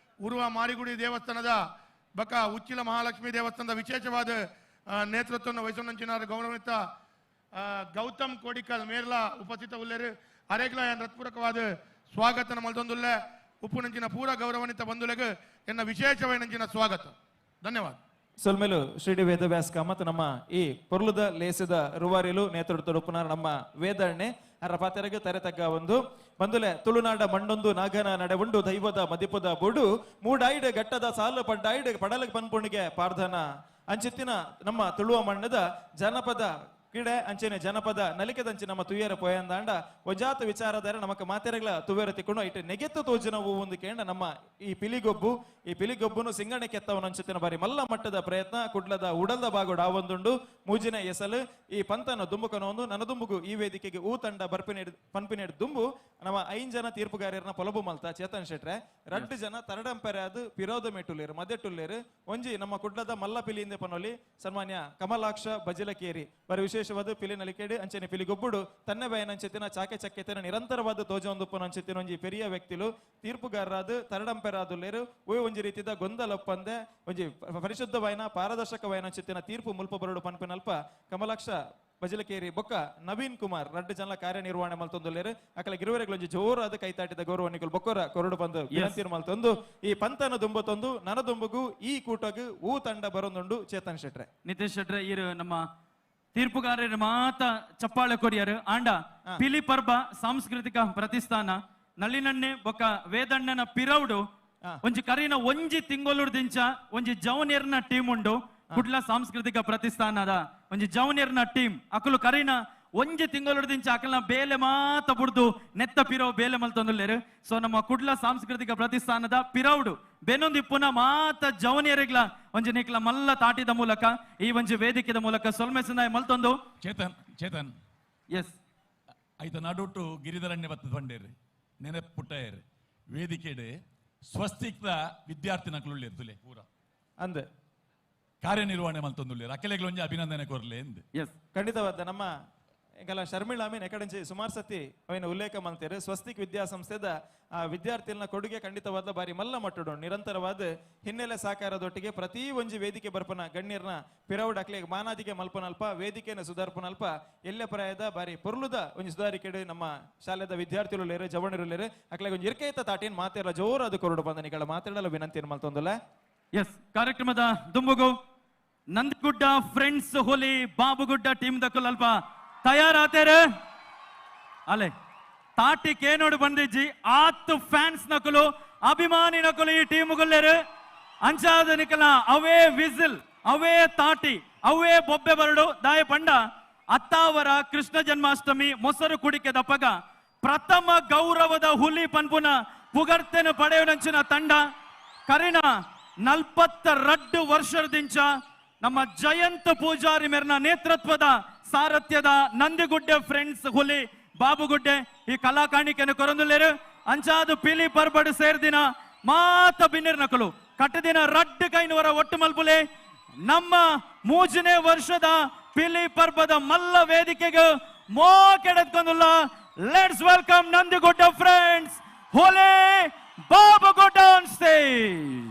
ಉರುವ ಮಾರಿಗುಡಿ ದೇವಸ್ಥಾನದ ಬಕ ಉಚ್ಚಿಲ ಮಹಾಲಕ್ಷ್ಮಿ ದೇವಸ್ಥಾನದ ವಿಶೇಷವಾದ ನೇತೃತ್ವವನ್ನು ವಹಿಸಿದ ಗೌರವಾನ್ವಿತ ಗೌತಮ್ ಕೋಡಿಕಲ್ ಮೇರ್ಲಾ ಉಪಸ್ಥಿತ ಉಲ್ಲೇರು ಅರೆಗ್ಲ ಹೃತ್ಪೂರ್ವಕವಾದ ಸ್ವಾಗತನ ಮಲ್ತೊಂದುಲ್ಲ. ಉಪ್ಪುನಂಚಿನ ಪೂರ ಗೌರವಾನ್ವಿತ ಬಂಧುಲೆಗ್ ಎನ್ನ ವಿಶೇಷವಾದ ಸ್ವಾಗತ. ಧನ್ಯವಾದ. ಸೊಲ್ಮೇಲು ಶ್ರೀ ಡಿ ವೇದವ್ಯಾಸ್ ಕಾಮತ್ ನಮ್ಮ ಈ ಪೊರ್ಲುದ ಲೇಸದ ರುವಾರಿಲು ನೇತೃತ್ವದ ಉಪ್ಪುನಾರ್ ನಮ್ಮ ವೇದಣ್ಣೆ ಅರ ಪಾತೆರಗ ತರೆ ತಗ್ಗ ಒಂದು ಬಂದುಲೆ ತುಳುನಾಡ ಮಣ್ಣೊಂದು ನಾಗನ ನಡೆ ಉಂಡು ದೈವದ ಮದಿಪದ ಬೊಡು ಮೂಡಾಯ್ಡ್ ಘಟ್ಟದ ಸಾಲು ಪಡ್ಡಾಯ್ಡ್ ಪಡಲಗ್ ಪನ್ಪುಣಿಗೆ ಪಾರ್ಧನ ಅಂಚಿತ್ತಿನ ನಮ್ಮ ತುಳುವ ಮಣ್ಣದ ಜನಪದ ಕ್ರೀಡೆ ಅಂಚೆನೆ ಜನಪದ ನಲಿಕೆದಂಚೆ ನಮ್ಮ ತುಯ್ಯರ ಪೋಯಂದಾಂಡ ಒಂಜಾತ ವಿಚಾರದಾರ ನಮಕ್ ಮಾತೆರೆಗಳ ತುವೇರ ತಿಕ್ಕೊಂಡು ಐಟ್ ನೆಗೆತ್ತು ತೋಜಿನ ಒಂದು ಕೇಂಡ ನಮ್ಮ ಈ ಪಿಲಿಗೊಬ್ಬು ಈ ಪಿಲಿಗೊಬ್ಬುನು ಸಿಂಗಣೆ ಕೆತ್ತವನಂಚುತ್ತಿನ ಬಾರಿ ಮಲ್ಲ ಮಟ್ಟದ ಪ್ರಯತ್ನ ಕುಡ್ಲದ ಉಡಲ್ದ ಬಾಗೋಡು ಆ ಒಂದುಂಡು ಮೂಜಿನ ಎಸಲು ಈ ಪಂತನ ದುಂಬುಕನ ಒಂದು ನನ್ನ ದುಂಬುಗು ಈ ವೇದಿಕೆಗೆ ಊ ತಂಡ ಬರ್ಪಿನೇಡ್ ಪನ್ಪಿನೇಡ್ ದುಂಬು ನಮ್ಮ ಐನ್ ಜನ ತೀರ್ಪುಗಾರರನ್ನ ಪೊಲಬು ಮಲ್ತ ಚೇತನ್ ಶೆಟ್ರೆ ರಡ್ಡು ಜನ ತರಡಂಪೆರೆ ಅದು ಪಿರೋದ ಮೆಟ್ಟುಲ್ಲೇರು ಮದೆಟ್ಟುಲ್ಲೇರು ಒಂಜಿ ನಮ್ಮ ಕುಡ್ಲದ ಮಲ್ಲ ಪಿಲಿಯಿಂದ ಪನೊಲಿ ಸನ್ಮಾನ್ಯ ಕಮಲಾಕ್ಷ ಬಜಿಲಕೇರಿ ಬರಿ ವಿಶೇಷವಾದ ಪಿಲಿ ನಲಿಕೇಡು ಅಂಚನೆ ಪಿಲಿಗೊಬ್ಬುಡು ತನ್ನ ಬಯನಂಚೆತ್ತಿನ ಚಾಕೆ ಚಕ್ಕೆತ್ತಿನ ನಿರಂತರವಾದ ತೋಜೊಂದುಪ್ಪನ ಅಂಚೆತ್ತಿನ ಒಂಜಿ ಪೆರಿಯ ವ್ಯಕ್ತಿಲು ತೀರ್ಪುಗಾರರಾದ ತರಡಂಪೆರಾದುಲ್ಲೇರು ಓಯ್ ಒಂಜಿ ರೀತಿದ ಗೊಂದಲೊಪ್ಪಂದೆ ಒಂಜಿ ಪರಿಶುದ್ಧವಾಯನ ಪಾರದರ್ಶಕವಾಯನ ಅಂಚೆತ್ತಿನ ತೀರ್ಪು ಮುಲ್ಪ ಬರಡು ಪನ್ಪಿನಲ್ಪ ಕಮಲಾಕ್ಷ ಬಜಲಕೇರಿ ಬೊಕ್ಕ ನವೀನ್ ಕುಮಾರ್ ರಡ್ಡು ಜನ ಕಾರ್ಯನಿರ್ವಹಣೆ ಮಲ್ತೊಂದುಲ್ಲೇರು ಅಕಲ ಗಿರುವರೆಗಳೊಂಜಿ ಜೋರಾದ ಕೈತಾಟಿದ ಗೌರವ ನಿಕುಲ್ ಬೊಕ್ಕೊರ ಕೊರಡು ಬಂದು ವಿನಂತಿ ಮಲ್ತೊಂದು ಈ ಪಂತನ ದುಂಬತೊಂದು ನನ ದುಂಬುಗು ಈ ಕೂಟಗು ಊ ತಂಡ ಬರೊಂದುಂಡು ಚೇತನ್ ಶೆಟ್ರೆ. ನಿತೇಶ್ ಶೆಟ್ರೆ ಇರು ನಮ್ಮ ತೀರ್ಪುಗಾರರು ಮಾತ ಚಪ್ಪಾಳೆ ಕೊರಿಯರು ಆಂಡ ಪಿಲಿ ಪರ್ಬ ಸಾಂಸ್ಕೃತಿಕ ಪ್ರತಿಷ್ಠಾನ ನಳಿನಣ್ಣೆ ಬೊಕ್ಕ ವೇದಣ್ಣನ ಪಿರೌಡು ಒಂಜಿ ಕರಿನ ಒಂಜಿ ತಿಂಗೊಲುಡು ದಿಂಚ ಒಂಜಿ ಜವನಿಯರ್ನ ಟೀಮ್ ಉಂಡು ಕುಡ್ಲ ಸಾಂಸ್ಕೃತಿಕ ಪ್ರತಿಷ್ಠಾನದ ಒಂಜಿ ಜವನಿಯರ್ನ ಟೀಮ್ ಅಕಲು ಕರಿನ ಒಂಜಿ ತಿಂಗೊಲುಡು ದಿಂಚ ಅಕಲ್ನ ಬೇಲೆ ಮಾತ ಬುಡ್ದು ನೆತ್ತ ಪಿರೋ ಬೇಲೆ ಮಲ್ತೊಂದುಲ್ಲೇರು. ಸೊ ನಮ್ಮ ಕುಡ್ಲ ಸಾಂಸ್ಕೃತಿಕ ಪ್ರತಿಷ್ಠಾನದ ಪಿರೌಡು ಬೆನೊಂದಿಪ್ಪುನ ಮಾತ ಜವನಿಯರಿಗ್ಲ ಒಂಜಿ ನಿಕ್ಲ ಮಲ್ಲ ತಾಟಿದ ಮೂಲಕ ಈ ಒಂಜಿ ವೇದಿಕೆದ ಮೂಲಕ ಸೊಲ್ಮೆ ಸಂದಾಯ ಮಲ್ತೊಂದು. ಚೇತನ್ ಚೇತನ್ ಎಸ್ ಐತ ನಡುಟು ಗಿರಿಧರಣ್ಯ ಬತ್ತದ ಬಂಡೇರು ನೆನಪುಟ್ಟೇರು ವೇದಿಕೆಡೆ ಸ್ವಸ್ತಿಕ್ದ ವಿದ್ಯಾರ್ಥಿ ನಕಲುಳ್ಳೇರು ತುಲೆ ಪೂರ ಅಂದೆ ಕಾರ್ಯನಿರ್ವಹಣೆ ಮಲ್ತೊಂದುಲ್ಲೇರು ಅಕೆಲೆಗ್ಲೊಂಜಿ ಅಭಿನಂದನೆ ಕೊರ್ಲೆ ಎಂದ್. ಎಸ್ ಖಂಡಿತವಾದ ನಮ್ಮ ಎಂಕಲ ಶರ್ಮಿಳಾ ಅಮೀನ್ ಎಕಡೆಂಚಿ ಸುಮಾರು ಸತಿ ಅವಿನ ಉಲ್ಲೇಖ ಮಲ್ತೇರು ಸ್ವಸ್ತಿಕ್ ವಿದ್ಯಾಸಂಸ್ಥೆದ ಆ ವಿದ್ಯಾರ್ಥಿಗಳನ್ನ ಕೊಡುಗೆ ಖಂಡಿತವಾದ ಬಾರಿ ಮಲ್ಲ ಮಟ್ಟಡು ನಿರಂತರವಾದ ಹಿನ್ನೆಲೆ ಸಹಕಾರದೊಟ್ಟಿಗೆ ಪ್ರತಿ ಒಂಜಿ ವೇದಿಕೆ ಬರ್ಪನ ಗಣ್ಯರ್ನ ಪಿರೌಡ್ ಅಕ್ಲೆಗ್ ಮಾನಾದಿಗೆ ಮಲ್ಪನಲ್ಪ ವೇದಿಕೆನ ಸುಧಾರ್ಪನಲ್ಪ ಎಲ್ಲ ಪ್ರಾಯದ ಬಾರಿ ಪೊರ್ಲುದ ಒಂಜಿ ಸುಧಾರಿಕೆಡು ನಮ್ಮ ಶಾಲೆದ ವಿದ್ಯಾರ್ಥಿಗಳು ಲೇರು ಜವಣರು ಲೇರು ಅಕ್ಲೆಗ್ ಒಂಜಿ ಇರ್ಕೈತ ತಾಟಿನ ಮಾತೆಲ್ಲ ಜೋರಾದ ಕೊರಡು ಬಂದ ನಿಗಳ ಮಾತಾಡಲು ವಿನಂತಿಯನ್ನು ಮಲ್ತೊಂದುಲ್ಲ. ಎಸ್ ಕಾರ್ಯಕ್ರಮದ ದುಂಬುಗು ನಂದಿಗುಡ್ಡ ಫ್ರೆಂಡ್ಸ್ ಹೋಲಿ ಬಾಬುಗುಡ್ಡ ಟೀಮ್ ದಕ್ಕಲ್ ಅಲ್ಪ ತಯಾರಾತೇರೆ ಅಲೆ ತಾಟಿ ಕೇನೋಡು ಬಂದಿಜ್ಜಿ ಆತ್ತು ಫ್ಯಾನ್ಸ್ ನಕಲು ಅಭಿಮಾನಿ ನಕಲು ಈ ಟೀಮ್ಗುಲ್ಲೇರು ಅಂಚಾದ ನಿಕಲ ಅವೇ ವಿಸಿಲ್ ಅವೇ ತಾಟಿ ಅವೇ ಬೊಬ್ಬೆ ಬರಡು ದಾಯ ಪಂಡ ಅತ್ತಾವರ ಕೃಷ್ಣ ಜನ್ಮಾಷ್ಟಮಿ ಮೊಸರು ಕುಡಿಕೆ ದಪ್ಪಗ ಪ್ರಥಮ ಗೌರವದ ಹುಲಿ ಪನ್ಪುನ ಪುಗರ್ತೆನ ಪಡೆಯುನಂಚಿನ ತಂಡ ಕರಿನ 42 ವರ್ಷದಿಂಚ ನಮ್ಮ ಜಯಂತ ಪೂಜಾರಿ ಮೇರ್ನ ನೇತೃತ್ವದ ಸಾರಥ್ಯದ ನಂದಿಗುಡ್ಡೆ ಫ್ರೆಂಡ್ಸ್ ಹುಲಿ ಬಾಬುಗುಡ್ಡೆ ಈ ಕಲಾ ಕಾಣಿಕೆಯನ್ನು ಕೊರಂದುಲ್ಲೇರು ಅಂಚಾದು ಪಿಲಿ ಪರ್ಬಡು ಸೇರ್ದಿನ ಮಾತ ಬಿನ್ನಿರ್ ನಕಲು ಕಟ್ಟದಿನ ರಡ್ಡು ಕೈನವರ ಒಟ್ಟು ಮಲ್ಪುಲೆ ನಮ್ಮ 3ನೇ ವರ್ಷದ ಪಿಲಿ ಪರ್ಬದ ಮಲ್ಲ ವೇದಿಕೆಗೆ ಮೋ ಕೆಡದ್ಕೊಂದುಲ್ಲ. Let's welcome Nandigudde friends Huli Babugudde on stage.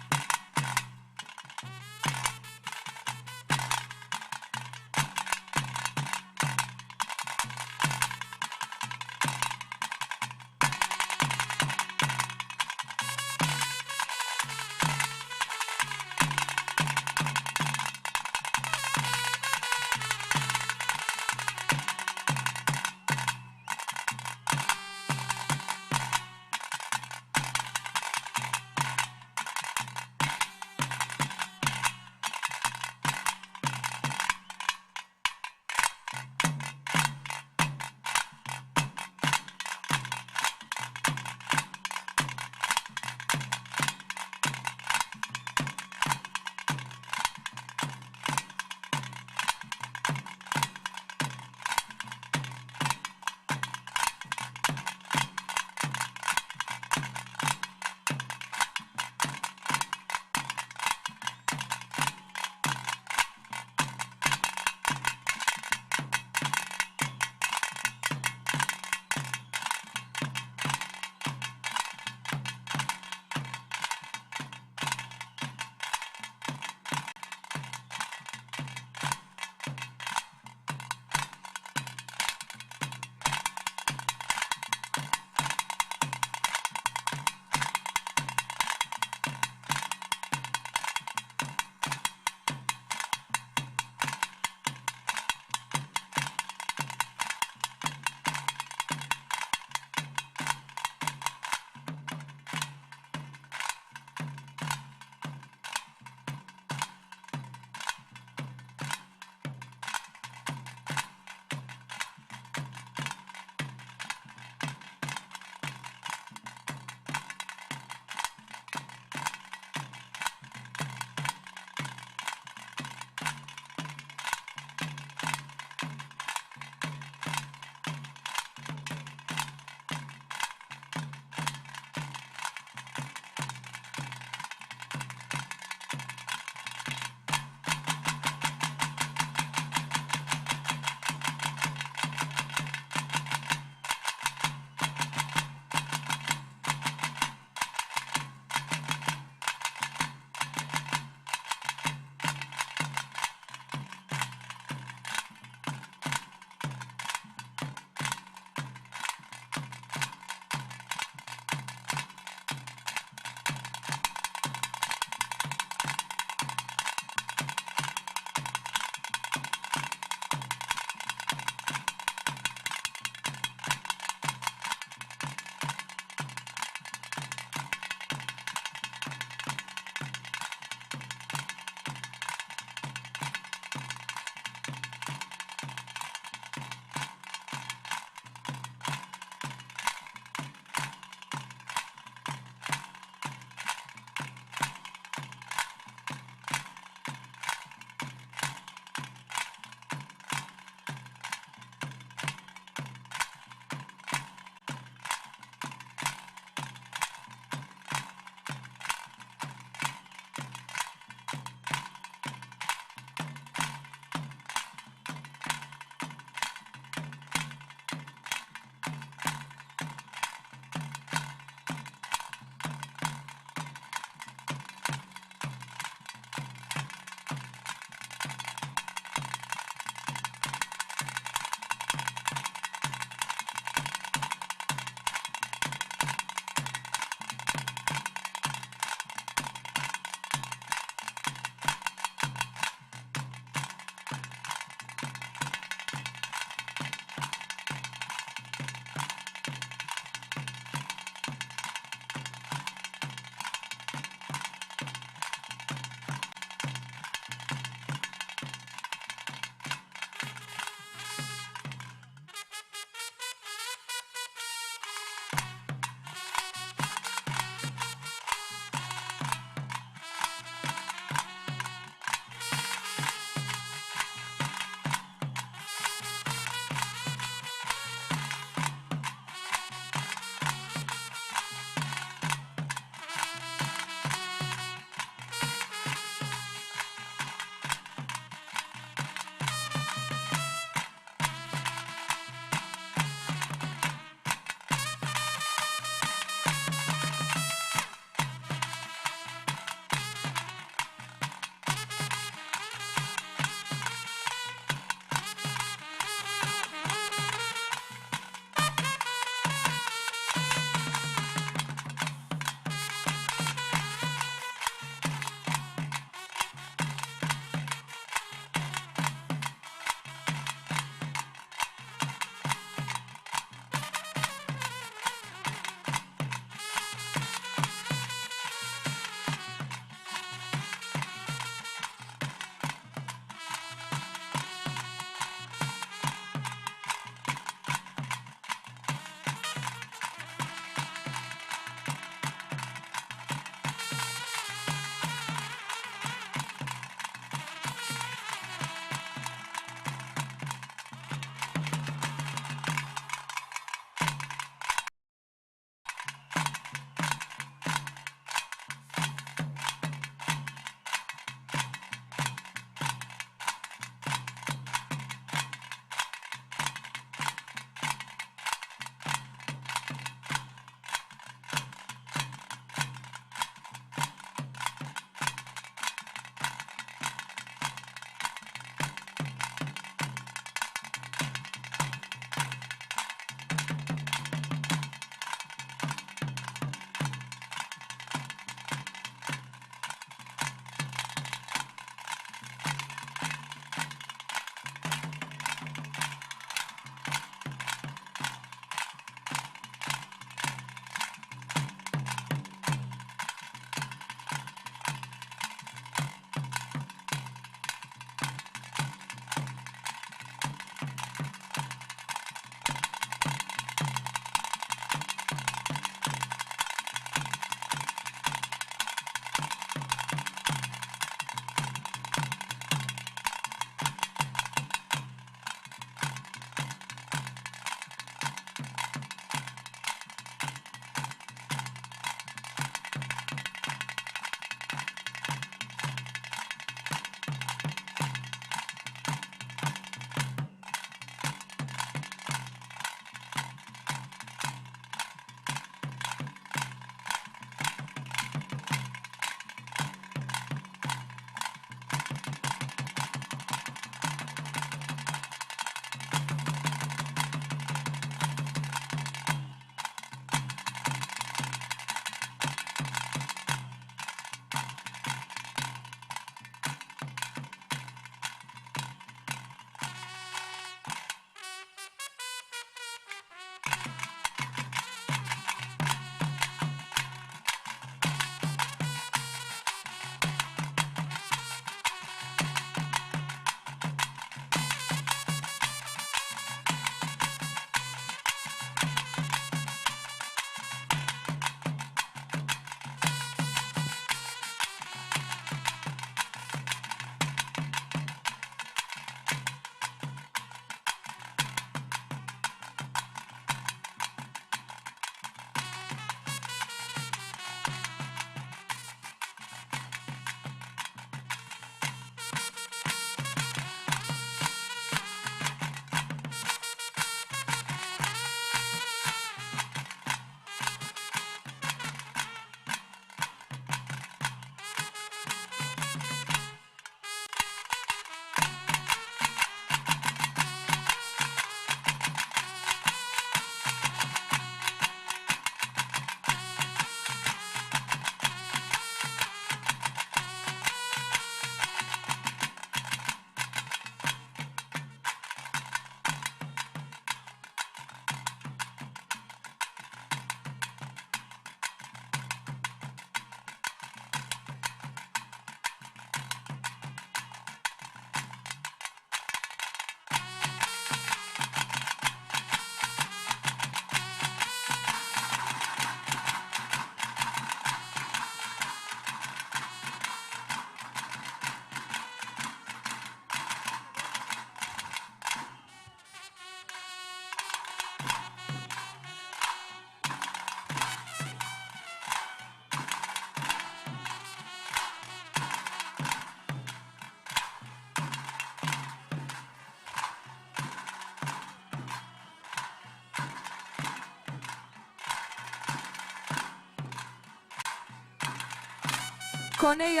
ಕೊನೆಯ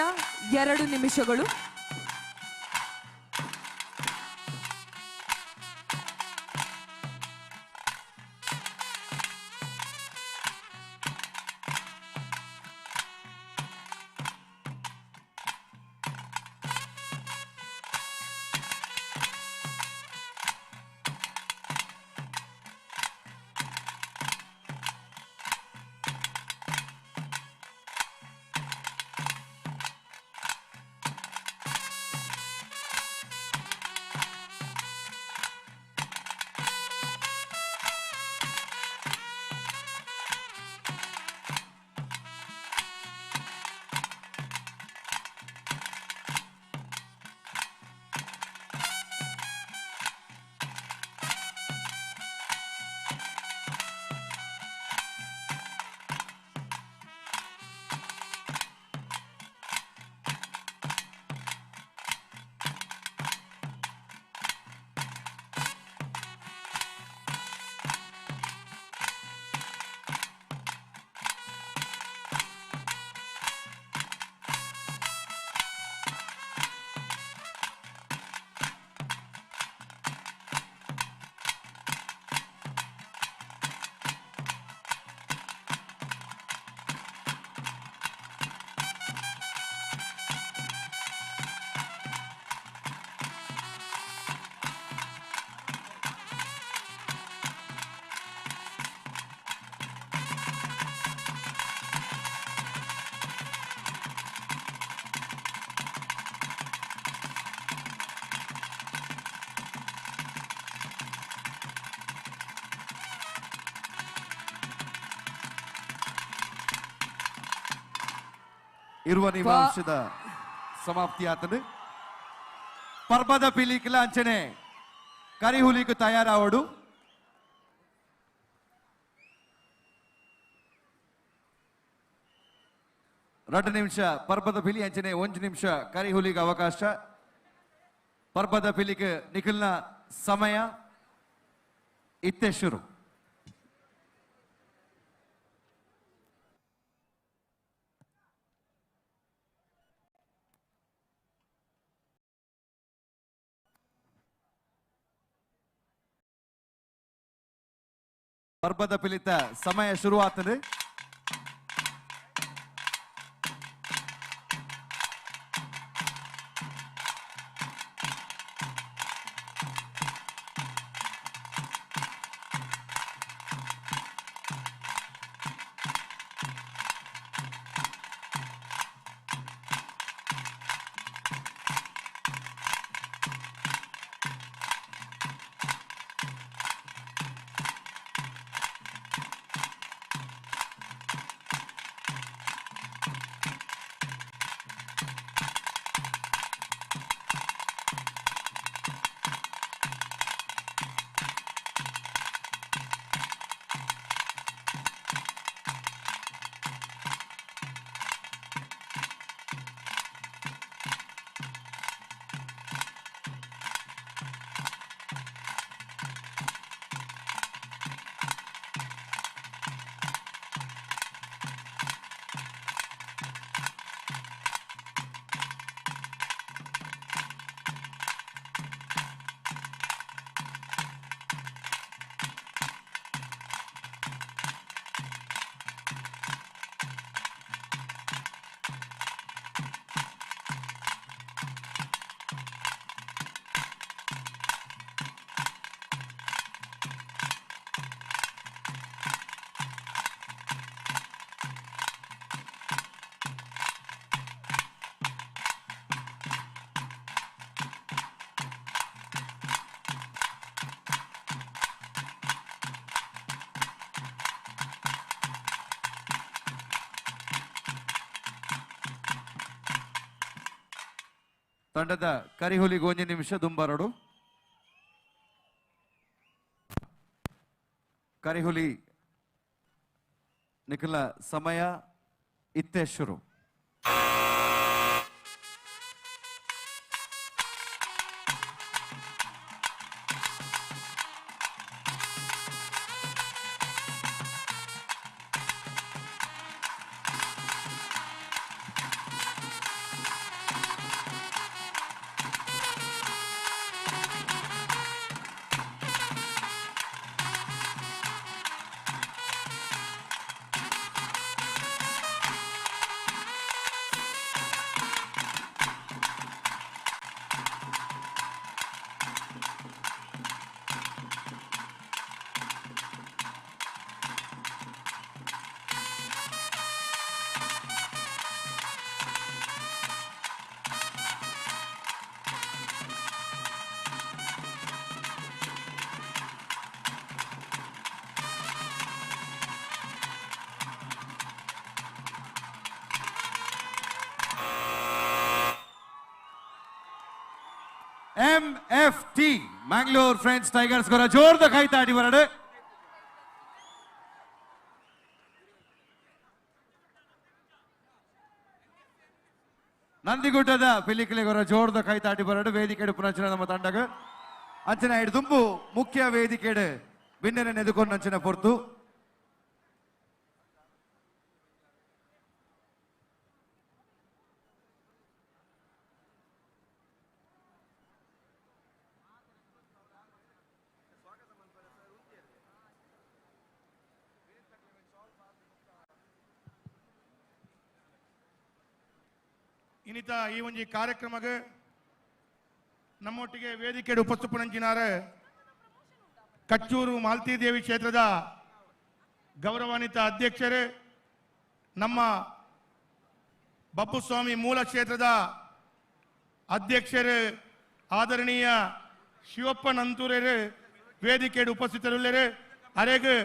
2 ನಿಮಿಷಗಳು. ಇರುವ ನಿವಾಂಶದ ಸಮಾಪ್ತಿ ಆತನು. ಪರ್ಬದ ಪಿಲಿಕಲ ಅಂಚನೆ ಕರಿಹುಲಿకు ತಯಾರಾವಡು. 2 ನಿಮಿಷ ಪರ್ಬದ ಪಿಲಿ ಅಂಚನೆ 1 ನಿಮಿಷ ಕರಿಹುಲಿಗೆ ಅವಕಾಶ. ಪರ್ಬದ ಪಿಲಿಗೆ ನಿಖಿಲ್ನ ಸಮಯ ಇತ್ತೆ ಶುರು. ಪರ್ಬದ ಪಿಲಿತ ಸಮಯ ಶುರು ಆತದೆ. ತಂಡದ ಕರಿಹುಲಿಗೆ 1 ನಿಮಿಷ ದುಂಬರಡು. ಕರಿಹುಲಿ ನಿಖಿಲ ಸಮಯ ಇತ್ತೆ ಶುರು. MFT Mangalore friends tigers ಗೊರ ಜೋರ್ದ ಕೈತಾಡಿ ಬರಡು. ನಂದಿಗುಡ್ಡದ ಪಿಲಿಕುಲೆಗೊರ ಜೋರ್ದ ಕೈತಾಟಿ ಬರಡು ವೇದಿಕೆಡು ಪುನಂಚಿನ ನಮ್ಮ ತಂಡಗ ಅಂಚನ ದುಂಬು ಮುಖ್ಯ ವೇದಿಕೆಡು ಬಿನ್ನೆನೆ ನೆದುಕೊಂಡು ಅಂಚಿನ ಪೊರ್ತು. ಇನ್ನಿತ ಈ ಒಂಜಿ ಕಾರ್ಯಕ್ರಮಕ್ಕೆ ನಮ್ಮೊಟ್ಟಿಗೆ ವೇದಿಕೆ ಉಪಸ್ಥಿಪನಂಚಿನಾರ ಕಚ್ಚೂರು ಮಾಲ್ತಿದೇವಿ ಕ್ಷೇತ್ರದ ಗೌರವಾನ್ವಿತ ಅಧ್ಯಕ್ಷರೇ, ನಮ್ಮ ಬಪ್ಪುಸ್ವಾಮಿ ಮೂಲ ಕ್ಷೇತ್ರದ ಅಧ್ಯಕ್ಷರೇ ಆದರಣೀಯ ಶಿವಪ್ಪ ನಂತೂರರು ವೇದಿಕೆ ಉಪಸ್ಥಿತರುಳ್ಳರು. ಅರೆಗೆ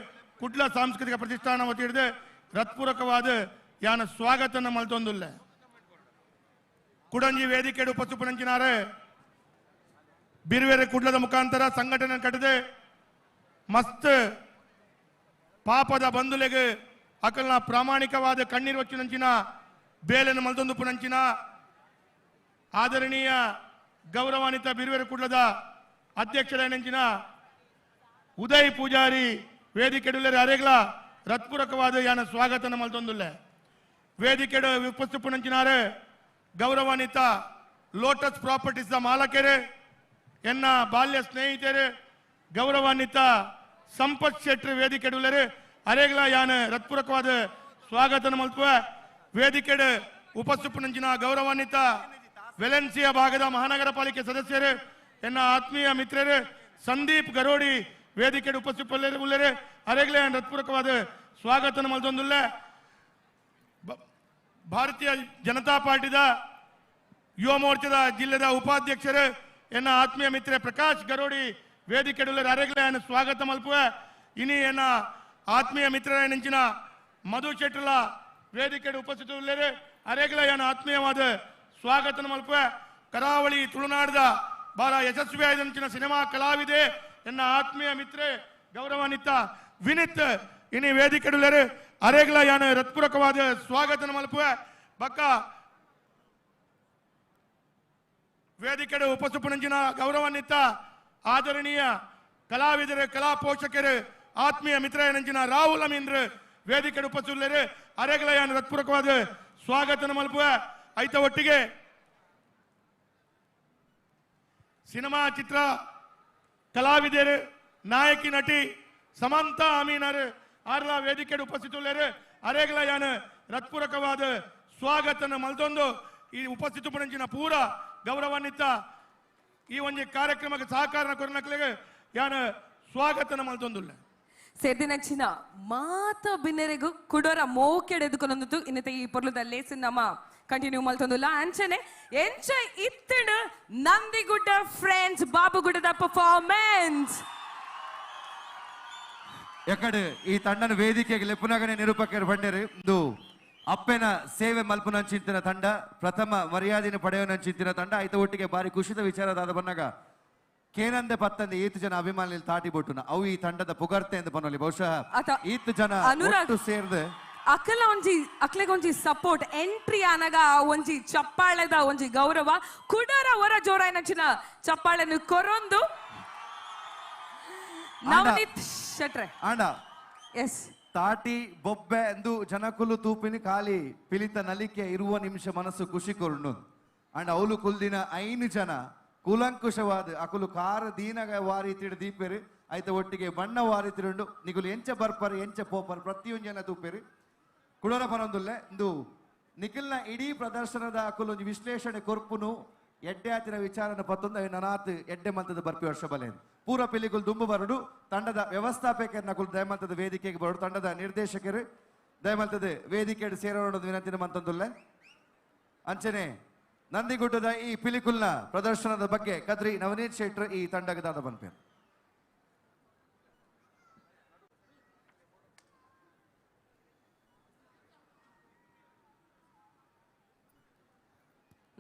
ಕುಡ್ಲ ಸಾಂಸ್ಕೃತಿಕ ಪ್ರತಿಷ್ಠಾನ ವತಿಯಿಡಿದು ಹೃತ್ಪೂರ್ವಕವಾದ ಯಾನ ಸ್ವಾಗತ ಮಲ್ತೊಂದುಲ್ಲ. ಕುಡಂಜಿ ವೇದಿಕೆ ಉಪಸ್ಥಿಪನಂಚಿನಾರೆ ಬಿರುವೆರೆ ಕುಡ್ಲದ ಮುಖಾಂತರ ಸಂಘಟನೆ ಕಟ್ಟದೆ ಮಸ್ತ್ ಪಾಪದ ಬಂಧುಲೆಗೆ ಅಕಲ್ನ ಪ್ರಾಮಾಣಿಕವಾದ ಕಣ್ಣೀರು ವಚ್ಚಿನಂಚಿನ ಬೇಲೆನ ಮಲ್ತೊಂದು ಪುನಂಚಿನ ಆದರಣೀಯ ಗೌರವಾನ್ವಿತ ಬಿರುವೆರೆ ಕುಡ್ಲದ ಅಧ್ಯಕ್ಷರ ಉದಯ್ ಪೂಜಾರಿ ವೇದಿಕೆಡುಲ್ಲರೆ ಅರೆಗ್ಲ ಹೃತ್ಪೂರ್ವಕವಾದ ಯಾನ ಸ್ವಾಗತನ ಮಲ್ತೊಂದುಲ್ಲೆ. ವೇದಿಕೆಡು ಉಪಸ್ಥಿಪನಂಚಿನಾರೆ ಗೌರವಾನ್ವಿತ ಲೋಟಸ್ ಪ್ರಾಪರ್ಟೀಸ್ ಮಾಲಕರೇ, ಎನ್ನ ಬಾಲ್ಯ ಸ್ನೇಹಿತರೇ, ಗೌರವಾನ್ವಿತ ಸಂಪತ್ ಶೆಟ್ಟರ್ ವೇದಿಕೆಡುಲ್ಲರೆ ಅರೆಗ್ಲ ಯಾನ ಹೃತ್ಪೂರ್ವಕವಾದ ಸ್ವಾಗತನ ಮಲ್ಪುವ. ವೇದಿಕೆಡು ಉಪಸ್ಥಿಪನಂಚಿನ ಗೌರವಾನ್ವಿತ ವೆಲೆನ್ಸಿಯಾ ಭಾಗದ ಮಹಾನಗರ ಪಾಲಿಕೆ ಸದಸ್ಯರೇ, ಎನ್ನ ಆತ್ಮೀಯ ಮಿತ್ರರೇ ಸಂದೀಪ್ ಗರೋಡಿ ವೇದಿಕೆಡು ಉಪಸ್ಥಿಪುಲ್ಲರೆ ಅರೆಗ್ಲ ಯಾನ ಹೃತ್ಪೂರ್ವಕವಾದ ಸ್ವಾಗತನ ಮಲ್ತೊಂದುಲ್ಲೆ. ಭಾರತೀಯ ಜನತಾ ಪಾರ್ಟಿದ ಯುವ ಮೋರ್ಚಾದ ಜಿಲ್ಲೆದ ಉಪಾಧ್ಯಕ್ಷರು ಎನ್ನ ಆತ್ಮೀಯ ಮಿತ್ರ ಪ್ರಕಾಶ್ ಗರೋಡಿ ವೇದಿಕೆಡುಲ್ಲರೆ ಅರೆಗ್ಲ ಸ್ವಾಗತ ಮಲ್ಪುವೆ. ಇನಿ ಎನ್ನ ಆತ್ಮೀಯ ಮಿತ್ರರ ನೆಂಚಿನ ಮಧು ಶೆಟ್ಟರ್ಲ ವೇದಿಕೆಡು ಉಪಸ್ಥಿತರುಳ್ಳರೆ ಅರೆಗ್ಲ ಎನ್ನ ಆತ್ಮೀಯವಾದ ಸ್ವಾಗತ ಮಲ್ಪುವೆ. ಕರಾವಳಿ ತುಳುನಾಡದ ಬಹಳ ಯಶಸ್ವಿಯಾದ ಸಿನಿಮಾ ಕಲಾವಿದೆ ಎನ್ನ ಆತ್ಮೀಯ ಮಿತ್ರೆ ಗೌರವಾನ್ವಿತ ವಿನಿತ್ ಇನಿ ವೇದಿಕೆಡುಲ್ಲರೆ ಅರೆಗ್ಲ ಯಾನ ಹೃತ್ಪೂರ್ವಕವಾದ ಸ್ವಾಗತ ಮಲ್ಪುವೆ. ಬಕ್ಕ ವೇದಿಕೆಡೆ ಉಪಸ್ಥಿಪನಂಚಿನ ಗೌರವಾನ್ವಿತ ಆದರಣೀಯ ಕಲಾವಿದರ ಕಲಾ ಪೋಷಕರು ಆತ್ಮೀಯ ಮಿತ್ರನಂಚಿನ ರಾಹುಲ್ ಅಮೀನ್ರ ವೇದಿಕೆಡೆ ಉಪಸ್ಥಿತರುಳ್ಳರೆ ಅರೆಗ್ಲ ಯಾನ ಹೃತ್ಪೂರ್ವಕವಾದ ಸ್ವಾಗತ ಮಲ್ಪುವೆ. ಐತ ಒಟ್ಟಿಗೆ ಸಿನಿಮಾ ಚಿತ್ರ ಕಲಾವಿದರು ನಾಯಕಿ ನಟಿ ಸಮಂತಾ ಅಮೀನರು ಆರ್ಲ ವೇದಿಕೆಡೆ ಉಪಸ್ಥಿತರುಳ್ಳರೆ ಅರೆಗ್ಲ ಯಾನ ಹೃತ್ಪೂರ್ವಕವಾದ ಸ್ವಾಗತನ ಮಲ್ತೊಂದು ಈ ಉಪಸ್ಥಿತಪನಂಚಿನ ಪೂರ ಗೌರವಾನ್ವಿತ ಈ ಒಂದು ಕಾರ್ಯಕ್ರಮಕ್ಕೆ ಸಹಕಾರ ಕೊರನಕ್ಲೆಗೆ ಯಾನ ಸ್ವಾಗತನ ಮಲ್ತೊಂದುಲ್ಲ. ಸೇರ್ದಿನಂಚಿನ ಮಾತ ಬಿನ್ನೆರೆಗು ಕುಡೋರ ಮೋಕೆಡೆದುಕೊಂದು ಇನ್ನತೆ ಈ ಪೊರ್ಲುದ ಲೇಸು ನಮ್ಮ ಕಂಟಿನ್ಯೂ ಮಲ್ತೊಂದುಲ್ಲ. ಅಂಚನೆ ಎಂಚ ಇತ್ತಡು ನಂದಿಗುಡ್ಡ ಫ್ರೆಂಡ್ಸ್ ಬಾಬುಗುಡ್ಡದ ಪರ್ಫಾರ್ಮೆನ್ಸ್. ಎಕಡೆ ಈ ತಂಡನ ವೇದಿಕೆಗೆ ಲೆಪ್ಪುನಗನೆ ನಿರೂಪಕರು ಬಂಡೇರು ಇಂದು ಅಪ್ಪೆನ ಸೇವೆ ಮಲ್ಪುನಂಚಿಂತಿನ ತಂಡ ಪ್ರಥಮ ಮರ್ಯಾದೆಯನ್ನು ಪಡೆಯುವನಂಚಿಂತಿನ ತಂಡ ಐತ ಒಟ್ಟಿಗೆ ಬಾರಿ ಖುಷಿದ ವಿಚಾರದಾದ ಬನ್ನಾಗ ಕೇನಂದೆ ಪತ್ತಂದೆ ಈತು ಜನ ಅಭಿಮಾನಿಗಳು ತಾಟಿ ಬೊಟ್ಟುನ ಅವು ಈ ತಂಡದ ಪುಗರ್ತೆ ಎಂದು ಬನ್ನೋಲಿ. ಬಹುಶಃ ಈತು ಜನ ಒಟ್ಟು ಸೇರ್ದೆ ಅಕಲ ಒಂಜಿ ಅಕ್ಲೆಗೊಂಜಿ ಸಪೋರ್ಟ್ ಎಂಟ್ರಿ ಆನಗ ಒಂಜಿ ಚಪ್ಪಾಳೆದ ಒಂಜಿ ಗೌರವ ಕುಡರ ಹೊರ ಜೋರಾಯಿನಂಚಿನ ಚಪ್ಪಾಳೆನು ಕೊರೊಂದು ನವನೀತ್ ಶೆಟ್ರೆ ಆಂಡ ಎಸ್ ತಾಟಿ ಬೊಬ್ಬೆ ಎಂದು ಜನಕುಲು ತೂಪಿನ ಖಾಲಿ ಪಿಲಿತ ನಲಿಕೆ ಇರುವ ನಿಮಿಷ ಮನಸ್ಸು ಖುಷಿ ಕೊರುಂಡು. ಅಂಡ್ ಅವಳು ಕುಲ್ದಿನ 5 ಜನ ಕೂಲಂಕುಷವಾದ ಅಕುಲು ಕಾರ ದೀನಗ ವಾರಿ ತಿಡು ದೀಪೇರು ಐತ ಒಟ್ಟಿಗೆ ಬಣ್ಣ ವಾರಿ ತಿರುಂಡು ನಿಗುಲು ಎಂಚ ಬರ್ಪರು ಎಂಚ ಪೋಪರು ಪ್ರತಿಯೊಂದು ಜನ ತೂಪೇರು ಕುಡೋರ ಪರೊಂದುಲ್ಲೆ ಇಂದು ನಿಖಿಲ್ನ ಇಡೀ ಪ್ರದರ್ಶನದ ಅಕುಲು ಒಂಜಿ ವಿಶ್ಲೇಷಣೆ ಕೊರ್ಪುನು ಎಡ್ಡೆ ಆತಿನ ವಿಚಾರನ ಪತ್ತೊಂದು ನನಾತ್ ಎಡ್ಡೆ ಮಂತದ ಬರ್ಪಿ ವರ್ಷ ಬಲೆ ಪೂರ ಪಿಲಿಗುಲ್ ದುಂಬು ಬರಡು ತಂಡದ ವ್ಯವಸ್ಥಾಪಕರ ನಕುಲು ದಯಮಂತದ ವೇದಿಕೆಗೆ ಬರಡು ತಂಡದ ನಿರ್ದೇಶಕರು ದಯಮಂತದ ವೇದಿಕೆ ಸೇರೋಣ ವಿನಂತಿನ ಮಂತಂದುಲ್ಲೆ. ಅಂಚನೆ ನಂದಿಗುಡ್ಡದ ಈ ಪಿಲಿಕುಲ್ನ ಪ್ರದರ್ಶನದ ಬಗ್ಗೆ ಕದ್ರಿ ನವನೀತ್ ಶೆಟ್ಟರ್ ಈ ತಂಡಗದಾದ ಬನ್ಪೇರು.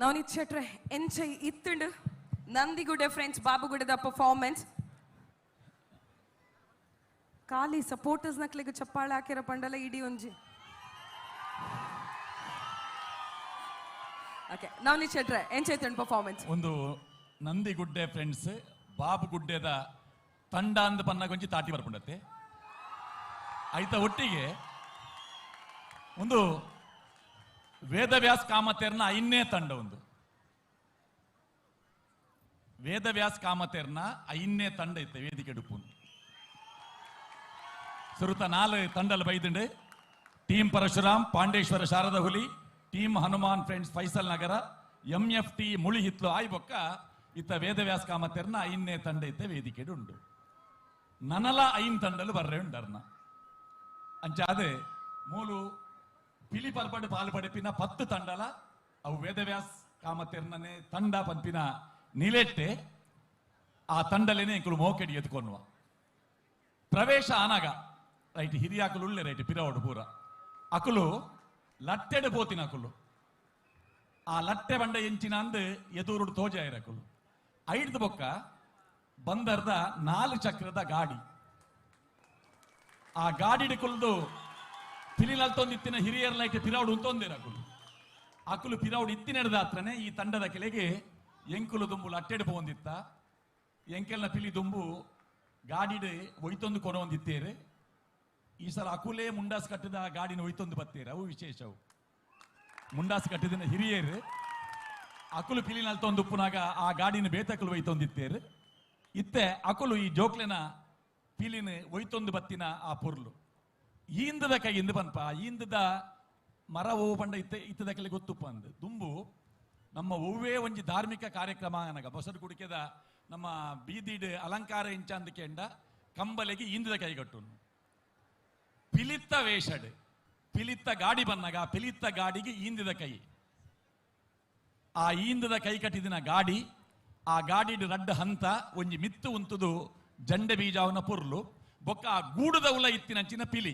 ನವನೀತ್ ಶೆಟ್ರೆ ಎಂಚ ಇತ್ತುಂಡು ನಂದಿಗುಡೆ ಫ್ರೆಂಡ್ಸ್ ಬಾಬುಗುಡೆದ ಪರ್ಫಾರ್ಮೆನ್ಸ್. ಖಾಲಿ ಸಪೋರ್ಟರ್ಸ್ ನಕ್ಲೆಗ್ ಚಪ್ಪಾಳೆ ಹಾಕಿರ ಪಂಡಲ ಇಡೀ ಒಂಜಿ. ಓಕೆ, ನವನೀತ್ ಶೆಟ್ರೆ, ಎಂಚೈತನ್ ಪರ್ಫಾರ್ಮೆನ್ಸ್? ಒಂದು ನಂದಿಗುಡ್ಡೆ ಫ್ರೆಂಡ್ಸ್ ಬಾಬುಗುಡ್ಡೆದ ತಂಡ ಅಂದ ಪನ್ನಗೊಂಜಿ ತಾಟಿ ಬರ್ಪುಂಡತ್ತೆ. ಐತ ಒಟ್ಟಿಗೆ ಒಂದು ವೇದವ್ಯಾಸ್ ಕಾಮತೇರ್ನ ಐನೇ ತಂಡ, ಒಂದು ವೇದವ್ಯಾಸ್ ಕಾಮತೇರ್ನ ಐನೇ ತಂಡ ಇತ್ತೆ ವೇದಿಕೆ ಡುಪ್ಪು. ಸುರುತ ನಾಲ್ ತಂಡಲ್ ಬೈದುಂಡು. Team Parashuram, Pandeshwara Sharada Huli, team Hanuman friends Faisal Nagar, M F T Mulihitlu ಆಯ್ಬೊಕ್ಕ ಇತ್ತ ವೇದವ್ಯಾಸ್ ಕಾಮತೇರ್ನ ಐನೇ ತಂಡ ಇತ್ತೆ ವೇದಿಕೆ ಉಂಡು. ನನಲ ಐನ್ ತಂಡಲು ಬರ್ರೆ ಉಂಡರ್ನ ಅಂಚಾದೆ ಮೂಲು ಪಿಲಿ ಪಲ್ಪಡು ಪಾಲು ಪಡೆಪಿನ 10 ತಂಡಲ ಅವು ವೇದವ್ಯಾಸ್ ಕಾಮತೇರ್ನನೆ ತಂಡ ಪನ್ಪಿನ ನಿಲೆಟ್ಟೆ ಆ ತಂಡಲೇನೆ ಇಂಕುಲು ಮೋಕೆಡಿ ಎತ್ಕೊನ್ನುವ ಪ್ರವೇಶ ಆನಾಗ ರೈಟ್ ಹಿರಿಯಾಕುಲು ಉಳ್ಳೆ ರೈಟ್ ಪಿರವಡು ಪೂರ ಅಕುಲು ಲಟ್ಟೆಡು ಪೋತಿನ ಅಕುಲು ಆ ಲಟ್ಟೆ ಬಂಡ ಎಂಚಿನ ಅಂದು ಎದುರುಡು ತೋಜಾಯಿರಕುಲು ಐಡ್ದು ಬೊಕ್ಕ ಬಂದರ್ದ 4 ಚಕ್ರದ ಗಾಡಿ ಆ ಗಾಡಿಡು ಕುಲ್ದು ಪಿಲಿನಲ್ತೊಂದಿತ್ತಿನ ಹಿರಿಯರ್ ಲೈಟ್ ಪಿರವಡು ಉಂತೊಂದಿರ ಅಕುಲು ಅಕುಲು ಪಿರವಡು ಇತ್ತಿನೆಡ್ದ ಹತ್ರನೇ ಈ ತಂಡದ ಕೆಳಗೆ ಎಂಕುಲು ದುಂಬು ಲಟ್ಟೆಡು ಪೋಂದಿತ್ತ ಎಂಕೆಲ್ನ ಪಿಲಿ ದುಂಬು ಗಾಡಿಡು ಒಯ್ತೊಂದು ಕೊನೊಂದಿತ್ತೇರು. ಈ ಸಲ ಅಕುಲೇ ಮುಂಡಾಸ್ ಕಟ್ಟಿದ ಗಾಡಿನ ಒಯ್ತೊಂದು ಬತ್ತೇರು. ಅವು ವಿಶೇಷವು ಮುಂಡಾಸ್ ಕಟ್ಟಿದ ಹಿರಿಯರು ಅಕುಲು ಪಿಲಿನಲ್ತೊಂದು ಉಪ್ಪುನಾಗ ಆ ಗಾಡಿನ ಬೇತಕುಲು ಒಯ್ತೊಂದಿತ್ತೇರು. ಇತ್ತೆ ಅಕುಲು ಈ ಜೋಕ್ಲೆನ ಪಿಲಿನ ಒಯ್ತೊಂದು ಬತ್ತಿನ ಆ ಪೊರ್ಲು ಈಂದದ ಕೈ ಇಂದು ಪನ್ಪ ಈಂದದ ಮರ ಓವು ಪಂಡ ಇತ್ತೆ ಇತ್ತದ ಕಲೆ ಗೊತ್ತುಪ್ಪ ಅಂದು ದುಂಬು ನಮ್ಮ ಒವ್ವೇ ಒಂಜಿ ಧಾರ್ಮಿಕ ಕಾರ್ಯಕ್ರಮ ಅನಗ ಬೊಸರು ಕುಡಿಕೆದ ನಮ್ಮ ಬೀದಿಡ್ ಅಲಂಕಾರ ಇಂಚ ಅಂದಕೆಂಡ ಕಂಬಲೆಗೆ ಈಂದದ ಕೈಗಟ್ಟುನು ಪಿಲಿತ್ತ ವೇಷಡ್ ಪಿಲಿತ್ತ ಗಾಡಿ ಬನ್ನಾಗ ಪಿಲಿತ್ತ ಗಾಡಿಗೆ ಈಂದಿದ ಕೈ ಆ ಈಂದದ ಕೈ ಕಟ್ಟಿದಿನ ಗಾಡಿ ಆ ಗಾಡಿಡ್ ರಡ್ಡ ಹಂತ ಒಂಜಿ ಮಿತ್ತು ಉಂತುದು ಜಂಡೆ ಬೀಜಾವನ ಪೊರ್ಲು ಬೊಕ್ಕ ಆ ಗೂಡುದ ಉಲ ಇತ್ತಿನಂಚಿನ ಪಿಲಿ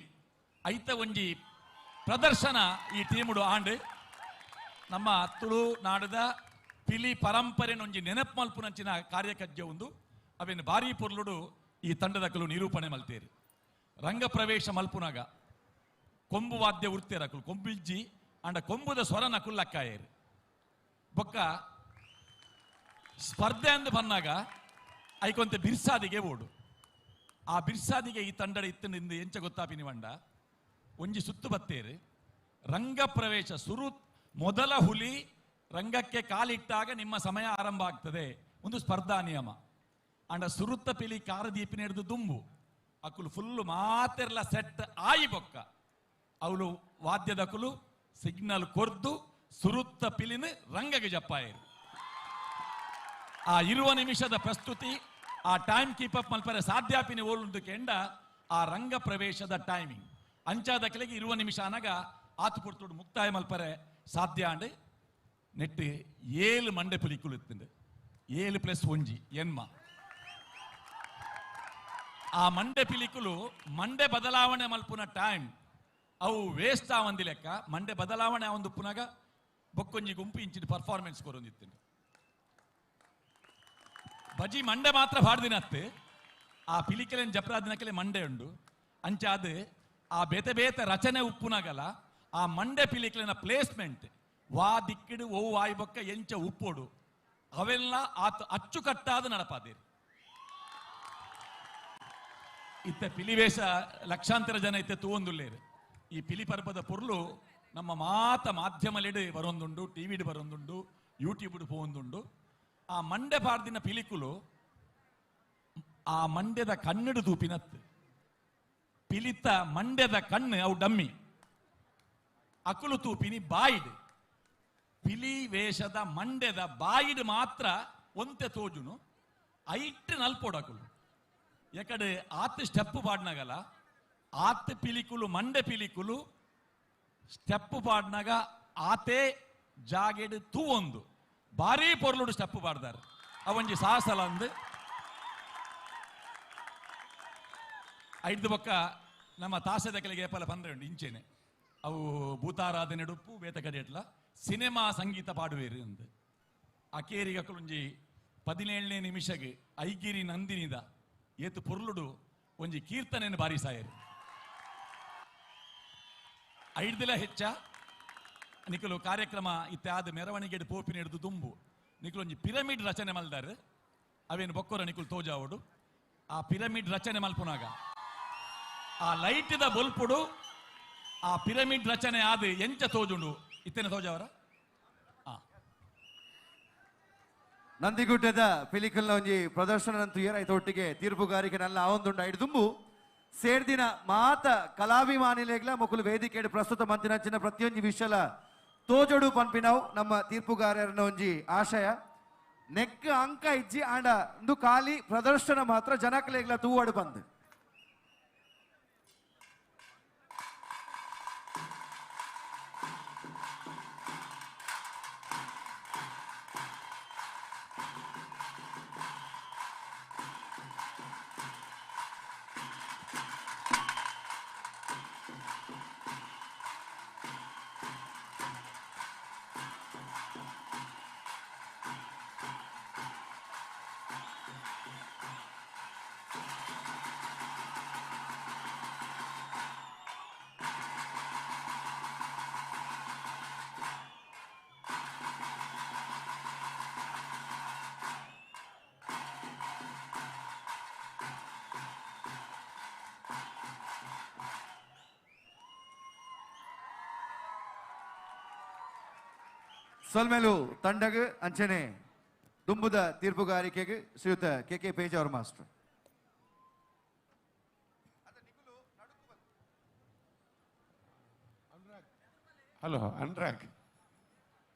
ಐತ ಒಂಜಿ ಪ್ರದರ್ಶನ ಈ ಟೀಮುಡು ಆಂಡ್ ನಮ್ಮ ತುಳುನಾಡದ ಪಿಲಿ ಪರಂಪರೆನೊಂಜಿ ನೆನಪು ಮಲ್ಪುನಂಚಿನ ಕಾರ್ಯಕಜ್ಜ ಒಂದು ಅವೇನು ಭಾರಿ ಪೊರ್ಲುಡು ಈ ತಂಡದಕಲು ನಿರೂಪಣೆ ಮಲ್ತೇರು. ರಂಗ ಪ್ರವೇಶ ಮಲ್ಪುನಾಗ ಕೊಂಬು ವಾದ್ಯ ಉರ್ತೇರು ಅಕುಲು ಕೊಂಬಿಜ್ಜಿ ಅಂಡ ಕೊಂಬುದ ಸ್ವರನ ಕುಲ್ಲಕ್ಕಾಯೇರು. ಬೊಕ್ಕ ಸ್ಪರ್ಧೆ ಅಂದು ಬಂದಾಗ ಐಕೊಂತೆ ಬಿರ್ಸಾದಿಗೆ ಓಡು ಆ ಬಿರ್ಸಾದಿಗೆ ಈ ತಂಡಡ ಇತ್ತಿನಿಂದ ಎಂಚ ಗೊತ್ತಾಪಿನಿ ವಂಡ ಒಂಜಿ ಸುತ್ತು ಬತ್ತೇರು. ರಂಗ ಪ್ರವೇಶ ಸುರು ಮೊದಲ ಹುಲಿ ರಂಗಕ್ಕೆ ಕಾಲಿಟ್ಟಾಗ ನಿಮ್ಮ ಸಮಯ ಆರಂಭ ಆಗ್ತದೆ ಒಂದು ಸ್ಪರ್ಧಾ ನಿಯಮ. ಅಂಡ ಸುರುತ್ತ ಪಿಲಿ ಕಾರದೀಪಿನ ಹಿಡಿದು ದುಂಬು ಅಕುಲು ಫುಲ್ಲು ಮಾತೆರ್ಲ ಸೆಟ್ ಆಯಿ ಬೊಕ್ಕ ಅವಳು ವಾದ್ಯದಕುಲು ಸಿಗ್ನಲ್ ಕೊರ್ದು ಸುರುತ್ತ ಪಿಲಿನ ರಂಗಗೆ ಜಪ್ಪಾಯರು. ಆ 20 ನಿಮಿಷದ ಪ್ರಸ್ತುತಿ ಆ ಟೈಮ್ ಕೀಪ್ ಅಪ್ ಮಲ್ಪರೆ ಸಾಧ್ಯಾಪಿನಿ ಓಲುಂದು ಕೆಂಡ ಆ ರಂಗ ಪ್ರವೇಶದ ಟೈಮಿಂಗ್ ಅಂಚಾದಕಲಿಗೆ 20 ನಿಮಿಷ ಅನಗ ಆತು ಪುರ್ತುಡು ಮುಕ್ತಾಯ ಮಲ್ಪರೆ ಸಾಧ್ಯ ಅಂಡ್ ನೆಟ್ಟು 7 ಮಂಡೆ ಪುಲಿಕುಲು ಇತ್ತುಂಡು 7 ಪ್ಲಸ್ ಒಂಜಿ ಎನ್ಮ ಆ ಮಂಡೆ ಪಿಲಿಕುಲು ಮಂಡೆ ಬದಲಾವಣೆ ಮಲ್ಪುನ ಟೈಮ್ ಅವು ವೇಸ್ಟ್ ಆವಂದಿ ಲೆಕ್ಕ ಮಂಡೆ ಬದಲಾವಣೆ ಆವಂದು ಪುನಗ ಬೊಕ್ಕೊಂಜಿ ಗುಂಪು ಇಂಚಿನ ಪರ್ಫಾರ್ಮೆನ್ಸ್ ಕೊರೊಂದಿತ್ತು. ಬಜಿ ಮಂಡೆ ಮಾತ್ರ ಬಾಡ್ದಿನತ್ತೆ ಆ ಪಿಲಿಕಲೆನ್ ಜಪ್ರಾದಿನಕಲೆ ಮಂಡೆ ಉಂಡು ಅಂಚಾದ ಆ ಬೇತೆ ಬೇತೆ ರಚನೆ ಉಪ್ಪುನಗಲ ಆ ಮಂಡೆ ಪಿಲಿಕಲಿನ ಪ್ಲೇಸ್ಮೆಂಟ್ ವಾ ದಿಕ್ಕಿಡು ಓ ವಾಯ್ ಬೊಕ್ಕ ಎಂಚ ಉಪ್ಪೋಡು ಅವೆಲ್ಲ ಆತ ಅಚ್ಚುಕಟ್ಟಾದ ನಡಪಾದೇರಿ. ಇತ್ತ ಪಿಲಿವೇಷ ಲಕ್ಷಾಂತರ ಜನ ಇತ್ತೆ ತೂವೊಂದುಲ್ಲೇರು. ಈ ಪಿಲಿ ಪರ್ಬದ ಪೊರ್ಲು ನಮ್ಮ ಮಾತ ಮಾಧ್ಯಮಲೆಡು ಬರೊಂದುಂಡು, ಟಿವಿಡ್ ಬರೊಂದುಂಡು, ಯೂಟ್ಯೂಬ್ ಪೋವೊಂದುಂಡು. ಆ ಮಂಡೆ ಪಾಡ್ದಿನ ಪಿಲಿಕುಲು ಆ ಮಂಡ್ಯದ ಕಣ್ಣಡು ತೂಪಿನತ್ತು ಪಿಲಿತ ಮಂಡ್ಯದ ಕಣ್ಣು ಅವು ಡಮ್ಮಿ ಅಕುಲು ತೂಪಿನಿ ಬಾಯಿಡ್ ಪಿಲಿ ವೇಷದ ಮಂಡ್ಯದ ಬಾಯಿಡ್ ಮಾತ್ರ ಒಂತೆ ತೋಜುನು ಐಟ್ ನಲ್ಪೋಡು ಅಕುಲು. ಯಾಕಡೆ ಆತ ಸ್ಟೆಪ್ ಪಾಡ್ನಾಗಲ್ಲ ಆತ ಪಿಲಿಕುಲು ಮಂಡೆ ಪಿಲಿಕುಲು ಸ್ಟೆಪ್ ಪಾಡ್ನಾಗ ಆತೇ ಜಾಗೆಡ್ ತೂವೊಂದು ಭಾರಿ ಪೊರ್ಲುಡು ಸ್ಟೆಪ್ ಪಾಡ್ದಾರೆ ಅವಂಜಿ ಸಾಹಸಲ ಅಂದು ಐದು ಬೊಕ್ಕ ನಮ್ಮ ತಾಸೆದ ಕೆಳಗೆ ಏಪಲ ಪಂದ್ರೆ ಉಂಡು ಇಂಚೆನೆ ಅವು ಭೂತಾರಾಧನೆ ಉಪ್ಪು ಬೇತ ಕಡೆಟ್ಲ ಸಿನಿಮಾ ಸಂಗೀತ ಪಾಡುವೇರು ಅಂದು ಅಕೇರಿಗಕ್ಕುಂಜಿ 17ನೇ ನಿಮಿಷಗೆ ಐಗಿರಿ ನಂದಿನಿದ ಏತು ಪೊರ್ಲುಡು ಒಂಜಿ ಕೀರ್ತನೆಯನ್ನು ಬಾರಿ ಸಾಯರು ಐಡ್ದಿಲ ಹೆಚ್ಚ ನಿಕಲು ಕಾರ್ಯಕ್ರಮ ಇತ್ಯಾದ ಮೆರವಣಿಗೆ ಪೋಪಿನ ಹಿಡಿದು ದುಂಬು ನಿಕಲು ಒಂಜಿ ಪಿರಮಿಡ್ ರಚನೆ ಮಲ್ದಾರು ಅವೇನು ಬೊಕ್ಕೊರ ನಿಕುಲು ತೋಜಾವಡು ಆ ಪಿರಮಿಡ್ ರಚನೆ ಮಲ್ಪುನಾಗ ಆ ಲೈಟಿದ ಬೊಲ್ಪುಡು ಆ ಪಿರಮಿಡ್ ರಚನೆ ಆದ ಎಂಚ ತೋಜುಂಡು ಇತ್ತೇನೆ ತೋಜಾವರ. ನಂದಿಗುಡ್ಡದ ಪಿಲಿಕಲ್ನ ಒಂಜಿ ಪ್ರದರ್ಶನ ಏರಾಯ್ತು ಒಟ್ಟಿಗೆ ತೀರ್ಪುಗಾರಿಕೆ ನಲ್ಲ ಆವೊಂದುಂಡು ಐಡು ದುಂಬು ಸೇರ್ದಿನ ಮಾತ ಕಲಾಭಿಮಾನಿಲೆಗ್ಲ ಮೊಕುಲು ವೇದಿಕೆ ಪ್ರಸ್ತುತ ಮಂತಿನಂಚಿನ ಪ್ರತಿಯೊಂಜಿ ವಿಷಲ ತೋಜೊಡು ಪನ್ಪಿನವು ನಮ್ಮ ತೀರ್ಪುಗಾರರನ ಒಂಜಿ ಆಶಯ. ನೆಕ್ ಅಂಕ ಇಜ್ಜಿ ಆಂಡ ಇಂದು ಖಾಲಿ ಪ್ರದರ್ಶನ ಮಾತ್ರ ಜನಕ್ಲೆಗ್ಲ ತೂವಾಡು ಬಂದು. ಸೊಲ್ಮೆಲು ತಂಡಗ್ ಅಂಚನೆ ದುಂಬುದ ತೀರ್ಪುಗಾರಿಕೆಗೆ ಶ್ರೀಯುತ K K Pejavar master. Hello Anurag,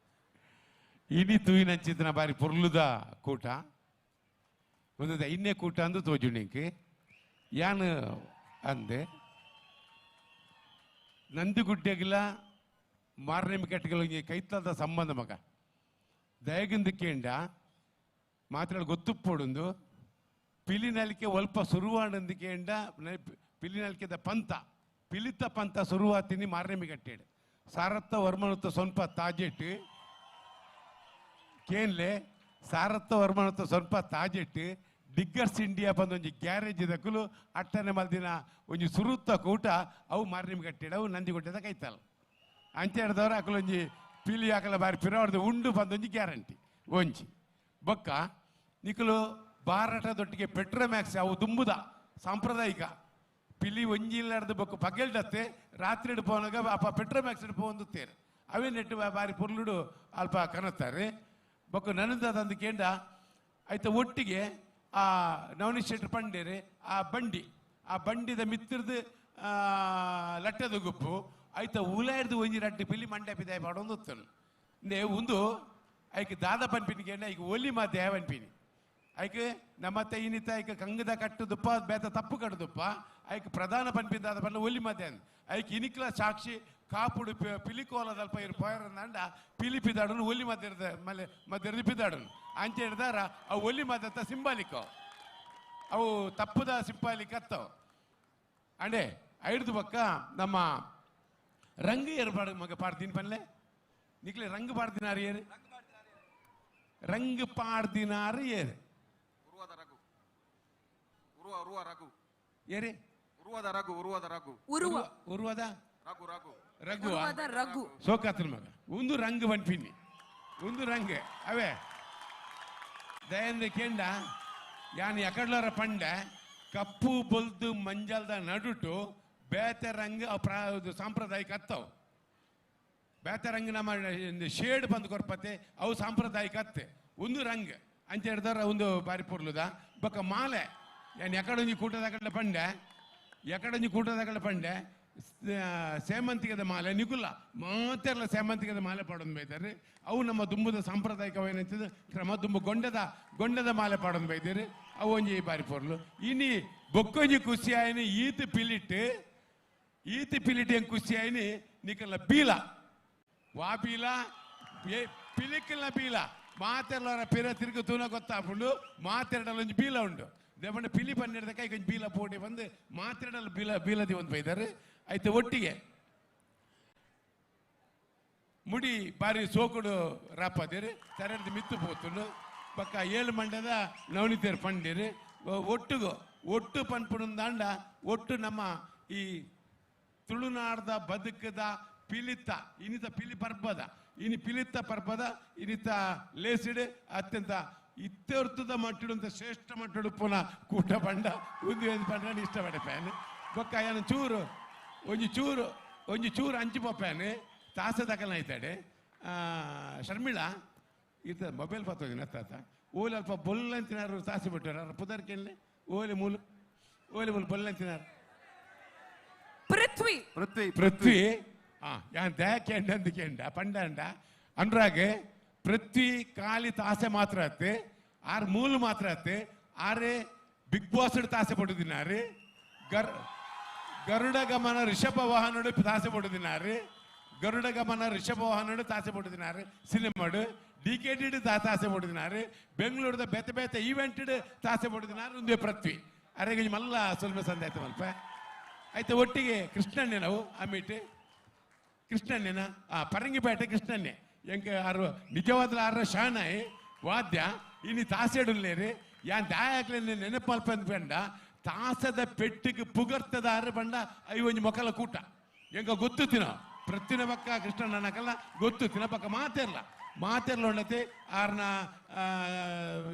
ಇನಿ ತೂಯಿನಂಚಿತ್ತಿನ ಬಾರಿ ಪೊರ್ಲುದ ಕೂಟ ಒಂದು ಇನ್ನೇ ಕೂಟ ಅಂದು ತೋಜುಣಿಂಕ್ ಯಾನ್ ಅಂದೆ ನಂದಿಗುಡ್ಡೆಗಿಲ್ಲ ಮಾರನೇ ಕಟ್ಟಿಗೆ ಕೈತದ ಸಂಬಂಧ ಮಗ ದಯಗಿಂದ ಕೇಂಡ ಮಾತ್ರ ಗೊತ್ತುಪ್ಪೊಡುಂದು ಪಿಲಿನಲಿಕೆ ಒಲ್ಪ ಸುರುವಾಡಂದು ಕೇಂಡ ಪಿಲಿನಲಿಕೆದ ಪಂತ ಪಿಲಿತ ಪಂತ ಸುರುವಾತಿನಿ ಮಾರನೇ ಕಟ್ಟೇಡು ಸಾರತ್ತ ವರ್ಮನುತ್ತ ಸ್ವಲ್ಪ ತಾಜೆಟ್ಟು ಕೇನ್ಲೆ ಸಾರತ್ತ ವರ್ಮನುತ್ತ ಸ್ವಲ್ಪ ತಾಜೆಟ್ಟು ಡಿಗ್ಗರ್ಸ್ ಇಂಡಿಯಾ ಬಂದೊಂಜಿ ಗ್ಯಾರೇಜ್ ದಕ್ಕಲು ಅಟ್ಟನೆ ಮಲ್ದಿನ ಒಂಜಿ ಸುರುತ್ತ ಕೂಟ ಅವು ಮಾರನೇ ಕಟ್ಟೇಡು ಅವು ನಂದಿಗುಡ್ಡೆದ ಕೈತಲ್ಲ ಅಂಚೆ ಹಿಡ್ದವ್ರು ಅಕಲೊಂಜಿ ಪಿಲಿ ಹಾಕಲ ಬಾರಿ ಪಿರವರ್ದು ಉಂಡು ಬಂದೊಂಜಿ ಗ್ಯಾರಂಟಿ ಒಂಜಿ ಬೊಕ್ಕ ನಿಕಲು ಭಾರತದೊಟ್ಟಿಗೆ ಪೆಟ್ರೋಮ್ಯಾಕ್ಸ್ ಅವು ದುಂಬುದ ಸಾಂಪ್ರದಾಯಿಕ ಪಿಲಿ ಒಂಜಿ ಇಲ್ಲಾರ್ದು ಬೊಕ್ಕ ಪಗೆಲ್ಡತ್ತೆ ರಾತ್ರಿ ಪೋನಾಗ ಅಪ್ಪ ಪೆಟ್ರೋಮ್ಯಾಕ್ಸ್ ಪೋಂದು ತೇರು ಅವೇ ನೆಟ್ಟು ಬಾರಿ ಪೊರ್ಲುಡು ಅಲ್ಪ ಕನತ್ತಾರೆ ಬೊಕ್ಕ ನನ್ನದಾದಂದು ಕೇಂಡ ಆಯ್ತ ಒಟ್ಟಿಗೆ ಆ ನವನೀಶ್ ಶೆಟ್ರು ಪಂಡೇರಿ ಆ ಬಂಡಿದ ಮಿತ್ರದು ಲಟ್ಟದ ಗುಪ್ಪು ಆಯ್ತ ಉಲಾಯ್ದು ಒಂಜಿ ರಡ್ಡು ಪಿಲಿ ಮಂಡ್ಯ ಪಿದಾಯ ಪಾಡೊಂದು ಉತ್ತನು ನೇ ಒಂದು ಐಕ್ ದಾದ ಪನ್ಪಿನಿ ಕೇಂಡ ಐಕ್ ಒಲಿ ಮಾತೆ ಪನ್ಪಿನಿ ಐಕ್ ನಮ್ಮತ್ತೆ ಇನ್ನಿತ ಐಕ್ ಕಂಗದ ಕಟ್ಟುದುಪ್ಪ ಬೇತ ತಪ್ಪು ಕಟ್ಟುದುಪ್ಪ ಐಕ್ ಪ್ರಧಾನ ಪನ್ಪಿನ ದಾದ ಪನ್ನ ಒಲಿ ಮಾತೆ ಅಂದ್ ಐಕ್ ಇನಿಕ್ಲ ಸಾಕ್ಷಿ ಕಾಪುಡು ಪಿಲಿಕೋಲದಲ್ಪ ಇರು ಪೋಯರಂದಂಡ ಪಿಲಿ ಪಿದಾಡನು ಒಲಿ ಮಧ್ಯದ ಮಲೆ ಮಧ್ಯದ ಪಿದಾಡನು ಅಂಚೆ ಹಿಡ್ದಾರ ಅವು ಒಲಿ ಮದತ್ತ ಸಿಂಬಾಲಿಕ ಅವು ತಪ್ಪುದ ಸಿಂಬಾಲಿಕ್ ಅತ್ತವು ಅಂಡೆ ಐಡ್ದು ಪಕ್ಕ ನಮ್ಮ ರಂಗ್ ಏರ್ಪಾಡು ಮಗ ಪಾಡ್ತೀನಿ ಪನ್ಲೆ ನಿಕ್ಲೆ ರಂಗ್ ಪಾಡ್ದಿನಾರು ಏರು ರಂಗ್ ಪಾಡ್ದಿನಾರು ಏರು ಏರಿ ಉರುವದ ರಘು ರಘು ಸೋಕಾತನ ಮಗ ಒಂದು ರಂಗ್ ಪನ್ಪಿನಿ ಒಂದು ರಂಗ್ ಅವೇ ದಯಂದ ಕೇಂಡ ಯಾನ್ ಎಕಡ್ಲರ ಪಂಡ ಕಪ್ಪು ಬೊಲ್ದು ಮಂಜಲ್ದ ನಡುಟು ಬೇತೆ ರಂಗ್ ಸಾಂಪ್ರದಾಯಿಕ ಅತ್ತವು ಬೇತೆ ರಂಗ್ ನಮ್ಮ ಶೇಡ್ ಬಂದು ಕೊರ್ಪತೆ ಅವು ಸಾಂಪ್ರದಾಯಿಕ ಅತ್ತೆ ಒಂದು ರಂಗ್ ಅಂಚೆ ಹಿಡ್ದಾರ ಒಂದು ಬಾರಿ ಪೊರ್ಲುದ ಬೊಕ್ಕ ಮಾಲೆ ಯಾನ್ ಎಕಡೊಂಜಿ ಕೂಟದ ಕಡೆ ಪಂಡೆ ಎಕಡೊಂಜಿ ಕೂಟದ ಕಡೆ ಪಂಡೆ ಸೇಮಂತಿಗೆದ ಮಾಲೆ ನಿಕುಲ್ಲ ಮಾತೆಲ್ಲ ಸೇಮಂತಿಗೆದ ಮಾಲೆ ಪಾಡೊಂದು ಬೈತಾರೆ ಅವು ನಮ್ಮ ದುಂಬುದ ಸಾಂಪ್ರದಾಯಿಕವೇನಂತಿದ್ದು ಕ್ರಮ ದುಂಬು ಗೊಂಡದ ಗೊಂಡದ ಮಾಲೆ ಪಾಡೊಂದು ಬೈತಾರೆ ಅವು ಒಂಜಿ ಬಾರಿ ಪೊರ್ಲು ಇನಿ ಬೊಕ್ಕೊಂಜಿ ಖುಷಿ ಆಯ್ನಿ ಈತ ಪಿಲಿಟ್ಟು ಈತ ಪಿಲಿಟ್ಟು ಹೆಂಗೆ ಖುಷಿ ಆಯ್ನಿ ನಿಕಲ್ಲ ಬೀಲ ವಾ ಬೀಲ ಏ ಪಿಲಿಕ್ಕಲ್ಲ ಬೀಲ ಮಾತೆಲ್ಲರ ಪಿರ ತಿರುಗು ತೂನ ಗೊತ್ತಾಪುಂಡು ಮಾತೆರಡಲ್ಲೊಂಜಿ ಬೀಲ ಉಂಡು ದೇವಣ್ಣ ಪಿಲಿ ಪನ್ನೆಡ್ದಕ್ಕ ಈಗ ಬೀಲ ಪೋಟಿ ಬಂದು ಮಾತೆರಡಲ್ಲ ಬೀಲ ಬೀಲದಿ ಒಂದು ಬೈದಾರೆ ಆಯ್ತು ಒಟ್ಟಿಗೆ ಮುಡಿ ಬಾರಿ ಸೋಕುಡು ರಾಪದಿರಿ ತೆರೆದು ಮಿತ್ತು ಪೋತುಂಡು ಬೊಕ್ಕ ಏಳು ಮಂಡ್ಯದ ನವನಿತೇರು ಪಂಡಿರು ಒಟ್ಟುಗು ಒಟ್ಟು ಪನ್ಪುಣಂದಾಂಡ ಒಟ್ಟು ನಮ್ಮ ಈ ತುಳುನಾಡ್ದ ಬದುಕದ ಪಿಲಿತ ಇನ್ನಿತ ಪಿಲಿ ಪರ್ಬದ ಇನಿ ಪಿಲಿತ ಪರ್ಬದ ಇನ್ನಿತ ಲೇಸಿಡು ಅತ್ಯಂತ ಇತ್ಯರ್ಥದ ಮಟ್ಟುಡು ಶ್ರೇಷ್ಠ ಮಟ್ಟುಡು ಪುನಃ ಕೂಟ ಬಂಡ ಉಂದು ಪಂಡ ಇಷ್ಟಪಡೆ ಪ್ಯಾನ್ ಬೊಕ್ಕ ಏನು ಚೂರು ಒಂಜಿ ಚೂರು ಒಂಜಿ ಚೂರು ಅಂಚು ಪಪ್ಪಾನು ತಾಸ ದಕಲ ಆಯ್ತಾಡೆ ಶರ್ಮಿಳಾ ಇರ್ತದೆ ಮೊಬೈಲ್ ಪತ್ತೋದಿನ ತಾತ ಓಲಿ ಅಲ್ಪ ಬೊಲ್ಲಂತಿನಾರು ತಾಸೆ ಬಿಟ್ಟಾರ ಪುದರ್ ಕೇಳಲೆ ಓಲಿ ಮೂಲು ಓಲಿ ಮೂಲು ಬೊಲ್ಲಂತಿನಾರು ಪೃಥ್ವಿ ಪೃಥ್ವಿ ಪೃಥ್ವಿ ಆ ಯಾನ್ ದಯಕೆಂಡ ಅಂದಕೆಂಡ ಪಂಡಂಡ ಅನುರಾಗ್ ಪೃಥ್ವಿ ಖಾಲಿ ತಾಸೆ ಮಾತ್ರ ಅತ್ತೆ ಆರ್ ಮೂಲು ಮಾತ್ರ ಅತ್ತೆ ಆರೆ ಬಿಗ್ ಬಾಸ್ ತಾಸೆ ಪಡುದಿನಾರು ಗರುಡ ಗಮನ ರಿಷಭ ವಾಹನಡು ತಾಸೆ ಪಡುದಿನಾರು ಗರುಡ ಗಮನ ರಿಷಭ ವಾಹನಡು ತಾಸೆ ಪಡುದಿನಾರು ಸಿನಿಮಾಡು ಡಿ ಕೆ ಡಿ ತಾಸೆ ಪಡುದಿನಾರು ಬೆಂಗಳೂರದ ಬೇತೆ ಬೇತೆ ಈವೆಂಟ್ ತಾಸೆ ಪಡುದಿನಾರು ಒಂದೇ ಪೃಥ್ವಿ ಅರೆ ಮಲ್ಲ ಸ್ವಲ್ಪ ಸಂದ ಆಯ್ತು ಮಲ್ಪ ಆಯ್ತು ಒಟ್ಟಿಗೆ ಕೃಷ್ಣಣ್ಣೆ ನಾವು ಅಮ್ಮಿಟ್ಟು ಕೃಷ್ಣಣ್ಣೆನ ಆ ಪರಂಗಿಪೇಟೆ ಕೃಷ್ಣಣ್ಣೆ ಎಂಕ ಆರು ನಿಜವಾದ ಆರ ಶಾನಾಯಿ ವಾದ್ಯ ಇನಿ ತಾಸೆಡುಲ್ಲೇರಿ ಯಾನ್ ದಾಯಾಕ್ಲೆ ನೆನಪಲ್ಪ ಅಂದ್ ತಾಸದ ಪೆಟ್ಟಿಗೆ ಪುಗರ್ತದ ಆರು ಬಂಡ ಐವೊಂಜಿ ಮೊಕಲ ಕೂಟ ಎಂಕ ಗೊತ್ತು ತಿನೋ ಪ್ರತಿನ ಪಕ್ಕ ಕೃಷ್ಣಣ್ಣನಕಲ್ಲ ಗೊತ್ತು ತಿನ ಪಕ್ಕ ಮಾತಿರ್ಲ ಮಾತಿರ್ಲ ಉಂಡತೆ ಆರ್ನ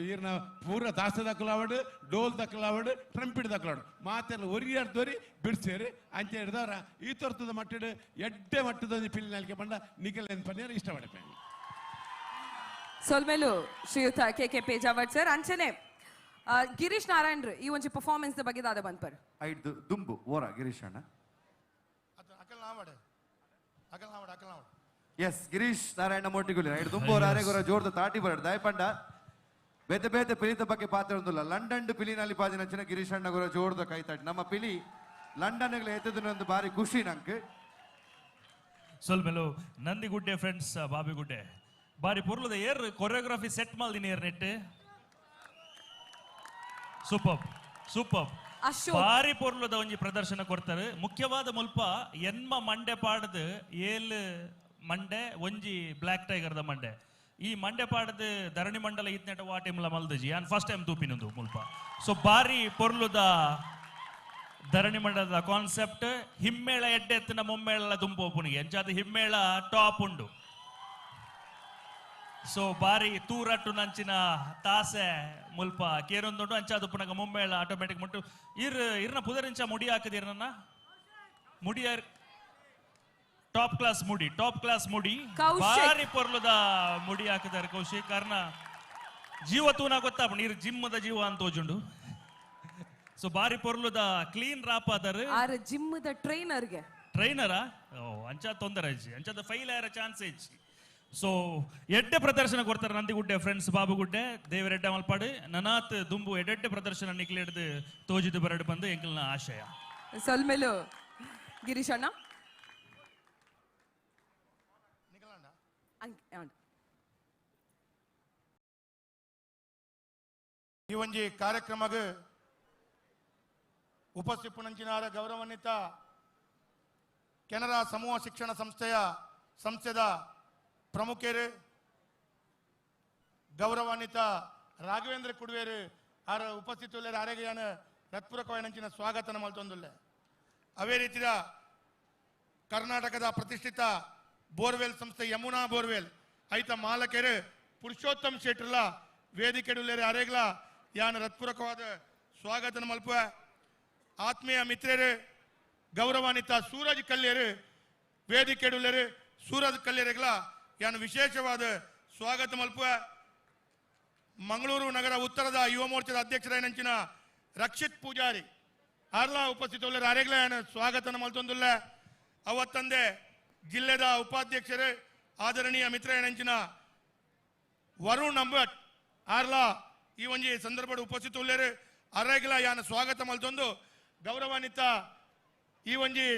ಈರ್ನ ಪೂರ ತಾಸ ದಕ್ಕಲಾವಡು ಡೋಲ್ ದಕ್ಕಲಾವಡು ಟ್ರಂಪಿಡ್ ದಕ್ಕಲಾವಡು ಮಾತಿರ್ಲ ಒರಿಯಾರ್ ದೊರಿ ಬಿಡ್ಸೇರಿ ಅಂಚೆ ಹಿಡ್ದವ್ರ ಈ ತರ್ತದ ಮಟ್ಟಡು ಎಡ್ಡೆ ಮಟ್ಟದ ಒಂಜಿ ಪಿಲ್ಲಿ ನಾಲ್ಕೆ ಬಂಡ ನಿಖಲ್ ಏನು ಪನ್ನೀರ್ ಇಷ್ಟಪಡೆ ಸೊಲ್ಮೆಲು ಶ್ರೀಯುತ ಕೆ ಕೆ ಪೇಜಾವಟ್ ಸರ್ ಅಂಚನೆ ಗಿರೀಶ್ ನಾರಾಯಣ್ ಈ ಒಂಜಿ ಪರ್ಫಾರ್ಮೆನ್ಸ್ the ಬಗ್ಗೆ ದಾದ ಬಂದ್ಪರ್ ಐದು ದುಂಬು ಓರ ಗಿರೀಶ್ ಅಣ್ಣ ಎಸ್ ಗಿರೀಶ್ ನಾರಾಯಣ ಮೋಟಿಗುಲಿ ಐದು ದುಂಬು ಓರ ಅರೆಗೊರ ಜೋರ್ದ ತಾಟಿ ಬರಡ್ ದಾಯಪಂಡ ಬೇತೆ ಬೇತೆ ಪಿಲಿತ ಬಗ್ಗೆ ಪಾತ್ರ ಒಂದುಲ್ಲ ಲಂಡನ್ ಪಿಲಿನಲ್ಲಿ ಪಾಜಿನಂಚಿನ ಗಿರೀಶ್ ಅಣ್ಣ ಗುರ ಜೋರ್ದ ಕೈ ತಾಟಿ ನಮ್ಮ ಪಿಲಿ ಲಂಡನ್ ಎತ್ತದೊಂದು ಬಾರಿ ಖುಷಿ ನಂಗೆ ಸೊಲ್ಮೆಲು ನಂದಿಗುಡ್ಡೆ ಫ್ರೆಂಡ್ಸ್ ಬಾಬಿಗುಡ್ಡೆ ಬಾರಿ ಪೊರ್ಲದ ಏರ್ ಕೊರಿಯೋಗ್ರಫಿ ಸೆಟ್ ಮಾಲ್ದಿನಿ ಏರ್ ನೆಟ್ ಸೂಪರ್ ಸೂಪರ್ ಬಾರಿ ಪೊರ್ಲದ ಒಂಜಿ ಪ್ರದರ್ಶನ ಕೊಡ್ತಾರೆ ಮುಖ್ಯವಾದ ಮುಲ್ಪ ಎನ್ಮ ಮಂಡೆ ಪಾಡದು ಏಲ್ ಮಂಡೆ ಒಂಜಿ ಬ್ಲ್ಯಾಕ್ ಟೈಗರ್ದ ಮಂಡೆ ಈ ಮಂಡೆ ಪಾಡದು ಧರಣಿ ಮಂಡಲ ಇತ್ನೆಟ ವಾ ಟೈಮ್ಲ ಮಲ್ದಜಿ ಯಾನ್ ಫಸ್ಟ್ ಟೈಮ್ ತೂಪಿನದು ಮುಲ್ಪ ಸೊ ಬಾರಿ ಪೊರ್ಲುದ ಧರಣಿ ಮಂಡಲದ ಕಾನ್ಸೆಪ್ಟ್ ಹಿಮ್ಮೇಳ ಎಡ್ಡೆ ಎತ್ತಿನ ಮುಮ್ಮೇಳ ದುಂಪೋಪುನಿಗೆ ಎಂಚಾದ ಹಿಮ್ಮೇಳ ಟಾಪ್ ಉಂಡು ಸೊ ಬಾರಿ ತೂರಟ್ಟು ನಂಚಿನ ತಾಸೆ ಮುಲ್ಪ ಕೇರೊಂದುಂಡು ಅಂಚಾದ ಪುನಗ ಮುಮ್ಮೇಳ ಆಟೋಮೆಟಿಕ್ ಮುಟ್ಟು ಇರ್ ಇರ್ನ ಪುದರಿಂಚ ಮುಡಿ ಹಾಕದಿರ್ನ ಮುಡಿಯ ಟಾಪ್ ಕ್ಲಾಸ್ ಮುಡಿ ಟಾಪ್ ಕ್ಲಾಸ್ ಮುಡಿ ಬಾರಿ ಪೊರ್ಲುದ ಮುಡಿ ಹಾಕಿದಾರೆ ಕೌಶಿಕ್ ಕಾರಣ ಜೀವ ತೂನ ಗೊತ್ತಾ ನೀರು ಜಿಮ್ಮದ ಜೀವ ಅಂತ ತೋಜುಂಡು ಸೊ ಬಾರಿ ಪೊರ್ಲುದ ಕ್ಲೀನ್ ರಾಪ್ ಆದಾರೆ ಆರ್ ಜಿಮ್ಮದ ಟ್ರೈನರ್ಗೆ ಟ್ರೈನರಾ ಓ ಅಂಚ ತೊಂದರೆ ಅಜ್ಜಿ ಅಂಚಾದ ಫೈಲ್ ಆರ ಚಾನ್ಸ್ ಹೆಚ್ಚಿ ಸೊ ಎಡ್ಡೆ ಪ್ರದರ್ಶನ ಕೊಡ್ತಾರೆ ನಂದಿಗುಡ್ಡೆ ಫ್ರೆಂಡ್ಸ್ ಬಾಬುಗುಡ್ಡೆ ದೇವರೆಡ್ಡೆ ಮಲ್ಪಾಡು ನನಾತ್ ದುಂಬು ಎಡ್ಡೆಡ್ಡೆ ಪ್ರದರ್ಶನ ನಿಕ್ಲೆಡ್ದು ತೋಜಿದು ಬರಡು ಬಂದು ಎಂಕಲ್ನ ಆಶಯ ಸೊಲ್ಮೆಲು ಗಿರೀಶ್ ಅಣ್ಣ ಈ ಒಂಜಿ ಕಾರ್ಯಕ್ರಮಗ್ ಉಪಸ್ಥಿಪುನಂಚಿನಾರ ಗೌರವಾನ್ವಿತ ಕೆನರಾ ಸಮೂಹ ಶಿಕ್ಷಣ ಸಂಸ್ಥೆದ ಪ್ರಮುಖರು ಗೌರವಾನ್ವಿತ ರಾಘವೇಂದ್ರ ಕುಡುವೇರು ಆರ ಉಪಸ್ಥಿತುಲ್ಲೇರು ಆರೋಗ್ಯನ ಹೃತ್ಪೂರ್ವಕವಾಯಿನಂಚಿನ ಸ್ವಾಗತ ಮಲ್ತೊಂದುಲ್ಲೆ. ಅದೇ ರೀತಿಯ ಕರ್ನಾಟಕದ ಪ್ರತಿಷ್ಠಿತ ಬೋರ್ವೆಲ್ ಸಂಸ್ಥೆ ಯಮುನಾ ಬೋರ್ವೆಲ್ ಐತ ಮಾಲಕರು ಪುರುಷೋತ್ತಮ್ ಶೆಟ್ಟರ್ಲ ವೇದಿಕೆಡುಲ್ಲೇರು ಅರೇಗ್ಲ ಯಾನ ಹೃತ್ಪೂರ್ವಕವಾದ ಸ್ವಾಗತ ಮಲ್ಪ. ಆತ್ಮೀಯ ಮಿತ್ರರು ಗೌರವಾನ್ವಿತ ಸೂರಜ್ ಕಲ್ಯರು ವೇದಿಕೆಡುಲ್ಲೇರು ಸೂರಜ್ ಕಲ್ಯರಿಗ್ಲ ಯಾನು ವಿಶೇಷವಾದ ಸ್ವಾಗತ ಮಲ್ಪ. ಮಂಗಳೂರು ನಗರ ಉತ್ತರದ ಯುವ ಮೋರ್ಚಾದ ಅಧ್ಯಕ್ಷರಾಯಿನಂಚಿನ ರಕ್ಷಿತ್ ಪೂಜಾರಿ ಆರ್ಲಾ ಉಪಸ್ಥಿತುಲ್ಲೇರು ಅರೇಗ್ಲ ಯಾನು ಸ್ವಾಗತ ಮಲ್ತೊಂದುಲ್ಲ. ಅವತ್ತಂದೆ ಜಿಲ್ಲೆದ ಉಪಾಧ್ಯಕ್ಷರು ಆದರಣೀಯ ಮಿತ್ರಯಣಂಚಿನ ವರುಣ್ ಅಂಬಟ್ ಆರ್ಲಾ ಈ ಒಂಜಿ ಸಂದರ್ಭದ ಉಪಸ್ಥಿತುಲ್ಲೇರು ಅರೇಗ್ಲ ಯಾನ ಸ್ವಾಗತ ಮಲ್ತೊಂದು ಗೌರವಾನ್ವಿತ ಈ ಒಂಜಿ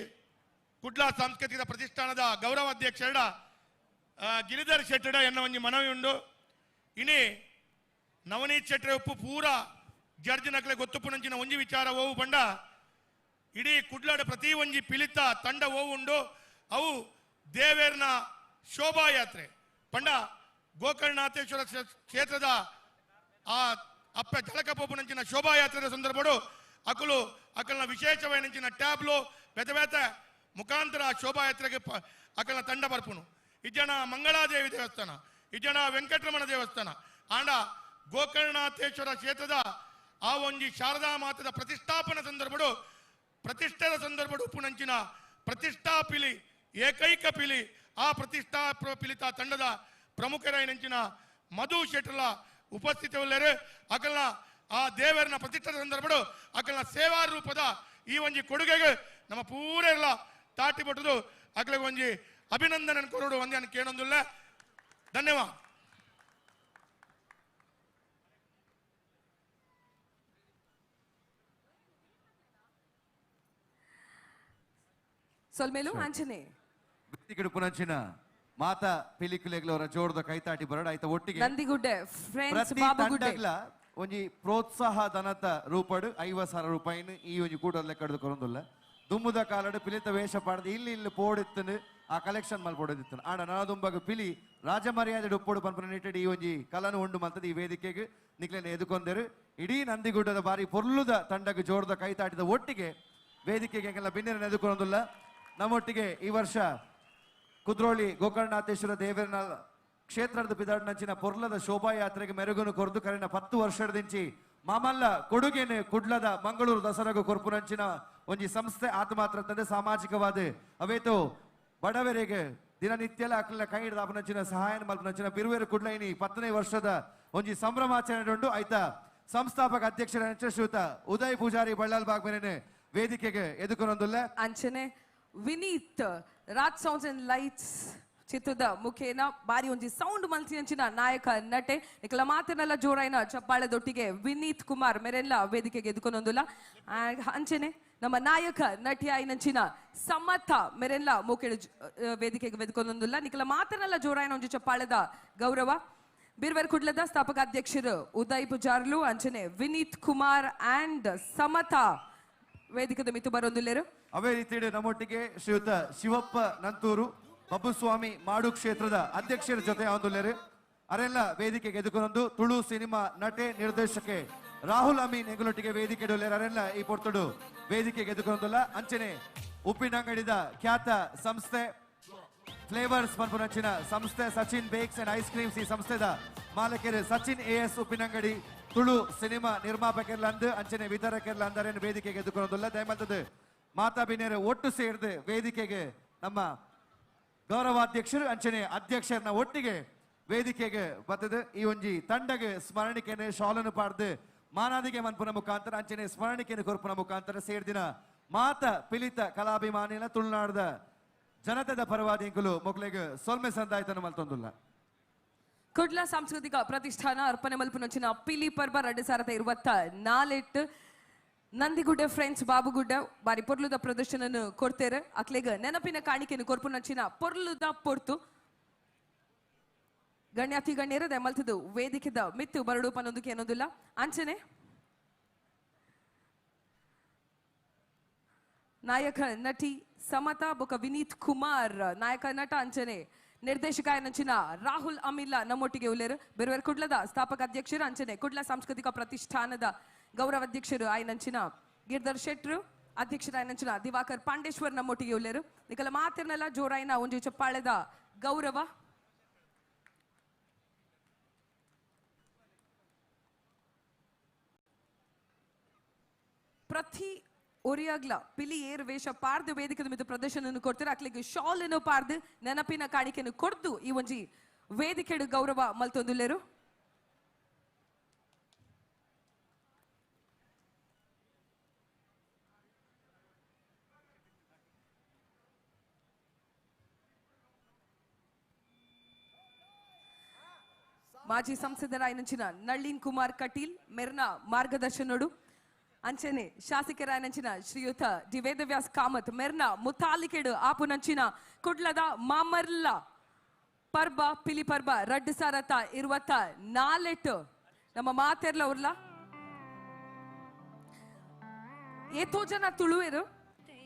ಕುಡ್ಲ ಸಾಂಸ್ಕೃತಿಕ ಪ್ರತಿಷ್ಠಾನದ ಗೌರವಾಧ್ಯಕ್ಷರ ಗಿರಿಧರ್ ಶೆಟ್ಟಡ ಎನ್ನ ಒಂಜಿ ಮನವಿ ಉಂಡು. ಇನಿ ನವನೀತ್ ಶೆಟ್ಟರೆ ಉಪ್ಪು ಪೂರ ಜಡ್ಜ್ ನಕಲೆ ಗೊತ್ತುಪ್ಪುನಂಚಿನ ಒಂಜಿ ವಿಚಾರ ಓವು ಬಂಡ ಇಡೀ ಕುಡ್ಲಾಡ ಪ್ರತಿ ಒಂಜಿ ಪಿಲಿತ ತಂಡ ಓವು ಉಂಡು ಅವು ದೇವೇರ್ನ ಶೋಭಾಯಾತ್ರೆ ಪಂಡ ಗೋಕರ್ಣನಾಥೇಶ್ವರ ಕ್ಷೇತ್ರದ ಆ ಅಪ್ಪ ಜಲಕಪೋಪುನಂಚಿನ ಶೋಭಾಯಾತ್ರೆದ ಸಂದರ್ಭಡು ಅಕುಲು ಅಕಲ್ನ ವಿಶೇಷವಾಯಿನಂಚಿನ ಟ್ಯಾಬ್ಲು ಬೇತೆ ಬೇತೆ ಮುಖಾಂತರ ಆ ಶೋಭಾಯಾತ್ರೆಗೆ ಅಕಲ್ನ ತಂಡ ಬರ್ಪುನು. ಇಜ್ಜನ ಮಂಗಳಾದೇವಿ ದೇವಸ್ಥಾನ, ಇಜ್ಜನ ವೆಂಕಟರಮಣ ದೇವಸ್ಥಾನ, ಆಂಡ ಗೋಕರ್ಣನಾಥೇಶ್ವರ ಕ್ಷೇತ್ರದ ಆ ಒಂಜಿ ಶಾರದಾ ಮಾತದ ಪ್ರತಿಷ್ಠಾಪನ ಸಂದರ್ಭಡು ಪ್ರತಿಷ್ಠೆದ ಸಂದರ್ಭಡು ಉಪ್ಪುನಂಚಿನ ಪ್ರತಿಷ್ಠಾ ಪಿಲಿ ಏಕೈಕ ಪಿಲಿ ಆ ಪ್ರತಿಷ್ಠಾ ಪಿಲಿತ ತಂಡದ ಪ್ರಮುಖರಾಯಿನಂಚಿನ ಮಧು ಶೆಟ್ಟರ್ಲ ಉಪಸ್ಥಿತಿ ಉಳ್ಳೇರು. ಅಕಲ್ನ ಆ ದೇವರನ ಪ್ರತಿಷ್ಠಾದ ಸಂದರ್ಭಡು ಅಕಲ್ನ ಸೇವಾ ರೂಪದ ಈ ಒಂಜಿ ಕೊಡುಗೆಗೆ ನಮ್ಮ ಪೂರೆಲ್ಲ ತಾಟಿ ಪಟ್ಟದು ಅಕಲಿಗೆ ಒಂಜಿ ಅಭಿನಂದನೆ ಕೊರಡು ಒಂದೇ ಕೇಳೊಂದುಲ್ಲ. ಧನ್ಯವಾದ. ಸೊಲ್ಮೇಲು ಅಂಚನೆ ಪುನಂಚಿನ ಮಾತಾ ಪಿಲಿಕುಲೆಗ್ಲವರ ಜೋಡದ ಕೈತಾಟಿ ಬರಡ ಆಯ್ತ ಒಟ್ಟಿಗೆ ನಂದಿಗುಡ್ಡೆ ಫ್ರೆಂಡ್ಸ್ ಬಾಬುಗುಡ್ಡೆ ಒಂಜಿ ಪ್ರೋತ್ಸಾಹ ಧನತ ರೂಪಡು 50,000 ರೂಪಾಯಿನ ಈ ಒಂಜಿ ಕೂಟದ ಕಡ್ದು ಕೊರೊಂದುಲ್ಲ. ದುಮ್ಮುದ ಕಾಲಡು ಪಿಲಿತ ವೇಷ ಪಾಡ್ದು ಇಲ್ಲಿ ಇಲ್ಲಿ ಪೋಡಿತ್ತನು ಆ ಕಲೆಕ್ಷನ್ ಮಲ್ಪೊಡೋದಿತ್ತನು. ಆಂಡ ನನದುಂಬಾಗ ಪಿಲಿ ರಾಜಮರ್ಯಾದೆ ಉಪ್ಪೋಡು ಪನ್ಪುನ ನಿಟ್ಟೆಡ್ ಈ ಒಂಜಿ ಕಲನು ಉಂಡು ಮಲ್ತದ ಈ ವೇದಿಕೆಗೆ ನಿಕ್ಲೆನ ಎದುಕೊಂದೆರು. ಇಡೀ ನಂದಿಗುಡ್ಡದ ಬಾರಿ ಪೊರ್ಲುದ ತಂಡಗ್ ಜೋಡದ ಕೈತಾಟಿದ ಒಟ್ಟಿಗೆ ವೇದಿಕೆಗೆ ಎಂಕೆಲ್ಲ ಬಿನ್ನೆರನ್ನು ಎದುಕೊಂದುಲ್ಲ. ನಮ್ಮೊಟ್ಟಿಗೆ ಈ ವರ್ಷ ಕುದ್ರೋಳಿ ಗೋಕರ್ಣನಾಥೇಶ್ವರ ದೇವರನ ಕ್ಷೇತ್ರದ ಬಿದಾಡಿನಂಚಿನ ಪೊರ್ಲದ ಶೋಭಾಯಾತ್ರೆಗೆ ಮೆರುಗುನು ಕೊರ್ದು ಕರಿನ 10 ವರ್ಷದಿಂಚಿ ಮಾಮಲ್ಲ ಕೊಡುಗೆನೆ ಕುಡ್ಲದ ಮಂಗಳೂರು ದಸರಾಗು ಕೊರ್ಪುನಂಚಿನ ಒಂಜಿ ಸಂಸ್ಥೆ ಆತ ಮಾತ್ರ ತಂದೆ ಸಾಮಾಜಿಕವಾದ ಅವೇತು ಬಡವರಿಗೆ ದಿನನಿತ್ಯಲ ಅಕ್ಲ ಕೈ ಹಿಡಿದ ಅಪನಂಚಿನ ಸಹಾಯ ಮಲ್ಪನಂಚಿನ ಬಿರುವೇರು ಕುಡ್ಲೈನಿ 10ನೇ ವರ್ಷದ ಒಂಜಿ ಸಂಭ್ರಮಾಚರಣೆ ಉಂಡು. ಆಯ್ತಾ ಸಂಸ್ಥಾಪಕ ಅಧ್ಯಕ್ಷರ ಶ್ರೀಯುತ ಉದಯ್ ಪೂಜಾರಿ ಬಳ್ಳಾಲ್ ಬಾಗ್ ಮೇರೆನೆ ವೇದಿಕೆಗೆ ಎದುಕೊನೊಂದುಲ್ಲ. ಅಂಚನೆ ವಿನೀತ್ ರಾಜ್ ಸೌಂಡ್ಸ್ ಅಂಡ್ ಲೈಟ್ಸ್ ಚಿತ್ರದ ಮುಖೇನ ಬಾರಿ ಒಂಜಿ ಸೌಂಡ್ ಮಲ್ತಿನಂಚಿನ ನಾಯಕ ನಟೆ ನಿಕಲ ಮಾತನೆಲ್ಲ ಜೋರಾಯಿನ ಚಪ್ಪಾಳೆದೊಟ್ಟಿಗೆ ವಿನೀತ್ ಕುಮಾರ್ ಮೇರೆಲ್ಲ ವೇದಿಕೆಗೆ ಎದುಕೊನೊಂದುಲ್ಲ. ಅಂಚನೆ ನಮ್ಮ ನಾಯಕ ನಟಿ ಆಯಿನಂಚಿನ ಸಮಥ ಮೇರೆಲ್ಲ ಮೋಕೆಡು ವೇದಿಕೆಗೆ ಎದುಕೊನೊಂದುಲ್ಲ. ನಿಕಲ ಮಾತನೆಲ್ಲ ಜೋರಾಯಿನ ಒಂಜಿ ಚಪ್ಪಾಳೆದ ಗೌರವ. ಬಿರ್ವೆರ್ ಕುಡ್ಲದ ಸ್ಥಾಪಕ ಅಧ್ಯಕ್ಷರು ಉದಯ್ ಪೂಜಾರ್ಲು ಅಂಚನೆ ವಿನೀತ್ ಕುಮಾರ್ ಅಂಡ್ ಸಮಥ ವೇದಿಕೆದ ಮಿತ್ತು ಬರೊಂದುಲ್ಲೇರು. ಅವೇ ರೀತಿ ನಮ್ಮೊಟ್ಟಿಗೆ ಶ್ರೀಯುತ ಶಿವಪ್ಪ ನಂತೂರು ಬಬ್ಬುಸ್ವಾಮಿ ಮಾಡು ಕ್ಷೇತ್ರದ ಅಧ್ಯಕ್ಷರ ಜೊತೆ ಆಂದೋಲರು ಅರೆಲ್ಲ ವೇದಿಕೆಗೆ ಎದುಕೊಂದು ತುಳು ಸಿನಿಮಾ ನಟೆ ನಿರ್ದೇಶಕೆ ರಾಹುಲ್ ಅಮೀನ್ ಹೆಂಗುಲೊಟ್ಟಿಗೆ ವೇದಿಕೆ ಅರೆಲ್ಲ ಈ ಪೊರ್ತುಡು ವೇದಿಕೆಗೆ ಎದುಕೊಂದಲ್ಲ. ಅಂಚನೆ ಉಪ್ಪಿನಂಗಡಿದ ಖ್ಯಾತ ಸಂಸ್ಥೆ ಫ್ಲೇವರ್ಸ್ ಪನ್ಪುನಂಚಿನ ಸಂಸ್ಥೆ Sachin bakes and ice creams ಈ ಸಂಸ್ಥೆದ ಮಾಲಕರು ಸಚಿನ್ ಎ ಎಸ್ ಉಪ್ಪಿನಂಗಡಿ ತುಳು ಸಿನಿಮಾ ನಿರ್ಮಾಪಕರ್ಲಂದು ಅಂಚನೆ ವಿತರಕರ್ಲ ಅಂದರೇನು ವೇದಿಕೆಗೆ ಎದುಕೊಂದಲ್ಲ. ದಯಮಲ್ತದ್ದು ಮಾತಾ ಬಿನೇರು ಒಟ್ಟು ಸೇರಿದು ವೇದಿಕೆಗೆ ನಮ್ಮ ಗೌರವಾಧ್ಯಕ್ಷರು ಅಂಚನೆ ಅಧ್ಯಕ್ಷರನ್ನ ಒಟ್ಟಿಗೆ ವೇದಿಕೆಗೆ ಬರ್ತದೆ. ಈ ಒಂಜಿ ತಂಡಗೆ ಸ್ಮರಣಿಕೆನೆ ಶಾಲನ್ನು ಪಾಡ್ದು ಮಾನಾದಿಗೆ ಮನ್ಪುನ ಮುಖಾಂತರ ಅಂಚನೆ ಸ್ಮರಣಿಕೆಯನ್ನು ಕೊರ್ಪುನ ಮುಖಾಂತರ ಸೇರ್ದಿನ ಮಾತ ಪಿಲಿತ ಕಲಾಭಿಮಾನಿನ ತುಳುನಾಡದ ಜನತೆದ ಪರವಾದಿ ಇಂಕುಲು ಮೊಕ್ಲೆಗ್ ಸೊಲ್ಮೆ ಸಂದಾಯ್ತನ ಮಲ್ತೊಂದುಲ್ಲ. ಕುಡ್ಲ ಸಾಂಸ್ಕೃತಿಕ ಪ್ರತಿಷ್ಠಾನ ಅರ್ಪಣೆ ಮಲ್ಪುನಂಚಿನ ಪಿಲಿ ಪರ್ಬ 2024 ನಂದಿಗುಡ್ಡೆ ಫ್ರೆಂಡ್ಸ್ ಬಾಬುಗುಡ್ಡ ಬಾರಿ ಪೊರ್ಲುದ ಪ್ರದರ್ಶನ ಕೊಡ್ತೇರೆ. ಅಕ್ಲೆಗ್ ನೆನಪಿನ ಕಾಣಿಕೆಯನ್ನು ಕೊರ್ಪುನಂಚಿನ ಪೊರ್ಲುದ ಪೊರ್ತು ಗಣ್ಯಾತಿ ಗಣ್ಯರ ದಯಮಲ್ತದು ವೇದಿಕೆದ ಮಿತ್ತು ಬರಡು ಪನ್ನೊಂದಕ್ಕೆ ಏನೊಂದಿಲ್ಲ. ಅಂಚನೆ ನಾಯಕ ನಟಿ ಸಮತಾ ಬೊಕ ವಿನೀತ್ ಕುಮಾರ್ ನಾಯಕ ನಟ ಅಂಚನೆ ನಿರ್ದೇಶಕ ನಂಚಿನ ರಾಹುಲ್ ಅಮಿಲ್ಲ ನಮ್ಮೊಟ್ಟಿಗೆ ಉಲ್ಲೇರು. ಬೇರೆ ಕುಡ್ಲದ ಸ್ಥಾಪಕ ಅಧ್ಯಕ್ಷರು ಅಂಚನೆ ಕುಡ್ಲ ಸಾಂಸ್ಕೃತಿಕ ಪ್ರತಿಷ್ಠಾನದ ಗೌರವಾಧ್ಯಕ್ಷರು ಆಯ್ನಂಚಿನ ಗಿರ್ಧರ್ ಶೆಟ್ರು ಅಧ್ಯಕ್ಷರ ಆಯ್ನಂಚಿನ ದಿವಾಕರ್ ಪಾಂಡೇಶ್ವರ್ ನಮ್ಮೊಟ್ಟಿಗೆ ಉಲ್ಲೇರು. ನಿಕಲ ಮಾತಿರ್ನೆಲ್ಲ ಜೋರಾಯಿನ ಒಂಜಿ ಚಪ್ಪಾಳೆದ ಗೌರವ. ಪ್ರತಿ ಒರಿಯಾಗ್ಲ ಪಿಲಿ ಏರ್ ವೇಷ ಪಾರ್ದು ವೇದಿಕೆದ ಮಿತ್ತು ಪ್ರದರ್ಶನ ಕೊಡ್ತಾರೆ. ಅಕ್ಲಿಗೆ ಶಾಲ್ ಅನ್ನು ಪಾರ್ದು ನೆನಪಿನ ಕಾಣಿಕೆಯನ್ನು ಕೊಡ್ದು ಈ ಒಂಜಿ ವೇದಿಕೆಡು ಗೌರವ ಮಲ್ತೊಂದುಲ್ಲೇರು. ಮಾಜಿ ಸಂಸದರಾಯನಂಚಿನ ನಳಿನ್ ಕುಮಾರ್ ಕಟೀಲ್ ಮೆರ್ನ ಮಾರ್ಗದರ್ಶನಡು ಅಂಚನೆ ಶಾಸಕರಾಯನಂಚಿನ ಶ್ರೀಯುತ ಡಿ ವೇದವ್ಯಾಸ್ ಕಾಮತ್ ಮೆರ್ನ ಮುತಾಲಿಕೆಡು ಆಪುನಂಚಿನ ಕುಡ್ಲದ ಮಾಮರ್ಲ ಪರ್ಬ ಪಿಲಿ ಪರ್ಬ 2024 ನಮ್ಮ ಮಾತೆರ್ಲ ಉರ್ಲ ಏತೋ ಜನ ತುಳುವೆರು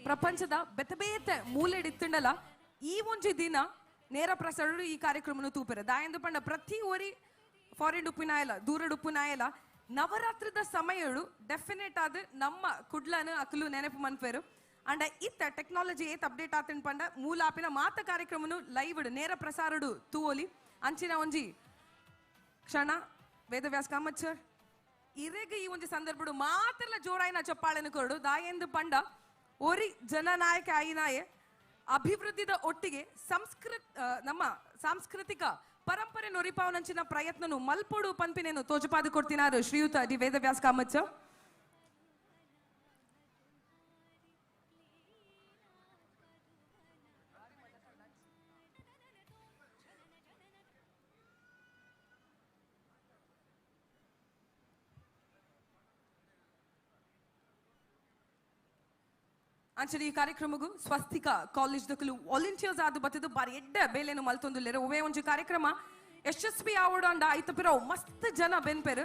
ಪ್ರಪಂಚದ ಬೆತೆ ಬೇತೆ ಮೂಲೆಡಿತ್ತುಂಡಲ ಈ ಒಂಜಿ ದಿನ ನೇರ ಪ್ರಸಾರ ಈ ಕಾರ್ಯಕ್ರಮನು ತೂಪೆರೆ ದಾಯಂದು ಪಂಡ ಪ್ರತಿ ಒರಿ ಫಾರಿನ್ ಉಪ್ಪಿನಾಯಲ ದೂರಡ್ ಉಪ್ಪುನಾಯಲ ನವರಾತ್ರಿದ ಸಮಯಡು ಡೆಫಿನೆಟ್ ಆದ್ ನಮ್ಮ ಕುಡ್ಲನ ಅಕಲು ನೆನಪು ಮನ್ಪೇರು. ಅಂಡ ಇತ್ತ ಟೆಕ್ನಾಲಜಿ ಏತ್ ಅಪ್ಡೇಟ್ ಆತನ್ ಪಂಡ ಮೂಲಾಪಿನ ಮಾತ ಕಾರ್ಯಕ್ರಮನು ಲೈವ್ ನೇರ ಪ್ರಸಾರಡು ತೂವೋಲಿ. ಅಂಚಿನ ಒಂಜಿ ಕ್ಷಣ ವೇದವ್ಯಾಸ್ ಕಾಮತ್ ಸರ್ ಇರೆಗ್ ಈ ಒಂಜಿ ಸಂದರ್ಭಡು ಮಾತ್ರಲ ಜೋರಾಯಿನ ಚಪ್ಪಾಳೆನು ಕೊರಡು. ದಾಯೆಂದು ಪಂಡ ಒರಿ ಜನನಾಯಕ ಆಯಿನಾಯೆ ಅಭಿವೃದ್ಧಿದ ಒಟ್ಟಿಗೆ ಸಂಸ್ಕೃತ ನಮ್ಮ ಸಾಂಸ್ಕೃತಿಕ ಪರಂಪರೆ ನೊರಿಪಾವನಂಚಿನ ಪ್ರಯತ್ನನು ಮಲ್ಪೊಡು ಪನ್ಪಿನೇನು ತೋಜಪಾದು ಕೊಡ್ತಿನಾರು ಶ್ರೀಯುತ ಡಿ ವೇದವ್ಯಾಸ್ ಕಾಮತ್ ಸರ್. ಅಂಚನೆ ಈ ಕಾರ್ಯಕ್ರಮಗೂ ಸ್ವಸ್ತಿಕ ಕಾಲೇಜ್ ದಕಲು ವಾಲಂಟಿಯರ್ಸ್ ಆದು ಬತ್ತಿದ್ದು ಬಾರಿ ಎಡ್ಡೆ ಬೇಲೆನು ಮಲ್ತೊಂದುಲ್ಲೆರ್. ಒವೇ ಒಂಜಿ ಕಾರ್ಯಕ್ರಮ ಯಶಸ್ವಿ ಆವೊಡು ಅಂಡ ಐತ ಪಿರವು ಮಸ್ತ್ ಜನ ಬೆನ್ಪೆರು.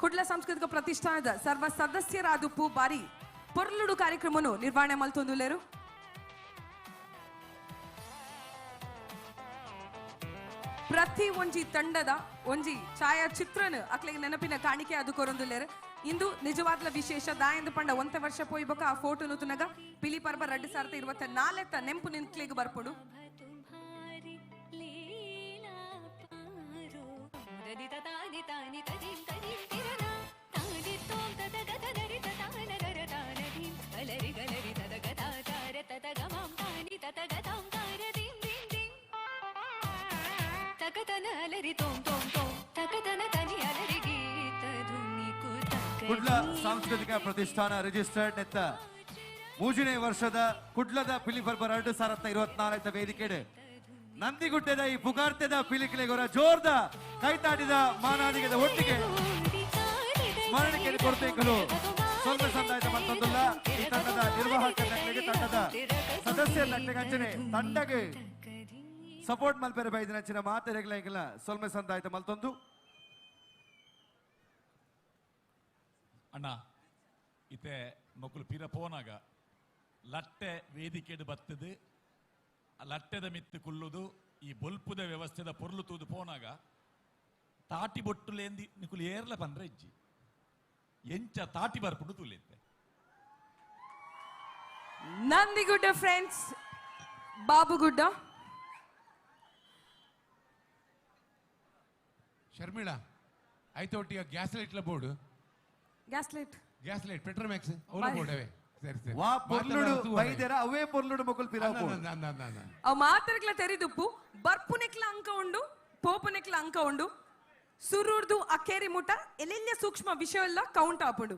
ಕುಡ್ಲ ಸಾಂಸ್ಕೃತಿಕ ಪ್ರತಿಷ್ಠಾನದ ಸರ್ವ ಸದಸ್ಯರಾದುಪ್ಪು ಬಾರಿ ಪೊರ್ಲುಡು ಕಾರ್ಯಕ್ರಮನು ನಿರ್ವಹಣೆ ಮಲ್ತೊಂದುಲ್ಲೆರು. ಪ್ರತಿ ಒಂಜಿ ತಂಡದ ಒಂಜಿ ಛಾಯಾಚಿತ್ರನ ಅಕ್ಲೆಗ್ ನೆನಪಿನ ಕಾಣಿಕೆ ಅದು ಕೊರೊಂದುಲ್ಲೆರ್. ಇಂದು ನಿಜವಾದ್ಲ ವಿಶೇಷ ದಾಯಂದು ಪಂಡ ಒಂತ ವರ್ಷ ಪೋಯ್ಬಕ ಆ ಫೋಟೋ ತುನಗ ಪಿಲಿ ಪರ್ಬ 2024 ನೆಂಪು ನಿಂತ್ಲೆಗ್ ಬರ್ಪುಡು. ಕುಡ್ಲ ಸಾಂಸ್ಕೃತಿಕ ಪ್ರತಿಷ್ಠಾನ ರಿಜಿಸ್ಟರ್ಡ್ ನೆತ್ತ ಮೂಜನೇ ವರ್ಷದ ಕುಡ್ಲದ ಪಿಲಿ ಪರ್ಬ 2024 ವೇದಿಕೆಡೆ ನಂದಿಗುಡ್ಡೆದ ಈ ಪುಗಾರ್ತೆದ ಪಿಲಿಕಿಲೆಗೊರ ಜೋರ್ದ ಕೈತಾಟಿದ ಮಾನಾದಿಗೆದ ಒಟ್ಟಿಗೆ ಸ್ಮರಣಿಕೆ ಕೊರತೆಗಳು ಸ್ವಲ್ಪ ಸಂದಾಯದ ಮತ್ತೊಂದಲ್ಲ. ಈ ತಂಡದ ನಿರ್ವಾಹಕರ ತಂಡದ ಸದಸ್ಯರ ಅಂಚನೆ ತಂಡಗೆ ಸಪೋರ್ಟ್ ಮಲ್ಪೆರೆ ಬೈದಿನ ಅಂಚಿನ ಮಾತೆರೆಗ್ಲ ಸೊಲ್ಮೆ ಸಂದಾಯತ ಮಲ್ತೊಂದು. ಅಣ್ಣ ಇತ್ತೆ ಮಕ್ಕಳು ಪಿರ ಪೋನಾಗ ಲಟ್ಟೆ ವೇದಿಕೆಡು ಬತ್ತದು ಲಟ್ಟೆದ ಮಿತ್ತು ಕುಲ್ಲುದು ಈ ಬೊಲ್ಪುದ ವ್ಯವಸ್ಥೆದ ಪೊರ್ಲು ತೂದು ಪೋನಾಗ ತಾಟಿ ಬೊಟ್ಟುಲೇಂದಿ ನಿಕುಲು ಏರ್ಲ ಪಂಡ್ರೆ ಇಜ್ಜಿ ಎಂಚ ತಾಟಿ ಬರ್ಪುಂಡು ತೂಲೆಂತೆ. ನಂದಿಗುಡ್ಡ ಫ್ರೆಂಡ್ಸ್ ಬಾಬುಗುಡ್ಡ ಶರ್ಮಿಳಾ ಐತೋಟಿಯ ಗ್ಯಾಸ್ ಲೈಟ್ಲ board gas light gas light Petromax ಅವರ ಬೋರ್ಡ್ ಅವೇ. ಸರಿ ಸರಿ ವಾ ಪೊರ್ಲುಡು ಬೈದೆರ ಅವೇ ಪೊರ್ಲುಡು ಮೊಕುಲು ಪಿರಾವು ಅವ್ ಮಾತ್ರಕ್ಲ ತೆರಿದುಪ್ಪು ಬರ್ಪುನೆಕ್ಲ ಅಂಕ ಉಂಡು ಪೋಪುನೆಕ್ಲ ಅಂಕ ಉಂಡು ಸುರುರ್ದು ಅಕ್ಕೇರಿ ಮುಟ ಎಲ್ಲೆಲ್ಲ ಸೂಕ್ಷ್ಮ ವಿಷಯ ಎಲ್ಲ ಕೌಂಟ್ ಆಪುಂಡು.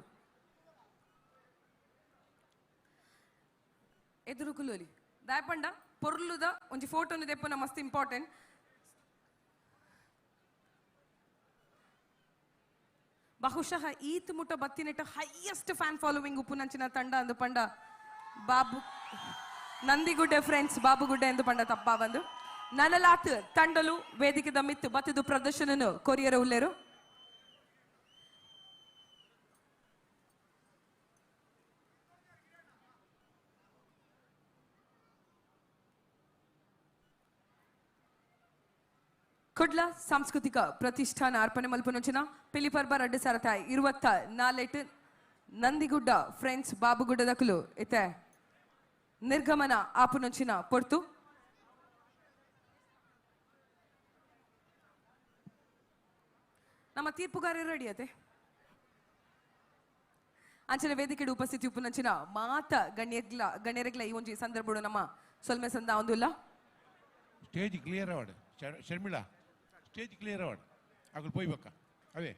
ಎದುರು ಕುಲೋಲಿ ದಾಯಪಂಡ ಪೊರ್ಲುದ ಒಂಜಿ ಫೋಟೋನು ದೆಪ್ಪುನ ಮಸ್ತ್ ಇಂಪಾರ್ಟೆಂಟ್. ಬಹುಶಃ ಈತ್ ಮುಟ ಬತ್ತಿನೆಟ್ಟ ಹೈಯೆಸ್ಟ್ ಫ್ಯಾನ್ ಫಾಲೋವಿಂಗ್ ಉಪ್ಪುನಂಚಿನ ತಂಡ ಅಂದು ಪಂಡ ಬಾಬು ನಂದಿಗುಡ್ಡೆ ಫ್ರೆಂಡ್ಸ್ ಬಾಬುಗುಡ್ಡೆ ಎಂದು ಪಂಡ ತಪ್ಪ ಬಂದು ನನಲಾತ್ ತಂಡಲು ವೇದಿಕೆದ ಮಿತ್ತು ಬತ್ತಿದು ಪ್ರದರ್ಶನನು ಕೊರಿಯರ ಉಲ್ಲೇರು. ಕುಡ್ಲ ಸಾಂಸ್ಕೃತಿಕ ಪ್ರತಿಷ್ಠಾನ ಅರ್ಪಣೆ ಮಲ್ಪುನಂಚಿನ ಪಿಲಿ ಪರ್ಬ 2024 ನಂದಿಗುಡ್ಡ ಫ್ರೆಂಡ್ಸ್ ಬಾಬುಗುಡ್ಡದಕುಲು ಇತ್ತೆ ನಿರ್ಗಮನ ಆಪುನಂಚಿನ ಪೊರ್ತು. ನಮ್ಮ ತೀರ್ಪುಗಾರರು ರೆಡಿ ಅತೆ. ಅಂಚನೆ ವೇದಿಕೆಡು ಉಪಸ್ಥಿತಿ ಉಪ್ಪುನಂಚಿನ ಮಾತ ಗಣ್ಯರೆಗ್ಲ ಈ ಒಂಜಿ ಸಂದರ್ಭಡು ನಮ್ಮ ಸೊಲ್ಮೆ ಸಂದ ಒಂದುಲ್ಲ. Stage clear award Sharmila stage clear award ಅಗಲ್ ಪೋಯ್ಬಕ್ಕ ಅವೇ.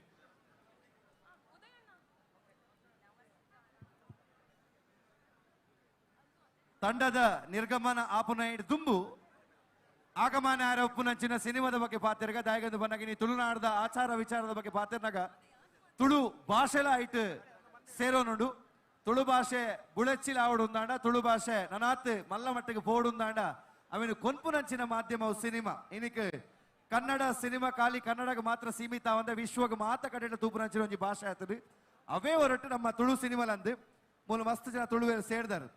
ತಂಡದ ನಿರ್ಗಮನ ಆಪುನ ದುಂಬು ಆಗಮನ ಆರೋಪುನಂಚಿನ ಸಿನಿಮಾದ ಬಗ್ಗೆ ಪಾತಿರ್ಗ ದಾಯಗಂದು ಬನ್ನಗಿನಿ ತುಳುನಾಡದ ಆಚಾರ ವಿಚಾರದ ಬಗ್ಗೆ ಪಾತಿರ್ನಾಗ ತುಳು ಭಾಷೆಲ ಐಟ್ ಸೇರೋನುಂಡು. ತುಳು ಭಾಷೆ ಬುಳೆಚ್ಚಿಲ ಆವಡುಂದಾಂಡ ತುಳು ಭಾಷೆ ನನಾತ್ ಮಲ್ಲ ಮಟ್ಟಿಗೆ ಪೋಡುಂದಾಂಡ ಅವಿನ ಕೊನ್ಪುನಂಚಿನ ಮಾಧ್ಯಮ ಸಿನಿಮಾ. ಇನಿಕ್ ಕನ್ನಡ ಸಿನಿಮಾ ಖಾಲಿ ಕನ್ನಡಕ್ಕೆ ಮಾತ್ರ ಸೀಮಿತ ಅಂದ್ರೆ ವಿಶ್ವಕ್ಕೆ ಮಾತ್ರ ಕಡೆ ತೂಪುನಂಚಿನ ಒಂಜಿ ಭಾಷೆ ಆತದೆ. ಅವೇ ಹೊರಟು ನಮ್ಮ ತುಳು ಸಿನಿಮಾಲಂದು ಮೂಲ ಮಸ್ತ್ ಜನ ತುಳುವೇರು ಸೇರ್ದಾರು.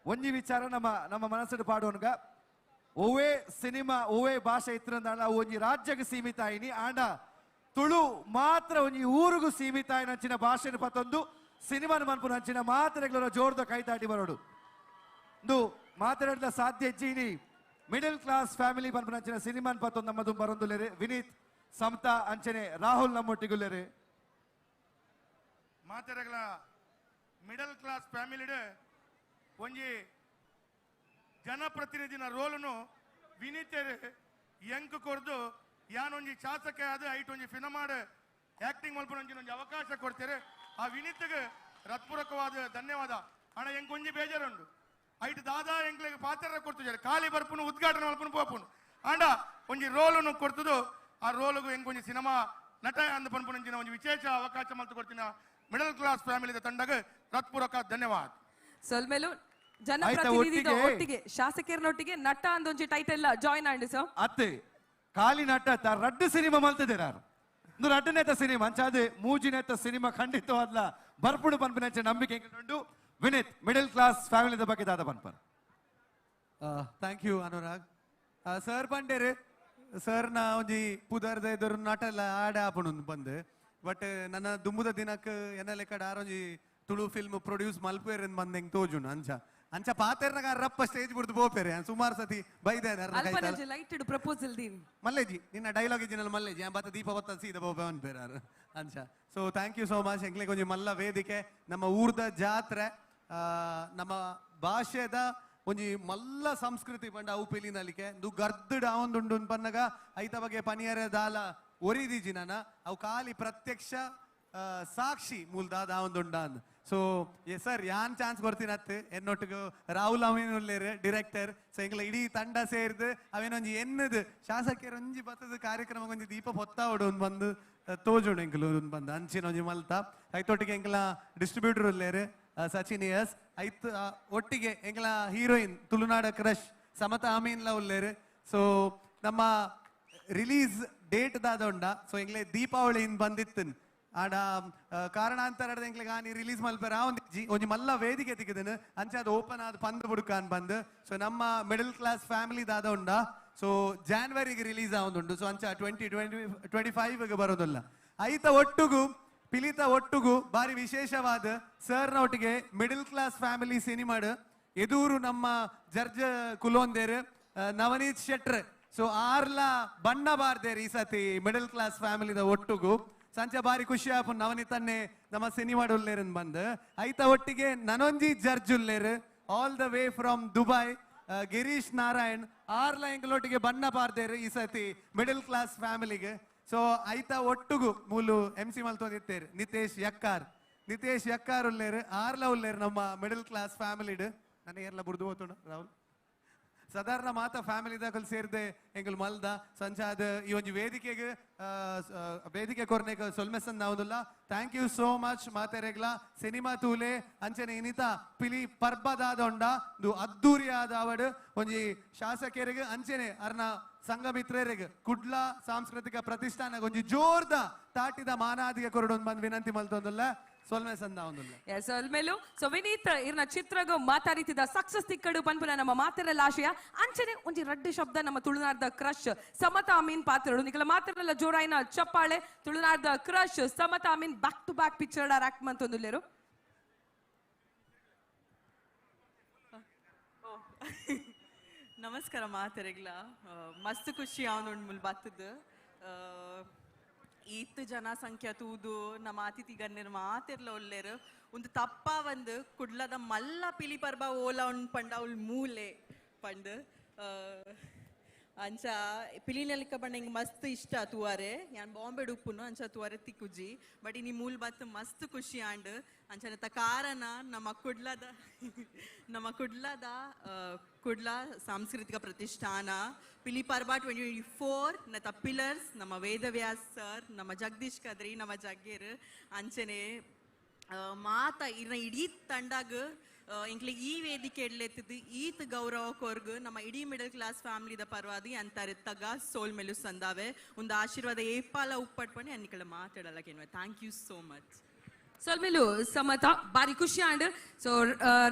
ಒಂಜಿ ವಿಚಾರ ನಮ್ಮ ನಮ್ಮ ಮನಸ್ಸು ಪಾಡುವನ್ಗ ಒವ್ವೇ ಸಿನಿಮಾ ಒವ್ವೇ ಭಾಷೆ ಇತ್ತಿರಂದಾಂಡ ಅವು ಒಂಜಿ ರಾಜ್ಯಕ್ಕೆ ಸೀಮಿತ ಆಯಿನಿ ಆಂಡ ತುಳು ಮಾತ್ರ ಒಂಜಿ ಊರುಗು ಸೀಮಿತ ಆಯಿನಂಚಿನ ಭಾಷೆನ ಪತ್ತೊಂದು ಸಿನಿಮಾನ ಮನ್ಪುನ ಅಂಚಿನ ಮಾತ್ರ ಜೋರ್ದ ಕೈತಾಟಿ ಬರೋಡು ಇಂದು ಮಾತಾಡದ ಸಾಧ್ಯ ಇಜ್ಜಿನಿ ಮಿಡಲ್ ಕ್ಲಾಸ್ ಫ್ಯಾಮಿಲಿ ಪನ್ಪುನಂಚಿನ ಸಿನಿಮಾನ್ ಪತ್ತೊಂದು ನಮ್ಮದು ಬರೊಂದುಲ್ಲೆರೆ ವಿನೀತ್ ಸಮತಾ ಅಂಚನೆ ರಾಹುಲ್ ನಮ್ಮೊಟ್ಟಿಗುಲ್ಲೆರೆ ಮಾತೆರೆಗಳ ಮಿಡಲ್ ಕ್ಲಾಸ್ ಫ್ಯಾಮಿಲಿಡ್ ಒಂಜಿ ಜನಪ್ರತಿನಿಧಿನ ರೋಲುನು ವಿನೀತೆರ್ ಎಂಕ್ ಕೊರ್ದು ಯಾನೊಂಜಿ ಶಾಸಕ ಆದ ಐಟ್ ಒಂಜಿ ಫಿನಮಾಡ್ ಆಕ್ಟಿಂಗ್ ಮಲ್ಪುನಂಚಿನ ಒಂಜಿ ಅವಕಾಶ ಕೊಡ್ತಾರೆ. ಆ ವಿನೀತ್ಗೆ ಹೃತ್ಪೂರ್ವಕವಾದ ಧನ್ಯವಾದ. ಅಣ್ಣ ಎಂಕ್ ಒಂಜಿ ಬೇಜಾರುಂಡು ಐಟ್ ದಾದಾ ಎಂಕ್ಲೆಗ್ ಪಾತ್ರ ಕೊಡ್ತಿದ್ದಾರೆ ಖಾಲಿ ಬರ್ಪುನು ಉದ್ಘಾಟನೆ ಮಲ್ಪುನು ಪೋಪುನು ಆಂಡ ಒಂಜಿ ರೋಲುನು ಕೊಡ್ತದು ಆ ರೋಲುಗು ಎಂಕ್ ಒಂಜಿ ಸಿನಿಮಾ ನಟ ಅಂದ ಪನ್ಪುನಂಚಿನ ಒಂಜಿ ವಿಶೇಷ ಅವಕಾಶ ಮಲ್ತು ಕೊಡ್ತಿನ ಮಿಡಲ್ ಕ್ಲಾಸ್ ಫ್ಯಾಮಿಲಿದ ತಂಡಗ್ ಹೃತ್ಪೂರ್ವಕ ಧನ್ಯವಾದ. ಸೊಲ್ಮೆಲು ಜನಪ್ರತಿನಿಧಿದ ಒಟ್ಟಿಗೆ ಶಾಸಕರನೊಟ್ಟಿಗೆ ನಟ ಅಂದೊಂಜಿ ಟೈಟಲ್ ಜಾಯಿನ್ ಆಂಡ್ ಸರ್ ಅತ್ತೆ ಖಾಲಿ ನಟ ರಡ್ಡು ಸಿನಿಮಾ ಮಲ್ತಿದೆ ನಾನು ಇಂದು ರಡ್ಡನೇತ ಸಿನಿಮಾ ಅಂಚಾದೆ ಮೂಜಿನೇತ ಸಿನಿಮಾ ಖಂಡಿತವಾದ್ಲ ಬರ್ಪುಡು ಪನ್ಪಿನಂಚ ನಂಬಿಕೆ ಉಂಟು. ವಿನೀತ್ ಮಿಡಲ್ ಕ್ಲಾಸ್ ಫ್ಯಾಮಿಲಿದ ಬಗ್ಗೆ ದಾದ ಪನ್ಪರ್. Thank you Anurag sir. ಪಂಡೇರು sir ನಾ ಒಂಜಿ ಪುದರ್ದ ಎದುರು ನಟಲ ಆಡ ಆಪುಂಡು ಬಂದು ಬಟ್ ನನ್ನ ದುಂಬುದ ದಿನಕ್ಕೆ ಎನ್ನ ಲೆಕ್ಕಡ್ ಆರೊಂಜಿ ತುಳು ಫಿಲ್ಮ್ ಪ್ರೊಡ್ಯೂಸ್ ಮಲ್ಪೇರ್ ಬಂದ್ ಹೆಂಗ್ ತೋಜುಂಡು ಅಂಚ ಅಂಚ ಪಾತೆರ್ನಾಗ ರಪ್ಪ ಸ್ಟೇಜ್ ಬಿಡ್ದು ಪೋಪೇರೆ ಸುಮಾರು ಸತಿ ಬೈದೆ ಲೈಟೆಡ್ ಪ್ರಪೋಸಲ್ ದೀನಿ ಮಲ್ಲೇಜಿ ನಿನ್ನ ಡೈಲಾಗ್ ಇಜ್ಜಿನಲ್ಲ ಮಲ್ಲೇಜಿ ಬತ್ತ ದೀಪ ಬತ್ತ ಸೀದ ಪೋಪೆ ಅನ್ಪೇರ ಅಂಚ. So thank you so much. ಎಂಕ್ಲೆಗ್ ಒಂಜಿ ಮಲ್ಲ ವೇದಿಕೆ ನಮ್ಮ ಊರ್ದ ಜಾತ್ರೆ ನಮ್ಮ ಭಾಷೆದ ಒಂಜಿ ಮಲ್ಲ ಸಂಸ್ಕೃತಿ ಪಂಡ ಅವು ಪಿಲಿನಲಿಕೆ ದು ಗರ್ದುಡ್ ಆವೊಂದುಂಡು ಪನ್ನಗ ಐತ ಬಗ್ಗೆ ಪನಿಯರೆ ದಾಲ ಒರಿದಿಜಿ ನಾನ ಅವು ಖಾಲಿ ಪ್ರತ್ಯಕ್ಷ ಸಾಕ್ಷಿ ಮೂಲ್ದಾದ ಆವೊಂದುಂಡ ಅಂದ್. ಸೊ ಎಸ್ ಸರ್ ಯಾನ್ ಚಾನ್ಸ್ ಕೊಡ್ತೀನತ್ತು ಎನ್ನೊಟ್ಟಿಗೆ ರಾಹುಲ್ ಅಮೀನ್ ಉಲ್ಲೇರು ಡಿರೆಕ್ಟರ್. ಸೊ ಎಂಕ್ಲ ಇಡೀ ತಂಡ ಸೇರ್ದು ಅವೇನೊಂಜಿ ಎನ್ನದು ಶಾಸಕರು ಒಂಜಿ ಬತ್ತದ ಕಾರ್ಯಕ್ರಮ ಒಂಜಿ ದೀಪ ಪೊತ್ತಾವಡು ಒಂದು ಬಂದು ತೋಜುಂಡು ಎಂಕ್ಲು ಒಂದು ಬಂದು ಅಂಚಿನ ಒಂಜಿ ಮಲ್ತ ಐತೊಟ್ಟಿಗೆ ಎಂಕ್ಲ ಡಿಸ್ಟ್ರಿಬ್ಯೂಟರ್ ಉಲ್ಲೇರು ಸಚಿನ್ ಎಸ್ ಐತ್ ಒಟ್ಟಿಗೆ ಎಂಕ್ಲ ಹೀರೋಯಿನ್ ತುಳುನಾಡ ಕ್ರಶ್ ಸಮತಾ ಅಮೀನ್ಲ ಉಲ್ಲೇರು. ಸೊ ನಮ್ಮ ರಿಲೀಸ್ ಡೇಟ್ ದಾದ ಉಂಡ ಸೊ ಎಂಕ್ಲೆ ದೀಪಾವಳಿ ಬಂದಿತ್ತು ಆಡ ಕಾರಣಾಂತರ ಎಂಕ್ಲೆಗ್ ಆನಿ ರಿಲೀಸ್ ಮಲ್ಪೆರ ಒಂಜಿ ಒಂಜಿ ಮಲ್ಲ ವೇದಿಕೆ ತಿಕ್ಕಿದನು ಅಂಚ ಅದು ಓಪನ್ ಆದ ಪಂದ್ ಬುಡುಕಾನ್ ಬಂದು. ಸೊ ನಮ್ಮ ಮಿಡಲ್ ಕ್ಲಾಸ್ ಫ್ಯಾಮಿಲಿ ದಾದ ಉಂಡ ಸೊ ಜಾನ್ವರಿಗೆ ರಿಲೀಸ್ ಆವೊಂದುಂಡು. ಸೊ ಅಂಚ 2025 ಬರೋದಿಲ್ಲ ಐತ ಒಟ್ಟುಗು ಪಿಲಿತ ಒಟ್ಟುಗು ಬಾರಿ ವಿಶೇಷವಾದ ಸರ್ನ ಒಟ್ಟಿಗೆ ಮಿಡಲ್ ಕ್ಲಾಸ್ ಫ್ಯಾಮಿಲಿ ಸಿನಿಮಾಡ್ ಎದೂರು ನಮ್ಮ ಜರ್ಜ್ ಕುಲೋಂದೇರು ನವನೀತ್ ಶೆಟ್ರ್. ಸೊ ಆರ್ಲ ಬಣ್ಣ ಬಾರ್ದೇರು ಈ ಸತಿ ಮಿಡಲ್ ಕ್ಲಾಸ್ ಫ್ಯಾಮಿಲಿದ ಒಟ್ಟುಗು ಸಂಚ ಬಾರಿ ಖುಷಿ ಆಪು ನವನೀತನ್ನೇ ನಮ್ಮ ಸಿನಿಮಾಡ್ ಉಲ್ಲೇರನ್ ಬಂದು ಐತ ಒಟ್ಟಿಗೆ ನನೊಂಜಿ ಜರ್ಜ್ ಉಲ್ಲೇರು all the way from Dubai Girish Narayan ಆರ್ಲ ಎಂಗ್ಲೊಟ್ಟಿಗೆ ಬಣ್ಣ ಬಾರ್ದೇರು ಈ ಸತಿ ಮಿಡಲ್ ಕ್ಲಾಸ್ ಫ್ಯಾಮಿಲಿಗೆ. ಸೊ ಐತ ಒಟ್ಟುಗು ಮೂಲು ಎಂ ಸಿ ಮಲ್ತೊಂದಿತ್ತೇರು ನಿತೇಶ್ ಯಕ್ಕಾರ್ ನಿತೇಶ್ ಯಕ್ಕಾರ್ ಉಲ್ಲೇರು ಆರ್ಲ ಉಲ್ಲೇರು ನಮ್ಮ ಮಿಡಲ್ ಕ್ಲಾಸ್ ಫ್ಯಾಮಿಲಿಡ್ ನನ್ನ ಏರ್ಲ ಬುರ್ದು ಹೋತುಂಡು ರಾಹುಲ್ ಸಾಧಾರಣ ಮಾತ ಫ್ಯಾಮಿಲಿ ದಾಕಲ್ ಸೇರಿದೆ ಎಂಗಲ್ ಮಲ್ದ ಸಂಚಾದ ಈ ಒಂಜಿ ವೇದಿಕೆಗೆ ವೇದಿಕೆ ಕೊರ್ನೆಗ್ ಸೊಲ್ಮೆಸನ್ ನಾವುದಿಲ್ಲ. Thank you so much ಮಾತೆರೆಗ್ಲ cinema ತೂಲೆ ಅಂಚನೆ ಇನಿತ ಪಿಲಿ ಪರ್ಬದಾದೊಂಡ ದು ಅದ್ದೂರಿಯಾದ ಅವಡು ಒಂಜಿ ಶಾಸಕರಿಗೆ ಅಂಚನೆ ಅರ್ನ ಸಂಘ ಮಿತ್ರರಿಗೆ ಕುಡ್ಲ ಸಾಂಸ್ಕೃತಿಕ ಪ್ರತಿಷ್ಠಾನ ಒಂಜಿ ಜೋರ್ದ ತಾಟಿದ ಮಾನಾದಿಗೆ ಕೊರಡೊಂದು ಬಂದು ವಿನಂತಿ ಮಲ್ತೊಂದುಲ್ಲ ಸೊಲ್ಮೆ ಸಂದ ಒಂದುಲ್ಲ. ಎಸ್ ಸೊಲ್ಮೆಲು. ಸೊ ವಿನೀತ್ ಇರ್ನ ಚಿತ್ರಗ ಮಾತಾಡಿತಿದ್ದ ಸಕ್ಸಸ್ ತಿಕ್ಕಡು ಪನ್ಪುನ ನಮ್ಮ ಮಾತೆರೆಲ್ಲ ಆಶಯ ಅಂಚನೆ ಒಂಜಿ ರಡ್ಡು ಶಬ್ದ ನಮ್ಮ ತುಳುನಾಡ್ದ ಕ್ರಶ್ ಸಮತಾ ಅಮೀನ್ ಪಾತ್ರರು ನಿಕಲ ಮಾತೆರೆಲ್ಲ ಜೋರಾಯಿನ ಚಪ್ಪಾಳೆ ತುಳುನಾಡ್ದ crush Samatha Amin back to back picture act ಮಂತೊಂದುಲ್ಲೇರು. ನಮಸ್ಕಾರ ಮಾತೆರೆಗ್ಲ ಮಸ್ತ್ ಖುಷಿ ಅವನುಂಡು ಮುಲ್ ಬತ್ತದ ಈತ್ ಜನಸಂಖ್ಯೆ ತೂದು ನಮ್ಮ ಅತಿಥಿ ಗಣ್ಯರು ಮಾತಿರ್ಲ ಒಲ್ಲೇರು ಒಂದು ತಪ್ಪ ಒಂದು ಕುಡ್ಲದ ಮಲ್ಲ ಪಿಲಿ ಪರ್ಬ ಓಲ ಉಂಡು ಪಂಡ ಅವಳು ಮೂಲೆ ಪಂಡು ಅಂಚ ಪಿಲಿನಲಿಕ್ಕ ಪಂಡ ಹಿಂಗೆ ಮಸ್ತ್ ಇಷ್ಟ ತೂವಾರೆ ಯಾನ್ ಬಾಂಬೆ ಉಪ್ಪುನು ಅಂಚ ತೂವಾರೆ ತಿಕ್ಕುಜಿ ಬಟ್ ಇನಿ ಮೂಲ್ ಬತ್ತು ಮಸ್ತ್ ಖುಷಿ ಆಂಡ್ ಅಂಚನೆ ಕಾರಣ ನಮ್ಮ ಕುಡ್ಲದ ಕುಡ್ಲ ಸಾಂಸ್ಕೃತಿಕ ಪ್ರತಿಷ್ಠಾನ ಪಿಲಿ ಪರ್ಬ 2024 ನತ ಪಿಲ್ಲರ್ಸ್ ನಮ್ಮ ವೇದವ್ಯಾಸ್ ಸರ್ ನಮ್ಮ ಜಗದೀಶ್ ಕದ್ರಿ ನಮ್ಮ ಜಗ್ಗೇರ್ ಅಂಚನೆ ಮಾತ ಇರ್ನ ಇಡೀ ತಂಡಾಗ ಎಂಕ್ಲೆ ಈ ವೇದಿಕೆ ಎಡ್ಲೆತ್ತಿದ್ದು ಈತ್ ಗೌರವ ಕೊರ್ಗು ನಮ್ಮ ಇಡೀ ಮಿಡಲ್ ಕ್ಲಾಸ್ ಫ್ಯಾಮಿಲಿದ ಪರವಾದಿ ಅಂತಾರೆ ತಗ ಸೋಲ್ ಮೇಲೂ ಸಂದಾವೆ ಒಂದು ಆಶೀರ್ವಾದ ಏಪಾಲ ಉಪ್ಪಟ್ಪಣಿ ಅನ್ನಿಕಳ ಮಾತಾಡಲ್ಲ ಕೇಳುವೆ. Thank you so much. ಸೊಲ್ಮೆಲು ಸಮತಾ ಬಾರಿ ಖುಷಿ and so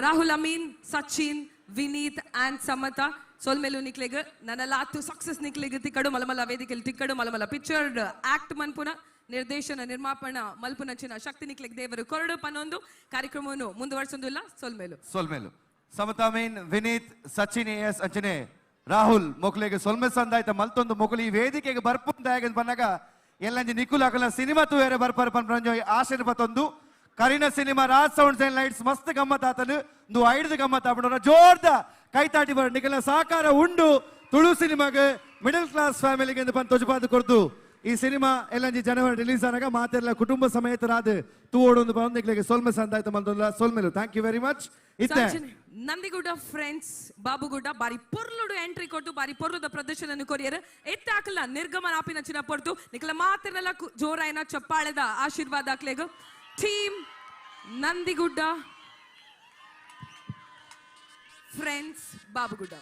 Rahul Amin Sachin Vineeth and Samatha ಸೊಲ್ಮೆಲು ನಿಕ್ಲೆಗ್ ನನಲಾತು ಸಕ್ಸಸ್ ನಿಕ್ಲೆಗ್ ತಿಕ್ಕಡು ಮಲಮಲ ವೇದಿಕೆಲ್ ತಿಕ್ಕಡು ಮಲಮಲ ಪಿಕ್ಚರ್ ಆಕ್ಟ್ ಮನ್ಪುನ ನಿರ್ದೇಶನ ನಿರ್ಮಾಪಣ ಮಲ್ಪುನಂಚಿನ ಶಕ್ತಿ ನಿಕ್ಲೆಗ್ ದೇವರು ಕೊರಡು ಪನ್ನೊಂದು ಕಾರ್ಯಕ್ರಮವನ್ನು ಮುಂದುವರಿಸೊಂದಿಲ್ಲ. ಸೊಲ್ಮೆಲು ಸೊಲ್ಮೆಲು ಸಮತಾ ಮೀನ್ ವಿನೀತ್ ಸಚಿನ್ ಎಸ್ ಅಂಚನೆ ರಾಹುಲ್ ಮೊಕ್ಲೆಗ್ ಸೊಲ್ಮೆ ಸಂದಾಯ್ತ ಮಲ್ತೊಂದು ಮೊಕಲು ಈ ವೇದಿಕೆಗೆ ಬರ್ಪುಂದಾಯಗ ಪನ್ನಗ ಎಲ್ಲಂಜಿ ನಿಕುಲ್ ಅಕಲ ಸಿನಿಮಾ ತೂಯರೆ ಬರ್ಪರ್ ಪನ್ಪಂಜೊ ಆಶೆ ಪತ್ತೊಂದು ಕರಿನ cinema Raj sounds and lights ಮಸ್ತ್ ಗಮ್ಮತ್ ಆತನು ಒಂದು ಐದು ಗಮ್ಮತ್ ಆಪುಂಡು ಜೋರ್ದ ಕೈತಾಟಿ ಬರ ನಿಕಲ ಸಹಕಾರ ಉಂಡು ತುಳು ಸಿನಿಮಾಗೆ ಮಿಡಲ್ ಕ್ಲಾಸ್ ಫ್ಯಾಮಿಲಿಗೆ ಎಂದು ಪನ್ ತೊಜುಪಾದು ಕೊರ್ದು ಈ ಸಿನಿಮಾ ಎಲ್ಲಂಜಿ ಜನವರಿ ರಿಲೀಸ್ ಆನಾಗ ಮಾತೆಲ್ಲ ಕುಟುಂಬ ಸಮೇತರಾದ ತೂವೋಡೊಂದು ಬಂದು ನಿಕ್ಲೆಗೆ ಸೊಲ್ಮೆ ಸಂದಾಯ್ತ ಮಲ್ತೊಂದು ಸೊಲ್ಮೆಲು thank you very much ಇತ್ತೆ ನಂದಿಗುಡ್ಡ ಫ್ರೆಂಡ್ಸ್ ಬಾಬುಗುಡ್ಡ ಬಾರಿ ಪೊರ್ಲುಡು ಎಂಟ್ರಿ ಕೊಟ್ಟು ಬಾರಿ ಪೊರ್ಲುದ ಪ್ರದರ್ಶನ ಕೊರಿಯರ್ ಎತ್ತಾಕಲ್ಲ ನಿರ್ಗಮನ ಆಪಿನಂಚಿನ ಪೊರ್ತು ನಿಕಲ ಮಾತೆಲ್ಲ ಜೋರಾಯನ ಚಪ್ಪಾಳೆದ ಆಶೀರ್ವಾದ ಆಕ್ಲೆಗ್ ಟೀಮ್ ನಂದಿಗುಡ್ಡ ಫ್ರೆಂಡ್ಸ್ ಬಾಬುಗುಡ್ಡ.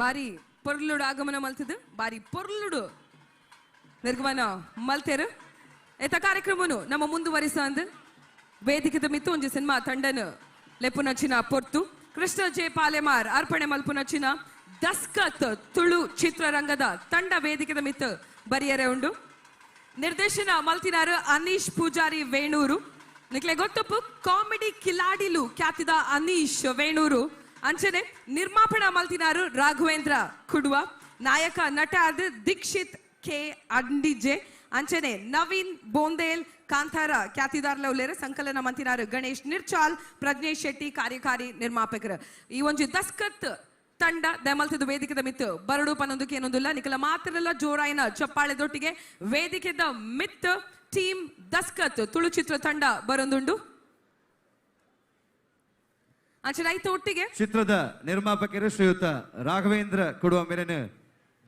ಬಾರಿ ಪೊರ್ಲುಡು ಆಗಮನ ಮಲ್ತದು ಬಾರಿ ಪೊರ್ಲುಡು ನಿರ್ಗಮನ ಮಲ್ತೇರು. ಎತ್ತ ಕಾರ್ಯಕ್ರಮನು ನಮ್ಮ ಮುಂದುವರಿಸ ಅಂದ್ ವೇದಿಕೆದ ಮಿತ್ತು ಒಂಜಿ ಸಿನಿಮಾ ತಂಡನು ಲೆಪ್ಪುನಚ್ಚಿನ ಪೊರ್ತು ಕೃಷ್ಣ ಜೆ ಪಾಲೆಮಾರ್ ಅರ್ಪಣೆ ಮಲ್ಪುನಚ್ಚಿನ ದಸ್ಕತ್ ತುಳು ಚಿತ್ರರಂಗದ ತಂಡ ವೇದಿಕೆದ ಮಿತ್ತು ಬರಿಯರೆ ಉಂಡು. ನಿರ್ದೇಶನ ಮಲ್ತಿನಾರು ಅನೀಶ್ ಪೂಜಾರಿ ವೇಣೂರು. ನಿಕ್ಲೆ ಗೊತ್ತಪ್ಪು ಕಾಮಿಡಿ ಕಿಲಾಡಿಲು ಖ್ಯಾತಿದ ಅನೀಶ್ ವೇಣೂರು. ಅಂಚನೆ ನಿರ್ಮಾಪಣ ಮಲ್ತಿನಾರು ರಾಘವೇಂದ್ರ ಕುಡುವ, ನಾಯಕ ನಟ ಆದ ದೀಕ್ಷಿತ್ ಕೆ ಅಂಡಿಜೆ, ಅಂಚನೆ ನವೀನ್ ಬೋಂದೇಲ್ ಕಾಂತಾರ ಖ್ಯಾತಿದಾರ್ಲ ಉಲ್ಲೇರು. ಸಂಕಲನ ಮಂತಿನಾರು ಗಣೇಶ್ ನಿರ್ಚಾಲ್, ಪ್ರಜ್ಞೇಶ್ ಶೆಟ್ಟಿ ಕಾರ್ಯಕಾರಿ ನಿರ್ಮಾಪಕರು. ಈ ಒಂಜಿ ದಸ್ಕತ್ ತಂಡ ದಮಲ್ತದ ವೇದಿಕೆದ ಮಿತ್ತು ಬರಡು ಪನ್ನೊಂದಕ್ಕೆ ಏನೊಂದಿಲ್ಲ ನಿಕಲ ಮಾತ್ರಲ್ಲ ಜೋರಾಯಿನ ಚಪ್ಪಾಳೆ ದೊಟ್ಟಿಗೆ ವೇದಿಕೆದ ಮಿತ್ತು ಟೀಮ್ ದಸ್ಕತ್ ತುಳು ಚಿತ್ರ ತಂಡ ಬರೊಂದುಂಡು. ಅಂಚನೆ ಐತ ಒಟ್ಟಿಗೆ ಚಿತ್ರದ ನಿರ್ಮಾಪಕರು ಶ್ರೀಯುತ ರಾಘವೇಂದ್ರ ಕೊಡುವ ಮೇರೆನ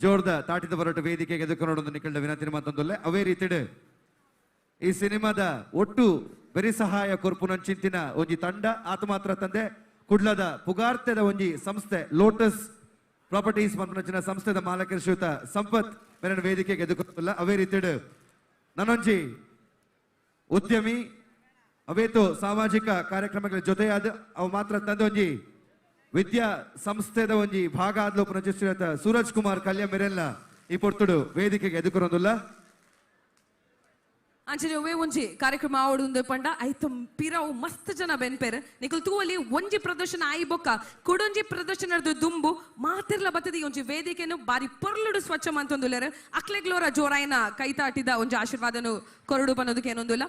ಜೋರ್ದ ತಾಟಿದ ಬರಟ ವೇದಿಕೆಗೆ ಎದುರು ನಿಕಲ್ದ ವಿನಂತಿ ಮಾತೊಂದುಲ್ಲೆ. ಅವೇ ರೀತಿಡ್ ಈ ಸಿನಿಮಾದ ಒಟ್ಟು ಬೆರಿ ಸಹಾಯ ಕೊರ್ಪುನಂಚಿಂತಿನ ಒಂಜಿ ತಂಡ ಆತ ಮಾತ್ರ ತಂದೆ ಕುಡ್ಲದ ಪುಗಾರ್ತೆದ ಒಂಜಿ ಸಂಸ್ಥೆ ಲೋಟಸ್ ಪ್ರಾಪರ್ಟೀಸ್ ಮನ್ಪುನಂಚಿನ ಸಂಸ್ಥೆದ ಮಾಲಕರು ಶ್ರೀಯುತ ಸಂಪತ್ ಮೇರೆನ ವೇದಿಕೆಗೆ ಎದುರುಲ್ಲ. ಅವೇ ರೀತಿಡ್ ನನ್ನೊಂಜಿ ಉದ್ಯಮಿ ಅವೇತು ಸಾಮಾಜಿಕ ಕಾರ್ಯಕ್ರಮಗಳ ಜೊತೆಯಾದ ಅವು ಮಾತ್ರ ತಂದೆ ಒಂಜಿ ವಿದ್ಯಾ ಸಂಸ್ಥೆದ ಒಂಜಿ ಭಾಗ ಆದ್ಲು ಶ್ರೀಯುತ ಸೂರಜ್ ಕುಮಾರ್ ಕಲ್ಯ ಮೇರೆಲ್ಲ ಈ ಪೊರ್ತುಡು ವೇದಿಕೆಗೆ ಎದುರುಲ್ಲ. ಅಂಚನೆ ಒವೇ ಒಂಜಿ ಕಾರ್ಯಕ್ರಮ ಆವಡುಂದು ಪಂಡ ಐತ ಪಿರವು ಮಸ್ತ್ ಜನ ಬೆನ್ಪೇರು ನಿಕುಲ್ ತೂವಲಿ ಒಂಜಿ ಪ್ರದರ್ಶನ ಆಯಿ ಬೊಕ್ಕ ಕುಡೊಂಜಿ ಪ್ರದರ್ಶನದ ದುಂಬು ಮಾತಿರ್ಲ ಬತ್ತದ ಈ ಒಂಜಿ ವೇದಿಕೆನು ಬಾರಿ ಪೊರ್ಲುಡು ಸ್ವಚ್ಛ ಮಂತೊಂದುಲ್ಲೇರು. ಅಕ್ಲೆಗ್ಲೋರ ಜೋರಾಯಿನ ಕೈತಾಟಿದ ಒಂಜಿ ಆಶೀರ್ವಾದನು ಕೊರಡು ಬನ್ನೋದಕ್ಕೆ ಏನೊಂದುಲ್ಲ.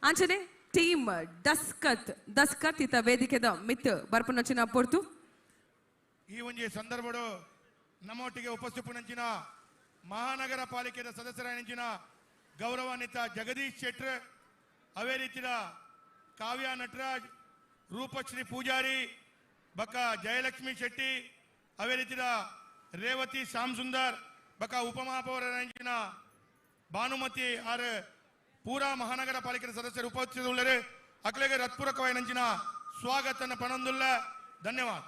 ಅಂಚನೆ ಟೀಮ್ ದಸ್ಕತ್ ದಸ್ಕತ್ ಇತ ವೇದಿಕೆದ ಮಿತ್ ಬರ್ಪನೊಚ್ಚಿನ ಪೊರ್ತು. ಈ ಒಂಜಿ ಸಂದರ್ಭಡು ನಮ್ಮೊಟ್ಟಿಗೆ ಉಪಸ್ಥಿಪುನಂಚಿನ ಮಹಾನಗರ ಪಾಲಿಕೆಯ ಸದಸ್ಯರಾಯಂಚಿನ ಗೌರವಾನ್ವಿತ ಜಗದೀಶ್ ಶೆಟ್ಟರ್, ಅವೇ ರೀತಿಯ ಕಾವ್ಯ ನಟರಾಜ್, ರೂಪಶ್ರೀ ಪೂಜಾರಿ, ಬಕ ಜಯಲಕ್ಷ್ಮಿ ಶೆಟ್ಟಿ, ಅವೇ ರೀತಿಯ ರೇವತಿ ಶ್ಯಾಮ್ ಸುಂದರ್, ಬಕ ಉಪಮಹಾಪೌರರಾಯಂಚಿನ ಭಾನುಮತಿ ಆರ್ ಪೂರಾ ಮಹಾನಗರ ಪಾಲಿಕೆಯ ಸದಸ್ಯರು ಉಪಸ್ಥಿತರುಳ್ಳರು. ಅಕ್ಲೆಗೆ ಹೃತ್ಪೂರ್ವಕವಾಯಿನಂಚಿನ ಸ್ವಾಗತನ ಪಣಂದುಲ್ಲ. ಧನ್ಯವಾದ.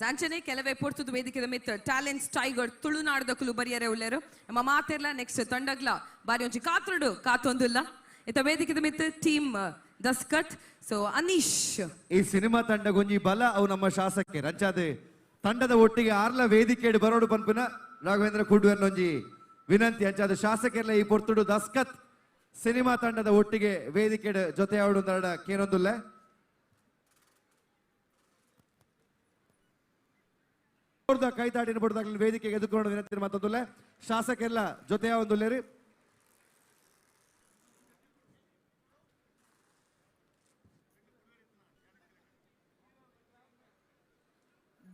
ಅಂಚನೆ ಕೆಲವೇ ಪೊರ್ತುದು ವೇದಿಕೆದ ಮಿತ್ ಟ್ಯಾಲೆಂಟ್ಸ್ ಟೈಗರ್ ತುಳುನಾಡದಕುಲು ಬರಿಯರೆ ಉಲ್ಲೇರು. ನಮ್ಮ ಮಾತೆರ್ಲ ನೆಕ್ಸ್ಟ್ ತಂಡಗ್ಲ ಬಾರಿ ಒಂಜಿ ಕಾತುಡು ಕಾತೊಂದುಲ್ಲ. ಇತ್ತ ವೇದಿಕೆದ ಮಿತ್ ಟೀಮ್ ದಸ್ಕತ್. ಸೊ ಅನೀಶ್ ಈ ಸಿನಿಮಾ ತಂಡಗೊಂಜಿ ಬಲ ಅವು ನಮ್ಮ ಶಾಸಕರು ಅಂಚಾದೆ ತಂಡದ ಒಟ್ಟಿಗೆ ಆರ್ಲ ವೇದಿಕೆಡ್ ಬರೋಡು ಪನ್ಪಿನ ರಾಘವೇಂದ್ರ ಕುಡ್ವೆರ್ನೊಂಜಿ ವಿನಂತಿ. ಅಂಚಾದ ಶಾಸಕರ್ಲ ಈ ಪೊರ್ತುಡು ದಸ್ಕತ್ ಸಿನಿಮಾ ತಂಡದ ಒಟ್ಟಿಗೆ ವೇದಿಕೆಡ್ ಜೊತೆ ಆವಡು ಕೇನೊಂದುಲ್ಲ. ಕೈತಾಟಿನ ಬಡದಾಗಲಿ ವೇದಿಕೆಗೆ ಎದುರ್ಕೊಂಡು ವಿನಂತಿ ಮಾತೊಂದುಲ್ಲ. ಶಾಸಕರೆಲ್ಲ ಜೊತೆ ಒಂದುಲ್ಲೇರಿ.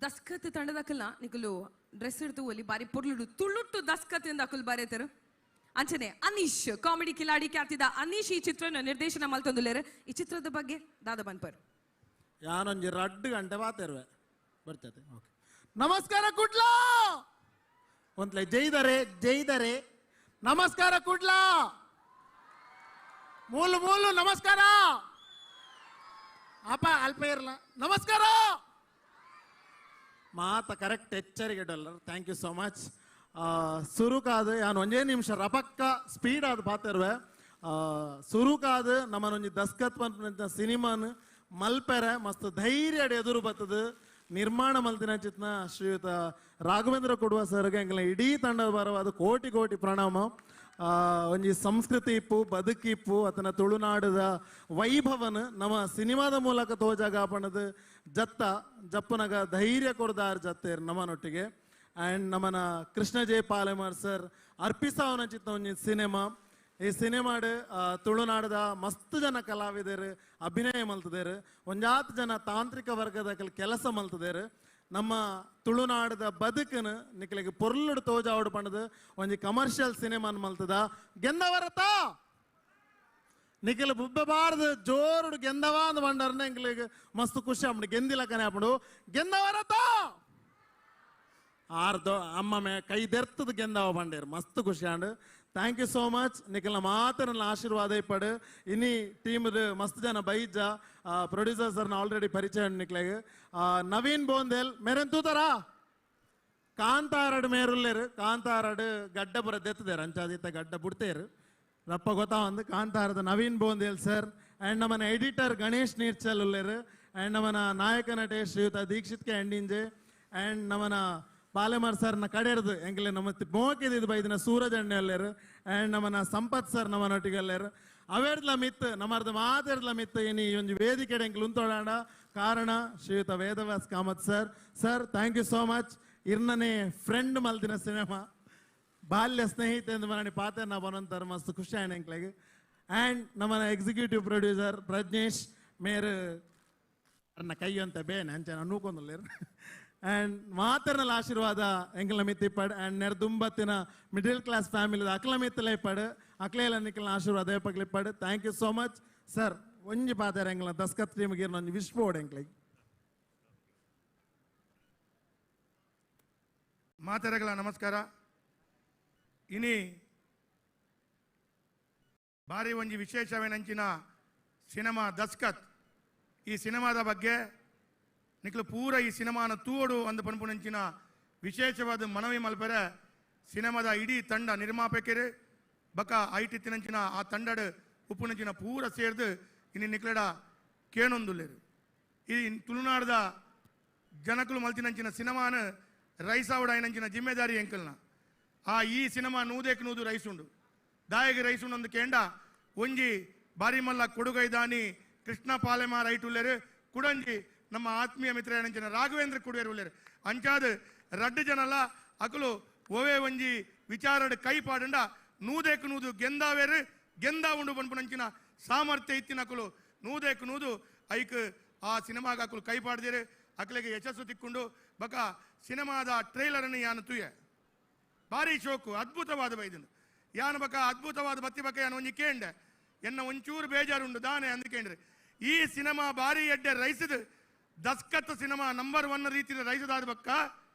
ದಸ್ಕತ್ ತಂಡದಕ್ಕಲ್ಲ ನಿಕಲು ಡ್ರೆಸ್ ಇಡ್ತು ಒಲಿ ಬಾರಿ ಪೊರ್ಲುಡು ತುಳುಟ್ಟು ದಸ್ಕತ್ ಇಂದ ಅಕುಲು ಬಾರೇತರು. ಅಂಚನೆ ಅನೀಶ್ ಕಾಮಿಡಿ ಕಿಲಾಡಿ ಖ್ಯಾತಿದ ಅನೀಶ್ ಈ ಚಿತ್ರನ ನಿರ್ದೇಶನ ಮಲ್ತೊಂದುಲ್ಲೇರು. ಈ ಚಿತ್ರದ ಬಗ್ಗೆ ದಾದ ಬನ್ಪರ್ ಯಾನೊಂಜಿ ರಡ್ಡು ಗಂಟೆ ಬಾತೇರುವೆ ಬರ್ತದೆ. ಓಕೆ, ನಮಸ್ಕಾರ ಕುಡ್ಲ ಒಂದ್ಲೆ ಜೈದರೆ ಜೈದರೆ ನಮಸ್ಕಾರ ಕುಡ್ಲ ಮೂಲು ಮೂಲು ನಮಸ್ಕಾರ ಅಪ್ಪ ಅಲ್ಪ ಇರಲ್ಲ ನಮಸ್ಕಾರ ಮಾತ ಕರೆಕ್ಟ್ ಎಚ್ಚರಿಕೆ dollar. Thank you so much. ಸುರುಕಾದ ಯಾನು ಒಂಜೇ ನಿಮಿಷ ರಪಕ್ಕ ಸ್ಪೀಡ್ ಆದ ಪಾತಿರುವೆ. ಸುರುಕಾದ ನಮ್ಮನೊಂಜಿ ದಸ್ಕತ್ ಪನ್ಪಿನ ಸಿನಿಮಾನ್ ಮಲ್ಪೆರೆ ಮಸ್ತ್ ಧೈರ್ಯ ಎದುರು ಬರ್ತದೆ. ನಿರ್ಮಾಣ ಮಲ್ತಿನ ಚಿತ್ನ ಶ್ರೀಯುತ ರಾಘವೇಂದ್ರ ಕೊಡುವ ಸರ್ಗೆ ಎಂಕಲ್ನ ಇಡೀ ತಂಡದ ಬರವಾದ ಕೋಟಿ ಕೋಟಿ ಪ್ರಣಾಮ. ಒಂಜಿ ಸಂಸ್ಕೃತಿ ಇಪ್ಪು ಬದುಕಿಪ್ಪು ಅತನ ತುಳುನಾಡದ ವೈಭವನ ನಮ್ಮ ಸಿನಿಮಾದ ಮೂಲಕ ತೋಜಾಗ ಆಪಣದ ಜತ್ತ ಜಪ್ಪನಗ ಧೈರ್ಯ ಕೊಡ್ದಾರ್ ಜತ್ತೇರ್ ನಮ್ಮನೊಟ್ಟಿಗೆ. ಆ್ಯಂಡ್ ನಮ್ಮನ ಕೃಷ್ಣ ಜೆ ಪಾಲೆಮಾರ್ ಸರ್ ಅರ್ಪಿಸಾವನ ಚಿತ್ತ ಒಂಜಿ ಸಿನಿಮಾ. ಈ ಸಿನಿಮಾಡ್ ತುಳುನಾಡದ ಮಸ್ತ್ ಜನ ಕಲಾವಿದರು ಅಭಿನಯ ಮಲ್ತದೇರು, ಒಂಜಾತ್ ಜನ ತಾಂತ್ರಿಕ ವರ್ಗದ ಕೆಲಸ ಮಲ್ತದೇರು. ನಮ್ಮ ತುಳುನಾಡದ ಬದುಕನ ನಿಕ್ಲೆಗ್ ಪೊರ್ಲುಡು ತೋಜಾವಡು ಪಂಡದು ಒಂಜಿ ಕಮರ್ಷಿಯಲ್ ಸಿನಿಮಾನ್ ಮಲ್ತದ ಗೆಂದವರತ ನಿಖಿಲ್ ಬುಬ್ಬಬಾರ್ದು ಜೋರುಡು ಗೆಂದವ ಅಂದ್ ಬಂಡರ್ನ ಎಂಕ್ಲೆಗ್ ಮಸ್ತ್ ಖುಷಿ ಆಪುಂಡು. ಗೆಂದಿಲಕನೆ ಆಪುಂಡು ಗೆಂದವರತ ಆರ್ದೋ ಅಮ್ಮ ಮೇ ಕೈ ದೆರ್ತದ ಗೆಂದವ ಬಂಡೇರು ಮಸ್ತ್ ಖುಷಿ and. Thank you so much. ನಿಖಿಲ್ನ ಮಾತನ್ನ ಆಶೀರ್ವಾದ ಇಪ್ಪಡು. ಇನಿ ಟೀಮ್ ಮಸ್ತ್ ಜನ ಬೈಜ ಪ್ರೊಡ್ಯೂಸರ್ ಸರ್ನ ಆಲ್ರೆಡಿ ಪರಿಚಯ ನಿಕ್ಲೆಗ್. ನವೀನ್ ಬೋಂದೇಲ್ ಮೇರೆನ್ ತೂತಾರಾ? ಕಾಂತಾರಡು ಮೇರುಲ್ಲೇರು ಕಾಂತಾರಡು ಗಡ್ಡ ಪುರ ದೆತ್ತದೇರು ಅಂಚಾದಿತ್ತ ಗಡ್ಡ ಬುಡ್ತೇರು ರಪ್ಪ ಗೊತ್ತಾ ಒಂದು ಕಾಂತಾರದ ನವೀನ್ ಬೋಂದೇಲ್ ಸರ್ ಆ್ಯಂಡ್ ನಮ್ಮನ ಎಡಿಟರ್ ಗಣೇಶ್ ನೀರ್ಚಲ್ ಉಲ್ಲೇರು ಆ್ಯಂಡ್ ನಮ್ಮನ ನಾಯಕ ನಟೆ ಶ್ರೀಯುತ ದೀಕ್ಷಿತ್ ಕೆ ಅಂಡಿಂಜೆ ಆ್ಯಂಡ್ ನಮ್ಮನ ಪಾಲೆಮಾರ್ ಸರ್ನ ಕಡೆರ್ದು ಎಂಕಲೆ ನಮ್ಮ ಮೋಕಿದ್ದು ಬೈದಿನ ಸೂರಜ್ ಅಣ್ಣೆ ಅಲ್ಲೇರು ಆ್ಯಂಡ್ ನಮ್ಮನ ಸಂಪತ್ ಸರ್ ನಮ್ಮನೊಟ್ಟಿಗೆ ಅಲ್ಲೇರು ಅವೇರ್ದ್ಲ ಮಿತ್ತು ನಮ್ಮರ್ದ ಮಾತೆರ್ದ್ಲ ಮಿತ್ತು ಇನಿ ಈ ಒಂಜಿ ವೇದಿಕೆ ಎಂಕಲ್ ಉಂತೋಡಾಂಡ ಕಾರಣ ಶ್ರೀಯುತ Vedavyas Kamath sir. Sir thank you so much. ಇರ್ನನೆ friend ಮಲ್ದಿನ ಸಿನಿಮಾ ಬಾಲ್ಯ ಸ್ನೇಹಿತೆ ಎಂದು ಮರಣಿ ಪಾತೆ ನಾ ಬನಂತರ ಮಸ್ತ್ ಖುಷಿ ಆಯ್ನ ಎಂಕ್ಲೆಗ್. ಆ್ಯಂಡ್ ನಮ್ಮನ ಎಕ್ಸಿಕ್ಯೂಟಿವ್ ಪ್ರೊಡ್ಯೂಸರ್ ಪ್ರಜ್ನೇಶ್ ಮೇರು ಅರ್ನ ಕೈ ಅಂತ ಬೇನೆ ಅಂಚೆ ನೂಕೊಂದುಲ್ಲೇರು. ಆ್ಯಂಡ್ ಮಾತರ್ನಲ ಆಶೀರ್ವಾದ ಎಂಕಲ್ನ ಮಿತ್ತಿಪ್ಪಡ್ ಆ್ಯಂಡ್ ನೆರ್ದುಂಬತ್ತಿನ ಮಿಡಿಲ್ ಕ್ಲಾಸ್ ಫ್ಯಾಮಿಲಿ ಅಕ್ಲ ಮಿತ್ತಲ ಇಪ್ಪಡ್ ಅಕ್ಲೇಲ ನಿಕ್ಕಲ್ನ ಆಶೀರ್ವಾದ ಏಪಕ್ಲಿಪ್ಪಡ್. Thank you so much sir. ಒಂಜಿ ಪಾತೆರ ಎಂಕಲ್ನ ದಸ್ಕತ್ ಟೀಮ್ಗೆ ಒಂಜಿ ವಿಶ್ ಬೋರ್ಡ್ ಎಂಕ್ಲೆಗ್. ಮಾತೆರೆಗಳ ನಮಸ್ಕಾರ. ಇನಿ ಭಾರಿ ಒಂಜಿ ವಿಶೇಷವೇನಂಚಿನ ಸಿನಿಮಾ ದಸ್ಕತ್. ಈ ಸಿನಿಮಾದ ಬಗ್ಗೆ ನಿಕ್ಲು ಪೂರ ಈ ಸಿನಿಮಾನ ತೂಡು ಒಂದು ಪನ್ಪುನಂಚಿನ ವಿಶೇಷವಾದ ಮನವಿ ಮಲ್ಪೆರೆ ಸಿನಿಮಾದ ಇಡೀ ತಂಡ ನಿರ್ಮಾಪಕರು ಬಕ I T ತಿನಂಚಿನ ಆ ತಂಡಡ್ ಉಪ್ಪುನಂಚಿನ ಪೂರ ಸೇರ್ದು ಇನಿ ನಿಕ್ಲೆಡ ಕೇಣೊಂದುಲ್ಲೇರು. ಈ ತುಳುನಾಡದ ಜನಕುಲು ಮಲ್ತಿನಂಚಿನ ಸಿನಿಮಾನ ರೈಸಾವಡ అయినంచిన ಜಿಮ್ಮೆದಾರಿ ಎಂಕಲ್ನ ಆ ಈ ಸಿನಿಮಾ ನೂದೇಕ್ ನೂದು ರೈಸ್ ಉಂಡು ದಾಯಗೆ ರೈಸ್ ಉಂಡು ಕೇಂಡ ಒಂಜಿ ಬಾರಿಮಲ್ಲ ಕೊಡುಗೈದಾನಿ ಕೃಷ್ಣ ಪಾಲೆಮಾರ್ ಐಟ್ ಉಲ್ಲೇರು ಕುಡಂಜಿ ನಮ್ಮ ಆತ್ಮೀಯ ಮಿತ್ರ ಏನಂಚಿನ ರಾಘವೇಂದ್ರ ಕುಡಿಯರು ಉಲ್ಲೇರು ಅಂಚಾದ ರಡ್ಡು ಜನಲ ಅಕಲು ಓವೇ ಒಂಜಿ ವಿಚಾರಡ್ ಕೈ ಪಾಡಂಡ ನೂದೇಕ್ ನೂದು ಗೆಂದಾವೇರು ಗೆಂದ ಉಂಡು ಪನ್ಪುನಂಚಿನ ಸಾಮರ್ಥ್ಯ ಇತ್ತಿನ ಅಕಲು ನೂದೇಕ್ ನೂದು ಐಕ್ ಆ ಸಿನಿಮಾಗ ಅಕಲು ಕೈ ಪಾಡ್ದೇರು ಅಕಲಿಗೆ ಯಶಸ್ಸು ತಿಕ್ಕೊಂಡು ಬಕ ಸಿನಿಮಾದ ಟ್ರೈಲರನ್ನು ಯಾನು ತುಯೆ ಭಾರಿ ಶೋಕು ಅದ್ಭುತವಾದ ಬೈದನು ಯಾನು ಬಕ ಅದ್ಭುತವಾದ ಬತ್ತಿ ಬಕ ಯಾನು ಒಂಜಿ ಕೇಂಡೆ ಎನ್ನ ಒಂಚೂರು ಬೇಜಾರುಂಡು ದಾನೆ ಅಂದ್ಕೇಂಡ್ರಿ. ಈ ಸಿನಿಮಾ ಭಾರಿ ಎಡ್ಡೆ ರೈಸದು ದಸ್ಕತ್ ಸಿನಿಮಾ ನಂಬರ್ 1 ರೀತಿಯ ರೈಸದಾದ ಬಕ್ಕ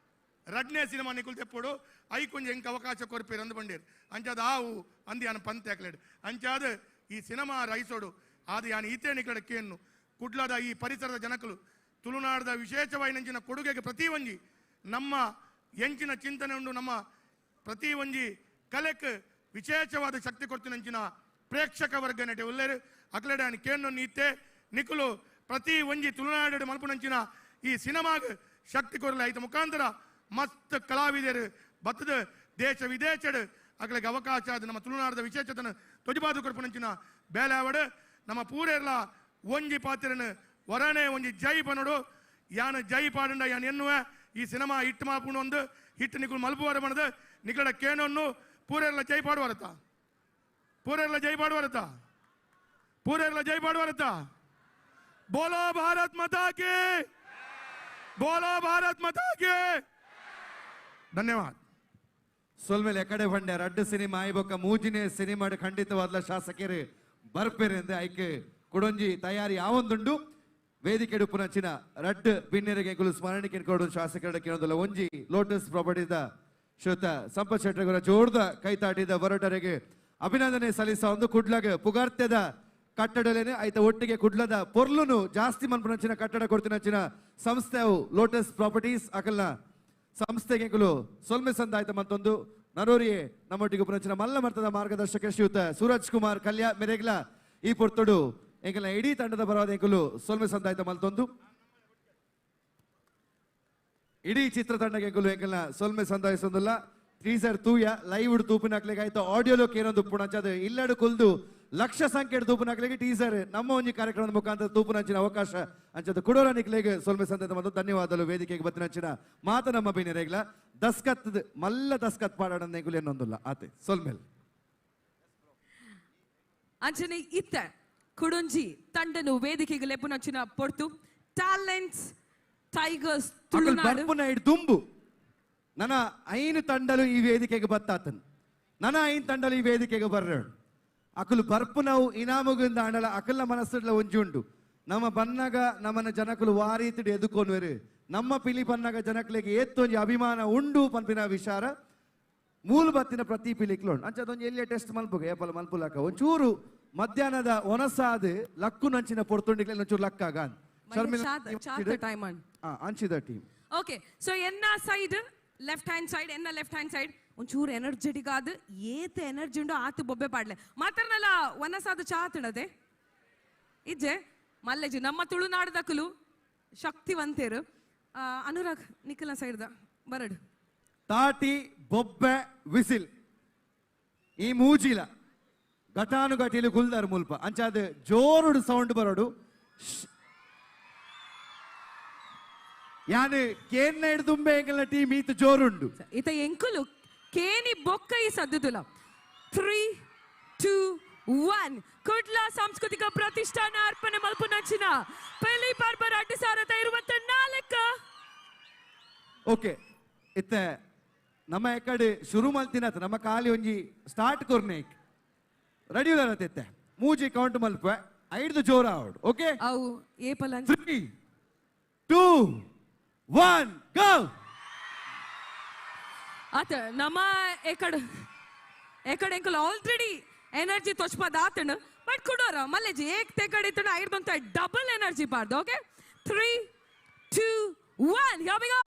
ರಡ್ನೇ ಸಿನಿಮಾ ನಿಕುಲ್ ತೆಪ್ಪೋಡು ಐಕೊಂಜ ಎಂಕ್ ಅವಕಾಶ ಕೊರ್ಪೇರು ಅಂದು ಬಂಡೇರು ಅಂಚಾದ ಆವು ಅಂದು ಯಾನು ಪಂತೆ ಹಾಕ್ಲೇಡು ಅಂಚಾದ ಈ ಸಿನಿಮಾ ರೈಸೋಡು ಆದ ಯಾನು ಈತೇ ನಿಕಡ ಕೇನ್ನು ಕುಡ್ಲದ ಈ ಪರಿಸರದ ಜನಕಲು ತುಳುನಾಡದ ವಿಶೇಷವಾಗಿ ಕೊಡುಗೆಗೆ ಪ್ರತಿ ಒಂಜಿ ನಮ್ಮ ಎಂಚಿನ ಚಿಂತನೆ ಉಂಡು ನಮ್ಮ ಪ್ರತಿ ಒಂಜಿ ಕಲೆಕ್ ವಿಶೇಷವಾದ ಶಕ್ತಿ ಕೊಡ್ತಿನಂಚಿನ ಪ್ರೇಕ್ಷಕ ವರ್ಗ ನಟೆ ಉಲ್ಲೇರು ಅಕ್ಲೆಡ ಕೇನ್ನು ನೀತೆ ನಿಕುಲು ಪ್ರತಿ ಒಂಜಿ ತುಳುನಾಡು ಮಲ್ಪುನಂಚಿನ ಈ ಸಿನಿಮಾಗ್ ಶಕ್ತಿ ಕೊರಲೆ ಐತ ಮುಖಾಂತರ ಮಸ್ತ್ ಕಲಾವಿದರು ಬತ್ತದ ದೇಶ ವಿದೇಶಡ್ ಅಕ್ಲೆಗೆ ಅವಕಾಶ ಅದು ನಮ್ಮ ತುಳುನಾಡದ ವಿಶೇಷತನ ತೊಜಿಬಾದು ಕೊರ್ಪುನಂಚಿನ ಬೇಲಾವಡು ನಮ್ಮ ಪೂರೆರ್ಲ ಒಂಜಿ ಪಾತ್ರನ ವರಣೆ ಒಂಜಿ ಜೈ ಪನೋಡು ಯಾನು ಜೈ ಪಾಡಂಡ ಯಾನು ಎನ್ನುವ ಈ ಸಿನಿಮಾ ಹಿಟ್ ಮಾಪುಂಡು ಒಂದು ಹಿಟ್ ನಿಕುಲು ಮಲ್ಪುವಾರ ಮಣದು ನಿಕಡ ಕೇನೊನ್ನು ಪೂರೆರ್ಲ ಜೈ ಪಾಡುವಾರತ ಪೂರೆರ್ಲ ಜೈ ಪಾಡುವಾರತ ಪೂರೆರ್ಲ ಜೈ ಪಾಡುವಾರತ. ಬೋಲೋ ಭಾರತ್ ಮಾತಾ ಕಿ, ಬೋಲೋ ಭಾರತ್ ಮಾತಾ ಕಿ. ಧನ್ಯವಾದ. ಸೊಲ್ಮೇಲೆ ಎಕಡೆ ಬಂಡೆ ರಡ್ಡು ಸಿನಿಮಾ ಆಯ್ಬೊಕ್ಕ ಮೂಜಿನೇ ಸಿನಿಮಾ ಖಂಡಿತವಾದ ಶಾಸಕರು ಬರ್ಪೇರೆಂದು ಐಕೆ ಕುಡೊಂಜಿ ತಯಾರಿ ಯಾವೊಂದುಂಡು ವೇದಿಕೆ ಉಪ್ಪುನಂಚಿನ ರಡ್ಡು ಬಿನ್ನೆರೆಗೆ ಕುಲು ಸ್ಮರಣಿಕೆ ಕೊಡು ಶಾಸಕರ ಕೇಳೋದಲ್ಲ ಒಂಜಿ ಲೋಟಸ್ ಪ್ರಾಪರ್ಟಿದ ಶ್ರೋತ ಸಂಪತ್ ಶೆಟ್ಟರ್ಗರ ಜೋರ್ದ ಕೈತಾಟಿದ ಹೊರಟರಿಗೆ ಅಭಿನಂದನೆ ಸಲ್ಲಿಸ ಒಂದು ಕುಡ್ಲಗ ಪುಗಾರ್ತ್ಯದ ಕಟ್ಟಡಲೇನೆ ಆಯ್ತ ಒಟ್ಟಿಗೆ ಕುಡ್ಲದ ಪೊರ್ಲುನು ಜಾಸ್ತಿ ಮನ್ಪುನಂಚಿನ ಕಟ್ಟಡ ಕೊಡ್ತಿನಂಚಿನ ಸಂಸ್ಥೆ ಅವು ಲೋಟಸ್ ಪ್ರಾಪರ್ಟೀಸ್ ಅಕಲ್ನ ಸಂಸ್ಥೆಗೆ ಕುಲು ಸೊಲ್ಮೆ ಸಂದಾಯ್ತ ಮತ್ತೊಂದು ನರೋರಿಯೇ ನಮ್ಮೊಟ್ಟಿಗೆ ಉಪನಂಚಿನ ಮಲ್ಲ ಮರ್ತದ ಮಾರ್ಗದರ್ಶಕ ಶ್ರೀಯುತ ಸೂರಜ್ ಕುಮಾರ್ ಕಲ್ಯಾ ಮೆರೆಗ್ಲ ಈ ಪೊರ್ತೊಡು ಎಂಕಲ್ನ ಇಡೀ ತಂಡದ ಬರವಾದ ಎಂಕುಲು ಸೊಲ್ಮೆ ಸಂದಾಯ್ತ ಮಲ್ತೊಂದು ಇಡೀ ಚಿತ್ರತಂಡಕ್ಕೆ ಎಂಕುಲು ಎಂಕಲ್ನ ಸೊಲ್ಮೆ ಸಂದಾಯಿಸೊಂದಿಲ್ಲ. ಟೀಸರ್ ತೂಯ ಲೈವ್ ತೂಪಿನ ಆಯ್ತು ಆಡಿಯೋಲೋಕ್ ಏನೊಂದು ಪುಣಂಚ ಅದು ಇಲ್ಲಡು ಕುಲ್ದು ಲಕ್ಷ ಸಂಖ್ಯೆ ತೂಪಿನಾಕ್ಲೆಗೆ ಟೀಸರ್ ನಮ್ಮ ಒಂಜಿ ಕಾರ್ಯಕ್ರಮದ ಮುಖಾಂತರ ತೂಪಿನಂಚಿನ ಅವಕಾಶ ಅಂಚದ ಕುಡೋರ ನಿಕ್ಲೆಗೆ ಸೊಲ್ಮೆ ಸಂದಾಯ್ತ ಮತ್ತು ಧನ್ಯವಾದಗಳು. ವೇದಿಕೆಗೆ ಬತ್ತಿನಂಚಿನ ಮಾತ ನಮ್ಮ ಬಿನೆರೆಗ್ಲ ದಸ್ಕತ್ ಮಲ್ಲ ದಸ್ಕತ್ ಪಾಡೋಣ ಎಂಕುಲು ಏನೊಂದಿಲ್ಲ ಆತೆ ಸೊಲ್ಮೇಲ್ ಅಂಚನೆ ಇತ್ತ ಕುಡುಂಜಿ ತಂಡನು ವೇದಿಕೆಗೆ ಲೆಪ್ಪುನಂಚಿನ ಪೊರ್ತು ಟ್ಯಾಲೆಂಟ್ಸ್ ಟೈಗರ್ಸ್ ತುಳುನಾಡು ಬರ್ಪುನ ದುಂಬು ನನ್ನ ಐನು ತಂಡಲು ಈ ವೇದಿಕೆಗೆ ಬತ್ತಾತನ್ ನನ್ನ ಐನ್ ತಂಡಲು ಈ ವೇದಿಕೆಗೆ ಬರ್ರೋಣ ಅಕಲು ಬರ್ಪುನವು ಇನಾಮುಗಿಂದ ಅಂಡಲ ಅಕಲ್ನ ಮನಸ್ಸುಡ್ಲ ಒಂಜಿ ಉಂಡು ನಮ್ಮ ಬನ್ನಗ ನಮ್ಮನ ಜನಕುಲು ವಾರೀತಿಡು ಎದುಕೊನ್ವೆರು ನಮ್ಮ ಪಿಲಿ ಬನ್ನಗ ಜನಕುಲೆಗೆ ಏತ್ತೊಂಜಿ ಅಭಿಮಾನ ಉಂಡು ಪನ್ಪಿನ ವಿಚಾರ ಮೂಲ ಬತ್ತಿನ ಪ್ರತಿ ಪಿಲಿಕ್ಲು ಉಂಡು ಅಂಚ ಅದೊಂಜಿ ಎಲ್ಲಿಯ ಟೆಸ್ಟ್ ಮಲ್ಪುಗ ಏಪಲ ಮಲ್ಪುಲಕ ಒಂಚೂರು ಮಧ್ಯಾಹ್ನದ ಒನಸಾದ ಲಕ್ಕು ನಂಚಿನ ಪೊರ್ತುಂಡಿಗ್ಲೆ ಒಂಚೂರು ಲಕ್ಕಾಗ ಟೈಮ್ ಅಂಚಿದ ಟೀಮ್. ಓಕೆ ಸೊ ಎನ್ನ ಸೈಡ್ ಲೆಫ್ಟ್ ಹ್ಯಾಂಡ್ ಸೈಡ್, ಎನ್ನ ಲೆಫ್ಟ್ ಹ್ಯಾಂಡ್ ಸೈಡ್ ಒಂಚೂರು ಎನರ್ಜೆಟಿಕ್ ಆದ್ ಏತ್ ಎನರ್ಜಿ ಉಂಡು ಆತು ಬೊಬ್ಬೆ ಪಾಡ್ಲೆ. ಮಾತ್ರನಲ್ಲ ವನಸಾದ ಚಾ ತಿಣದೆ ಇಜ್ಜೆ ಮಲ್ಲೆಜಿ ನಮ್ಮ ತುಳುನಾಡದಕುಲು ಶಕ್ತಿವಂತೇರು. ಅನುರಾಗ್ ನಿಖಿಲ ಸೈಡ್ದ ಬರಡು. ತಾಟಿ ಬೊಬ್ಬೆ ವಿಸಿಲ್ ಈ ಮೂಜಿಲ ಘಟಾನುಘಟಿಲು ಗುಲ್ದಾರ್ ಮುಲ್ಪ ಅಂಚಾದ ಜೋರುಡು ಸೌಂಡ್ ಬರೋಡು. ಯಾನು ಕೇನ್ನ ಹಿಡ್ದುಂಬೆ ಎಂಕಲ್ನ ಟೀಮ್ ಈತ ಜೋರುಂಡು. ಈತ ಎಂಕುಲು ಕೇನಿ ಬೊಕ್ಕ ಈ ಸದ್ದುದುಲ. 3 2 1 ಕುಡ್ಲ ಸಾಂಸ್ಕೃತಿಕ ಪ್ರತಿಷ್ಠಾನ ಅರ್ಪಣೆ ಮಲ್ಪುನಂಚಿನ ಪೆಲಿ ಪರ್ಬ 2024. ಓಕೆ ಇತ್ತೆ ನಮ್ಮ ಎಕಡೆ ಶುರು ಮಲ್ತಿನತ ನಮ್ಮ ಖಾಲಿ ಒಂಜಿ ಸ್ಟಾರ್ಟ್ ಕೊರ್ನೇಕ್ ರೆಡಿ ಇತ್ತೆ ಮೂಜಿ ಕೌಂಟ್ ಮಲ್ಪ ಐದು ಜೋರ ಆವಡ್. ಓಕೆ ಅವು ಏಪಲ 3 2 1 ಗೋ. ಆತ ನಮ್ಮ ಎಕಡೆ ಎಕಡೆ ಎಂಕಲ್ ಆಲ್ರೆಡಿ ಎನರ್ಜಿ ತೊಚ್ಪದ ಆತಣ ಬಟ್ ಕುಡೋರ ಮಲ್ಲೆಜಿ ಏಕ್ ತೆಕಡೆ ಇತ್ತಣ ಐರ್ದಂತ ಡಬಲ್ ಎನರ್ಜಿ ಪಾರ್ದು. Okay 3 2 1 here we go.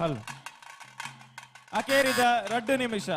Hello ಅಕೇರಿದ 2 ನಿಮಿಷ.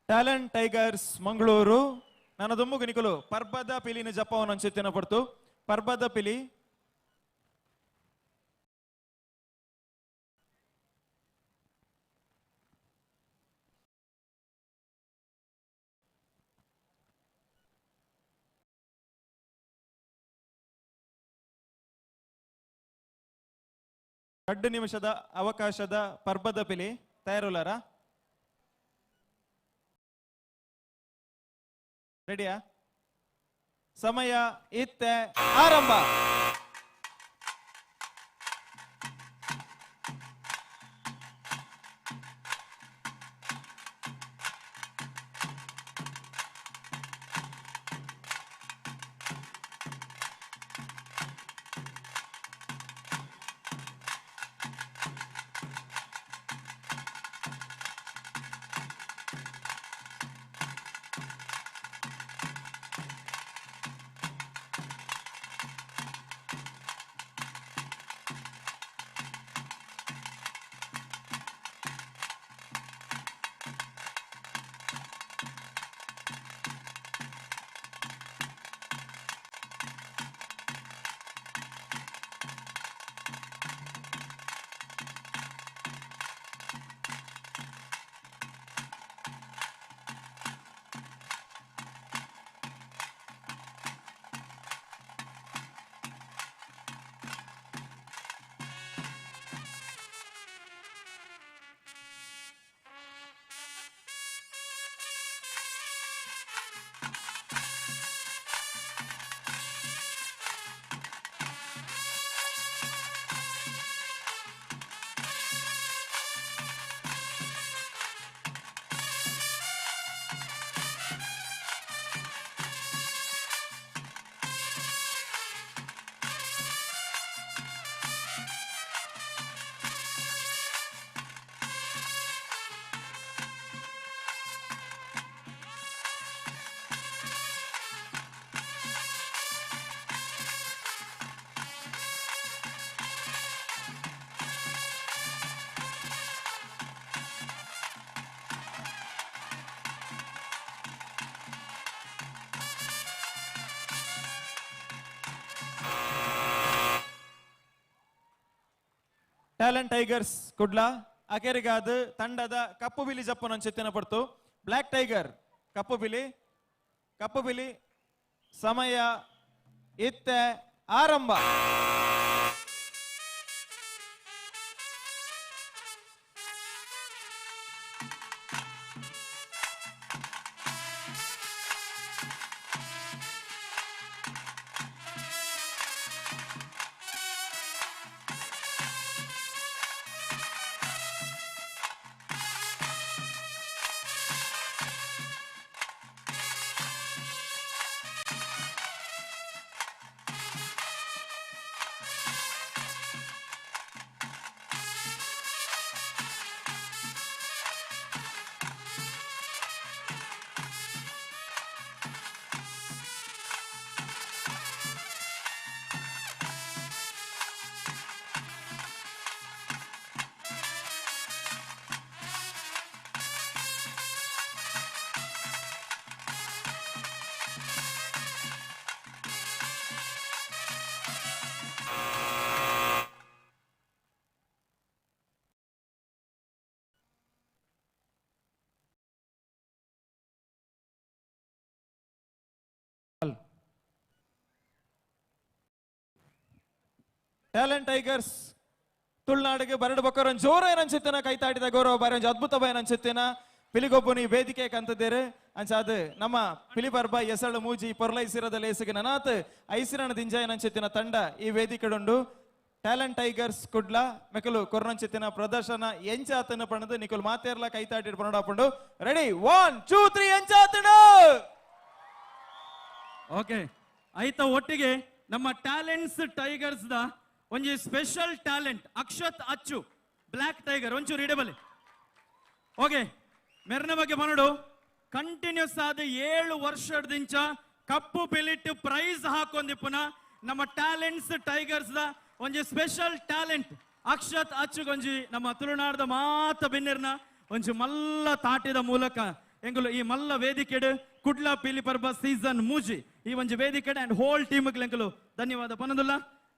ಟ್ಯಾಲೆಂಟ್ ಟೈಗರ್ಸ್ ಮಂಗಳೂರು ನನ್ನ ದುಮ್ಮುಗು ನಿಕುಲು ಪರ್ಬದ ಪಿಲಿನ ಜಪ್ಪವನ್ನು ಅಂಚೆತ್ತಿನ ಪಡ್ತು ಪರ್ಬದ ಪಿಲಿ 2 ನಿಮಿಷದ ಅವಕಾಶದ ಪರ್ಬದ ಪಿಲಿ ತಯಾರುಲಾರ ರೆಡಿಯಾ? ಸಮಯ ಇತ್ತೆ ಆರಂಭ. ಟ್ಯಾಲೆಂಟ್ ಟೈಗರ್ಸ್ ಕುಡ್ಲ ಅಕೆರಿಗಾದ ತಂಡದ ಕಪ್ಪು ಬಿಲಿ ಜಪ್ಪನ ಚೆತ್ತಿನ ಪಡ್ತು ಬ್ಲ್ಯಾಕ್ ಟೈಗರ್ ಕಪ್ಪು ಬಿಲಿ ಕಪ್ಪು ಬಿಲಿ ಸಮಯ ಇತ್ತೆ ಆರಂಭ. ಟ್ಯಾಲೆಂಟ್ ಟೈಗರ್ಸ್ ತುಳುನಾಡಿಗೆ ಬರಡು ಬೊಕ್ಕರೊಂದು ಜೋರ ಏನನ್ಸುತ್ತೇನ ಕೈತಾಟಿದ ಗೌರವ ಬಾರಿ ಒಂಜಿ ಅದ್ಭುತ ಏನನ್ಸುತ್ತೇನ ಪಿಲಿಗೊಬ್ಬನಿ ವೇದಿಕೆ ಕಂತದೇರು ಅಂಚಾದ ನಮ್ಮ ಪಿಲಿಪರ್ಬ ಎಸಳು ಮೂಜಿ ಪೊರ್ಲೈಸಿರದ ಲೇಸಿಗೆ ನನಾತ್ ಐಸಿರಣ ದಿಂಜಾಯ ನಂಚೆತ್ತಿನ ತಂಡ ಈ ವೇದಿಕೆಡುಂಡು. ಟ್ಯಾಲೆಂಟ್ ಟೈಗರ್ಸ್ ಕುಡ್ಲ ಮೆಕಲು ಕೊರ್ನಂಚೆತ್ತಿನ ಪ್ರದರ್ಶನ ಎಂಚಾತನ ಪಣದು ನಿಕುಲ್ ಮಾತೇರ್ಲ ಕೈತಾಟಿ ಪಣಡಾಪುಂಡು. ರೆಡಿ 1 2 3 ಎಂಚಾತನ. ಓಕೆ ಆಯ್ತಾ ಒಟ್ಟಿಗೆ ನಮ್ಮ ಟ್ಯಾಲೆಂಟ್ಸ್ ಟೈಗರ್ಸ್ the ಒಂಜಿ special talent Akshat Achu black tiger ಒಂಚೂರು ಇಡಬಲಿ. ಓಕೆ ಮೆರ್ನ ಬಗ್ಗೆ ಬನ್ನಡು ಕಂಟಿನ್ಯೂಸ್ ಆದ 7 ವರ್ಷದಿಂಚ ಕಪ್ಪು ಪಿಲಿಟ್ಟು ಪ್ರೈಸ್ ಹಾಕೊಂದಿಪ್ಪುನ ನಮ್ಮ ಟ್ಯಾಲೆಂಟ್ಸ್ ಟೈಗರ್ಸ್ the ಒಂಜಿ ಸ್ಪೆಷಲ್ ಟ್ಯಾಲೆಂಟ್ ಅಕ್ಷತ್ ಅಚ್ಚುಗೊಂಜಿ ನಮ್ಮ ತುಳುನಾಡದ ಮಾತ ಬಿನ್ನಿರ್ನ ಒಂಜಿ ಮಲ್ಲ ತಾಟಿದ ಮೂಲಕ ಎಂಗುಲು ಈ ಮಲ್ಲ ವೇದಿಕೆಡು ಕುಡ್ಲ ಪಿಲಿ ಪರ್ಬ ಸೀಸನ್ ಮೂಜಿ ಈ ಒಂಜಿ ವೇದಿಕೆಡು ಅಂಡ್ ಹೋಲ್ ಟೀಮ್ ಎಂಕುಲು ಧನ್ಯವಾದ ಪನದುಲ್ಲ.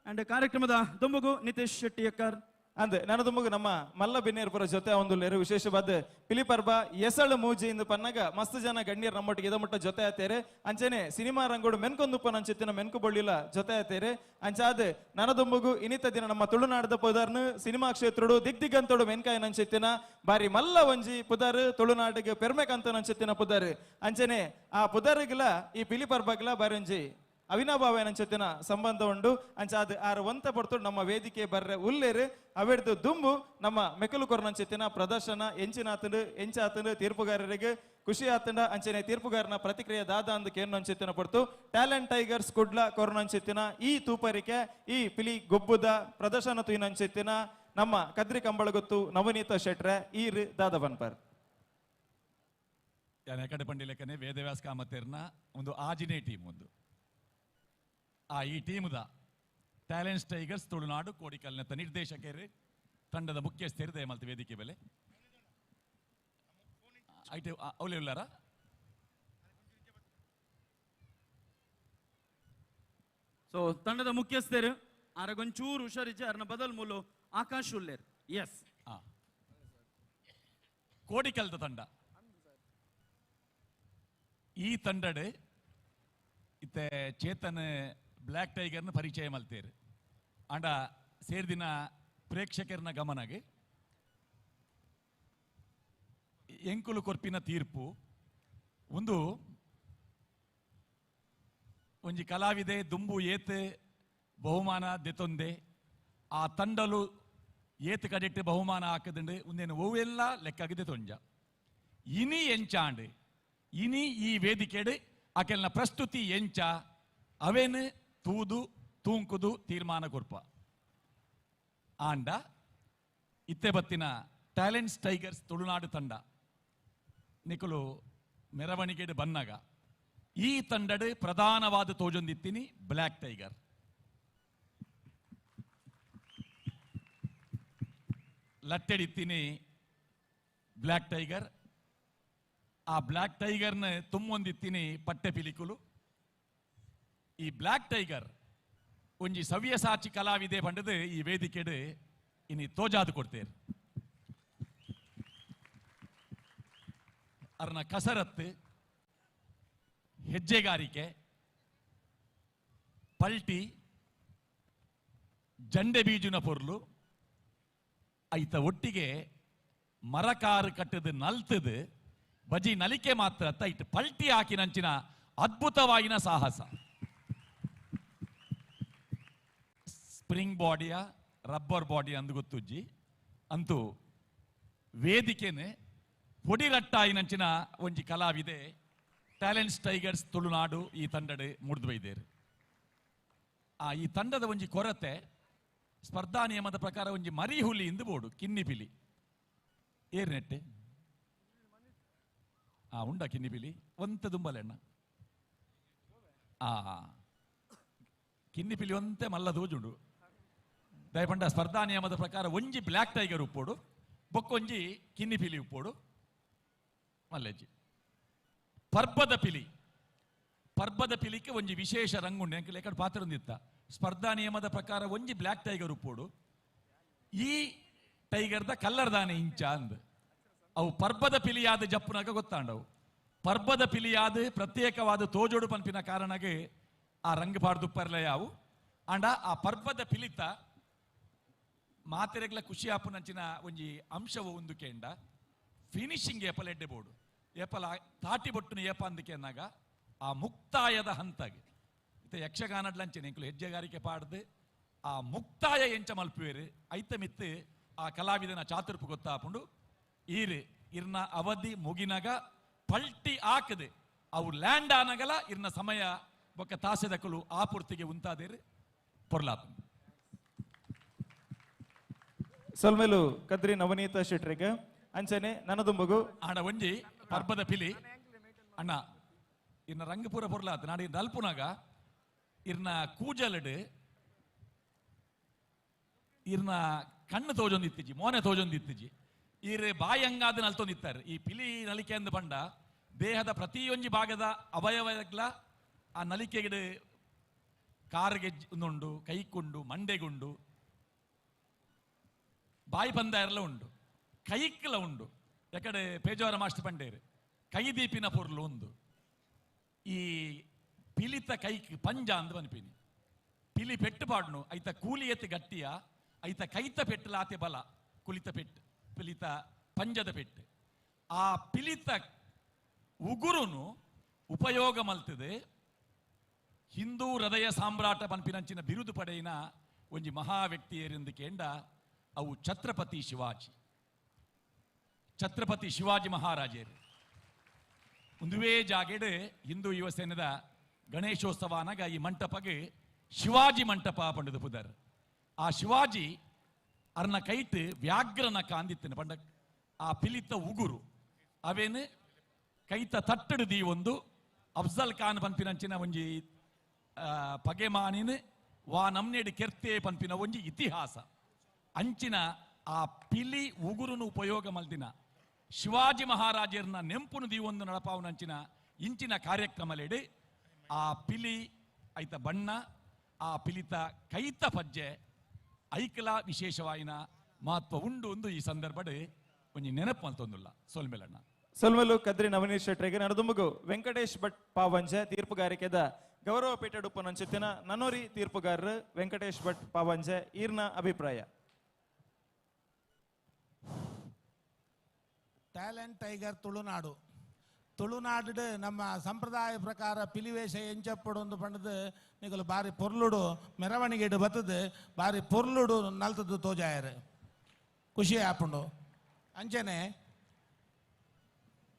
ಅಂಡ್ ಕಾರ್ಯಕ್ರಮದ ದುಂಬುಗು ನಿತೀಶ್ ಶೆಟ್ಟಿ ಅಕ್ಕರ್ ಅಂದ್ ನಾನು ದುಂಬುಗು ನಮ್ಮ ಮಲ್ಲ ಬಿನ್ನೇರ್ಪುರ ಜೊತೆ ಒಂದು ಲೇರು ವಿಶೇಷವಾದ ಪಿಲಿಪರ್ಬ ಎಸಳು ಮೂಜಿ ಇಂದು ಪನ್ನಾಗ ಮಸ್ತ್ ಜನ ಗಣ್ಯರು ನಮ್ಮೊಟ್ಟಿಗೆ ಇದಮುಟ್ಟ ಜೊತೆ ಆತೇರೆ. ಅಂಚನೆ ಸಿನಿಮಾ ರಂಗೋಡು ಮೆನ್ಕೊಂದುಪ್ಪ ನಂಚೆತ್ತಿನ ಮೆನ್ಕು ಬೊಳ್ಳಿಲ ಜೊತೆ ಆತೇರೆ. ಅಂಚಾದ ನನದುಂಬುಗು ಇನ್ನಿತ ದಿನ ನಮ್ಮ ತುಳುನಾಡದ ಪುದಾರ್ನು ಸಿನಿಮಾ ಕ್ಷೇತ್ರಡು ದಿಗ್ದಿಗ್ಗಂತೋಡು ಮೆನ್ಕಾಯ ನಂಚೆತ್ತಿನ ಬಾರಿ ಮಲ್ಲ ಒಂಜಿ ಪುದಾರು ತುಳುನಾಡಿಗೆ ಪೆರ್ಮೆಕಂತ ನಂಚೆತ್ತಿನ ಪುದಾರು. ಅಂಚನೆ ಆ ಪುದಾರಿಗಿಲ ಈ ಪಿಲಿಪರ್ಬಗಿಲ ಬಾರಿ ಒಂಜಿ ಅವಿನಾಭಾವ ನಂಚೆತ್ತಿನ ಸಂಬಂಧ ಉಂಡು. ಅಂಚಾದ ಆರು ಒಂತ ಪಡ್ತು ನಮ್ಮ ವೇದಿಕೆ ಬರ್ರೆ ಉಲ್ಲೇರು ಅವೆಡ್ದು ದುಂಬು ನಮ್ಮ ಮೆಕಲು ಕೊರನಂಚೆತ್ತಿನ ಪ್ರದರ್ಶನ ಎಂಚಿನಾತಂಡು ಎಂಚಾತಂಡು ತೀರ್ಪುಗಾರರಿಗೆ ಖುಷಿ ಆತಂಡ ಅಂಚನೆ ತೀರ್ಪುಗಾರನ ಪ್ರತಿಕ್ರಿಯೆ ದಾದ ಅಂದು ಕೇನಂಚೆತ್ತಿನ ಪಡ್ತು. ಟ್ಯಾಲೆಂಟ್ ಟೈಗರ್ಸ್ ಕುಡ್ಲ ಕೊರನಂಚೆತ್ತಿನ ಈ ತೂಪರಿಕೆ ಈ ಪಿಲಿ ಗೊಬ್ಬುದ ಪ್ರದರ್ಶನ ತೂಯಿನಂಚೆತ್ತಿನ ನಮ್ಮ ಕದ್ರಿ ಕಂಬಳಗೊತ್ತು ನವನೀತ ಶೆಟ್ರೆ ಈರ್ ದಾದ ಬನ್ಪರ್. ಕಡೆ ಪಂಡಿಲೆಕ್ಕನೆ ವೇದವ್ಯಾಸ ಕಾಮತೇರ್ನ ಒಂದು ಆಜಿನೇ ಟೀಮ್ ಒಂದು ಆ ಈ ಟೀಮ್ದ ಟ್ಯಾಲೆಂಟ್ಸ್ ಟೈಗರ್ಸ್ ತುಳುನಾಡು ಕೋಡಿಕಲ್ನ ನಿರ್ದೇಶಕರು ತಂಡದ ಮುಖ್ಯಸ್ಥರು ದಯಮಾಲ್ತಿ ವೇದಿಕೆ ಬೆಲೆ ಐಟೆ ಅವಲೇ ಉಲ್ಲಾರ. ಸೊ ತಂಡದ ಮುಖ್ಯಸ್ಥರು ಆರಗೊಂಚೂರು ಹುಷಾರಿಜ್ಜೆ ಅರ್ನ ಬದಲ್ ಮೂಲು ಆಕಾಶ್ ಉಲ್ಲೇರ್. ಎಸ್ ಕೋಡಿಕಲ್ದ ತಂಡ ಈ ತಂಡಡೆ ಇತ್ತೆ ಚೇತನ್ ಬ್ಲ್ಯಾಕ್ ಟೈಗರ್ನ ಪರಿಚಯ ಮಲ್ತೇರು. ಅಂಡ ಸೇರ್ದಿನ ಪ್ರೇಕ್ಷಕರನ ಗಮನಗೆ ಎಂಕುಲು ಕೊರ್ಪಿನ ತೀರ್ಪು ಒಂದು ಒಂಜಿ ಕಲಾವಿದೆ ದುಂಬು ಏತ್ ಬಹುಮಾನ ದೆತೊಂದೆ ಆ ತಂಡಲು ಏತ್ ಕಡೆಟ್ ಬಹುಮಾನ ಹಾಕದಂಡು ಒಂದೇನು ಒವೆಲ್ಲ ಲೆಕ್ಕಾಗಿದೆ ತೊಂಜ ಇನಿ ಎಂಚಾಂಡ್ ಇನಿ ಈ ವೇದಿಕೆಡು ಆಕೆಲ್ನ ಪ್ರಸ್ತುತಿ ಎಂಚ ಅವೇನು ತೂದು ತೂಂಕುದು ತೀರ್ಮಾನ ಕೊರ್ಪ. ಆಂಡ ಇತ್ತೆ ಬತ್ತಿನ ಟ್ಯಾಲೆಂಟ್ಸ್ ಟೈಗರ್ಸ್ ತುಳುನಾಡು ತಂಡ ನಿಕುಲು ಮೆರವಣಿಗೆಡು ಬನ್ನಾಗ ಈ ತಂಡಡು ಪ್ರಧಾನವಾದ ತೋಜೊಂದಿತ್ತೀನಿ ಬ್ಲ್ಯಾಕ್ ಟೈಗರ್. ಲಟ್ಟೆಡಿತ್ತೀನಿ ಬ್ಲ್ಯಾಕ್ ಟೈಗರ್. ಆ ಬ್ಲ್ಯಾಕ್ ಟೈಗರ್ನ ತುಂಬೊಂದಿತ್ತೀನಿ ಪಟ್ಟೆ ಪಿಲಿಕುಲು. ಈ ಬ್ಲ್ಯಾಕ್ ಟೈಗರ್ ಒಂಜಿ ಸವ್ಯಸಾಚಿ ಕಲಾವಿದೆ ಪಂಡದು ಈ ವೇದಿಕೆಡು ಇನಿ ತೋಜಾದು ಕೊಡ್ತೇರು. ಅರ್ನ ಕಸರತ್ತು ಹೆಜ್ಜೆಗಾರಿಕೆ ಪಲ್ಟಿ ಜಂಡೆ ಬೀಜುನ ಪೊರ್ಲು ಐತ ಒಟ್ಟಿಗೆ ಮರಕಾರು ಕಟ್ಟದು ನಲ್ತದು ಬಜಿ ನಲಿಕೆ ಮಾತ್ರ ಇಟ್ಟು ಪಲ್ಟಿ ಹಾಕಿನಂಚಿನ ಅದ್ಭುತವಾಗಿನ ಸಾಹಸ. ಸ್ಪ್ರಿಂಗ್ ಬಾಡಿಯ ರಬ್ಬರ್ ಬಾಡಿ ಅಂದು ಗೊತ್ತುಜ್ಜಿ ಅಂತೂ ವೇದಿಕೆನೆ ಪೊಡಿರಟ್ಟಾಯಿನಂಚಿನ ಒಂಜಿ ಕಲಾವಿದೆ ಟ್ಯಾಲೆಂಟ್ಸ್ ಟೈಗರ್ಸ್ ತುಳುನಾಡು ಈ ತಂಡಡೆ ಮುಡಿದು ಬೈದೇರು. ಆ ಈ ತಂಡದ ಒಂಜಿ ಕೊರತೆ ಸ್ಪರ್ಧಾ ನಿಯಮದ ಪ್ರಕಾರ ಒಂಜಿ ಮರಿ ಹುಲಿ ಇಂದು ಬೋಡು ಕಿನ್ನಿ ಪಿಲಿ ಏರ್ ನೆಟ್ಟೆ ಆ ಉಂಡ ಕಿನ್ನಿ ಪಿಲಿ ಒಂತ ದುಂಬಲೆಣ್ಣ ಆ ಕಿನ್ನಿ ಪಿಲಿ ಒಂತೆ ಮಲ್ಲ ದೋಜುಂಡು. ದಯಪಂಡ ಸ್ಪರ್ಧಾ ನಿಯಮದ ಪ್ರಕಾರ ಒಂಜಿ ಬ್ಲ್ಯಾಕ್ ಟೈಗರ್ ಉಪ್ಪೋಡು ಬೊಕ್ಕೊಂಜಿ ಕಿನ್ನಿ ಪಿಲಿ ಉಪ್ಪೋಡು ಮಲ್ಲೆಜ್ಜಿ. ಪರ್ಬದ ಪಿಲಿ ಪರ್ಬದ ಪಿಲಿಕ್ಕೆ ಒಂಜಿ ವಿಶೇಷ ರಂಗುಂಡು ಎಂಕಲ್ ಎಕಡೆ ಪಾತ್ರ ಒಂದಿತ್ತ. ಸ್ಪರ್ಧಾ ನಿಯಮದ ಪ್ರಕಾರ ಒಂಜಿ ಬ್ಲ್ಯಾಕ್ ಟೈಗರ್ ಉಪ್ಪೋಡು ಈ ಟೈಗರ್ದ ಕಲ್ಲರ್ದಾನೆ ಇಂಚ ಅಂದ್ ಅವು ಪರ್ಬದ ಪಿಲಿಯಾದ ಜಪ್ಪುನಾಗ ಗೊತ್ತಾಂಡವು. ಪರ್ಬದ ಪಿಲಿಯಾದ ಪ್ರತ್ಯೇಕವಾದ ತೋಜೋಡು ಪನ್ಪಿನ ಕಾರಣಗೆ ಆ ರಂಗ ಪಾಡ್ದುಪ್ಪರ್ಲೆ ಯಾವು ಅಂಡ ಆ ಪರ್ಬದ ಪಿಲಿತ ಮಾತೆರೆಗ್ಲ ಖುಷಿ ಆಪುನಂಚಿನ ಒಂಜಿ ಅಂಶವು ಒಂದು ಕೇಂಡ ಫಿನಿಶಿಂಗ್ ಏಪಲ ಎಡ್ಡೆ ಬೋಡು ಏಪಲ ತಾಟಿ ಬೊಟ್ಟುನ ಏಪ ಅಂದಕೆನ್ನಾಗ ಆ ಮುಕ್ತಾಯದ ಹಂತಾಗಿ ಇತ್ತೆ ಯಕ್ಷಗಾನಡ್ಲಂಚನೆ ಎಂಕುಲು ಹೆಜ್ಜೆಗಾರಿಕೆ ಪಾಡ್ದು ಆ ಮುಕ್ತಾಯ ಎಂಚ ಮಲ್ಪುವೇರು ಐತ ಮಿತ್ತು ಆ ಕಲಾವಿದನ ಚಾತುರ್ಪು ಗೊತ್ತಾಪುಂಡು ಈರು ಇರ್ನ ಅವಧಿ ಮುಗಿನಾಗ ಪಲ್ಟಿ ಆಕದೆ ಅವು ಲ್ಯಾಂಡ್ ಆನಗಲ ಇರ್ನ ಸಮಯ ಬೊಕ್ಕ ತಾಸೆದಕಲು ಆ ಪೂರ್ತಿಗೆ ಉಂತಾದೇರು ಪೊರ್ಲಾತು. ಸೊಲ್ಮೆಲು ಕದ್ರಿ ನವನೀತ ಶೆಟ್ರಿಗೆ ಅಂಚನೆ ನನದುಂಬಗು ಆಡ ಒಂಜಿ ಪರ್ಬದ ಪಿಲಿ ಅಣ್ಣ ಇರ್ನ ರಂಗಪುರ ಪೊರ್ಲಾತು ನಾಡಿ ನಲ್ಪುನಾಗ ಇರ್ನ ಕೂಜಲಡು ಇರ್ನ ಕಣ್ಣು ತೋಜೊಂದಿತ್ತಿಜಿ ಮೋನೆ ತೋಜೊಂದಿತ್ತಿಜಿ ಈರ್ ಬಾಯಿ ಹಂಗಾದ ನಲ್ತೊಂದಿತ್ತಾರೆ. ಈ ಪಿಲಿ ನಲಿಕೆ ಅಂದ ಪಂಡ ದೇಹದ ಪ್ರತಿಯೊಂಜಿ ಭಾಗದ ಅವಯವಗ್ಲ ಆ ನಲಿಕೆಗೆ ಕಾರ್ಗೆ ಉಂಡು ಕೈಕುಂಡು ಮಂಡೆಗುಂಡು ಬಾಯಿ ಪಂದಾಯರ್ಲ ಉಂಡು ಕೈಕ್ಲ ಉಂಡು. ಯಾಕಡೆ ಪೇಜಾವರ ಮಾಸ್ಟರ್ ಪಂಡೇರು ಕೈದೀಪಿನ ಪೊರ್ಲು ಉಂದು ಈ ಪಿಲಿತ ಕೈಕ್ ಪಂಜ ಅಂದ್ ಪನ್ಪಿನಿ ಪಿಲಿ ಪೆಟ್ಟು ಪಾಡ್ನು ಐತ ಕೂಲಿ ಎತ್ತಿ ಗಟ್ಟಿಯ ಐತ ಕೈತ ಪೆಟ್ಟಲಾತೆ ಬಲ ಕುಲಿತ ಪೆಟ್ಟು ಪಿಲಿತ ಪಂಜದ ಪೆಟ್ಟು ಆ ಪಿಲಿತ ಉಗುರುನು ಉಪಯೋಗ ಮಲ್ತದೆ ಹಿಂದೂ ಹೃದಯ ಸಾಮ್ರಾಟ ಪನ್ಪಿನಂಚಿನ ಬಿರುದು ಪಡೆಯಿನ ಒಂಜಿ ಮಹಾ ವ್ಯಕ್ತಿಯರೆಂದು ಕೇಂಡ ಅವು ಛತ್ರಪತಿ ಶಿವಾಜಿ ಛತ್ರಪತಿ ಶಿವಾಜಿ ಮಹಾರಾಜರು ಒಂದುವೇ ಜಾಗೆಡು ಹಿಂದೂ ಯುವ ಸೇನೆದ ಗಣೇಶೋತ್ಸವನಾಗ ಈ ಮಂಟಪಗೆ ಶಿವಾಜಿ ಮಂಟಪ ಪಂಡದು ಪುದರ್. ಆ ಶಿವಾಜಿ ಅರ್ನ ಕೈಟ್ ವ್ಯಾಘ್ರನ ಕಾಂದಿತ್ತನ ಪಂಡ ಆ ಪಿಲಿತ ಉಗುರು ಅವೇನು ಕೈತ ತಟ್ಟಡು ದೀ ಒಂದು ಅಫ್ಜಲ್ ಖಾನ್ ಪನ್ಪಿನಂಚಿನ ಒಂಜಿ ಪಗೆಮಾನಿನ ವಾ ನಮ್ನೇಡು ಕೆರ್ತೆ ಪನ್ಪಿನ ಒಂಜಿ ಇತಿಹಾಸ ಅಂಚಿನ ಆ ಪಿಲಿ ಉಗುರುನು ಉಪಯೋಗ ಮಲ್ದಿನ ಶಿವಾಜಿ ಮಹಾರಾಜರ್ನ ನೆಂಪುನು ದೀವೊಂದು ನಡಪಾವನಂಚಿನ ಇಂಚಿನ ಕಾರ್ಯಕ್ರಮಲೆಡು ಆ ಪಿಲಿ ಐತ ಬಣ್ಣ ಆ ಪಿಲಿತ ಕೈತ ಪಜ್ಜೆ ಐಕಲ ವಿಶೇಷವಾಯಿನ ಮಹತ್ವ ಉಂಡು ಒಂದು ಈ ಸಂದರ್ಭಡ್ ಒಂಜಿ ನೆನಪು ಅಂತೊಂದುಲ್ಲ ಸೊಲ್ಮೆಲಣ್ಣ. ಸೊಲ್ಮೆಲು ಕದ್ರಿ ನವನೀಶ್ ಶೆಟ್ರಿಗೆ ನಡದುಂಬಗು ವೆಂಕಟೇಶ್ ಭಟ್ ಪಾವಂಜೆ ತೀರ್ಪುಗಾರಿಕೆದ ಗೌರವ ಪೀಠ ಡುಪ್ಪನಂಚಿತ್ತಿನ ನನೋರಿ ತೀರ್ಪುಗಾರರು ವೆಂಕಟೇಶ್ ಭಟ್ ಪಾವಂಜೆ ಈರ್ನ ಅಭಿಪ್ರಾಯ. ಟ್ಯಾಲೆಂಟ್ ಟೈಗರ್ ತುಳುನಾಡು ತುಳುನಾಡು ನಮ್ಮ ಸಂಪ್ರದಾಯ ಪ್ರಕಾರ ಪಿಲಿವೇಶ ಎಂಚಪ್ಪಡು ಒಂದು ಪಂಡದು ನಿಗಲು ಬಾರಿ ಪೊರ್ಲುಡು ಮೆರವಣಿಗೆಡು ಬತ್ತದು ಬಾರಿ ಪೊರ್ಲುಡು ನಲ್ತದ್ದು ತೋಜಾಯರು ಖುಷಿ ಆಪುಂಡು. ಅಂಚನೆ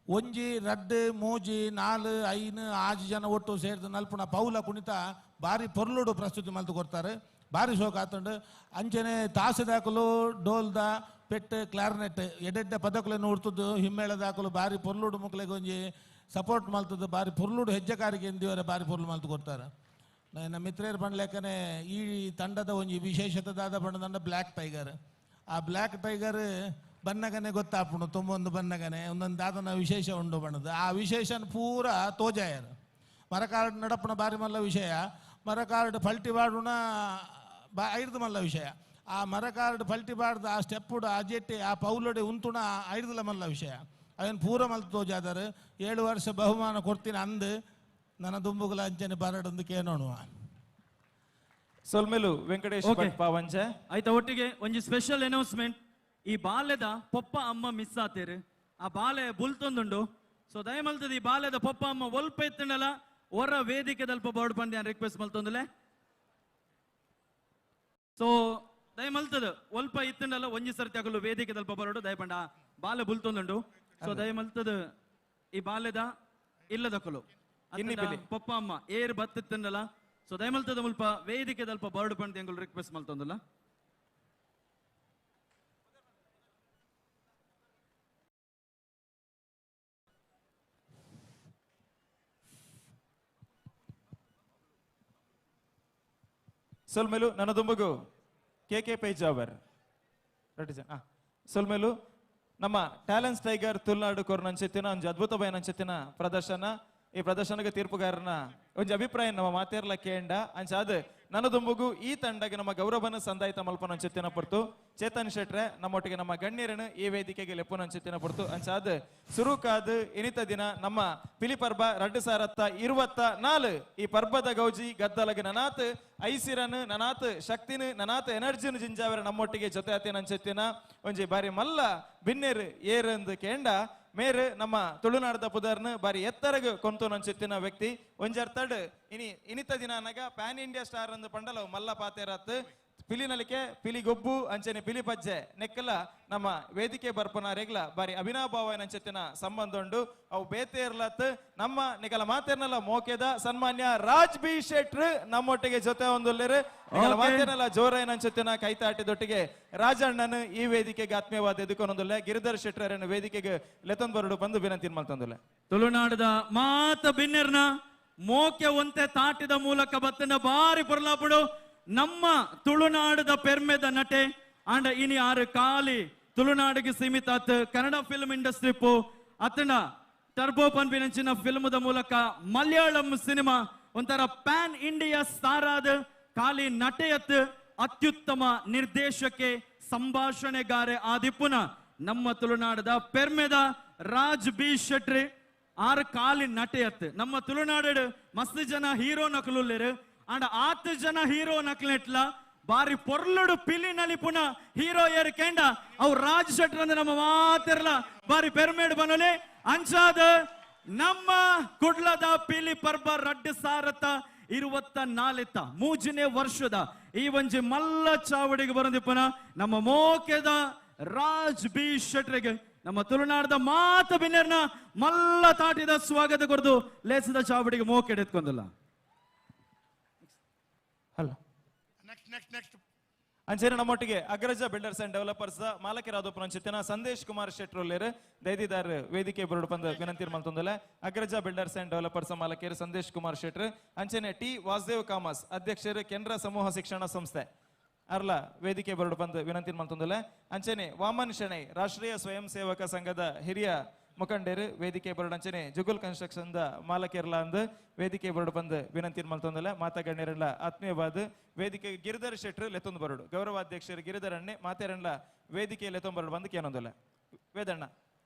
ಒಂಜಿ ರಡ್ಡು ಮೂಜಿ ನಾಲು ಐನು ಆಜು ಜನ ಒಟ್ಟು ಸೇರಿದ ನಲ್ಪುಣ ಪೌಲ ಕುಣಿತ ಬಾರಿ ಪೊರ್ಲುಡು ಪ್ರಸ್ತುತಿ ಮಲ್ತು ಕೊಡ್ತಾರೆ ಬಾರಿ ಶೋಕ ಆತುಂಡು. ಅಂಚನೆ ತಾಸೆದಾಕಲು ಡೋಲ್ದ ಪೆಟ್ಟು ಕ್ಲಾರ್ನೆಟ್ ಎಡೆಡ್ಡ ಪದಕುలను ಉಡ್ತದ್ದು ಹಿಮ್ಮೇಳದಾಕಲು ಬಾರಿ ಪೊರ್ಲುಡು ಮುಕ್ಲೆಗೆ ಒಂಜಿ ಸಪೋರ್ಟ್ ಮಲ್ತದ್ದು ಬಾರಿ ಪೊರ್ಲುಡು ಹೆಜ್ಜೆಕಾರಿಗೆ ಎಂದಿವರೆ ಬಾರಿ ಪೊರ್ಲು ಮಲ್ತು ಕೊಡ್ತಾರೆ. ನನ್ನ ಮಿತ್ರರು ಪಂಡ್ಲೆಕ್ಕನೆ ಈ ತಂಡದ ಒಂಜಿ ವಿಶೇಷತೆದಾದ ಬಣ್ಣದಂಡ ಬ್ಲ್ಯಾಕ್ ಟೈಗರ್. ಆ ಬ್ಲ್ಯಾಕ್ ಟೈಗರ್ ಬನ್ನಗನೆ ಗೊತ್ತಾಪುಂಡು ತುಂಬೊಂದು ಬನ್ನಗನೆ ಒಂದೊಂದು ದಾದನ ವಿಶೇಷ ಉಂಡು ಬಣ್ಣದ ಆ ವಿಶೇಷನ ಪೂರ ತೋಜಾಯರು. ಮರಕಾರ್ಡ್ ನಡಪುಣ ಬಾರಿ ಮಲ್ಲ ವಿಷಯ ಮರಕಾರ್ಡ್ ಪಲ್ಟಿ ಬಾಡುಣ ಬಾ ಐರ್ದು ಮಲ್ಲ ವಿಷಯ ಆ ಮರಕಾರ್ಡ್ ಪಲ್ಟಿ ಬಾಡ್ದು ಆ ಸ್ಟೆಪ್ಪುಡು ಆ ಜೆಟ್ಟಿ ಆ ಪೌಲೊಡೆ ಉಂತುಣ ಐರ್ದಲ ಮಲ್ಲ ವಿಷಯ ಅವನ್ ಪೂರ ಮಲ್ತು ತೋಜಾದರು. 7 ವರ್ಷ ಬಹುಮಾನ ಕೊಡ್ತೀನಿ ಅಂದು ನನ್ನ ದುಂಬುಗುಲ ಅಂಚನೆ ಬರಡೊಂದು ಕೇನೋಣುವ. ಸೊಲ್ಮೆಲು ವೆಂಕಟೇಶ್ ಭಟ್ ಪಾವಂಜೆ. ಆಯ್ತಾ ಒಟ್ಟಿಗೆ ಒಂಜಿ ಸ್ಪೆಷಲ್ ಅನೌನ್ಸ್ಮೆಂಟ್. ಈ ಬಾಲ್ಯದ ಪೊಪ್ಪ ಅಮ್ಮ ಮಿಸ್ ಆತೇರು ಆ ಬಾಲೆ ಬುಲ್ತೊಂದುಂಡು. ಸೊ ದಯಮಲ್ತದ ಈ ಬಾಲ್ಯದ ಪೊಪ್ಪ ಅಮ್ಮ ಒಲ್ಪ ಎತ್ತಂಡಲ ಹೊರ ವೇದಿಕೆ ದಲ್ಪ ಬೋರ್ಡ್ ಪಂದ್ಯ ರಿಕ್ವೆಸ್ಟ್ ಮಲ್ತೊಂದುಲೆ. ಸೊ ದಯಮಲ್ತದ ಒಲ್ಪ ಇತ್ತಂಡಲ ಒಂಜಿ ಸರ್ತಿ ಆಗಲು ವೇದಿಕೆ ದಲ್ಪ ಬರೋಡು ದಯಪಂಡ ಬಾಲೆ ಬುಲ್ತೊಂದುಂಡು. ಸೊ ದಯಮಲ್ತದ ಈ ಬಾಲ್ಯದ ಇಲ್ಲದಕಲು ಪೊಪ್ಪ ಅಮ್ಮ ಏರ್ ಬತ್ತಿತ್ತಂಡಲ ಸೊ ದಯಮಲ್ತದ ಮುಲ್ಪ ವೇದಿಕೆ ದಲ್ಪ ಬೋರ್ಡ್ ಪಂದ್ಯ ರಿಕ್ವೆಸ್ಟ್ ಮಲ್ತೊಂದುಲ್ಲ. ಸೊಲ್ಮೆಲು ನನದುಂಬಗು ಕೆ ಕೆ ಪೇಜಾವರ್ ಸೊಲ್ಮೆಲು ನಮ್ಮ ಟ್ಯಾಲೆಂಟ್ಸ್ ಟೈಗರ್ ತುಳುನಾಡು ಕೊರ್ನಂಚಿತ್ತಿನ ಒಂಜಿ ಅದ್ಭುತವಾಯಿನಂಚಿತ್ತಿನ ಪ್ರದರ್ಶನ. ಈ ಪ್ರದರ್ಶನಕ್ಕೆ ತೀರ್ಪುಗಾರನ ಒಂಜಿ ಅಭಿಪ್ರಾಯ ನಮ್ಮ ಮಾತೇರ್ಲ ಕೇಂಡ ಅಂಚಾದ ನನದುಂಬುಗು ಈ ತಂಡಗೆ ನಮ್ಮ ಗೌರವನ ಸಂದಾಯಿತ ಮಲ್ಪನಂಚೆತ್ತಿನ ಪೊರ್ತು ಚೇತನ್ ಶೆಟ್ರೆ ನಮ್ಮೊಟ್ಟಿಗೆ ನಮ್ಮ ಗಣ್ಯರನ್ನು ಈ ವೇದಿಕೆಗೆ ಲೆಪ್ಪುನಂಚೆತ್ತಿನ ಪೊರ್ತು ಅಂಚಾದ ಸುರುಕಾದ್ ಇನಿತ ದಿನ ನಮ್ಮ ಪಿಲಿ ಪರ್ಬ 2024 ಈ ಪರ್ಬದ ಗೌಜಿ ಗದ್ದಲಗ ನನಾತ್ ಐಸಿರನ್ ನನಾತ್ ಶಕ್ತಿನ ನನಾತ್ ಎನರ್ಜಿನ ಜಿಂಜಾವರ ನಮ್ಮೊಟ್ಟಿಗೆ ಜೊತೆ ಆತಿನಂಚೆತ್ತಿನ ಒಂಜಿ ಬಾರಿ ಮಲ್ಲ ಬಿನ್ನೆರ್ ಏರಂದು ಕೇಂಡ ಮೇರು ನಮ್ಮ ತುಳುನಾಡದ ಪುದರ್ನ ಬಾರಿ ಎತ್ತರಗ ಕೊಂತು ನಂಚೆತ್ತಿನ ವ್ಯಕ್ತಿ ಒಂಜರ್ತಡ್ ಇನಿ ಇನಿತ ದಿನ ಅನಗ ಪ್ಯಾನ್ ಇಂಡಿಯಾ ಸ್ಟಾರ್ ಅಂದು ಪಂಡಲವು ಮಲ್ಲ ಪಾತೇರತ್ ಪಿಲಿನಲಿಕೆ ಪಿಲಿ ಗೊಬ್ಬು ಅಂಚನೆ ಪಿಲಿ ಪಜ್ಜೆ ನೆಕ್ಕಲ ನಮ್ಮ ವೇದಿಕೆ ಬರ್ಪನ ರೆಗ್ಲ ಬಾರಿ ಅವಿನಾಭಾವ ನಂಚೆತ್ತಿನ ಸಂಬಂಧ ಉಂಡು ಅವು ಬೇತೇರ್ಲತ್ ನಮ್ಮ ನಿಕಲ ಮಾತೇರ್ನಲ್ಲ ಮೋಕೆದ ಸನ್ಮಾನ್ಯ ರಾಜ್ ಬಿ ಶೆಟ್ರ್ ನಮ್ಮೊಟ್ಟಿಗೆ ಜೊತೆ ಒಂದುಲ್ಲೇರು ನಿಕಲ ಮಾತೇರ್ನಲ್ಲ ಜೋರಾಯ ನಂಚೆತ್ತಿನ ಕೈತಾಟಿದೊಟ್ಟಿಗೆ ರಾಜಣ್ಣನ ಈ ವೇದಿಕೆಗೆ ಆತ್ಮೀಯವಾದ ಎದುಕೊನೊಂದುಲ್ಲೆ ಗಿರಿಧರ್ ಶೆಟ್ರನ್ನ ವೇದಿಕೆಗೆ ಲೆತೊಂದು ಬರಡು ಬಂದು ವಿನಂತಿ ಮಲ್ತೊಂದುಲ್ಲೆ. ತುಳುನಾಡದ ಮಾತ ಬಿನ್ನೆರ್ನ ಮೋಕೆ ಒಂತೆ ತಾಟಿದ ಮೂಲಕ ಬತ್ತನ ಬಾರಿ ಪೊರ್ಲಾಪುಡು ನಮ್ಮ ತುಳುನಾಡದ ಪೆರ್ಮೆದ ನಟೆ ಆಂಡ ಇನಿ ಆರು ಕಾಲಿ ತುಳುನಾಡಿಗೆ ಸೀಮಿತ ಆತ್ ಕನ್ನಡ ಫಿಲ್ಮ್ ಇಂಡಸ್ಟ್ರಿ ಪೋ ಅತನ ಟರ್ಬೋ ಪನ್ಪಿನಂಚಿನ ಫಿಲ್ಮದ ಮೂಲಕ ಮಲಯಾಳಂ ಸಿನಿಮಾ ಒಂಥರ ಪ್ಯಾನ್ ಇಂಡಿಯಾ ಸ್ಟಾರ್ ಆದ ಖಾಲಿ ನಟೆಯತ್ ಅತ್ಯುತ್ತಮ ನಿರ್ದೇಶಕೆ ಸಂಭಾಷಣೆಗಾರೆ ಆದಿಪುನ ನಮ್ಮ ತುಳುನಾಡದ ಪೆರ್ಮೆದ ರಾಜ್ ಬಿ ಶೆಟ್ರಿ ಆರು ಕಾಲಿ ನಟೆಯತ್ ನಮ್ಮ ತುಳುನಾಡು ಮಸ್ತ್ ಜನ ಹೀರೋ ನಕಲುಲ್ಲೇರು ಅಂಡ್ ಆತ್ ಜನ ಹೀರೋ ನಕ್ಲೆಟ್ಲ ಬಾರಿ ಪೊರ್ಲುಡು ಪಿಲಿ ನಲಿಪುನ ಹೀರೋ ಏರ್ ಕೇಂಡ ಅವು ರಾಜ್ ಶೆಟ್ರ್ ಅಂದ್ರೆ ನಮ್ಮ ಮಾತಿರ್ಲ ಬಾರಿ ಪೆರ್ಮೇಡ್ ಬನಲಿ ಅಂಚಾದ ನಮ್ಮ ಕುಡ್ಲದ ಪಿಲಿ ಪರ್ಬ 2024 ಮೂಜನೇ ವರ್ಷದ ಈ ಒಂಜಿ ಮಲ್ಲ ಚಾವಡಿಗೆ ಬರಂದಿಪ್ಪನ ನಮ್ಮ ಮೋಕೆದ ರಾಜ್ ಬಿ ಶೆಟ್ರಿಗೆ ನಮ್ಮ ತುಳುನಾಡದ ಮಾತ ಬಿನ್ನೆರ್ನ ಮಲ್ಲ ತಾಟಿದ ಸ್ವಾಗತ ಕೊಡ್ದು ಲೇಸದ ಚಾವಡಿಗೆ ಮೋಕೆ ಎತ್ಕೊಂದಿಲ್ಲ. ಹಲೋ ನೆಕ್ಸ್ಟ್ ಅಂಚೇರಿ ನಮ್ಮೊಟ್ಟಿಗೆ ಅಗ್ರಜ ಬಿಲ್ಡರ್ಸ್ ಅಂಡ್ ಡೆವಲಪರ್ಸ್ ಮಾಲಕರಾದ ಪುನಂಚಿತ್ತಿನ ಸಂದೇಶ್ ಕುಮಾರ್ ಶೆಟ್ರೋಲೇರ್ ದೈದಿದಾರ್ ವೇದಿಕೆ ಬರಡು ಬಂದ ವಿನಂತಿ ಮಲ್ತೊಂದಲೆ ಅಗ್ರಜ ಬಿಲ್ಡರ್ಸ್ ಅಂಡ್ ಡೆವಲಪರ್ಸ್ ಮಾಲಕರು ಸಂದೇಶ್ ಕುಮಾರ್ ಶೆಟ್ರ್ ಅಂಚನೆ ಟಿ ವಾಸುದೇವ್ ಕಾಮಸ್ ಅಧ್ಯಕ್ಷರು ಕೆನರಾ ಸಮೂಹ ಶಿಕ್ಷಣ ಸಂಸ್ಥೆ ಅರ್ಲ ವೇದಿಕೆ ಬರಡು ಬಂದ ವಿನಂತಿ ಮಲ್ತೊಂದಲೆ ಅಂಚನೆ ವಾಮನ್ ಶೆಣೈ ರಾಷ್ಟ್ರೀಯ ಸ್ವಯಂ ಸೇವಕ ಸಂಘದ ಹಿರಿಯ ಮುಖಂಡರು ವೇದಿಕೆ ಬರಡು ಅಂಚನೆ ಜುಗುಲ್ ಕನ್ಸ್ಟ್ರಕ್ಷನ್ the ಮಾಲಕಿರ್ಲ ಅಂದ್ ವೇದಿಕೆ ಬರಡು ಬಂದು ವಿನಂತಿ ಮಲ್ತೊಂದಲೆ ಮಾತಗಣ್ಯರೆಲ್ಲ ಆತ್ಮೀಯವಾದ ವೇದಿಕೆ ಗಿರಿಧರ್ ಶೆಟ್ರು ಲೆತ್ತೊಂದು ಬರಡು ಗೌರವಾಧ್ಯಕ್ಷರು ಗಿರಿಧರ್ ಅಣ್ಣೆ ಮಾತೆರಣ್ಣ ವೇದಿಕೆ ಲೆತ್ತೊಂದು ಬರಡು ಬಂದು ಕೇನೊಂದಲ್ಲ ವೇದಣ್ಣ.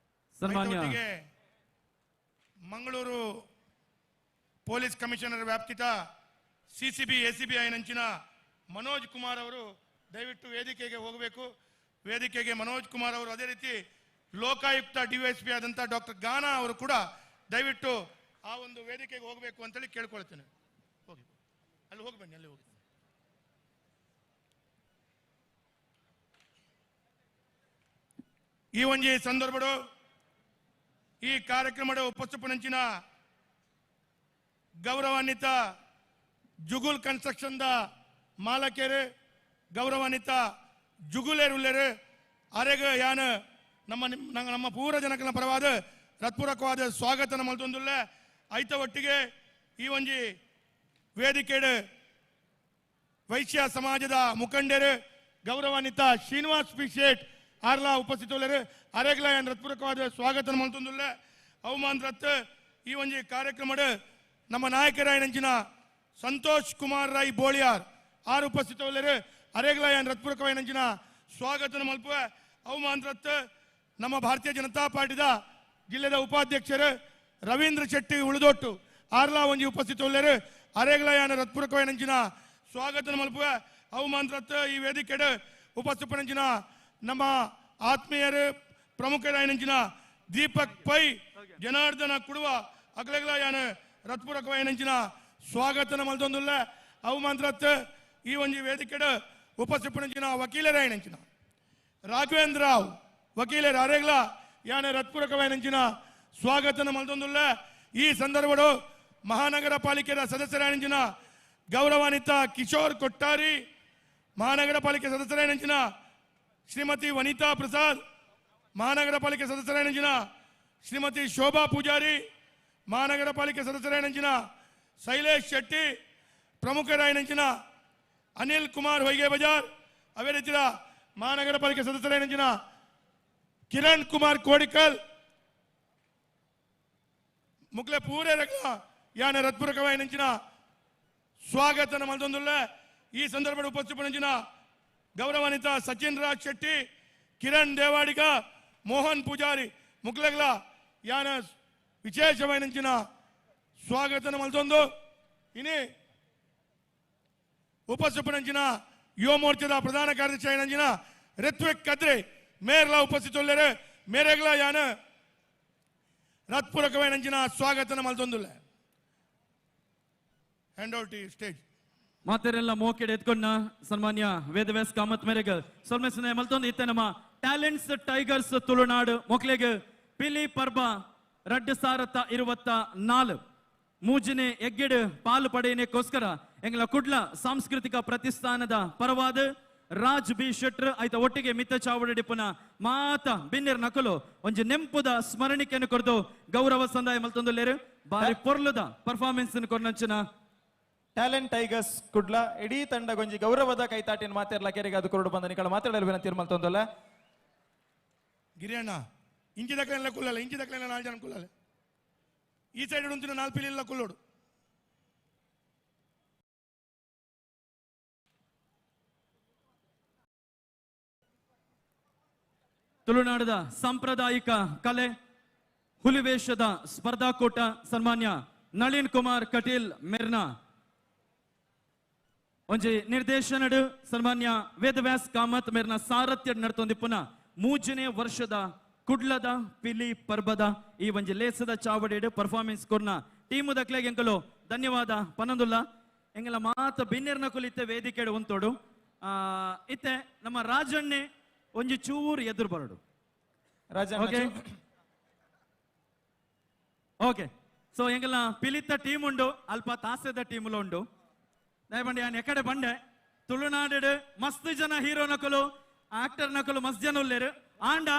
ಸನ್ಮಾನ್ಯ ಮಂಗಳೂರು ಪೊಲೀಸ್ ಕಮಿಷನರ್ ವ್ಯಾಪ್ತಿತ ಸಿಸಿಬಿ ಎಸಿಬಿ ಐನಂಚಿನ ಮನೋಜ್ ಕುಮಾರ್ ಅವರು ದಯವಿಟ್ಟು ವೇದಿಕೆಗೆ ಹೋಗಬೇಕು. ವೇದಿಕೆಗೆ ಮನೋಜ್ ಕುಮಾರ್ ಅವರು, ಅದೇ ರೀತಿ ಲೋಕಾಯುಕ್ತ ಡಿವೈಎಸ್ಪಿ ಆದಂಥ ಡಾಕ್ಟರ್ ಗಾನಾ ಅವರು ಕೂಡ ದಯವಿಟ್ಟು ಆ ಒಂದು ವೇದಿಕೆಗೆ ಹೋಗಬೇಕು ಅಂತೇಳಿ ಕೇಳ್ಕೊಳ್ತೇನೆ. ಹೋಗಿ ಅಲ್ಲಿ ಹೋಗಿ ಬನ್ನಿ, ಅಲ್ಲಿ ಹೋಗಿ. ಈ ಒಂಜಿ ಸಂದರ್ಭಡು ಈ ಕಾರ್ಯಕ್ರಮದ ಉಪಸ್ಥಿಪನಂಚಿನ ಗೌರವಾನ್ವಿತ ಜುಗುಲ್ ಕನ್ಸ್ಟ್ರಕ್ಷನ್ the ಮಾಲಕರು ಗೌರವಾನ್ವಿತ ಜುಗುಲೇರುಲ್ಲೇರು ಅರೆಗ ಯಾನ ನಮ್ಮ ನಮ್ಮ ಪೂರ ಜನಕನ ಪರವಾದ ಹೃತ್ಪೂರ್ವಕವಾದ ಸ್ವಾಗತ ಮಲ್ತೊಂದುಲ್ಲ. ಐತ ಒಟ್ಟಿಗೆ ಈ ಒಂಜಿ ವೇದಿಕೆಡು ವೈಶ್ಯ ಸಮಾಜದ ಮುಖಂಡರು ಗೌರವಾನ್ವಿತ ಶ್ರೀನಿವಾಸ್ ಪಿ ಶೇಟ್ ಆರ್ಲಾ ಉಪಸ್ಥಿತುಳ್ಳರು ಅರೆಗ್ಲ ಏನ್ ಹೃತ್ಪೂರ್ವಕವಾದ ಸ್ವಾಗತ ಮಲ್ತೊಂದುಲ್ಲ. ಅವಮಾನ ರತ್ ಈ ಒಂಜಿ ಕಾರ್ಯಕ್ರಮದ ನಮ್ಮ ನಾಯಕರಾಯನಂಚಿನ ಸಂತೋಷ್ ಕುಮಾರ್ ರೈ ಬೋಳಿಯಾರ್ ಆರು ಉಪಸ್ಥಿತುಳ್ಳರು ಅರೆಗ್ಲ ಏನ್ ಹೃತ್ಪೂರ್ವಕವಾಯಿನಂಚಿನ ಸ್ವಾಗತ ಮಲ್ಪುವ. ಅವಮಾನ ರತ್ ನಮ್ಮ ಭಾರತೀಯ ಜನತಾ ಪಾರ್ಟಿದ ಜಿಲ್ಲೆದ ಉಪಾಧ್ಯಕ್ಷರು ರವೀಂದ್ರ ಶೆಟ್ಟಿ ಉಳಿದೊಟ್ಟು ಆರ್ಲಾ ಒಂಜಿ ಉಪಸ್ಥಿತುಳ್ಳರು ಅರೆಗ್ಲ ಏನ್ ಹೃತ್ಪೂರ್ವಕವಾಯಿನಂಚಿನ ಸ್ವಾಗತ ಮಲ್ಪುವ. ಅವಮಾನ ರತ್ ಈ ವೇದಿಕೆಡು ಉಪಸ್ಥಿತನಂಚಿನ ನಮ್ಮ ಆತ್ಮೀಯರು ಪ್ರಮುಖರಾಯನಂಚಿನ ದೀಪಕ್ ಪೈ ಜನಾರ್ದನ ಕುಡುವ ಅಗ್ಲಗ್ಲ ಯಾನ ಹೃತ್ಪೂರ್ವಕವಾಯಿನಂಚಿನ ಸ್ವಾಗತನ ಮಲ್ತೊಂದುಲ್ಲ. ಅವಮಾನ ಈ ಒಂಜಿ ವೇದಿಕೆಡು ಉಪಸ್ಥಿತನಂಚಿನ ವಕೀಲರಾಯನಂಚಿನ ರಾಘವೇಂದ್ರ ರಾವ್ ವಕೀಲರ ಅರೆಗ್ಲ ಯಾನ ಹೃತ್ಪೂರ್ವಕವಾಯಿನಂಚಿನ ಸ್ವಾಗತನ ಮಲ್ತೊಂದುಲ್ಲ. ಈ ಸಂದರ್ಭಡು ಮಹಾನಗರ ಪಾಲಿಕೆಯ ಸದಸ್ಯರಾಯನಂಚಿನ ಗೌರವಾನ್ವಿತ ಕಿಶೋರ್ ಕೊಟ್ಟಾರಿ, ಮಹಾನಗರ ಪಾಲಿಕೆ ಸದಸ್ಯರಾಯನಂಚಿನ ಶ್ರೀಮತಿ ವನಿತಾ ಪ್ರಸಾದ್, ಮಹಾನಗರ ಪಾಲಿಕೆ ಸದಸ್ಯರಾಯನಂಚಿನ ಶ್ರೀಮತಿ ಶೋಭಾ ಪೂಜಾರಿ, ಮಹಾನಗರ ಪಾಲಿಕೆ ಸದಸ್ಯರಾಯನಂಚಿನ ಶೈಲೇಶ್ ಶೆಟ್ಟಿ, ಪ್ರಮುಖರಾಯನಂಚಿನ ಅನಿಲ್ ಕುಮಾರ್ ಹೊಯ್ಗೆ ಬಜಾರ್, ಅದೇ ರೀತಿಯ ಮಹಾನಗರ ಪಾಲಿಕೆ ಸದಸ್ಯರಾಯನಂಚಿನ ಕಿರಣ್ ಕುಮಾರ್ ಕೋಡಿಕಲ್ ಮುಕ್ಲೆ ಪೂರೇ ರಗ್ಲ ಯಾನ ಹೃತ್ಪೂರ್ವಕವಾಯಿನಂಚಿನ ಸ್ವಾಗತನ ಮಲ್ತೊಂದುಲ್ಲ. ಈ ಸಂದರ್ಭದ ಉಪಸ್ಥಿತಪಡಿಸಿನ ಗೌರವಾನ್ವಿತ ಸಚಿನ್ ರಾಜ್ ಶೆಟ್ಟಿ, ಕಿರಣ್ ದೇವಾಡಿಗ, ಮೋಹನ್ ಪೂಜಾರಿ ಮುಕ್ಲಗ್ಲ ಯಾನ ವಿಶೇಷವಾಯಿನಂಚಿನ ಸ್ವಾಗತನ ಮಲ್ತೊಂದು ಇನಿ ಉಪಸ್ಥಿತಪಡಿಸಿನ ಯುವ ಮೋರ್ಚಾದ ಪ್ರಧಾನ ಕಾರ್ಯದರ್ಶಿ ಆಯಿನಂಚಿನ ಋತ್ವಿಕ್ ಕದ್ರಿ ಮೇರ್ಲ ಉಪಸ್ಥಿತುಳ್ಳರೆ ಮೇರೆಗ್ಲ ಯಾನ ರತ್ಪೂರಕವಾಯಿನಂಚಿನ ಸ್ವಾಗತನ ಮಲ್ತೊಂದುಲ್ಲೆ. ಹ್ಯಾಂಡ್ ಔಟ್ ಈ ಸ್ಟೇಜ್. ಮಾತೆರೆಲ್ಲ ಮೋಕೆಡ್ ಎತ್ಕೊಂಡ ಸನ್ಮಾನ್ಯ ವೇದವ್ಯಾಸ್ ಕಾಮತ್ ಮೇರೆಗ್ ಸೊಲ್ಮೆಸನೆ ಮಲ್ತೊಂದು ಇತ್ತೆ ನಮ್ಮ ಟ್ಯಾಲೆಂಟ್ಸ್ ಟೈಗರ್ಸ್ ತುಳುನಾಡು ಮೊಕ್ಲೆಗ್ ಪಿಲಿ ಪರ್ಬ 2024 ಮೂಜನೆ ಎಗ್ಗೆಡ್ ಪಾಲು ಪಡೆಯನೆಕ್ಕೋಸ್ಕರ ಎಂಗ್ಲ ಕುಡ್ಲ ಸಾಂಸ್ಕೃತಿಕ ಪ್ರತಿಷ್ಠಾನದ ಪರವಾದ ರಾಜ್ ಬಿ ಶೆಟ್ರ್ ಆಯ್ತ ಒಟ್ಟಿಗೆ ಮಿತ್ತ ಚಾವಡಿಪುನ ಮಾತ ಬಿನ್ನೆರ್ ನಕಲು ಒಂಜಿ ನೆಂಪುದ ಸ್ಮರಣಿಕೆಯನ್ನು ಕೊರ್ದು ಗೌರವ ಸಂದಾಯ ಮಲ್ತೊಂದುಲ್ಲೇರು. ಬಾರಿ ಪೊರ್ಲುದ ಪರ್ಫಾರ್ಮೆನ್ಸ್ ಕೊರ್ನಂಚಿನ ಟ್ಯಾಲೆಂಟ್ ಟೈಗರ್ಸ್ ಕುಡ್ಲ ಇಡೀ ತಂಡ ಗೊಂಜಿ ಗೌರವದ ಕೈತಾಟಿನ ಮಾತೆರ್ಲ ಕೆರೆಗೆ ಅದು ಕೊರಡು ಬಂದ ನಿಕಳ ಮಾತಾಡಲು ವಿನಂತಿ ಮಲ್ತೊಂದಲ್ಲ. ಗಿರಿಯಣ್ಣ ಇಂಚಿ ದಕ್ಕಲೆಲ್ಲ ಕುಲ್ಲಲ್ಲ, ಇಂಚಿ ದಕ್ಕಲೆಲ್ಲ 4 ಜನ ಕುಲ್ಲಲ್ಲ, ಈ ಸೈಡ್ ಉಂಟಿನ 4 ಪಿಲಿಲ್ಲ ಕುಲ್ಲೋಡು. ತುಳುನಾಡದ ಸಾಂಪ್ರದಾಯಿಕ ಕಲೆ ಹುಲಿವೇಷದ ಸ್ಪರ್ಧಾಕೂಟ ಸನ್ಮಾನ್ಯ ನಳಿನ್ ಕುಮಾರ್ ಕಟೀಲ್ ಮೆರ್ನಾ ಒಂಜಿ ನಿರ್ದೇಶನಡು ಸನ್ಮಾನ್ಯ ವೇದವ್ಯಾಸ್ ಕಾಮತ್ ಮೇರ್ನ ಸಾರಥ್ಯ ನಡ್ತೊಂದಿಪ್ಪುನ 3ನೇ ವರ್ಷದ ಕುಡ್ಲದ ಪಿಲಿ ಪರ್ಬದ ಈ ಒಂಜಿ ಲೇಸದ ಚಾವಡಿಡು ಪರ್ಫಾರ್ಮೆನ್ಸ್ ಕೊರ್ನ ಟೀಮು ದಕ್ಲೆಗ್ ಎಂಕಲು ಧನ್ಯವಾದ ಪನಂದುಲ್ಲ. ಎಂಗಲ ಮಾತ ಬಿನ್ನೆರ್ನ ಕುಲಿತ್ತೆ ವೇದಿಕೆಡು ಉಂತೋಡು. ಇತ್ತೆ ನಮ್ಮ ರಾಜಣ್ಣೆ ಒಂಜಿ ಚೂರು ಎದುರು ಬರಡು. ಓಕೆ ಓಕೆ, ಸೊ ಎಂಗಲ ಪಿಲಿತ್ತ ಟೀಮ್ ಉಂಡು, ಅಲ್ಪ ತಾಸೆದ ಟೀಮ್ಲು ಉಂಡು. ದಯಪಂಡೆ ಯಾನ್ ಎಕಡೆ ಬಂಡೆ ತುಳುನಾಡು ಮಸ್ತ್ ಜನ ಹೀರೋ ನಕಲು ಆಕ್ಟರ್ ನಕಲು ಮಸ್ತ್ ಜನ ಉಲ್ಲೇರು. ಆಂಡ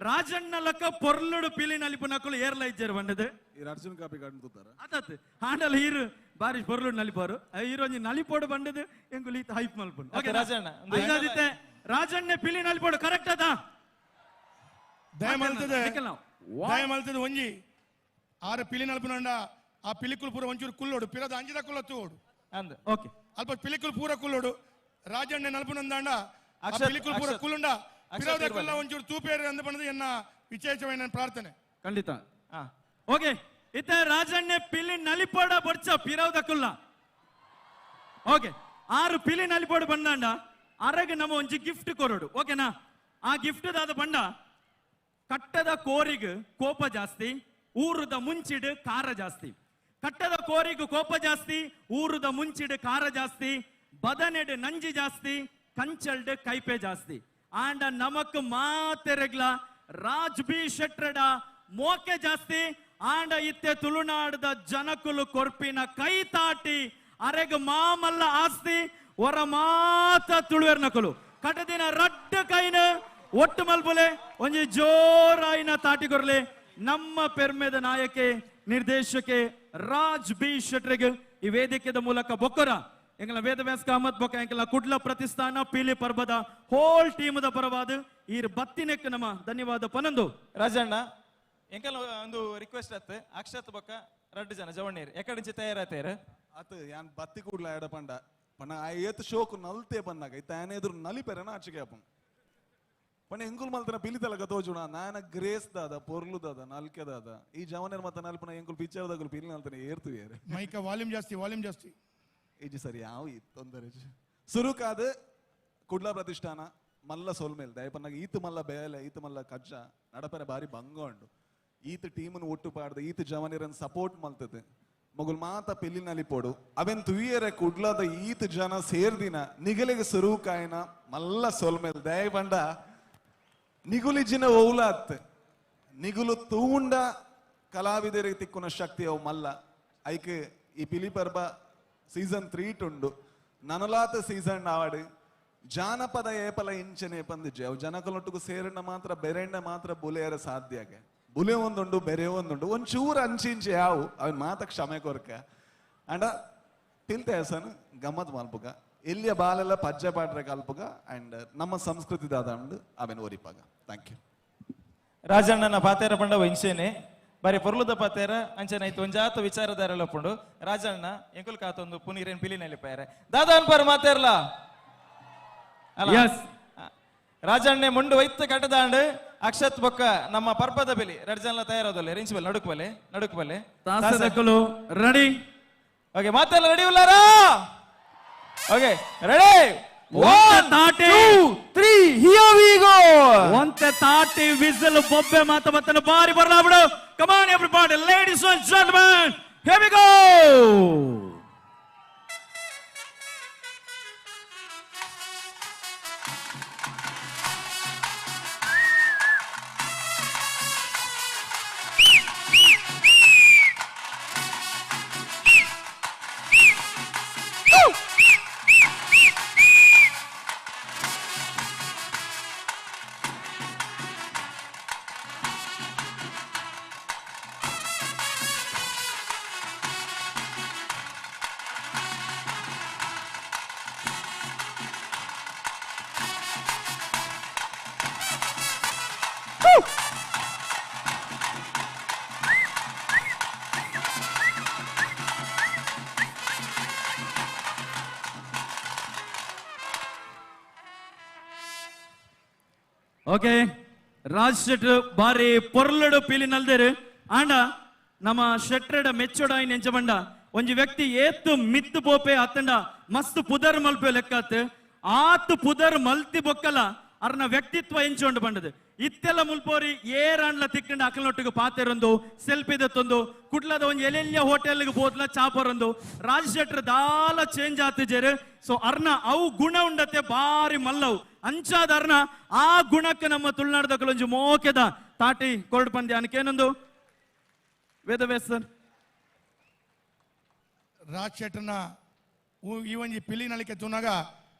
ರಾಜಣ್ಣ ಲಕ್ಕ ಪೊರ್ಲುಡು ಪಿಲಿ ನಲಿಪು ನಕಲು ಏರ್ಲ ಇಜ್ಜೇರು ಬಂಡದು. ಅರ್ಜುನ್ ಕಾಪಿ ಕಾಣ್ತಾರ ಆತಾತ್ ಆಂಡಲ ಹೀರು ಬಾರಿ ಪೊರ್ಲುಡು ನಲಿಪೋರು. ಹೀರೋ ಒಂಜಿ ನಲಿಪೋಡು ಬಂಡದು ಎಂಕುಲು ಈತ ಹೈಪ್ ಮಲ್ಪುಂಡು. ಓಕೆ ರಾಜಣ್ಣ, ರಾಜಣ್ಣ ಪಿಲಿ ನಲಿಪೋಡು ಕರೆಕ್ಟ್ ಅದ. ದಯಮಲ್ತದೆ ದಯಮಲ್ತದೆ ಒಂಜಿ ಆರು ಪಿಲಿ ನಲ್ಪುನಂಡ ಆ ಪಿಲಿಕುಲು ಪೂರ ಒಂಚೂರು ಕುಲ್ಲೋಡು ಪಿರದ ಅಂಜಿದ ಕುಲ್ಲ ತೂಡು. ಓಕೆ ಅಲ್ಪ ಪಿಲಿಕುಲು ಪೂರ ಕುಲ್ಲೋಡು ರಾಜಣ್ಣ ನಲ್ಪುನಂದಾಂಡ ಆ ಪಿಲಿಕುಲು ಪೂರ ಕುಲ್ಲುಂಡ ಪಿರದ ಕುಲ್ಲ ಒಂಚೂರು ತೂಪೇರು ಅಂದ ಬಣ್ಣದ ಎನ್ನ ವಿಶೇಷವಾದ ಪ್ರಾರ್ಥನೆ. ಖಂಡಿತ. ಓಕೆ ಇತ್ತ ರಾಜಣ್ಣ ಪಿಲಿ ನಲಿಪೋಡ ಬೊರ್ಚ ಪಿರವದ ಕುಲ್ಲ. ಓಕೆ ಆರು ಪಿಲಿ ನಲಿಪೋಡು ಬಂದಾಂಡ ಅರಗ ನಮ್ಮ ಒಂಜಿ ಗಿಫ್ಟ್ ಕೊರೋಡು. ಓಕೆನಾ? ಆ ಗಿಫ್ಟ್ ದಾದ ಬಂಡ ಕಟ್ಟದ ಕೋರಿಗ್ ಕೋಪ ಜಾಸ್ತಿ, ಊರದ ಮುಂಚಿಡು ಖಾರ ಜಾಸ್ತಿ. ಕಟ್ಟದ ಕೋರಿಗ್ ಕೋಪ ಜಾಸ್ತಿ, ಊರದ ಮುಂಚಿಡು ಖಾರ ಜಾಸ್ತಿ, ಬದನೆಡು ನಂಜಿ ಜಾಸ್ತಿ, ಕಂಚಲ್ಡು ಕೈಪೆ ಜಾಸ್ತಿ. ಆಂಡ ನಮಕ್ ಮಾತೆರೆಗ್ಲ ರಾಜ್ ಬಿ ಶೆಟ್ರಡ ಮೋಕೆ ಜಾಸ್ತಿ. ಆಂಡ ಇತ್ತೆ ತುಳುನಾಡದ ಜನಕುಲು ಕೊರ್ಪಿನ ಕೈ ತಾಟಿ ಅರೆಗ್ ಮಾಮಲ್ಲ ಆಸ್ತಿ ಹೊರ ಮಾತ ತುಳುವೆರ್ ನಕಲು ಕಟದಿನ ರಡ್ಡ ಕೈನ ಒಟ್ಟು ಮಲ್ಪುಲೆ ಒಂಜಿ ಜೋರಾಯಿನ ತಾಟಿ ಕೊರ್ಲೆ. ನಮ್ಮ ಪೆರ್ಮೆದ ನಾಯಕೆ ನಿರ್ದೇಶಕೆ ರಾಜ್ ಬಿ ಶೆಟ್ರಿಗ್ ಈ ವೇದಿಕೆದ ಮೂಲಕ ಬೊಕ್ಕರ ಎಂಗಲ ವೇದವ್ಯಾಸ್ ಕಾಮತ್ ಬೊಕ್ಕ ಎಂಕಲ ಕುಡ್ಲ ಪ್ರತಿಷ್ಠಾನ ಪೀಲಿ ಪರ್ಬದ ಹೋಲ್ ಟೀಮದ ಪರವಾದ ಈ ಬತ್ತಿನೆಕ್ ನಮ್ಮ ಧನ್ಯವಾದ ಪನಂದು. ರಾಜಣ್ಣ ಎಂಕಲ ಒಂದು ರಿಕ್ವೆಸ್ಟ್ ಅತ್ತೆ ಅಕ್ಷತ್ ಬೊಕ್ಕ ರಡ್ಡು ಜನ ಜವಣ್ಣೀರ್ ಎಕಡಿಂಚಿ ತಯಾರಾತೇರು ಅತ್ ಯಾನ್ ಬತ್ತಿ ಕೂಡ್ಲ ಎಡ ಪಂಡ ಪಂಡ ಆ ಏತ್ ಶೋಕು ನಲ್ತೆ ಬಂದಾಗ ಇತ್ತ ಆನೆ ಎದುರು ನಲಿಪೆರನ ಆಚೆಗೆ ಅಪ್ಪಂ ಪಂಡ ಎಂಕುಲ್ ಮಲ್ತನ ಪಿಲಿತಲಕ ತೋಜುಣ ನಾನ ಗ್ರೇಸ್ ದಾದ ಪೊರ್ಲು ದಾದ ನಲ್ಕೆ ದಾದ ಈ ಜವನೇರ್ ಮತ್ತ ನಲ್ಪನ ಎಂಕುಲ್ ಪಿಕ್ಚರ್ ದಾಗುಲ್ ಪಿಲಿ ನಲ್ತನ ಏರ್ತು ಏರು ಮೈಕ ವಾಲ್ಯೂಮ್ ಜಾಸ್ತಿ ವಾಲ್ಯೂಮ್ ಜಾಸ್ತಿ ಇಜಿ ಸರಿ ಯಾವ ಈ ತೊಂದರೆ ಸುರುಕಾದ ಕುಡ್ಲ ಪ್ರತಿಷ್ಠಾನ ಮಲ್ಲ ಸೋಲ್ಮೇಲ್ ದಯಪನ್ನಾಗ ಈತ ಮಲ್ಲ ಬೇಲೆ ಈತ ಮಲ್ಲ ಕಜ್ಜ ನಡಪರೆ ಬಾರಿ ಭಂಗ ಉಂಡು ಈತ ಟೀಮನ್ನು ಒಟ್ಟು ಪಾಡ್ದು ಈತ ಜವನಿರನ್ ಸಪೋರ್ಟ್ ಮಲ್ತದೆ ಮಗುಲ್ ಮಾತ ಪಿಲಿನಲ್ಲಿ ಪೋಡು ಅವೆನ್ ತುಯ್ಯರೆ ಕುಡ್ಲದ ಈತ ಜನ ಸೇರ್ದಿನ ನಿಗಲಿಗೆ ಸುರುಕಾಯನ ಮಲ್ಲ ಸೋಲ್ಮೇಲ್ ದಯಪಂಡ ನಿಗುಲಿಜಿನ ಓಲಾತ್ ನಿಗುಲು ತೂಂಡ ಕಲಾವಿದರಿಗೆ ತಿಕ್ಕುನ ಶಕ್ತಿ ಅವು ಮಲ್ಲ ಐಕ್ ಈ ಪಿಲಿ ಪರ್ಬ ಸೀಸನ್ 3 ಉಂಡು ನನಲಾತ ಸೀಸನ್ ಆವಾಡು ಜಾನಪದ ಏಪಲ ಇಂಚನೆ ಪಂದಿಜ್ಜೆ ಅವು ಜನಕಲೊಟ್ಟುಗು ಸೇರಣ್ಣ ಮಾತ್ರ ಬೆರೆಣ್ಣ ಮಾತ್ರ ಬುಲೆಯರ ಸಾಧ್ಯ ಬುಲೆ ಒಂದುಂಡು ಬೆರೆ ಒಂದುಂಡು ಒಂಚೂರು ಅಂಚಿಂಚೆ ಯಾವು ಅವನ್ ಮಾತ ಕ್ಷಮೆ ಕೊರಕ ಅಂಡ ತಿಲ್ತೆ ಸನ್ ಗಮ್ಮತ್ ಮಲ್ಪುಗ ಎಲ್ಲಿಯ ಬಾಲೆಲ್ಲ ಪಜ್ಜೆ ಪಾಡ್ರೆ ಕಲ್ಪುಗ ಅಂಡ್ ನಮ್ಮ ಸಂಸ್ಕೃತಿ ದಾದ ಉಂಡು ಅವನ್ ಓರಿಪಾಗ. Thank you. ರಾಜಣ್ಣನ ಪಾತೇರ ಪಂಡ ಇಂಚೆನೆ ಬಾರಿ ಪೊರ್ಲುದ ಪಾತೇರ ಅಂಚನೆ ಐತು ಒಂಜಾತ ವಿಚಾರಧಾರೆಲ್ಲ ಪುಂಡು ರಾಜಣ್ಣ ಎಂಕುಲ್ ಕಾತೊಂದು ಪುನೀರೇನ್ ಪಿಲಿ ನೆಲಿಪಾಯರೆ ದಾದಾ ಅನ್ಪಾರು ಮಾತೇರ್ಲ Yes. ರಾಜಣ್ಣೆ ಮುಂಡು ವೈತ್ ಕಟ್ಟದಾಂಡು ಅಕ್ಷತ್ ಬೊಕ್ಕ ನಮ್ಮ ಪರ್ಬದ ಬೆಲಿ ರಡ್ ಜನಲ ತಯಾರಾದಲ್ಲ ರಿಂಚ್ ಬಲೆ ನಡುಕ್ ಬಲೆ ನಡುಕ್ ಬಲೆ ತಾಸದಕುಲು ರೆಡಿ ಓಕೆ ಮಾತೆಲ್ಲ ready ಉಲ್ಲಾರಾ okay ready 1 2 3 here we go ಒಂತೆ ತಾಟಿ ವಿಸಲ್ ಬೊಬ್ಬೆ ಮಾತ ಮತ್ತನ ಬಾರಿ ಬರಲಾ ಬಿಡು. Come on everybody, ladies and gentlemen, here we go. Okay Raj Shettar ಬಾರಿ ಪೊರ್ಲಡು ಪೀಲಿ ನಲ್ದೇರು ಆಂಡ ನಮ್ಮ ಶೆಟ್ರೆಡ ಮೆಚ್ಚೋಡಾಯಿ ನೆಂಚಬಂಡ ಒಂಜಿ ವ್ಯಕ್ತಿ ಏತು ಮಿತ್ತು ಪೋಪೆ ಅತ್ತಂಡ ಮಸ್ತ್ ಪುದರ್ ಮಲ್ಪೆ ಲೆಕ್ಕಾತ್ ಆತು ಪುದರ್ ಮಲ್ತಿ ಬೊಕ್ಕಲ ಅರ್ನ ವ್ಯಕ್ತಿತ್ವ ಎಂಚೊಂಡು ಬಂಡದು ಇತ್ತೆಲ್ಲ ಮುಲ್ಪೋರಿ ಏರಾಂಡ್ಲ ತಿಕ್ಕಂಡ ಅಕಲ್ನೊಟ್ಟಿಗೆ ಪಾತೆರೊಂದು ಸೆಲ್ಫಿ ದತ್ತೊಂದು ಕುಡ್ಲದ ಒಂಜಿ ಎಲ್ಲೆಲ್ಲ ಹೋಟೆಲ್ಗೆ ಬೋದ್ಲ ಚಾಪರೊಂದು ರಾಜ್ ಶೆಟ್ರ್ ದಾಲ ಚೇಂಜ್ ಆತಿಜೇರು. ಸೊ ಅರ್ನ ಅವು ಗುಣ ಉಂಡತೆ ಬಾರಿ ಮಲ್ಲವು ಅಂಚಾದ ಅರ್ನ ಆ ಗುಣಕ್ಕೆ ನಮ್ಮ ತುಳುನಾಡದಕ್ಕಲೊಂಜಿ ಮೋಕೆದ ತಾಟಿ ಕೊರಡು ಪಂದ್ಯ ಅನಕೇನೊಂದು ವೇದವ್ಯಾಸ್ ಸರ್ ರಾಜ್ ಶೆಟ್ಟರ್ನ ಈ ಒಂಜಿ ಪಿಲಿ ನಲಿಕೆ ತೂನಾಗ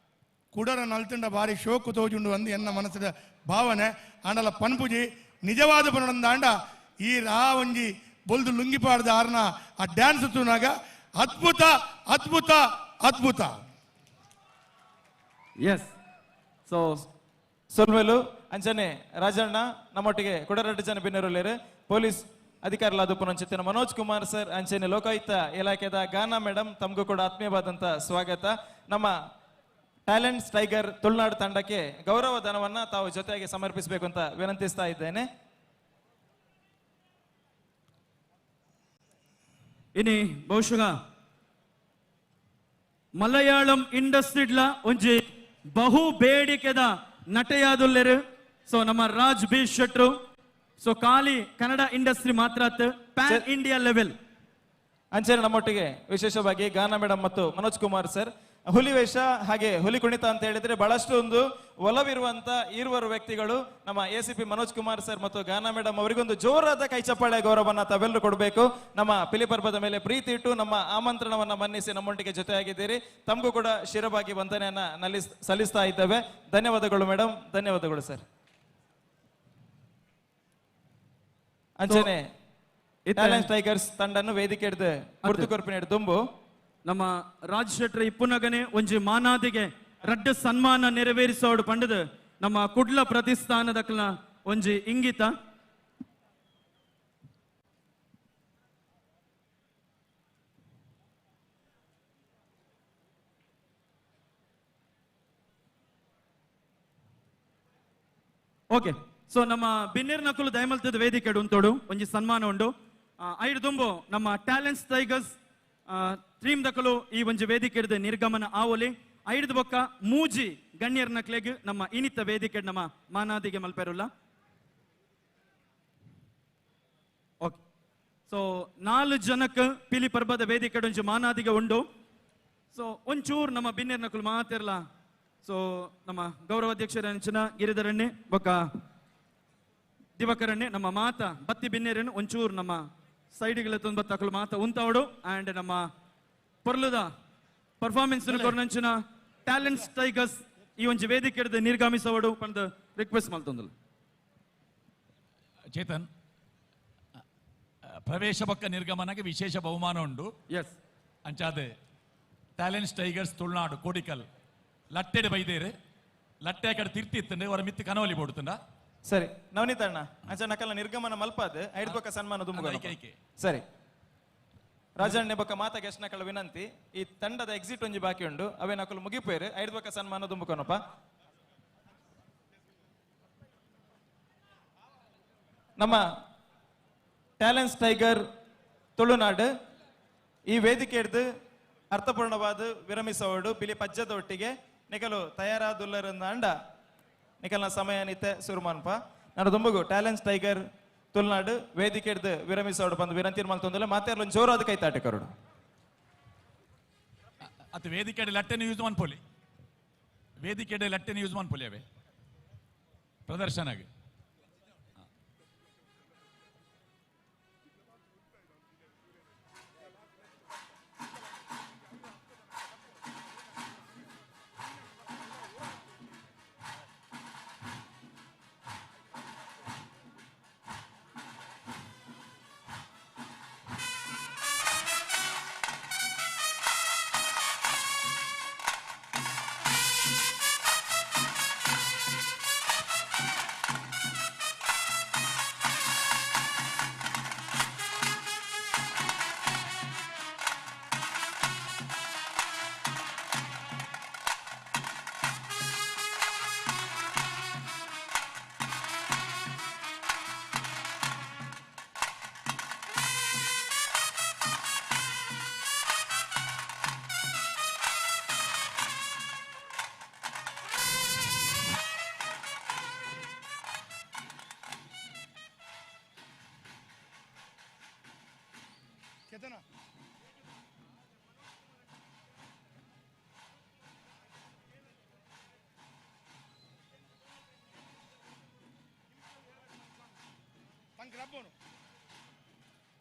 ಕುಡರ ನಲ್ತುಂಡ ಬಾರಿ ಶೋಕು ತೋಜುಂಡು ಅಂದು ಎನ್ನ ಮನಸ್ಸಿದ ಭಾವನೆ ಆಂಡಲ ಪನ್ಪುಜಿ ನಿಜವಾದ ಪನೊಂದಾಂಡ ಈ ರಾ ಒಂಜಿ ಬೊಲ್ದು ಲುಂಗಿ ಪಾಡ್ದ ಆರ್ನ ಆ ಡ್ಯಾನ್ಸ್ ತೂನಾಗ ಅದ್ಭುತ ಅದ್ಭುತ ಅದ್ಭುತ. ಎಸ್ ಸೊ ಸೊಲ್ವೆಲು ಅಂಚನೆ ರಾಜಣ್ಣ ನಮ್ಮೊಟ್ಟಿಗೆ ಕುಡರಡ್ಡು ಜನ ಬಿನ್ನರುಲ್ಲೇರು ಪೊಲೀಸ್ ಅಧಿಕಾರಿಗಳಾದ ಪುನಂಚಿತ್ತಿನ ಮನೋಜ್ ಕುಮಾರ್ ಸರ್ ಅಂಚನೆ ಲೋಕಾಯುಕ್ತ ಇಲಾಖೆದ ಗಾನಾ ಮೇಡಮ್ ತಮಗೂ ಕೂಡ ಆತ್ಮೀಯವಾದಂಥ ಸ್ವಾಗತ. ನಮ್ಮ ಟ್ಯಾಲೆಂಟ್ಸ್ ಟೈಗರ್ ತುಳುನಾಡು ತಂಡಕ್ಕೆ ಗೌರವ ಧನವನ್ನ ತಾವು ಜೊತೆಯಾಗಿ ಸಮರ್ಪಿಸಬೇಕು ಅಂತ ವಿನಂತಿಸ್ತಾ ಇದ್ದೇನೆ. ಇನಿ ಬಹುಶಃ ಮಲಯಾಳಂ ಇಂಡಸ್ಟ್ರಿಡ್ಲ ಒಂಜಿ ಬಹು ಬೇಡಿಕೆದ ನಟೆಯಾದುಲ್ಲೆರು. ಸೊ ನಮ್ಮ ರಾಜ್ ಬಿ ಶೆಟ್ರು ಸೊ ಖಾಲಿ ಕನ್ನಡ ಇಂಡಸ್ಟ್ರಿ ಮಾತ್ರ ಪ್ಯಾನ್ ಇಂಡಿಯಾ ಲೆವೆಲ್. ಅಂಚನೆ ನಮ್ಮೊಟ್ಟಿಗೆ ವಿಶೇಷವಾಗಿ ಗಾನಾ ಮೇಡಮ್ ಮತ್ತು ಮನೋಜ್ ಕುಮಾರ್ ಸರ್ ಹುಲಿ ವೇಷ ಹಾಗೆ ಹುಲಿ ಕುಣಿತ ಅಂತ ಹೇಳಿದ್ರೆ ಬಹಳಷ್ಟು ಒಂದು ಒಲವಿರುವಂತ ಇರುವರು ವ್ಯಕ್ತಿಗಳು ನಮ್ಮ A C P Manoj Kumar sir ಮತ್ತು ಗಾನಾ ಮೇಡಮ್ ಅವರಿಗೊಂದು ಜೋರಾದ ಕೈ ಚಪ್ಪಾಳೆ ಗೌರವನ್ನ ತಾವೆಲ್ಲರೂ ಕೊಡಬೇಕು. ನಮ್ಮ ಪಿಲಿಪರ್ಬದ ಮೇಲೆ ಪ್ರೀತಿ ಇಟ್ಟು ನಮ್ಮ ಆಮಂತ್ರಣವನ್ನ ಮನ್ನಿಸಿ ನಮ್ಮೊಟ್ಟಿಗೆ ಜೊತೆಯಾಗಿದ್ದೀರಿ. ತಮಗೂ ಕೂಡ ಶಿರಬಾಗಿ ವಂದನೆಯನ್ನ ಸಲ್ಲಿಸ್ತಾ ಇದ್ದೇವೆ. ಧನ್ಯವಾದಗಳು ಮೇಡಮ್, ಧನ್ಯವಾದಗಳು ಸರ್. ಅಂಚನೆ ಟ್ಯಾಲೆಂಟ್ ಟೈಗರ್ಸ್ ತಂಡನ್ನು ವೇದಿಕೆ ಹಿಡಿದು ಗುರುತು ಕೊರ್ಪಿನ ದುಂಬು ನಮ್ಮ ರಾಜ್ ಶೆಟ್ರ ಇಪ್ಪುನಗನೆ ಒಂಜಿ ಮಾನಾದಿಗೆ ರಡ್ಡ ಸನ್ಮಾನ ನೆರವೇರಿಸೋಡು ಪಂಡದು ನಮ್ಮ ಕುಡ್ಲ ಪ್ರತಿಷ್ಠಾನದಕ್ಲ ಒಂಜಿ ಇಂಗಿತ. ಓಕೆ ಸೊ ನಮ್ಮ ಬಿನ್ನಿರ್ ನಕುಲು ದಯಮಲ್ತದ ವೇದಿಕೆ ಉಂಟೋಡು ಒಂಜಿ ಸನ್ಮಾನ ಉಂಡು. ಐದು ದುಂಬು ನಮ್ಮ ಟ್ಯಾಲೆಂಟ್ಸ್ ಟೈಗರ್ಸ್ ಟೀಮ್ ದಕಲು ಈ ಒಂಜಿ ವೇದಿಕೆ ಹಿಡಿದು ನಿರ್ಗಮನ ಆವೊಲಿ. ಐದು ಬೊಕ್ಕ ಮೂಜಿ ಗಣ್ಯರ ನಕ್ಲೆಗ್ ನಮ್ಮ ಇನಿತ ವೇದಿಕೆ ನಮ್ಮ ಮಾನಾದಿಗೆ ಮಲ್ಪೆರುಲ್ಲ. ಓಕೆ ಸೊ 4 ಜನಕ್ಕೆ ಪಿಲಿ ಪರ್ಬದ ವೇದಿಕೆ ಒಂಜಿ ಮಾನಾದಿಗೆ ಉಂಡು. ಸೊ ಒಂಚೂರು ನಮ್ಮ ಬಿನ್ನಿರ್ ನಕುಲು ಮಾತಿರಲ್ಲ. ಸೊ ನಮ್ಮ ಗೌರವಾಧ್ಯಕ್ಷರ ಅಂಚಿನ ಗಿರಿಧರಣ್ಣೆ ಬೊಕ್ಕ ದಿವಾಕರಣ್ಣೆ ನಮ್ಮ ಮಾತ ಬತ್ತಿ ಬಿನ್ನೇರನ್ನು ಒಂಚೂರು ನಮ್ಮ ಸೈಡ್ಗಳ ತುಂಬ ತಕಲು ಮಾತ ಉಂತಾವಡು. ಆ್ಯಂಡ್ ನಮ್ಮ ಪೊರ್ಲುದ ಪರ್ಫಾರ್ಮೆನ್ಸ್ ಕೊರ್ನಂಚಿನ ಟ್ಯಾಲೆಂಟ್ಸ್ ಟೈಗರ್ಸ್ ಈ ಒಂಜಿ ವೇದಿಕೆ ಹಿಡಿದು ನಿರ್ಗಮಿಸವಡು ಪಂದ್ ರಿಕ್ವೆಸ್ಟ್ ಮಲ್ತೊಂದುಲ್ಲ. ಚೇತನ್, ಪ್ರವೇಶ ಬೊಕ್ಕ ನಿರ್ಗಮನಕ್ಕೆ ವಿಶೇಷ ಬಹುಮಾನ ಉಂಡು. ಎಸ್ ಅಂಚಾದೆ ಟ್ಯಾಲೆಂಟ್ಸ್ ಟೈಗರ್ಸ್ ತುಳುನಾಡು ಕೋಡಿಕಲ್ ಲಟ್ಟೆಡೆ ಬೈದೇರು ಲಟ್ಟೆ ಕಡೆ ತಿರ್ತಿತ್ತಂಡೆ ಅವರ ಮಿತ್ತು ಕನವಲಿ ಬೋಡುತ್ತಂಡ. ಸರಿ ನವನೀತ ಅಣ್ಣ ಅಂಚ ನಕಲ ನಿರ್ಗಮನ ಮಲ್ಪಾದ ಐದು ಬೊಕ್ಕ ಸನ್ಮಾನ ದುಂಬು. ಸರಿ ರಾಜಣ್ಣ ಬೊಕ್ಕ ಮಾತಾ ಗೆಸ್ಟ್ ನಕಲ ವಿನಂತಿ, ಈ ತಂಡದ ಎಕ್ಸಿಟ್ ಒಂಜಿ ಬಾಕಿ ಉಂಡು, ಅವೇ ನಕಲು ಮುಗಿಪೇರು ಐದು ಬೊಕ್ಕ ಸನ್ಮಾನ ದುಂಬುಕೊನಪ್ಪ. ನಮ್ಮ ಟ್ಯಾಲೆಂಟ್ಸ್ ಟೈಗರ್ ತುಳುನಾಡು ಈ ವೇದಿಕೆ ಹಿಡಿದು ಅರ್ಥಪೂರ್ಣವಾದ ವಿರಮಿಸೋಡು ಬಿಲಿ ಪಜ್ಜದ ಒಟ್ಟಿಗೆ ನಿಕಲು ತಯಾರಾದುಲ್ಲರಂದ ಅಂಡ ನಿಕಲ್ನ ಸಮಯ ನಿತ್ತೆ ಸುರುಮಾನ್ಪ. ನಾನು ದುಂಬಗು ಟ್ಯಾಲೆಂಟ್ಸ್ ಟೈಗರ್ ತುಳುನಾಡು ವೇದಿಕೆ ಹಿಡಿದು ವಿರಮಿಸೋಡು ಬಂದು ವಿನಂತಿ ಮಲ್ತೊಂದಿಲ್ಲ ಮಾತಾಡಲು ಜೋರಾದ ಕೈ ತಾಟೆ ಕರುಡು. ಅದು ವೇದಿಕೆ ಲಟ್ಟೆನ ಯೂಸ್ ಮನ್ಪೊಲಿ, ವೇದಿಕೆ ಲಟ್ಟೆನ ಯೂಸ್ ಮನ್ಪೊಲಿ ಅವೇ ಪ್ರದರ್ಶನಗೆ.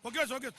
Okay okay.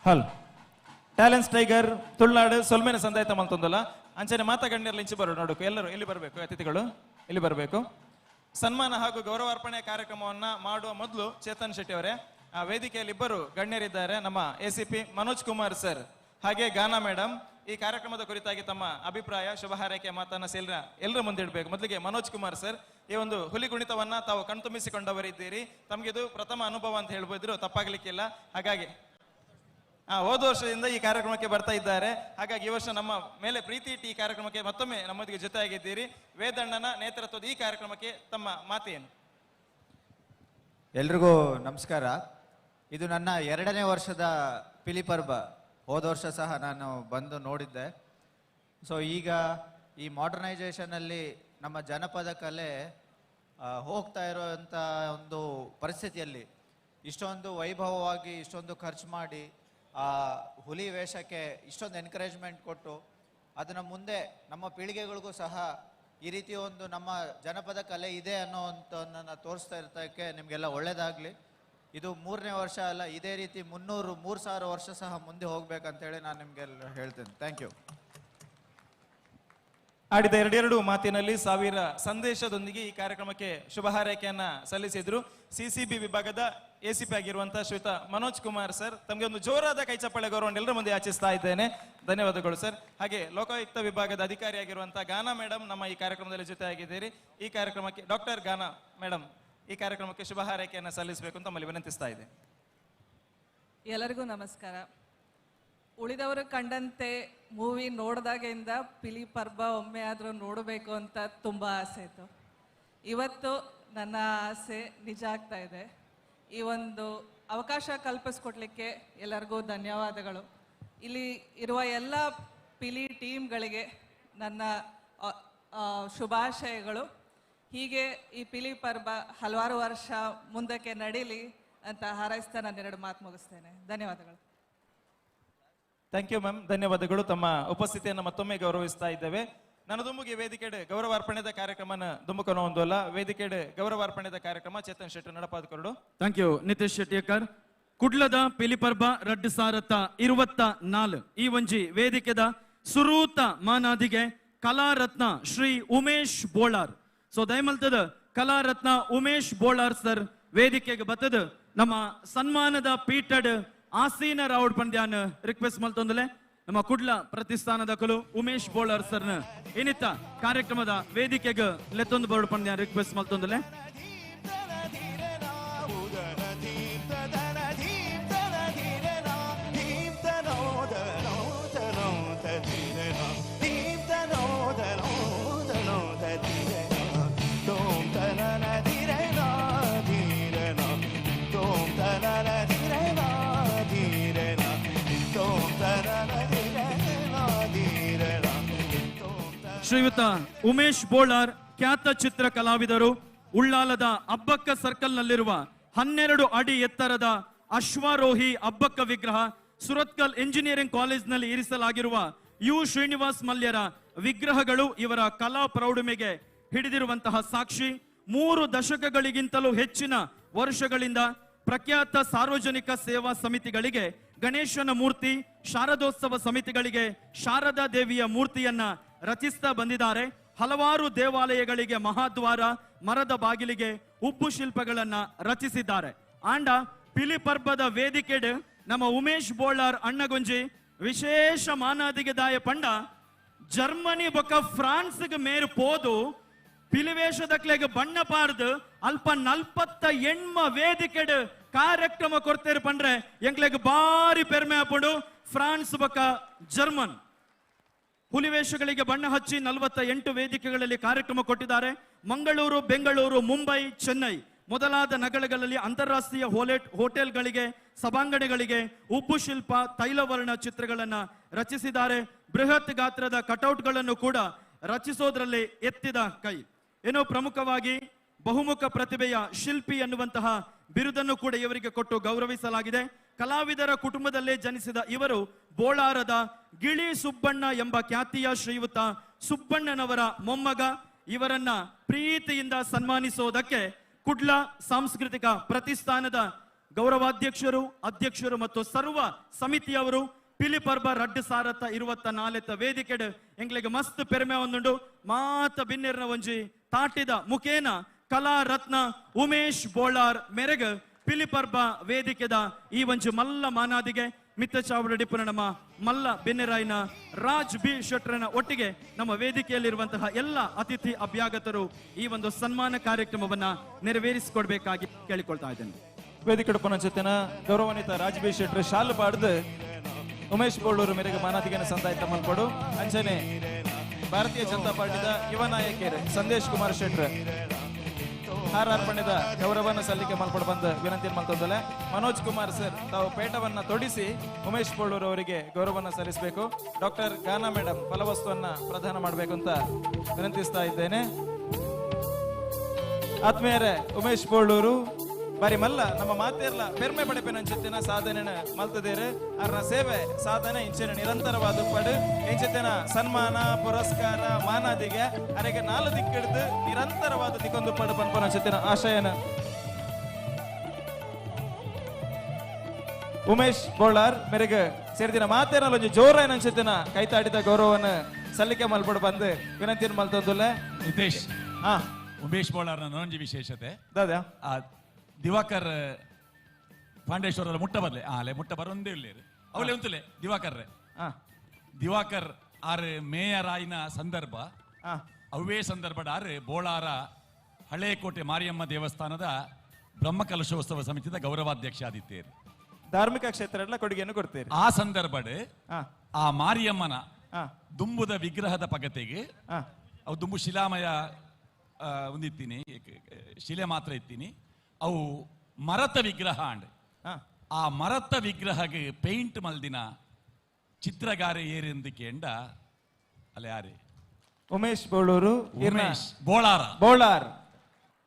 Hello talents tiger Tulunadu ಸೊಲ್ಮೆನ ಸಂದಾಯತ ಮಲ್ತೊಂದಲ್ಲ ಅಂಚನೆ ಮಾತಾ ಗಣ್ಯರಲ್ಲಿ ಇಂಚು ಬರೋ ನೋಡಕು ಎಲ್ಲರೂ ಎಲ್ಲಿ ಬರಬೇಕು, ಅತಿಥಿಗಳು ಎಲ್ಲಿ ಬರಬೇಕು. ಸನ್ಮಾನ ಹಾಗೂ ಗೌರವಾರ್ಪಣೆ ಕಾರ್ಯಕ್ರಮವನ್ನ ಮಾಡುವ ಮೊದಲು ಚೇತನ್ ಶೆಟ್ಟಿ ಅವರೇ, ಆ ವೇದಿಕೆಯಲ್ಲಿ ಇಬ್ಬರು ಗಣ್ಯರಿದ್ದಾರೆ, ನಮ್ಮ ಎಸಿಪಿ ಮನೋಜ್ ಕುಮಾರ್ ಸರ್ ಹಾಗೆ ಗಾನಾ ಮೇಡಮ್. ಈ ಕಾರ್ಯಕ್ರಮದ ಕುರಿತಾಗಿ ತಮ್ಮ ಅಭಿಪ್ರಾಯ, ಶುಭ ಹಾರೈಕೆ ಮಾತನ್ನ ಸೇರಿನ ಎಲ್ಲರ ಮುಂದೆ ಇಡಬೇಕು. ಮೊದಲಿಗೆ ಮನೋಜ್ ಕುಮಾರ್ ಸರ್, ಈ ಒಂದು ಹುಲಿ ಕುಣಿತವನ್ನ ತಾವು ಕಣ್ತುಂಬಿಸಿಕೊಂಡವರಿದ್ದೀರಿ, ತಮಗಿದು ಪ್ರಥಮ ಅನುಭವ ಅಂತ ಹೇಳ್ಬೋದ್ರು ತಪ್ಪಾಗ್ಲಿಕ್ಕಿಲ್ಲ. ಹಾಗಾಗಿ ಹೋದ ವರ್ಷದಿಂದ ಈ ಕಾರ್ಯಕ್ರಮಕ್ಕೆ ಬರ್ತಾ ಇದ್ದಾರೆ, ಹಾಗಾಗಿ ಈ ವರ್ಷ ನಮ್ಮ ಮೇಲೆ ಪ್ರೀತಿ ಇಟ್ಟು ಈ ಕಾರ್ಯಕ್ರಮಕ್ಕೆ ಮತ್ತೊಮ್ಮೆ ನಮ್ಮೊಂದಿಗೆ ಜೊತೆಯಾಗಿದ್ದೀರಿ. ವೇದಣ್ಣನ ನೇತೃತ್ವದ ಈ ಕಾರ್ಯಕ್ರಮಕ್ಕೆ ತಮ್ಮ ಮಾತೇನು? ಎಲ್ರಿಗೂ ನಮಸ್ಕಾರ. ಇದು ನನ್ನ 2ನೇ ವರ್ಷದ ಪಿಲಿಪರ್ಬ. ಹೋದ ವರ್ಷ ಸಹ ನಾನು ಬಂದು ನೋಡಿದ್ದೆ. ಸೊ ಈಗ ಈ ಮಾಡರ್ನೈಸೇಷನಲ್ಲಿ ನಮ್ಮ ಜನಪದ ಕಲೆ ಹೋಗ್ತಾ ಇರುವಂಥ ಒಂದು ಪರಿಸ್ಥಿತಿಯಲ್ಲಿ ಇಷ್ಟೊಂದು ವೈಭವವಾಗಿ ಇಷ್ಟೊಂದು ಖರ್ಚು ಮಾಡಿ ಆ ಹುಲಿ ವೇಷಕ್ಕೆ ಇಷ್ಟೊಂದು ಎನ್ಕರೇಜ್ಮೆಂಟ್ ಕೊಟ್ಟು ಅದನ್ನು ಮುಂದೆ ನಮ್ಮ ಪೀಳಿಗೆಗಳಿಗೂ ಸಹ ಈ ರೀತಿ ಒಂದು ನಮ್ಮ ಜನಪದ ಕಲೆ ಇದೆ ಅನ್ನೋವಂಥದ್ದನ್ನು ತೋರಿಸ್ತಾ ಇರ್ತಕ್ಕೆ ನಿಮಗೆಲ್ಲ ಒಳ್ಳೆಯದಾಗಲಿ. ಇದು 3ನೇ ವರ್ಷ ಅಲ್ಲ, ಇದೇ ರೀತಿ 300 3000 ವರ್ಷ ಸಹ ಮುಂದೆ ಹೋಗ್ಬೇಕಂತೇಳಿ ನಾನು ನಿಮಗೆಲ್ಲ ಹೇಳ್ತೇನೆ. Thank you. ಆಡಿದ ಎರಡೆರಡು ಮಾತಿನಲ್ಲಿ 1000 ಸಂದೇಶದೊಂದಿಗೆ ಈ ಕಾರ್ಯಕ್ರಮಕ್ಕೆ ಶುಭ ಹಾರೈಕೆಯನ್ನ ಸಲ್ಲಿಸಿದ್ರು ಸಿಸಿಬಿ ವಿಭಾಗದ ಎಸಿಪಿ ಆಗಿರುವಂತಹ ಶ್ರೀಯುತ ಮನೋಜ್ ಕುಮಾರ್ ಸರ್. ತಮಗೆ ಒಂದು ಜೋರಾದ ಕೈಚಪ್ಪಾಳೆ ಗೌರವ ಎಲ್ಲರ ಮುಂದೆ ಯಾಚಿಸ್ತಾ ಇದ್ದೇನೆ. ಧನ್ಯವಾದಗಳು ಸರ್. ಹಾಗೆ ಲೋಕಾಯುಕ್ತ ವಿಭಾಗದ ಅಧಿಕಾರಿಯಾಗಿರುವಂತಹ ಗಾನಾ ಮೇಡಮ್ ನಮ್ಮ ಈ ಕಾರ್ಯಕ್ರಮದಲ್ಲಿ ಜೊತೆಯಾಗಿದ್ದೀರಿ. ಈ ಕಾರ್ಯಕ್ರಮಕ್ಕೆ ಡಾಕ್ಟರ್ ಗಾನಾ ಮೇಡಮ್ ಈ ಕಾರ್ಯಕ್ರಮಕ್ಕೆ ಶುಭ ಹಾರೈಕೆಯನ್ನು ಸಲ್ಲಿಸಬೇಕು ಅಂತ ತಮ್ಮಲ್ಲಿ ವಿನಂತಿಸ್ತಾ ಇದೆ. ಎಲ್ಲರಿಗೂ ನಮಸ್ಕಾರ. ಉಳಿದವರು ಕಂಡಂತೆ ಮೂವಿ ನೋಡಿದಾಗಿಂದ ಪಿಲಿ ಪರ್ಬ ಒಮ್ಮೆ ಆದರೂ ನೋಡಬೇಕು ಅಂತ ತುಂಬ ಆಸೆ ಇತ್ತು. ಇವತ್ತು ನನ್ನ ಆಸೆ ನಿಜ ಆಗ್ತಾ ಇದೆ. ಈ ಒಂದು ಅವಕಾಶ ಕಲ್ಪಿಸ್ಕೊಡ್ಲಿಕ್ಕೆ ಎಲ್ಲರಿಗೂ ಧನ್ಯವಾದಗಳು. ಇಲ್ಲಿ ಇರುವ ಎಲ್ಲ ಪಿಲಿ ಟೀಮ್ಗಳಿಗೆ ನನ್ನ ಶುಭಾಶಯಗಳು. ಹೀಗೆ ಈ ಪಿಲಿ ಪರ್ಬ ಹಲವಾರು ವರ್ಷ ಮುಂದಕ್ಕೆ ನಡೀಲಿ ಅಂತ ಹಾರೈಸ್ತಾ ನಾನು ಎರಡು ಮಾತು ಮುಗಿಸ್ತೇನೆ. ಧನ್ಯವಾದಗಳು. Thank you ma'am, ಧನ್ಯವಾದಗಳು. ತಮ್ಮ ಉಪಸ್ಥಿತಿಯನ್ನು ಮತ್ತೊಮ್ಮೆ ಗೌರವಿಸ್ತಾ ಇದ್ದೇವೆ. ನಾನು ದುಂಬುಗೆ ವೇದಿಕೆಡೆ ಗೌರವಾರ್ಪಣೆದ ಕಾರ್ಯಕ್ರಮನ ದುಂಬುಕನ ಒಂದು ಅಲ್ಲ, ವೇದಿಕೆಡೆ ಗೌರವಾರ್ಪಣೆದ ಕಾರ್ಯಕ್ರಮ Chetan Shetty ನಡಪಾದ ಕೊರಡು. Thank you Nitish ಶೆಟ್ಟಿಯಕರ್. ಕುಡ್ಲದ ಪಿಲಿಪರ್ಬ 2024 ಈ ಒಂಜಿ ವೇದಿಕೆದ ಸುರೂತ ಮಾನಾದಿಗೆ ಕಲಾರತ್ನ ಶ್ರೀ ಉಮೇಶ್ ಬೋಳಾರ್. ಸೊ ದಯಮಲ್ತದ ಕಲಾರತ್ನ ಉಮೇಶ್ ಬೋಳಾರ್ ಸರ್ ವೇದಿಕೆಗೆ ಬತ್ತದ ನಮ್ಮ ಸನ್ಮಾನದ ಪೀಠಡ್ ಆಸೀನ ರಾವುಡ್ ಪಂದ್ಯಾನ್ ರಿಕ್ವೆಸ್ಟ್ ಮಲ್ತೊಂದಲೆ ನಮ್ಮ ಕುಡ್ಲ ಪ್ರತಿಷ್ಠಾನದ ಕಲು ಉಮೇಶ್ ಬೋಳಾರ್ ಸರ್ನ ಏನಿತ್ತ ಕಾರ್ಯಕ್ರಮದ ವೇದಿಕೆಗೆ ಲೆತ್ತೊಂದು ಬರೋಡ್ ಪಂದ್ಯಾನ್ ರಿಕ್ವೆಸ್ಟ್ ಮಲ್ತೊಂದಲೆ. ಶ್ರೀಯುತ ಉಮೇಶ್ ಬೋಳಾರ್ ಖ್ಯಾತ ಚಿತ್ರ ಕಲಾವಿದರು, ಉಳ್ಳಾಲದ ಅಬ್ಬಕ್ಕ ಸರ್ಕಲ್ನಲ್ಲಿರುವ 12 ಅಡಿ ಎತ್ತರದ ಅಶ್ವಾರೋಹಿ ಅಬ್ಬಕ್ಕ ವಿಗ್ರಹ ಸುರತ್ಕಲ್ ಇಂಜಿನಿಯರಿಂಗ್ ಕಾಲೇಜ್ನಲ್ಲಿ ಇರಿಸಲಾಗಿರುವ you Srinivas ಮಲ್ಯರ ವಿಗ್ರಹಗಳು ಇವರ ಕಲಾ ಪ್ರೌಢಿಮೆಗೆ ಹಿಡಿದಿರುವಂತಹ ಸಾಕ್ಷಿ. 3 ದಶಕಗಳಿಗಿಂತಲೂ ಹೆಚ್ಚಿನ ವರ್ಷಗಳಿಂದ ಪ್ರಖ್ಯಾತ ಸಾರ್ವಜನಿಕ ಸೇವಾ ಸಮಿತಿಗಳಿಗೆ ಗಣೇಶನ ಮೂರ್ತಿ, ಶಾರದೋತ್ಸವ ಸಮಿತಿಗಳಿಗೆ ಶಾರದಾ ದೇವಿಯ ಮೂರ್ತಿಯನ್ನ ರಚಿಸ್ತಾ ಬಂದಿದ್ದಾರೆ. ಹಲವಾರು ದೇವಾಲಯಗಳಿಗೆ ಮಹಾದ್ವಾರ, ಮರದ ಬಾಗಿಲಿಗೆ ಉಬ್ಬು ಶಿಲ್ಪಗಳನ್ನ ರಚಿಸಿದ್ದಾರೆ. ಆಂಡ ಪಿಲಿಪರ್ಬದ ವೇದಿಕೆಡ್ ನಮ್ಮ ಉಮೇಶ್ ಬೋಳಾರ್ ಅಣ್ಣಗುಂಜಿ ವಿಶೇಷ ಮಾನಾದಿಗೆ ದಾಯ ಪಂಡ ಜರ್ಮನಿ ಬೊಕ ಫ್ರಾನ್ಸ್ಗೆ ಮೇರು ಪೋದು ಪಿಲಿವೇಶದಕ್ಲೆಗೆ ಬಣ್ಣ ಪಾರ್ದು ಅಲ್ಪ 48 ವೇದಿಕೆಡ್ ಕಾರ್ಯಕ್ರಮ ಕೊಡ್ತೇರು ಪಂಡ್ರೆ ಎಂಕ್ಲೆಗ್ ಬಾರಿ ಪೆರ್ಮೆ ಆಪುಂಡು. ಫ್ರಾನ್ಸ್ ಬೊಕ ಜರ್ಮನ್ ಹುಲಿವೇಷಗಳಿಗೆ ಬಣ್ಣ ಹಚ್ಚಿ 48 ವೇದಿಕೆಗಳಲ್ಲಿ ಕಾರ್ಯಕ್ರಮ ಕೊಟ್ಟಿದ್ದಾರೆ. ಮಂಗಳೂರು, ಬೆಂಗಳೂರು, ಮುಂಬೈ, ಚೆನ್ನೈ ಮೊದಲಾದ ನಗರಗಳಲ್ಲಿ ಅಂತಾರಾಷ್ಟ್ರೀಯ ಹೋಟೆಲ್ಗಳಿಗೆ, ಸಭಾಂಗಣಗಳಿಗೆ ಉಬ್ಬು ಶಿಲ್ಪ, ತೈಲವರ್ಣ ಚಿತ್ರಗಳನ್ನು ರಚಿಸಿದ್ದಾರೆ. ಬೃಹತ್ ಗಾತ್ರದ ಕಟೌಟ್ಗಳನ್ನು ಕೂಡ ರಚಿಸೋದ್ರಲ್ಲಿ ಎತ್ತಿದ ಕೈ. ಏನೋ ಪ್ರಮುಖವಾಗಿ ಬಹುಮುಖ ಪ್ರತಿಭೆಯ ಶಿಲ್ಪಿ ಎನ್ನುವಂತಹ ಬಿರುದನ್ನು ಕೂಡ ಇವರಿಗೆ ಕೊಟ್ಟು ಗೌರವಿಸಲಾಗಿದೆ. ಕಲಾವಿದರ ಕುಟುಂಬದಲ್ಲೇ ಜನಿಸಿದ ಇವರು ಬೋಳಾರದ ಗಿಳಿ ಸುಬ್ಬಣ್ಣ ಎಂಬ ಖ್ಯಾತಿಯ ಶ್ರೀಯುತ ಸುಬ್ಬಣ್ಣನವರ ಮೊಮ್ಮಗ. ಇವರನ್ನ ಪ್ರೀತಿಯಿಂದ ಸನ್ಮಾನಿಸೋದಕ್ಕೆ ಕುಡ್ಲ ಸಾಂಸ್ಕೃತಿಕ ಪ್ರತಿಷ್ಠಾನದ ಗೌರವಾಧ್ಯಕ್ಷರು, ಅಧ್ಯಕ್ಷರು ಮತ್ತು ಸರ್ವ ಸಮಿತಿಯವರು ಪಿಲಿಪರ್ಬ 2024 ವೇದಿಕೆಡ್ ಎಂಗ್ಲಿಗೆ ಮಸ್ತ್ ಪೆರ್ಮೆ ಒಂದುಂಡು. ಮಾತ ಬಿನ್ನೆರ್ನ ಒಂಜಿ ತಾಟಿದ ಮುಖೇನ ಕಲಾರತ್ನ ಉಮೇಶ್ ಬೋಳಾರ್ ಮೆರೆಗ್ ಪಿಲಿಪರ್ಬ ವೇದಿಕೆದ ಈ ಒಂಜಿ ಮಲ್ಲ ಮಾನಾದಿಗೆ ಮಿತ್ತ ಚಾವಡಿಪುರ ನಮ್ಮ ಮಲ್ಲ ಬೆನ್ನೆರಾಯ್ನ ರಾಜ್ ಬಿ ಶೆಟ್ಟರನ ಒಟ್ಟಿಗೆ ನಮ್ಮ ವೇದಿಕೆಯಲ್ಲಿರುವಂತಹ ಎಲ್ಲ ಅತಿಥಿ ಅಭ್ಯಾಗತರು ಈ ಒಂದು ಸನ್ಮಾನ ಕಾರ್ಯಕ್ರಮವನ್ನ ನೆರವೇರಿಸಿಕೊಡ್ಬೇಕಾಗಿ ಕೇಳಿಕೊಳ್ತಾ ಇದ್ದೇನೆ. ವೇದಿಕೆ ಜೊತೆನ ಗೌರವಾನ್ವಿತ ರಾಜ್ ಬಿ ಶೆಟ್ಟರ್ ಶಾಲು ಪಾಡ್ದು ಉಮೇಶ್ ಬೋಳೂರು ಮೇರೆಗೆ ಮಾನಾದಿಗೆನ ಸಂದಾಯ ಮಲ್ಪಡು. ಅಂಚನೆ ಭಾರತೀಯ ಜನತಾ ಪಾರ್ಟಿದ ಯುವ ನಾಯಕರು ಸಂದೇಶ್ ಕುಮಾರ್ ಶೆಟ್ಟರ್ ಹಾರಾರ್ಪಣೆದ ಗೌರವವನ್ನು ಸಲ್ಲಿಕೆ ಮಲ್ಪಡು ಬಂದ ವಿನಂತಿ ಮಲ್ತೊಂದಲೆ. ಮನೋಜ್ ಕುಮಾರ್ ಸರ್ ತಾವು ಪೇಟವನ್ನ ತೊಡಿಸಿ ಉಮೇಶ್ ಬೋಳೂರು ಅವರಿಗೆ ಗೌರವವನ್ನು ಸಲ್ಲಿಸಬೇಕು. ಡಾಕ್ಟರ್ ಗಾನಾ ಮೇಡಮ್ ಫಲವಸ್ತುವನ್ನ ಪ್ರದಾನ ಮಾಡಬೇಕು ಅಂತ ವಿನಂತಿಸ್ತಾ ಇದ್ದೇನೆ. ಆತ್ಮೀಯರೇ, ಉಮೇಶ್ ಬೋಳೂರು ಬಾರಿ ಮಲ್ಲ ನಮ್ಮ ಮಾತೇರ್ಲ ಪೆರ್ಮೆ ಪಡೆಪಿನಂಚಿತ್ತಿನ ಸಾಧನೆನ ಮಲ್ತದೇರು. ಅರ್ನ ಸೇವೆ ಸಾಧನೆ ಇಂಚಿನ ನಿರಂತರವಾದ ಪಡು ಇಂಚಿತ್ತಿನ ಸನ್ಮಾನ ಪುರಸ್ಕಾರ ಮಾನಾದಿಗೆ ಅರೆಗೆ ನಾಲು ದಿಕ್ಕಿಡ್ದು ನಿರಂತರವಾದ ದಿಕ್ಕೊಂದು ಪಡು ಪನ್ಪನಂಚಿತ್ತಿನ ಆಶಯನ ಉಮೇಶ್ ಬೋಳಾರ್ ಮೇರೆಗೆ ಸೇರಿದಿನ ಮಾತೇನಲ್ಲ ಒಂಜಿ ಜೋರಾಯನಂಚಿತ್ತಿನ ಕೈತಾಡಿದ ಗೌರವವನ್ನು ಸಲ್ಲಿಕೆ ಮಲ್ಪಡು ಬಂದು ವಿನಂತಿಯನ್ನು ಮಲ್ತೊಂದುಲ್ಲ. ನಿತೇಶ್, ಉಮೇಶ್ ಬೋಳಾರ್ನ ಒಂಜಿ ವಿಶೇಷತೆ ದಾದಾ ದಿವಾಕರ್ ಪಾಂಡೇಶ್ವರ ಮುಟ್ಟ ಬರ್ಲೆ ಆಲೆ ಮುಟ್ಟ ಬರೊಂದೇ ಇಲ್ಲೇರು ಅವಳೇ ಉಂತುಲೆ ದಿವಾಕರ್ ದಿವಾಕರ್ ಆರ್ ಮೇಯರ್ ಆಯಿನ ಸಂದರ್ಭ ಅವೇ ಸಂದರ್ಭ ಆರ್ ಬೋಳಾರ ಹಳೇಕೋಟೆ ಮಾರಿಯಮ್ಮ ದೇವಸ್ಥಾನದ ಬ್ರಹ್ಮಕಲಶೋತ್ಸವ ಸಮಿತಿದ ಗೌರವಾಧ್ಯಕ್ಷ ಆದಿತ್ತೇರು. ಧಾರ್ಮಿಕ ಕ್ಷೇತ್ರ ಕೊಡುಗೆಯನ್ನು ಕೊಡ್ತೇವೆ ಆ ಸಂದರ್ಭ ಆ ಮಾರಿಯಮ್ಮನ ದುಂಬುದ ವಿಗ್ರಹದ ಪಗತೆಗೆ ಅವು ದುಂಬು ಶಿಲಾಮಯ ಒಂದಿತ್ತೀನಿ ಶಿಲೆ ಮಾತ್ರ ಇತ್ತೀನಿ ಅವು ಮರತ ವಿಗ್ರಹ ಅಂಡ್ ಆ ಮರತ ವಿಗ್ರಹಗೆ ಪೇಂಟ್ ಮಲ್ದಿನ ಚಿತ್ರಗಾರೆ ಏರೆಂದು ಕೇಂಡ ಅಲ್ಲ ಯಾರೇ ಉಮೇಶ್ ಬೋಳೂರು ಉಮೇಶ್ ಬೋಳಾರ ಬೋಳಾರ್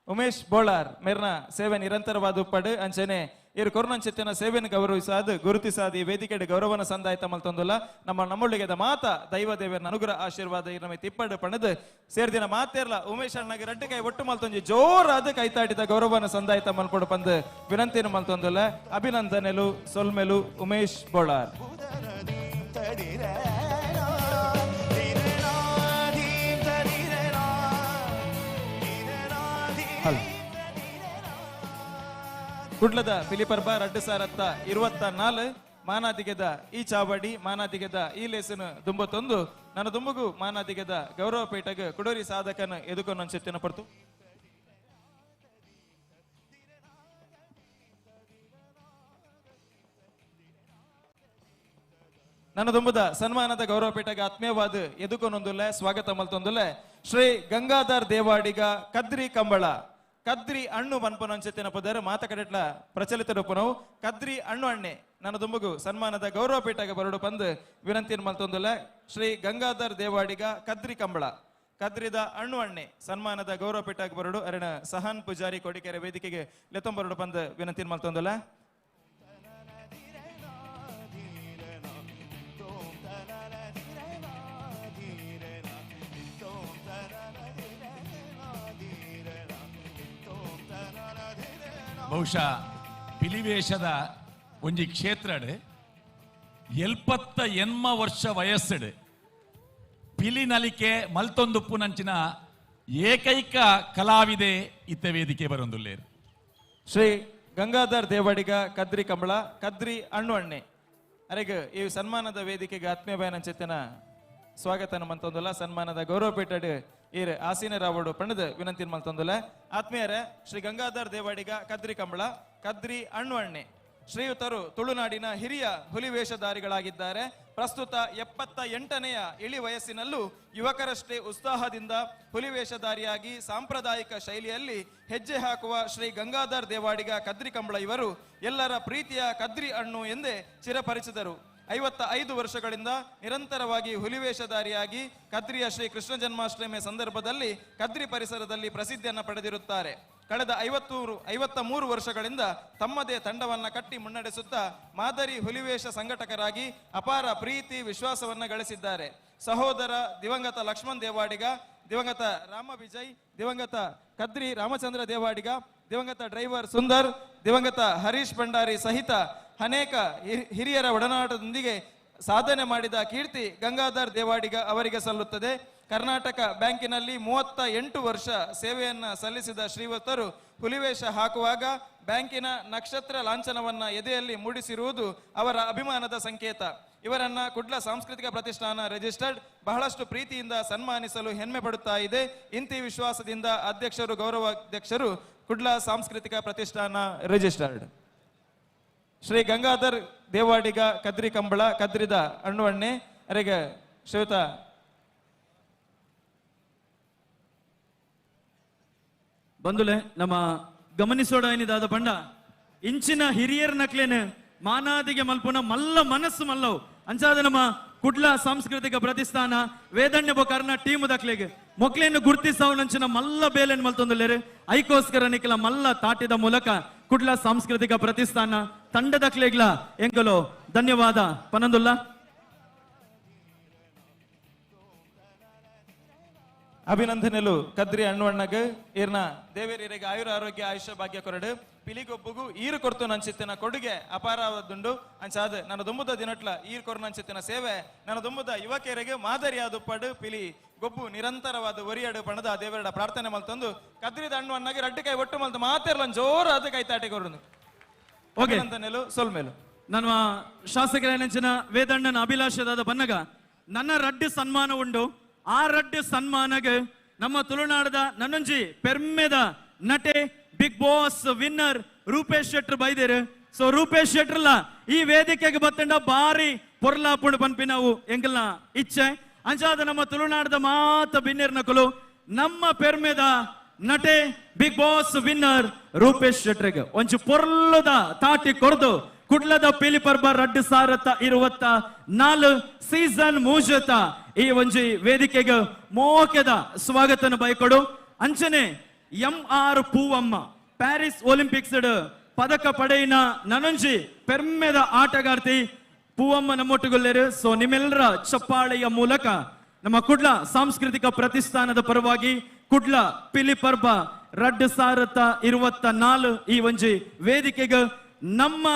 ಉಮೇಶ್ ಬೋಳಾರ್ ಮೇರ್ನ ಸೇವೆ ನಿರಂತರವಾದ ಉಪ್ಪಡು ಅಂಚನೆ ಇರು ಕೊರೋನಂಚಿತ್ತಿನ ಸೇವೆಯನ್ನು ಗೌರವಿಸಾದ ಗುರುತಿಸಾದ ಈ ವೇದಿಕೆಡೆ ಗೌರವನ ಸಂದಾಯ್ತ ಮಲ್ತೊಂದುಲ್ಲ ನಮ್ಮ ನಮ್ಮೊಳ್ಳಿಗೆದ ಮಾತ ದೈವ ದೇವರ ಅನುಗ್ರಹ ಆಶೀರ್ವಾದ ನಮ್ಮ ತಿಪ್ಪಡು ಪಣದು ಸೇರ್ದಿನ ಮಾತೇರ್ಲ ಉಮೇಶ್ ಅಣ್ಣಗೆ ರಡ್ಡು ಕೈ ಒಟ್ಟು ಮಲ್ತೊಂಜಿ ಜೋರಾದ ಕೈತಾಟಿದ ಗೌರವನ ಸಂದಾಯ್ತ ಮಲ್ಪಡು ಪಂದು ವಿನಂತಿಯನ್ನು ಮಲ್ತೊಂದುಲ್ಲ. ಅಭಿನಂದನೆಲು ಸೊಲ್ಮೆಲು ಉಮೇಶ್ ಬೋಳಾರ್. ಕುಡ್ಲದ ಪಿಲಿಪರ್ಬ 2024 ಮಾನಾದಿಗೆದ ಈ ಚಾವಡಿ ಮಾನಾದಿಗೆದ ಈ ಲೇಸನು ದುಂಬತ್ತೊಂದು ನನ್ನ ದುಂಬುಗು ಮಾನಾದಿಗೆದ ಗೌರವ ಪೇಟಗ ಕುಡೋರಿ ಸಾಧಕನ ಎದುಕೊನ್ನೊಂಚೆತ್ತಿನ ಪಡ್ತು. ನನ್ನ ದುಂಬುದ ಸನ್ಮಾನದ ಗೌರವ ಪೇಟಗ ಆತ್ಮೀಯವಾದ ಎದುಕೊನೊಂದುಲ್ಲ ಸ್ವಾಗತ ಮಲ್ತೊಂದುಲ್ಲ ಶ್ರೀ ಗಂಗಾಧರ್ ದೇವಾಡಿಗ ಕದ್ರಿ ಕಂಬಳ ಕದ್ರಿ ಅಣ್ಣು ಪನ್ಪನಂಚೆತ್ತಿನ ಪದರ ಮಾತ ಕಡೆಟ್ಲ ಪ್ರಚಲಿತ ರೂಪನವು ಕದ್ರಿ ಅಣ್ಣು ಅಣ್ಣೆ ನನ್ನ ದುಂಬುಗು ಸನ್ಮಾನದ ಗೌರವ ಪೀಠಗ ಬರಡು ಪಂದು ವಿನಂತಿಯನ್ನು ಮಲ್ತೊಂದುಲ್ಲ ಶ್ರೀ ಗಂಗಾಧರ್ ದೇವಾಡಿಗ ಕದ್ರಿ ಕಂಬಳ ಕದ್ರಿದ ಅಣ್ಣು ಅಣ್ಣೆ ಸನ್ಮಾನದ ಗೌರವ ಪೀಠಗ ಬರಡು ಅರಣ ಸಹನ್ ಪೂಜಾರಿ ಕೊಡಿಕೆರೆ ವೇದಿಕೆಗೆ ಲೆತ್ತೊಂಬರಡು ಪಂದು ವಿನಂತಿಯನ್ನು ಮಲ್ತೊಂದುಲ್ಲ. ಬಹುಶಃ ಪಿಲಿವೇಶದ ಒಂಜಿ ಕ್ಷೇತ್ರಡ್ 78 ವರ್ಷ ವಯಸ್ಸುಡು ಪಿಲಿ ನಲಿಕೆ ಮಲ್ತೊಂದುಪ್ಪು ನಂಚಿನ ಏಕೈಕ ಕಲಾವಿದೆ ಇತ್ತ ವೇದಿಕೆ ಬರೊಂದುಲ್ಲೇರು. ಶ್ರೀ ಗಂಗಾಧರ್ ದೇವಾಡಿಗ ಕದ್ರಿ ಕಂಬಳ ಕದ್ರಿ ಅಣ್ಣು ಅಣ್ಣೆ ಅರೆಗ್ ಈ ಸನ್ಮಾನದ ವೇದಿಕೆಗೆ ಆತ್ಮೀಯ ಬಯನಂಚೆತ್ತಿನ ಸ್ವಾಗತ ಮಲ್ತೊಂದುಲ್ಲ ಸನ್ಮಾನದ ಗೌರವ ಪೀಠಡ್ ಈರ್ ಆಸೀನರಾವಡು ಪಣದ ವಿನಂತಿ ಮಲ್ತೊಂದುಲ್ಲ. ಆತ್ಮೀಯರೇ ಶ್ರೀ ಗಂಗಾಧರ್ ದೇವಾಡಿಗ ಕದ್ರಿ ಕಂಬಳ ಕದ್ರಿ ಅಣ್ಣು ಅಣ್ಣೆ ಶ್ರೀಯುತರು ತುಳುನಾಡಿನ ಹಿರಿಯ ಹುಲಿ ವೇಷಧಾರಿಗಳಾಗಿದ್ದಾರೆ. ಪ್ರಸ್ತುತ 78ನೆಯ ಇಳಿ ವಯಸ್ಸಿನಲ್ಲೂ ಯುವಕರಷ್ಟೇ ಉತ್ಸಾಹದಿಂದ ಹುಲಿ ವೇಷಧಾರಿಯಾಗಿ ಸಾಂಪ್ರದಾಯಿಕ ಶೈಲಿಯಲ್ಲಿ ಹೆಜ್ಜೆ ಹಾಕುವ ಶ್ರೀ ಗಂಗಾಧರ್ ದೇವಾಡಿಗ ಕದ್ರಿ ಕಂಬಳ ಇವರು ಎಲ್ಲರ ಪ್ರೀತಿಯ ಕದ್ರಿ ಅಣ್ಣು ಎಂದೇ ಚಿರಪರಿಚಿತರು. 55 ವರ್ಷಗಳಿಂದ ನಿರಂತರವಾಗಿ ಹುಲಿವೇಷಧಾರಿಯಾಗಿ ಕದ್ರಿಯ ಶ್ರೀ ಕೃಷ್ಣ ಜನ್ಮಾಷ್ಟಮಿಯ ಸಂದರ್ಭದಲ್ಲಿ ಕದ್ರಿ ಪರಿಸರದಲ್ಲಿ ಪ್ರಸಿದ್ಧಿಯನ್ನು ಪಡೆದಿರುತ್ತಾರೆ. ಕಳೆದ 53 ವರ್ಷಗಳಿಂದ ತಮ್ಮದೇ ತಂಡವನ್ನು ಕಟ್ಟಿ ಮುನ್ನಡೆಸುತ್ತಾ ಮಾದರಿ ಹುಲಿವೇಷ ಸಂಘಟಕರಾಗಿ ಅಪಾರ ಪ್ರೀತಿ ವಿಶ್ವಾಸವನ್ನು ಗಳಿಸಿದ್ದಾರೆ. ಸಹೋದರ ದಿವಂಗತ ಲಕ್ಷ್ಮಣ್ ದೇವಾಡಿಗ, ದಿವಂಗತ ರಾಮ ವಿಜಯ್, ದಿವಂಗತ ಕದ್ರಿ ರಾಮಚಂದ್ರ ದೇವಾಡಿಗ, ದಿವಂಗತ ಡ್ರೈವರ್ ಸುಂದರ್, ದಿವಂಗತ ಹರೀಶ್ ಭಂಡಾರಿ ಸಹಿತ ಅನೇಕ ಹಿರಿಯರ ಒಡನಾಟದೊಂದಿಗೆ ಸಾಧನೆ ಮಾಡಿದ ಕೀರ್ತಿ ಗಂಗಾಧರ್ ದೇವಾಡಿಗ ಅವರಿಗೆ ಸಲ್ಲುತ್ತದೆ. ಕರ್ನಾಟಕ ಬ್ಯಾಂಕಿನಲ್ಲಿ 38 ವರ್ಷ ಸೇವೆಯನ್ನು ಸಲ್ಲಿಸಿದ ಶ್ರೀವತರು ಹುಲಿವೇಷ ಹಾಕುವಾಗ ಬ್ಯಾಂಕಿನ ನಕ್ಷತ್ರ ಲಾಂಛನವನ್ನು ಎದೆಯಲ್ಲಿ ಮೂಡಿಸಿರುವುದು ಅವರ ಅಭಿಮಾನದ ಸಂಕೇತ. ಇವರನ್ನ ಕುಡ್ಲ ಸಾಂಸ್ಕೃತಿಕ ಪ್ರತಿಷ್ಠಾನ ರಿಜಿಸ್ಟರ್ಡ್ ಬಹಳಷ್ಟು ಪ್ರೀತಿಯಿಂದ ಸನ್ಮಾನಿಸಲು ಹೆಮ್ಮೆ ಪಡುತ್ತಾ ಇದೆ. ಇಂತಿ ವಿಶ್ವಾಸದಿಂದ ಅಧ್ಯಕ್ಷರು, ಗೌರವಾಧ್ಯಕ್ಷರು ಕುಡ್ಲ ಸಾಂಸ್ಕೃತಿಕ ಪ್ರತಿಷ್ಠಾನ ರಿಜಿಸ್ಟರ್ಡ್ ಶ್ರೀ ಗಂಗಾಧರ್ ದೇವಾಡಿಗ ಕದ್ರಿ ಕಂಬಳ ಕದ್ರಿದ ಅಣ್ಣುವಣ್ಣೆ ಅರೆಗೆ ಶ್ವೇತ ಬಂಧುಲೆ ನಮ್ಮ ಗಮನಿಸೋಡ ಏನಿದಾದ ಬಂಡ ಇಂಚಿನ ಹಿರಿಯರ ನಕ್ಲೇನು ಮಾನಾದಿಗೆ ಮಲ್ಪುನ ಮಲ್ಲ ಮನಸ್ಸು ಮಲ್ಲವು ಅಂಚಾದ ನಮ್ಮ ಕುಡ್ಲ ಸಾಂಸ್ಕೃತಿಕ ಪ್ರತಿಷ್ಠಾನ ವೇದಣ್ಯ ಬೊಕಾರನ ಟೀಮ್ ದಕ್ಲೆಗೆ ಮೊಕ್ಲೇನು ಗುರ್ತಿಸಾವು ನಂಚಿನ ಮಲ್ಲ ಬೇಲೆನ್ ಮಲ್ತೊಂದುಲ್ಲೇರು ಐಕೋಸ್ಕರ ನಿಖಲ ಮಲ್ಲ ತಾಟಿದ ಮೂಲಕ ಕುಡ್ಲ ಸಾಂಸ್ಕೃತಿಕ ಪ್ರತಿಷ್ಠಾನ ತಂಡದ ಕ್ಲೇಗ್ಲ ಎಂಕಲು ಧನ್ಯವಾದ ಪನಂದುಲ್ಲ. ಅಭಿನಂದನೆಲು ಕದ್ರಿ ಅಣ್ಣವಣ್ಣಗ್ ಈರ್ನ ದೇವೇರಿಯರಿಗೆ ಆಯುರ ಆರೋಗ್ಯ ಆಯುಷ್ಯ ಭಾಗ್ಯ ಕೊರಡು ಪಿಲಿಗೊಬ್ಬಗು ಈರು ಕೊರ್ತು ನಂಚಿತ್ತಿನ ಕೊಡುಗೆ ಅಪಾರವಾದುಂಡು ಅಂಚಾದ ನನ್ನ ದುಂಬುದ ದಿನಟ್ಲ ಈರು ಕೊರು ನಂಚಿತ್ತಿನ ಸೇವೆ ನನ್ನ ದುಂಬುದ ಯುವಕರಿಗೆ ಮಾದರಿಯಾದ ಪಡು ಪಿಲಿ ಗೊಬ್ಬು ನಿರಂತರವಾದ ಒರಿಯಡು ಪಣದ ದೇವರಡ ಪ್ರಾರ್ಥನೆ ಮಲ್ತಂದು ಕದ್ರಿದ ಅಣ್ಣವಣ್ಣಗೆ ರಡ್ಡು ಕೈ ಒಟ್ಟು ಮಲ್ತು ಮಾತಿರ್ಲ ಜೋರು ಅದು ಕೈ ತಾಟಿ ಕೊರಡು. ಅಭಿನಂದನೆಲು ಸೊಲ್ಮೇಲು. ನನ್ನ ಶಾಸಕರ ನೆಂಚಿನ ವೇದಣ್ಣನ ಅಭಿಲಾಷದಾದ ಬನ್ನಗ ನನ್ನ ರಡ್ಡು ಸನ್ಮಾನ ಉಂಡು. ಆ ರಡ್ಡು ಸನ್ಮಾನಗೆ ನಮ್ಮ ತುಳುನಾಡದ ನನ್ನೊಂಜಿ ಪೆರ್ಮೆದ ನಟೆ Bigg Boss winner Rupesh Shettar ಬೈದೇರು. ಸೊ ರೂಪೇಶ್ ಶೆಟ್ಟರ್ಲ ಈ ವೇದಿಕೆಗೆ ಬತ್ತಂಡ ಬಾರಿ ಪೊರ್ಲಾಪುಂಡು ಪನ್ಪಿ ನಾವು ಎಂಕಲ್ನ ಇಚ್ಛೆ. ಅಂಚಾದ ನಮ್ಮ ತುಳುನಾಡದ ಮಾತ ಬಿನ್ನೆರ್ ನಕಲು ನಮ್ಮ ಪೆರ್ಮೆದ ನಟೆ ಬಿಗ್ ಬಾಸ್ ವಿನ್ನರ್ ರೂಪೇಶ್ ಶೆಟ್ಟರ್ಗೆ ಒಂಚು ಪೊರ್ಲದ ತಾಟಿ ಕೊರ್ದು ಕುಡ್ಲದ ಪಿಲಿ ಪರ್ಬ 2024 ಸೀಸನ್ ಮೂಜತ ಈ ಒಂಜಿ ವೇದಿಕೆಗೆ ಮೋಕೆದ ಸ್ವಾಗತನ ಬೈಕೊಡು. ಅಂಚನೆ M R Poovamma Paris Olympics ಪದಕ ಪಡೆಯಿನ ನನೊಂಜಿ ಪೆರ್ಮೆದ ಆಟಗಾರ್ತಿ ಪೂವಮ್ಮ ನಮ್ಮೊಟ್ಟುಗೊಲ್ಲೇರು. ಸೊ ನಿಮ್ಮೆಲ್ಲರ ಚಪ್ಪಾಳೆಯ ಮೂಲಕ ನಮ್ಮ ಕುಡ್ಲ ಸಾಂಸ್ಕೃತಿಕ ಪ್ರತಿಷ್ಠಾನದ ಪರವಾಗಿ ಕುಡ್ಲ ಪಿಲಿ ಪರ್ಬ 2024 ಈ ಒಂಜಿ ವೇದಿಕೆಗೆ ನಮ್ಮ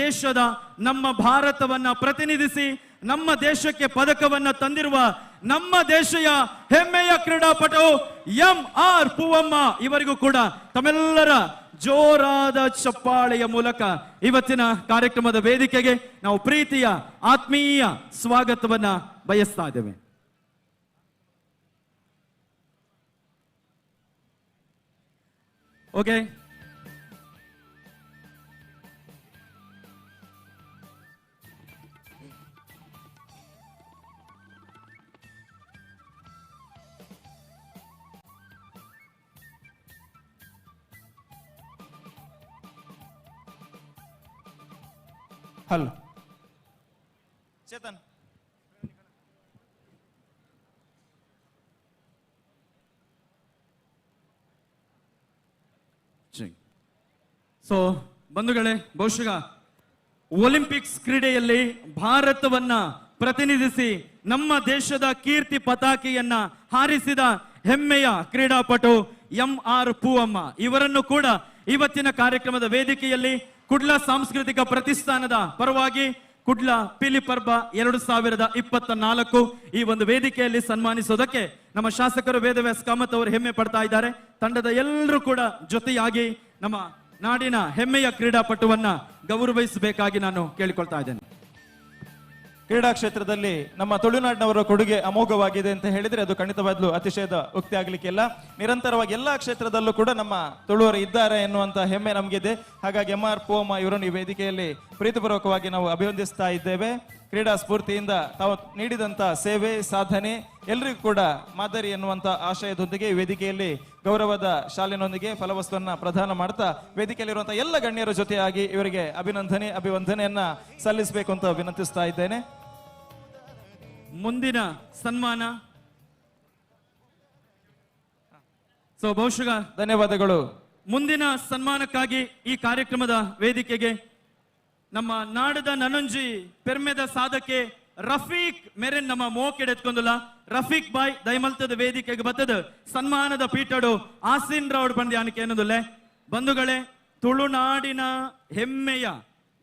ದೇಶದ ನಮ್ಮ ಭಾರತವನ್ನ ಪ್ರತಿನಿಧಿಸಿ ನಮ್ಮ ದೇಶಕ್ಕೆ ಪದಕವನ್ನ ತಂದಿರುವ ನಮ್ಮ ದೇಶೀಯ ಹೆಮ್ಮೆಯ ಕ್ರೀಡಾಪಟು ಎಂ ಆರ್ ಪೂವಮ್ಮ ಇವರಿಗೂ ಕೂಡ ತಮ್ಮೆಲ್ಲರ ಜೋರಾದ ಚಪ್ಪಾಳೆಯ ಮೂಲಕ ಇವತ್ತಿನ ಕಾರ್ಯಕ್ರಮದ ವೇದಿಕೆಗೆ ನಾವು ಪ್ರೀತಿಯ ಆತ್ಮೀಯ ಸ್ವಾಗತವನ್ನ ಬಯಸ್ತಾ ಇದ್ದೇವೆ. Okay, hello Chetan. ಸೊ ಬಂಧುಗಳೇ, ಬಹುಶಃ ಒಲಿಂಪಿಕ್ಸ್ ಕ್ರೀಡೆಯಲ್ಲಿ ಭಾರತವನ್ನ ಪ್ರತಿನಿಧಿಸಿ ನಮ್ಮ ದೇಶದ ಕೀರ್ತಿ ಪತಾಕೆಯನ್ನ ಹಾರಿಸಿದ ಹೆಮ್ಮೆಯ ಕ್ರೀಡಾಪಟು ಎಂ ಆರ್ ಪೂವಮ್ಮ ಇವರನ್ನು ಕೂಡ ಇವತ್ತಿನ ಕಾರ್ಯಕ್ರಮದ ವೇದಿಕೆಯಲ್ಲಿ ಕುಡ್ಲ ಸಾಂಸ್ಕೃತಿಕ ಪ್ರತಿಷ್ಠಾನದ ಪರವಾಗಿ ಕುಡ್ಲ ಪಿಲಿ ಪರ್ಬ 2024 ಈ ಒಂದು ವೇದಿಕೆಯಲ್ಲಿ ಸನ್ಮಾನಿಸೋದಕ್ಕೆ ನಮ್ಮ ಶಾಸಕರು ವೇದವ್ಯಾಸ್ ಕಾಮತ್ ಅವರು ಹೆಮ್ಮೆ ಪಡ್ತಾ ಇದ್ದಾರೆ. ತಂಡದ ಎಲ್ಲರೂ ಕೂಡ ಜೊತೆಯಾಗಿ ನಮ್ಮ ನಾಡಿನ ಹೆಮ್ಮೆಯ ಕ್ರೀಡಾಪಟುವನ್ನ ಗೌರವಿಸಬೇಕಾಗಿ ನಾನು ಕೇಳಿಕೊಳ್ತಾ ಇದ್ದೇನೆ. ಕ್ರೀಡಾ ಕ್ಷೇತ್ರದಲ್ಲಿ ನಮ್ಮ ತುಳುನಾಡಿನವರ ಕೊಡುಗೆ ಅಮೋಘವಾಗಿದೆ ಅಂತ ಹೇಳಿದ್ರೆ ಅದು ಖಂಡಿತವಾಗ್ಲೂ ಅತಿಶಯದ ಉಕ್ತಿ ಆಗ್ಲಿಕ್ಕಿಲ್ಲ. ನಿರಂತರವಾಗಿ ಎಲ್ಲಾ ಕ್ಷೇತ್ರದಲ್ಲೂ ಕೂಡ ನಮ್ಮ ತುಳುವರು ಇದ್ದಾರೆ ಎನ್ನುವಂತ ಹೆಮ್ಮೆ ನಮಗಿದೆ. ಹಾಗಾಗಿ ಎಂ ಆರ್ ಪೂವಮ್ಮ ಇವರನ್ನು ಈ ವೇದಿಕೆಯಲ್ಲಿ ಪ್ರೀತಿಪೂರ್ವಕವಾಗಿ ನಾವು ಅಭಿವಂದಿಸ್ತಾ ಇದ್ದೇವೆ. ಕ್ರೀಡಾ ಸ್ಫೂರ್ತಿಯಿಂದ ತಾವು ನೀಡಿದಂತ ಸೇವೆ ಸಾಧನೆ ಎಲ್ರಿಗೂ ಕೂಡ ಮಾದರಿ ಎನ್ನುವಂತ ಆಶಯದೊಂದಿಗೆ ಈ ವೇದಿಕೆಯಲ್ಲಿ ಗೌರವದ ಶಾಲಿನೊಂದಿಗೆ ಫಲವಸ್ತುವನ್ನ ಪ್ರದಾನ ಮಾಡ್ತಾ ವೇದಿಕೆಯಲ್ಲಿರುವಂತಹ ಎಲ್ಲ ಗಣ್ಯರ ಜೊತೆಯಾಗಿ ಇವರಿಗೆ ಅಭಿನಂದನೆ ಅಭಿವಂದನೆಯನ್ನ ಸಲ್ಲಿಸಬೇಕು ಅಂತ ವಿನಂತಿಸ್ತಾ ಇದ್ದೇನೆ. ಮುಂದಿನ ಸನ್ಮಾನ ಸೊ ಬಹುಶಃ ಧನ್ಯವಾದಗಳು. ಮುಂದಿನ ಸನ್ಮಾನಕ್ಕಾಗಿ ಈ ಕಾರ್ಯಕ್ರಮದ ವೇದಿಕೆಗೆ ನಮ್ಮ ನಾಡದ ನನೊಂಜಿ ಪೆರ್ಮೆದ ಸಾಧಕೆ ರಫೀಕ್ ಮೆರೆನ್ ನಮ್ಮ ಮೋಕೆಡೆತ್ಕೊಂದುಲ ರಫೀಕ್ ಬಾಯ್ ದಯಮಲ್ತದ ವೇದಿಕೆಗೆ ಬತ್ತದ ಸನ್ಮಾನದ ಪೀಠಡು ಆಸಿನ್ ರೌಡ್ ಬಂದಿ ಅನಕೆ ಏನದುಲ್ಲೆ. ಬಂಧುಗಳೇ, ತುಳುನಾಡಿನ ಹೆಮ್ಮೆಯ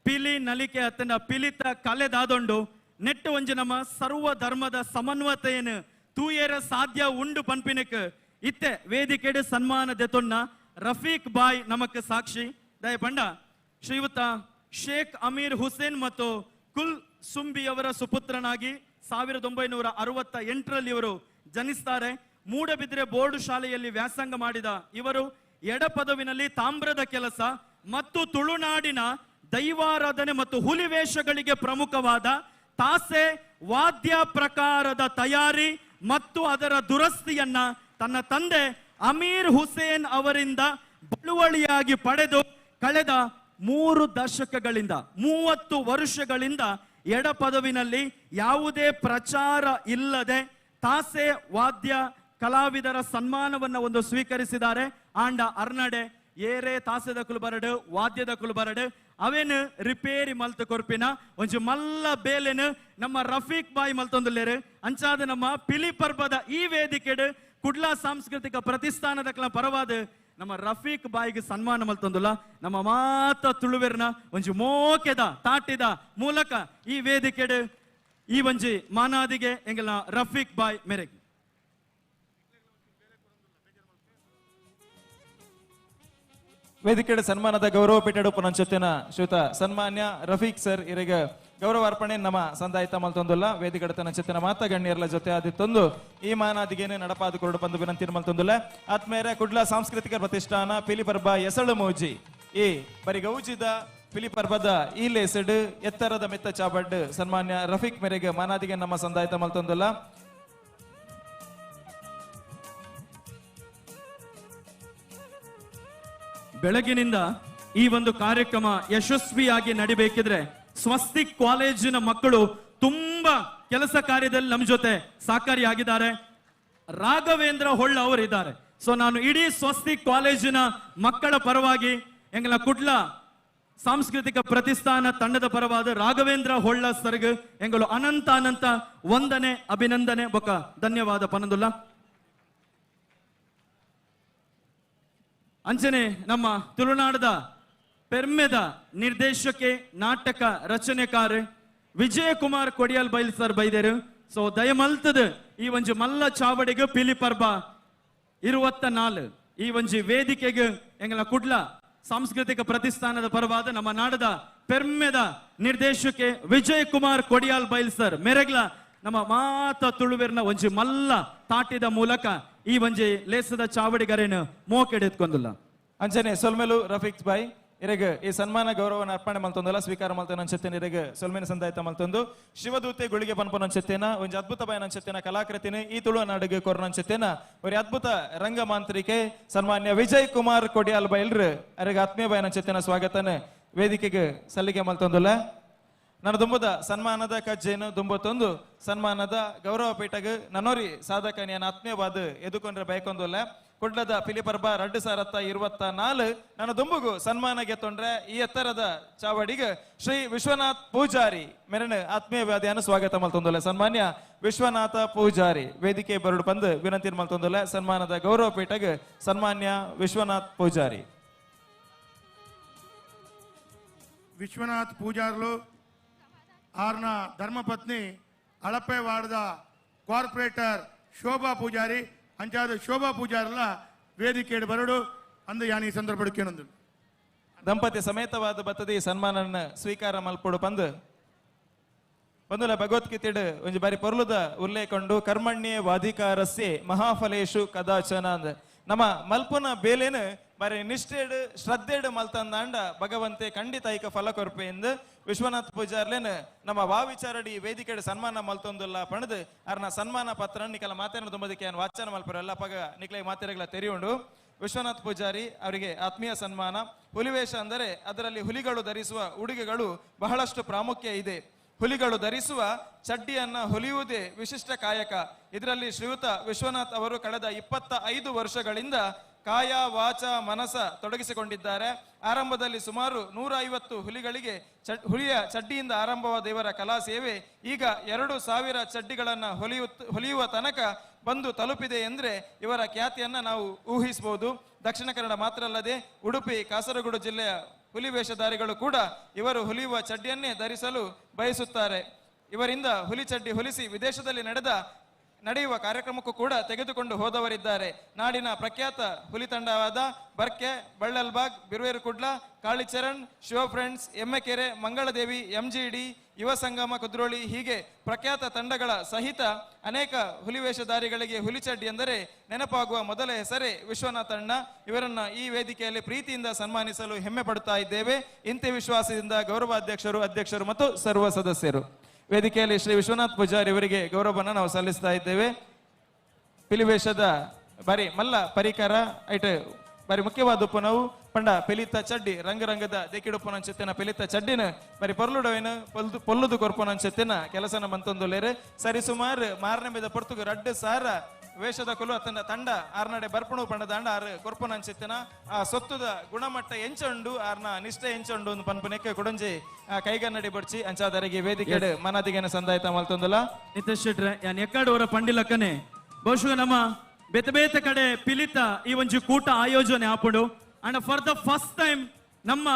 ಪಿಲಿ ನಲಿಕೆ ಅತ್ತನ ಪಿಲಿತ ಕಲೆದಾದೊಂಡು ನೆಟ್ಟು ಒಂಜಿ ನಮ್ಮ ಸರ್ವ ಧರ್ಮದ ಸಮನ್ವತೆಯನ್ನು ತೂಯೇರ ಸಾಧ್ಯ ಉಂಡು ಪನ್ಪಿನಕ್ ಇತ್ತೆ ವೇದಿಕೆಡೆ ಸನ್ಮಾನ ದೆತೊನ್ನ ರಫೀಕ್ ಬಾಯ್ ನಮಕ್ ಸಾಕ್ಷಿ. ದಯಪಂಡ ಶ್ರೀಯುತ ಶೇಖ್ ಅಮೀರ್ ಹುಸೇನ್ ಮತ್ತು ಕುಲ್ ಸುಂಬಿಯವರ ಸುಪುತ್ರನಾಗಿ 1968ರಲ್ಲಿ ಇವರು ಜನಿಸ್ತಾರೆ. ಮೂಡಬಿದ್ರೆ ಬೋರ್ಡ್ ಶಾಲೆಯಲ್ಲಿ ವ್ಯಾಸಂಗ ಮಾಡಿದ ಇವರು ಎಡಪದವಿನಲ್ಲಿ ತಾಮ್ರದ ಕೆಲಸ ಮತ್ತು ತುಳುನಾಡಿನ ದೈವಾರಾಧನೆ ಮತ್ತು ಹುಲಿವೇಷಗಳಿಗೆ ಪ್ರಮುಖವಾದ ತಾಸೆ ವಾದ್ಯ ಪ್ರಕಾರದ ತಯಾರಿ ಮತ್ತು ಅದರ ದುರಸ್ತಿಯನ್ನ ತನ್ನ ತಂದೆ ಅಮೀರ್ ಹುಸೇನ್ ಅವರಿಂದ ಬಳುವಳಿಯಾಗಿ ಪಡೆದು ಕಳೆದ 3 ದಶಕಗಳಿಂದ 30 ವರ್ಷಗಳಿಂದ ಎಡಪದವಿನಲ್ಲಿ ಯಾವುದೇ ಪ್ರಚಾರ ಇಲ್ಲದೆ ತಾಸೆ ವಾದ್ಯ ಕಲಾವಿದರ ಸನ್ಮಾನವನ್ನು ಒಂದು ಸ್ವೀಕರಿಸಿದ್ದಾರೆ. ಆಂಡ ಅರ್ನಡೆ ಏರೆ ತಾಸೆದಕುಲು ಬರಡು ವಾದ್ಯದಕುಲು ಬರಡು ಅವೇನು ರಿಪೇರಿ ಮಲ್ತು ಕೊರ್ಪಿನ ಒಂಜಿ ಮಲ್ಲ ಬೇಲೆನು ನಮ್ಮ ರಫೀಕ್ ಬಾಯಿ ಮಲ್ತೊಂದುಲ್ಲೇರು. ಅಂಚಾದ ನಮ್ಮ ಪಿಲಿ ಪರ್ಬದ ಈ ವೇದಿಕೆಡು ಕುಡ್ಲ ಸಾಂಸ್ಕೃತಿಕ ಪ್ರತಿಷ್ಠಾನದಕ್ಲ ಪರವಾದ ನಮ್ಮ ರಫೀಕ್ ಬಾಯಿಗೆ ಸನ್ಮಾನ ಮಲ್ತೊಂದುಲ್ಲ. ನಮ್ಮ ಮಾತ ತುಳುವೆರ್ನ ಒಂಜಿ ಮೋಕೆದ ತಾಟಿದ ಮೂಲಕ ಈ ವೇದಿಕೆಡು ಈ ಒಂಜಿ ಮಾನಾದಿಗೆ ಎಂಗಲ್ನ ರಫೀಕ್ ಬಾಯ್ ಮೇರೆಗೆ. ವೇದಿಕೆಡೆ ಸನ್ಮಾನದ ಗೌರವ ಪೀಠಡು ಪುನಂಚೊತ್ತಿನ ಶ್ರೀಯುತ ಸನ್ಮಾನ್ಯ ರಫೀಕ್ ಸರ್ ಇರೆಗ ಗೌರವ ಅರ್ಪಣೆ ನಮ್ಮ ಸಂದಾಯಿತ ಮಲ್ತೊಂದುಲ್ಲ. ವೇದಿಕೆಡೆ ತನ್ನ ಮಾತ ಗಣ್ಯರ್ಲ ಜೊತೆ ಆದಿತ್ತೊಂದು ಈ ಮಾನಾದಿಗೇನೆ ನಡಪಾದ ಕೊರಡು ಬಂದು ವಿನಂತಿ ಮಲ್ತೊಂದುಲ್ಲ. ಆತ್ಮೇರೆ ಕುಡ್ಲ ಸಾಂಸ್ಕೃತಿಕ ಪ್ರತಿಷ್ಠಾನ ಪಿಲಿಪರ್ಬ ಎಸಳು ಮೌಜಿ ಈ ಬರಿ ಗೌಜಿದ ಪಿಲಿಪರ್ಬದ ಈ ಲೇಸಡ್ ಎತ್ತರದ ಮೆತ್ತ ಚಾಬಡ್ ಸನ್ಮಾನ್ಯ ರಫೀಕ್ ಮೇರೆಗೆ ಮಾನಾದಿಗೆ ನಮ್ಮ ಸಂದಾಯಿತ ಮಲ್ತೊಂದುಲ್ಲ. ಬೆಳಗಿನಿಂದ ಈ ಒಂದು ಕಾರ್ಯಕ್ರಮ ಯಶಸ್ವಿಯಾಗಿ ನಡಿಬೇಕಿದ್ರೆ ಸ್ವಸ್ತಿಕ್ ಕಾಲೇಜಿನ ಮಕ್ಕಳು ತುಂಬಾ ಕೆಲಸ ಕಾರ್ಯದಲ್ಲಿ ನಮ್ಮ ಜೊತೆ ಸಹಕಾರಿಯಾಗಿದ್ದಾರೆ. ರಾಘವೇಂದ್ರ ಹೊಳ್ಳ ಅವರು ಇದ್ದಾರೆ. ಸೊ ನಾನು ಇಡೀ ಸ್ವಸ್ತಿಕ್ ಕಾಲೇಜಿನ ಮಕ್ಕಳ ಪರವಾಗಿ ಎಂಗಲ ಕುಡ್ಲ ಸಾಂಸ್ಕೃತಿಕ ಪ್ರತಿಷ್ಠಾನ ತಂಡದ ಪರವಾದ ರಾಘವೇಂದ್ರ ಹೊಳ್ಳ ಸರ್ಗ್ ಎಂಗಳು ಅನಂತ ಅನಂತ ವಂದನೆ ಅಭಿನಂದನೆ ಬೊಕ ಧನ್ಯವಾದ ಪನಂದುಲ್ಲ. ಅಂಚನೆ ನಮ್ಮ ತುಳುನಾಡದ ಪೆರ್ಮೆದ ನಿರ್ದೇಶಕೆ ನಾಟಕ ರಚನೆಕಾರ ವಿಜಯಕುಮಾರ್ ಕೊಡಿಯಲ್ ಬೈಲ್ ಸರ್ ಬೈದೇರು. ಸೊ ದಯಮಲ್ತದ ಈ ಒಂಜಿ ಮಲ್ಲ ಚಾವಡಿಗೆ ಪಿಲಿ ಪರ್ಬ 24 ಈ ಒಂಜಿ ವೇದಿಕೆಗೆ ಎಂಗಲ ಕುಡ್ಲ ಸಾಂಸ್ಕೃತಿಕ ಪ್ರತಿಷ್ಠಾನದ ಪರವಾದ ನಮ್ಮ ನಾಡದ ಪೆರ್ಮೆದ ನಿರ್ದೇಶಕೆ ವಿಜಯಕುಮಾರ್ ಕೊಡಿಯಾಲ್ ಬೈಲ್ ಸರ್ ಮೆರಗ್ಲ ನಮ್ಮ ಮಾತ ತುಳುವೆರ್ನ ಒಂಜಿ ಮಲ್ಲ ತಾಟಿದ ಮೂಲಕ ಈ ಒಂಜಿ ಲೇಸದ ಚಾವಡಿಗರೇನು ಮೋಕೆಡೆತ್ಕೊಂದಿಲ್ಲ. ಅಂಚನೆ ಸೊಲ್ಮೆಲು ರಫೀಕ್ ಬಾಯ್ ಇರೆಗ್ ಈ ಸನ್ಮಾನ ಗೌರವನ ಅರ್ಪಣೆ ಮಲ್ತೊಂದಲ್ಲ ಸ್ವೀಕಾರ ಮಲ್ತೊಂದು ಅಂಚೆತ್ತೇನೆ ಇರೆಗ್ ಸೊಲ್ಮೆನ ಸಂದಾಯತ ಮಲ್ತೊಂದು ಶಿವದೂತೆ ಗುಳಿಗೆ ಪನ್ಪನ ಅಂಚೆತ್ತೇನ ಒಂಜಿ ಅದ್ಭುತ ಬಾಯನ ಅಂಚೆತ್ತೇನ ಕಲಾಕೃತಿನ ಈ ತುಳುನಾಡಿಗೆ ಕೊರನ ಅಂಚೆತ್ತೇನ ಒರಿ ಅದ್ಭುತ ರಂಗ ಮಾಂತ್ರಿಕೆ ಸನ್ಮಾನ್ಯ ವಿಜಯ್ ಕುಮಾರ್ ಕೊಡಿಯಾಲ್ ಬೈಲ್ರು ಅರೆಗ್ ಆತ್ಮೀಯ ಬಾಯನ ಅಂಚೆತ್ತೇನ ಸ್ವಾಗತನ ವೇದಿಕೆಗೆ ಸಲ್ಲಿಕೆ ಮಲ್ತೊಂದುಲ್ಲ. ನಾನು ದುಂಬುದ ಸನ್ಮಾನದ ಕಜ್ಜೇನು ದುಂಬತ್ತೊಂದು ಸನ್ಮಾನದ ಗೌರವ ಪೀಠಗ್ ನನ್ನೋರಿ ಸಾಧಕ ನಾನು ಆತ್ಮೀಯವಾದ ಎದುಕೊಂಡ್ರೆ ಬಯಕೊಂದುಲ್ಲ. ಕುಡ್ಲದ ಪಿಲಿಪರ್ಬ 2024 ನನ್ನ ದುಂಬುಗು ಸನ್ಮಾನಗೆ ತೊಂದ್ರೆ ಈ ಎತ್ತರದ ಚಾವಡಿಗೆ ಶ್ರೀ ವಿಶ್ವನಾಥ್ ಪೂಜಾರಿ ಮೆರಣ ಆತ್ಮೀಯ ವ್ಯಾಧಿಯನ್ನು ಸ್ವಾಗತ ಮಲ್ತೊಂದುಲ್ಲ. ಸನ್ಮಾನ್ಯ ವಿಶ್ವನಾಥ ಪೂಜಾರಿ ವೇದಿಕೆ ಬರಡು ಬಂದು ವಿನಂತಿ ಮಲ್ತೊಂದುಲ್ಲ. ಸನ್ಮಾನದ ಗೌರವ ಪೀಠಗ್ ಸನ್ಮಾನ್ಯ ವಿಶ್ವನಾಥ್ ಪೂಜಾರಿ. ವಿಶ್ವನಾಥ್ ಪೂಜಾರ್ಲು ಆರ್ನ ಧರ್ಮಪತ್ನಿ ಅಳಪೆವಾಡದ ಕಾರ್ಪೊರೇಟರ್ ಶೋಭಾ ಪೂಜಾರಿ ಅಂಚಾದ ಶೋಭಾ ಪೂಜಾರಲ್ಲ ವೇದಿಕೆ ಬರಡು ಅಂದು ಯಾನ್ ಈ ಸಂದರ್ಭಕ್ಕೆ ಏನೊಂದು ದಂಪತಿ ಸಮೇತವಾದ ಬತ್ತದಿ ಸನ್ಮಾನನ ಸ್ವೀಕಾರ ಮಲ್ಪೊಡು ಪಂದು ಬಂದುಲ ಭಗವದ್ಗೀತೆಡ್ ಒಂಜಿ ಬಾರಿ ಪೊರ್ಲುದ ಉಲ್ಲೇಖಂಡು ಕರ್ಮಣ್ಯೇ ವಾಧಿಕಾರಸ್ಯೆ ಮಹಾಫಲೇಶು ಕದಾಚನ ಅಂದ್ ನಮ್ಮ ಮಲ್ಪುನ ಬೇಲೇನು ಬಾರಿ ನಿಷ್ಠೆಡ್ ಶ್ರದ್ಧೆಡ್ ಮಲ್ತಂದಾಂಡ ಭಗವಂತೆ ಖಂಡಿತ ಐಕ ಫಲ ಕೊರ್ಪೆ ಎಂದು ವಿಶ್ವನಾಥ್ ಪೂಜಾರ್ಲೇನು ನಮ್ಮ ವಾವಿಚಾರಡಿ ವೇದಿಕೆಡ್ ಸನ್ಮಾನ ಮಲ್ತೊಂದುಲ್ಲ ಪಣದು ಅರ್ನ ಸನ್ಮಾನ ಪತ್ರ ನಿಕಲ ಮಾತೇನ ತುಂಬದಕ್ಕೆ ಏನು ವಾಚನ ಮಲ್ಪರಲ್ಲ ಪಗ ನಿಕ್ಲೆ ಮಾತೆರಗಳ ತೆರೆಯುಂಡು. ವಿಶ್ವನಾಥ್ ಪೂಜಾರಿ ಅವರಿಗೆ ಆತ್ಮೀಯ ಸನ್ಮಾನ. ಹುಲಿವೇಷ ಅಂದರೆ ಅದರಲ್ಲಿ ಹುಲಿಗಳು ಧರಿಸುವ ಉಡುಗೆಗಳು ಬಹಳಷ್ಟು ಪ್ರಾಮುಖ್ಯ ಇದೆ. ಹುಲಿಗಳು ಧರಿಸುವ ಚಡ್ಡಿಯನ್ನ ಹೊಲಿಯುವುದೇ ವಿಶಿಷ್ಟ ಕಾಯಕ. ಇದರಲ್ಲಿ ಶ್ರೀಯುತ ವಿಶ್ವನಾಥ್ ಅವರು ಕಳೆದ 25 ವರ್ಷಗಳಿಂದ ಕಾಯ ವಾಚ ಮನಸ ತೊಡಗಿಸಿಕೊಂಡಿದ್ದಾರೆ. ಆರಂಭದಲ್ಲಿ ಸುಮಾರು 150 ಹುಲಿಗಳಿಗೆ ಹುಲಿಯ ಚಡ್ಡಿಯಿಂದ ಆರಂಭವಾದ ಇವರ ಕಲಾ ಸೇವೆ ಈಗ 2000 ಚಡ್ಡಿಗಳನ್ನು ಹೊಲಿಯುವ ತನಕ ಬಂದು ತಲುಪಿದೆ ಎಂದರೆ ಇವರ ಖ್ಯಾತಿಯನ್ನು ನಾವು ಊಹಿಸಬಹುದು. ದಕ್ಷಿಣ ಕನ್ನಡ ಮಾತ್ರ ಅಲ್ಲದೆ ಉಡುಪಿ, ಕಾಸರಗೋಡು ಜಿಲ್ಲೆಯ ಹುಲಿ ವೇಷಧಾರಿಗಳು ಕೂಡ ಇವರು ಹೊಲಿಯುವ ಚಡ್ಡಿಯನ್ನೇ ಧರಿಸಲು ಬಯಸುತ್ತಾರೆ. ಇವರಿಂದ ಹುಲಿ ಚಡ್ಡಿ ಹೊಲಿಸಿ ವಿದೇಶದಲ್ಲಿ ನಡೆಯುವ ಕಾರ್ಯಕ್ರಮಕ್ಕೂ ಕೂಡ ತೆಗೆದುಕೊಂಡು ಹೋದವರಿದ್ದಾರೆ. ನಾಡಿನ ಪ್ರಖ್ಯಾತ ಹುಲಿ ತಂಡವಾದ ಬರ್ಕೆ, ಬಳ್ಳಲ್ಬಾಗ್, ಬಿರುವೇರು ಕುಡ್ಲ, ಕಾಳಿಚರಣ್, ಶಿವ ಫ್ರೆಂಡ್ಸ್, ಎಮ್ಮೆಕೆರೆ, ಮಂಗಳದೇವಿ, ಎಂಜಿಡಿ, ಯುವ ಸಂಗಮ ಕುದ್ರೋಳಿ ಹೀಗೆ ಪ್ರಖ್ಯಾತ ತಂಡಗಳ ಸಹಿತ ಅನೇಕ ಹುಲಿ ವೇಷಧಾರಿಗಳಿಗೆ ಹುಲಿ ಚಡ್ಡಿ ಎಂದರೆ ನೆನಪಾಗುವ ಮೊದಲ ಹೆಸರೇ ವಿಶ್ವನಾಥಣ್ಣ. ಇವರನ್ನು ಈ ವೇದಿಕೆಯಲ್ಲಿ ಪ್ರೀತಿಯಿಂದ ಸನ್ಮಾನಿಸಲು ಹೆಮ್ಮೆ ಪಡುತ್ತಾ ಇದ್ದೇವೆ. ಇಂತೆ ವಿಶ್ವಾಸದಿಂದ ಗೌರವಾಧ್ಯಕ್ಷರು, ಅಧ್ಯಕ್ಷರು ಮತ್ತು ಸರ್ವ ಸದಸ್ಯರು. ವೇದಿಕೆಯಲ್ಲಿ ಶ್ರೀ ವಿಶ್ವನಾಥ್ ಪೂಜಾರಿ ಅವರಿಗೆ ಗೌರವವನ್ನು ನಾವು ಸಲ್ಲಿಸ್ತಾ ಇದ್ದೇವೆ. ಪಿಲಿವೇಷದ ಬಾರಿ ಮಲ್ಲ ಪರಿಕರ ಐಟ್ ಬಾರಿ ಮುಖ್ಯವಾದ ಉಪ್ಪುನವು ಪಂಡ ಪಿಲಿತ ಚಡ್ಡಿ ರಂಗರಂಗದ ದೇಕಿಡುಪ್ಪನಂಚೆತ್ತಿನ ಪಿಲಿತ ಚಡ್ಡಿನ ಬಾರಿ ಪೊರ್ಲುಡವೇನು ಪೊಲ್ಲುದು ಕೊರ್ಪುನಂಚೆತ್ತಿನ ಕೆಲಸನ ಮಂತೊಂದುಲ್ಲೇರು. ಸರಿ ಸುಮಾರು ಮಾರನೇ ಪೊರ್ತುಗು 2000 ವೇಷದ ಕೊಲು ಅತನ ತಂಡ ಆರ್ನಡೆ ಬರ್ಪಣು ಪಂಡದಾಂಡ ಆರು ಕೊರ್ಪುನಂಚಿತ್ತಿನ ಆ ಸೊತ್ತುದ ಗುಣಮಟ್ಟ ಎಂಚ ಉಂಡು ಆರ್ನ ನಿಷ್ಠೆ ಎಂಚ ಉಂಡು ಒಂದು ಪನ್ಪುನೆಕ್ಕೆ ಕೊಡೊಂಜಿ ಕೈಗನ್ನಡಿ ಬಡ್ಚಿ ಅಂಚಾದರಿಗೆ ವೇದಿಕೆ ಮನದಿಗೆನ ಸಂದಾಯಿತ ಮಲ್ತೊಂದುಲ. ನಿತೇಶ್ ಶೆಟ್ರೆ ಯಾನ್ ಎಕ್ಕಾಡು ಅವರ ಪಂಡಿಲಕ್ಕನೆ ಬಹುಶಃ ನಮ್ಮ ಬೇತೆ ಬೇತೆ ಕಡೆ ಪಿಲಿತ ಈ ಒಂಜಿ ಕೂಟ ಆಯೋಜನೆ ಆಪುಂಡು. And for the first time ನಮ್ಮ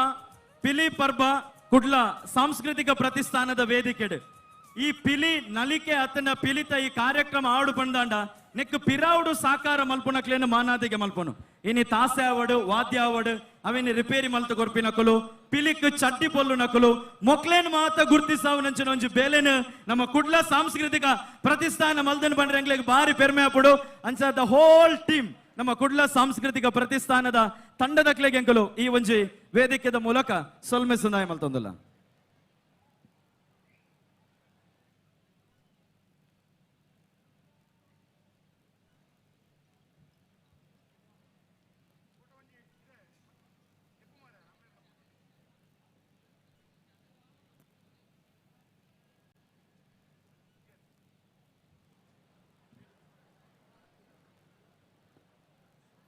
ಪಿಲಿ ಪರ್ಬ ಕುಡ್ಲ ಸಾಂಸ್ಕೃತಿಕ ಪ್ರತಿಷ್ಠಾನದ ವೇದಿಕೆಡು ಈ ಪಿಲಿ ನಲಿಕೆ ಅತನ ಪಿಲಿತ ಈ ಕಾರ್ಯಕ್ರಮ ಆಡು ಪಂದಾಂಡ ನೆಕ್ ಪಿರಾವುಡು ಸಾಕಾರ ಮಲ್ಪುನಕ್ಲೇನು ಮಾನಾದಿಗೆ ಮಲ್ಪನು. ಇನಿ ತಾಸೆ ಆವಡು ವಾದ್ಯ ಆವಡು ಅವಿನಿ ರಿಪೇರಿ ಮಲ್ತು ಕೊರ್ಪಿನಕುಲು ಪಿಲಿಕ್ ಚಡ್ಡಿ ಪೊಲ್ಲು ನಕುಲು ಮೊಕ್ಲೇನ್ ಮಾತ ಗುರ್ತಿಸಾವು ನಂಚಿನ ಒಂಜಿ ಬೇಲೆನು ನಮ್ಮ ಕುಡ್ಲ ಸಾಂಸ್ಕೃತಿಕ ಪ್ರತಿಷ್ಠಾನ ಮಲ್ದನ್ ಬಂಡ್ರೆ ಎಂಗ್ಲೆಗ್ ಬಾರಿ ಪೆರ್ಮೆ ಆಪುಡು. ಅಂಚ the whole team ನಮ್ಮ ಕುಡ್ಲ ಸಾಂಸ್ಕೃತಿಕ ಪ್ರತಿಷ್ಠಾನದ ತಂಡದಕ್ಲೆಗೆ ಎಂಕಲು ಈ ಒಂಜಿ ವೇದಿಕೆದ ಮೂಲಕ ಸೊಲ್ಮೆ ಸುನಾಯ ಮಲ್ತೊಂದುಲ್ಲ.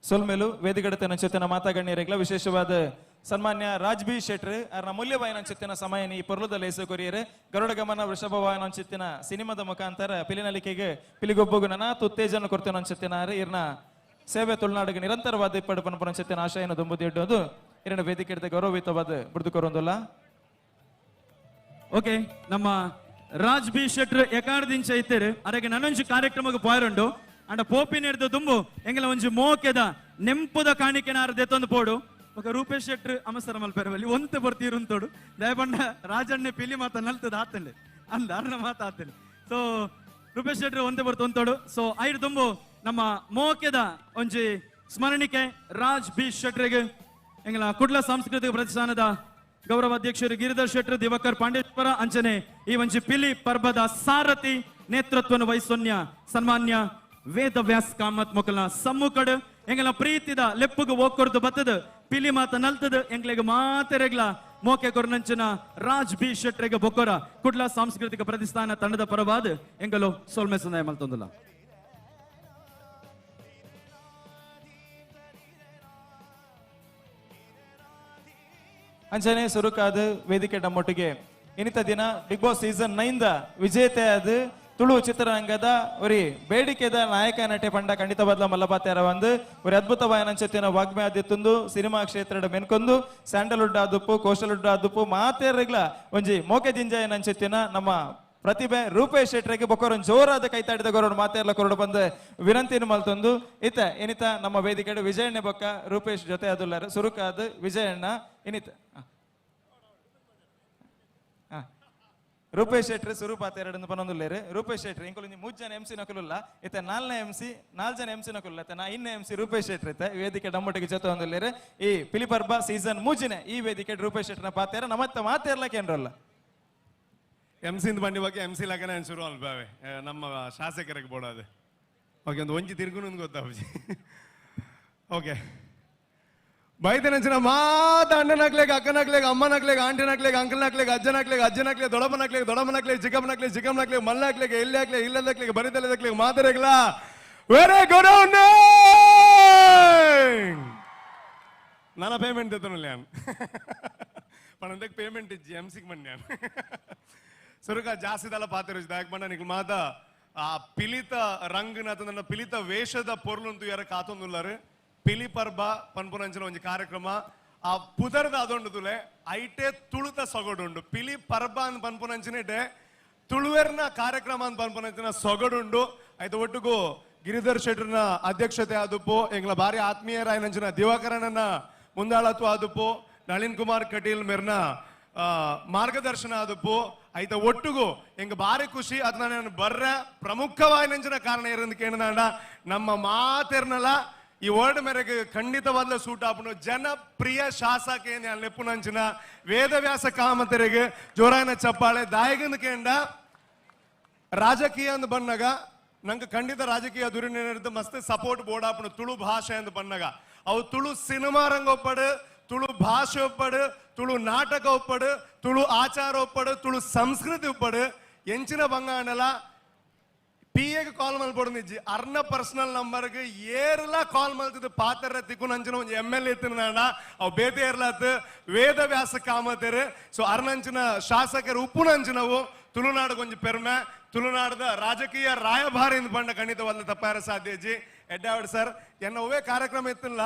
ಸೊಲ್ಮೇಲು ವೇದಿಗಡತನ ಚೇತನ ಮಾತಾಗಣ್ಯರೆಗ್ಲ ವಿಶೇಷವಾದ ಸನ್ಮಾನ್ಯ ರಾಜ್ ಬಿ ಶೆಟ್ರ್ ಅವರ ಮೂಲ್ಯವಾಯನ ಚಿತ್ತಿನ ಸಮಯನ ಈ ಪೊರ್ಲದ ಲೇಸು ಕೊರಿಯರ್ ಗರುಡ ಗಮನ ವೃಷಭವಾಯನ ಚಿತ್ತಿನ ಸಿನಿಮಾದ ಮುಖಾಂತರ ಪಿಲಿನಲಿಕೆಗೆ ಪಿಲಿಗೊಬ್ಬಗು ನನಾತ್ ಉತ್ತೇಜನ ಕೊಡ್ತೇನೆ ಚಿತ್ತಿನಾರು ಇರ್ನ ಸೇವೆ ತುಳುನಾಡಿಗೆ ನಿರಂತರವಾದ ಇಪ್ಪಡು ಪನಪುನ ಚಿತ್ತಿನ ಆಶಯನ ದುಂಬುದಿಡ್ಡೋದು ಇರಣ ವೇದಿಕೆ ಗೌರವಯುತವಾದ ಬಿಡುದು ಕೊರೊಂದುಲ್ಲ. ಓಕೆ, ನಮ್ಮ ರಾಜ್ ಬಿ ಶೆಟ್ರ್ ಎಕಾರ್ದಿಂಚ ಇತ್ತೇರು ಅರೆಗೆ ನನೊಂಜಿ ಕಾರ್ಯಕ್ರಮಕ್ಕೆ ಪೋಯರುಂಡು. ಅಂಡ ಪೋಪಿನ ಹಿಡ್ದು ದುಂಬು ಎಂಗಲ ಒಂಜಿ ಮೋಕೆದ ನೆಂಪುದ ಕಾಣಿಕೆನಾರ ದೆತ್ತೊಂದು ಪೋಡು. ఒక ರೂಪೇಶ್ ಶೆಟ್ರ್ ಅಮಸರ ಮಲ್ಪೆರವಲ್ಲಿ ಒಂತೆ ಬರ್ತೀರುಂತೋಡು ದಯಪಂಡ ರಾಜಣ್ಣೆ ಪಿಲಿ ಮಾತ ನಲ್ತದ ಆತಂಡೆ ಅಂದ ಅರ್ಣ ಮಾತ ಆತಂಡೆ. ಸೊ ರೂಪೇಶ್ ಶೆಟ್ರ್ ಒಂತೆ ಬರ್ತು ಸೊ ಐದು ದುಂಬು ನಮ್ಮ ಮೋಕೆದ ಒಂಜಿ ಸ್ಮರಣಿಕೆ ರಾಜ್ ಬಿ ಶೆಟ್ರಿಗೆ ಎಂಗಲ ಕುಡ್ಲ ಸಾಂಸ್ಕೃತಿಕ ಪ್ರತಿಷ್ಠಾನದ ಗೌರವ ಅಧ್ಯಕ್ಷರು ಗಿರಿಧರ್ ಶೆಟ್ರು, ದಿವಾಕರ್ ಪಾಂಡೇಶ್ವರ ಅಂಚನೆ ಈ ಒಂಜಿ ಪಿಲಿ ಪರ್ಬದ ಸಾರಥಿ ನೇತೃತ್ವವನ್ನು ವಹಿಸೊನ್ಯ ಸನ್ಮಾನ್ಯ ವೇದವ್ಯಾಸ್ ಕಾಮತ್ ಮೊಕಲ್ನ ಸಮ್ಮುಖಡು ಎಂಗಲ ಪ್ರೀತಿದ ಲೆಪ್ಪುಗು ಓಕೊರ್ದು ಬತ್ತದ ಪಿಲಿ ಮಾತ ನಲ್ತದ ಎಂಗ್ಲೆಗ್ ಮಾತೆರೆಗ್ಲ ಮೋಕೆ ಕೊರ್ನಂಚಿನ ರಾಜ್ ಬಿ ಶೆಟ್ರೆಗ್ ಬೊಕೊರ ಕುಡ್ಲ ಸಾಂಸ್ಕೃತಿಕ ಪ್ರತಿಷ್ಠಾನ ತಂಡದ ಪರವಾದ ಎಂಗಲು ಸೊಲ್ಮೆ ಸಂದಾಯ ಮಲ್ತೊಂದುಲ್ಲ. ಅಂಚನೆ ಸುರುಕಾದ ವೇದಿಕೆ ನಮ್ಮೊಟ್ಟಿಗೆ ಇನ್ನಿತ ದಿನ ಬಿಗ್ ಬಾಸ್ ಸೀಸನ್ 9 the ವಿಜೇತೆ ಅದು ತುಳು ಚಿತ್ರರಂಗದ ಒರಿ ಬೇಡಿಕೆದ ನಾಯಕ ನಟೆ ಪಂಡ ಖಂಡಿತ ಬದಲ ಮಲ್ಲಪಾತ್ಯಾರ ಒಂದು ಒರಿ ಅದ್ಭುತವಾಯನಂಚತ್ತಿನ ವಾಗ್ಮೆ ಆದಿತ್ತೊಂದು ಸಿನಿಮಾ ಕ್ಷೇತ್ರದ ಮೆನ್ಕೊಂದು ಸ್ಯಾಂಡಲ್ವುಡ್ ಆದುಪ್ಪು ಕೋಸ್ಟಲ್ವುಡ್ ಆದುಪ್ಪು ಮಾತೇರ್ಗ್ಲ ಒಂಜಿ ಮೋಕೆ ಜಿಂಜಾಯನಂಚತ್ತಿನ ನಮ್ಮ ಪ್ರತಿಭೆ ರೂಪೇಶ್ ಶೆಟ್ರಿಗೆ ಬೊಕ್ಕೊರೊಂದು ಜೋರಾದ ಕೈತಾಡಿದ ಕೊರಡು ಮಾತೇರ್ಲ ಕೊರಡು ಬಂದ ವಿನಂತಿನ ಮಲ್ತೊಂದು ಇತ ಏನಿತ ನಮ್ಮ ವೇದಿಕೆ ವಿಜಯಣ್ಣ ಬೊಕ್ಕ ರೂಪೇಶ್ ಜೊತೆ ಅದುಲ್ಲಾರ ಸುರುಕಾದ ವಿಜಯಣ್ಣ ಇನಿತ ರೂಪೇಶ್ ಶೆಟ್ರು ಸುರೂಪಾತ ಎರಡು ಪನೊಂದುಲ್ಲೇರು. ರೂಪೇಶ್ ಶೆಟ್ರು ಇಂಕೊಲು ಮೂರು ಜನ ಎಂ ಸಿ ನಕುಲುಲ್ಲ ಇತ್ತೆ ನಾಲ್ನೇ ಎಂ ಸಿ ನಾಲ್ಕು ಜನ ಎಂ ಸಿ ನಕುಲ್ಲ ಇತ್ತೆ ನಾ ಇನ್ನೇ ಎಂ ಸಿ ರೂಪೇಶ್ ಶೆಟ್ರು ಇತ್ತೆ ವೇದಿಕೆ ನಮ್ಮೊಟ್ಟಿಗೆ ಜೊತೆ ಒಂದುಲ್ಲೇರು. ಈ ಪಿಲಿಪರ್ಬ ಸೀಸನ್ ಮೂಜಿನೇ ಈ ವೇದಿಕೆ ರೂಪೇಶ್ ಶೆಟ್ರನ ಪಾತೇರ ನಮ್ಮತ್ತ ಮಾತೇರ್ಲಕ್ಕೆ ಏನ್ರಲ್ಲ ಎಂ ಸಿಂದ ಬಂಡಿ ಬಗ್ಗೆ ಎಂ ಸಿ ಲಗನ ಶುರು ಅಲ್ಬಾವೆ ನಮ್ಮ ಶಾಸಕರಿಗೆ ಬೋಡಾದೆ ಓಕೆ ಒಂದು ಒಂಜಿ ತಿರುಗುನು ಗೊತ್ತಾಪುಜಿ ಓಕೆ ಬೈದನಂಚಿನ ಮಾತ ಅಣ್ಣನಾಗ್ಲೇಗ ಅಕ್ಕನಾಗ್ಲೇಗ ಅಮ್ಮನಾಗ್ಲೇಗ ಆಂಟಿನಾಗ್ಲೇಗ ಅಂಕಲ್ನಾಗ್ಲೇಗ ಅಜ್ಜನಾಗ್ಲೇಗ ಅಜ್ಜನಾಗ್ಲೇ ದೊಡಮ್ಮನಾಗ್ಲೇಗ ದೊಡಮ್ಮನಾಗ್ಲೇ ಚಿಕ್ಕಮ್ಮನಾಗ್ಲೇ ಚಿಕ್ಕಮ್ಮನಾಗ್ಲೇ ಮಲ್ನಾಗ್ಲೇಗ ಎಲ್ಲಿ ಇಲ್ಲದಾಗ್ಲೇಗ ಬರಿದಲ್ಲದಾಗ್ಲೇಗ ಮಾತರೆಗ್ಲ ವೆರಿ ಗುಡ್ ನನ್ನ ಪೇಮೆಂಟ್ తెత్తనులే ಪಣಂದಕ್ಕೆ ಪೇಮೆಂಟ್ ಇಜ್ಜಿ ಎಂ ಸಿಗ್ ಮನ್ಯಾನ್ ಸುರುಕ ಜಾಸ್ತಿ ದಲ್ಲ ಪಾತಿರು ದಾಯಕ್ ಬಂಡ ನಿಕ್ ಮಾತ ಆ ಪಿಲಿತ ರಂಗನ ನನ್ನ ಪಿಲಿತ ವೇಷದ ಪೊರ್ಲುಂತು ಯಾರ ಕಾತೊಂದುಲ್ಲಾರು ಪಿಲಿ ಪರ್ಬ ಪನ್ಪುನಂಚಿನ ಒಂಜಿ ಕಾರ್ಯಕ್ರಮ ಆ ಪುದರ್ದ ಅದೊಂಡು ತುಲೆ ಐಟೆ ತುಳುತ ಸೊಗಡುಂಡು ಪಿಲಿ ಪರ್ಬ ಅಂದ್ ಪನ್ಪುನಂಚಿನ ತುಳುವೆರ್ನ ಕಾರ್ಯಕ್ರಮ ಅಂದ್ ಪನ್ಪುನಂಚಿನ ಸೊಗಡುಂಡು ಆಯ್ತು ಒಟ್ಟುಗು ಗಿರಿಧರ್ ಶೆಟ್ಟರ್ನ ಅಧ್ಯಕ್ಷತೆ ಆದುಪ್ಪು ಎಂಗ್ಲ ಭಾರಿ ಆತ್ಮೀಯರಾಯನಂಚಿನ ದಿವಾಕರನನ್ನ ಮುಂದಾಳತ್ವ ಆದುಪ್ಪು ನಳಿನ್ ಕುಮಾರ್ ಕಟೀಲ್ ಮೆರ್ನ ಮಾರ್ಗದರ್ಶನ ಆದುಪ್ಪು ಆಯ್ತ ಒಟ್ಟುಗು ಎಂಗ ಭಾರಿ ಖುಷಿ ಅದ್ ನಾನು ಬರ್ರ ಪ್ರಮುಖವಾಯಿನಂಚಿನ ಕಾರಣ ಇರಂದು ಕೇಳಿದಾಂಡ ನಮ್ಮ ಮಾತೆರ್ನಲ್ಲ ಈ ವರ್ಡ್ ಮೇರೆಗೆ ಖಂಡಿತವಾದ ಸೂಟ್ ಆಪುನು ಜನಪ್ರಿಯ ಶಾಸಕ ನೆಪ್ಪುನಂಚಿನ ವೇದವ್ಯಾಸ ಕಾಮತರಿಗೆ ಜೋರಾಯನ ಚಪ್ಪಾಳೆ ದಾಯಗನ ಕೇಂಡ ರಾಜಕೀಯ ಅಂದ್ ಬಣ್ಣಗ ನಂಗೆ ಖಂಡಿತ ರಾಜಕೀಯ ದುರಿನ ಮಸ್ತ್ ಸಪೋರ್ಟ್ ಬೋರ್ಡ್ ಆಪುನು ತುಳು ಭಾಷೆ ಅಂದ್ ಬಣ್ಣಗ ಅವು ತುಳು ಸಿನಿಮಾ ರಂಗ ಒಪ್ಪಡು ತುಳು ಭಾಷೆ ಒಪ್ಪಡು ತುಳು ನಾಟಕ ಒಪ್ಪಡು ತುಳು ಆಚಾರ ಒಪ್ಪಡು ತುಳು ಸಂಸ್ಕೃತಿ ಒಪ್ಪಡು ಎಂಚಿನ ಬಂಗಾಣಲ ಪಿಎಗ್ ಕಾಲ್ ಮಲ್ಪೊಡು ನಿಜ್ಜಿ ಅರ್ನ ಪರ್ಸನಲ್ ನಂಬರ್ಗೆ ಏರ್ಲ ಕಾಲ್ ಮಲ್ತಿದ್ದು ಪಾತ್ರ ತಿಕ್ಕು ನಂಚಿನ ಒಂಜಿ ಎಮ್ ಎಲ್ ಎತ್ತಿನ ಅವು ಬೇತೆ ಏರ್ಲಾತ್ ವೇದವ್ಯಾಸ ಕಾಮತೇರು. ಸೊ ಅರ್ನಂಚಿನ ಶಾಸಕರು ಉಪ್ಪುನಂಚಿನವು ತುಳುನಾಡು ಕೊಂಚ ಪೆರ್ಮೆ, ತುಳುನಾಡದ ರಾಜಕೀಯ ರಾಯಭಾರಿ ಪಂಡ ಖಂಡಿತವಾದ ತಪ್ಪಾರ ಸಾಧ್ಯ ಜಿ. ಎಡ್ಡಾವಡ್ ಸರ್ ಎನ್ನ ಒವೇ ಕಾರ್ಯಕ್ರಮ ಎತ್ತಿಲ್ಲ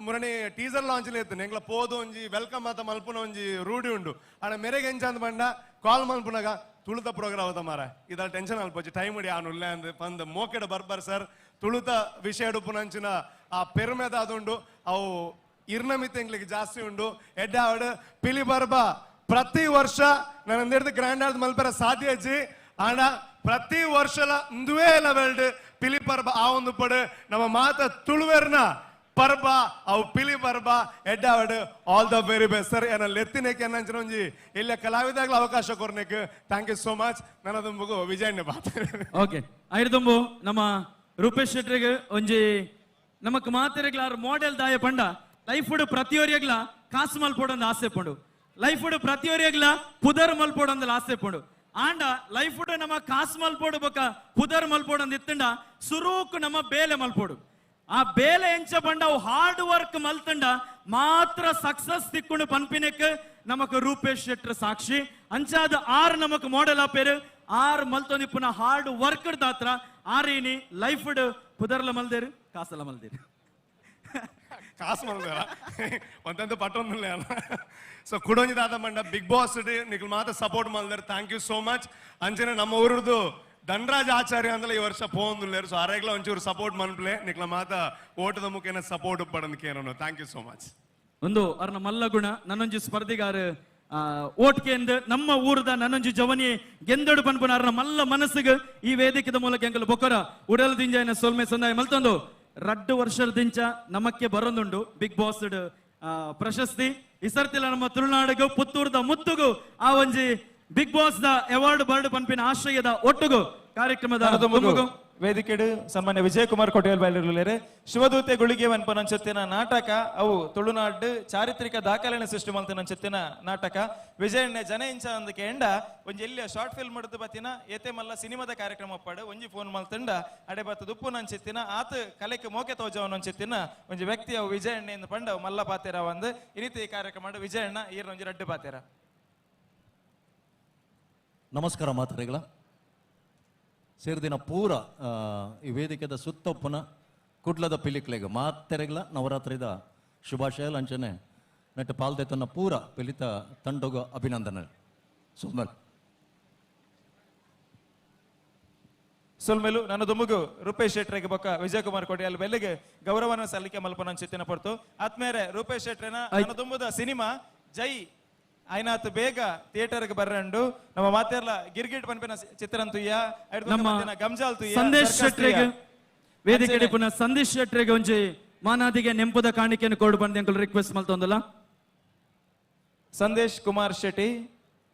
ಮುರಣಿ ಟೀಸರ್ ಲಾಂಚ್ ಎತ್ತುನ ಎಂಗ್ಲ ಪೋದು ಒಂಜಿ welcome ಆತ ಮಲ್ಪುನ ಒಂಜಿ ರೂಢಿ ಉಂಡು. ಆಡ ಮೆರೆಗೆ ಎಂಚ ಅಂದ್ ಪಂಡ ಕಾಲ್ ಮಲ್ಪುನಾಗ ತುಳುತ ಪ್ರೋಗ್ರಾಮ್ ಅದ ಮಾರ ಇದರ ಟೆನ್ಷನ್ ಅಲ್ಪೊಚ್ಚಿ ಟೈಮ್ ಇಡಿ ಆನು ಉಲ್ಲೆ ಅಂದ್ ಪಂದ್ ಮೋಕೆಡ ಬರ್ಬರ್ ಸರ್. ತುಳುತ ವಿಷಯ ಉಪ್ಪುನಂಚಿನ ಆ ಪೆರ್ಮೆದ ಅದುಂಡು ಅವು ಇರ್ನಮಿತ ಎಂಗ್ಲಿಗೆ ಜಾಸ್ತಿ ಉಂಡು. ಎಡ್ಡಾವಡ್ ಪಿಲಿ ಬರ್ಬ ಪ್ರತಿ ವರ್ಷ ನಾನು ಗ್ರ್ಯಾಂಡ್ ಆದ್ ಮಲ್ಪರ ಸಾಧ್ಯ ಅಜ್ಜಿ. ಆಂಡ ಪ್ರತಿ ವರ್ಷಲ ಇಂದುವೇ ಲೆವೆಲ್ಡ್ ಪಿಲಿ ಪರ್ಬ ಆ ಒಂದು ಪಡು ನಮ್ಮ ಮಾತ ತುಳುವೆರ್ನ ಪರ್ಬ ಅವು ಪಿಲಿ ಪರ್ಬ. ಎಡ್ಡಾವಡ್ ಆಲ್ the very best sir. ಏನ ಲೆತ್ತಿನೇಕೆ ಅನ್ನಂಚಿನ ಒಂಜಿ ಇಲ್ಲ ಕಲಾವಿದಾಗ್ಲ ಅವಕಾಶ ಕೊರ್ನೇಕ್ thank you so much. ನನ್ನದೊಂಬಗು ವಿಜಯಣ್ಣ ಬಾತ್. ಓಕೆ ಐರ್ದುಂಬು ನಮ್ಮ ರೂಪೇಶ್ ಶೆಟ್ರಿಗೆ ಒಂಜಿ ನಮಕ್ ಮಾತೆರೆಗ್ಲ ಮಾಡೆಲ್ ದಾಯ ಪಂಡ ಲೈಫ್ ಪ್ರತಿಯೊರಿಯಗ್ಲ ಕಾಸು ಮಲ್ಪೊಡೊಂದು ಆಸೆ ಪಂಡು, ಲೈಫ್ ಪ್ರತಿಯೊರಿಯಗ್ಲ ಪುದರ್ ಮಲ್ಪೊಡೊಂದು ಆಸೆ ಪಂಡು. ಆಂಡ ಲೈಫ್ ನಮ್ಮ ಕಾಸು ಮಲ್ಪೊಡು ಬೊಕ ಪುದರ್ ಮಲ್ಪೊಡೊಂದು ಇತ್ತಂಡ ಸುರೂಕ್ ನಮ್ಮ ಬೇಲೆ ಮಲ್ಪೊಡು. ಆ ಬೇಲೆ ಎಂಚ ಪಂಡ ಅವು ಹಾರ್ಡ್ ವರ್ಕ್ ಮಲ್ತಂಡ ಮಾತ್ರ ಸಕ್ಸಸ್ ತಿಕ್ಕೊಂಡು ಪನ್ಪಿನಕ್ ನಮಕ್ ರೂಪೇಶ್ ಶೆಟ್ರ್ ಸಾಕ್ಷಿ. ಅಂಚಾದ ಆರ್ ನಮಕ್ ಮಾಡೆಲ್ ಆಪೇರು ಆರ್ ಮಲ್ತೊಂದಿಪ್ಪುನ ಹಾರ್ಡ್ ವರ್ಕ್ ದಾತ್ರ ಆರೇನಿ ಲೈಫ್ ಪುದರ್ಲ ಮಲ್ದೇರು ಕಾಸಲ ಮಲ್ದೇರು ಕಾಸು ಮಲ್ದೇರ ಒಂದಂತ ಪಟ್ಟೊಂದಿಲ್ಲ. ಸೊ ಕುಡೊಂಜಿ ದಾದ ಮಂಡ ಬಿಗ್ ಬಾಸ್ ನಿಕ್ಲು ಮಾತ್ರ support ಮಲ್ದೇರು thank you so much. ಅಂಚನೆ ನಮ್ಮ ಊರುದು ಧನರಾಜ್ ಆಚಾರ್ಯ ಅಂದ್ರೆ ಈ ವರ್ಷ ಪೋಂದುಲ್ಲೇರು. ಸೊ ಅರೆಗ್ಲ ಒಂಚೂರು ಸಪೋರ್ಟ್ ಮನ್ಪ್ಲೆ ನಿಕ್ಲ ಮಾತ ಓಟದ ಮುಖೇನ support ಪಡಂದು thank you so much. ಒಂದು ಅರ್ನ ಮಲ್ಲ ಗುಣ ನನ್ನೊಂಜಿ ಸ್ಪರ್ಧಿಗಾರ ಓಟ್ಕೆಂದು ನಮ್ಮ ಊರದ ನನ್ನೊಂಜಿ ಜವನಿ ಗೆಂದಡು ಪನ್ಪುನ ಅರ್ನ ಮಲ್ಲ ಮನಸ್ಸಿಗೆ ಈ ವೇದಿಕೆದ ಮೂಲಕ ಎಂಕಲ್ ಬೊಕ್ಕರ ಉಡಲ್ ದಿಂಜಾಯಿನ ಸೊಲ್ಮೆ ಸಂದಾಯ ಮಲ್ತೊಂದು ರಡ್ಡು ವರ್ಷದ ನಮಕ್ಕೆ ಬರೊಂದುಂಡು ಬಿಗ್ ಬಾಸ್ ಪ್ರಶಸ್ತಿ. ಈ ಸರ್ತಿಲ ನಮ್ಮ ತುಳುನಾಡಿಗು ಪುತ್ತೂರ್ದ ಮುತ್ತುಗು ಆ ಒಂಜಿ big boss the award bird ಪನ್ಪಿನ ಆಶ್ರಯದ ಒಟ್ಟುಗು ಕಾರ್ಯಕ್ರಮದ ವೇದಿಕೆಡು ಸನ್ಮಾನ್ಯ ವಿಜಯಕುಮಾರ್ ಕೊಟ್ಟಿಯಲ್ ಬಯಲಿರುಲ್ಲೇರೆ ಶಿವದೂತೆ ಗುಳಿಗೆ ವನ್ಪನಂಚೊತ್ತಿನ ನಾಟಕ ಅವು ತುಳುನಾಡು ಚಾರಿತ್ರಿಕ ದಾಖಲೆನ ಸೃಷ್ಟಿ ಮಲ್ತಿನಂಚೊತ್ತಿನ ನಾಟಕ ವಿಜಯಣ್ಣ ಜನ ಇಂಚ ಒಂದು ಕೇಂಡ ಒಂಜಿ ಎಲ್ಲಿಯ ಶಾರ್ಟ್ ಫಿಲ್ಮ್ ಮಡ್ದು ಬತ್ತಿನ ಏತೆ ಮಲ್ಲ ಸಿನಿಮಾದ ಕಾರ್ಯಕ್ರಮ ಒಪ್ಪಾಡು ಒಂಜಿ ಫೋನ್ ಮಲ್ತಂಡ ಅಡೆ ಬತ್ತದ ಉಪ್ಪು ನಂಚೆತ್ತಿನ ಆತ ಕಲೆಕ್ ಮೋಕೆ ತೋಜವನಂಚೆತ್ತಿನ ಒಂಜಿ ವ್ಯಕ್ತಿ ಅವು ವಿಜಯಣ್ಣ ಪಂಡ ಮಲ್ಲ ಪಾತೇರ ಒಂದು ಈ ರೀತಿ ಈ ಕಾರ್ಯಕ್ರಮ ವಿಜಯಣ್ಣ ಈರ್ನ ಒಂಜಿ ರಡ್ಡು ಪಾತೇರ. ನಮಸ್ಕಾರ ಮಾತರೆಗಳ ಸೇರಿದಿನ ಪೂರ ಈ ವೇದಿಕೆದ ಸುತ್ತೊಪ್ಪನ ಕುಡ್ಲದ ಪಿಲಿಕ್ಲೆಗ್ ಮಾತೆರೆಗ್ಲ ನವರಾತ್ರಿದ ಶುಭಾಶಯ ಅಂಚನೆ ನೆಟ್ಟು ಪಾಲ್ದೆತನ ಪೂರ ಪಿಲಿತ ತಂಡೊಗ ಅಭಿನಂದನೆ. ಸುಲ್ಮೇಲ್ ಸುಲ್ಮೇಲು ನನ್ನ ದುಮುಗು ರೂಪೇಶ್ ಶೆಟ್ರಿಗೆ ಬೊಕ್ಕ ವಿಜಯಕುಮಾರ್ ಕೋಟಿಯಾಲ್ ಬೆಲ್ಲಿಗೆ ಗೌರವನ ಸಲ್ಲಿಕೆ ಮಲ್ಪನ ಚಿತ್ತಿನ ಪಡ್ತು. ಆತ್ಮೇರೆ ರೂಪೇಶ್ ಶೆಟ್ರೆನ ನನ್ನ ದುಂಬುದ ಸಿನಿಮಾ ಜೈ ಆಯ್ನಾತ್ ಬೇಗ ಥಿಯೇಟರ್ಗೆ ಬರ್ರಂಡು ನಮ್ಮ ಮಾತೆರ್ಲ ಗಿರ್ಗಿಟ್ ಪನ್ಪಿನ ಚಿತ್ರಂತುಯ್ಯ ಗಂಜಾಲ್ ತುಯ್ಯ ಸಂದೇಶ್ ಶೆಟ್ರಿಗೆ ವೇದಿಕೆ ಪುನಃ ಸಂದೇಶ್ ಶೆಟ್ರಿಗೆ ಒಂಜಿ ಮಾನಾದಿಗೆ ನೆಂಪುದ ಕಾಣಿಕೆಯನ್ನು ಕೊಡು ಬಂದು ಅಂಕಲ್ ರಿಕ್ವೆಸ್ಟ್ ಮಲ್ತೊಂದಲ್ಲ. ಸಂದೇಶ್ ಕುಮಾರ್ ಶೆಟ್ಟಿ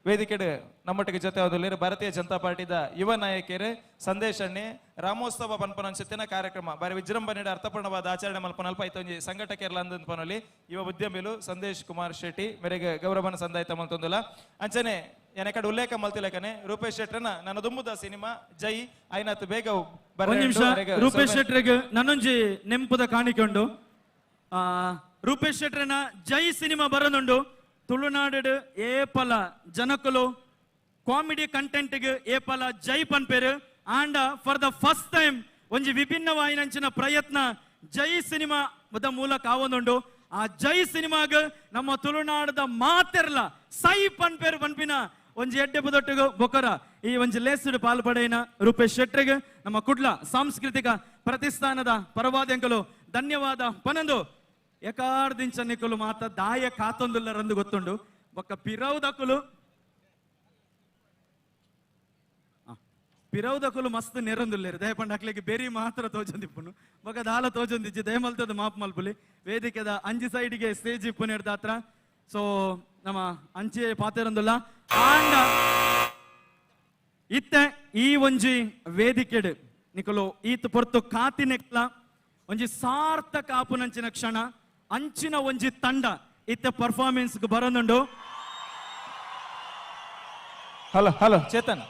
ವೇದಿಕೆಡು ನಮ್ಮೊಟ್ಟಿಗೆ ಜೊತೆ ಆದಲ್ಲಿ ಭಾರತೀಯ ಜನತಾ ಪಾರ್ಟಿದ ಯುವ ನಾಯಕರು ಸಂದೇಶ್ ಅಣ್ಣೆ ರಾಮೋತ್ಸವ ಪನ್ಪನಂಚಿತ್ತಿನ ಕಾರ್ಯಕ್ರಮ ಬಾರಿ ವಿಜೃಂಭಣೆ ಅರ್ಥಪೂರ್ಣವಾದ ಆಚರಣೆ ಮಲ್ಪನಲ್ಪ ಐತೊಂಜಿ ಸಂಘಟಕರ್ಲ ಅಂದಂದು ಪನೊಲಿ ಯುವ ಉದ್ಯಮಿಲು ಸಂದೇಶ್ ಕುಮಾರ್ ಶೆಟ್ಟಿ ಮೇರೆಗೆ ಗೌರವನ ಸಂದಾಯ್ತ ಮಲ್ತೊಂದುಲ್ಲ. ಅಂಚನೆ ಎನಕಡೆ ಉಲ್ಲೇಖ ಮಲ್ತಿಲಕನೆ ರೂಪೇಶ್ ಶೆಟ್ಟರ್ನ ನನ್ನ ದುಂಬುದ ಸಿನಿಮಾ ಜೈ ಐನಾತ್ ಬೇಗ ನಿಮಿಷ ರೂಪೇಶ್ ಶೆಟ್ಟರಿಗೆ ನನ್ನೊಂಜಿ ನೆಂಪುದ ಕಾಣಿಕೊಂಡು ರೂಪೇಶ್ ಶೆಟ್ಟರ್ನ ಜೈ ಸಿನಿಮಾ ಬರೋದುಂಡು. ತುಳುನಾಡು ಏಪಲ ಜನಕುಲು ಕಾಮಿಡಿ ಕಂಟೆಂಟ್ಗೆ ಏಪಲ ಜೈ ಪನ್ಪೇರು and for the first time ಒಂಜಿ ವಿಭಿನ್ನವಾಯಿನಂಚಿನ ಪ್ರಯತ್ನ ಜೈ ಸಿನಿಮಾ ಮೂಲಕ ಆವೊಂದುಂಡು. ಆ ಜೈ ಸಿನಿಮಾಗ ನಮ್ಮ ತುಳುನಾಡದ ಮಾತೆರ್ಲ ಸೈ ಪನ್ಪೇರು ಪನ್ಪಿನ ಒಂಜಿ ಎಡ್ಡೆ ಬುದೊಟ್ಟಿಗು ಬೊಕರ ಈ ಒಂಜಿ ಲೇಸುಡು ಪಾಲ್ಪಡೆಯಿನ ರೂಪೇಶ್ ಶೆಟ್ಟರಿಗೆ ನಮ್ಮ ಕುಡ್ಲ ಸಾಂಸ್ಕೃತಿಕ ಪ್ರತಿಷ್ಠಾನದ ಪರವಾದ್ಯಂಕಲು ಧನ್ಯವಾದ ಪನಂದು. ಎಕಾರ್ದಿಂಚ ನಿಕುಲು ಮಾತ ದಾಯ ಕಾತೊಂದುಲ್ಲರಂದು ಗೊತ್ತುಂಡು ಬೊಕ್ಕ ಪಿರವುದಕುಲು ಪಿರವುದಕುಲು ಮಸ್ತ್ ನೆರೊಂದುಲ್ಲೇರು ದಯಪಂಡ ಅಕ್ಲೆಗ್ ಬೆರಿ ಮಾತ್ರ ತೋಜೊಂದಿಪ್ಪುನು ಬೊಕ್ಕ ದಾಲ ತೋಜೊಂದಿಜ್ಜಿ ದಯಮಲ್ತದ ಮಾಪ್ ಮಲ್ಪುಲಿ ವೇದಿಕೆದ ಅಂಜಿ ಸೈಡ್ಗೆ ಸ್ಟೇಜ್ ಇಪ್ಪುನೇರ್ದ ಹತ್ರ. ಸೊ ನಮ್ಮ ಅಂಚೆ ಪಾತೆರೊಂದುಲ್ಲ ಆಂಡ ಇತ್ತೆ ಈ ಒಂಜಿ ವೇದಿಕೆಡ್ ನಿಕುಲು ಈತ್ ಪೊರ್ತು ಕಾತಿನೆಕ್ಲ ಒಂಜಿ ಸಾರ್ಥಕ ಆಪುನಂಚಿನ ಕ್ಷಣ ಅಂಚಿನ ಒಂಜಿ ತಂಡ ಇತ್ತೆ ಪರ್ಫಾರ್ಮೆನ್ಸ್ ಬರೋದುಂಡು. Hello hello Chetan.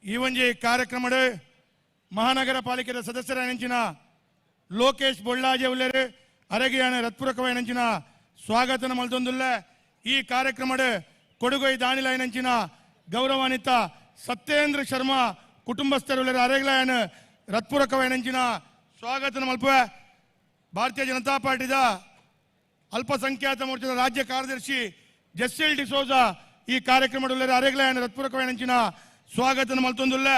ಈ ಒಂಜಿ ಕಾರ್ಯಕ್ರಮಡ್ ಮಹಾನಗರ ಪಾಲಿಕೆದ ಸದಸ್ಯರಾಯಿನಂಚಿನ ಲೋಕೇಶ್ ಬೊಳ್ಳಾಜೆ ಉಲ್ಲೇರು ಅರಗಿಯಾನ ರತ್ಪುರಕವಾಯಿನಂಚಿನ ಸ್ವಾಗತನ ಮಲ್ತೊಂದುಲ್ಲೆ. ಈ ಕಾರ್ಯಕ್ರಮಡ್ ಕೊಡುಗೊೈ ದಾನಿಲಾಯಿನಂಚಿನ ಗೌರವಾನ್ವಿತ ಸತ್ಯೇಂದ್ರ ಶರ್ಮಾ ಕುಟುಂಬಸ್ಥರುಲ್ಲೇರು ಅರೆಗ್ಲಾಯನ ರತ್ಪುರಕವಾಯಿನಂಚಿನ ಸ್ವಾಗತನ ಮಲ್ಪುವೆ. ಭಾರತೀಯ ಜನತಾ ಪಾರ್ಟಿದ ಅಲ್ಪಸಂಖ್ಯಾತ ಮೋರ್ಚಾದ ರಾಜ್ಯ ಕಾರ್ಯದರ್ಶಿ ಜಸ್ಸಿಲ್ ಡಿಸೋಜಾ ಈ ಕಾರ್ಯಕ್ರಮದಲ್ಲಿ ಅರೆಗ್ಲಾಯನ ರತ್ಪುರಕವಾಯಿನಂಚಿನ ಸ್ವಾಗತನ ಮಲ್ತೊಂದುಲ್ಲೆ.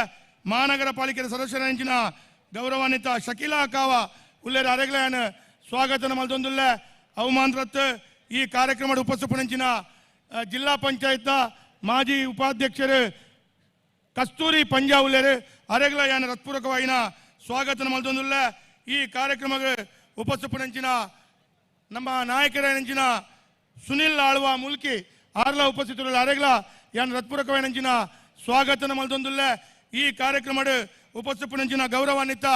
ಮಹಾನಗರ ಪಾಲಿಕೆಯ ಸದಸ್ಯರಂಚಿನ ಗೌರವಾನ್ವಿತ ಶಕೀಲಾ ಕಾವ ಉಲ್ಲೇರು ಅರೆಗ್ಲಾಯನ ಸ್ವಾಗತನ ಮಲ್ತೊಂದುಲ್ಲೆ. ಅವಮಾನರತ್ ಈ ಕಾರ್ಯಕ್ರಮದ ಉಪಸ್ಥಿತರಂಚಿನ ಜಿಲ್ಲಾ ಪಂಚಾಯತ್ ಮಾಜಿ ಉಪಾಧ್ಯಕ್ಷರು ಕಸ್ತೂರಿ ಪಂಜಾ ಉಲ್ಲೇರು ಅರೆಗ್ಲಾಯನ ರತ್ಪೂರಕವಾಯಿನ ಸ್ವಾಗತನ ಮಲ್ತೊಂದುಲ್ಲೆ. ಈ ಕಾರ್ಯಕ್ರಮಕ್ಕೆ ಉಪಸ್ಥಿತರಂಚಿನ ನಮ್ಮ ನಾಯಕರಂಚಿನ ಸುನಿಲ್ ಆಳ್ವಾ ಮುಲ್ಕಿ ಆರ್ಲ ಉಪಸ್ಥಿತರು ಅರೆಗ್ಲ ಯಾನ್ ರತ್ಪೂರಕವಾಯಿನಂಚಿನ ಸ್ವಾಗತನ ಮಲ್ತೊಂದುಲ್ಲೆ. ಈ ಕಾರ್ಯಕ್ರಮದ ಉಪಸ್ಥಿತರಂಚಿನ ಗೌರವಾನ್ವಿತ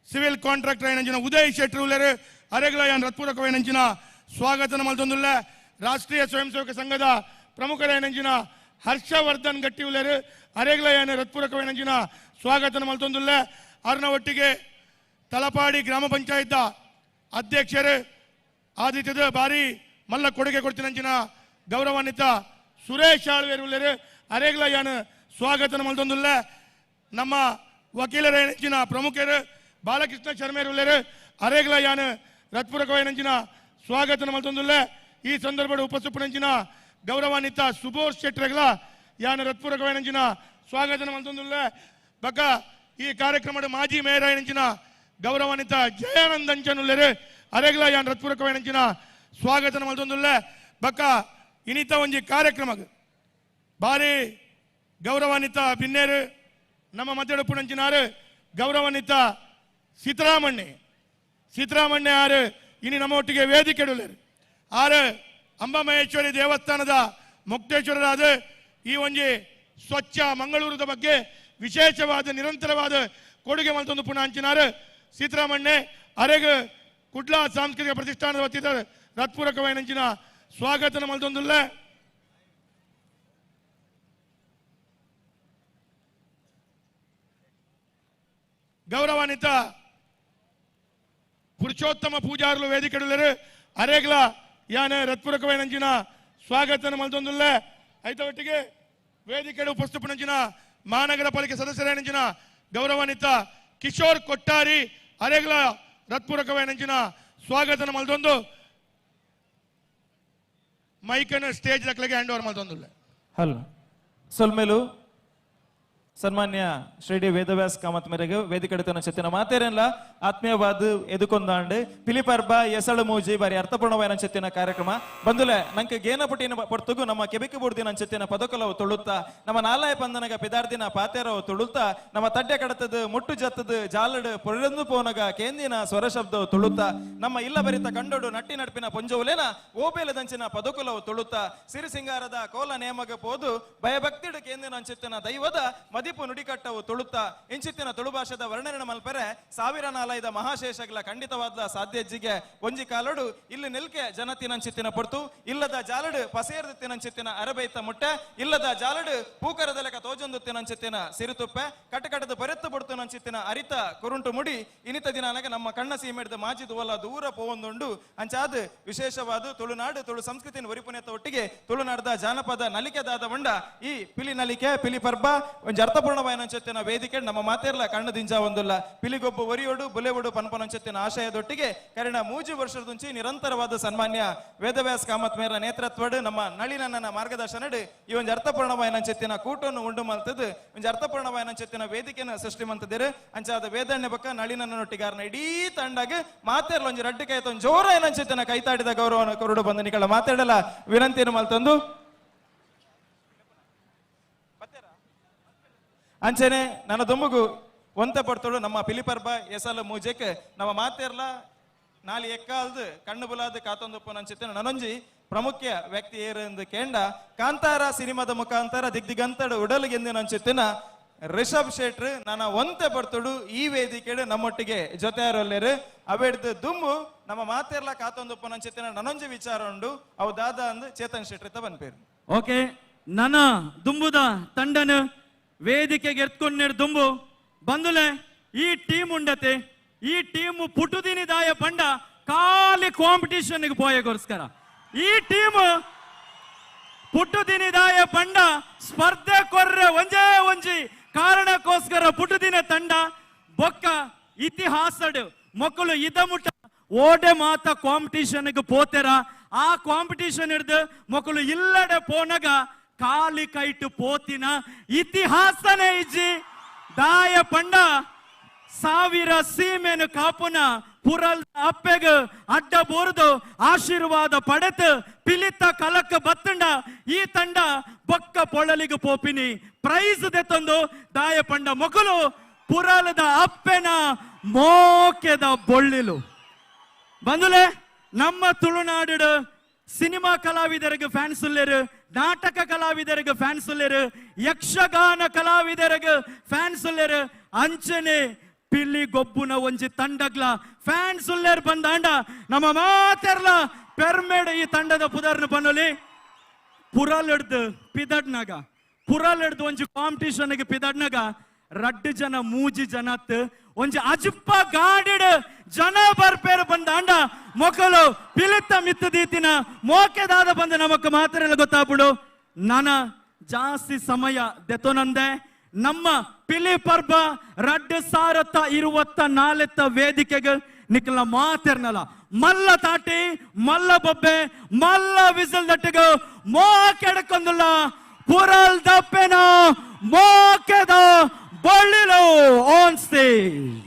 ಸಿವಿಲ್ ಕಾಂಟ್ರಾಕ್ಟರ್ అయినంచిన ಉದಯ್ ಶೆಟ್ಟರ್ ಉಲ್ಲೇರು ಅರೆಗ್ಲ ಯಾನ್ ರತ್ಪೂರಕವಾಯಿನಂಚಿನ ಸ್ವಾಗತನ ಮಲ್ತೊಂದುಲ್ಲೆ. ರಾಷ್ಟ್ರೀಯ ಸ್ವಯಂ ಸೇವಕ ಸಂಘದ ಪ್ರಮುಖರಾಯಿನಂಚಿನ ಹರ್ಷವರ್ಧನ್ ಗಟ್ಟಿ ಉಲ್ಲೇರು ಅರೆಗ್ಲ ಯಾನ್ ರತ್ಪೂರಕವಾಯಿನಂಚಿನ ಸ್ವಾಗತನ ಮಲ್ತೊಂದುಲ್ಲೆ. ಅರ್ನ ಒಟ್ಟಿಗೆ ತಲಪಾಡಿ ಗ್ರಾಮ ಪಂಚಾಯತ್ ಅಧ್ಯಕ್ಷರು ಆದಿತ್ಯದ ಬಾರಿ ಮಲ್ಲ ಕೊಡುಗೆ ಕೊಡ್ತಿನಂಚಿನ ಗೌರವಾನ್ವಿತ ಸುರೇಶ್ ಆಳ್ವೇರು ಉಲ್ಲೇರು ಅರೆಗ್ಲ ಯಾನ್ ಸ್ವಾಗತನ ಮಲ್ತೊಂದುಲ್ಲೆ. ನಮ್ಮ ವಕೀಲರೇನಂಚಿನ ಪ್ರಮುಖರು ಬಾಲಕೃಷ್ಣ ಶರ್ಮೇರು ಉಲ್ಲೇರು ಅರೆಗ್ಲ ಯಾನ್ ರತ್ಪೂರಕವಾಯಿನಂಚಿನ ಸ್ವಾಗತನ ಮಲ್ತೊಂದುಲ್ಲೆ. ಈ ಸಂದರ್ಭದ ಉಪಸ್ಥಿತರಂಚಿನ ಗೌರವಾನ್ವಿತ ಸುಬೋಷ್ ಶೆಟ್ಟರ್ಗಳ ಯಾನ್ ರತ್ಪೂರಕವಾಯಿನಂಚಿನ ಸ್ವಾಗತನ ಮಲ್ತೊಂದುಲ್ಲೆ. ಬಕ್ಕ ಈ ಕಾರ್ಯಕ್ರಮದ ಮಾಜಿ ಮೇಯರ್ అయినంచిన ಗೌರವಾನ್ವಿತ ಜಯಾನಂದ್ ಅಂಚನ್ ಉಲ್ಲೇರು ಅರೆಗ್ಲ ಯಾನ್ ರತ್ಪೂರಕವಾಯಿನಂಚಿನ ಸ್ವಾಗತನ ಮಲ್ತೊಂದುಲ್ಲೆ. ಬಕ್ಕ ಇನಿತ ಒಂಜಿ ಕಾರ್ಯಕ್ರಮ ಬಾರಿ ಗೌರವಾನ್ವಿತ ಬಿನ್ನೇರು ನಮ್ಮ ಮಧ್ಯಡುಪ್ಪುನಂಚಿನಾರು ಗೌರವಾನ್ವಿತ ಸೀತಾರಾಮಣ್ಣೆ ಸೀತಾರಾಮಣ್ಣೆ ಆರು ಇನಿ ನಮ್ಮ ಒಟ್ಟಿಗೆ ವೇದಿಕೆ ಉಲ್ಲೇರು. ಆರು ಅಂಬಾಮಹೇಶ್ವರಿ ದೇವಸ್ಥಾನದ ಮುಕ್ತೇಶ್ವರರಾದ ಈ ಒಂಜಿ ಸ್ವಚ್ಛ ಮಂಗಳೂರದ ಬಗ್ಗೆ ವಿಶೇಷವಾದ ನಿರಂತರವಾದ ಕೊಡುಗೆ ಮಲ್ತೊಂದು ಪುನಃ ಅಂಚಿನಾರು ಸೀತಾರಾಮಣ್ಣೆ ಅರೆಗ್ ಕುಡ್ಲ ಸಾಂಸ್ಕೃತಿಕ ಪ್ರತಿಷ್ಠಾನದ ವತಿಯಿಂದ ರತ್ಪೂರಕವಾಯಿನಂಚಿನ ಸ್ವಾಗತನ ಮಲ್ತೊಂದುಲ್ಲೆ. ಗೌರವಾನ್ವಿತ ಪುರುಷೋತ್ತಮ ಪೂಜಾರುಲು ವೇದಿಕೆಡುಲ್ಲೇರು ಅರೆಗ್ಲ ಯಾನ್ ರತ್ಪೂರಕವಾಯಿನಂಚಿನ ಸ್ವಾಗತನ ಮಲ್ತೊಂದುಲ್ಲೆ. ಐತ ಒಟ್ಟಿಗೆ ವೇದಿಕೆಡು ಉಪಸ್ಥಿತರಂಚಿನ ಮಹಾನಗರ ಪಾಲಿಕೆ ಸದಸ್ಯರಾಯಿನಂಚಿನ ಗೌರವಾನ್ವಿತ ಕಿಶೋರ್ ಕೊಟ್ಟಾರಿ ಅರೆಗ್ಲ ರತ್ಪೂರಕವಾಯಿನಂಚಿನ ಸ್ವಾಗತನ ಮಲ್ತೊಂದು ಮೈಕನ್ನು ಸ್ಟೇಜ್ ದಕ್ಲೆಗೆ ಹ್ಯಾಂಡ್ ಓವರ್ ಮಲ್ತೊಂದುಲ್ಲೆ. ಹಲೋ ಸೊಲ್ಮೇಲು ಸನ್ಮಾನ್ಯ ಶ್ರೀ ಡಿ ವೇದವ್ಯಾಸ್ ಕಾಮತ್ ಮೇರೆಗೆ ವೇದಿಕೆಡಿತನ ಚೆತ್ತಿನ ಮಾತೇರೆಲ್ಲ ಆತ್ಮೀಯವಾದ ಎದುಕೊಂದಾಂಡು ಪಿಲಿಪರ್ಬ ಎಸಳು ಮೂಜಿ ಬಾರಿ ಅರ್ಥಪೂರ್ಣವಾದ ಚೆತ್ತಿನ ಕಾರ್ಯಕ್ರಮ ಬಂದುಲೆ ನಂಗೆ ಗೇನಪುಟಿನ ಪೊರ್ತುಗು ನಮ್ಮ ಕೆಬಿಕು ಬುಡ್ದಿನ ಚೆತ್ತಿನ ಪದಕೊಲವು ತುಳುತ್ತಾ ನಮ್ಮ ನಾಲಾಯ ಪಂದನಗ ಪಿದಾರ್ದಿನ ಪಾತೇರವು ತುಳುತ್ತಾ ನಮ್ಮ ತಡ್ಡೆ ಕಡತದ ಮುಟ್ಟು ಜತ್ತದ ಜಾಲಡು ಪೊರೆಂದು ಪೋನಗ ಕೇಂದಿನ ಸ್ವರ ಶಬ್ದವು ತುಳುತ್ತಾ ನಮ್ಮ ಇಲ್ಲ ಬರಿತ ಕಂಡೋಡು ನಟ್ಟಿ ನಡ್ಪಿನ ಪೊಂಜೋಲೇನ ಓಬೇಲದಂಚಿನ ಪದಕುಲವು ತುಳುತ್ತಾ ಸಿರಿಸಿಂಗಾರದ ಕೋಲ ನೇಮಗ ಪೋದು ಭಯಭಕ್ತಿಡು ಕೇಂದಿನ ಅಂಚಿತ್ತಿನ ದೈವದ ಮದಿಪು ನುಡಿಕಟ್ಟವು ತುಳುತ್ತಾ ಇಂಚಿತ್ತಿನ ತುಳುಭಾಷೆದ ವರ್ಣನ ಮಲ್ಪೆರೆ ಸಾವಿರ ನಾಲೈದ ಮಹಾಶೇಷಗಳ ಖಂಡಿತವಾದ ಸಾಧ್ಯಜ್ಜಿಗೆ ಒಂಜಿ ಕಾಲೋಡು ಇಲ್ಲಿ ನಿಲ್ಕೆ ಜನತಿನಂಚಿತ್ತಿನ ಪೊರ್ತು ಇಲ್ಲದ ಜಾಲಡು ಪಸೇರ್ದಿತ್ತಿನಂಚಿತ್ತಿನ ಅರಬೈತ ಮುಟ್ಟೆ ಇಲ್ಲದ ಜಾಲಡು ಪೂಕರದ ಲೆಕ್ಕ ತೋಜೊಂದುತ್ತಿನಂಚಿತ್ತಿನ ಸಿರುತುಪ್ಪೆ ಕಟಕಟದ ಪರೆತ್ತು ಪೊಡ್ತುನಂಚಿತ್ತಿನ ಅರಿತ ಕುರುಂಟು ಮುಡಿ ಇನಿತ ದಿನಾನಗ ನಮ್ಮ ಕಣ್ಣ ಸೀಮೆಡ್ದ ಮಾಜಿ ದುವಲ ದೂರ ಪೋವೊಂದುಂಡು ಅಂಚಾದ ವಿಶೇಷವಾದ ತುಳುನಾಡು ತುಳು ಸಂಸ್ಕೃತಿನ ಒರಿಪುನೆತ್ತ ಒಟ್ಟಿಗೆ ತುಳುನಾಡದ ಜಾನಪದ ನಲಿಕೆದಾದ ಉಂಡ ಈ ಪಿಲಿ ನಲಿಕೆ ಪಿಲಿ ಪರ್ಬ ಒಂಜಿ ಅರ್ಥಪೂರ್ಣವಾಯಿನಂಚೆತ್ತಿನ ವೇದಿಕೆ ನಮ್ಮ ಮಾತೇರ್ಲ ಕಣ್ಣು ದಿಂಜ ಒಂದುಲ್ಲ ಪಿಲಿಗೊಬ್ಬ ಒರಿಯೋಡು ಬುಲೆವಡು ಪನ್ಪನಂಚೆತ್ತಿನ ಆಶಯದೊಟ್ಟಿಗೆ ಕರಿಣ ಮೂಜಿ ವರ್ಷದಂಚಿ ನಿರಂತರವಾದ ಸನ್ಮಾನ್ಯ ವೇದವ್ಯಾಸ್ ಕಾಮತ್ ಮೇರ ನೇತೃತ್ವಡು ನಮ್ಮ ನಳಿನನ್ನ ಮಾರ್ಗದರ್ಶನಡು ಈ ಒಂಜಿ ಅರ್ಥಪೂರ್ಣವಾಯಿನಂಚೆತ್ತಿನ ಕೂಟವನ್ನು ಉಂಡು ಮಲ್ತದ್ದು ಒಂಜಿ ಅರ್ಥಪೂರ್ಣವಾಯಿನಂಚೆತ್ತಿನ ವೇದಿಕೆಯನ್ನು ಸೃಷ್ಟಿ ಮಂತದಿರು ಅಂಚಾದ ವೇದಣ್ಯ ಬಕ್ಕ ನಳಿನನ್ನೊಟ್ಟಿಗಾರನ ಇಡೀ ತಂಡಾಗ ಮಾತೇರ್ಲ ಒಂಜಿ ರಡ್ಡು ಕೈ ಜೋರ ಏನಂಚೆತ್ತಿನ ಕೈತಾಡಿದ ಗೌರವವನ್ನು ಕೊರಡು ಬಂದು ನಿಕಳ ಮಾತಾಡಲ ವಿನಂತಿಯನ್ನು ಮಲ್ತಂದು ಅಂಚೆನೆ ನನ್ನ ದುಂಬುಗು ಒಂತೆ ಪಡ್ತೋಡು ನಮ್ಮ ಪಿಲಿಪರ್ಬ ಎಸಲ ಮೂಜೆಕ್ ನಮ್ಮ ಮಾತೇರ್ಲ ನಾಲಿ ಎಕ್ಕಾಲ್ದು ಕಣ್ಣು ಬುಲಾದ ಕಾತೊಂದುಪ್ಪು ನಂಚಿತ್ತೇನೆ ನನೊಂಜಿ ಪ್ರಮುಖ ವ್ಯಕ್ತಿ ಏರೆಂದು ಕೇಂಡ ಕಾಂತಾರ ಸಿನಿಮಾದ ಮುಖಾಂತರ ದಿಗ್ದಿಗಂತಡು ಉಡಲ್ಗೆಂದು ನಂಚಿತ್ತಿನ ರಿಷಬ್ ಶೆಟ್ರು ನನ್ನ ಒಂತೆ ಪಡ್ತೋಡು ಈ ವೇದಿಕೆಡು ನಮ್ಮೊಟ್ಟಿಗೆ ಜೊತೆಯಾರೊಲ್ಲೇರು ಅವೆಡ್ದು ದುಂಬು ನಮ್ಮ ಮಾತೇರ್ಲ ಕಾತೊಂದುಪ್ಪು ನಂಚಿತ್ತಿನ ನನೊಂಜಿ ವಿಚಾರ ಉಂಡು ಅವು ದಾದಾ ಅಂದು ಚೇತನ್ ಶೆಟ್ರ್ ಇತ್ತ ಬನ್ಪೇರು. ಓಕೆ, ನನ್ನ ದುಂಬುದ ತಂಡನು ವೇದಿಕೆಗೆ ಎತ್ಕೊಂಡೇರ್ ದುಂಬು ಬಂದುಲೆ ಈ ಟೀಮ್ ಉಂಡತೆ ಈ ಟೀಮ್ ಪುಟುದಿನಿ ದಾಯ ಪಂಡ ಖಾಲಿ ಕಾಂಪಿಟಿಷನ್ ಪೋಯಗೋಸ್ಕರ ಈ ಟೀಮ್ ಪುಟ್ಟುದಿನಿ ದಾಯ ಪಂಡ ಸ್ಪರ್ಧೆ ಕೊರ್ರೆ ಒಂಜೇ ಒಂಜಿ ಕಾರಣಕ್ಕೋಸ್ಕರ ಪುಟ್ಟುದಿನ ತಂಡ ಬೊಕ್ಕ ಇತಿಹಾಸಡ್ ಮಕ್ಕಳು ಇದ ಮುಟ್ಟ ಓಡೆ ಮಾತ ಕಾಂಪಿಟಿಷನ್ ಪೋತೆರ ಆ ಕಾಂಪಿಟಿಷನ್ ಹಿಡ್ದು ಮಕ್ಕಳು ಇಲ್ಲಡೆ ಪೋನಗ ಖಾಲಿ ಕೈಟು ಪೋತಿನ ಇತಿಹಾಸನೇ ಇಜ್ಜಿ ದಾಯ ಪಂಡ ಸಾವಿರ ಸೀಮೆನು ಕಾಪುನ ಪುರಲ್ ಅಪ್ಪೆಗ್ ಅಡ್ಡ ಬೋರ್ದು ಆಶೀರ್ವಾದ ಪಡೆತು ಪಿಲಿತ ಕಲಕ ಬತ್ತಂಡ ಈ ತಂಡ ಬೊಕ್ಕ ಪೊಳಲಿಗೆ ಪೋಪಿನಿ ಪ್ರೈಸ್ ದೆತ್ತೊಂದು ದಾಯ ಪಂಡ ಮೊಕಲು ಪುರಲದ ಅಪ್ಪೆನ ಮೋಕೆದ ಬೊಳ್ಳಿಲು ಬಂದುಲೆ ನಮ್ಮ ತುಳುನಾಡು ಸಿನಿಮಾ ಕಲಾವಿದರಿಗೆ ಫ್ಯಾನ್ಸ್ ಉಲ್ಲೇರು ನಾಟಕ ಕಲಾವಿದರಿಗೆ ಫ್ಯಾನ್ಸ್ ಉಲ್ಲೇರು ಯಕ್ಷಗಾನ ಕಲಾವಿದರಿಗೆ ಫ್ಯಾನ್ಸ್ ಉಲ್ಲೇರು ಅಂಚನೆ ಪಿಲ್ಲಿ ಗೊಬ್ಬುನ ಒಂಜಿ ತಂಡಗ್ಲ ಫ್ಯಾನ್ಸ್ ಉಲ್ಲೇರ್ ಬಂದಾಂಡ ನಮ್ಮ ಮಾತೆರ್ಲ ಪೆರ್ಮೇಡ್ ಈ ತಂಡದ ಪುದರ್ನ ಬನ್ನೊಲಿ ಪುರಲ್ ಹಿಡ್ದು ಪಿದಡ್ನಾಗ ಪುರಲ್ ಹಿಡ್ದು ಒಂಜಿ ಕಾಂಪಿಟಿಷನ್ಗೆ ಪಿದಡ್ನಾಗ ರಡ್ಡು ಜನ ಮೂಜಿ ಜನತ್ ಒಂಜಿ ಅಜುಪ್ಪ ಗಾಡಿಡ್ ಜನ ಬರ್ಪೇರು ಬಂದಾಂಡ ಮೊಕಲು ಪಿಲಿತ ಮಿತ್ತು ದೀತಿನ ಮೋಕೆದಾದ ಬಂದ ನಮಕ್ ಮಾತ್ರ ಎಲ್ಲ ಗೊತ್ತಾಗ್ಬಿಡು ನನ ಜಾಸ್ತಿ ಸಮಯ ದೆತೋನಂದೆ ನಮ್ಮ ಪಿಲಿ ಪರ್ಬ ರಡ್ಡು ಸಾರತ್ತ ಇರುವತ್ತ ನಾಲೆತ್ತ ವೇದಿಕೆಗೆ ನಿಕ್ಕಲ ಮಾತಿರ್ನಲ್ಲ ಮಲ್ಲ ತಾಟಿ ಮಲ್ಲ ಬೊಬ್ಬೆ ಮಲ್ಲ ವಿಸಲ್ ದಟ್ಟಿಗ ಮೋಕೆಡ್ಕೊಂದಿಲ್ಲ ಪುರಲ್ ದಪ್ಪೆನ ಮೋಕೆದ ಬಳ್ಳಿಲು ಆನ್ ಸ್ಟೇಜ್.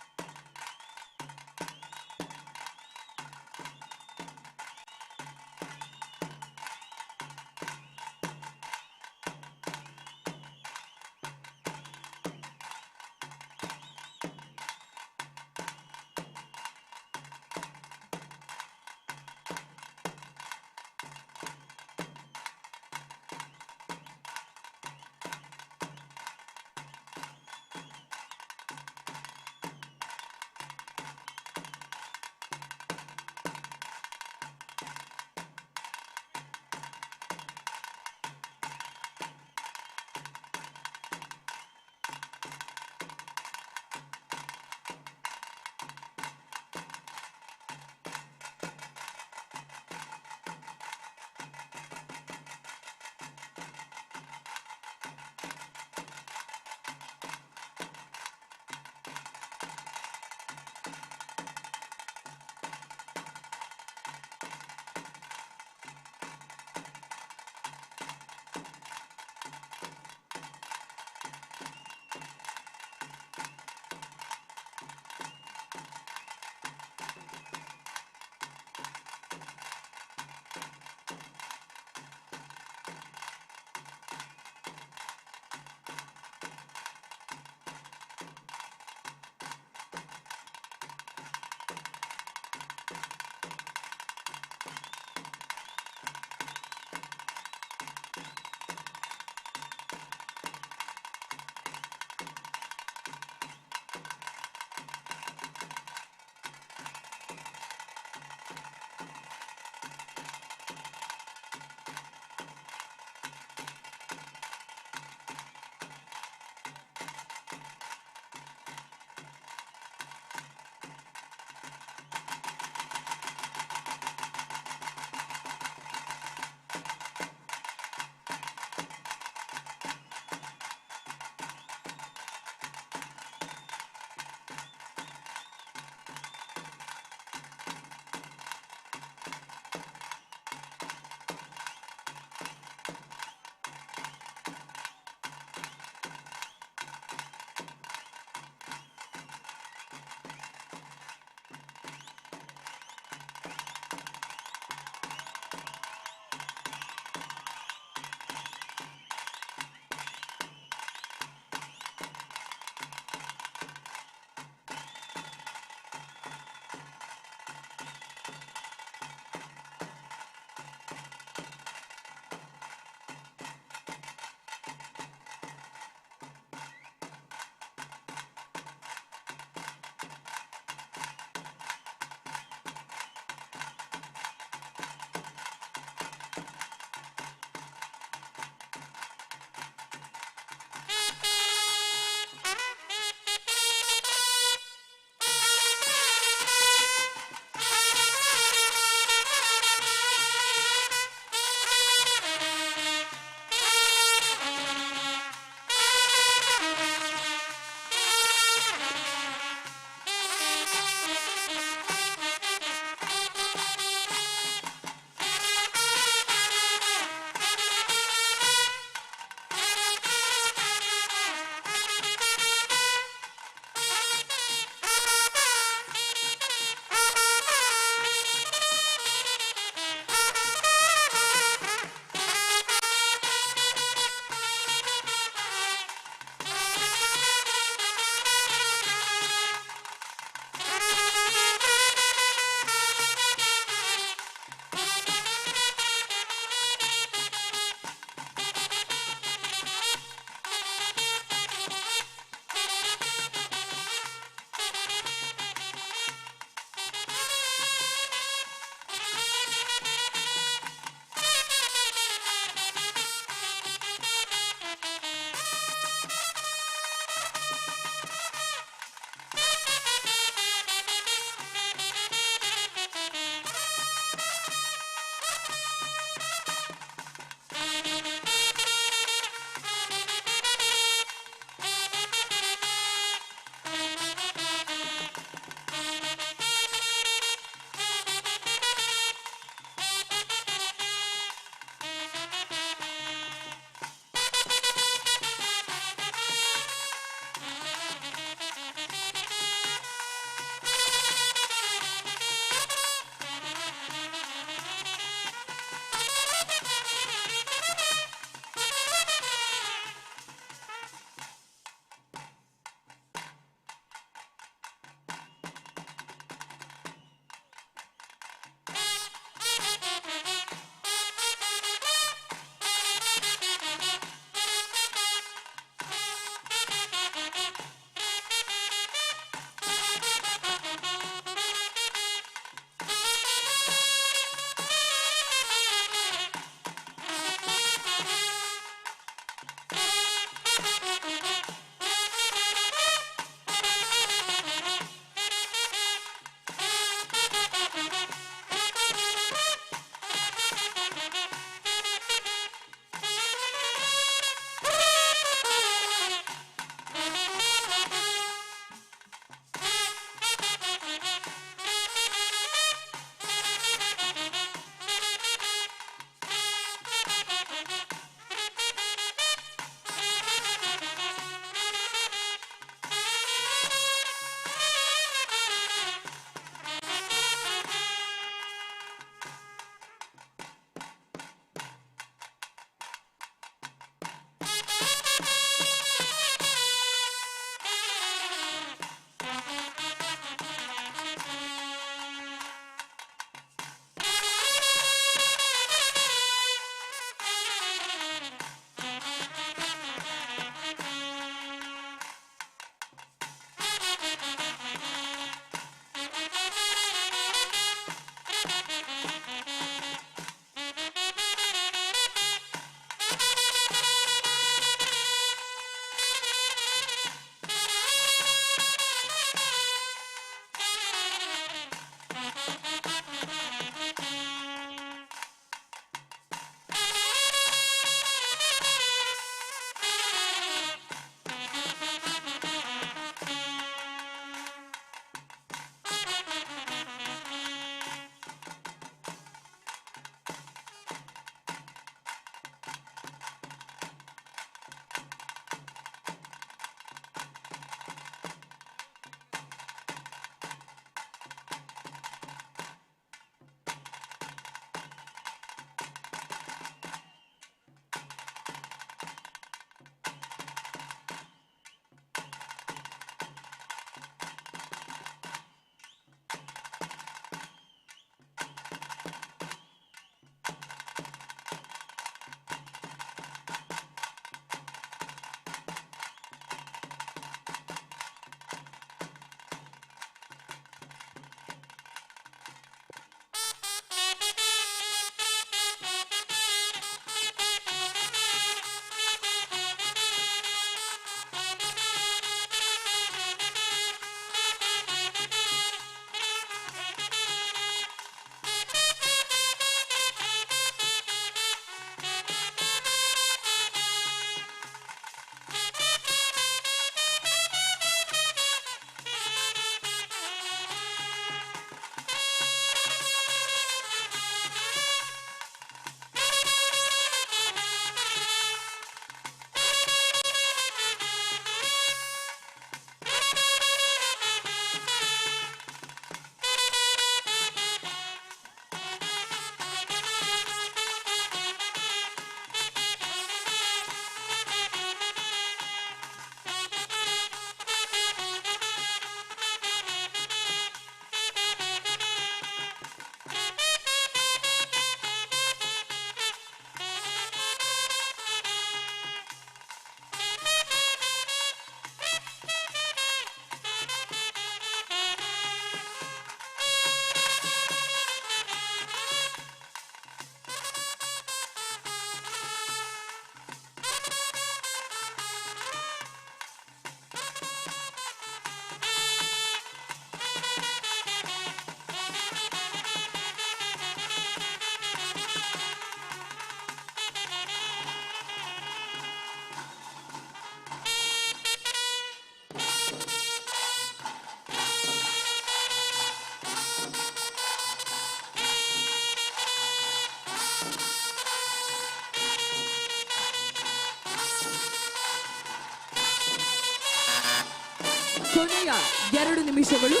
ಕೊನೆಯ 2 ನಿಮಿಷಗಳು.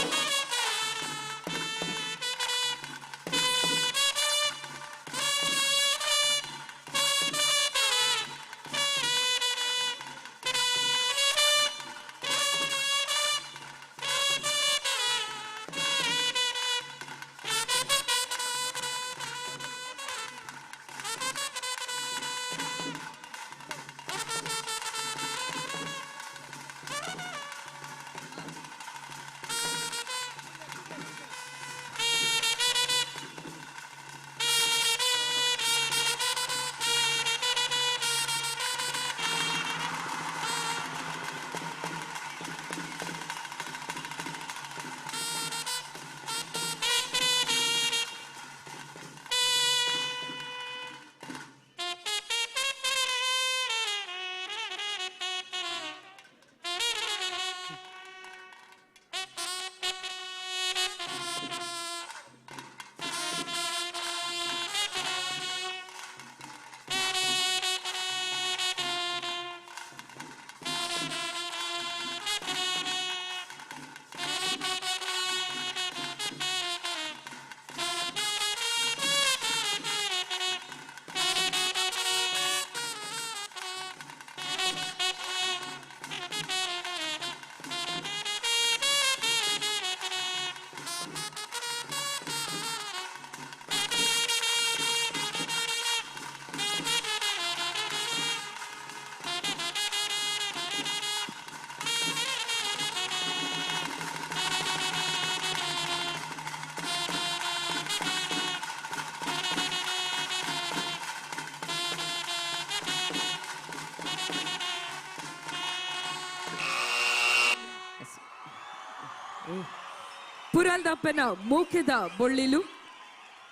ಪುರಲ್ದಪ್ಪನ ಮೋಕೆದ ಬೊಳ್ಳಿಲು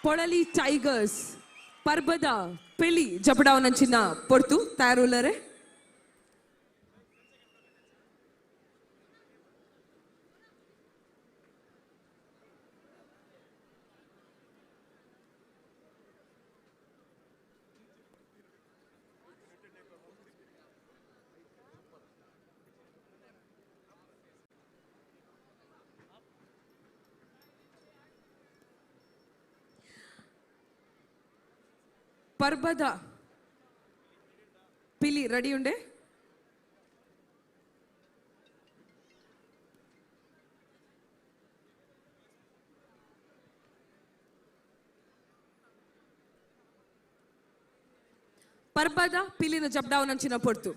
ಪೊಳಲಿ ಟೈಗರ್ಸ್ ಪರ್ಬದ ಪೆಲಿ ಜಪಡಾವನಂಚಿನ ಪೊರ್ತು ತಯಾರುಲ್ಲರೆ. ಪರ್ಬದ ಪಿಲಿ ರೆಡಿ ಉಂಡೆ. ಪರ್ಬದ ಪಿಲಿನ ಜಬ್ಡಾವನಂಚಿನ ಪೊರ್ತು.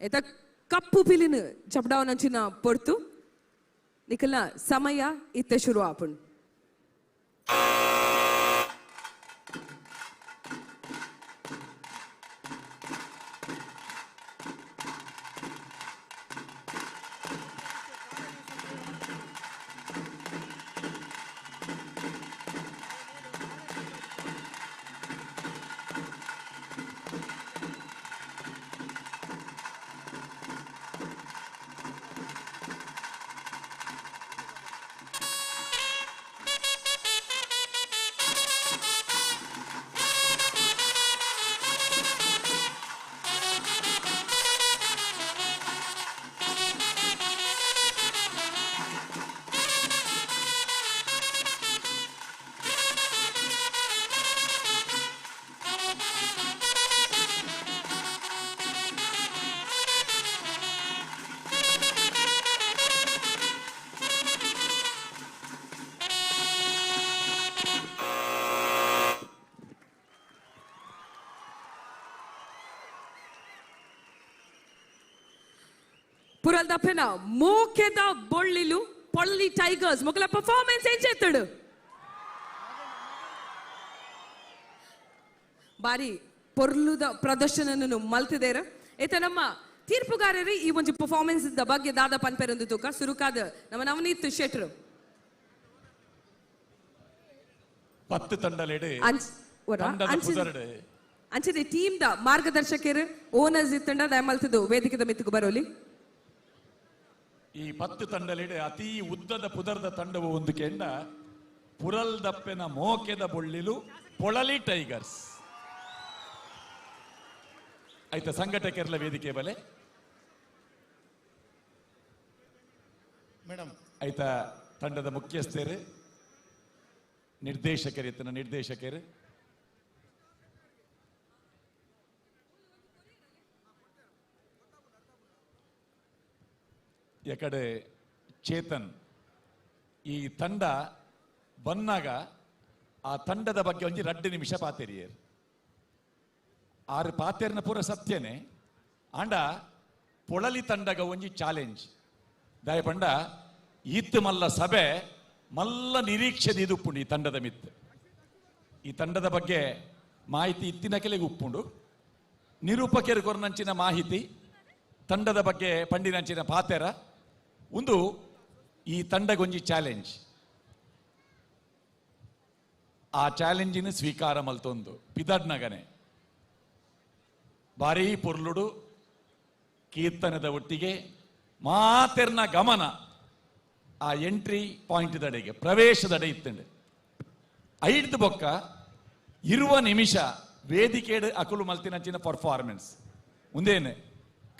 ಎತ ಕಪ್ಪು ಪಿಲಿನ ಚಪ್ಡಾವನಂಚಿನ ಪೊರ್ತು ನಿಕಲ್ನ ಸಮಯ ಇತ್ತೆ ಶುರು ಆಪುಂಡು. ಪುರಲ್ದಪ್ಪೆನ ಮೋಕೆದ ಬೊಳ್ಳಿಲು ಪೊಳ್ಳಿ ಟೈಗರ್ಸ್ ಮೊಕಲ ಪರ್ಫಾರ್ಮೆನ್ಸ್ ಏನ್ చేస్తాడు ಬಾರಿ ಪೊರ್ಲುದ ಪ್ರದರ್ಶನವನ್ನು ಮಲ್ತಿದೇರ. ಏತ ನಮ್ಮ ತೀರ್ಪುಗಾರರು ಈ ಒಂಜಿ ಪರ್ಫಾರ್ಮೆನ್ಸ್ the ಬಗ್ಗೆ ದಾದ ಪನ್ಪೆರೊಂದು ತೂಕ ಸುರುಕಾದ ನಮ್ಮ ನವನೀತ್ ಶೆಟ್ರು 10 ತಂಡಲೆಡೆ ಅಂಚನೆ ಟೀಮ್ the ಮಾರ್ಗದರ್ಶಕರು ಓನರ್ಸ್ ಇತ್ತಂಡ ದಯಮಲ್ತದು ವೇದಿಕೆದ ಮಿತ್ತುಕು ಬರೋಲಿ. ಈ 10 ತಂಡಲಿಡೆ ಅತಿ ಉದ್ದದ ಪುದರ್ದ ತಂಡವು ಒಂದು ಕೆಂಡ ಪುರಲ್ದಪ್ಪೆನ ಮೋಕೆದ ಬೊಳ್ಳಿಲು ಪೊಳಲಿ ಟೈಗರ್ಸ್. ಆಯ್ತಾ ಸಂಘಟಕರಲ ವೇದಿಕೆ ಬಲೆ ಮೇಡಮ್. ಆಯ್ತಾ ತಂಡದ ಮುಖ್ಯಸ್ಥರು ನಿರ್ದೇಶಕರು ಇತ್ತನ ನಿರ್ದೇಶಕರು ಯಕಡೆ ಚೇತನ್ ಈ ತಂಡ ಬಂದಾಗ ಆ ತಂಡದ ಬಗ್ಗೆ ಒಂಜಿ 2 ನಿಮಿಷ ಪಾತೆರಿಯರ್ ಆರು ಪಾತೆರ್ನ ಪೂರ ಸತ್ಯನೇ ಆಂಡ ಪೊಳಲಿ ತಂಡಗ ಒಂಜಿ ಚಾಲೆಂಜ್ ದಯಪಂಡ ಈತ್ ಮಲ್ಲ ಸಭೆ ಮಲ್ಲ ನಿರೀಕ್ಷೆ ಉಪ್ಪುಂಡು ಈ ತಂಡದ ಮಿತ್. ಈ ತಂಡದ ಬಗ್ಗೆ ಮಾಹಿತಿ ಇತ್ತಿನ ಕೆಲಗೆ ಉಪ್ಪುಂಡು ನಿರೂಪಕರು ಕೊರ್ನಂಚಿನ ಮಾಹಿತಿ ತಂಡದ ಬಗ್ಗೆ ಪಂಡಿನಂಚಿನ ಪಾತೆರ ಒಂದು ಈ ತಂಡಗೊಂಜಿ ಚಾಲೆಂಜ್. ಆ ಚಾಲೆಂಜಿನ ಸ್ವೀಕಾರ ಮಲ್ತೊಂದು ಪಿದಡ್ನಗನೆ ಭಾರೀ ಪೊರ್ಲುಡು ಕೀರ್ತನದ ಒಟ್ಟಿಗೆ ಮಾತೆರ್ನ ಗಮನ ಆ ಎಂಟ್ರಿ ಪಾಯಿಂಟ್ ದಡೆಗೆ ಪ್ರವೇಶದಡೆ ಇತ್ತಂಡೆ. ಐದು ಬೊಕ್ಕ 20 ನಿಮಿಷ ವೇದಿಕೆಡು ಅಕುಲು ಮಲ್ತಿನಂಚಿನ ಪರ್ಫಾರ್ಮೆನ್ಸ್ ಮುಂದೇನೆ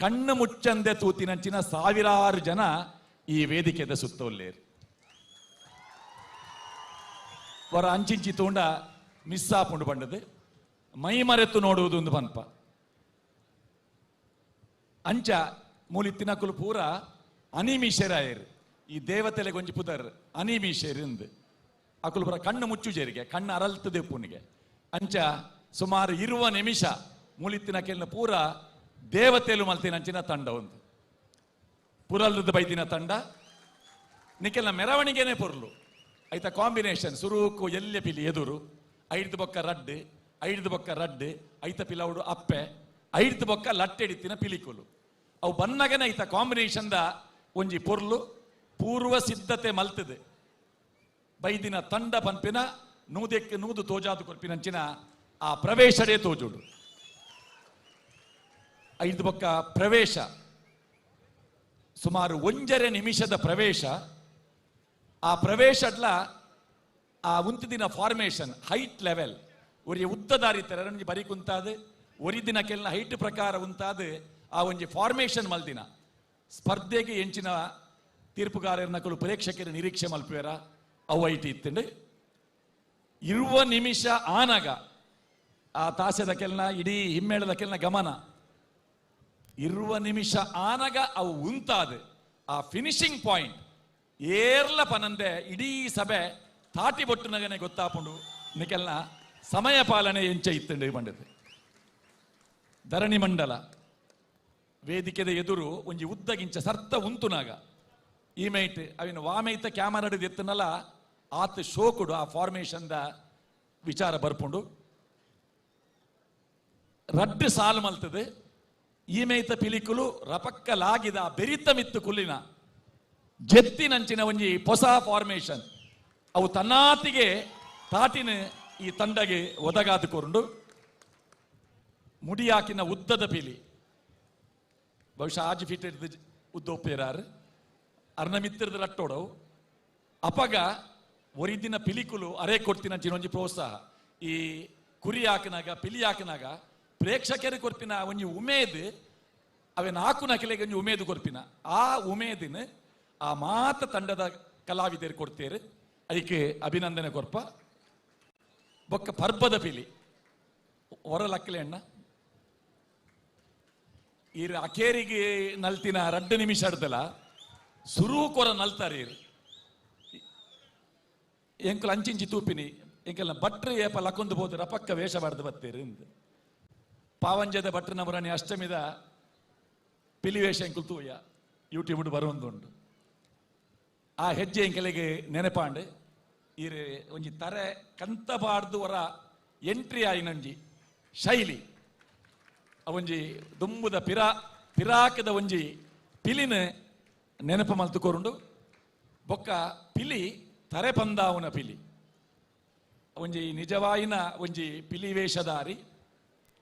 ಕಣ್ಣು ಮುಚ್ಚಂದೆ ತೂತಿನಂಚಿನ ಸಾವಿರಾರು ಜನ ಈ ವೇದಿಕೆದ ಸುತ್ತೊಲ್ಲೇರು. ವರ ಅಂಚಿಂಚಿ ತೂಂಡ ಮಿಸ್ ಆಪುಂಡು ಬಂಡದು ಮೈ ಮರೆತು ನೋಡುವುದು ಒಂದು ಪನ್ಪ ಅಂಚ ಮೂಲಿತ್ತಿನಕುಲು ಪೂರ ಅನಿಮೀಶರಾಯರು. ಈ ದೇವತೆಲೆ ಗೊಂಜಿ ಪುದರ್ ಅನಿಮೀಶರಿಂದು ಅಕುಲು ಪೂರ ಕಣ್ಣು ಮುಚ್ಚು ಜೇರಿಗೆ ಕಣ್ಣು ಅರಲ್ತದೆ ಪುನಿಗೆ ಅಂಚ ಸುಮಾರು 20 ನಿಮಿಷ ಮೂಲಿತ್ತಿನ ಕೆಲ್ನ ಪೂರ ದೇವತೆಲು ಮಲ್ತಿನಂಚಿನ ತಂಡ ಒಂದು ಪುರಲ್ದ ಬೈದಿನ ತಂಡ ನಿಕ್ಕೆಲ್ಲ ಮೆರವಣಿಗೆನೆ ಪೊರ್ಲು ಐತ ಕಾಂಬಿನೇಷನ್ ಸುರುಕು ಎಲ್ಲೆ ಪಿಲಿ ಎದುರು ಐದು ಬೊಕ್ಕ ರಡ್ಡು ಐದು ಬೊಕ್ಕ ರಡ್ಡು ಐತ ಪಿಲೌಡು ಅಪ್ಪೆ ಐದು ಬೊಕ್ಕ ಲಟ್ಟೆಡಿತ್ತಿನ ಪಿಲಿಕುಲು ಅವು ಬನ್ನಗನೆ ಐತ ಕಾಂಬಿನೇಷನ್ದ ಒಂಜಿ ಪೊರ್ಲು ಪೂರ್ವ ಸಿದ್ಧತೆ ಮಲ್ತದೆ ಬೈದಿನ ತಂಡ ಪನ್ಪಿನ ನೂದೆಕ್ಕೆ ನೂದು ತೋಜಾದು ಕೊರ್ಪಿನಂಚಿನ ಆ ಪ್ರವೇಶಡೇ ತೋಜುಡು. ಐದು ಬೊಕ್ಕ ಪ್ರವೇಶ ಸುಮಾರು 1.5 ನಿಮಿಷದ ಪ್ರವೇಶ. ಆ ಪ್ರವೇಶಡ್ಲ ಆ ಉಂತಿದಿನ ಫಾರ್ಮೇಷನ್ ಹೈಟ್ ಲೆವೆಲ್ ಒರಿಯ ಉದ್ದದಾರಿ ತೆರಂಜಿ ಬರಿ ಕುಂತಾದ ಒರಿ ದಿನ ಕೆಲ್ನ ಹೈಟ್ ಪ್ರಕಾರ ಉಂತಾದ ಆ ಒಂಜಿ ಫಾರ್ಮೇಷನ್ ಮಲ್ದಿನ ಸ್ಪರ್ಧೆಗೆ ಎಂಚಿನ ತೀರ್ಪುಗಾರರ ಪ್ರೇಕ್ಷಕರ ನಿರೀಕ್ಷೆ ಮಲ್ಪುವೆರ ಅವು ಐಟಿ ಇತ್ತಂಡು. 20 ನಿಮಿಷ ಆನಾಗ ಆ ತಾಸೆದ ಕೆಲ್ನ ಇಡೀ ಹಿಮ್ಮೇಳದ ಕೆಲ್ನ ಗಮನ 20 ನಿಮಿಷ ಆನಾಗ ಅವು ಉಂತಾದ ಆ ಫಿನಿಶಿಂಗ್ ಪಾಯಿಂಟ್ ಏರ್ಲ ಪನಂದೆ ಇಡೀ ಸಭೆ ತಾಟಿ ಬೊಟ್ಟುನಗನೆ ಗೊತ್ತಾಪುಂಡು ನಿಕೆಲ್ನ ಸಮಯ ಪಾಲನೆ ಎಂಚ ಇತ್ತಂಡು ಬಂಡದು. ಧರಣಿ ಮಂಡಲ ವೇದಿಕೆದ ಎದುರು ಒಂಜಿ ಉದ್ದಗಿಂಚ ಸರ್ತ ಉಂತುನಾಗ ಈ ಮೈಟ್ ಅವಿನ ವಾಮೈತ ಕ್ಯಾಮರಾಡ್ ಎತ್ತನಲ್ಲ ಆತ ಶೋಕುಡು ಆ ಫಾರ್ಮೇಷನ್ the ವಿಚಾರ ಬರ್ಪುಂಡು. ರಡ್ಡು ಸಾಲು ಮಲ್ತದೆ ಈ ಮೈತ ಪಿಲಿಕುಲು ರಪಕ್ಕ ಲಾಗಿದ ಬೆರಿತ ಮಿತ್ತು ಕುಲ್ಲಿನ ಜೆತ್ತಿನಂಚಿನ ಒಂಜಿ ಹೊಸ ಫಾರ್ಮೇಷನ್ ಅವು ತನ್ನಾತಿಗೆ ತಾಟಿನ ಈ ತಂಡಗೆ ಒದಗಾದು ಕೊರುಂಡು. ಮುಡಿಯಾಕಿನ ಉದ್ದದ ಪಿಲಿ ಬಹುಶಃ ಆಜಿ ಫೀಟ್ ಹಿಡ್ದು ಉದ್ದ ಒಪ್ಪೇರಾರು ಅರ್ನ ಮಿತ್ತಿರದ ರಟ್ಟೋಡವು ಅಪಗ ಒರಿದಿನ ಪಿಲಿಕುಲು ಅರೆ ಕೊಡ್ತಿನ ಒಂಜಿ ಪ್ರೋತ್ಸಾಹ. ಈ ಕುರಿ ಹಾಕಿನಾಗ ಪಿಲಿ ಹಾಕಿನಾಗ ಪ್ರೇಕ್ಷಕರು ಕೊರ್ಪಿನ ಒಂಜಿ ಉಮೇದ್ ಅವೆ ನಾಲ್ಕು ನಕಲೆಗೆ ಒಂಜಿ ಉಮೇದು ಕೊರ್ಪಿನ ಆ ಉಮೇದಿನ ಆ ಮಾತ ತಂಡದ ಕಲಾವಿದರು ಕೊಡ್ತೇರು. ಅದಕ್ಕೆ ಅಭಿನಂದನೆ ಕೊರ್ಪ. ಬೊಕ್ಕ ಪರ್ಬದ ಪಿಲಿ ಹೊರಲಕ್ಕಲೆ ಅಣ್ಣ ಈರ್ ಅಕೇರಿಗೆ ನಲ್ತಿನ 2 ನಿಮಿಷ ಅಡ್ದಲ್ಲ ಸುರು ಕೊರ ನಲ್ತಾರೆ ಈರ್ ಎಂಕಲ್ ಅಂಚಿಂಚಿ ತೂಪಿನಿ ಎಂಕೆಲ್ಲ ಭಟ್ರು ಏಪ ಲಕ್ಕೊಂದು ಬೋದು ರಪಕ್ಕ ವೇಷ ಬಾರ್ದು ಬತ್ತೀರಿ ಇಂದು ಪಾವಂಜದ ಭಟ್ರು ನಮರಾಣಿ ಅಷ್ಟಮಿದ ಪಿಲಿ ವೇಷ ಎಂಕುಲ್ ತೂಯ ಯೂಟ್ಯೂಬ್ ಬರುವಂದುಂಡು. ಆ ಹೆಜ್ಜೆ ಎಂಕಲೆಗೆ ನೆನಪಾಂಡು ಈರ್ ಒಂಜಿ ತರೆ ಕಂತ ಬಾರ್ದು ಹೊರ ಎಂಟ್ರಿ ಆಯಿನಂಜಿ ಶೈಲಿ ಒಂಜಿ ದುಂಬುದ ಪಿರಾಕದ ಒಂಜಿ ಪಿಲಿನ ನೆನಪು ಮಲ್ತುಕೊರುಂಡು. ಬೊಕ್ಕ ಪಿಲಿ ತರೆ ಪಂದಾವುನ ಪಿಲಿ ಒಂಜಿ ನಿಜವಾಯಿನ ಒಂಜಿ ಪಿಲಿ ವೇಷಧಾರಿ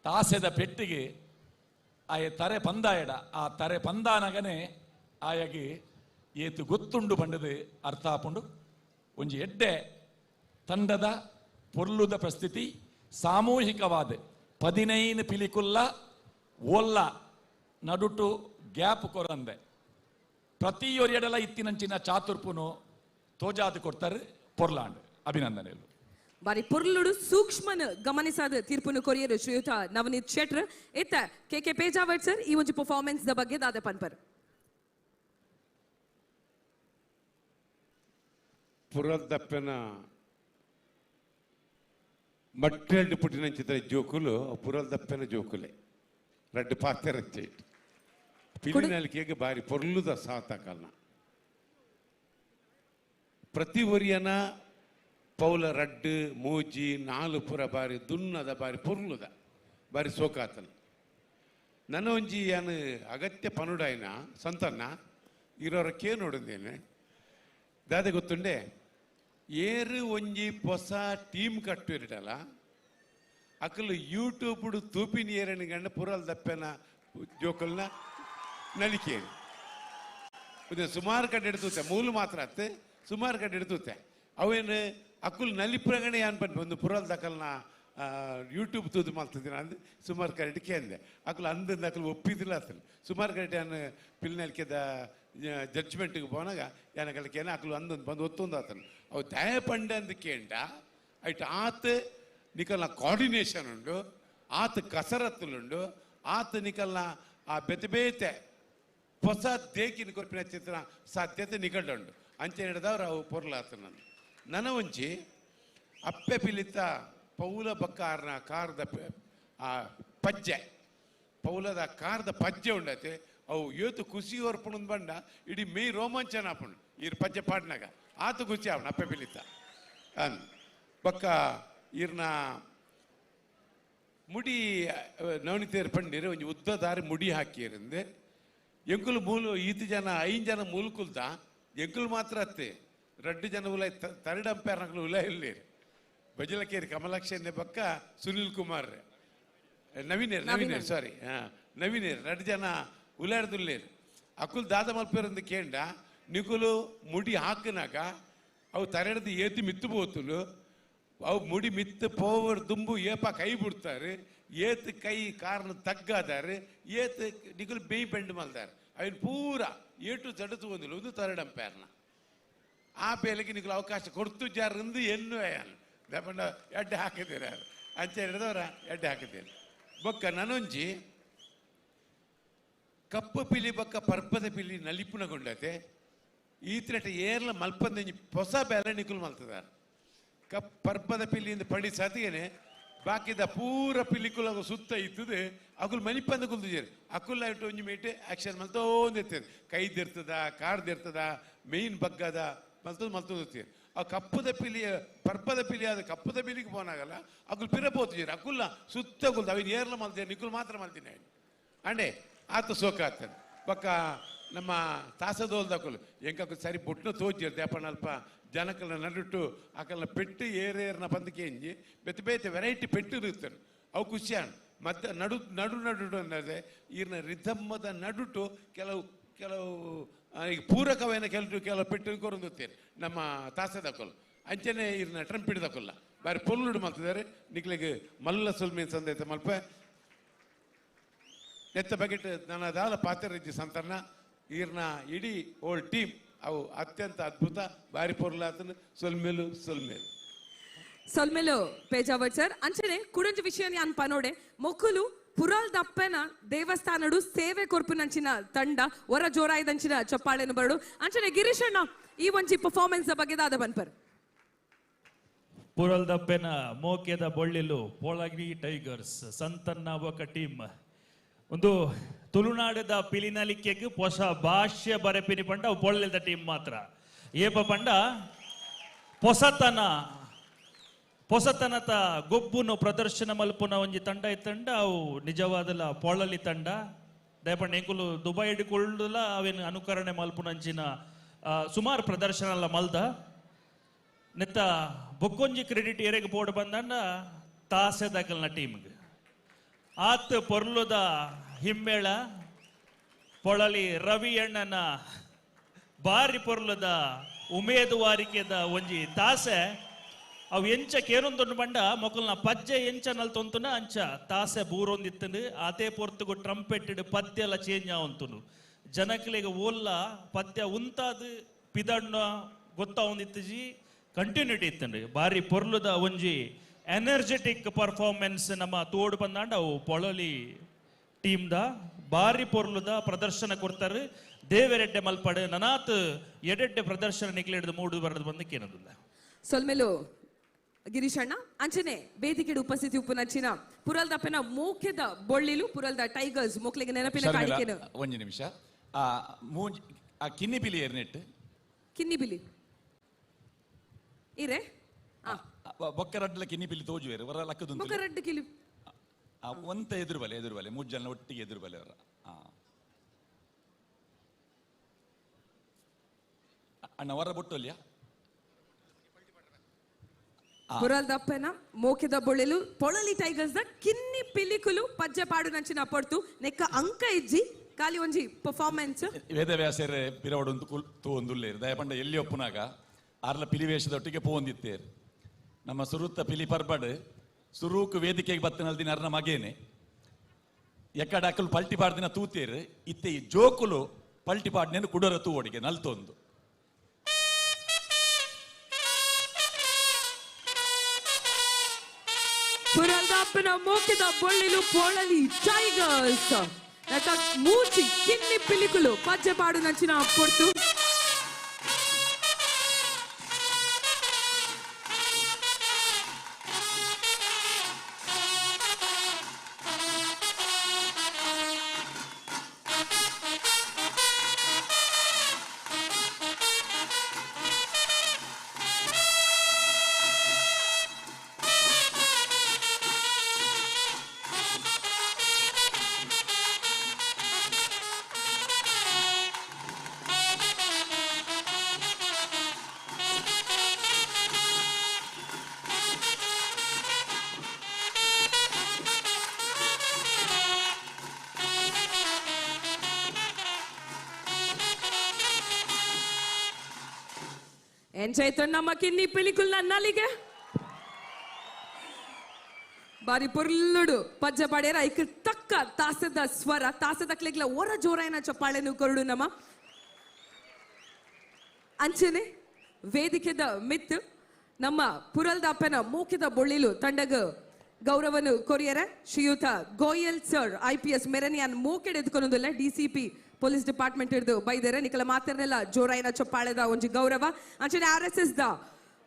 ತಾಸೆದ ಪೆಟ್ಟಿಗೆ ಆಯ ತರೆ ಪಂದಾಯಡ ಆ ತರೆ ಪಂದಾನಗನೆ ಆಯಗೆ ಏತು ಗೊತ್ತುಂಡು ಬಂಡದು ಅರ್ಥ ಆಪುಂಡು. ಒಂಜಿ ಎಡ್ಡೆ ತಂಡದ ಪೊರ್ಲುದ ಪ್ರಸ್ಥಿತಿ ಸಾಮೂಹಿಕವಾದ 15 ಪಿಲಿಕುಲ್ಲ ಒಲ್ಲ ನಡುಟು ಗ್ಯಾಪ್ ಕೊರಂದೆ ಪ್ರತಿಯೊರಿಯಡಲ ಇತ್ತಿನಂಚಿನ ಚಾತುರ್ಪುನು ತೋಜಾದು ಕೊಡ್ತಾರೆ ಪೊರ್ಲಾಂಡ್. ಅಭಿನಂದನೆಗಳು. ಬಾರಿ ಪೊರ್ಲುಡು ಸೂಕ್ಷ್ಮನ ಗಮನಿಸಾದ ತೀರ್ಪುನು ಕೊರಿಯರು ಶ್ರೀಯುತ ನವನೀತ್ ಶೆಟ್ರ್. ಇತ್ತ ಕೆ ಕೆ ಪೇಜಾವರ್ ಸರ್ ಈ ಒಂಜಿ ಪರ್ಫಾರ್ಮೆನ್ಸ್ the ಬಗ್ಗೆ ದಾದ ಪನ್ಪರ್. ಪುರದಪ್ಪನ ಮಟ್ಟೆರಡು ಪುಟ್ಟಿನಂಚಿತ ಜೋಕುಲು ಪುರದಪ್ಪನ ಜೋಕುಲೆ ರಡ್ಡು ಪಾತೆರಚ್ಚೆ ಪಿಲಿನಲಿಕೆಗೆ ಬಾರಿ ಪೊರ್ಲುದ ಸಾತಕಲ್ನ ಪ್ರತಿ ಒರಿಯನ ಪೌಲ ರಡ್ಡು ಮೂಜಿ ನಾಲು ಪುರ ಬಾರಿ ದುನ್ನದ ಬಾರಿ ಪೊರ್ಲುದ ಬಾರಿ ಸೋಕಾತನ. ನನ್ನ ಒಂಜಿ ಯಾನು ಅಗತ್ಯ ಪನುಡಾಯ್ನ ಸಂತನ್ನ ಇರೋರಕ್ಕೆ ನೋಡಿದ್ದೇನೆ ದಾದೆ ಗೊತ್ತುಂಡೆ ಏರು ಒಂಜಿ ಹೊಸ ಟೀಮ್ ಕಟ್ಟಿರಲ್ಲ ಅಕಲು ಯೂಟ್ಯೂಬ್ ತೂಪಿನ ಏರని ಗಂಡ ಪುರಲ್ ದಪ್ಪೆನ ಜೋಕಲ್ನ ನಲಿಕೇರಿ ಸುಮಾರು ಕಡೆ ಎಡ್ತೂತೆ ಮೂಲು ಮಾತ್ರ ಅತ್ತೆ ಸುಮಾರು ಕಡೆ ಎಡ್ತೂತೆ ಅವೇನು ಅಕುಲ್ ನಲಿಪುರಗಣೆ ಏನ್ ಪನ್ಪೆ ಒಂದು ಪುರಲ್ ದಕಲ್ನ ಯೂಟ್ಯೂಬ್ ತೂದು ಮಾಡ್ತಿದ್ದೀನಿ ಅಂದು ಸುಮಾರು ಕರೆಕ್ಟ್ ಕೇಂದೆ ಅಕುಲು ಅಂದಿಂದ ಅಕಲು ಒಪ್ಪಿದಿಲ್ಲ ಅತನು ಸುಮಾರು ಕರೆಕ್ಟ್ ಏನು ಪಿಲ್ನಲ್ಕೆದ ಜಡ್ಜ್ಮೆಂಟ್ಗೆ ಪೋನಾಗ ಏನಕಲ್ಕೇನ ಅಕಲು ಅಂದೊಂದು ಬಂದು ಒತ್ತೊಂದು ಆತನು ಅವು ದಯ ಪಂಡೆ ಅಂದ ಕೇಂಡ ಐಟ್ ಆತ ನಿಕಲ್ನ ಕೋಆರ್ಡಿನೇಷನ್ ಉಂಡು ಆತ ಕಸರತ್ತುಲುಂಡು ಆತ ನಿಕಲ್ನ ಆ ಬೆತೆ ಬೇತೆ ಹೊಸ ದೇಕಿನ ಕೊರ್ಪಿನ ಚಿತ್ರ ಸಾಧ್ಯತೆ ನಿಕಂಡುಂಡು ಅಂಚೆ ಹಿಡಿದವ್ರು ಅವು ಪೊರ್ಲಾತ ನಾನು ನನ್ನ ಒಂಜಿ ಅಪ್ಪೆ ಪಿಲಿತ ಪೌಲ ಬಕ್ಕಾರ್ನ ಕಾರದ ಆ ಪಜ್ಜೆ ಪೌಲದ ಕಾರದ ಪಜ್ಜೆ ಉಂಡತೆ ಅವು ಏತು ಖುಷಿ ಹೊರ್ಪುಣಂದು ಬಂಡ ಇಡೀ ಮೇ ರೋಮಾಂಚನ ಆಪುಂಡು ಈರ್ ಪಜ್ಜೆ ಪಾಡ್ನಾಗ ಆತು ಖುಷಿ ಅವನು ಅಪ್ಪೆ ಪಿಲಿತ ಅನ್ ಬಕ್ಕ ಈರ್ನ ಮುಡಿ ನವನಿತೇರು ಪಂಡಿರು ಒಂಜಿ ಉದ್ದ ದಾರಿ ಮುಡಿ ಹಾಕಿರಂದೆ ಎಂಕುಲು ಮೂಲು ಈತು ಜನ ಐದು ಜನ ಮೂಲಕುಲ್ದ ಎಂಕುಲು ಮಾತ್ರ ಅತ್ತೆ ರಡ್ಡು ಜನ ಉಲ ತರ್ಡ್ ಅಂಪೈರ್ ನಕಲು ಉಲ ಇಲ್ಲೇರು ಬಜಲಕೇರಿ ಕಮಲಾಕ್ಷನ್ನೆ ಪಕ್ಕ ಸುನಿಲ್ ಕುಮಾರ್ ನವೀನೇರ್ ನವೀನೇರ್ ಸಾರಿ ಹಾಂ ನವೀನೇರ್ ರಡ್ಡು ಜನ ಉಲಾಡ್ದುಲ್ಲೇರು ಅಕುಲ್ ದಾದ ಮಲ್ಪೇರಂದು ಕೇಂಡ ನಿಕುಲು ಮುಡಿ ಹಾಕಿನಾಗ ಅವು ತರೆಡ್ದು ಏತಿ ಮಿತ್ತು ಪೋತುಲು ಅವು ಮುಡಿ ಮಿತ್ತು ಪೋವರ್ ದುಂಬು ಏಪ ಕೈ ಬಿಡ್ತಾರೆ ಏತ್ ಕೈ ಕಾರ್ನ ತಗ್ಗಾದಾರೆ ಏತ್ ನಿಕುಲು ಬೇಯ್ ಬೆಂಡು ಮಲ್ದಾರೆ ಅವಿನ ಪೂರ ಏಟು ಜಡತು ಒಂದಿಲ್ಲ ಒಂದು ತರಡ್ ಅಂಪೈರ್ನ ಆ ಬೇಲೆಗೆ ನಿಕುಲು ಅವಕಾಶ ಕೊಡ್ತು ಜಾರಂದು ಎನ್ನು ದಪ್ಪಂಡ ಎಡ್ಡೆ ಹಾಕಿದ್ದೀರ ಅಂಚೆ ಹಿಡಿದವರ ಎಡ್ಡೆ ಹಾಕಿದ್ದೀರಿ ಬೊಕ್ಕ ನನೊಂಜಿ ಕಪ್ಪು ಪಿಲಿ ಬೊಕ್ಕ ಪರ್ಪದ ಪಿಲಿ ನಲಿಪುನಗೊಂಡತೆ ಈತ್ರಟ ಏರ್ಲ ಮಲ್ಪಂದಂಜಿ ಹೊಸ ಬೇಲೆ ನಿಕುಲು ಮಲ್ತದಾರ ಕಪ್ ಪರ್ಪದ ಪಿಲಿಯಿಂದ ಪಡಿ ಸತಿಗೆನೆ ಬಾಕಿದ ಪೂರ ಪಿಲಿಕುಲಗ ಸುತ್ತ ಇತ್ತದು ಅಕುಲು ಮನಿಪಂದ ಕುಲ್ದಿಜೇರು ಅಕುಲ್ ಐಟ್ ಒಂಜಿ ಮೇಟೆ ಆಕ್ಷನ್ ಮಲ್ತೋಂದಿರ್ತಾರೆ ಕೈದಿರ್ತದ ಕಾರ್ದಿರ್ತದ ಮೇಯ್ನ್ ಬಗ್ಗದ ಮಲ್ತದ ಮಲ್ತೋದಿರ್ತೀರಿ ಆ ಕಪ್ಪದ ಪಿಲಿಯ ಪರ್ಪದ ಪಿಲಿ ಆದ ಕಪ್ಪದ ಪಿಲಿಗೆ ಪೋನಾಗಲ್ಲ ಅಕುಲು ಪಿರ ಪೋತಿಜೇರು ಅಕುಲ್ಲ ಸುತ್ತ ಕುಲ್ದು ಅವಿನ ಏರ್ಲ ಮಲ್ತೇನೆ ನಿಕುಲ್ ಮಾತ್ರ ಮಲ್ತೀನಿ ಅಂಡೆ ಆತ ಸೋಕ ಆಗ್ತಾನೆ ಬೊಕ್ಕ ನಮ್ಮ ತಾಸದೋಲ್ದಕುಲು ಎಂಕಕು ಸರಿ ಬೊಟ್ನ ತೋಜಿರ್ತೆ ಅಪ್ಪನ ಅಲ್ಪ ಜನಕಲ್ನ ನಡುಟ್ಟು ಅಕಲ್ನ ಪೆಟ್ಟು ಏರೇರ್ನ ಪಂದಕ್ಕೆ ಎಂಜಿ ಬೇತೆ ಬೇತೆ ವೆರೈಟಿ ಪೆಟ್ಟು ಇರುತ್ತಾರೆ ಅವು ಖುಷಿಯಾನ್ ಮತ್ತೆ ನಡು ನಡು ನಡುಟು ಅನ್ನೋದೇ ಈರ್ನ ರಿಧಮ್ಮದ ನಡುಟು ಕೆಲವು ಕೆಲವು ಈಗ ಪೂರಕವೇನ ಕೆಲವು ಕೆಲವು ಪೆಟ್ಟು ಕೊರೊಂದುತ್ತೇನೆ ನಮ್ಮ ತಾಸದಕೊಲ್ ಅಂಚನೆ ಈರ್ನ ಟ್ರಂಪಿಡ್ದಕೊಲ್ಲ ಬಾರಿ ಪೊಲ್ಲುಡು ಮಲ್ತಿದ್ದಾರೆ ನಿಕ್ಲಿಗೆ ಮಲ್ಲ ಸುಲ್ಮೀನ್ ಸಂದೈತೆ ಮಲ್ಪ ನೆತ್ತ ಬಗೆಟ್ ನನ್ನ ದಾಲ ಪಾತ್ರ ಸಂತರ್ನ ಈರ್ನ ಇಡೀ ಓಲ್ಡ್ ಟೀಮ್ ಅವು ಅತ್ಯಂತ ಅದ್ಭುತ ಬಾರಿ ಪೊರ್ಲಾತನ ಸೊಲ್ಮೇಲು ಸೊಲ್ಮೇಲು ಸೊಲ್ಮೇಲು ಪೇಜಾವರ್ ಸರ್ ಅಂಚನೆ ಕುಡಂಜಿ ವಿಷಯ ಯಾನ್ ಪನೋಡೆ ಮೊಕ್ಕುಲು ಪುರಲ್ ದಪ್ಪೆನ ದೇವಸ್ಥಾನಡು ಸೇವೆ ಕೊರ್ಪುನಂಚಿನ ತಂಡ ಹೊರ ಜೋರಾಯ್ದಂಚಿನ ಚಪ್ಪಾಳೆನು ಬರಡು ಅಂಚನೆ ಗಿರೀಶಣ್ಣ ಈ ಒಂಜಿ ಪರ್ಫಾರ್ಮೆನ್ಸ್ ಬಗ್ಗೆ ದಾದ ಬನ್ಪರ್ ಪುರಲ್ ದಪ್ಪೆನ ಮೋಕೆದ ಬೊಳ್ಳಿಲು ಪೋಳಗಿ ಟೈಗರ್ಸ್ ಸಂತನ್ನ ಒಕ ಟೀಮ್ ಒಂದು ತುಳುನಾಡದ ಪಿಲಿನಲಿಕೆಗ್ ಹೊಸ ಭಾಷ್ಯ ಬರೆಪಿನಿ ಪಂಡ ಅವು ಪೊಳ್ಳೆದ ಟೀಮ್ ಮಾತ್ರ ಏಪ ಪಂಡ ಪೊಸತನ ಪೊಸತನತ ಗೊಬ್ಬುನು ಪ್ರದರ್ಶನ ಮಲ್ಪುನ ಒಂಜಿ ತಂಡ ಇತ್ತಂಡ ಅವು ನಿಜವಾದಲ ಪೊಳಲಿ ತಂಡ ದಯಪಂಡ ಎಂಕುಲು ದುಬೈ ಹಿಡ್ಕೊಳ್ಳುಲ ಅವೇನು ಅನುಕರಣೆ ಮಲ್ಪುನಂಚಿನ ಸುಮಾರು ಪ್ರದರ್ಶನ ಎಲ್ಲ ಮಲ್ದ ನೆತ್ತ ಬೊಕ್ಕೊಂಜಿ ಕ್ರೆಡಿಟ್ ಏರೆಗ್ ಬೋರ್ಡ್ ಬಂದಂಡ ತಾಸೆದಕಲ್ನ ಟೀಮ್ಗೆ ಆತ್ ಪೊರ್ಲುದ ಹಿಮ್ಮೇಳ ಪೊಳಲಿ ರವಿ ಅಣ್ಣನ ಬಾರಿ ಪೊರ್ಲುದ ಉಮೇದುವಾರಿಕೆದ ಒಂಜಿ ತಾಸೆ ಅವು ಎಂಚ ಕೇರೊಂದೊಂದು ಬಂಡ ಮೊಕಲ್ನ ಪಜ್ಜೆ ಎಂಚ ನಲ್ತೊಂತುನ ಅಂಚ ತಾಸೆ ಬೂರೊಂದಿತ್ತಂಡು ಆತೇ ಪೊರ್ತುಗು ಟ್ರಂಪೆಟ್ಟೆಡ್ ಪದ್ಯ ಎಲ್ಲ ಚೇಂಜ್ ಆವಂತುನು ಜನಕ್ಲೆಗ್ ಓಲ್ಲ ಪದ್ಯ ಉಂತಾದ್ ಪಿದಣ್ಣ ಗೊತ್ತಾವೊಂದಿತ್ತಜಿ ಕಂಟಿನ್ಯೂಟಿ ಇತ್ತಂಡು ಬಾರಿ ಪೊರ್ಲುದ ಒಂಜಿ ಎನರ್ಜೆಟಿಕ್ ಪರ್ಫಾರ್ಮೆನ್ಸ್ ನಮ್ಮ ತೋಡು ಬಂದಾಂಡ ಅವು ಪೊಳಲಿ ಟೀಮ್ದ ಬಾರಿ ಪೊರ್ಲುದ ಪ್ರದರ್ಶನ ಕೊಡ್ತಾರೆ ದೇವರೆಡ್ಡೆ ಮಲ್ಪಡು ನನಾತ್ ಎಡೆಡ್ಡೆ ಪ್ರದರ್ಶನ ನಿಕ್ಲೆಡ್ದು ಮೂಡು ಬರದು ಬಂದಕ್ಕೆ ಏನದಿಲ್ಲ ಸೊಲ್ಮೇಲು ಗಿರೀಶಣ್ಣ ಅಂಚನೆ ವೇದಿಕೆಡ್ ಉಪಸ್ಥಿತಿ ಉಪ್ಪುನಂಚಿನ ಪುರಲ್ ದಪ್ಪೆನ ಮೋಕೆದ ಬೊಳ್ಳಿಲು ಪುರಲ್ದ ಟೈಗರ್ಸ್ ಮೋಕ್ಲೆಗೆ ನೆನಪಿನ ಕಾಣಿಕೆನು ಒಂಜಿ ನಿಮಿಷ ಆ ಮೂಂಜಿ ಆ ಕಿನ್ನಿ ಪಿಲಿ ಏರ್ನೆಟ್ ಕಿನ್ನಿ ಬಿಲಿ ಇರೆ ಬೊಕ್ಕರಡ್ಲ ಕಿನ್ನಿ ಪಿಲಿ ತೋಜುವೇರು ವರ ಲಕ್ಕದುಂತು ಬೊಕ್ಕರಡ್ಡು ಕಿಲಿ ಒಂತ ಎದುರು ಬಲೆ ಎದುರು ಬಲೆ ಮೂರು ಜನ ಒಟ್ಟಿಗೆ ಎದುರು ಬಲೆ ಅವರ ಅಣ್ಣ ವರ ಬೊಟ್ಟೊಲ್ಯಾ ಪುರಲ್ ದಪ್ಪೆನ ಮೋಕೆದ ಬೊಳ್ಳೆಲು ಪೊಳಲಿ ಟೈಗರ್ಸ್ the ಕಿನ್ನಿ ಪಿಲಿಕುಲು ಪಜ್ಜೆ ಪಾಡು ನಂಚಿನ ಪೊರ್ತು ನೆಕ್ಕ ಅಂಕ ಇಜ್ಜಿ ಖಾಲಿ ಒಂಜಿ ಪರ್ಫಾರ್ಮೆನ್ಸ್ ವೇದವ್ಯಾಸರೇ ಪಿರವಡೊಂದು ಕುಲ್ ತೂವೊಂದುಲ್ಲೇರು ದಯಪಂಡ ಎಲ್ಲಿ ಒಪ್ಪುನಾಗ ಆರ್ಲ ಪಿಲಿವೇಶದೊಟ್ಟಿಗೆ ಪೋವೊಂದಿತ್ತೇರು ನಮ್ಮ ಸುರುತ್ತ ಪಿಲಿ ಪರ್ಬಡ್ ಸುರೂಕ್ ವೇದಿಕೆಗೆ ಬತ್ತನಲ್ದಿನ ಅರ್ನ ಮಗೇನೆ ಎಕ್ಕಡ ಅಕಲು ಪಲ್ಟಿ ಪಾಡ್ದಿನ ತೂತೇರು ಇತ್ತೆ ಈ ಜೋಕುಲು ಪಲ್ಟಿ ಪಾಡ್ನೇನು ಕುಡರ ತೂವೊಡಿಗೆ ನಲ್ತೊಂದು ಪುರಲ್ದಾಪನ ಮೋಕೆದ ಬೊಳ್ಳಿಲು ಪೊಳಲಿ ಟೈಗರ್ಸ್ ಮೂಚಿ ಕಿನ್ನಿ ಪಿಲಿಕುಲು ಪಜ್ಜೆ ಪಾಡು ನಂಚಿನ ಪೊರ್ತು ಎಂಚಾಯ್ತು ನಮ್ಮ ಕಿನ್ನಿ ಪಿಲಿಕುಲ್ನ ನಲಿಗೆ ಬಾರಿ ಪೊರ್ಲುಡು ಪಜ್ಜ ಪಾಡ್ಯಾರ ಐಕ್ ತಕ್ಕ ತಾಸದ ಸ್ವರ ತಾಸದ ಕ್ಲೆಗ್ಲ ಒರ ಜೋರಾಯನ ಚಪ್ಪಾಳೆನು ಕೊರಡು ನಮ್ಮ ಅಂಚನೆ ವೇದಿಕೆದ ಮಿತ್ ನಮ್ಮ ಪುರಲ್ದಾಪನ ಮೂಕಿದ ಬೊಳ್ಳಿಲು ತಂಡಗ ಗೌರವನು ಕೊರಿಯರ ಶ್ರೀಯುತ ಗೋಯಲ್ ಸರ್ ಐಪಿಎಸ್ ಮೆರನಿಯಾನ್ ಮೂಕೆಡ್ ಎದ್ಕೊನೊಂದುಲ್ಲ ಡಿಸಿಪಿ ಪೊಲೀಸ್ ಡಿಪಾರ್ಟ್ಮೆಂಟ್ ಹಿಡಿದು ಬೈದರೆ ನಿಕಲ ಮಾತ್ರನೆಲ್ಲ ಜೋರಾಯಿನ ಚಪ್ಪಾಳೆದ ಒಂಜಿ ಗೌರವ ಅಂಚನೆ ಆರ್ ಎಸ್ ಎಸ್ the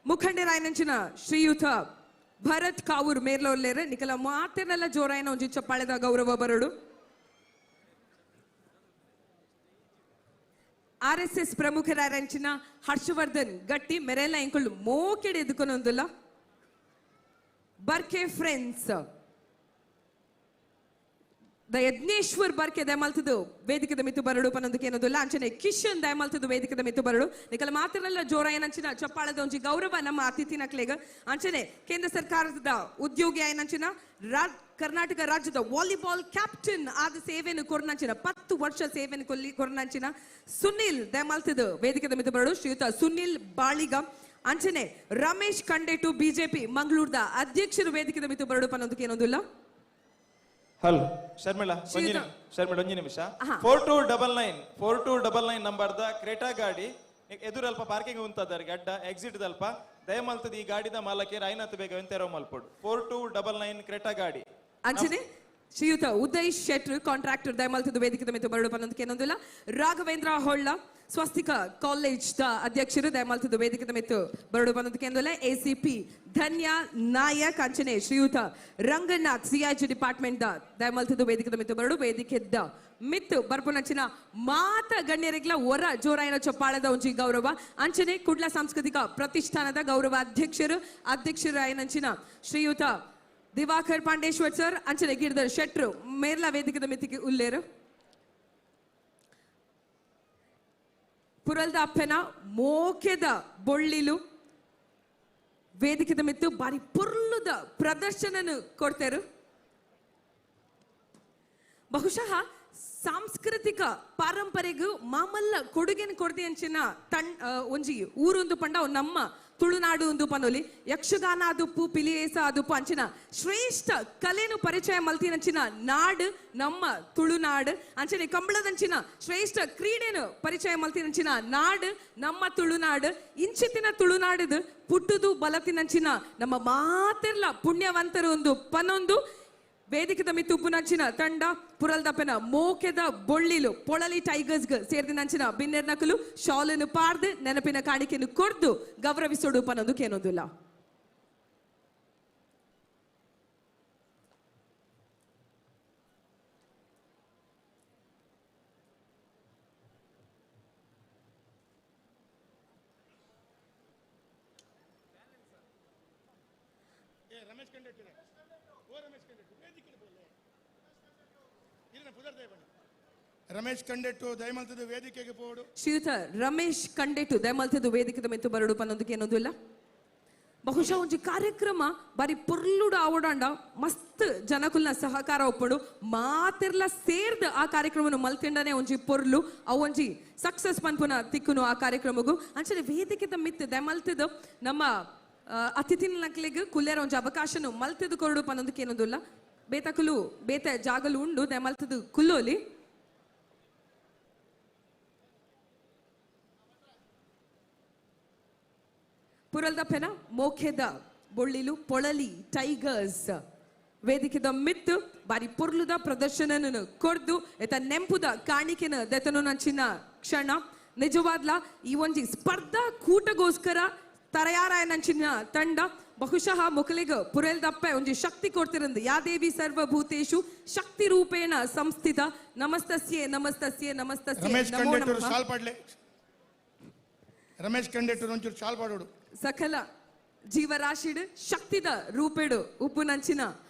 ಮುಖಂಡರಾಯನಂಚಿನ ಶ್ರೀಯುತ ಭರತ್ ಕಾವೂರ್ ಮೇರ್ಲೋರ್ಲೇರು ನಿಕಲ ಮಾತೆರ್ನೆಲ್ಲ ಜೋರಾಯಿನ ಒಂಜಿ ಚಪ್ಪಾಳೆದ ಗೌರವ ಬರಡು. ಆರ್ ಎಸ್ ಎಸ್ ಪ್ರಮುಖರಾರಂಚಿನ ಹರ್ಷವರ್ಧನ್ ಗಟ್ಟಿ ಮೆರೆಲ್ಲ ಎಂಕುಲು ಮೋಕೆಡೆ ಎದುಕೊನೊಂದುಲ್ಲ. ಬರ್ಕೆ ಫ್ರೆಂಡ್ಸ್ the Yajneshwar Barke ದಯಮಾಲ್ತದು ವೇದಿಕೆದ ಮಿತ್ತು ಬರಡು ಪನ್ನೊಂದಕ್ಕೆ ಏನೊಂದುಲ್ಲ. ಅಂಚನೆ ಕಿಶನ್ ದಯಮಾಲ್ತದು ವೇದಿಕೆದ ಮಿತ್ತು ಬರಡು. ನಿಕಲ ಮಾತ್ರನೆಲ್ಲ ಜೋರಾಯನಂಚಿನ ಚಪ್ಪಾಳದ ಒಂಜಿ ಗೌರವ ನಮ್ಮ ಅತಿಥಿ ನಕ್ಲೆಗ್. ಅಂಚನೆ ಕೇಂದ್ರ ಸರ್ಕಾರದ ಉದ್ಯೋಗಿ ಆಯನಂಚಿನ ಕರ್ನಾಟಕ ರಾಜ್ಯದ ವಾಲಿಬಾಲ್ ಕ್ಯಾಪ್ಟನ್ ಆದ ಸೇವೆಯನ್ನು ಕೊರ್ನಂಚಿನ 10 ವರ್ಷ ಸೇವೆಯನ್ನು ಕೊರ್ನಂಚಿನ ಸುನಿಲ್ ದಯಮಾಲ್ತದು ವೇದಿಕೆದ ಮಿತ್ತು ಬರಡು. ಶ್ರೀಯುತ ಸುನಿಲ್ ಬಾಳಿಗ. ಅಂಚನೆ ರಮೇಶ್ ಕಂಡೇಟು ಬಿಜೆಪಿ ಮಂಗಳೂರದ ಅಧ್ಯಕ್ಷರು ವೇದಿಕೆದ ಮಿತ್ತು ಬರಡು ಪನ್ನೊಂದಕ್ಕೆ ಏನೊಂದುಲ್ಲ. ಹಲೋ ಶರ್ಮಿಳಾ, ಶರ್ಮಿಳಾ ಒಂಜಿ ನಿಮಿಷ. 4299 4299 ನಂಬರ್ದ ಕ್ರೇಟಾ ಗಾಡಿ ಎದುರಲ್ಪ ಪಾರ್ಕಿಂಗ್ ಉಂತದಾರಿಗೆ ಅಡ್ಡ ಎಕ್ಸಿಟ್ ದಲ್ಪ ದಯಮಲ್ತದ ಈ ಗಾಡಿದ ಮಾಲಕಿ ರಾಯನಾಥ್ ಬೇಗ ತೆರವು ಮಲ್ಪೊಡು. 4299 ಕ್ರೇಟಾ ಗಾಡಿ. ಅಂಚನೆ ಶ್ರೀಯುತ ಉದಯ್ ಶೆಟ್ರು ಕಾಂಟ್ರಾಕ್ಟರ್ ದಯಮಲ್ತದ ವೇದಿಕೆದ ಮಿತ್ತು ಬರಡು ಪನ್ನೊಂದಕ್ಕೆ ಏನೊಂದುಲ್ಲ. ರಾಘವೇಂದ್ರ ಹೊಳ್ಳ ಸ್ವಸ್ತಿಕ ಕಾಲೇಜ್ the ಅಧ್ಯಕ್ಷರು ದಯಮಲ್ತದ ವೇದಿಕೆದ ಮಿತ್ತು ಬರಡು ಪನ್ನೊಂದಕ್ಕೆ ಏನೊಂದುಲ್ಲ. ಎಸಿಪಿ ಧನ್ಯ ನಾಯಕ್. ಅಂಚನೆ ಶ್ರೀಯುತ ರಂಗನಾಥ್ ಸಿಐಜಿ ಡಿಪಾರ್ಟ್ಮೆಂಟ್ the ದಯಮಲ್ತದ ವೇದಿಕೆದ ಮಿತ್ತು ಬರಡು. ವೇದಿಕೆದ ಮಿತ್ತು ಬರ್ಪುನಂಚಿನ ಮಾತ ಗಣ್ಯರಿಗ್ಲ ಒರ ಜೋರಾಯನ ಚಪ್ಪಾಳದ ಒಂಜಿ ಗೌರವ. ಅಂಚನೆ ಕುಡ್ಲ ಸಾಂಸ್ಕೃತಿಕ ಪ್ರತಿಷ್ಠಾನದ ಗೌರವ ಅಧ್ಯಕ್ಷರು ಅಧ್ಯಕ್ಷರಾಯನಂಚಿನ ಶ್ರೀಯುತ ದಿವಾಕರ್ ಪಾಂಡೇಶ್ವರ್ ಸರ್. ಅಂಚನೆ ಗಿರಿಧರ್ ಶೆಟ್ರು ಮೇರ್ಲ ವೇದಿಕೆದ ಮಿತ್ತಿಗೆ ಉಲ್ಲೇರು. ಪುರಲ್ದ ಅಪ್ಪೆನ ಮೋಕೆದ ಬೊಳ್ಳಿಲು ವೇದಿಕೆದ ಮಿತ್ತು ಬಾರಿ ಪೊರ್ಲುದ ಪ್ರದರ್ಶನನು ಕೊಡ್ತೇರು. ಬಹುಶಃ ಸಾಂಸ್ಕೃತಿಕ ಪಾರಂಪರೆಗೂ ಮಾಮಲ್ಲ ಕೊಡುಗೆನ ಕೊಡ್ದಿ ಅಂಚಿನ ಒಂಜಿ ಊರೊಂದು ಪಂಡ ನಮ್ಮ ತುಳುನಾಡು ಒಂದು ಪನೊಲಿ. ಯಕ್ಷಗಾನ ಅದುಪ್ಪು ಪಿಲಿಯೇಸ ಅದುಪ್ಪು ಅಂಚಿನ ಶ್ರೇಷ್ಠ ಕಲೆನು ಪರಿಚಯ ಮಲ್ತಿನಂಚಿನ ನಾಡು ನಮ್ಮ ತುಳುನಾಡು. ಅಂಚನೆ ಕಂಬಳದಂಚಿನ ಶ್ರೇಷ್ಠ ಕ್ರೀಡೆನು ಪರಿಚಯ ಮಲ್ತಿನಂಚಿನ ನಾಡು ನಮ್ಮ ತುಳುನಾಡು. ಇಂಚಿತಿನ ತುಳುನಾಡದು ಪುಟ್ಟುದು ಬಲತಿನಂಚಿನ ನಮ್ಮ ಮಾತೆರ್ಲ ಪುಣ್ಯವಂತರು ಒಂದು ಪನೊಂದು ವೇದಿಕೆದ ಮಿತ್ತು ಉಪ್ಪುನಂಚಿನ ತಂಡ ಪುರಲ್ದಪ್ಪನ ಮೋಕೆದ ಬೊಳ್ಳಿಲು ಪೊಳಲಿ ಟೈಗರ್ಸ್ ಸೇರಿದಿನಂಚಿನ ಬಿನ್ನೆರ್ ನಕಲು ಶಾಲನ್ನು ಪಾರ್ದು ನೆನಪಿನ ಕಾಣಿಕೆಯನ್ನು ಕೊರ್ದು ಗೌರವಿಸೋಡು ಪನ್ನೊಂದು ಕೇನೊಂದುಲ್ಲ. ರಮೇಶ್ ಕಂಡೆಟ್ಟು ದಯಮಲ್ತದ ವೇದಿಕೆಗೆ ಪೋಡು. ಶ್ರೀಯುತ ರಮೇಶ್ ಕಂಡೆಟ್ಟು ದಯಮಲ್ತದ ವೇದಿಕೆದ ಮಿತ್ತು ಬರಡು ಪನ್ನೊಂದಕ್ಕೆ ಏನೊಂದುಲ್ಲ. ಬಹುಶಃ ಒಂಜಿ ಕಾರ್ಯಕ್ರಮ ಬಾರಿ ಪೊರ್ಲುಡು ಆವಡಾಂಡ ಮಸ್ತ್ ಜನಕುಲ್ನ ಸಹಕಾರ ಒಪ್ಪಡು ಮಾತೆರ್ಲ ಸೇರ್ದ ಆ ಕಾರ್ಯಕ್ರಮನು ಮಲ್ತಿಂಡನೆ ಒಂಜಿ ಪೊರ್ಲು ಅವು ಒಂಜಿ ಸಕ್ಸಸ್ ಪನ್ಪುನ ತಿಕ್ಕುನು ಆ ಕಾರ್ಯಕ್ರಮಗು. ಅಂಚನೆ ವೇದಿಕೆದ ಮಿತ್ತು ದಯಮಲ್ತದ ನಮ್ಮ ಅತಿಥಿನ ನಕ್ಲೆಗ್ ಕುಲ್ಲೇರ ಒಂಜಿ ಅವಕಾಶನು ಮಲ್ತದ ಕೊರಡು ಪನ್ನೊಂದಕ್ಕೆ ಏನೊಂದುಲ್ಲ. ಬೇತಕುಲು ಬೇತ ಜಾಗಲು ಉಂಡು ದಯಮಲ್ತದ ಕುಲ್ಲೋಲಿ. ಪುರಲ್ದಪ್ಪೆನ ಮೋಖೆದ ಬೊಳ್ಳಿಲು ಪೊಳಲಿ ಟೈಗರ್ಸ್ ವೇದಿಕೆದ ಮಿತ್ತು ಬಾರಿ ಪೊರ್ಲುದ ಪ್ರದರ್ಶನನು ಕೊರ್ದು ಎತ ನೆಂಪುದ ಕಾಣಿಕೆನ ದೆತನು ನಂಚಿನ ಕ್ಷಣ. ನಿಜವಾದ್ಲ ಈ ಒಂಜಿ ಸ್ಪರ್ಧಾ ಕೂಟಗೋಸ್ಕರ ತಯಾರಾಯನಂಚಿನ ತಂಡ ಬಹುಶಃ ಮೊಕಲಿಗ ಪುರಲ್ದಪ್ಪೆ ಒಂಜಿ ಶಕ್ತಿ ಕೊಡ್ತಿರಂದು. ಯಾದೇವಿ ಸರ್ವಭೂತೇಶು ಶಕ್ತಿ ರೂಪೇಣ ಸಂಸ್ಥಿತ ನಮಸ್ತಸ್ಯೆ ನಮಸ್ತಸ್ಯೆ ನಮಸ್ತಸ್ಯೆ ನಮೋ ನಮಃ. ರಮೇಶ್ ಕಂಡೆಟ್ಟರು ಒಂಚೂರು ಶಾಲ್ ಪಾಡೋಡು. ಸಕಲ ಜೀವರಾಶಿಡು ಶಕ್ತಿದ ರೂಪೆಡು ಉಪ್ಪುನಂಚಿನ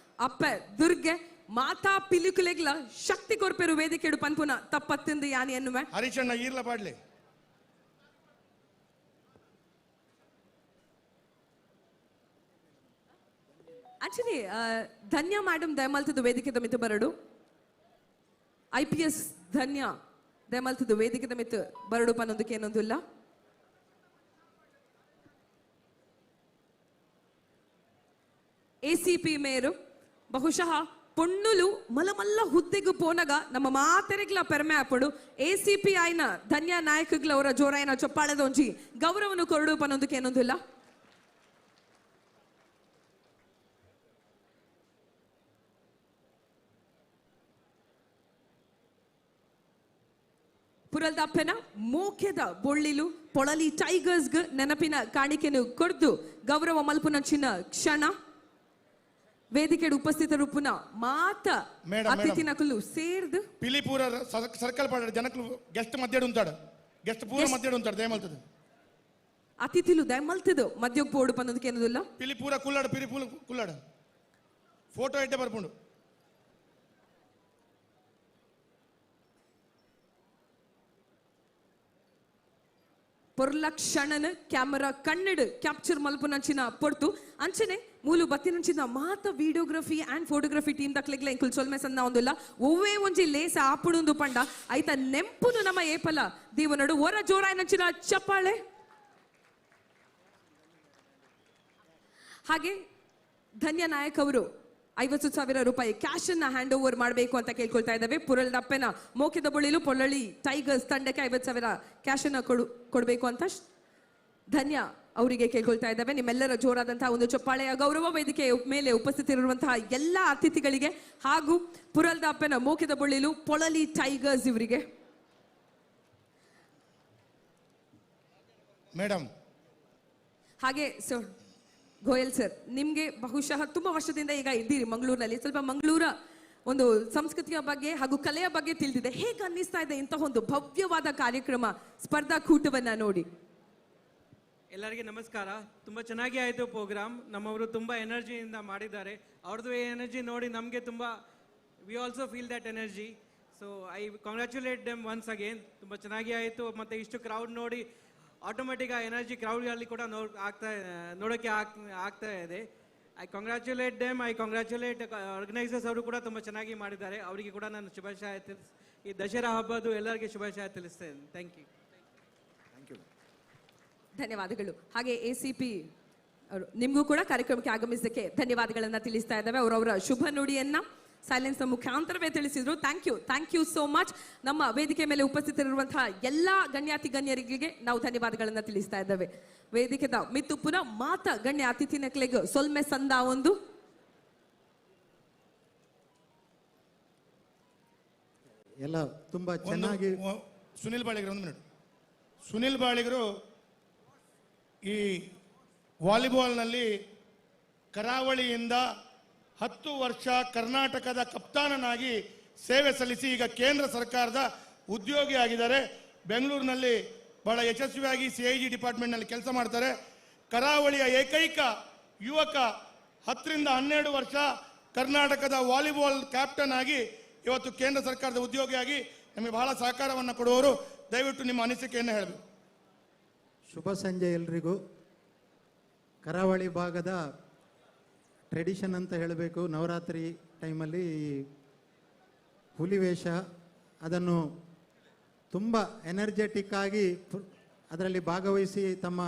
ಅಪ್ಪೆ ದುರ್ಗೆ ಮಾತಾ ಪಿಲುಕುಲೆಗ್ಲ ಶಕ್ತಿ ಕೊರ್ಪೆರು ವೇದಿಕೆಡು ಪನ್ಪುನ ತಪ್ಪತ್ತಿಂದು ಯಾನಿ ಎನ್ನುವೆ. ಹರಿಚಣ್ಣ ಈರ್ಲ ಪಾಡ್ಲೆ. ಆಕ್ಚುಲಿ ಧನ್ಯ ಮೇಡಮ್ ದಯಮಲ್ತದ ವೇದಿಕೆದ ಮಿತ್ತು ಬರಡು. IPS ಧನ್ಯ ದಯಮಲ್ತದ ವೇದಿಕೆದ ಮಿತ್ತು ಬರಡು ಪನ್ನೊಂದಕ್ಕೆ ಏನೊಂದುಲ್ಲ. ಎಸಿಪಿ ಮೇರು ಬಹುಶಃ ಪೊಣ್ಣುಲು ಮಲಮಲ್ಲ ಹುದ್ದೆಗು ಪೋನಗ ನಮ್ಮ ಮಾತೆರೆಗ್ಲ ಪೆರ್ಮೆ ಆಪಡು. ಎಸಿಪಿ ಆಯ್ನ ಧನ್ಯ ನಾಯಕಗ್ಲ ಅವರ ಜೋರಾಯನ ಚೊಪ್ಪಾಳದ ಒಂಜಿ ಗೌರವನು ಕೊರಡು ಪನ್ನೊಂದಕ್ಕೆ ಏನೊಂದಿಲ್ಲ. ಪುರಲ್ದಪ್ಪನ ಮೋಕೆದ ಬೊಳ್ಳಿಲು ಪೊಳಲಿ ಟೈಗರ್ಸ್ಗ್ ನೆನಪಿನ ಕಾಣಿಕೆನು ಕೊರ್ದು ಗೌರವ ಮಲ್ಪುನಂಚಿನ ಕ್ಷಣ. ವೇದಿಕೆಡ್ ಉಪಸ್ಥಿತರು ಪುನಃ ಮಾತ ಅತಿಥಿನಕುಲು ಸೇರ್ದು ಪಿಲಿ ಪೂರ ಸರ್ಕಲ್ ಪಾಡ ಜನಕುಲು ಗೆಸ್ಟ್ ಮಧ್ಯೆ ఉంటాడు ಗೆಸ್ಟ್ ಪೂರ ಮಧ್ಯೆ ఉంటాడు ದಯಮಲ್ತದೆ ಅತಿಥಿಲು ದಯಮಲ್ತದು ಮಧ್ಯಕ್ಕೆ ಪೋಡು ಪನ್ನೋದಕ್ಕೆ ಏನದಿಲ್ಲ ಪಿಲಿ ಪೂರ ಕುಲ್ಲಾಡು ಪಿಲಿ ಪೂರ ಕುಲ್ಲಾಡು ಫೋಟೋ ಇಟ್ಟೆ ಬರ್ಪುಂಡು ಪೊರ್ಲಕ್ಷಣನ ಕ್ಯಾಮರಾ ಕಣ್ಣಿಡು ಕ್ಯಾಪ್ಚರ್ ಮಲ್ಪುನಂಚಿನ ಪೊರ್ತು ಅಂಚನೆ ಮೂಲು ಬತ್ತಿನಂಚಿನ ಮಾತ ವಿಡಿಯೋಗ್ರಫಿ ಅಂಡ್ ಫೋಟೋಗ್ರಫಿ ಟೀಮ್ ದಕ್ಲೆಗ್ಲ ಇಂಕುಲ್ ಸೊಲ್ಮೆ ಸನ್ನ ಒಂದುಲ್ಲ ಒವ್ವೇ ಒಂಜಿ ಲೇಸ ಆಪುಡುಂದು ಪಂಡ ಐತ ನೆಂಪುನು ನಮ್ಮ ಏಪಲ ದೀವನಡು ಒರ ಜೋರಾಯನಂಚಿನ ಚಪ್ಪಾಳೆ. ಹಾಗೆ ಧನ್ಯ ನಾಯಕ್ ಅವರು 50,000 ರೂಪಾಯಿ ಕ್ಯಾಶ್ ಅನ್ನ ಹ್ಯಾಂಡ್ ಓವರ್ ಮಾಡಬೇಕು ಅಂತ ಕೇಳ್ಕೊಳ್ತಾ ಇದ್ದಾವೆ. ಪುರಲ್ದಪ್ಪನ ಮೋಕೆದ ಬೊಳಿಲು ಪೊಳ್ಳಳ್ಳಿ ಟೈಗರ್ಸ್ ತಂಡಕ್ಕೆ 50,000 ಕ್ಯಾಶ್ ಅನ್ನ ಕೊಡಬೇಕು ಅಂತ ಧನ್ಯ ಅವರಿಗೆ ಕೇಳ್ಕೊಳ್ತಾ ಇದ್ದಾವೆ. ನಿಮ್ಮೆಲ್ಲರ ಜೋರಾದಂತಹ ಒಂದು ಚಪ್ಪಾಳೆಯ ಗೌರವ ವೇದಿಕೆ ಮೇಲೆ ಉಪಸ್ಥಿತರಿರುವಂತಹ ಎಲ್ಲ ಅತಿಥಿಗಳಿಗೆ ಹಾಗೂ ಪುರಲ್ದಪ್ಪನ ಮೋಕೆದ ಬೊಳ್ಳಿಲು ಪೊಳಲಿ ಟೈಗರ್ಸ್ ಇವರಿಗೆ. ಮೇಡಮ್ ಹಾಗೆ ಸರ್ ಗೋಯಲ್ ಸರ್, ನಿಮಗೆ ಬಹುಶಃ ತುಂಬಾ ವರ್ಷದಿಂದ ಈಗ ಇದ್ದೀರಿ ಮಂಗಳೂರಿನಲ್ಲಿ, ಸ್ವಲ್ಪ ಮಂಗಳೂರ ಒಂದು ಸಂಸ್ಕೃತಿಯ ಬಗ್ಗೆ ಹಾಗೂ ಕಲೆಯ ಬಗ್ಗೆ ತಿಳಿದಿದೆ. ಹೇಗೆ ಅನ್ನಿಸ್ತಾ ಇದೆ ಇಂತಹ ಒಂದು ಭವ್ಯವಾದ ಕಾರ್ಯಕ್ರಮ ಸ್ಪರ್ಧಾಕೂಟವನ್ನ ನೋಡಿ? ಎಲ್ಲರಿಗೆ ನಮಸ್ಕಾರ. ತುಂಬ ಚೆನ್ನಾಗಿ ಆಯಿತು ಪ್ರೋಗ್ರಾಮ್. ನಮ್ಮವರು ತುಂಬ ಎನರ್ಜಿಯಿಂದ ಮಾಡಿದ್ದಾರೆ. ಅವ್ರದ್ದು ಎನರ್ಜಿ ನೋಡಿ ನಮಗೆ ತುಂಬ we also feel that energy. So I congratulate them once again. ತುಂಬ ಚೆನ್ನಾಗಿ ಆಯಿತು. ಮತ್ತು ಇಷ್ಟು ಕ್ರೌಡ್ ನೋಡಿ ಆಟೋಮೆಟಿಕ್ ಆ ಎನರ್ಜಿ ಕ್ರೌಡಲ್ಲಿ ಕೂಡ ನೋಡೋಕ್ಕೆ ಆಗ್ತಾ ಇದೆ. I congratulate them, I congratulate organisers. ಅವರು ಕೂಡ ತುಂಬ ಚೆನ್ನಾಗಿ ಮಾಡಿದ್ದಾರೆ. ಅವರಿಗೆ ಕೂಡ ನಾನು ಶುಭಾಶಯ ತಿಳಿಸ್ ಈ ದಸರಾ ಹಬ್ಬದ್ದು ಎಲ್ಲರಿಗೆ ಶುಭಾಶಯ ತಿಳಿಸ್ತೇನೆ. Thank you. ಧನ್ಯವಾದಗಳು. ಹಾಗೆ ACP ಅವರು ನಿಮಗೂ ಕೂಡ ಕಾರ್ಯಕ್ರಮಕ್ಕೆ ಆಗಮಿಸಿದ್ದಕ್ಕೆ ಧನ್ಯವಾದಗಳನ್ನು ತಿಳಿಸ್ತಾ ಇದ್ದಾವೆ. ಅವರವರ ಶುಭ ನುಡಿಯನ್ನ ಸೈಲೆನ್ಸ್ ಮುಖಾಂತರವೇ ತಿಳಿಸಿದ್ರು. Thank you, thank you so much. ನಮ್ಮ ವೇದಿಕೆ ಮೇಲೆ ಉಪಸ್ಥಿತರಿರುವಂತಹ ಎಲ್ಲ ಗಣ್ಯಾತಿ ಗಣ್ಯರಿಗೆ ನಾವು ಧನ್ಯವಾದಗಳನ್ನು ತಿಳಿಸ್ತಾ ಇದ್ದೇವೆ. ವೇದಿಕೆದ ಮಿತ್ತು ಪುನಃ ಮಾತ ಗಣ್ಯ ಅತಿಥಿನಕ್ಲೆಗ್ ಸೊಲ್ಮೆ ಸಂದ ಒಂದು ಎಲ್ಲ ತುಂಬಾ ಚೆನ್ನಾಗಿ. ಸುನಿಲ್ ಬಾಳಿಗರು ಒಂದು ಮಿನಿಟ್. ಸುನಿಲ್ ಬಾಳಿಗರು ಈ ವಾಲಿಬಾಲ್ನಲ್ಲಿ ಕರಾವಳಿಯಿಂದ 10 ವರ್ಷ ಕರ್ನಾಟಕದ ಕಪ್ತಾನನಾಗಿ ಸೇವೆ ಸಲ್ಲಿಸಿ ಈಗ ಕೇಂದ್ರ ಸರ್ಕಾರದ ಉದ್ಯೋಗಿ ಆಗಿದ್ದಾರೆ. ಬೆಂಗಳೂರಿನಲ್ಲಿ ಬಹಳ ಯಶಸ್ವಿಯಾಗಿ CIG ಡಿಪಾರ್ಟ್ಮೆಂಟ್ನಲ್ಲಿ ಕೆಲಸ ಮಾಡ್ತಾರೆ. ಕರಾವಳಿಯ ಏಕೈಕ ಯುವಕ 10 ರಿಂದ 12 ವರ್ಷ ಕರ್ನಾಟಕದ ವಾಲಿಬಾಲ್ ಕ್ಯಾಪ್ಟನ್ ಆಗಿ ಇವತ್ತು ಕೇಂದ್ರ ಸರ್ಕಾರದ ಉದ್ಯೋಗಿಯಾಗಿ ನಮಗೆ ಬಹಳ ಸಹಕಾರವನ್ನು ಕೊಡುವವರು. ದಯವಿಟ್ಟು ನಿಮ್ಮ ಅನಿಸಿಕೆಯನ್ನು ಹೇಳಬೇಕು. ಶುಭ ಸಂಜೆ ಎಲ್ರಿಗೂ. ಕರಾವಳಿ ಭಾಗದ ಟ್ರೆಡಿಷನ್ ಅಂತ ಹೇಳಬೇಕು, ನವರಾತ್ರಿ ಟೈಮಲ್ಲಿ ಹುಲಿವೇಷ ಅದನ್ನು ತುಂಬ ಎನರ್ಜೆಟಿಕ್ ಆಗಿ ಅದರಲ್ಲಿ ಭಾಗವಹಿಸಿ ತಮ್ಮ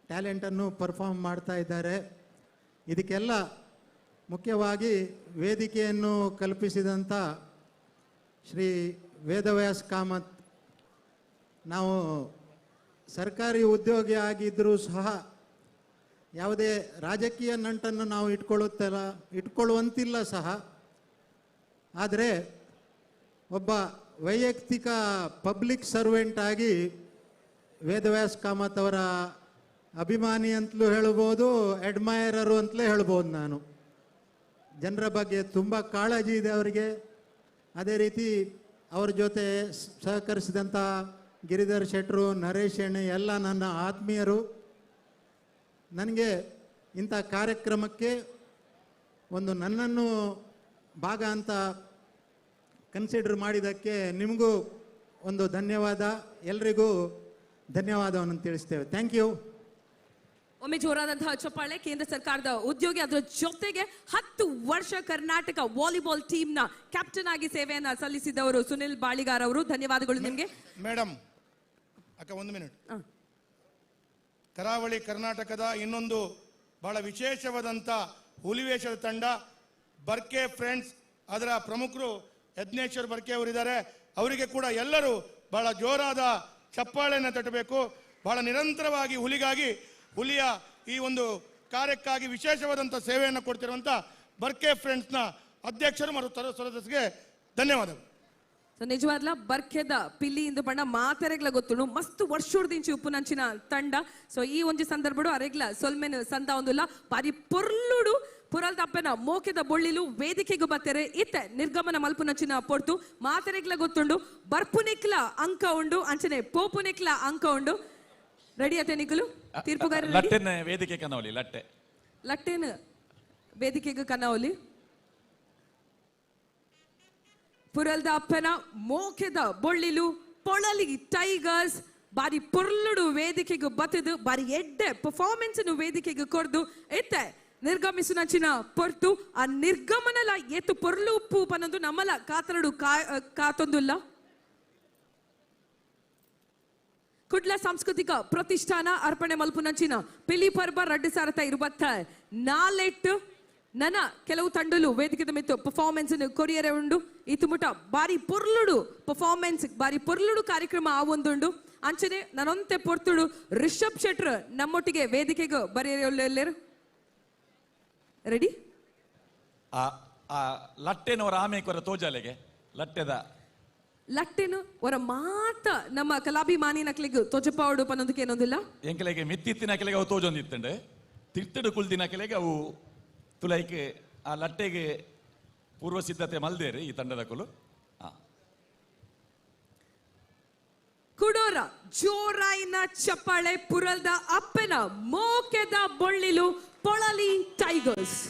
ಟ್ಯಾಲೆಂಟನ್ನು ಪರ್ಫಾರ್ಮ್ ಮಾಡ್ತಾ ಇದ್ದಾರೆ. ಇದಕ್ಕೆಲ್ಲ ಮುಖ್ಯವಾಗಿ ವೇದಿಕೆಯನ್ನು ಕಲ್ಪಿಸಿದಂಥ ಶ್ರೀ ವೇದವ್ಯಾಸ್ ಕಾಮತ್. ನಾವು ಸರ್ಕಾರಿ ಉದ್ಯೋಗಿ ಆಗಿದ್ದರೂ ಸಹ ಯಾವುದೇ ರಾಜಕೀಯ ನಂಟನ್ನು ನಾವು ಇಟ್ಕೊಳ್ಳುವಂತಿಲ್ಲ ಸಹ. ಆದರೆ ಒಬ್ಬ ವೈಯಕ್ತಿಕ ಪಬ್ಲಿಕ್ ಸರ್ವೆಂಟ್ ಆಗಿ ವೇದವ್ಯಾಸ್ ಕಾಮತ್ ಅವರ ಅಭಿಮಾನಿ ಅಂತಲೂ ಹೇಳ್ಬೋದು, ಅಡ್ಮೈರರು ಅಂತಲೇ ಹೇಳ್ಬೋದು. ನಾನು ಜನರ ಬಗ್ಗೆ ತುಂಬ ಕಾಳಜಿ ಇದೆ ಅವರಿಗೆ. ಅದೇ ರೀತಿ ಅವ್ರ ಜೊತೆ ಸಹಕರಿಸಿದಂಥ ಗಿರಿಧರ್ ಶೆಟ್ಟರು, ನರೇಶ್ ಎಣ್ಣೆ ಎಲ್ಲ ನನ್ನ ಆತ್ಮೀಯರು. ನನಗೆ ಇಂಥ ಕಾರ್ಯಕ್ರಮಕ್ಕೆ ಒಂದು ನನ್ನನ್ನು ಭಾಗ ಅಂತ ಕನ್ಸಿಡರ್ ಮಾಡಿದ್ದಕ್ಕೆ ನಿಮಗೂ ಒಂದು ಧನ್ಯವಾದ, ಎಲ್ರಿಗೂ ಧನ್ಯವಾದವನ್ನು ತಿಳಿಸ್ತೇವೆ. Thank you. ಒಮ್ಮೆ ಜೋರಾದಂತಹ ಚಪ್ಪಾಳೆ. ಕೇಂದ್ರ ಸರ್ಕಾರದ ಉದ್ಯೋಗಿ, ಅದರ ಜೊತೆಗೆ 10 ವರ್ಷ ಕರ್ನಾಟಕ ವಾಲಿಬಾಲ್ ಟೀಮ್ನ ಕ್ಯಾಪ್ಟನ್ ಆಗಿ ಸೇವೆಯನ್ನ ಸಲ್ಲಿಸಿದವರು ಸುನಿಲ್ ಬಾಳಿಗಾರ್ ಅವರು. ಧನ್ಯವಾದಗಳು ನಿಮಗೆ ಮೇಡಮ್. ಅಕ್ಕ ಒಂದು ಮಿನಿಟ್. ಕರಾವಳಿ ಕರ್ನಾಟಕದ ಇನ್ನೊಂದು ಬಹಳ ವಿಶೇಷವಾದಂಥ ಹುಲಿವೇಷದ ತಂಡ ಬರ್ಕೆ ಫ್ರೆಂಡ್ಸ್, ಅದರ ಪ್ರಮುಖರು ಯಜ್ಞೇಶ್ವರ್ ಬರ್ಕೆ ಅವರಿದ್ದಾರೆ. ಅವರಿಗೆ ಕೂಡ ಎಲ್ಲರೂ ಬಹಳ ಜೋರಾದ ಚಪ್ಪಾಳೆಯನ್ನು ತಟ್ಟಬೇಕು. ಬಹಳ ನಿರಂತರವಾಗಿ ಹುಲಿಗಾಗಿ, ಹುಲಿಯ ಈ ಒಂದು ಕಾರ್ಯಕ್ಕಾಗಿ ವಿಶೇಷವಾದಂಥ ಸೇವೆಯನ್ನು ಕೊಡ್ತಿರುವಂಥ ಬರ್ಕೆ ಫ್ರೆಂಡ್ಸ್ನ ಅಧ್ಯಕ್ಷರು ಮತ್ತು ಸದಸ್ಯರಿಗೆ ಧನ್ಯವಾದಗಳು. ಸೊ ನಿಜವಾದ್ಲ ಬರ್ಕೆದ ಪಿಲಿ ಇಂದು ಬಣ್ಣ ಮಾತೆರೆಗ್ಲ ಗೊತ್ತುಂಡು ಮಸ್ತ್ ವರ್ಷುಡ್ದಿಂಚಿ ಉಪ್ಪುನಂಚಿನ ತಂಡ. ಸೊ ಈ ಒಂಜಿ ಸಂದರ್ಭಡು ಅರೆಗ್ಲ ಸೊಲ್ಮೆನ್ ಸಂದ ಒಂದುಲ್ಲ ಬಾರಿ ಪೊರ್ಲುಡು ಪುರಲ್ ತಪ್ಪೆನ ಮೋಕೆದ ಬೊಳ್ಳಿಲು ವೇದಿಕೆಗೂ ಬತ್ತೆರೆ ಇತ್ತೆ ನಿರ್ಗಮನ ಮಲ್ಪುನಂಚಿನ ಪೊರ್ತು ಮಾತೆರೆಗ್ಲ ಗೊತ್ತುಂಡು ಬರ್ಪುನಿಕ್ಲ ಅಂಕ ಉಂಡು ಅಂಚನೆ ಪೋಪುನಿಕ್ಲ ಅಂಕ ಉಂಡು. ರೆಡಿ ಅತೆ ನಿಕುಲು ತೀರ್ಪುಗಾರ ಲಟ್ಟೆನ ವೇದಿಕೆ ಕನವಲಿ ಲಟ್ಟೆ ಲಟ್ಟೆನ ವೇದಿಕೆಗೆ ಕನವಲಿ ಪುರಲ್ದ ಅಪ್ಪನ ಮೋಕೆದ ಬೊಳ್ಳಿಲು ಪೊಳಲಿ ಟೈಗರ್ಸ್ ಬಾರಿ ಪೊರ್ಲುಡು ವೇದಿಕೆಗೆ ಬತ್ತದು ಬಾರಿ ಎಡ್ಡೆ ಪರ್ಫಾರ್ಮೆನ್ಸ್ ವೇದಿಕೆಗೆ ಕೊರ್ದು ಇತ್ತೆ ನಿರ್ಗಮಿಸುನಂಚಿನ ಪೊರ್ತು ಆ ನಿರ್ಗಮನಲ ಏತು ಪೊರ್ಲು ಉಪ್ಪು ಪನ್ನೊಂದು ನಮ್ಮಲ ಕಾತರಡು ಕಾತೊಂದುಲ್ಲ. ಕುಡ್ಲ ಸಾಂಸ್ಕೃತಿಕ ಪ್ರತಿಷ್ಠಾನ ಅರ್ಪಣೆ ಮಲ್ಪುನಂಚಿನ ಪಿಲಿ ಪರ್ಬ 2024 ನನ ಕೆಲವು ತಂಡಲು ವೇದಿಕೆದ ಮಿತ್ತು ಪರ್ಫಾರ್ಮೆನ್ಸ್ ಕೊರಿಯರೆ ಉಂಡು. ಇತುಮುಟ ಬಾರಿ ಪೊರ್ಲುಡು ಪರ್ಫಾರ್ಮೆನ್ಸ್ ಬಾರಿ ಪೊರ್ಲುಡು ಕಾರ್ಯಕ್ರಮ ಆವೊಂದುಂಡು. ಅಂಚನೆ ನನೊಂತೆ ಪೊರ್ತುಡು ರಿಷಬ್ ಶೆಟ್ರ್ ನಮ್ಮೊಟ್ಟಿಗೆ ವೇದಿಕೆಗೆ ಬರೆಯರು. ರೆಡಿ ಲಟ್ಟೆನವರ ಆಮೆ ಕೊರ ತೋಜಾಲೆಗೆ ಲಟ್ಟೆದ ಲಟ್ಟೆನು ಅವರ ಮಾತ ನಮ್ಮ ಕಲಾಭಿಮಾನಿ ನಕ್ಲಿಗೆ ತೋಜಪಾವಡು ಪನ್ನೊಂದಕ್ಕೆ ಏನೊಂದಿಲ್ಲ ಎಂಕಲೆಗೆ ಮಿತ್ತಿತ್ತಿನ ಕೆಲೆಗೆ ಅವು ತೋಜೊಂದಿತ್ತಂಡೆ ತಿರ್ತಡು ಕುಲ್ದಿನ ಕೆಲೆಗೆ ಅವು ತುಲೈಕ್ ಆ ಲಟ್ಟೆಗೆ ಪೂರ್ವ ಸಿದ್ಧತೆ ಮಲ್ದೇರಿ ಈ ತಂಡದ ಕುಲು. ಕುಡೋರ ಜೋರಾಯಿನ ಚಪ್ಪಾಳೆ ಪುರಲ್ದ ಅಪ್ಪನ ಮೋಕೆದ ಬೊಳ್ಳಿಲು ಪೊಳಲಿ ಟೈಗರ್ಸ್.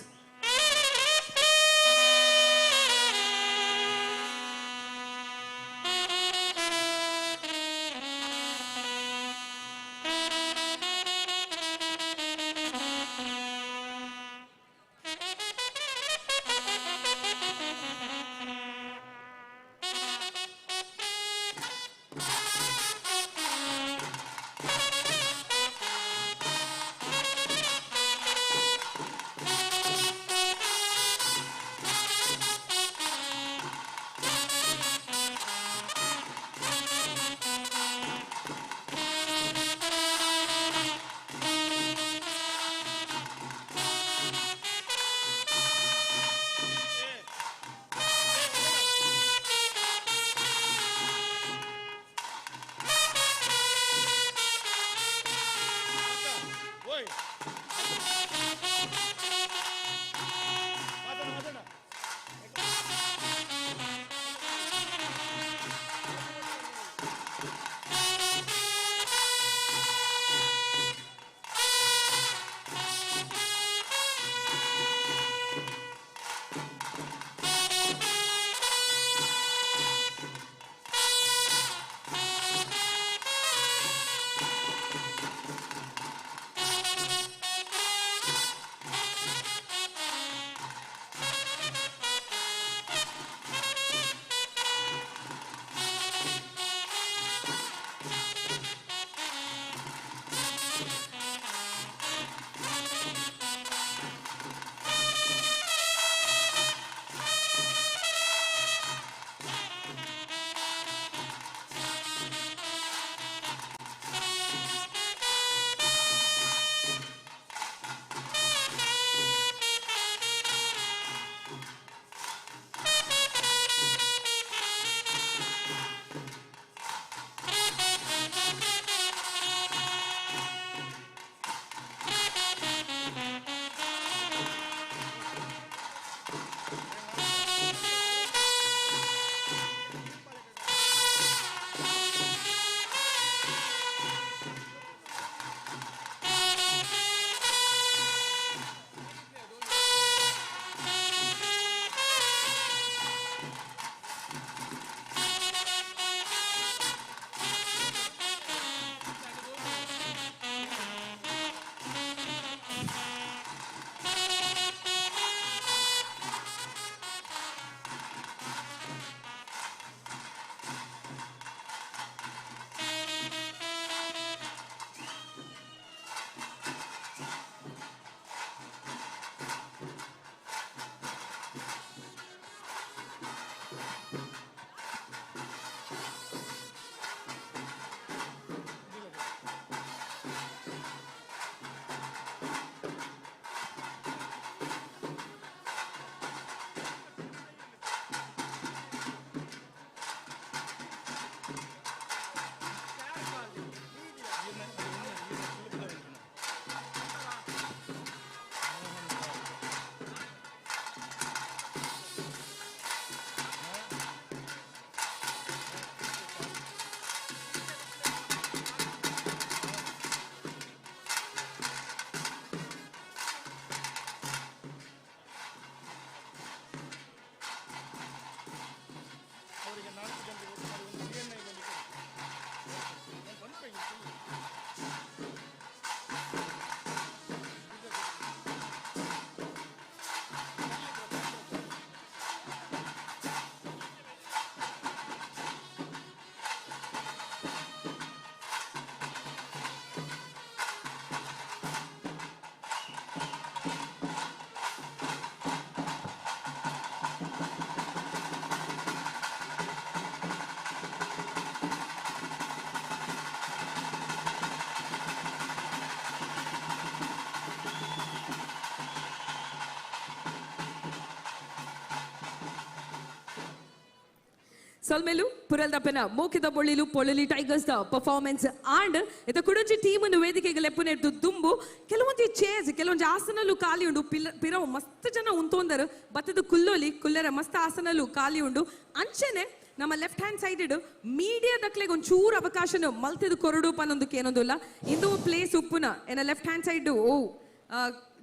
ಸೊಲ್ಮೆಲು ಪುರಲ್ದಪ್ಪನ ಮೋಕಿದ ಬೊಳ್ಳಿಲು Polali tigers the performance and ಇತ ಕುಡೊಂಜಿ ಟೀಮ್ ಅನ್ನು ವೇದಿಕೆಗೆ ಲೆಪ್ಪುನೆಟ್ಟು ದುಂಬು ಕೆಲವೊಂಜಿ ಚೇರ್ಸ್ ಕೆಲವೊಂಜಿ ಆಸನಲು ಖಾಲಿ ಉಂಡು ಪಿರವು ಮಸ್ತ್ ಜನ ಉಂತೋಂದರು ಬತ್ತದ ಕುಲ್ಲೋಲಿ ಕುಲ್ಲರ ಮಸ್ತ್ ಆಸನಲು ಖಾಲಿ ಉಂಡು ಅಂಚನೆ ನಮ್ಮ ಲೆಫ್ಟ್ ಹ್ಯಾಂಡ್ ಸೈಡ್ ಮೀಡಿಯಾ ದಕ್ಲೆಗ್ ಒಂಚೂರು ಅವಕಾಶನು ಮಲ್ತಿದ್ ಕೊರಡು ಪನ್ನೊಂದಕ್ಕೆ ಏನೊಂದುಲ್ಲ ಇಂದು ಪ್ಲೇಸ್ ಉಪ್ಪುನ ಏನ ಲೆಫ್ಟ್ ಹ್ಯಾಂಡ್ ಸೈಡ್ ಓ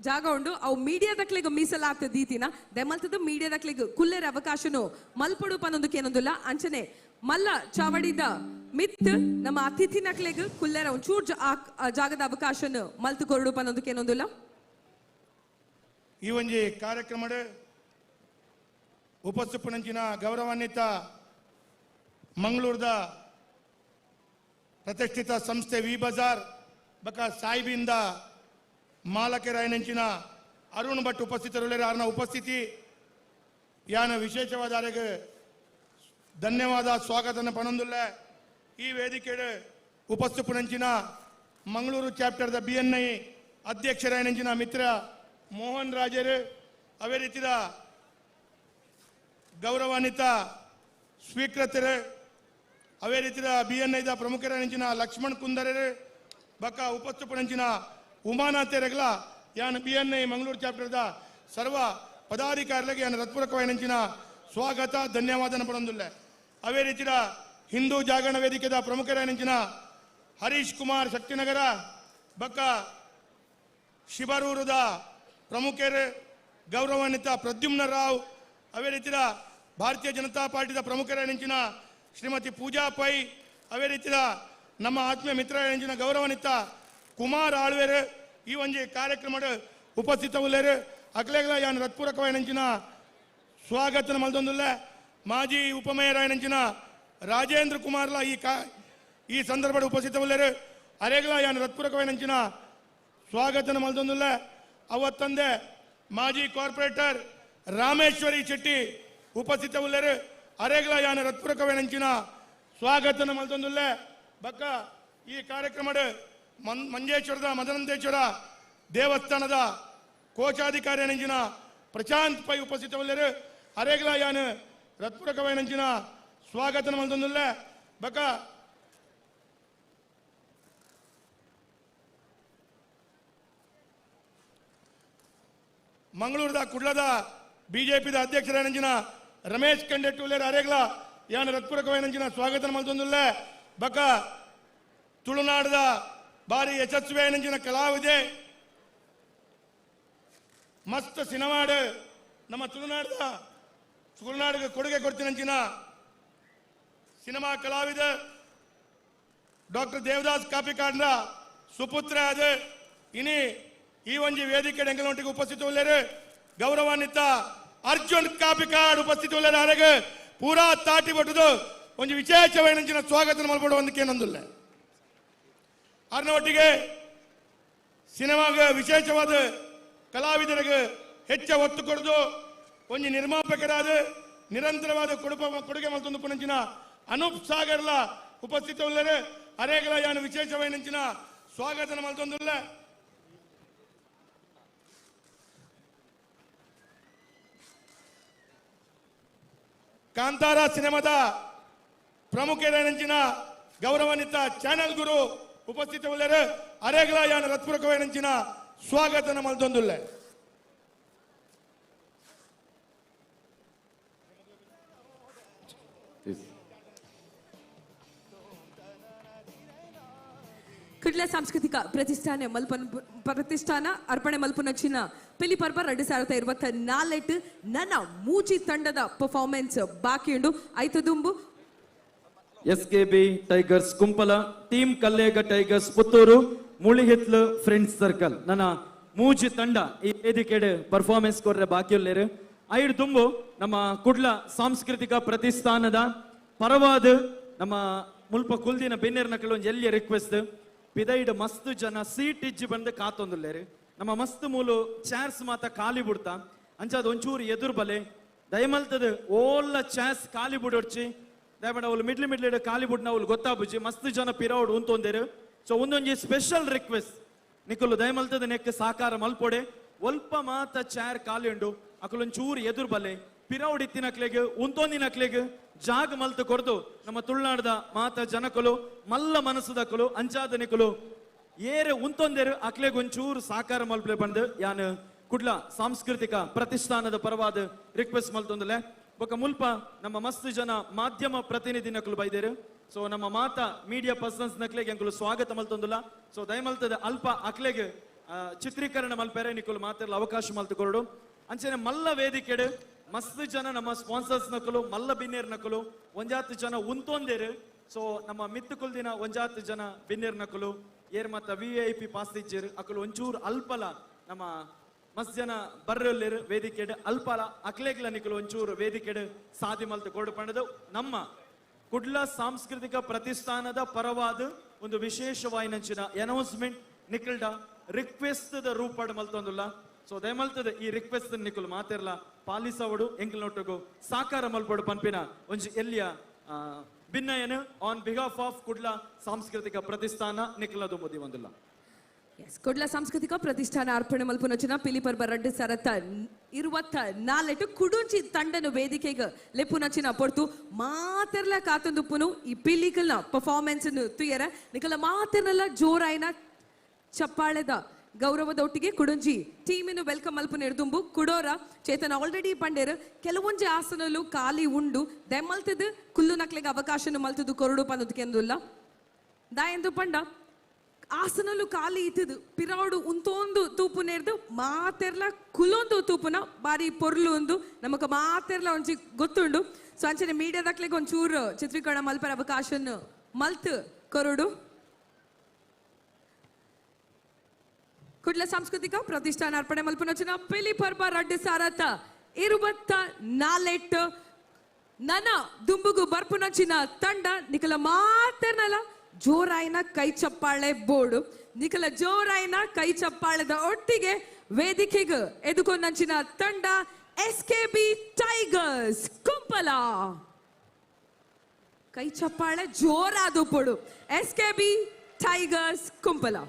ಜಾಗ ಉಂಡು ಅವು ಮೀಡಿಯಾದಕ್ಲೆಗ್ ಮೀಸಲಾಗ್ತದೆ ದೀತಿನ ದೆಮಲ್ತದ ಮೀಡಿಯಾದಕ್ಲೆಗ್ ಕುಲ್ಲೆರ ಅವಕಾಶನು ಮಲ್ಪಡು ಪನ್ನೊಂದಕ್ಕೆ ಏನೊಂದುಲ್ಲ ಅಂಚನೆ ಮಲ್ಲ ಚಾವಡಿದ ಮಿತ್ ನಮ್ಮ ಅತಿಥಿ ನಕ್ಲೆಗ್ ಕುಲ್ಲೆರ ಒಂಚೂರು ಜಾಗದ ಅವಕಾಶನು ಮಲ್ತು ಕೊರಡು ಪನ್ನೊಂದಕ್ಕೆ ಏನೊಂದುಲ್ಲ. ಈ ಒಂಜಿ ಕಾರ್ಯಕ್ರಮದ ಉಪಸ್ಥಿಪನಂಚಿನ ಗೌರವಾನ್ವಿತ ಮಂಗಳೂರದ ಪ್ರತಿಷ್ಠಿತ ಸಂಸ್ಥೆ ವಿ ಬಜಾರ್ ಬಕ ಸಾಹಿಬಿಂದ ಮಾಲಕರಾಯನಂಚಿನ ಅರುಣ್ ಭಟ್ ಉಪಸ್ಥಿತರುಳ್ಳರೆ ಅವರ ಉಪಸ್ಥಿತಿ ಯಾನ ವಿಶೇಷವಾದ ಅವರಿಗೆ ಧನ್ಯವಾದ ಸ್ವಾಗತನ ಪನೊಂದುಲ್ಲ. ಈ ವೇದಿಕೆ ಉಪಸ್ಥಿಪನಂಚಿನ ಮಂಗಳೂರು ಚಾಪ್ಟರ್ದ BNI ಅಧ್ಯಕ್ಷರಾಯನಂಚಿನ ಮಿತ್ರ ಮೋಹನ್ ರಾಜರು, ಅವೇ ರೀತಿಯ ಗೌರವಾನ್ವಿತ ಸ್ವೀಕೃತರು, ಅವೇ ರೀತಿಯ BNIದ ಪ್ರಮುಖರಾಯನಂಚಿನ ಲಕ್ಷ್ಮಣ್ ಕುಂದರರು ಬಕ ಉಪಸ್ಥಿಪನಂಚಿನ ಉಮಾನಾಥೆರಗಲ ಯಾನ್ BNI Mangaluru ಚಾಪ್ಟರ್ದ ಸರ್ವ ಪದಾಧಿಕಾರಿಗಳಿಗೆ ಯಾನ್ ಹೃತ್ಪೂರ್ವಕವಾಯಿನಂಚಿನ ಸ್ವಾಗತ ಧನ್ಯವಾದನ ಪಡೊಂದುಲ್ಲೆ. ಅವೇ ರೀತಿಯ ಹಿಂದೂ ಜಾಗರಣ ವೇದಿಕೆದ ಪ್ರಮುಖರಾಯನಂಚಿನ ಹರೀಶ್ ಕುಮಾರ್ ಶಕ್ತಿನಗರ ಬಕ್ಕ ಶಿಬರೂರದ ಪ್ರಮುಖರು ಗೌರವಾನ್ವಿತ ಪ್ರದ್ಯುಮ್ನ ರಾವ್, ಅವೇ ರೀತಿಯ ಭಾರತೀಯ ಜನತಾ ಪಾರ್ಟಿದ ಪ್ರಮುಖರಾಯನಂಚಿನ ಶ್ರೀಮತಿ ಪೂಜಾ ಪೈ, ಅವೇ ರೀತಿಯ ನಮ್ಮ ಆತ್ಮೀಯ ಮಿತ್ರರಾಯನಂಚಿನ ಗೌರವಾನ್ವಿತ ಕುಮಾರ್ ಆಳ್ವೇರು ಈ ಒಂಜಿ ಕಾರ್ಯಕ್ರಮದ ಉಪಸ್ಥಿತ ಉಲ್ಲೇರು ಅಕ್ಲೆಗ್ಲ ಯಾನ್ ಹೃತ್ಪೂರ್ವಕವಾಯಿನಂಚಿನ ಸ್ವಾಗತನ ಮಲ್ದೊಂದುಲ್ಲೆ. ಮಾಜಿ ಉಪಮೇಯರಾಯನಂಚಿನ ರಾಜೇಂದ್ರ ಕುಮಾರ್ಲ ಈ ಸಂದರ್ಭದ ಉಪಸ್ಥಿತ ಉಲ್ಲೇರು ಅರೆಗ್ಲ ಯಾನ್ ಹೃತ್ಪೂರ್ವಕವಾಯಿನಂಚಿನ ಸ್ವಾಗತನ ಮಲ್ದೊಂದುಲ್ಲೆ. ಅವತ್ತಂದೆ ಮಾಜಿ ಕಾರ್ಪೊರೇಟರ್ ರಾಮೇಶ್ವರಿ ಶೆಟ್ಟಿ ಉಪಸ್ಥಿತ ಉಲ್ಲೇರು ಅರೆಗ್ಲ ಯಾನ್ ಹೃತ್ಪೂರ್ವಕವಾಯಿನಂಚಿನ ಸ್ವಾಗತನ ಮಲ್ದೊಂದುಲ್ಲೆ. ಬಕ್ಕ ಈ ಕಾರ್ಯಕ್ರಮದ ಮಂಜೇಶ್ವರದ ಮದನಂತೇಶ್ವರ ದೇವಸ್ಥಾನದ ಕೋಶಾಧಿಕಾರಿ ನಂಜಿನ ಪ್ರಶಾಂತ್ ಪೈ ಉಪಸ್ಥಿತ ಉಲ್ಲೇರು ಅರೆಗ್ಲ ಯಾನ್ ಹೃತ್ಪೂರ್ವಕವಾಯಿನಂಚಿನ ಸ್ವಾಗತನ ಮಲ್ದೊಂದುಲ್ಲೆ. ಬಕ ಮಂಗಳೂರದ ಕುಡ್ಲದ ಬಿಜೆಪಿದ ಅಧ್ಯಕ್ಷರಾಯನಂಚಿನ ರಮೇಶ್ ಕಂಡೆಟ್ಟು ಉಲ್ಲೇರು ಅರೆಗ್ಲ ಯಾನ್ ಹೃತ್ಪೂರ್ವಕವಾಯಿನಂಚಿನ ಸ್ವಾಗತನ ಮಲ್ದೊಂದುಲ್ಲೆ. ಬಕ ತುಳುನಾಡದ ಬಾರಿ ಯಶಸ್ವಿಯಾಯಿನಂಚಿನ ಕಲಾವಿದೆ ಮಸ್ತ್ ಸಿನಿಮಾಡು ನಮ್ಮ ತುಳುನಾಡಿಗೆ ಕೊಡುಗೆ ಕೊಡ್ತಿನಂಚಿನ ಸಿನಿಮಾ ಕಲಾವಿದ ಡಾಕ್ಟರ್ ದೇವದಾಸ್ ಕಾಪಿಕಾಡ್ನ ಸುಪುತ್ರ ಅದು ಇನಿ ಈ ಒಂಜಿ ವೇದಿಕೆ ಡೆಂಗಲೊಟ್ಟಿಗೆ ಉಪಸ್ಥಿತ ಉಲ್ಲೇರು ಗೌರವಾನ್ವಿತ ಅರ್ಜುನ್ ಕಾಪಿಕಾಡ್ ಉಪಸ್ಥಿತ ಉಲ್ಲೇರು ಅರೆಗೆ ಪೂರಾ ತಾಟಿ ಬಟ್ಟುದು ಒಂಜಿ ವಿಶೇಷವಾಯಿನಂಚಿನ ಸ್ವಾಗತ ಮಲ್ಪಡು ಒಂದಕ್ಕೇನೊಂದುಲ್ಲ. ಒಟ್ಟಿಗೆ ಸಿನಿಮಾಗ ವಿಶೇಷವಾದ ಕಲಾವಿದರಿಗೆ ಹೆಚ್ಚ ಒತ್ತು ಕೊಡದು ಒಂಜಿ ನಿರ್ಮಾಪಕರಾದ ನಿರಂತರವಾದ ಕೊಡುಗೆ ಮಲ್ತೊಂದು ಪುನಂಚಿನ ಅನೂಪ್ ಸಾಗರ್ಲ ಉಪಸ್ಥಿತ ಉಲ್ಲೇರು ಅರೇಗಲ ಯಾನು ವಿಶೇಷವಾಯಿನಂಚಿನ ಸ್ವಾಗತನ ಮಲ್ತೊಂದುಲ್ಲೆ. ಕಾಂತಾರ ಸಿನಿಮಾದ ಪ್ರಮುಖರೇನಂಚಿನ ಗೌರವಾನ್ವಿತ ಚಾನೆಲ್ ಗುರು ಉಪಸ್ಥಿತ ಉಲ್ಲೇರು ಅರೇಗಲ ಯಾನು ಹೃತ್ಪೂರ್ವಕವಾಯಿನಂಚಿನ ಸ್ವಾಗತನ ಮಲ್ತೊಂದುಲ್ಲೆ. ಕುಡ್ಲ ಸಾಂಸ್ಕೃತಿಕ ಪ್ರತಿಷ್ಠಾನ ಪ್ರತಿಷ್ಠಾನ ಅರ್ಪಣೆ ಮಲ್ಪುನಚ್ಚಿನ ಪಿಲಿ ಪರ್ಬ 2024 ನನ್ನ ಮೂಜಿ ತಂಡದ ಪರ್ಫಾರ್ಮೆನ್ಸ್ ಬಾಕಿ ಉಂಡು ಐತು ದುಂಬು. SKB tigers Kumpala, team Kallega tigers Puttur, Mulihitlu friends circle ನನ್ನ ಮೂಜಿ ತಂಡ ಈ ವೇದಿಕೆಡೆ ಪರ್ಫಾರ್ಮೆನ್ಸ್ ಕೊರ್ರೆ ಬಾಕಿ ಉಲ್ಲೇರು. ಐಡು ದುಂಬು ನಮ್ಮ ಕುಡ್ಲ ಸಾಂಸ್ಕೃತಿಕ ಪ್ರತಿಷ್ಠಾನದ ಪರವಾದ ನಮ್ಮ ಮುಲ್ಪ ಕುಲ್ದಿನ ಬೆನ್ನೇರ್ನ ಕೆಲವೊಂದು ಎಲ್ಲಿಯ ರಿಕ್ವೆಸ್ಟ್ ಪಿದೈಡ್ ಮಸ್ತ್ ಜನ ಸೀಟ್ ಇಜ್ಜಿ ಬಂದು ಕಾತೊಂದುಲ್ಲೇರು. ನಮ್ಮ ಮಸ್ತ್ ಮೂಲು ಚೇರ್ಸ್ ಮಾತ ಖಾಲಿ ಬಿಡ್ತಾ ಅಂಚಾದ ಒಂಚೂರು ಎದುರು ಬಲೆ ದಯಮಲ್ತದ ಓಲ್ಲ ಚೇರ್ಸ್ ಖಾಲಿ ಬಿಡೊಡ್ಚಿ ದಯಮಾಡಿ ಅವಳು ಮಿಡ್ಲಿ ಮಿಡ್ಲಿ ಖಾಲಿ ಬಿಡ್ನ ಅವಳು ಗೊತ್ತಾಬುಜಿ ಮಸ್ತ್ ಜನ ಪಿರೌಡ್ ಉಂತೊಂದೇರು. ಸೊ ಒಂದೊಂಜಿ ಸ್ಪೆಷಲ್ ರಿಕ್ವೆಸ್ಟ್ ನಿಕುಲು ದಯಮಲ್ತದ ನೆಕ್ ಸಾಕಾರ ಮಲ್ಪೊಡೆ ಒಲ್ಪ ಮಾತ ಚೇರ್ ಖಾಲಿ ಉಂಡು ಅಕುಲೊಂಚೂರು ಎದುರು ಬಲೆ ಪಿರವುಡಿತ್ತಿನಕ್ಲೆಗ್ ಉಂತೊಂದಿನಕ್ಲೆಗ್ ಜಾಗ ಮಲ್ತು ಕೊರ್ದು ನಮ್ಮ ತುಳುನಾಡದ ಮಾತ ಜನಕುಲು ಮಲ್ಲ ಮನಸ್ಸುದಕುಲು ಅಂಚಾದನಿಕುಲು ಏರೆ ಉಂತೊಂದೇರು ಅಕ್ಲೆಗ್ ಒಂಚೂರು ಸಾಕಾರ ಮಲ್ಪಲೆ ಬಂದು ಯಾನ್ ಕುಡ್ಲ ಸಾಂಸ್ಕೃತಿಕ ಪ್ರತಿಷ್ಠಾನದ ಪರವಾದ ರಿಕ್ವೆಸ್ಟ್ ಮಲ್ತೊಂದುಲೆ. ಬೊಕ ಮುಲ್ಪ ನಮ್ಮ ಮಸ್ತ್ ಜನ ಮಾಧ್ಯಮ ಪ್ರತಿನಿಧಿ ನಕಲು ಬೈದೇರು. ಸೊ ನಮ್ಮ ಮಾತಾ ಮೀಡಿಯಾ ಪರ್ಸನ್ಸ್ ನಕ್ಲೆಗ್ ಎಂಕುಲು ಸ್ವಾಗತ ಮಲ್ತೊಂದುಲ್ಲ. ಸೊ ದಯಮಲ್ತದ ಅಲ್ಪ ಅಕ್ಲೆಗ್ ಚಿತ್ರೀಕರಣ ಮಲ್ಪೆರೆ ನಿಕುಲು ಮಾತೆರ್ಲ ಅವಕಾಶ ಮಲ್ತು ಕೊರಡು. ಅಂಚನೆ ಮಲ್ಲ ವೇದಿಕೆಡ್ ಮಸ್ತ್ ಜನ ನಮ್ಮ ಸ್ಪಾನ್ಸರ್ಸ್ ನಕಲು ಮಲ್ಲ ಬಿನ್ನೇರ್ ನಕಲು ಒಂಜಾತ್ ಜನ ಉಂತೊಂದೇರು. ಸೊ ನಮ್ಮ ಮಿತ್ತುಕುಲ್ ದಿನ ಒಂಜಾತ್ ಜನ ಬಿನ್ನೇರ್ ನಕಲು ಏರ್ ಮತ್ತ ವಿ I P pass ಇಜ್ಜೇರು ಅಕುಲು ಒಂಚೂರು ಅಲ್ಪಲ ನಮ್ಮ ಮಸ್ತ್ ಜನ ಬರ್ರಲ್ಲೇರು ವೇದಿಕೆಡ್ ಅಲ್ಪಲ ಅಕ್ಲೆಗ್ಲ ನಿಕುಲು ಒಂಚೂರು ವೇದಿಕೆಡ್ ಸಾದಿ ಮಲ್ತು ಕೊಡು ಪಂಡದು ನಮ್ಮ ಕುಡ್ಲ ಸಾಂಸ್ಕೃತಿಕ ಪ್ರತಿಷ್ಠಾನದ ಪರವಾದ ಒಂದು ವಿಶೇಷವಾಯಿನಂಚಿನ ಅನೌನ್ಸ್ಮೆಂಟ್ ನಿಕಲ್ಡ ರಿಕ್ವೆಸ್ಟ್ the ರೂಪಾಡ್ ಮಲ್ತೊಂದುಲ್ಲ. ಸೊ ದಯಮಲ್ತದ ಈ ರಿಕ್ವೆಸ್ಟ್ ನಿಕುಲು ಮಾತೆರ್ಲ ಪಾಲಿಸವಡು ಎಂಕಲ್ ನೊಟ್ಟುಗು ಸಾಕಾರ ಮಲ್ಪಡು ಪನ್ಪಿನ ಒಂಜಿ ಎಲ್ಲಿಯ ಭಿನ್ನಯನ ಆನ್ ಬಿಹಾಫ್ ಆಫ್ ಕುಡ್ಲ ಸಾಂಸ್ಕೃತಿಕ ಪ್ರತಿಷ್ಠಾನ ನಿಖಲದು ಮುದಿ ಒಂದುಲ್ಲ. ಕುಡ್ಲ ಸಾಂಸ್ಕೃತಿಕ ಪ್ರತಿಷ್ಠಾನ ಅರ್ಪಣೆ ಮಲ್ಪುನಚಿನ ಪಿಲಿಪರ್ಬ ರಡ್ಡು ಸರತ 24 ಕುಡುಂಚಿ ತಂಡನ ವೇದಿಕೆಗೆ ಲೆಪ್ಪುನಚಿನ ಪೊರ್ತು ಮಾತೆರ್ಲ ಕಾತೊಂದುಪ್ಪುನು ಈ ಪಿಲಿಕಲ್ನ ಪರ್ಫಾರ್ಮೆನ್ಸ್ ತುಯರ ನಿಕಲ ಮಾತೆರ್ನೆಲ್ಲ ಜೋರಾಯಿನ ಚಪ್ಪಾಳೆದ ಗೌರವದ ಒಟ್ಟಿಗೆ ಕುಡುಂಜಿ ಟೀಮಿನ welcome ಮಲ್ಪುನ ಎಡ್ದುಂಬು ಕುಡೋರ ಚೇತನ ಆಲ್ರೆಡಿ ಪಂಡೇರು ಕೆಲವೊಂಜಿ ಆಸನಲು ಖಾಲಿ ಉಂಡು ದೆಮ್ಮಲ್ತದ ಕುಲ್ಲು ನಕ್ಲೆಗೆ ಅವಕಾಶನ ಮಲ್ತದು ಕೊರಡು ಪನ್ನೋದಕ್ಕೆಂದುಲ್ಲ ದಾಯೆಂದು ಪಂಡ ಆಸನಲು ಖಾಲಿ ಇತ್ತದು ಪಿರಾಡು ಉಂತೊಂದು ತೂಪು ನೇರ್ದು ಮಾತೆರ್ಲ ಕುಲೊಂದು ತೂಪುನ ಬಾರಿ ಪೊರ್ಲು ಒಂದು ನಮಕ ಮಾತೆರ್ಲ ಒಂಜಿ ಗೊತ್ತುಂಡು. ಸೊ ಅಂಚನೆ ಮೀಡಿಯಾದಕ್ಲೆಗೆ ಒಂಚೂರು ಚಿತ್ರೀಕರಣ ಮಲ್ಪರ ಅವಕಾಶನ ಮಲ್ತ್ ಕೊರಡು. ಕುಡ್ಲ ಸಾಂಸ್ಕೃತಿಕ ಪ್ರತಿಷ್ಠಾನ ಅರ್ಪಣೆ ಮಲ್ಪುನಚಿನ ಪಿಲಿಪರ್ಬ ರಡ್ಡು ಸಾರತ 24 ನನ ದುಂಬುಗು ಬರ್ಪುನಚಿನ ತಂಡ ನಿಕಲ ಮಾತೆರ್ನಲ ಜೋರಾಯಿನ ಕೈ ಚಪ್ಪಾಳೆ ಬೋರ್ಡು ನಿಕಲ ಜೋರಾಯಿನ ಕೈ ಚಪ್ಪಾಳೆದ ಒಟ್ಟಿಗೆ ವೇದಿಕೆಗೆ ಎದುಕೊಂಡಂಚಿನ ತಂಡ S K B tigers Kumpala. ಕೈ ಚಪ್ಪಾಳೆ ಜೋರಾದು ಪೊಡು S K B Tigers Kumpala.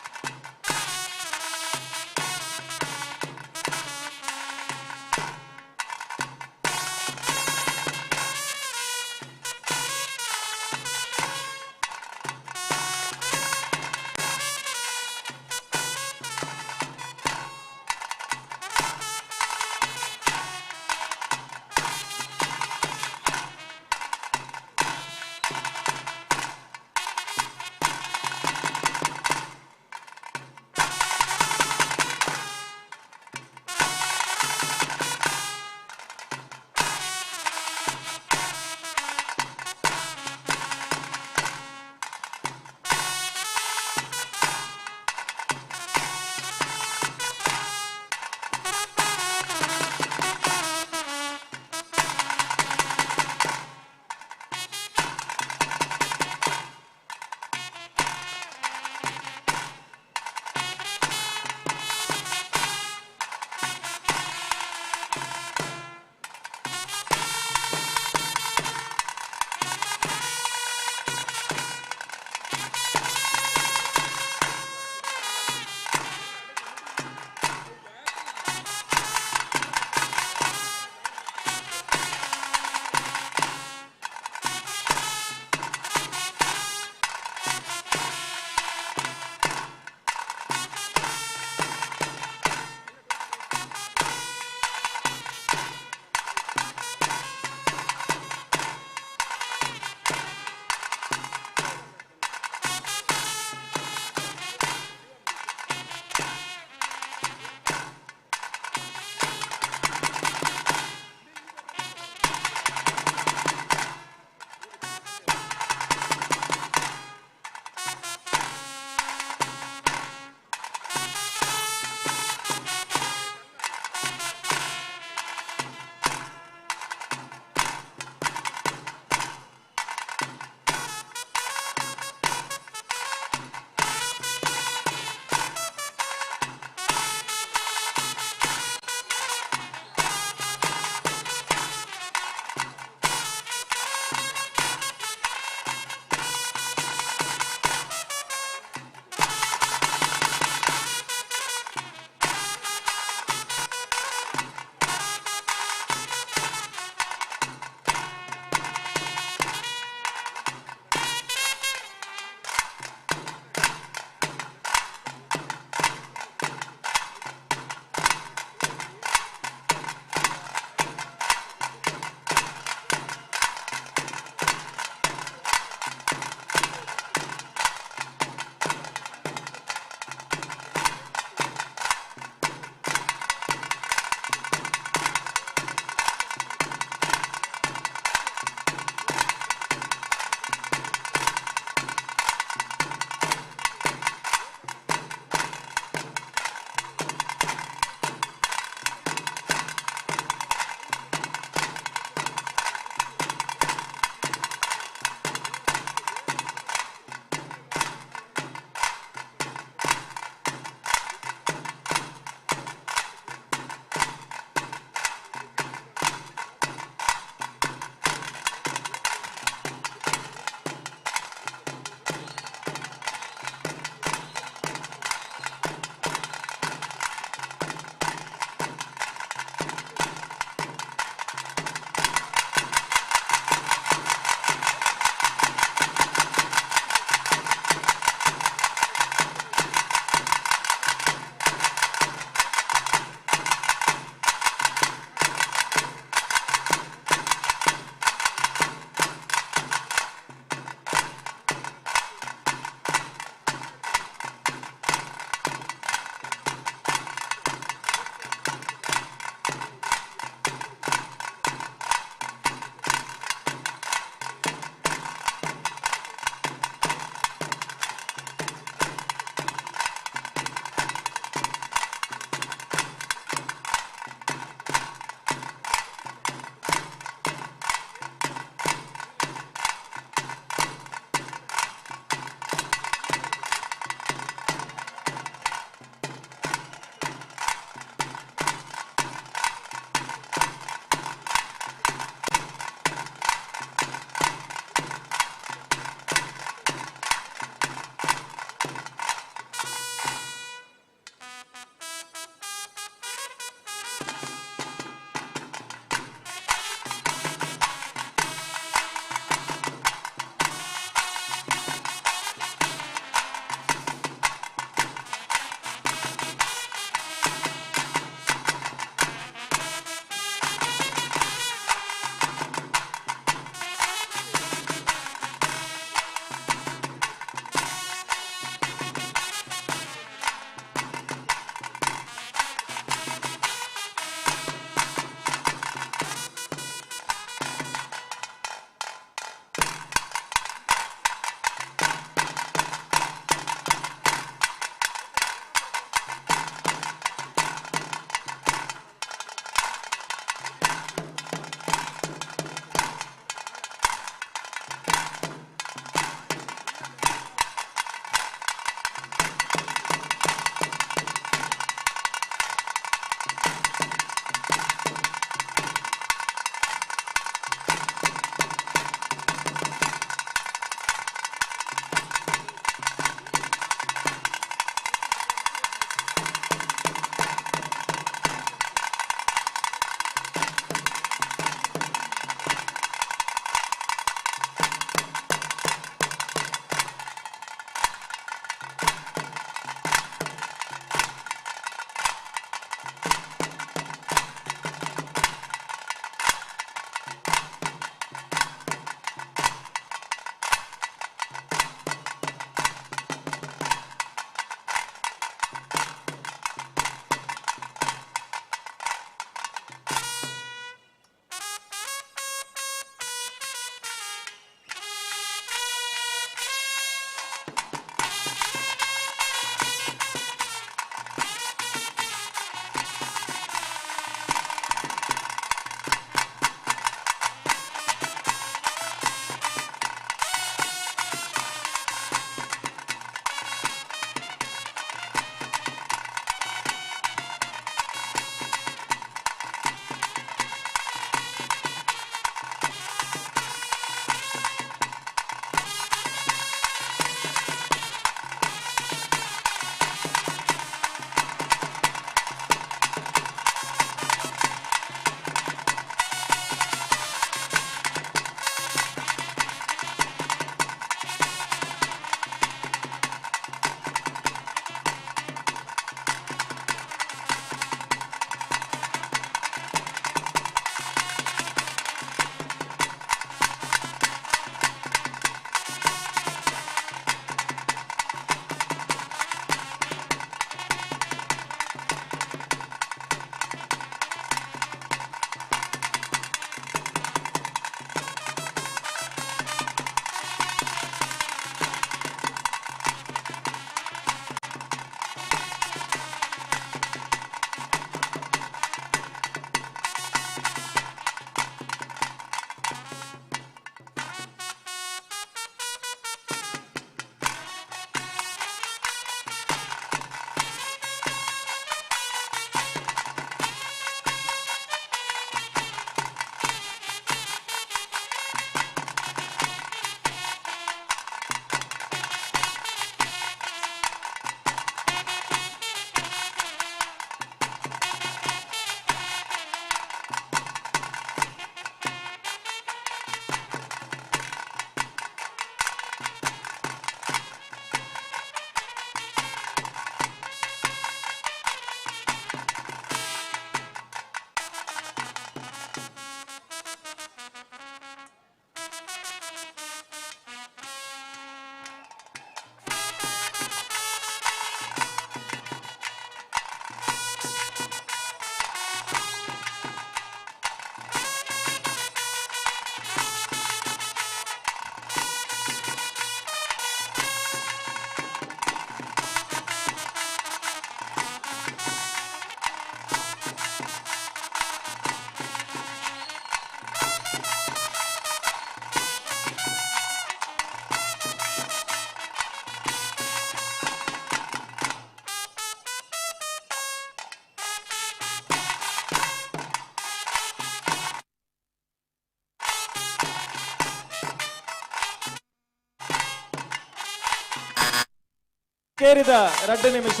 ಅಕೇರಿದ 2 ನಿಮಿಷ,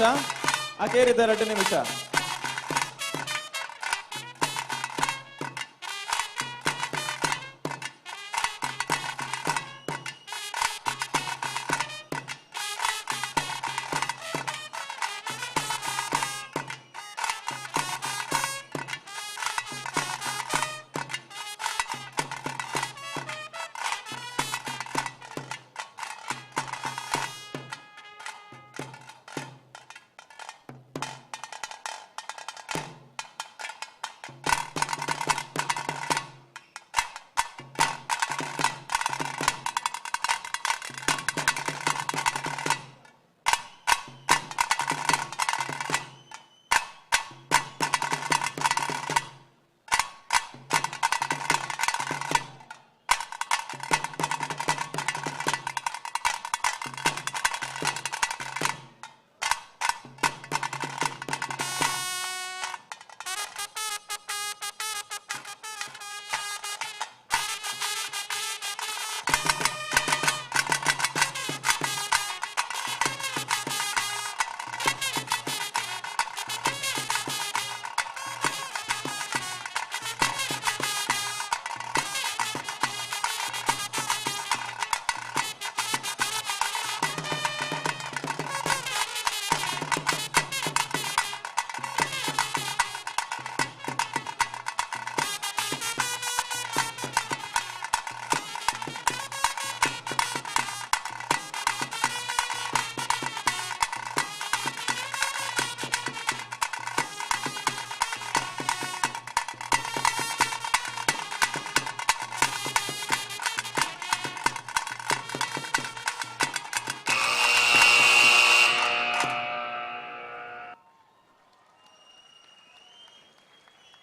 ಅಕೇರಿದ 2 ನಿಮಿಷ.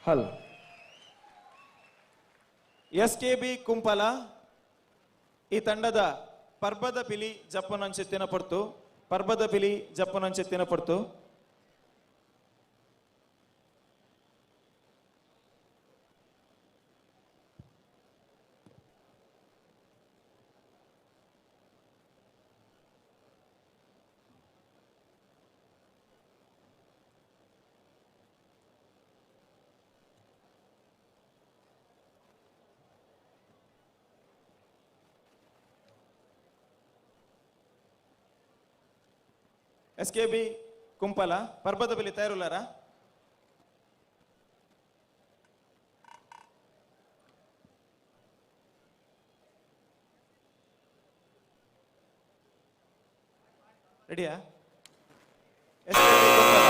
ಹಲ್ ಎಸ್ ಕೆ ಬಿ ಕುಂಪಲ ಈ ತಂಡದ ಪರ್ಬದ ಪಿಲಿ ಜಪ್ಪನಂಚೆತ್ತಿನ ಪೊರ್ತು, ಪರ್ಬದ ಪಿಲಿ ಜಪ್ಪನಂಚೆತ್ತಿನ ಪೊರ್ತು. ಎಸ್ ಕೆ ಬಿ ಕುಂಪಲ ಪರ್ಬದ ಪಿಲಿ ತಯಾರುಲ್ಲಾರ? ರೆಡಿಯಾ? ಎಸ್ ಕೆ ಬಿ ಕುಂಪಲ,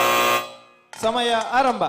ಸಮಯ ಆರಂಭ.